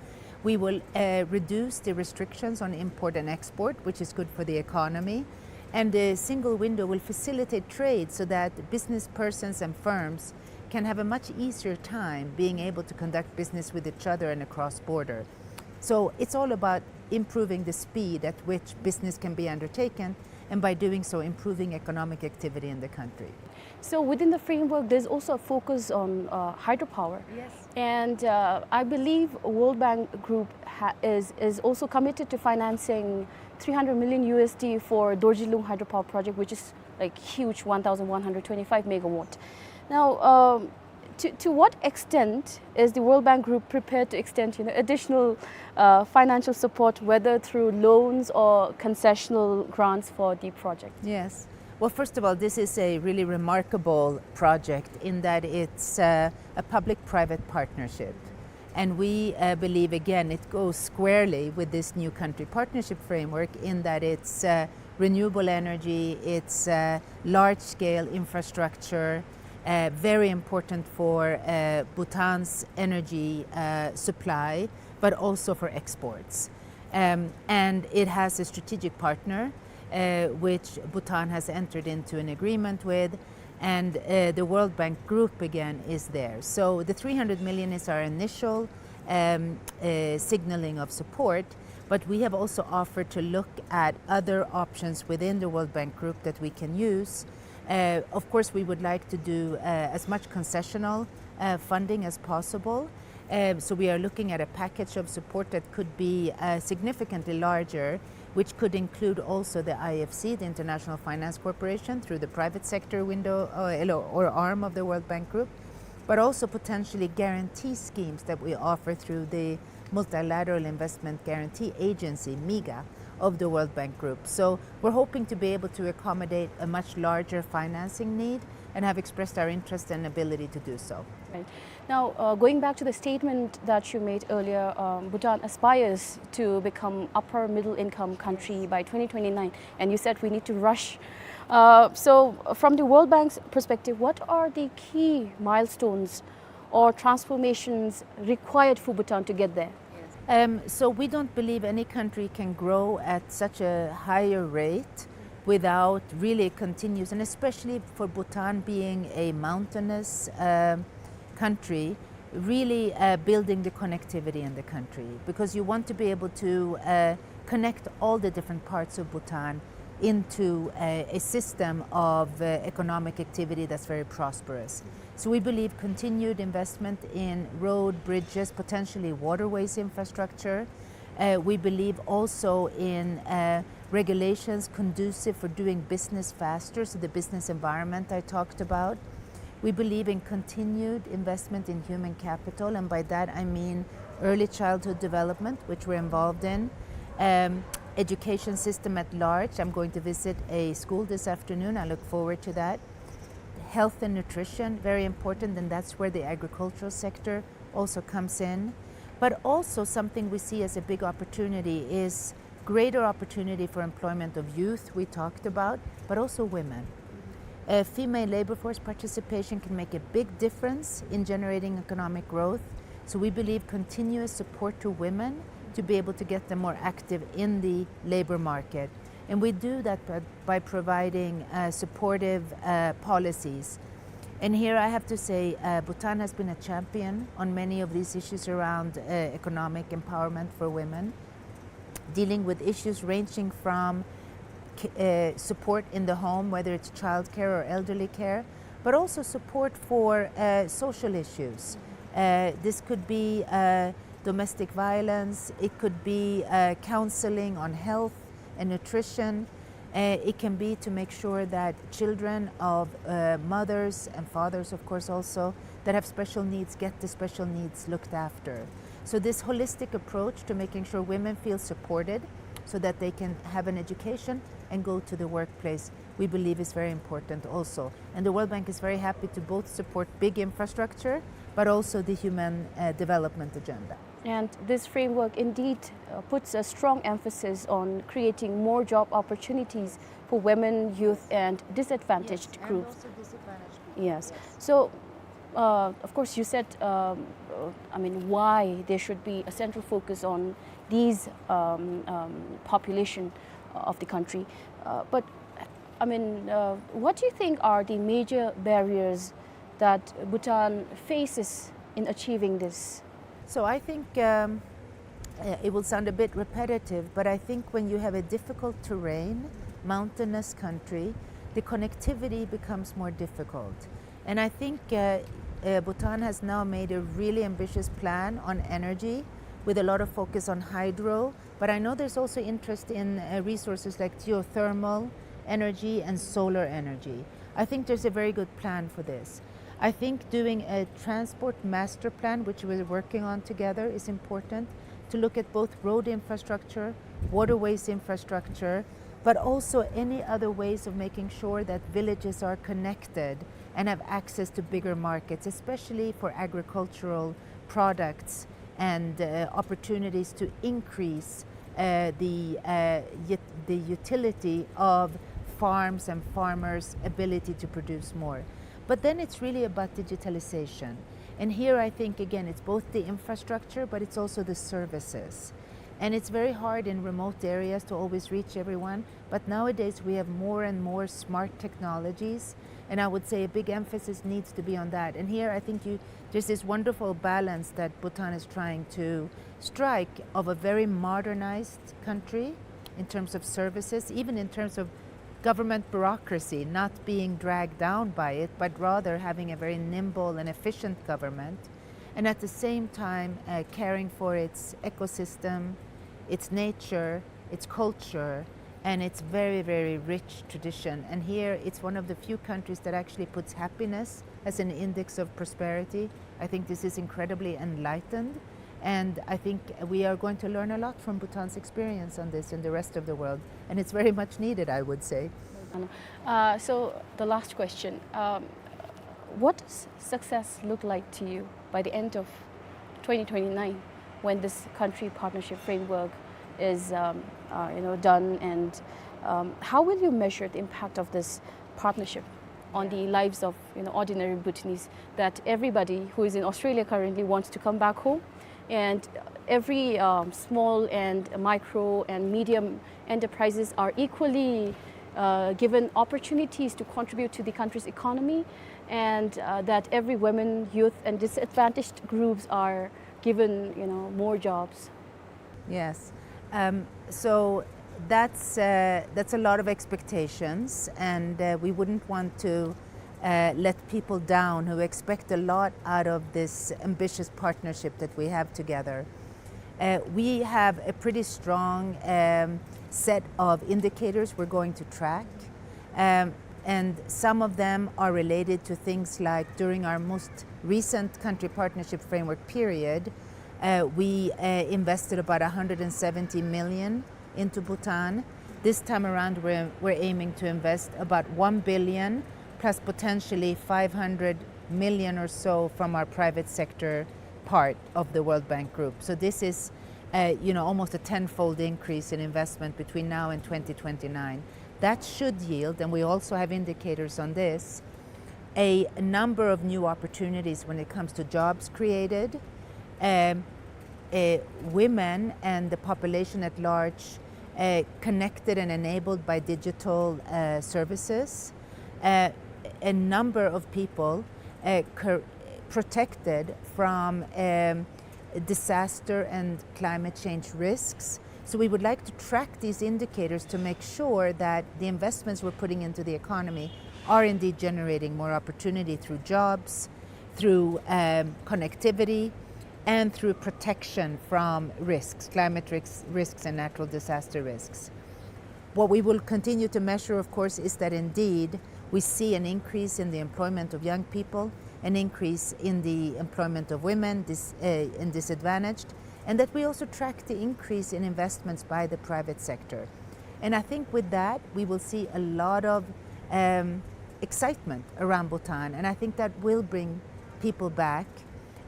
We will uh, reduce the restrictions on import and export, which is good for the economy. And the single window will facilitate trade so that business persons and firms can have a much easier time being able to conduct business with each other and across border. So it's all about improving the speed at which business can be undertaken, and by doing so, improving economic activity in the country. So within the framework, there's also a focus on uh, hydropower. Yes. And uh, I believe World Bank Group ha- is, is also committed to financing three hundred million U S D for Dorji Lung hydropower project, which is like huge, one thousand one hundred twenty-five megawatt. Now, um, to, to what extent is the World Bank Group prepared to extend, you know, additional uh, financial support, whether through loans or concessional grants for the project? Yes. Well, first of all, this is a really remarkable project in that it's uh, a public-private partnership. And we uh, believe, again, it goes squarely with this new country partnership framework in that it's uh, renewable energy, it's uh, large-scale infrastructure, uh, very important for uh, Bhutan's energy uh, supply, but also for exports. Um, and it has a strategic partner, uh, which Bhutan has entered into an agreement with, and uh, the World Bank Group again is there. So the three hundred million is our initial um, uh, signaling of support, but we have also offered to look at other options within the World Bank Group that we can use. Uh, of course, we would like to do uh, as much concessional uh, funding as possible. Uh, so we are looking at a package of support that could be uh, significantly larger, which could include also the I F C, the International Finance Corporation, through the private sector window uh, or arm of the World Bank Group, but also potentially guarantee schemes that we offer through the Multilateral Investment Guarantee Agency, MIGA, of the World Bank Group. So we're hoping to be able to accommodate a much larger financing need and have expressed our interest and ability to do so. Right. Now, uh, going back to the statement that you made earlier, um, Bhutan aspires to become upper middle income country by twenty twenty-nine, and you said we need to rush. Uh, so, from the World Bank's perspective, what are the key milestones or transformations required for Bhutan to get there? Um, so we don't believe any country can grow at such a higher rate without really continuous, and especially for Bhutan being a mountainous, um, country, really, uh, building the connectivity in the country, because you want to be able to, uh, connect all the different parts of Bhutan into a, a system of, uh, economic activity that's very prosperous. So we believe continued investment in road, bridges, potentially waterways infrastructure. Uh, we believe also in, uh, regulations conducive for doing business faster, so the business environment I talked about. We believe in continued investment in human capital, and by that I mean early childhood development, which we're involved in, um, education system at large. I'm going to visit a school this afternoon. I look forward to that. Health and nutrition, very important, and that's where the agricultural sector also comes in. But also something we see as a big opportunity is greater opportunity for employment of youth, we talked about, but also women. Uh, female labor force participation can make a big difference in generating economic growth. So we believe continuous support to women to be able to get them more active in the labor market. And we do that by, by providing, uh, supportive, uh, policies. And here I have to say, uh, Bhutan has been a champion on many of these issues around, uh, economic empowerment for women, dealing with issues ranging from ca-, uh, support in the home, whether it's childcare or elderly care, but also support for, uh, social issues. Uh, this could be, uh, domestic violence, it could be, uh, counseling on health and nutrition. Uh, it can be to make sure that children of, uh, mothers and fathers, of course, also, that have special needs get the special needs looked after. So this holistic approach to making sure women feel supported so that they can have an education and go to the workplace, we believe is very important also. And the World Bank is very happy to both support big infrastructure, but also the human, uh, development agenda. And this framework indeed, uh, puts a strong emphasis on creating more job opportunities for women, youth, and disadvantaged groups. Yes. So, uh, of course, you said, um, uh, I mean, why there should be a central focus on these, um, um, population of the country. Uh, but, I mean, uh, what do you think are the major barriers that Bhutan faces in achieving this? So I think, um, uh, it will sound a bit repetitive, but I think when you have a difficult terrain, mountainous country, the connectivity becomes more difficult. And I think, uh, uh, Bhutan has now made a really ambitious plan on energy with a lot of focus on hydro, but I know there's also interest in, uh, resources like geothermal energy and solar energy. I think there's a very good plan for this. I think doing a transport master plan, which we're working on together, is important to look at both road infrastructure, waterways infrastructure, but also any other ways of making sure that villages are connected and have access to bigger markets, especially for agricultural products and, uh, opportunities to increase, uh, the, uh, ut-, the utility of farms and farmers' ability to produce more. But then it's really about digitalization. And here I think, again, it's both the infrastructure, but it's also the services. And it's very hard in remote areas to always reach everyone. But nowadays we have more and more smart technologies, and I would say a big emphasis needs to be on that. And here I think you, there's this wonderful balance that Bhutan is trying to strike of a very modernized country in terms of services, even in terms of government bureaucracy, not being dragged down by it, but rather having a very nimble and efficient government, and at the same time, uh, caring for its ecosystem, its nature, its culture, and its very, very rich tradition. And here, it's one of the few countries that actually puts happiness as an index of prosperity. I think this is incredibly enlightened. And I think we are going to learn a lot from Bhutan's experience on this in the rest of the world. And it's very much needed, I would say. Uh, so the last question, um, what does success look like to you by the end of twenty twenty-nine, when this country partnership framework is, um, uh, you know, done, and, um, how will you measure the impact of this partnership on the lives of, you know, ordinary Bhutanese, that everybody who is in Australia currently wants to come back home, and every, um, small and micro and medium enterprises are equally, uh, given opportunities to contribute to the country's economy, and, uh, that every women, youth, and disadvantaged groups are given, you know, more jobs. Yes. Um, so that's, uh, that's a lot of expectations, and, uh, we wouldn't want to, uh, let people down who expect a lot out of this ambitious partnership that we have together. Uh, we have a pretty strong, um, set of indicators we're going to track, um, and some of them are related to things like, during our most recent country partnership framework period, uh, we, uh, invested about a hundred and seventy million into Bhutan. This time around, we're, we're aiming to invest about one billion plus potentially five hundred million or so from our private sector part of the World Bank Group. So this is, uh, you know, almost a tenfold increase in investment between now and twenty twenty-nine. That should yield, and we also have indicators on this, a number of new opportunities when it comes to jobs created, um, uh, women and the population at large, uh, connected and enabled by digital, uh, services, uh, a number of people, uh, cor-, protected from, um, disaster and climate change risks. So we would like to track these indicators to make sure that the investments we're putting into the economy are indeed generating more opportunity through jobs, through, um, connectivity, and through protection from risks, climate risks, risks and natural disaster risks. What we will continue to measure, of course, is that indeed we see an increase in the employment of young people, an increase in the employment of women, dis-, uh, and disadvantaged, and that we also track the increase in investments by the private sector. And I think with that, we will see a lot of, um, excitement around Bhutan, and I think that will bring people back.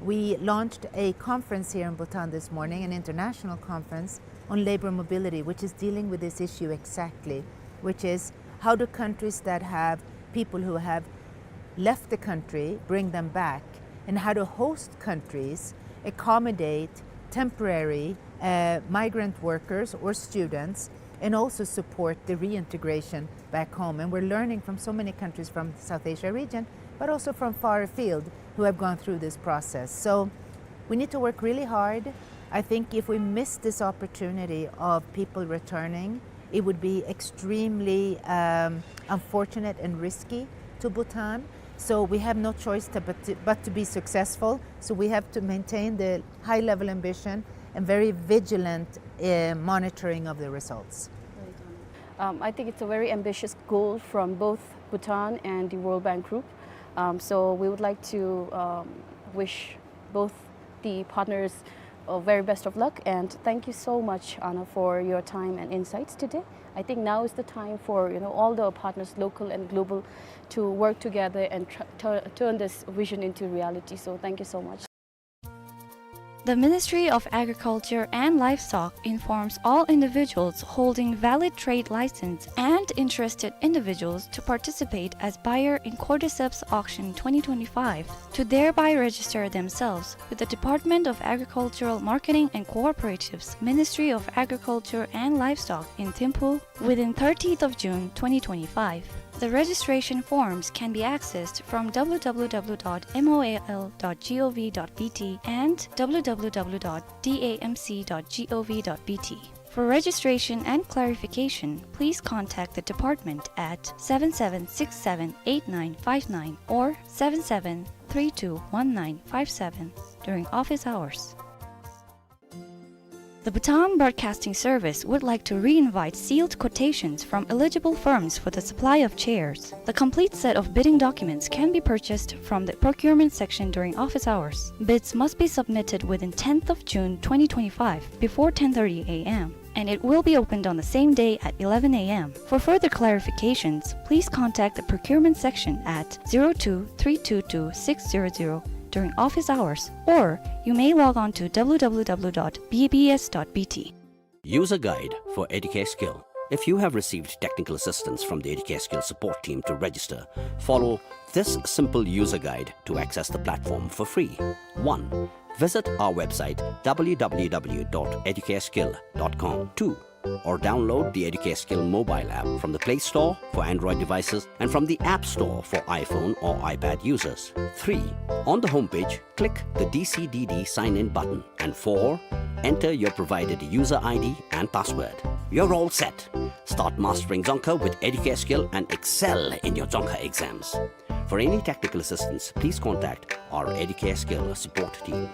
We launched a conference here in Bhutan this morning, an international conference on labor mobility, which is dealing with this issue exactly, which is how do countries that have people who have left the country bring them back, and how do host countries accommodate temporary, uh, migrant workers or students and also support the reintegration back home. And we're learning from so many countries from South Asia region, but also from far afield who have gone through this process. So we need to work really hard. I think if we miss this opportunity of people returning, it would be extremely, um, unfortunate and risky to Bhutan. So we have no choice to, but to, but to be successful. So we have to maintain the high level ambition and very vigilant, uh, monitoring of the results. Um, I think it's a very ambitious goal from both Bhutan and the World Bank Group. Um, so we would like to, um, wish both the partners, uh, very best of luck, and thank you so much, Anna, for your time and insights today. I think now is the time for, you know, all the partners, local and global, to work together and tr-, tur-, turn this vision into reality. So thank you so much. The Ministry of Agriculture and Livestock informs all individuals holding valid trade license and interested individuals to participate as buyer in Cordyceps Auction twenty twenty-five to thereby register themselves with the Department of Agricultural Marketing and Cooperatives, Ministry of Agriculture and Livestock in Thimphu within thirtieth of June twenty twenty-five. The registration forms can be accessed from W W W dot M O A L dot gov dot B T and W W W dot D A M C dot gov dot B T. For registration and clarification, please contact the department at seven seven six seven eight nine five nine or seven seven three two one nine five seven during office hours. The Bhutan Broadcasting Service would like to re-invite sealed quotations from eligible firms for the supply of chairs. The complete set of bidding documents can be purchased from the procurement section during office hours. Bids must be submitted within tenth of June twenty twenty-five before ten thirty a m, and it will be opened on the same day at eleven a m. For further clarifications, please contact the procurement section at zero two three two two six zero zero during office hours, or you may log on to w w w dot b b s dot b t. User guide for Educare Skill. If you have received technical assistance from the Educare Skill support team to register, follow this simple user guide to access the platform for free. One, visit our website w w w dot educareskill dot com. Two, or download the Educare Skill mobile app from the Play Store for Android devices and from the App Store for iPhone or iPad users. Three, on the homepage, click the D C D D sign-in button. And four, enter your provided user I D and password. You're all set. Start mastering Dzongkha with Educare Skill and excel in your Dzongkha exams. For any technical assistance, please contact our Educare Skill support team.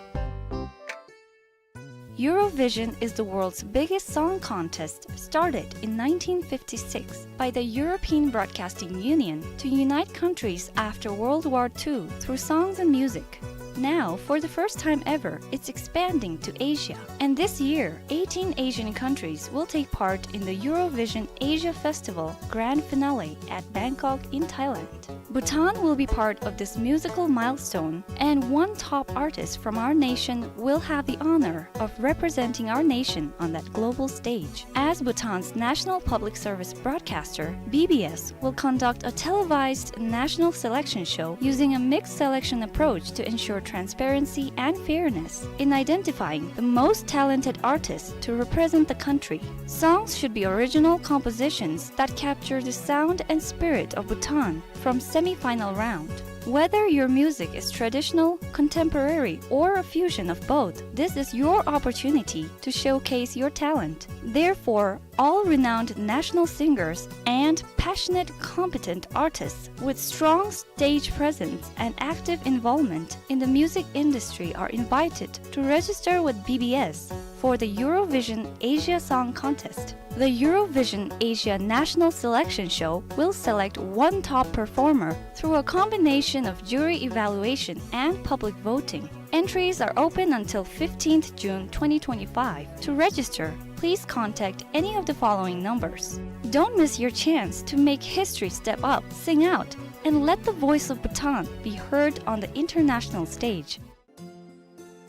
Eurovision is the world's biggest song contest, started in nineteen fifty-six by the European Broadcasting Union to unite countries after World War Two through songs and music. Now, for the first time ever, it's expanding to Asia. And this year, eighteen Asian countries will take part in the Eurovision Asia Festival grand finale at Bangkok in Thailand. Bhutan will be part of this musical milestone, and one top artist from our nation will have the honor of representing our nation on that global stage. As Bhutan's national public service broadcaster, B B S will conduct a televised national selection show using a mixed selection approach to ensure transparency and fairness in identifying the most talented artists to represent the country. Songs should be original compositions that capture the sound and spirit of Bhutan from semi-final round. Whether your music is traditional, contemporary, or a fusion of both, this is your opportunity to showcase your talent. Therefore, all renowned national singers and passionate, competent artists with strong stage presence and active involvement in the music industry are invited to register with B B S for the Eurovision Asia Song Contest. The Eurovision Asia National Selection Show will select one top performer through a combination of jury evaluation and public voting. Entries are open until fifteenth June twenty twenty-five. To register, please contact any of the following numbers. Don't miss your chance to make history, step up, sing out, and let the voice of Bhutan be heard on the international stage.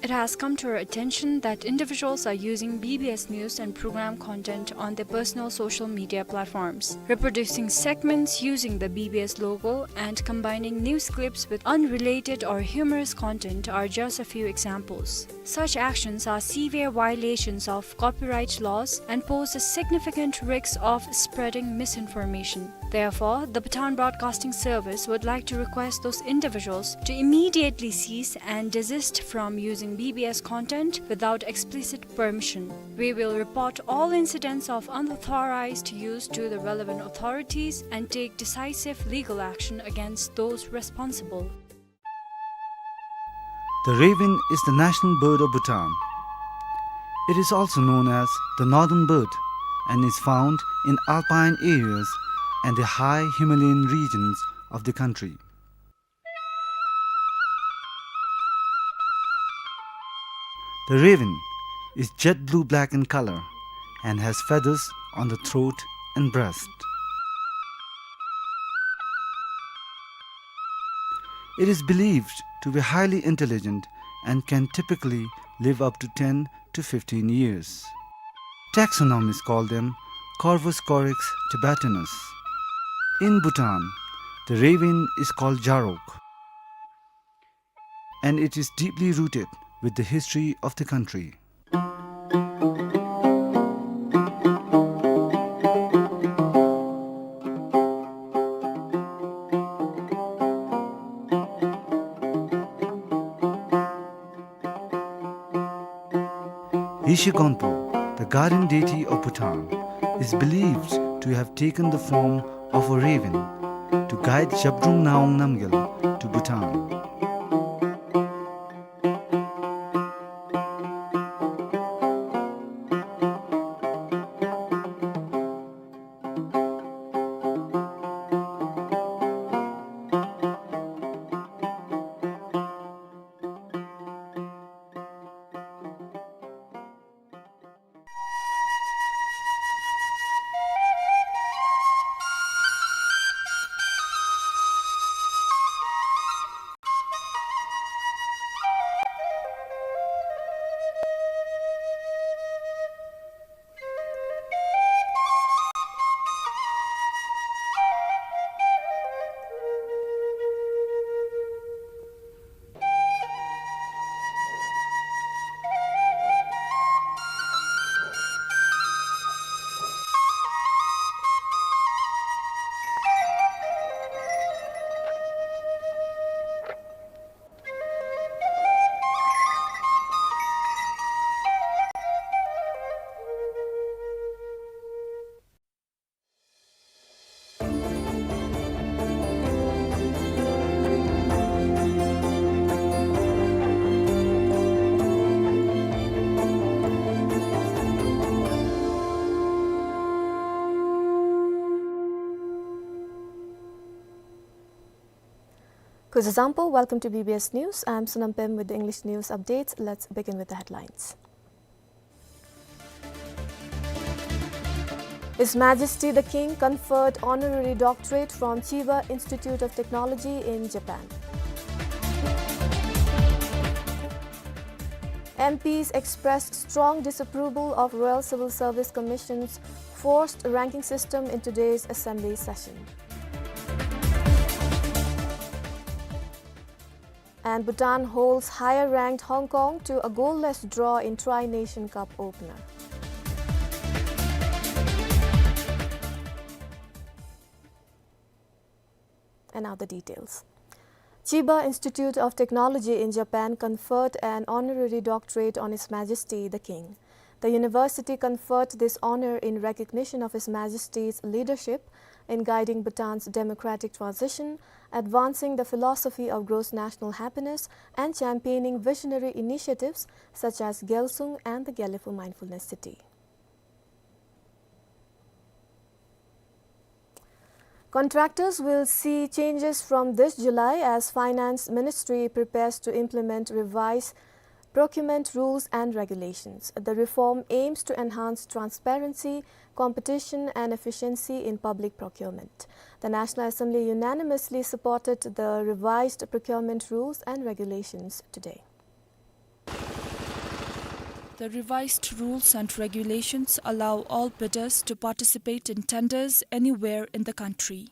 It has come to our attention that individuals are using B B S news and program content on their personal social media platforms. Reproducing segments using the B B S logo and combining news clips with unrelated or humorous content are just a few examples. Such actions are severe violations of copyright laws and pose a significant risk of spreading misinformation. Therefore, the Bhutan Broadcasting Service would like to request those individuals to immediately cease and desist from using B B S content without explicit permission. We will report all incidents of unauthorized use to the relevant authorities and take decisive legal action against those responsible. The raven is the national bird of Bhutan. It is also known as the northern bird and is found in alpine areas and the high Himalayan regions of the country. The raven is jet blue-black in color and has feathers on the throat and breast. It is believed to be highly intelligent and can typically live up to ten to fifteen years. Taxonomists call them Corvus corax tibetanus. In Bhutan, the raven is called Jarok, and it is deeply rooted with the history of the country. Yeshe Gonpo, the guardian deity of Bhutan, is believed to have taken the form of a raven to guide Zhabdrung Ngawang Namgyal to Bhutan. Kuzuzangpo, welcome to B B S News. I'm Sonam Pem with the English news updates. Let's begin with the headlines. His Majesty the King conferred honorary doctorate from Chiba Institute of Technology in Japan. M Ps expressed strong disapproval of Royal Civil Service Commission's forced ranking system in today's assembly session. And Bhutan holds higher ranked Hong Kong to a goalless draw in Tri-Nation Cup opener. And now the details. Chiba Institute of Technology in Japan conferred an honorary doctorate on His Majesty the King. The university conferred this honor in recognition of His Majesty's leadership in guiding Bhutan's democratic transition, advancing the philosophy of gross national happiness, and championing visionary initiatives such as Gyalsung and the Gelephu Mindfulness City. Contractors will see changes from this July as Finance Ministry prepares to implement revised procurement rules and regulations. The reform aims to enhance transparency, competition, and efficiency in public procurement. The National Assembly unanimously supported the revised procurement rules and regulations today. The revised rules and regulations allow all bidders to participate in tenders anywhere in the country.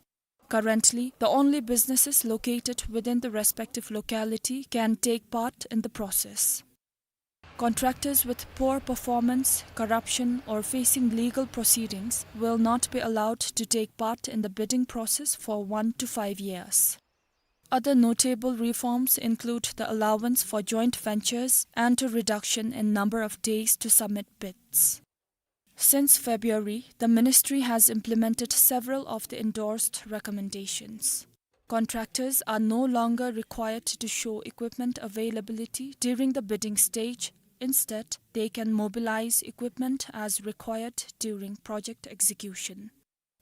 Currently, the only businesses located within the respective locality can take part in the process. Contractors with poor performance, corruption, or facing legal proceedings will not be allowed to take part in the bidding process for one to five years. Other notable reforms include the allowance for joint ventures and a reduction in number of days to submit bids. Since February, the ministry has implemented several of the endorsed recommendations. Contractors are no longer required to show equipment availability during the bidding stage. Instead, they can mobilize equipment as required during project execution.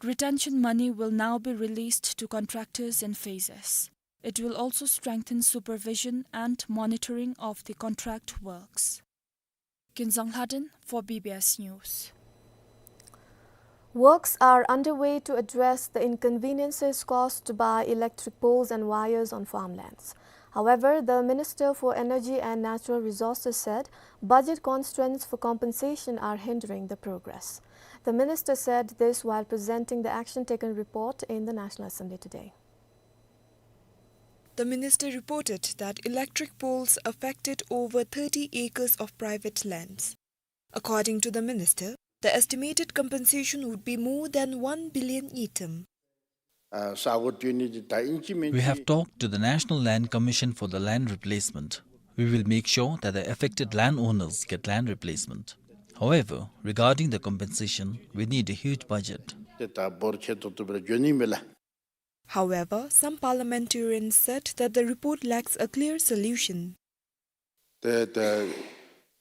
Retention money will now be released to contractors in phases. It will also strengthen supervision and monitoring of the contract works. Kinzang Lhaden for B B S News. Works are underway to address the inconveniences caused by electric poles and wires on farmlands. However, the Minister for Energy and Natural Resources said budget constraints for compensation are hindering the progress. The minister said this while presenting the action taken report in the National Assembly today. The minister reported that electric poles affected over thirty acres of private lands. According to the minister, the estimated compensation would be more than one billion ngultrum. ཨ་ས་གོ་སྤྲོད་ནི་འདི་ད་ཨིན་ཅི་མིན་ཅི། We have talked to the National Land Commission for the land replacement. We will make sure that the affected landowners get land replacement. However, regarding the compensation, we need a huge budget. ཏེ་ད་འབོར་ཆེ་ཏོག་ཏོ་སྦེ་ར་འགྱོ་ནི་མས་ལགས། However, some parliamentarians said that the report lacks a clear solution. ཏེ་ད་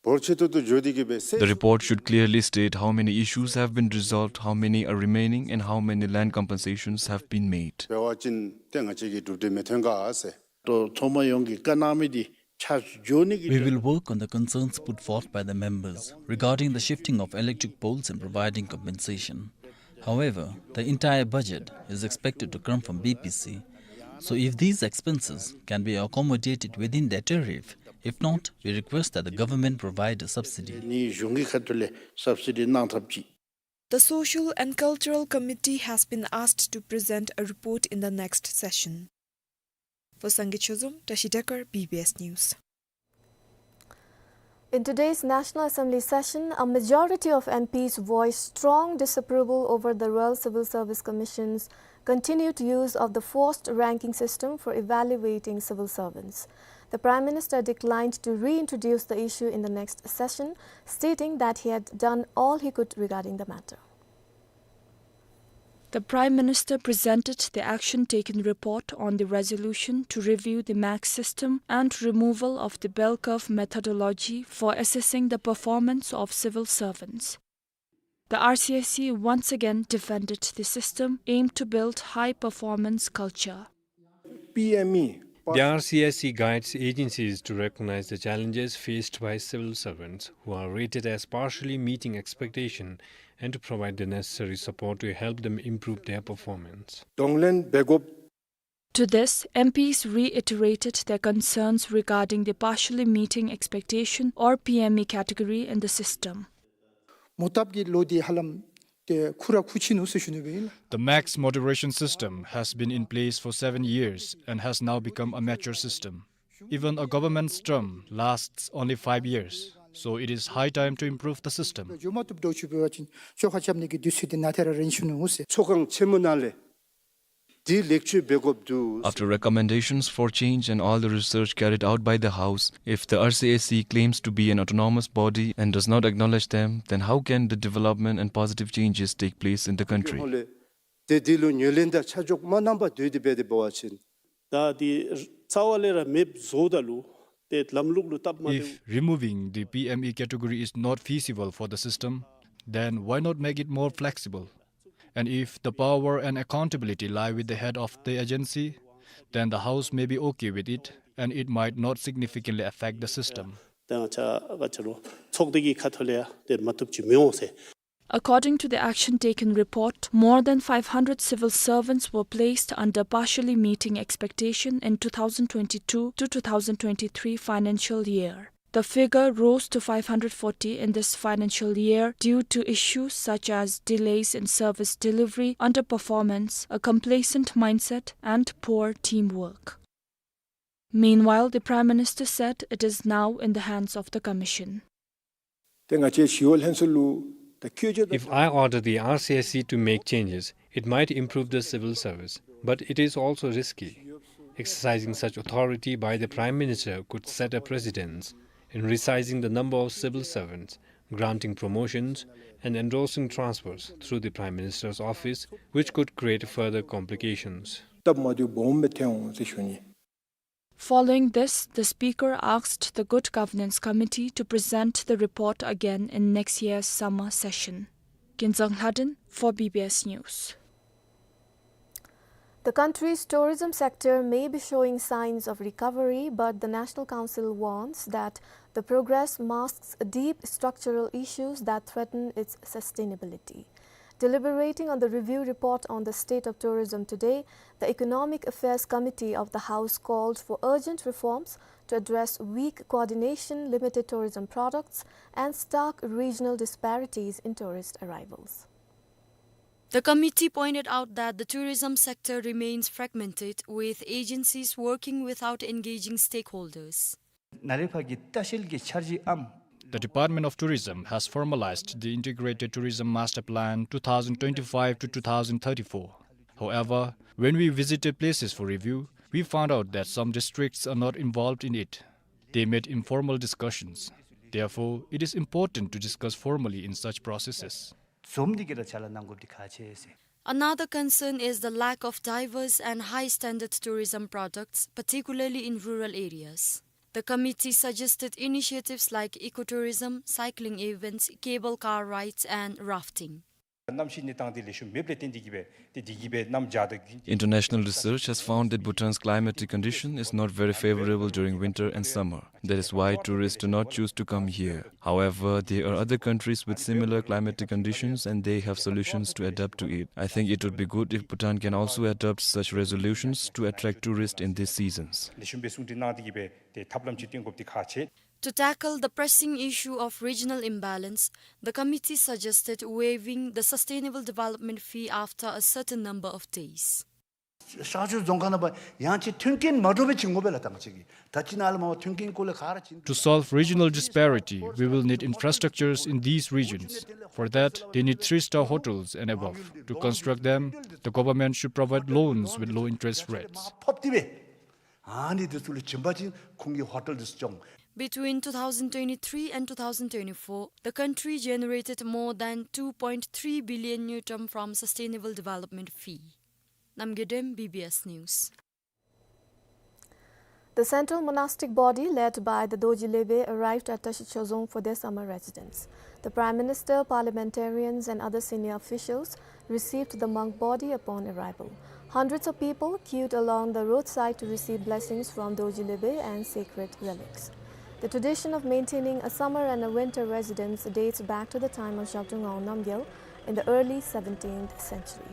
འབོར་ཆེ་ཏོག་ཏོ་འགྱོ་དེ་གིས་སྦེ་ཟེར། The report should clearly state how many issues have been resolved, how many are remaining, and how many land compensations have been made. འབད་བ་ཅིན་ཏེ་ང་བཅས་ཀྱིས་གྲུབ་འབྲས་མི་ཐོན་ག་ཟེར། ཏེ་ཚོགས་མི་ཡོངས་ཀྱིས་བཀའ་གནང་མི་འདི་ཆ་འཇོག་ནི་གི། We will work on the concerns put forth by the members regarding the shifting of electric poles and providing compensation. However, the entire budget is expected to come from B P C. So if these expenses can be accommodated within their tariff, if not, we request that the government provide a subsidy. ནི་གཞུང་གི་ཁ་ཐུག་ལས་སབ་སི་ཌི་གནང་ཐབས་ཅིག། The Social and Cultural Committee has been asked to present a report in the next session. For Sangay Chozom, Tashi Dekar, B B S News. In today's National Assembly session, a majority of M Ps voiced strong disapproval over the Royal Civil Service Commission's continued use of the forced ranking system for evaluating civil servants. The Prime Minister declined to reintroduce the issue in the next session, stating that he had done all he could regarding the matter. The Prime Minister presented the action taken report on the resolution to review the mark system and removal of the bell curve methodology for assessing the performance of civil servants. The R C S C once again defended the system aimed to build high performance culture. P M E The R C S C guides agencies to recognize the challenges faced by civil servants who are rated as partially meeting expectation and to provide the necessary support to help them improve their performance. གདོང་ལེན་འབད་དགོཔ། To this, M Ps reiterated their concerns regarding the partially meeting expectation or P M E category in the system. མོ་བཏབ་ཀྱི་ལོ་འདི་ཧ་ལམ་ཏེ་ཁུ་ར་ཁུ་ཆི་ནུག་ཟེར་ཞུ་ནི་སྦེ་ཨིན་ལགས། The max moderation system has been in place for seven years and has now become a mature system. Even a government's term lasts only five years, so it is high time to improve the system. འགྱོ་མ་བཏུབ་འདྲཝ་ཅིག་འབད་བ་ཅིན་བཅོ་ཁ་རྐྱབ་ནི་གི་དུས་ཚོད་འདི་ནཱ་ཏེ་ར་རན་ཞུ་ནུག་ཟེར། ཚོགས་ཁང་ཆེན་མོ་ནང་ལས་འདི་ལེགས་བཅོས་འབད་དགོཔ་འདུག། After recommendations for change and all the research carried out by the House, if the R C S C claims to be an autonomous body and does not acknowledge them, then how can the development and positive changes take place in the country? ཏེ་འདི་ལུ་ངོས་ལེན་དང་ཆ་འཇོག་མ་གནང་པར་སྡོད་དེ་འབད་དེ་འབད་བ་ཅིན། ད་འདི་རྩ་བ་ལས་ར་མེདཔ་བཟོཝ་ད་ལུ་ཏེ་ལམ་ལུགས་ལུ་སྟབས་མ་བདེཝ། If removing the P M E category is not feasible for the system, then why not make it more flexible? And if the power and accountability lie with the head of the agency, then the House may be okay with it, and it might not significantly affect the system. ད་ང་བཅས་ག་ཅི་ལོ་ཚོགས་སྡེ་གི་ཁ་ཐུག་ལས་ཡང་ཏེ་མ་བཏུབ་ཅིག་མི་འོང་ཟེར། According to the Action Taken report, more than five hundred civil servants were placed under partially meeting expectation in two thousand twenty-two to two thousand twenty-three financial year. The figure rose to five hundred forty in this financial year due to issues such as delays in service delivery, underperformance, a complacent mindset, and poor teamwork. Meanwhile, the Prime Minister said it is now in the hands of the Commission. ཏེ་ང་བཅས་ཞི་གཡོག་ལྷན་ཚོགས་ལུ་ད་བཀོད་རྒྱ་དང་། If I order the R C S C to make changes, it might improve the civil service, but it is also risky. Exercising such authority by the Prime Minister could set a precedence in resizing the number of civil servants, granting promotions, and endorsing transfers through the Prime Minister's office, which could create further complications. སྟབས་མ་བདེཝ་སྦོམ་སྦེ་ཐོན་འོང་ཟེར་ཞུ་ནི། Following this, the Speaker asked the Good Governance Committee to present the report again in next year's summer session. Kinzang Lhadon for B B S News. The country's tourism sector may be showing signs of recovery, but the National Council warns that the progress masks deep structural issues that threaten its sustainability. Deliberating on the review report on the state of tourism today, the Economic Affairs Committee of the House called for urgent reforms to address weak coordination, limited tourism products, and stark regional disparities in tourist arrivals. The committee pointed out that the tourism sector remains fragmented, with agencies working without engaging stakeholders. ནཱ་ལས་ཕར་གྱི་ལྟ་བཤལ་གྱི་འཆར་གཞིའམ། The Department of Tourism has formalized the Integrated Tourism Master Plan two thousand twenty-five to two thousand thirty-four. However, when we visited places for review, we found out that some districts are not involved in it. They made informal discussions. Therefore, it is important to discuss formally in such processes. འཛོམས་ཏེ་གི་ར་ཕྱག་ལཱ་གནང་དགོཔ་འདི་ཁག་ཆེ་ཟེར། Another concern is the lack of diverse and high-standard tourism products, particularly in rural areas. The committee suggested initiatives like ecotourism, cycling events, cable car rides, and rafting. གནམ་གཤིས་གནས་སྟངས་འདི་ལེགས་ཤོམ་མེདཔ་ལས་བརྟེན་ཏེ་གི་སྦེ་ཏེ་འདི་གིས་སྦེ་གནམ་བྱཱར་དང་། International research has found that Bhutan's climatic condition is not very favorable during winter and summer. That is why tourists do not choose to come here. However, there are other countries with similar climatic conditions and they have solutions to adapt to it. I think it would be good if Bhutan can also adopt such resolutions to attract tourists in these seasons. ལེགས་ཤོམ་སྦེ་གསུང་གྲོས་གནང་སྟེ་གི་སྦེ་ཏེ་ཐབས་ལམ་ཅིག་སྟོན་དགོཔ་འདི་ཁག་ཆེ། To tackle the pressing issue of regional imbalance, the committee suggested waiving the sustainable development fee after a certain number of days. ཤར་ཕྱོགས་རྫོང་ཁག་ནང་ཕར་ཡང་ཅིན་མཐུན་རྐྱེན་མ་འདྲཝ་སྦེ་བྱིན་དགོ་པས་ལགས། ད་ང་བཅས་ཀྱིས་ད་ཅི་ནཱ་ལས་མར་མཐུན་རྐྱེན་སྐོར་ལས་ག་ར་བྱིན། To solve regional disparity, we will need infrastructures in these regions. For that, they need three-star hotels and above. To construct them, the government should provide loans with low interest rates. ཕབ་སྟེ་སྦེ་ཨ་ནི་འདི་ཚུ་ལུ་བྱིན་པ་ཅིན་ཁོང་གིས་ཧོ་ཊེལ་འདི་ཚུ་སྐྱོང་། Between two thousand twenty-three and two thousand twenty-four, the country generated more than two point three billion ngultrum from sustainable development fee. Namgay Dem, B B S News. The central monastic body led by the Dorji Lebe arrived at Tashi Chozong for their summer residence. The Prime Minister, parliamentarians and other senior officials received the monk body upon arrival. Hundreds of people queued along the roadside to receive blessings from Dorji Lebe and sacred relics. The tradition of maintaining a summer and a winter residence dates back to the time of Zhabdrung Ngawang Namgyel in the early seventeenth century.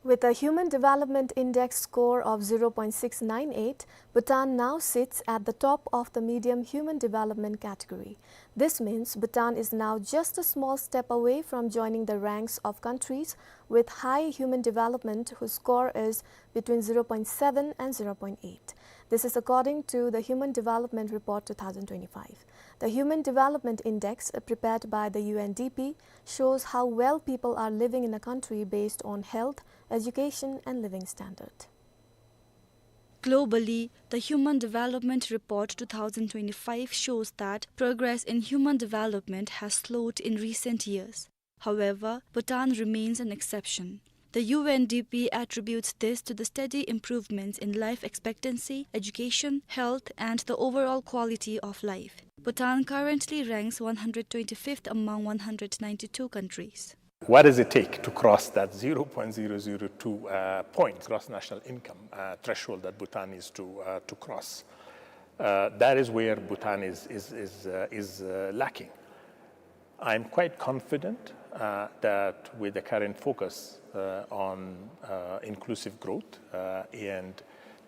With a Human Development Index score of zero point six nine eight, Bhutan now sits at the top of the medium human development category. This means Bhutan is now just a small step away from joining the ranks of countries with high human development whose score is between zero point seven and zero point eight. This is according to the Human Development Report two thousand twenty-five. The Human Development Index, uh, prepared by the U N D P, shows how well people are living in a country based on health, education, and living standard. Globally, the Human Development Report two thousand twenty-five shows that progress in human development has slowed in recent years. However, Bhutan remains an exception. The U N D P attributes this to the steady improvements in life expectancy, education, health, and the overall quality of life. Bhutan currently ranks one hundred twenty-fifth among one hundred ninety-two countries. What does it take to cross that zero point zero zero two, uh, points, gross national income, uh, threshold that Bhutan is to, uh, to cross? Uh, that is where Bhutan is, is, is, uh, is, uh, lacking. I'm quite confident, uh, that with the current focus, uh, on, uh, inclusive growth, uh, and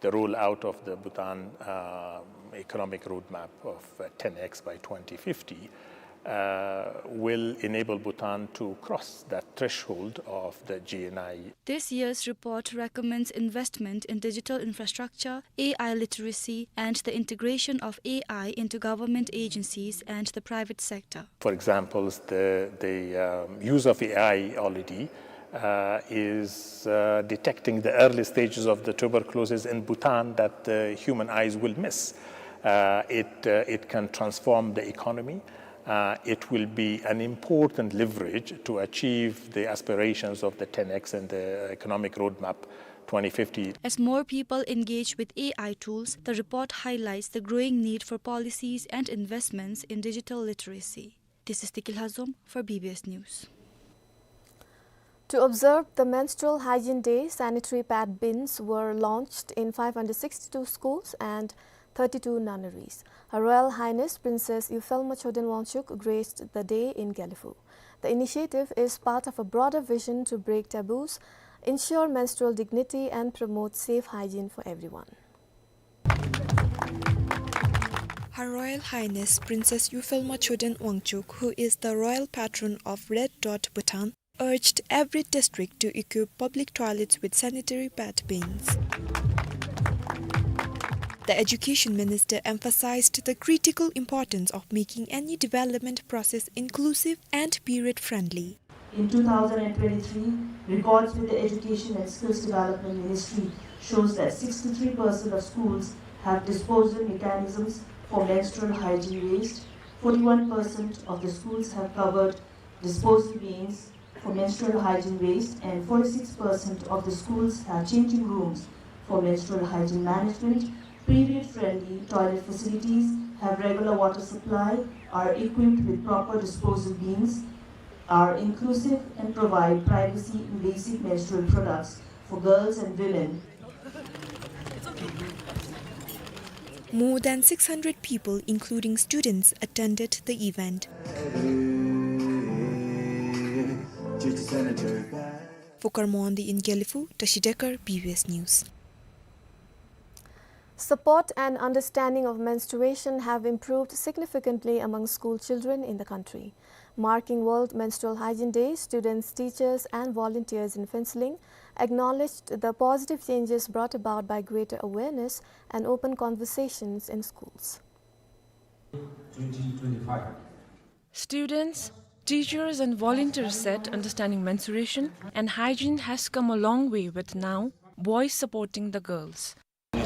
the rollout of the Bhutan, uh, economic roadmap of, uh, ten X by twenty fifty, uh, will enable Bhutan to cross that threshold of the G N I. This year's report recommends investment in digital infrastructure, A I literacy, and the integration of A I into government agencies and the private sector. For example, the, the, um, use of A I already, uh, is, uh, detecting the early stages of the tuberculosis in Bhutan that the human eyes will miss. Uh, it, uh, it can transform the economy. Uh, it will be an important leverage to achieve the aspirations of the ten X and the economic roadmap twenty fifty. As more people engage with A I tools, the report highlights the growing need for policies and investments in digital literacy. This is Tikil Hazom for B B S News. To observe the Menstrual Hygiene Day, sanitary pad bins were launched in five hundred sixty-two schools and thirty-two nunneries. Her Royal Highness Princess Yufel Machoden Wangchuk graced the day in Gelephu. The initiative is part of a broader vision to break taboos, ensure menstrual dignity, and promote safe hygiene for everyone. Her Royal Highness Princess Yufel Machoden Wangchuk, who is the royal patron of Red Dot Bhutan, urged every district to equip public toilets with sanitary pad bins. The education minister emphasized the critical importance of making any development process inclusive and period-friendly. In two thousand and twenty-three, records with the Education and Skills Development Ministry shows that sixty-three percent of schools have disposal mechanisms for menstrual hygiene waste, forty-one percent of the schools have covered disposal bins for menstrual hygiene waste, and forty-six percent of the schools have changing rooms for menstrual hygiene management. Period-friendly toilet facilities have regular water supply, are equipped with proper disposal bins, are inclusive and provide privacy in basic menstrual products for girls and women. More than six hundred people, including students, attended the event. For Karmondi in Gelephu, Tashi Dekar, B B S News. Support and understanding of menstruation have improved significantly among school children in the country. Marking World Menstrual Hygiene Day, students, teachers, and volunteers in Phuentsholing acknowledged the positive changes brought about by greater awareness and open conversations in schools. Twenty twenty-five. Students, teachers, and volunteers said understanding menstruation and hygiene has come a long way, with now boys supporting the girls.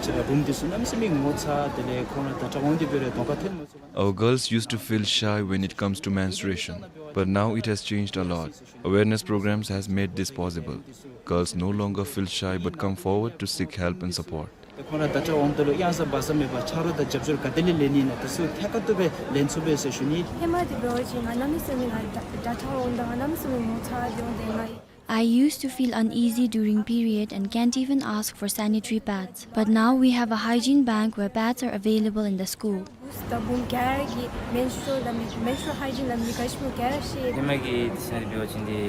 ཅ་བུམོ་འདི་ཚུ་གནམ་མེད་ས་མེད་ངོ་ཚ་དེ་ལས་ཁོང་ར་ཟླ་ཁྲག་འོང་དེ་འབད་རུང་གདོང་ཁར་ཐོན་མ་ཚུགས། Our girls used to feel shy when it comes to menstruation, but now it has changed a lot. Awareness programs has made this possible. Girls no longer feel shy but come forward to seek help and support. ཁོང་ར་ཟླ་ཁྲག་འོང་ད་ལུ་གཡང་ཟ་བ་ཟ་མེད་པར་ཆ་རོགས་དང་རྒྱབ་སྐྱོར་ག་དེ་ལས་ལེན་ནི་ཨིན་ན་དེ་ཚུ་ཐད་ཀར་དུ་སྦེ་ལེན་ཚུགས་པས་ཟེར་ཞུ་ནི། ཧེ་མ་འདི་འབད་བ་ཅིན་ང་གནམ་མེད་ས་མེད་ང་ཟླ་ཟླ་ཁྲག་འོང་དང་ང་གནམ་མེད་ས་མེད་ངོ་ཚ་སྟེ་འོང་དེ་ང། I used to feel uneasy during period and can't even ask for sanitary pads. But now we have a hygiene bank where pads are available in the school. བུཚ་དང་བུམོ་ག་ར་གིས་མེན་སི་ཊུ་རལ་ལམ་ནི་མེན་སི་ཊུ་རལ་ཧའི་ཇིན་ལམ་ནི་ག་ཅི་སྨོ་ག་ར་ཤེས། ཧེ་མ་གི་འདི་ཚུ་ནང་འབད་བ་ཅིན་འདི་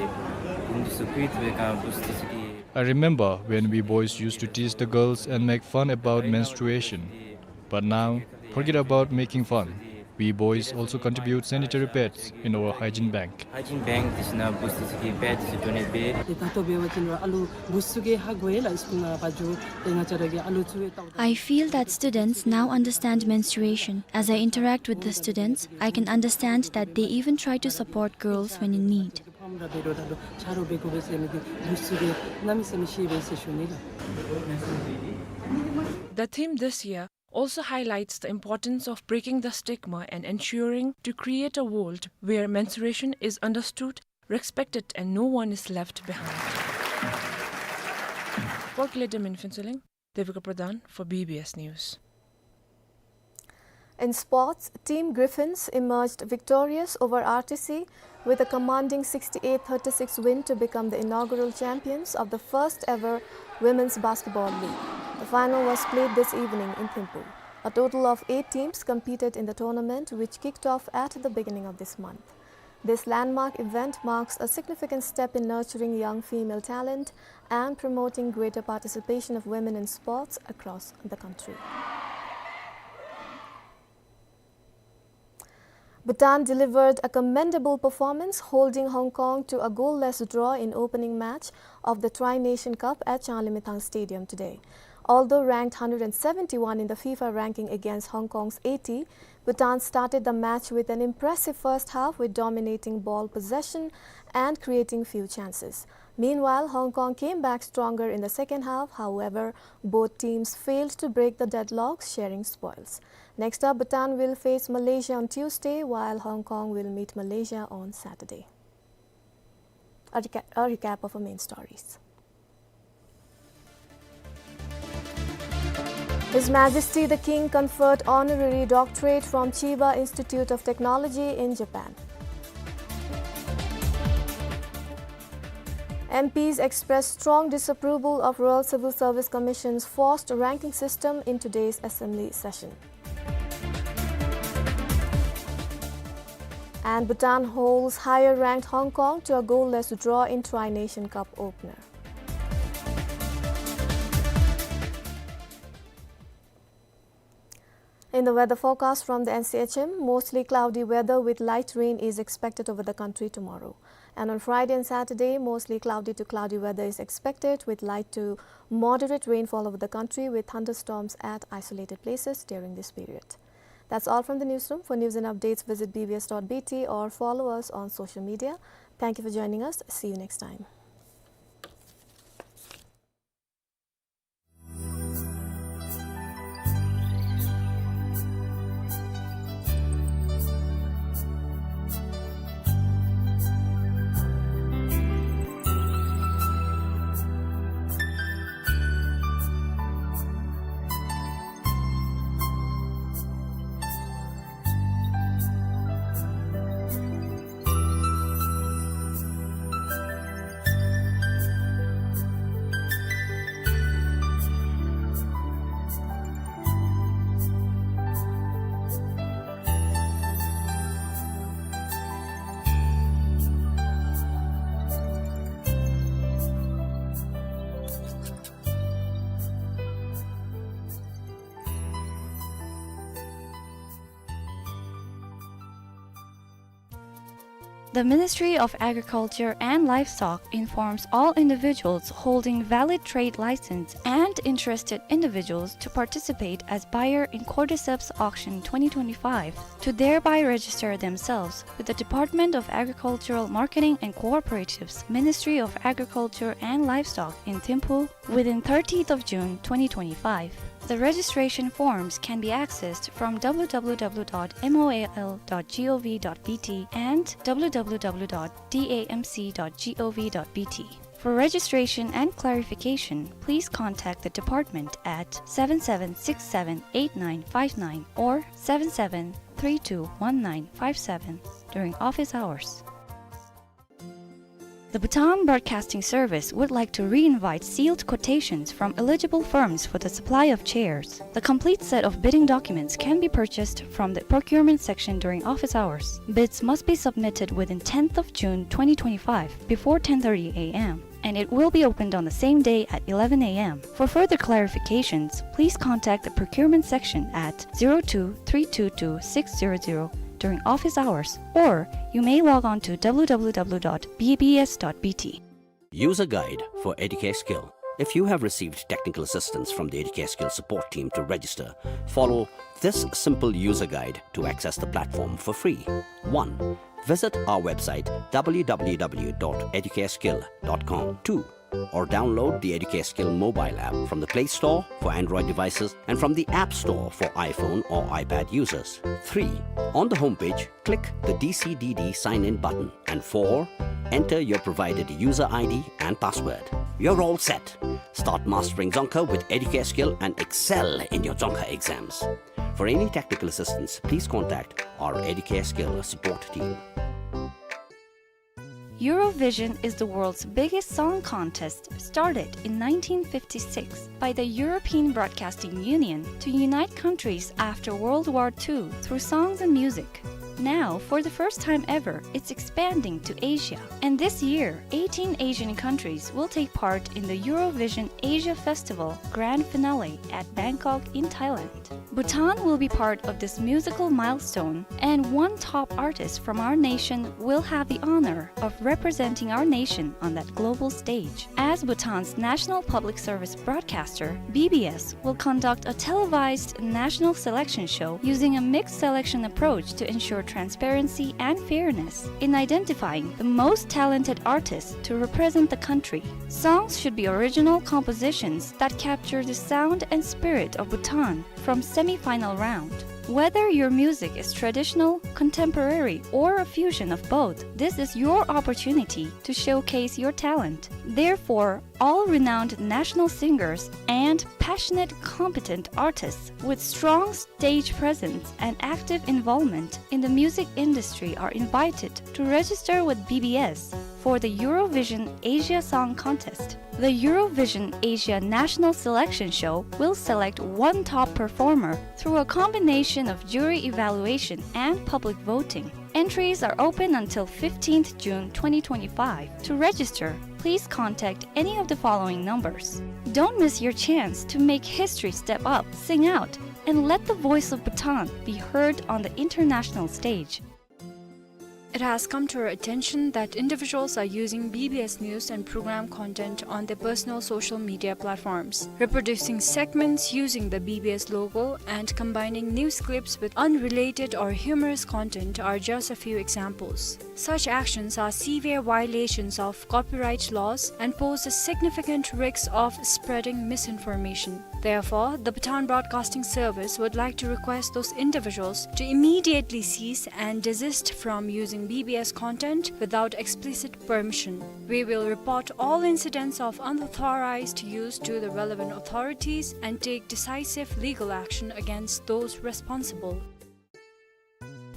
བུམོ་འདི་ཚུ་ཕུད་དེ་སྦེ་ག་བུཚ་འདི་ཚུ་གིས། I remember when we boys used to tease the girls and make fun about menstruation. But now, forget about making fun. We boys also contribute sanitary pads in our hygiene bank. ཧའི་ཇིན་བེངཀ་འདི་ཚུ་ནང་བུཚ་འདི་ཚུ་གིས་པེཌ་འདི་ཚུ་ཌོ་ནེཊ་འབད། ཏེ་ད་ལྟོ་འབད་བ་ཅིན་ར་ཨ་ལུ་བུཚ་ཚུ་གིས་ཧ་གོ་ཡི་ལགས། སི་ཀུལ་ནང་ཕར་འགྱོ་ཏེ་ང་བཅས་ར་གིས་ཨ་ལུ་ཚུ་ཡང་བལྟཝ་ད། I feel that students now understand menstruation. As I interact with the students, I can understand that they even try to support girls when in need. ཕམ་ར་འབད་རུང་ད་ལྟོ་ཆ་རོགས་འབད་དགོ་པས་ཟེར་མི་འདི་བུཚ་ཚུ་གིས་གནམ་མེད་ས་མེད་ཤེས་པས་ཟེར་ཞུ་ནི་ལགས། The theme this year also highlights the importance of breaking the stigma and ensuring to create a world where menstruation is understood, respected, and no one is left behind. For Kele Damin Phuentsholing, Devika Pradhan for B B S News. In sports, Team Griffins emerged victorious over R T C with a commanding sixty-eight thirty-six win to become the inaugural champions of the first ever Women's Basketball League. The final was played this evening in Thimphu. A total of eight teams competed in the tournament, which kicked off at the beginning of this month. This landmark event marks a significant step in nurturing young female talent and promoting greater participation of women in sports across the country. Bhutan delivered a commendable performance, holding Hong Kong to a goalless draw in opening match of the Tri-Nation Cup at Changlimithang Stadium today. Although ranked hundred and seventy-one in the FIFA ranking against Hong Kong's eighty, Bhutan started the match with an impressive first half, with dominating ball possession and creating few chances. Meanwhile, Hong Kong came back stronger in the second half. However, both teams failed to break the deadlock, sharing spoils. Next up, Bhutan will face Malaysia on Tuesday, while Hong Kong will meet Malaysia on Saturday. A reca-, a recap of our main stories. His Majesty the King conferred honorary doctorate from Chiba Institute of Technology in Japan. M Ps expressed strong disapproval of Royal Civil Service Commission's forced ranking system in today's assembly session. And Bhutan holds higher ranked Hong Kong to a goalless draw in Tri-Nation Cup opener. In the weather forecast from the N C H M, mostly cloudy weather with light rain is expected over the country tomorrow. And on Friday and Saturday, mostly cloudy to cloudy weather is expected with light to moderate rainfall over the country, with thunderstorms at isolated places during this period. That's all from the newsroom. For news and updates, visit B B S dot B T or follow us on social media. Thank you for joining us. See you next time. The Ministry of Agriculture and Livestock informs all individuals holding valid trade license and interested individuals to participate as buyer in Cordyceps Auction twenty twenty-five to thereby register themselves with the Department of Agricultural Marketing and Cooperatives, Ministry of Agriculture and Livestock in Thimphu within thirtieth of June twenty twenty-five. The registration forms can be accessed from w w w dot m o a l dot g o v dot b t and w w w dot d a m c dot g o v dot b t. For registration and clarification, please contact the department at seven seven six seven eight nine five nine or seven seven three two one nine five seven during office hours. The Bhutan Broadcasting Service would like to re-invite sealed quotations from eligible firms for the supply of chairs. The complete set of bidding documents can be purchased from the procurement section during office hours. Bids must be submitted within tenth of June twenty twenty-five before ten thirty a m, and it will be opened on the same day at eleven a m. For further clarifications, please contact the procurement section at zero two three two two six zero zero during office hours, or you may log on to w w w dot b b s dot b t. User guide for Educare Skill. If you have received technical assistance from the Educare Skill support team to register, follow this simple user guide to access the platform for free. One, visit our website w w w dot educare skill dot com. Two, or download the Educare Skill mobile app from the Play Store for Android devices and from the App Store for iPhone or iPad users. Three, on the homepage, click the D C D D sign-in button. And four, enter your provided user I D and password. You're all set. Start mastering Dzongkha with Educare Skill and excel in your Dzongkha exams. For any technical assistance, please contact our Educare Skill support team. Eurovision is the world's biggest song contest, started in nineteen fifty-six by the European Broadcasting Union to unite countries after World War Two through songs and music. Now, for the first time ever, it's expanding to Asia. And this year, eighteen Asian countries will take part in the Eurovision Asia Festival grand finale at Bangkok in Thailand. Bhutan will be part of this musical milestone, and one top artist from our nation will have the honor of representing our nation on that global stage. As Bhutan's national public service broadcaster, B B S will conduct a televised national selection show using a mixed selection approach to ensure transparency and fairness in identifying the most talented artists to represent the country. Songs should be original compositions that capture the sound and spirit of Bhutan from semi-final round. Whether your music is traditional, contemporary, or a fusion of both, this is your opportunity to showcase your talent. Therefore, all renowned national singers and passionate, competent artists with strong stage presence and active involvement in the music industry are invited to register with B B S for the Eurovision Asia Song Contest. The Eurovision Asia National Selection Show will select one top performer through a combination of jury evaluation and public voting. Entries are open until fifteenth June twenty twenty-five. To register, please contact any of the following numbers. Don't miss your chance to make history, step up, sing out, and let the voice of Bhutan be heard on the international stage. It has come to our attention that individuals are using B B S news and program content on their personal social media platforms, reproducing segments using the B B S logo and combining news clips with unrelated or humorous content are just a few examples. Such actions are severe violations of copyright laws and pose a significant risk of spreading misinformation. Therefore, the Bhutan Broadcasting Service would like to request those individuals to immediately cease and desist from using B B S content without explicit permission. We will report all incidents of unauthorized use to the relevant authorities and take decisive legal action against those responsible.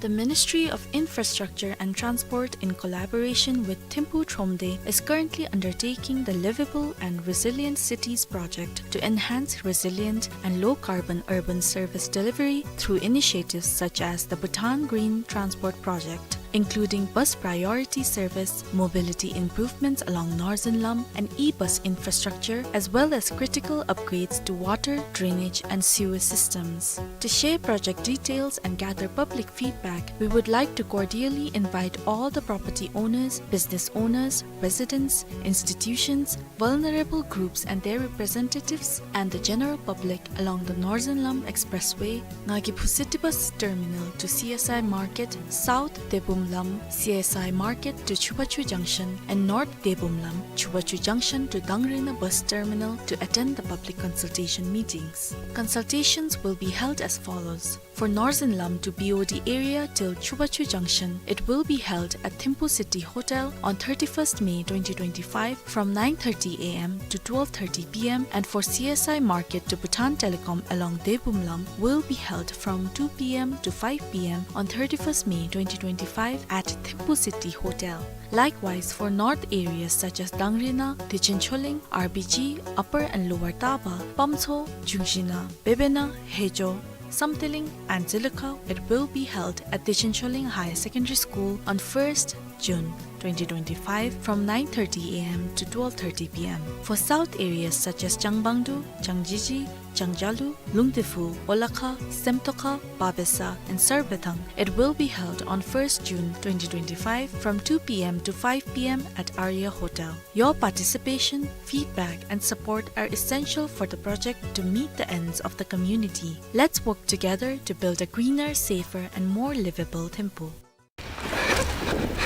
The Ministry of Infrastructure and Transport, in collaboration with Thimphu Thromde, is currently undertaking the Livable and Resilient Cities project to enhance resilient and low-carbon urban service delivery through initiatives such as the Bhutan Green Transport Project, including bus priority service, mobility improvements along Northern Lam and e-bus infrastructure, as well as critical upgrades to water, drainage and sewer systems. To share project details and gather public feedback, we would like to cordially invite all the property owners, business owners, residents, institutions, vulnerable groups and their representatives, and the general public along the Northern Lam Expressway, Ngakiphu City Bus Terminal to C S I Market, South Debu Lam, C S I Market to Chubachu Junction, and North Debum Lam, Chubachu Junction to Dangrena Bus Terminal to attend the public consultation meetings. Consultations will be held as follows. For Northern Lam to B O D area till Chubachu Junction, it will be held at Thimphu City Hotel on thirty-first May twenty twenty-five from nine thirty A M to twelve thirty P M, and for C S I Market to Bhutan Telecom along Debum Lam will be held from two P M to five P M on thirty-first May twenty twenty-five at Thimphu City Hotel. Likewise, for north areas such as Dangrena, Dechincholing, R B G, Upper and Lower Taba, Pamtso, Jungshina, Bebena, Hejo, Samthiling and Zilukha, it will be held at Dechincholing Higher Secondary School on first June twenty twenty-five from nine thirty A M to twelve thirty P M. For south areas such as Changbangdu, Changjiji, Changjalu, Lungtephu, Olakha, Semtokha, Babesa, and Sarbethang, it will be held on first June twenty twenty-five from two P M to five P M at Arya Hotel. Your participation, feedback, and support are essential for the project to meet the ends of the community. Let's work together to build a greener, safer, and more livable Thimphu.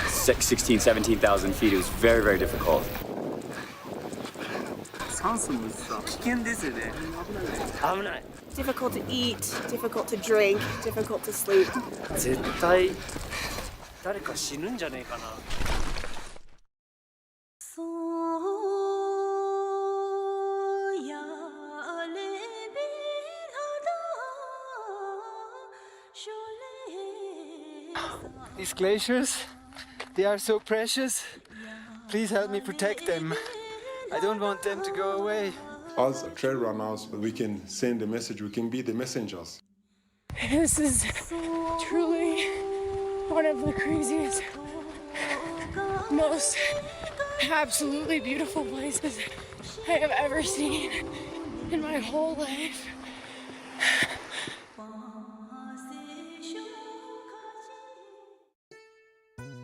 Six, sixteen, seventeen thousand feet, it was very, very difficult. Difficult to eat, difficult to drink, difficult to sleep. 絶対誰か死ぬんじゃねえかな。 These glaciers, they are so precious. Please help me protect them. I don't want them to go away. As trail runners, we can send a message, we can be the messengers. This is truly one of the craziest, most absolutely beautiful places I have ever seen in my whole life.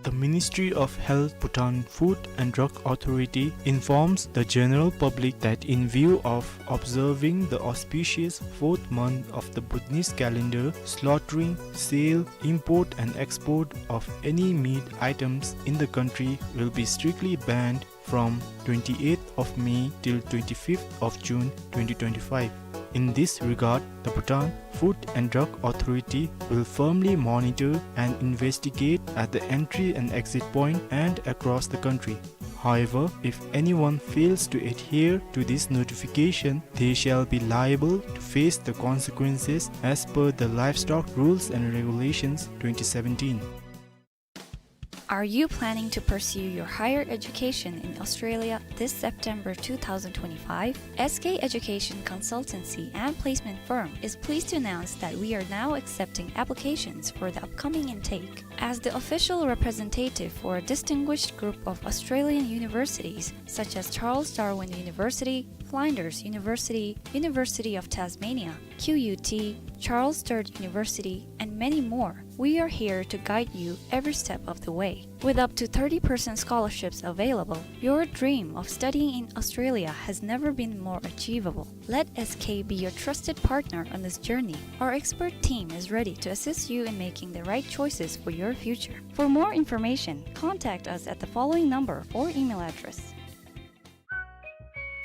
The Ministry of Health Bhutan Food and Drug Authority informs the general public that in view of observing the auspicious fourth month of the Bhutanese calendar, slaughtering, sale, import and export of any meat items in the country will be strictly banned from twenty-eighth of May till twenty-fifth of June twenty twenty-five. In this regard, the Bhutan Food and Drug Authority will firmly monitor and investigate at the entry and exit point and across the country. However, if anyone fails to adhere to this notification, they shall be liable to face the consequences as per the Livestock Rules and Regulations twenty seventeen. Are you planning to pursue your higher education in Australia this September two thousand twenty-five? S K Education Consultancy and Placement Firm is pleased to announce that we are now accepting applications for the upcoming intake. As the official representative for a distinguished group of Australian universities, such as Charles Darwin University, Flinders University, University of Tasmania, Q U T, Charles Sturt University, and many more, we are here to guide you every step of the way. With up to thirty percent scholarships available, your dream of studying in Australia has never been more achievable. Let S K be your trusted partner on this journey. Our expert team is ready to assist you in making the right choices for your future. For more information, contact us at the following number or email address.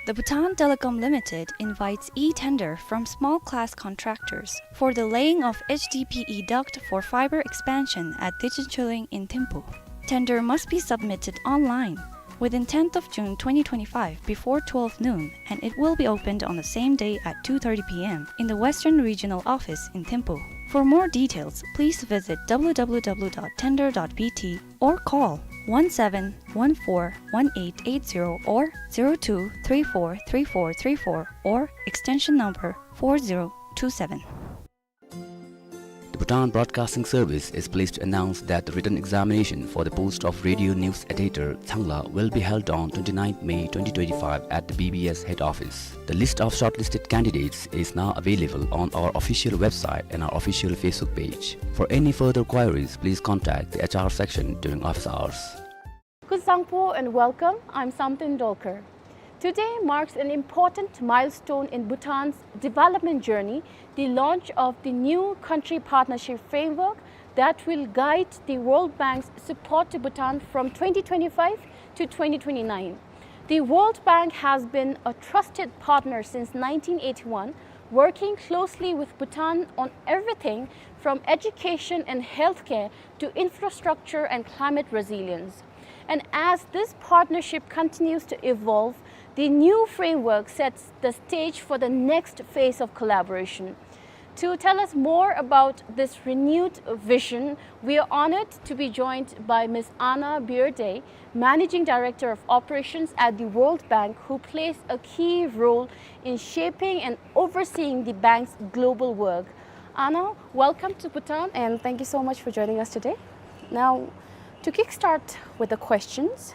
The Bhutan Telecom Limited invites e-tender from small class contractors for the laying of H D P E duct for fiber expansion at Dechincholing in Thimphu. Tender must be submitted online within tenth of June twenty twenty-five before twelve noon, and it will be opened on the same day at two thirty P M in the Western Regional Office in Thimphu. For more details, please visit W W W dot tender dot B T or call one seven one four one eight eight zero or zero two three four three four three four or extension number four zero two seven. The Bhutan Broadcasting Service is pleased to announce that the written examination for the post of radio news editor, Changla, will be held on twenty-ninth May twenty twenty-five at the B B S head office. The list of shortlisted candidates is now available on our official website and our official Facebook page. For any further queries, please contact the H R section during office hours. Khun sangpo and welcome. I'm Samten Dolkar. Today marks an important milestone in Bhutan's development journey, the launch of the new country partnership framework that will guide the World Bank's support to Bhutan from twenty twenty-five to twenty twenty-nine. The World Bank has been a trusted partner since nineteen eighty-one, working closely with Bhutan on everything from education and healthcare to infrastructure and climate resilience. And as this partnership continues to evolve, the new framework sets the stage for the next phase of collaboration. To tell us more about this renewed vision, we are honored to be joined by Miss Anna Bearday, Managing Director of Operations at the World Bank, who plays a key role in shaping and overseeing the bank's global work. Anna, welcome to Bhutan, and thank you so much for joining us today. Now, to kickstart with the questions,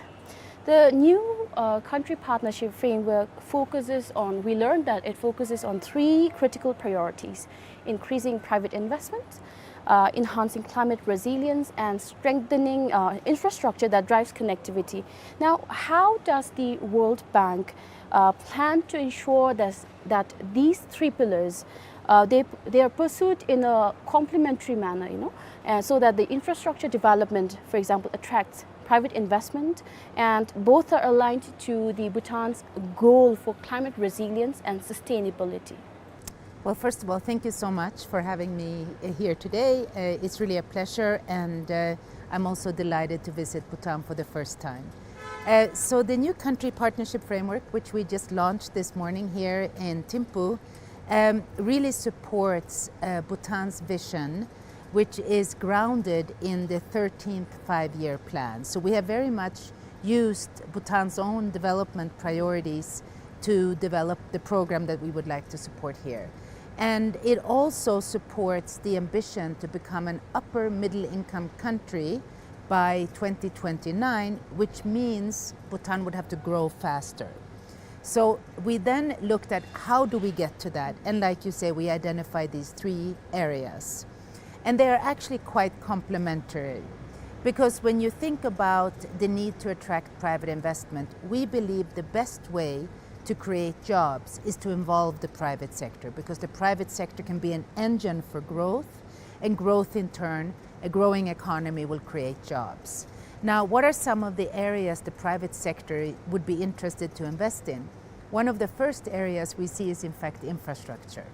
the new, uh, country partnership framework focuses on, we learned that it focuses on three critical priorities: increasing private investment, uh, enhancing climate resilience, and strengthening, uh, infrastructure that drives connectivity. Now, how does the World Bank, uh, plan to ensure this, that these three pillars, uh, they, they are pursued in a complementary manner, you know, uh, so that the infrastructure development, for example, attracts private investment, and both are aligned to the Bhutan's goal for climate resilience and sustainability? Well, first of all, thank you so much for having me, uh, here today. Uh, it's really a pleasure, and, uh, I'm also delighted to visit Bhutan for the first time. Uh, so the new country partnership framework, which we just launched this morning here in Thimphu, um, really supports, uh, Bhutan's vision, which is grounded in the thirteenth Five-Year Plan. So we have very much used Bhutan's own development priorities to develop the program that we would like to support here. And it also supports the ambition to become an upper middle income country by twenty twenty-nine, which means Bhutan would have to grow faster. So we then looked at how do we get to that, and like you say, we identified these three areas. And they are actually quite complementary, because when you think about the need to attract private investment, we believe the best way to create jobs is to involve the private sector, because the private sector can be an engine for growth, and growth in turn, a growing economy will create jobs. Now, what are some of the areas the private sector would be interested to invest in? One of the first areas we see is, in fact, infrastructure.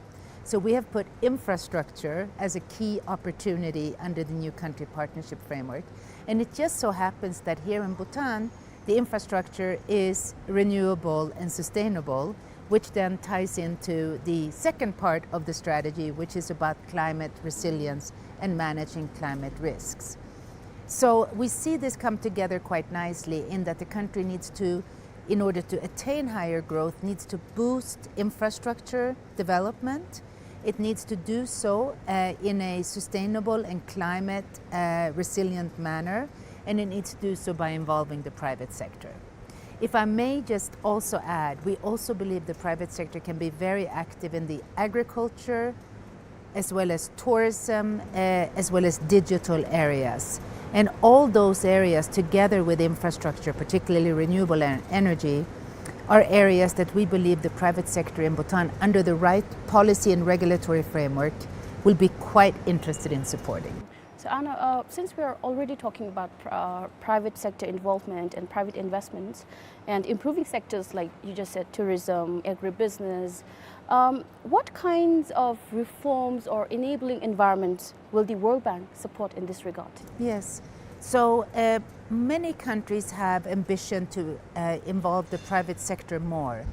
So we have put infrastructure as a key opportunity under the new country partnership framework. And it just so happens that here in Bhutan, the infrastructure is renewable and sustainable, which then ties into the second part of the strategy, which is about climate resilience and managing climate risks. So we see this come together quite nicely in that the country needs to, in order to attain higher growth, needs to boost infrastructure development. It needs to do so, uh, in a sustainable and climate, uh, resilient manner, and it needs to do so by involving the private sector. If I may just also add, we also believe the private sector can be very active in the agriculture, as well as tourism, uh, as well as digital areas. And all those areas, together with infrastructure, particularly renewable en-, energy, are areas that we believe the private sector in Bhutan, under the right policy and regulatory framework, will be quite interested in supporting. So, Anna, uh, since we are already talking about pr-, uh, private sector involvement and private investments and improving sectors like you just said, tourism, agribusiness, um, what kinds of reforms or enabling environments will the World Bank support in this regard? Yes. So, uh, many countries have ambition to, uh, involve the private sector more.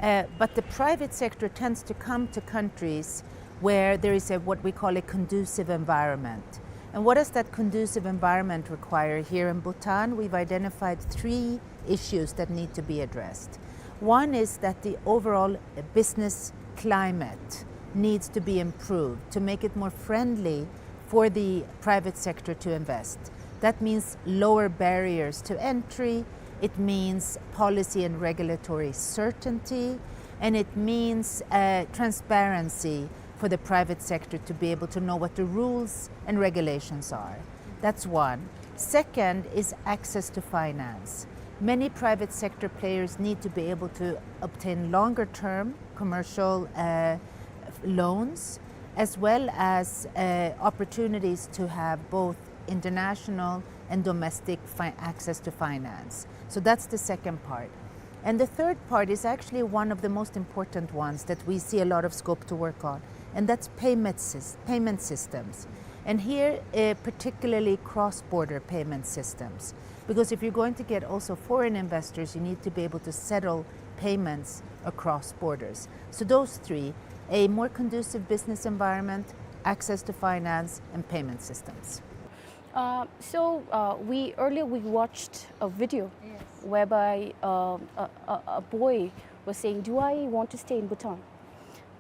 Uh, but the private sector tends to come to countries where there is a, what we call a conducive environment. And what does that conducive environment require? Here in Bhutan, we've identified three issues that need to be addressed. One is that the overall business climate needs to be improved to make it more friendly for the private sector to invest. That means lower barriers to entry, it means policy and regulatory certainty, and it means, uh, transparency for the private sector to be able to know what the rules and regulations are. That's one. Second is access to finance. Many private sector players need to be able to obtain longer term commercial, uh, loans, as well as, uh, opportunities to have both international and domestic fi-, access to finance. So that's the second part. And the third part is actually one of the most important ones that we see a lot of scope to work on, and that's payment sys-, payment systems. And here, uh, particularly cross-border payment systems. Because if you're going to get also foreign investors, you need to be able to settle payments across borders. So those three, a more conducive business environment, access to finance, and payment systems. Uh, so, uh, we, earlier we watched a video, yes, whereby, um, a, a, a boy was saying, "Do I want to stay in Bhutan?"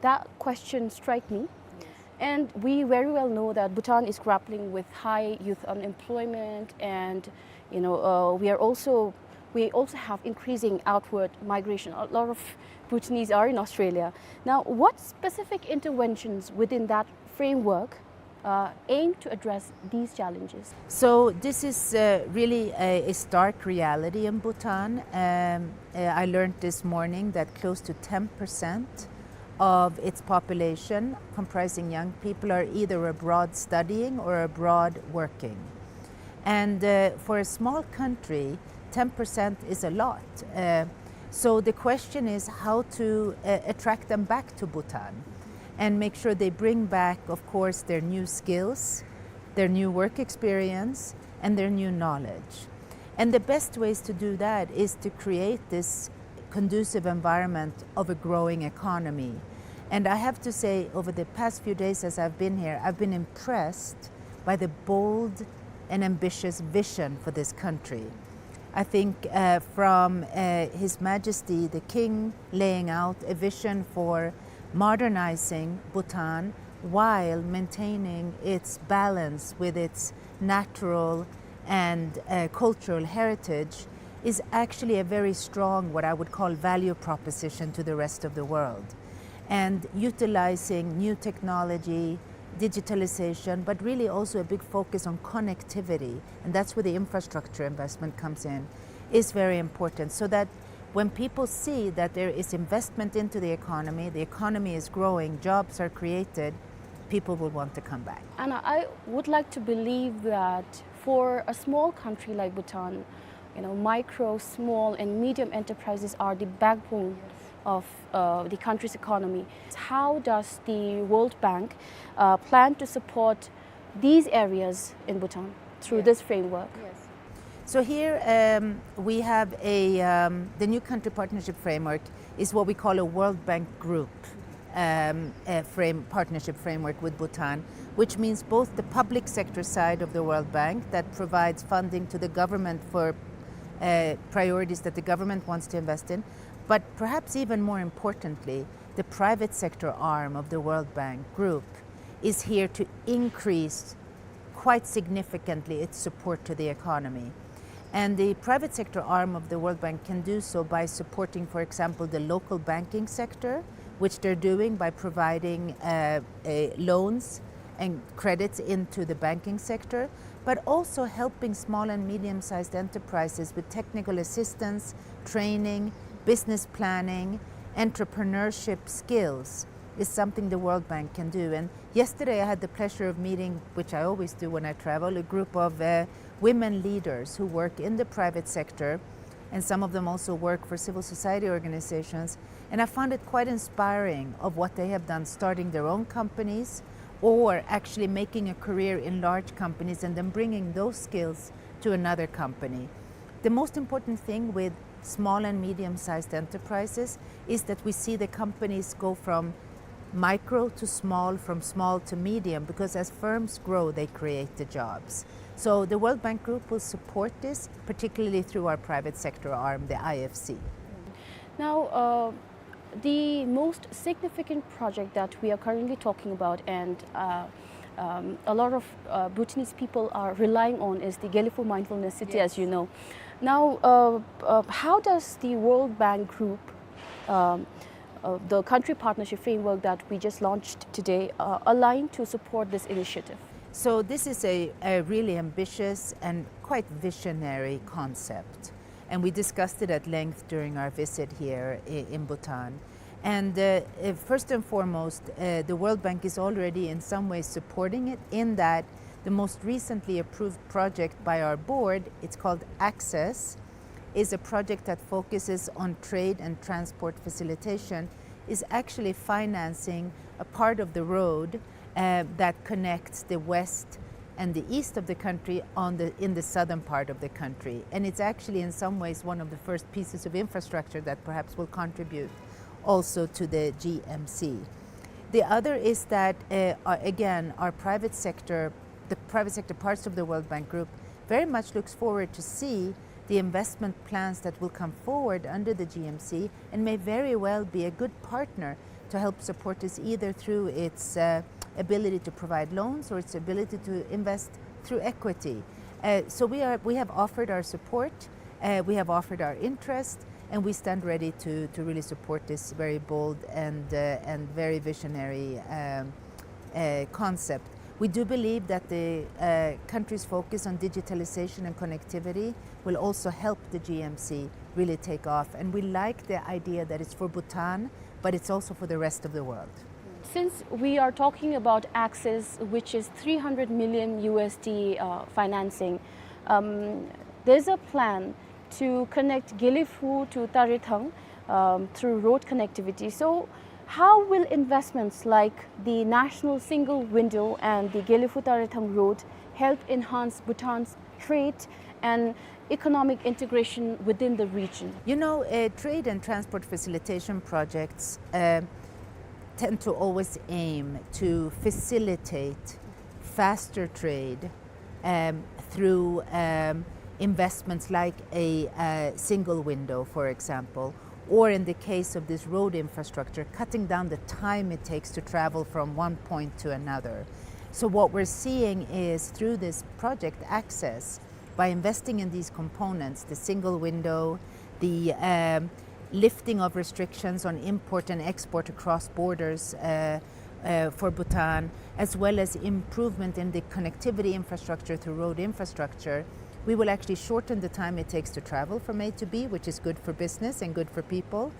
That question struck me. Yes. And we very well know that Bhutan is grappling with high youth unemployment, and, you know, uh, we are also, we also have increasing outward migration. A lot of Bhutanese are in Australia. Now, what specific interventions within that framework, uh, aim to address these challenges? So this is, uh, really a, a stark reality in Bhutan. Um, uh, I learned this morning that close to ten percent of its population, comprising young people, are either abroad studying or abroad working. And, uh, for a small country, ten percent is a lot. Uh, so the question is how to, uh, attract them back to Bhutan and make sure they bring back, of course, their new skills, their new work experience, and their new knowledge. And the best ways to do that is to create this conducive environment of a growing economy. And I have to say, over the past few days as I've been here, I've been impressed by the bold and ambitious vision for this country. I think, uh, from, uh, His Majesty the King laying out a vision for modernizing Bhutan while maintaining its balance with its natural and, uh, cultural heritage is actually a very strong, what I would call, value proposition to the rest of the world. And utilizing new technology, digitalization, but really also a big focus on connectivity, and that's where the infrastructure investment comes in, is very important, so that when people see that there is investment into the economy, the economy is growing, jobs are created, people will want to come back. And I would like to believe that for a small country like Bhutan, you know, micro, small, and medium enterprises are the backbone of, uh, the country's economy. How does the World Bank, uh, plan to support these areas in Bhutan through, yes, this framework? Yes. So here, um, we have a, um, the new country partnership framework is what we call a World Bank group, um, a frame, partnership framework with Bhutan, which means both the public sector side of the World Bank that provides funding to the government for, uh, priorities that the government wants to invest in, but perhaps even more importantly, the private sector arm of the World Bank group is here to increase quite significantly its support to the economy. And the private sector arm of the World Bank can do so by supporting, for example, the local banking sector, which they're doing by providing, uh, uh, loans and credits into the banking sector, but also helping small and medium-sized enterprises with technical assistance, training, business planning, entrepreneurship skills is something the World Bank can do. And yesterday I had the pleasure of meeting, which I always do when I travel, a group of, uh, women leaders who work in the private sector, and some of them also work for civil society organizations. And I found it quite inspiring of what they have done, starting their own companies or actually making a career in large companies and then bringing those skills to another company. The most important thing with small and medium-sized enterprises is that we see the companies go from micro to small, from small to medium, because as firms grow, they create the jobs. So the World Bank Group will support this, particularly through our private sector arm, the I F C. Now, uh, the most significant project that we are currently talking about and, uh, um, a lot of, uh, Bhutanese people are relying on is the Gelephu Mindfulness City, as you, yes, know. Now, uh, uh, how does the World Bank Group, um, uh, the country partnership framework that we just launched today, uh, align to support this initiative? So this is a, a really ambitious and quite visionary concept. And we discussed it at length during our visit here i-, in Bhutan. And, uh, uh, first and foremost, uh, the World Bank is already in some ways supporting it, in that the most recently approved project by our board, it's called Access, is a project that focuses on trade and transport facilitation, is actually financing a part of the road, uh, that connects the west and the east of the country on the, in the southern part of the country. And it's actually in some ways one of the first pieces of infrastructure that perhaps will contribute also to the G M C. The other is that, uh, uh, again, our private sector, the private sector parts of the World Bank Group very much looks forward to see the investment plans that will come forward under the G M C and may very well be a good partner to help support this, either through its, uh, ability to provide loans or its ability to invest through equity. Uh, so we are, we have offered our support, uh, we have offered our interest, and we stand ready to, to really support this very bold and, uh, and very visionary, um, uh, concept. We do believe that the, uh, country's focus on digitalization and connectivity will also help the G M C really take off. And we like the idea that it's for Bhutan, but it's also for the rest of the world. Since we are talking about Access, which is three hundred million U S D, uh, financing, um, there's a plan to connect Gelephu to Tarethang, um, through road connectivity. So, how will investments like the National Single Window and the Gelephu Tarethang Road help enhance Bhutan's trade and economic integration within the region? You know, uh, trade and transport facilitation projects, uh, tend to always aim to facilitate faster trade, um, through, um, investments like a, uh, single window, for example, or in the case of this road infrastructure, cutting down the time it takes to travel from one point to another. So what we're seeing is, through this project Access, by investing in these components, the single window, the, um, lifting of restrictions on import and export across borders, uh, uh, for Bhutan, as well as improvement in the connectivity infrastructure through road infrastructure, we will actually shorten the time it takes to travel from A to B, which is good for business and good for people.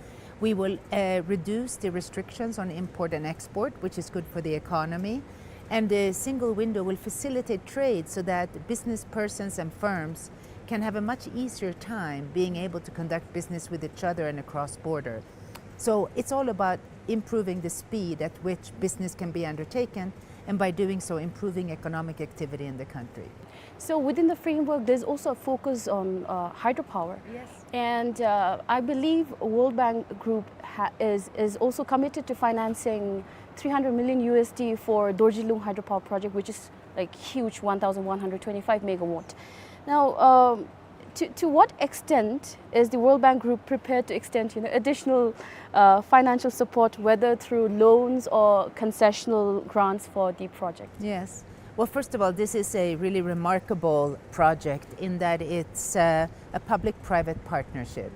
We will, uh, reduce the restrictions on import and export, which is good for the economy. And the single window will facilitate trade so that business persons and firms can have a much easier time being able to conduct business with each other and across border. So it's all about improving the speed at which business can be undertaken, and by doing so, improving economic activity in the country. So within the framework, there's also a focus on, uh, hydropower. Yes. And, uh, I believe World Bank Group ha-, is, is also committed to financing three hundred million U S D for Dorjilung hydropower project, which is, like, huge, one thousand one hundred twenty-five megawatt. Now, um, to, to what extent is the World Bank Group prepared to extend, you know, additional, uh, financial support, whether through loans or concessional grants for the project? Yes. Well, first of all, this is a really remarkable project in that it's, uh, a public-private partnership.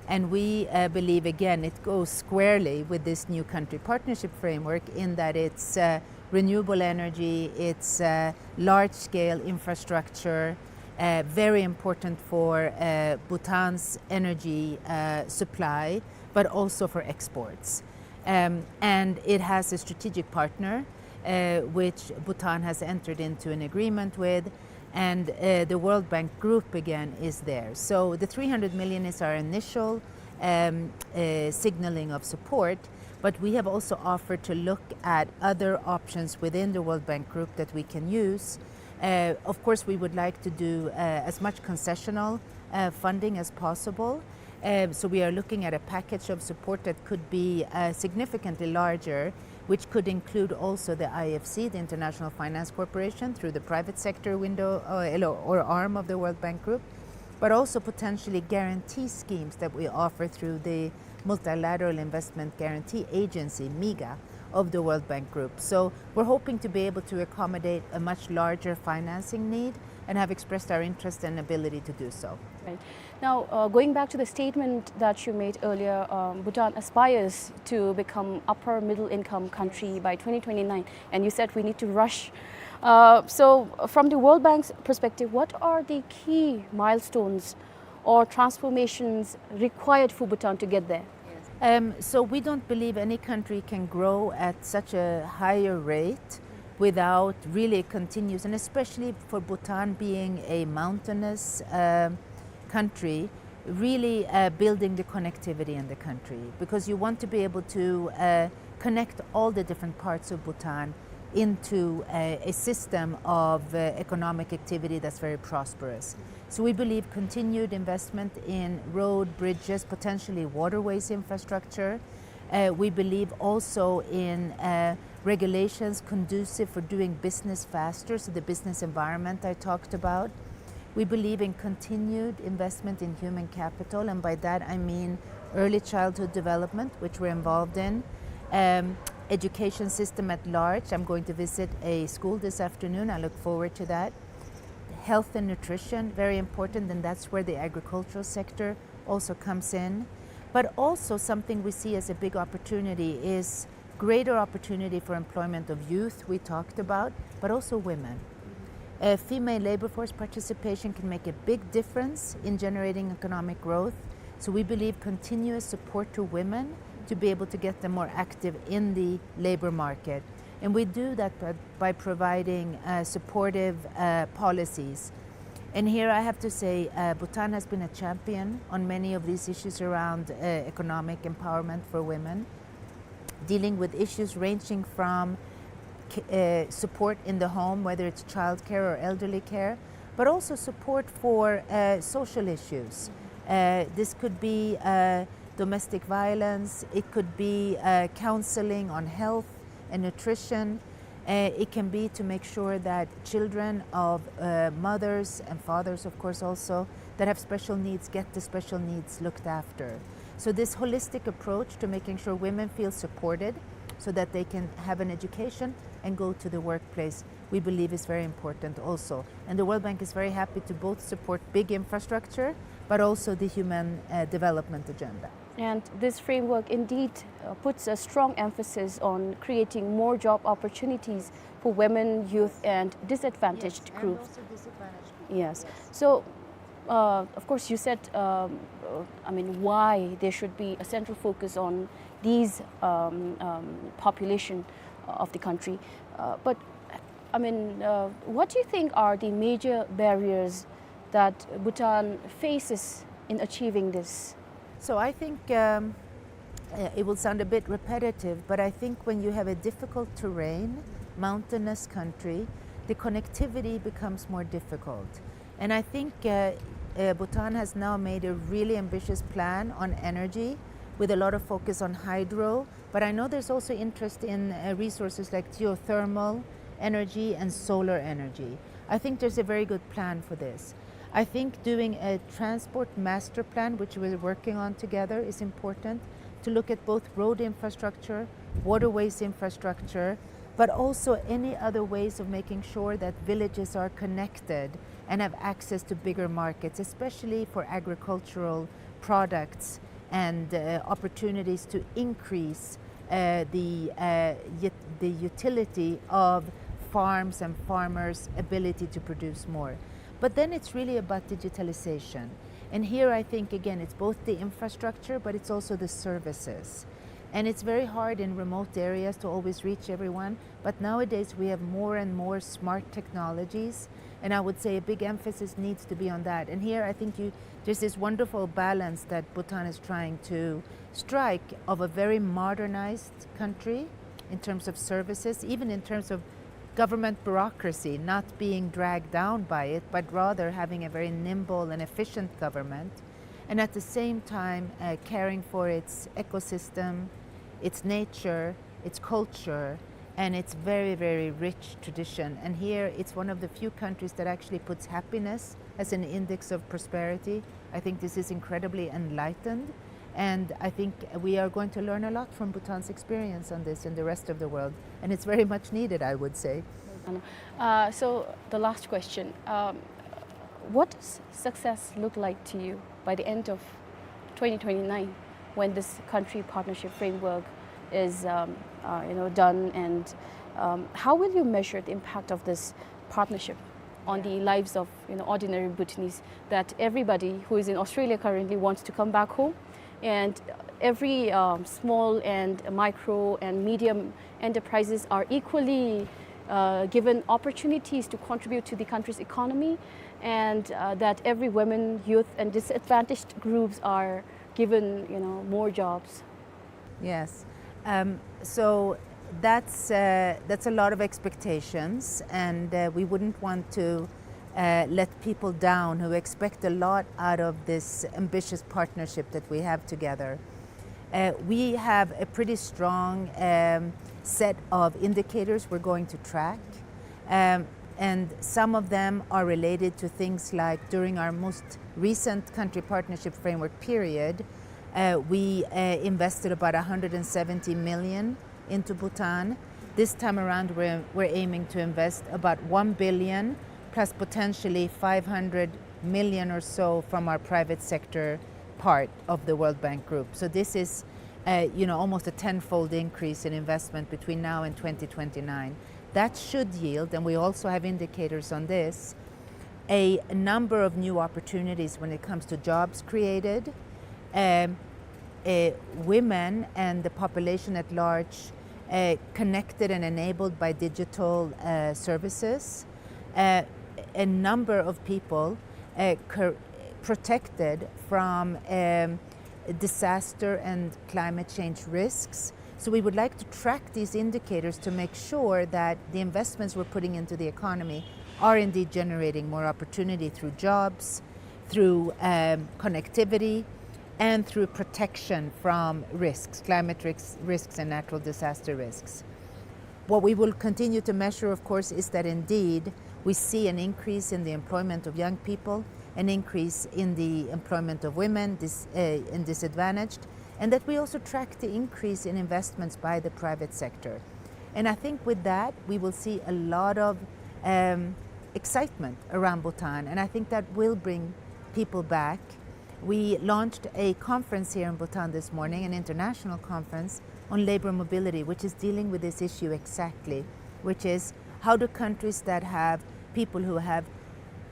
And we, uh, believe, again, it goes squarely with this new country partnership framework in that it's, uh, renewable energy, it's, uh, large-scale infrastructure, uh, very important for, uh, Bhutan's energy, uh, supply, but also for exports. Um, and it has a strategic partner, uh, which Bhutan has entered into an agreement with, and, uh, the World Bank Group again is there. So the three hundred million is our initial, um, uh, signaling of support, but we have also offered to look at other options within the World Bank Group that we can use. Uh, of course, we would like to do, uh, as much concessional, uh, funding as possible. Um, so we are looking at a package of support that could be, uh, significantly larger, which could include also the I F C, the International Finance Corporation, through the private sector window, uh, or arm of the World Bank Group, but also potentially guarantee schemes that we offer through the Multilateral Investment Guarantee Agency, MIGA, of the World Bank Group. So we're hoping to be able to accommodate a much larger financing need and have expressed our interest and ability to do so. Right. Now, uh, going back to the statement that you made earlier, um, Bhutan aspires to become upper middle income country by twenty twenty-nine, and you said we need to rush. Uh, so, from the World Bank's perspective, what are the key milestones or transformations required for Bhutan to get there? Yes. Um, so we don't believe any country can grow at such a higher rate without really continuous, and especially for Bhutan being a mountainous, um, country, really, uh, building the connectivity in the country, because you want to be able to, uh, connect all the different parts of Bhutan into a, a system of, uh, economic activity that's very prosperous. So we believe continued investment in road, bridges, potentially waterways infrastructure. Uh, we believe also in, uh, regulations conducive for doing business faster, so the business environment I talked about. We believe in continued investment in human capital, and by that I mean early childhood development, which we're involved in, um, education system at large. I'm going to visit a school this afternoon. I look forward to that. Health and nutrition, very important, and that's where the agricultural sector also comes in. But also something we see as a big opportunity is greater opportunity for employment of youth, we talked about, but also women. Uh, female labor force participation can make a big difference in generating economic growth. So we believe continuous support to women to be able to get them more active in the labor market. And we do that by, by providing, uh, supportive, uh, policies. And here I have to say, uh, Bhutan has been a champion on many of these issues around, uh, economic empowerment for women, dealing with issues ranging from ca-, uh, support in the home, whether it's childcare or elderly care, but also support for, uh, social issues. Uh, this could be, uh, domestic violence, it could be, uh, counseling on health and nutrition. Uh, it can be to make sure that children of, uh, mothers and fathers, of course, also, that have special needs get the special needs looked after. So this holistic approach to making sure women feel supported so that they can have an education and go to the workplace, we believe, is very important also. And the World Bank is very happy to both support big infrastructure, but also the human, uh, development agenda. And this framework indeed, uh, puts a strong emphasis on creating more job opportunities for women, youth, and disadvantaged groups. Yes. So, uh, of course, you said, um, uh, I mean, why there should be a central focus on these, um, um, population of the country. Uh, but, I mean, uh, what do you think are the major barriers that Bhutan faces in achieving this? So I think, um, uh, it will sound a bit repetitive, but I think when you have a difficult terrain, mountainous country, the connectivity becomes more difficult. And I think, uh, uh, Bhutan has now made a really ambitious plan on energy with a lot of focus on hydro, but I know there's also interest in, uh, resources like geothermal energy and solar energy. I think there's a very good plan for this. I think doing a transport master plan, which we're working on together, is important to look at both road infrastructure, waterways infrastructure, but also any other ways of making sure that villages are connected and have access to bigger markets, especially for agricultural products and, uh, opportunities to increase, uh, the, uh, ut-, the utility of farms and farmers' ability to produce more. But then it's really about digitalization. And here I think, again, it's both the infrastructure, but it's also the services. And it's very hard in remote areas to always reach everyone. But nowadays we have more and more smart technologies, and I would say a big emphasis needs to be on that. And here I think you, there's this wonderful balance that Bhutan is trying to strike of a very modernized country in terms of services, even in terms of government bureaucracy, not being dragged down by it, but rather having a very nimble and efficient government, and at the same time, uh, caring for its ecosystem, its nature, its culture, and its very, very rich tradition. And here, it's one of the few countries that actually puts happiness as an index of prosperity. I think this is incredibly enlightened, and I think we are going to learn a lot from Bhutan's experience on this in the rest of the world, and it's very much needed, I would say. Uh, so the last question, um, what does success look like to you by the end of twenty twenty-nine, when this country partnership framework is, um, uh, you know, done, and, um, how will you measure the impact of this partnership on the lives of, you know, ordinary Bhutanese, that everybody who is in Australia currently wants to come back home And every, um, small and micro and medium enterprises are equally, uh, given opportunities to contribute to the country's economy, and, uh, that every women, youth, and disadvantaged groups are given, you know, more jobs. Yes. Um, so that's, uh, that's a lot of expectations, and, uh, we wouldn't want to, uh, let people down who expect a lot out of this ambitious partnership that we have together. Uh, we have a pretty strong, um, set of indicators we're going to track, um, and some of them are related to things like, during our most recent country partnership framework period, uh, we, uh, invested about a hundred and seventy million into Bhutan. This time around, we're, we're aiming to invest about one billion plus potentially five hundred million or so from our private sector part of the World Bank Group. So this is, uh, you know, almost a tenfold increase in investment between now and twenty twenty-nine. That should yield, and we also have indicators on this, a number of new opportunities when it comes to jobs created, um, uh, women and the population at large, uh, connected and enabled by digital, uh, services, uh, a number of people, uh, cor-, protected from, um, disaster and climate change risks. So we would like to track these indicators to make sure that the investments we're putting into the economy are indeed generating more opportunity through jobs, through, um, connectivity, and through protection from risks, climate risks, risks and natural disaster risks. What we will continue to measure, of course, is that indeed we see an increase in the employment of young people, an increase in the employment of women, dis-, uh, and disadvantaged, and that we also track the increase in investments by the private sector. And I think with that, we will see a lot of, um, excitement around Bhutan, and I think that will bring people back. We launched a conference here in Bhutan this morning, an international conference on labor mobility, which is dealing with this issue exactly, which is how do countries that have people who have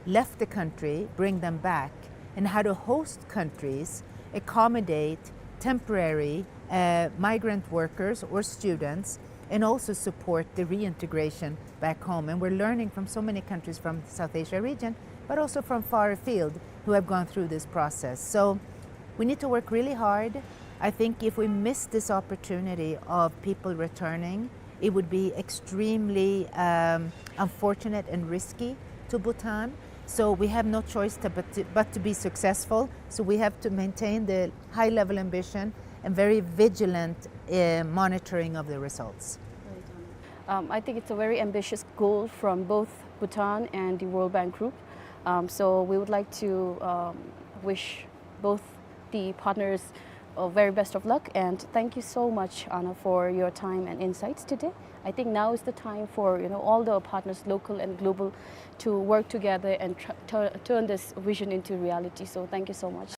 left the country bring them back, and how do host countries accommodate temporary, uh, migrant workers or students and also support the reintegration back home. And we're learning from so many countries from the South Asia region, but also from far afield, who have gone through this process. So we need to work really hard. I think if we miss this opportunity of people returning, it would be extremely, um, unfortunate and risky to Bhutan. So we have no choice to, but to, but to be successful. So we have to maintain the high level ambition and very vigilant, uh, monitoring of the results. Um, I think it's a very ambitious goal from both Bhutan and the World Bank Group. Um, so we would like to, um, wish both the partners, uh, very best of luck, and thank you so much, Anna, for your time and insights today. I think now is the time for, you know, all the partners, local and global, to work together and tr-, tur-, turn this vision into reality. So thank you so much.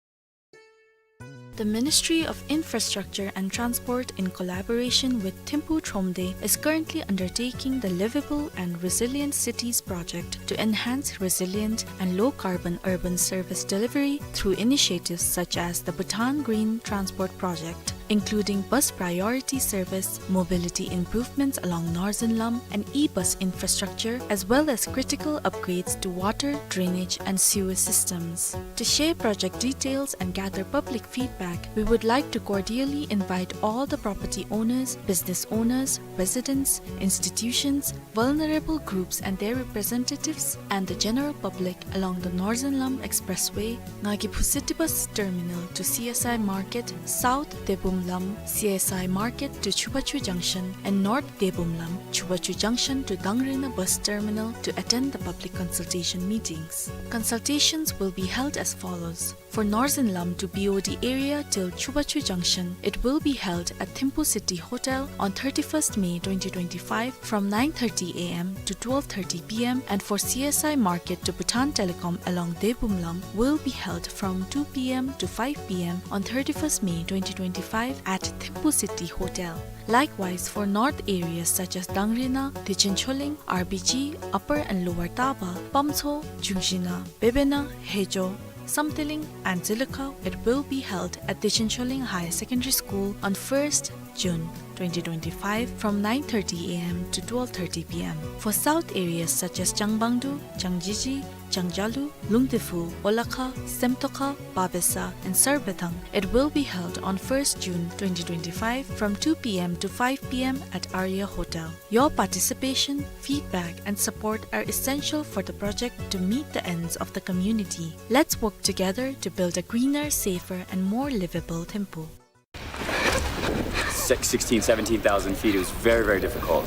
The Ministry of Infrastructure and Transport, in collaboration with Thimphu Thromde, is currently undertaking the Livable and Resilient Cities project to enhance resilient and low-carbon urban service delivery through initiatives such as the Bhutan Green Transport Project, including bus priority service, mobility improvements along Norzin Lam, and e-bus infrastructure, as well as critical upgrades to water, drainage, and sewer systems. To share project details and gather public feedback, we would like to cordially invite all the property owners, business owners, residents, institutions, vulnerable groups and their representatives, and the general public along the Norzin Lam Expressway, Ngakiphu City Bus Terminal to C S I Market, South Debum Lam, C S I Market to Chubachu Junction, and North Debum Lam, Chubachu Junction to Dangrena Bus Terminal to attend the public consultation meetings. Consultations will be held as follows. For Norzin Lam to B O D area till Chubachu Junction, it will be held at Thimphu City Hotel on thirty-first May twenty twenty-five from nine thirty A M to twelve thirty P M, and for C S I Market to Bhutan Telecom along Debum Lam will be held from two P M to five P M on thirty-first May twenty twenty-five at Thimphu City Hotel. Likewise, for north areas such as Dangrena, Dechincholing, R B G, Upper and Lower Taba, Pamtso, Jungshina, Bebena, Hejo, Samthiling and Dzilukha, it will be held at Dechen Choling Higher Secondary School on first June twenty twenty-five from nine thirty A M to twelve thirty P M. For south areas such as Changbangdu, Changjiji, Changjalu, Lungdephu, Olakha, Semtokha, Babesa, and Sarbethang, it will be held on first June twenty twenty-five from two P M to five P M at Arya Hotel. Your participation, feedback, and support are essential for the project to meet the ends of the community. Let's work together to build a greener, safer, and more livable Thimphu. Six, sixteen, seventeen thousand feet, it was very, very difficult.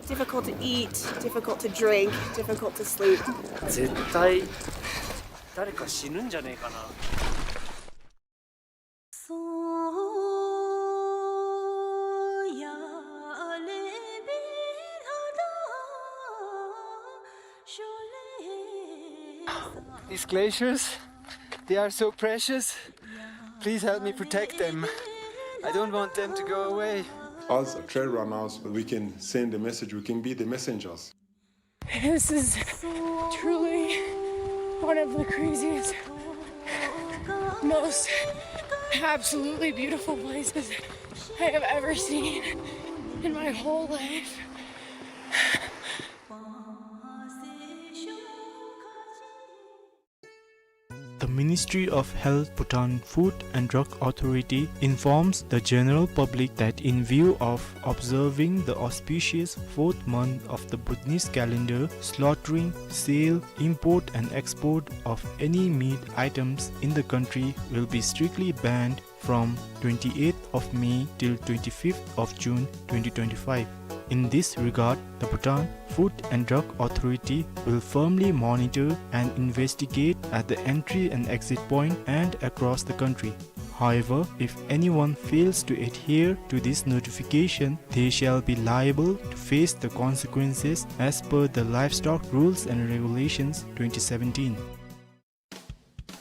Difficult to eat, difficult to drink, difficult to sleep. 絶対誰か死ぬんじゃねえかな。 These glaciers, they are so precious. Please help me protect them. I don't want them to go away. As trail runners, we can send a message, we can be the messengers. This is truly one of the craziest, most absolutely beautiful places I have ever seen in my whole life. The Ministry of Health, Bhutan Food and Drug Authority informs the general public that in view of observing the auspicious fourth month of the Bhutanese calendar, slaughtering, sale, import and export of any meat items in the country will be strictly banned from twenty-eighth of May till twenty-fifth of June twenty twenty-five. In this regard, the Bhutan Food and Drug Authority will firmly monitor and investigate at the entry and exit point and across the country. However, if anyone fails to adhere to this notification, they shall be liable to face the consequences as per the Livestock Rules and Regulations twenty seventeen.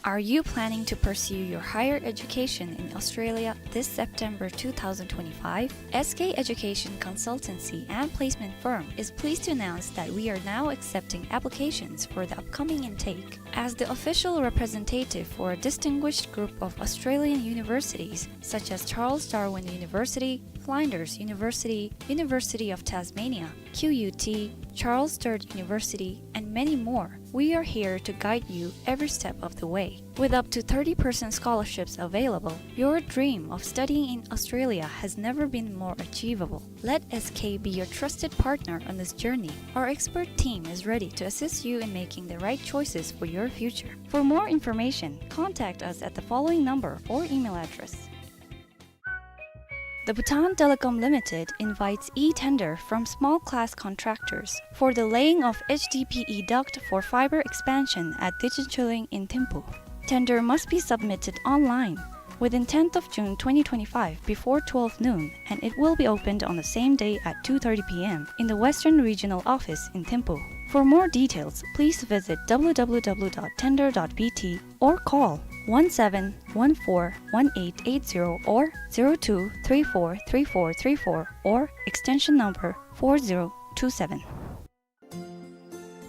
Are you planning to pursue your higher education in Australia this September two thousand twenty-five? S K Education Consultancy and Placement Firm is pleased to announce that we are now accepting applications for the upcoming intake. As the official representative for a distinguished group of Australian universities, such as Charles Darwin University, Flinders University, University of Tasmania, Q U T, Charles Sturt University, and many more, we are here to guide you every step of the way. With up to thirty percent scholarships available, your dream of studying in Australia has never been more achievable. Let S K be your trusted partner on this journey. Our expert team is ready to assist you in making the right choices for your future. For more information, contact us at the following number or email address. The Bhutan Telecom Limited invites e-tender from small class contractors for the laying of H D P E duct for fiber expansion at Dechen Choling in Thimphu. Tender must be submitted online within tenth of June twenty twenty-five before twelve noon, and it will be opened on the same day at two thirty P M in the Western Regional Office in Thimphu. For more details, please visit W W W dot tender dot B T or call one seven one four one eight eight zero or zero two three four three four three four or extension number four zero two seven.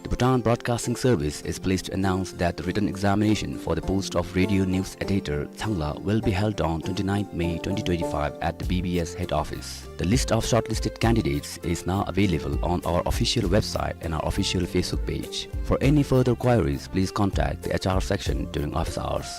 The Bhutan Broadcasting Service is pleased to announce that the written examination for the post of radio news editor, Thangla, will be held on twenty-ninth May twenty twenty-five at the B B S head office. The list of shortlisted candidates is now available on our official website and our official Facebook page. For any further queries, please contact the H R section during office hours.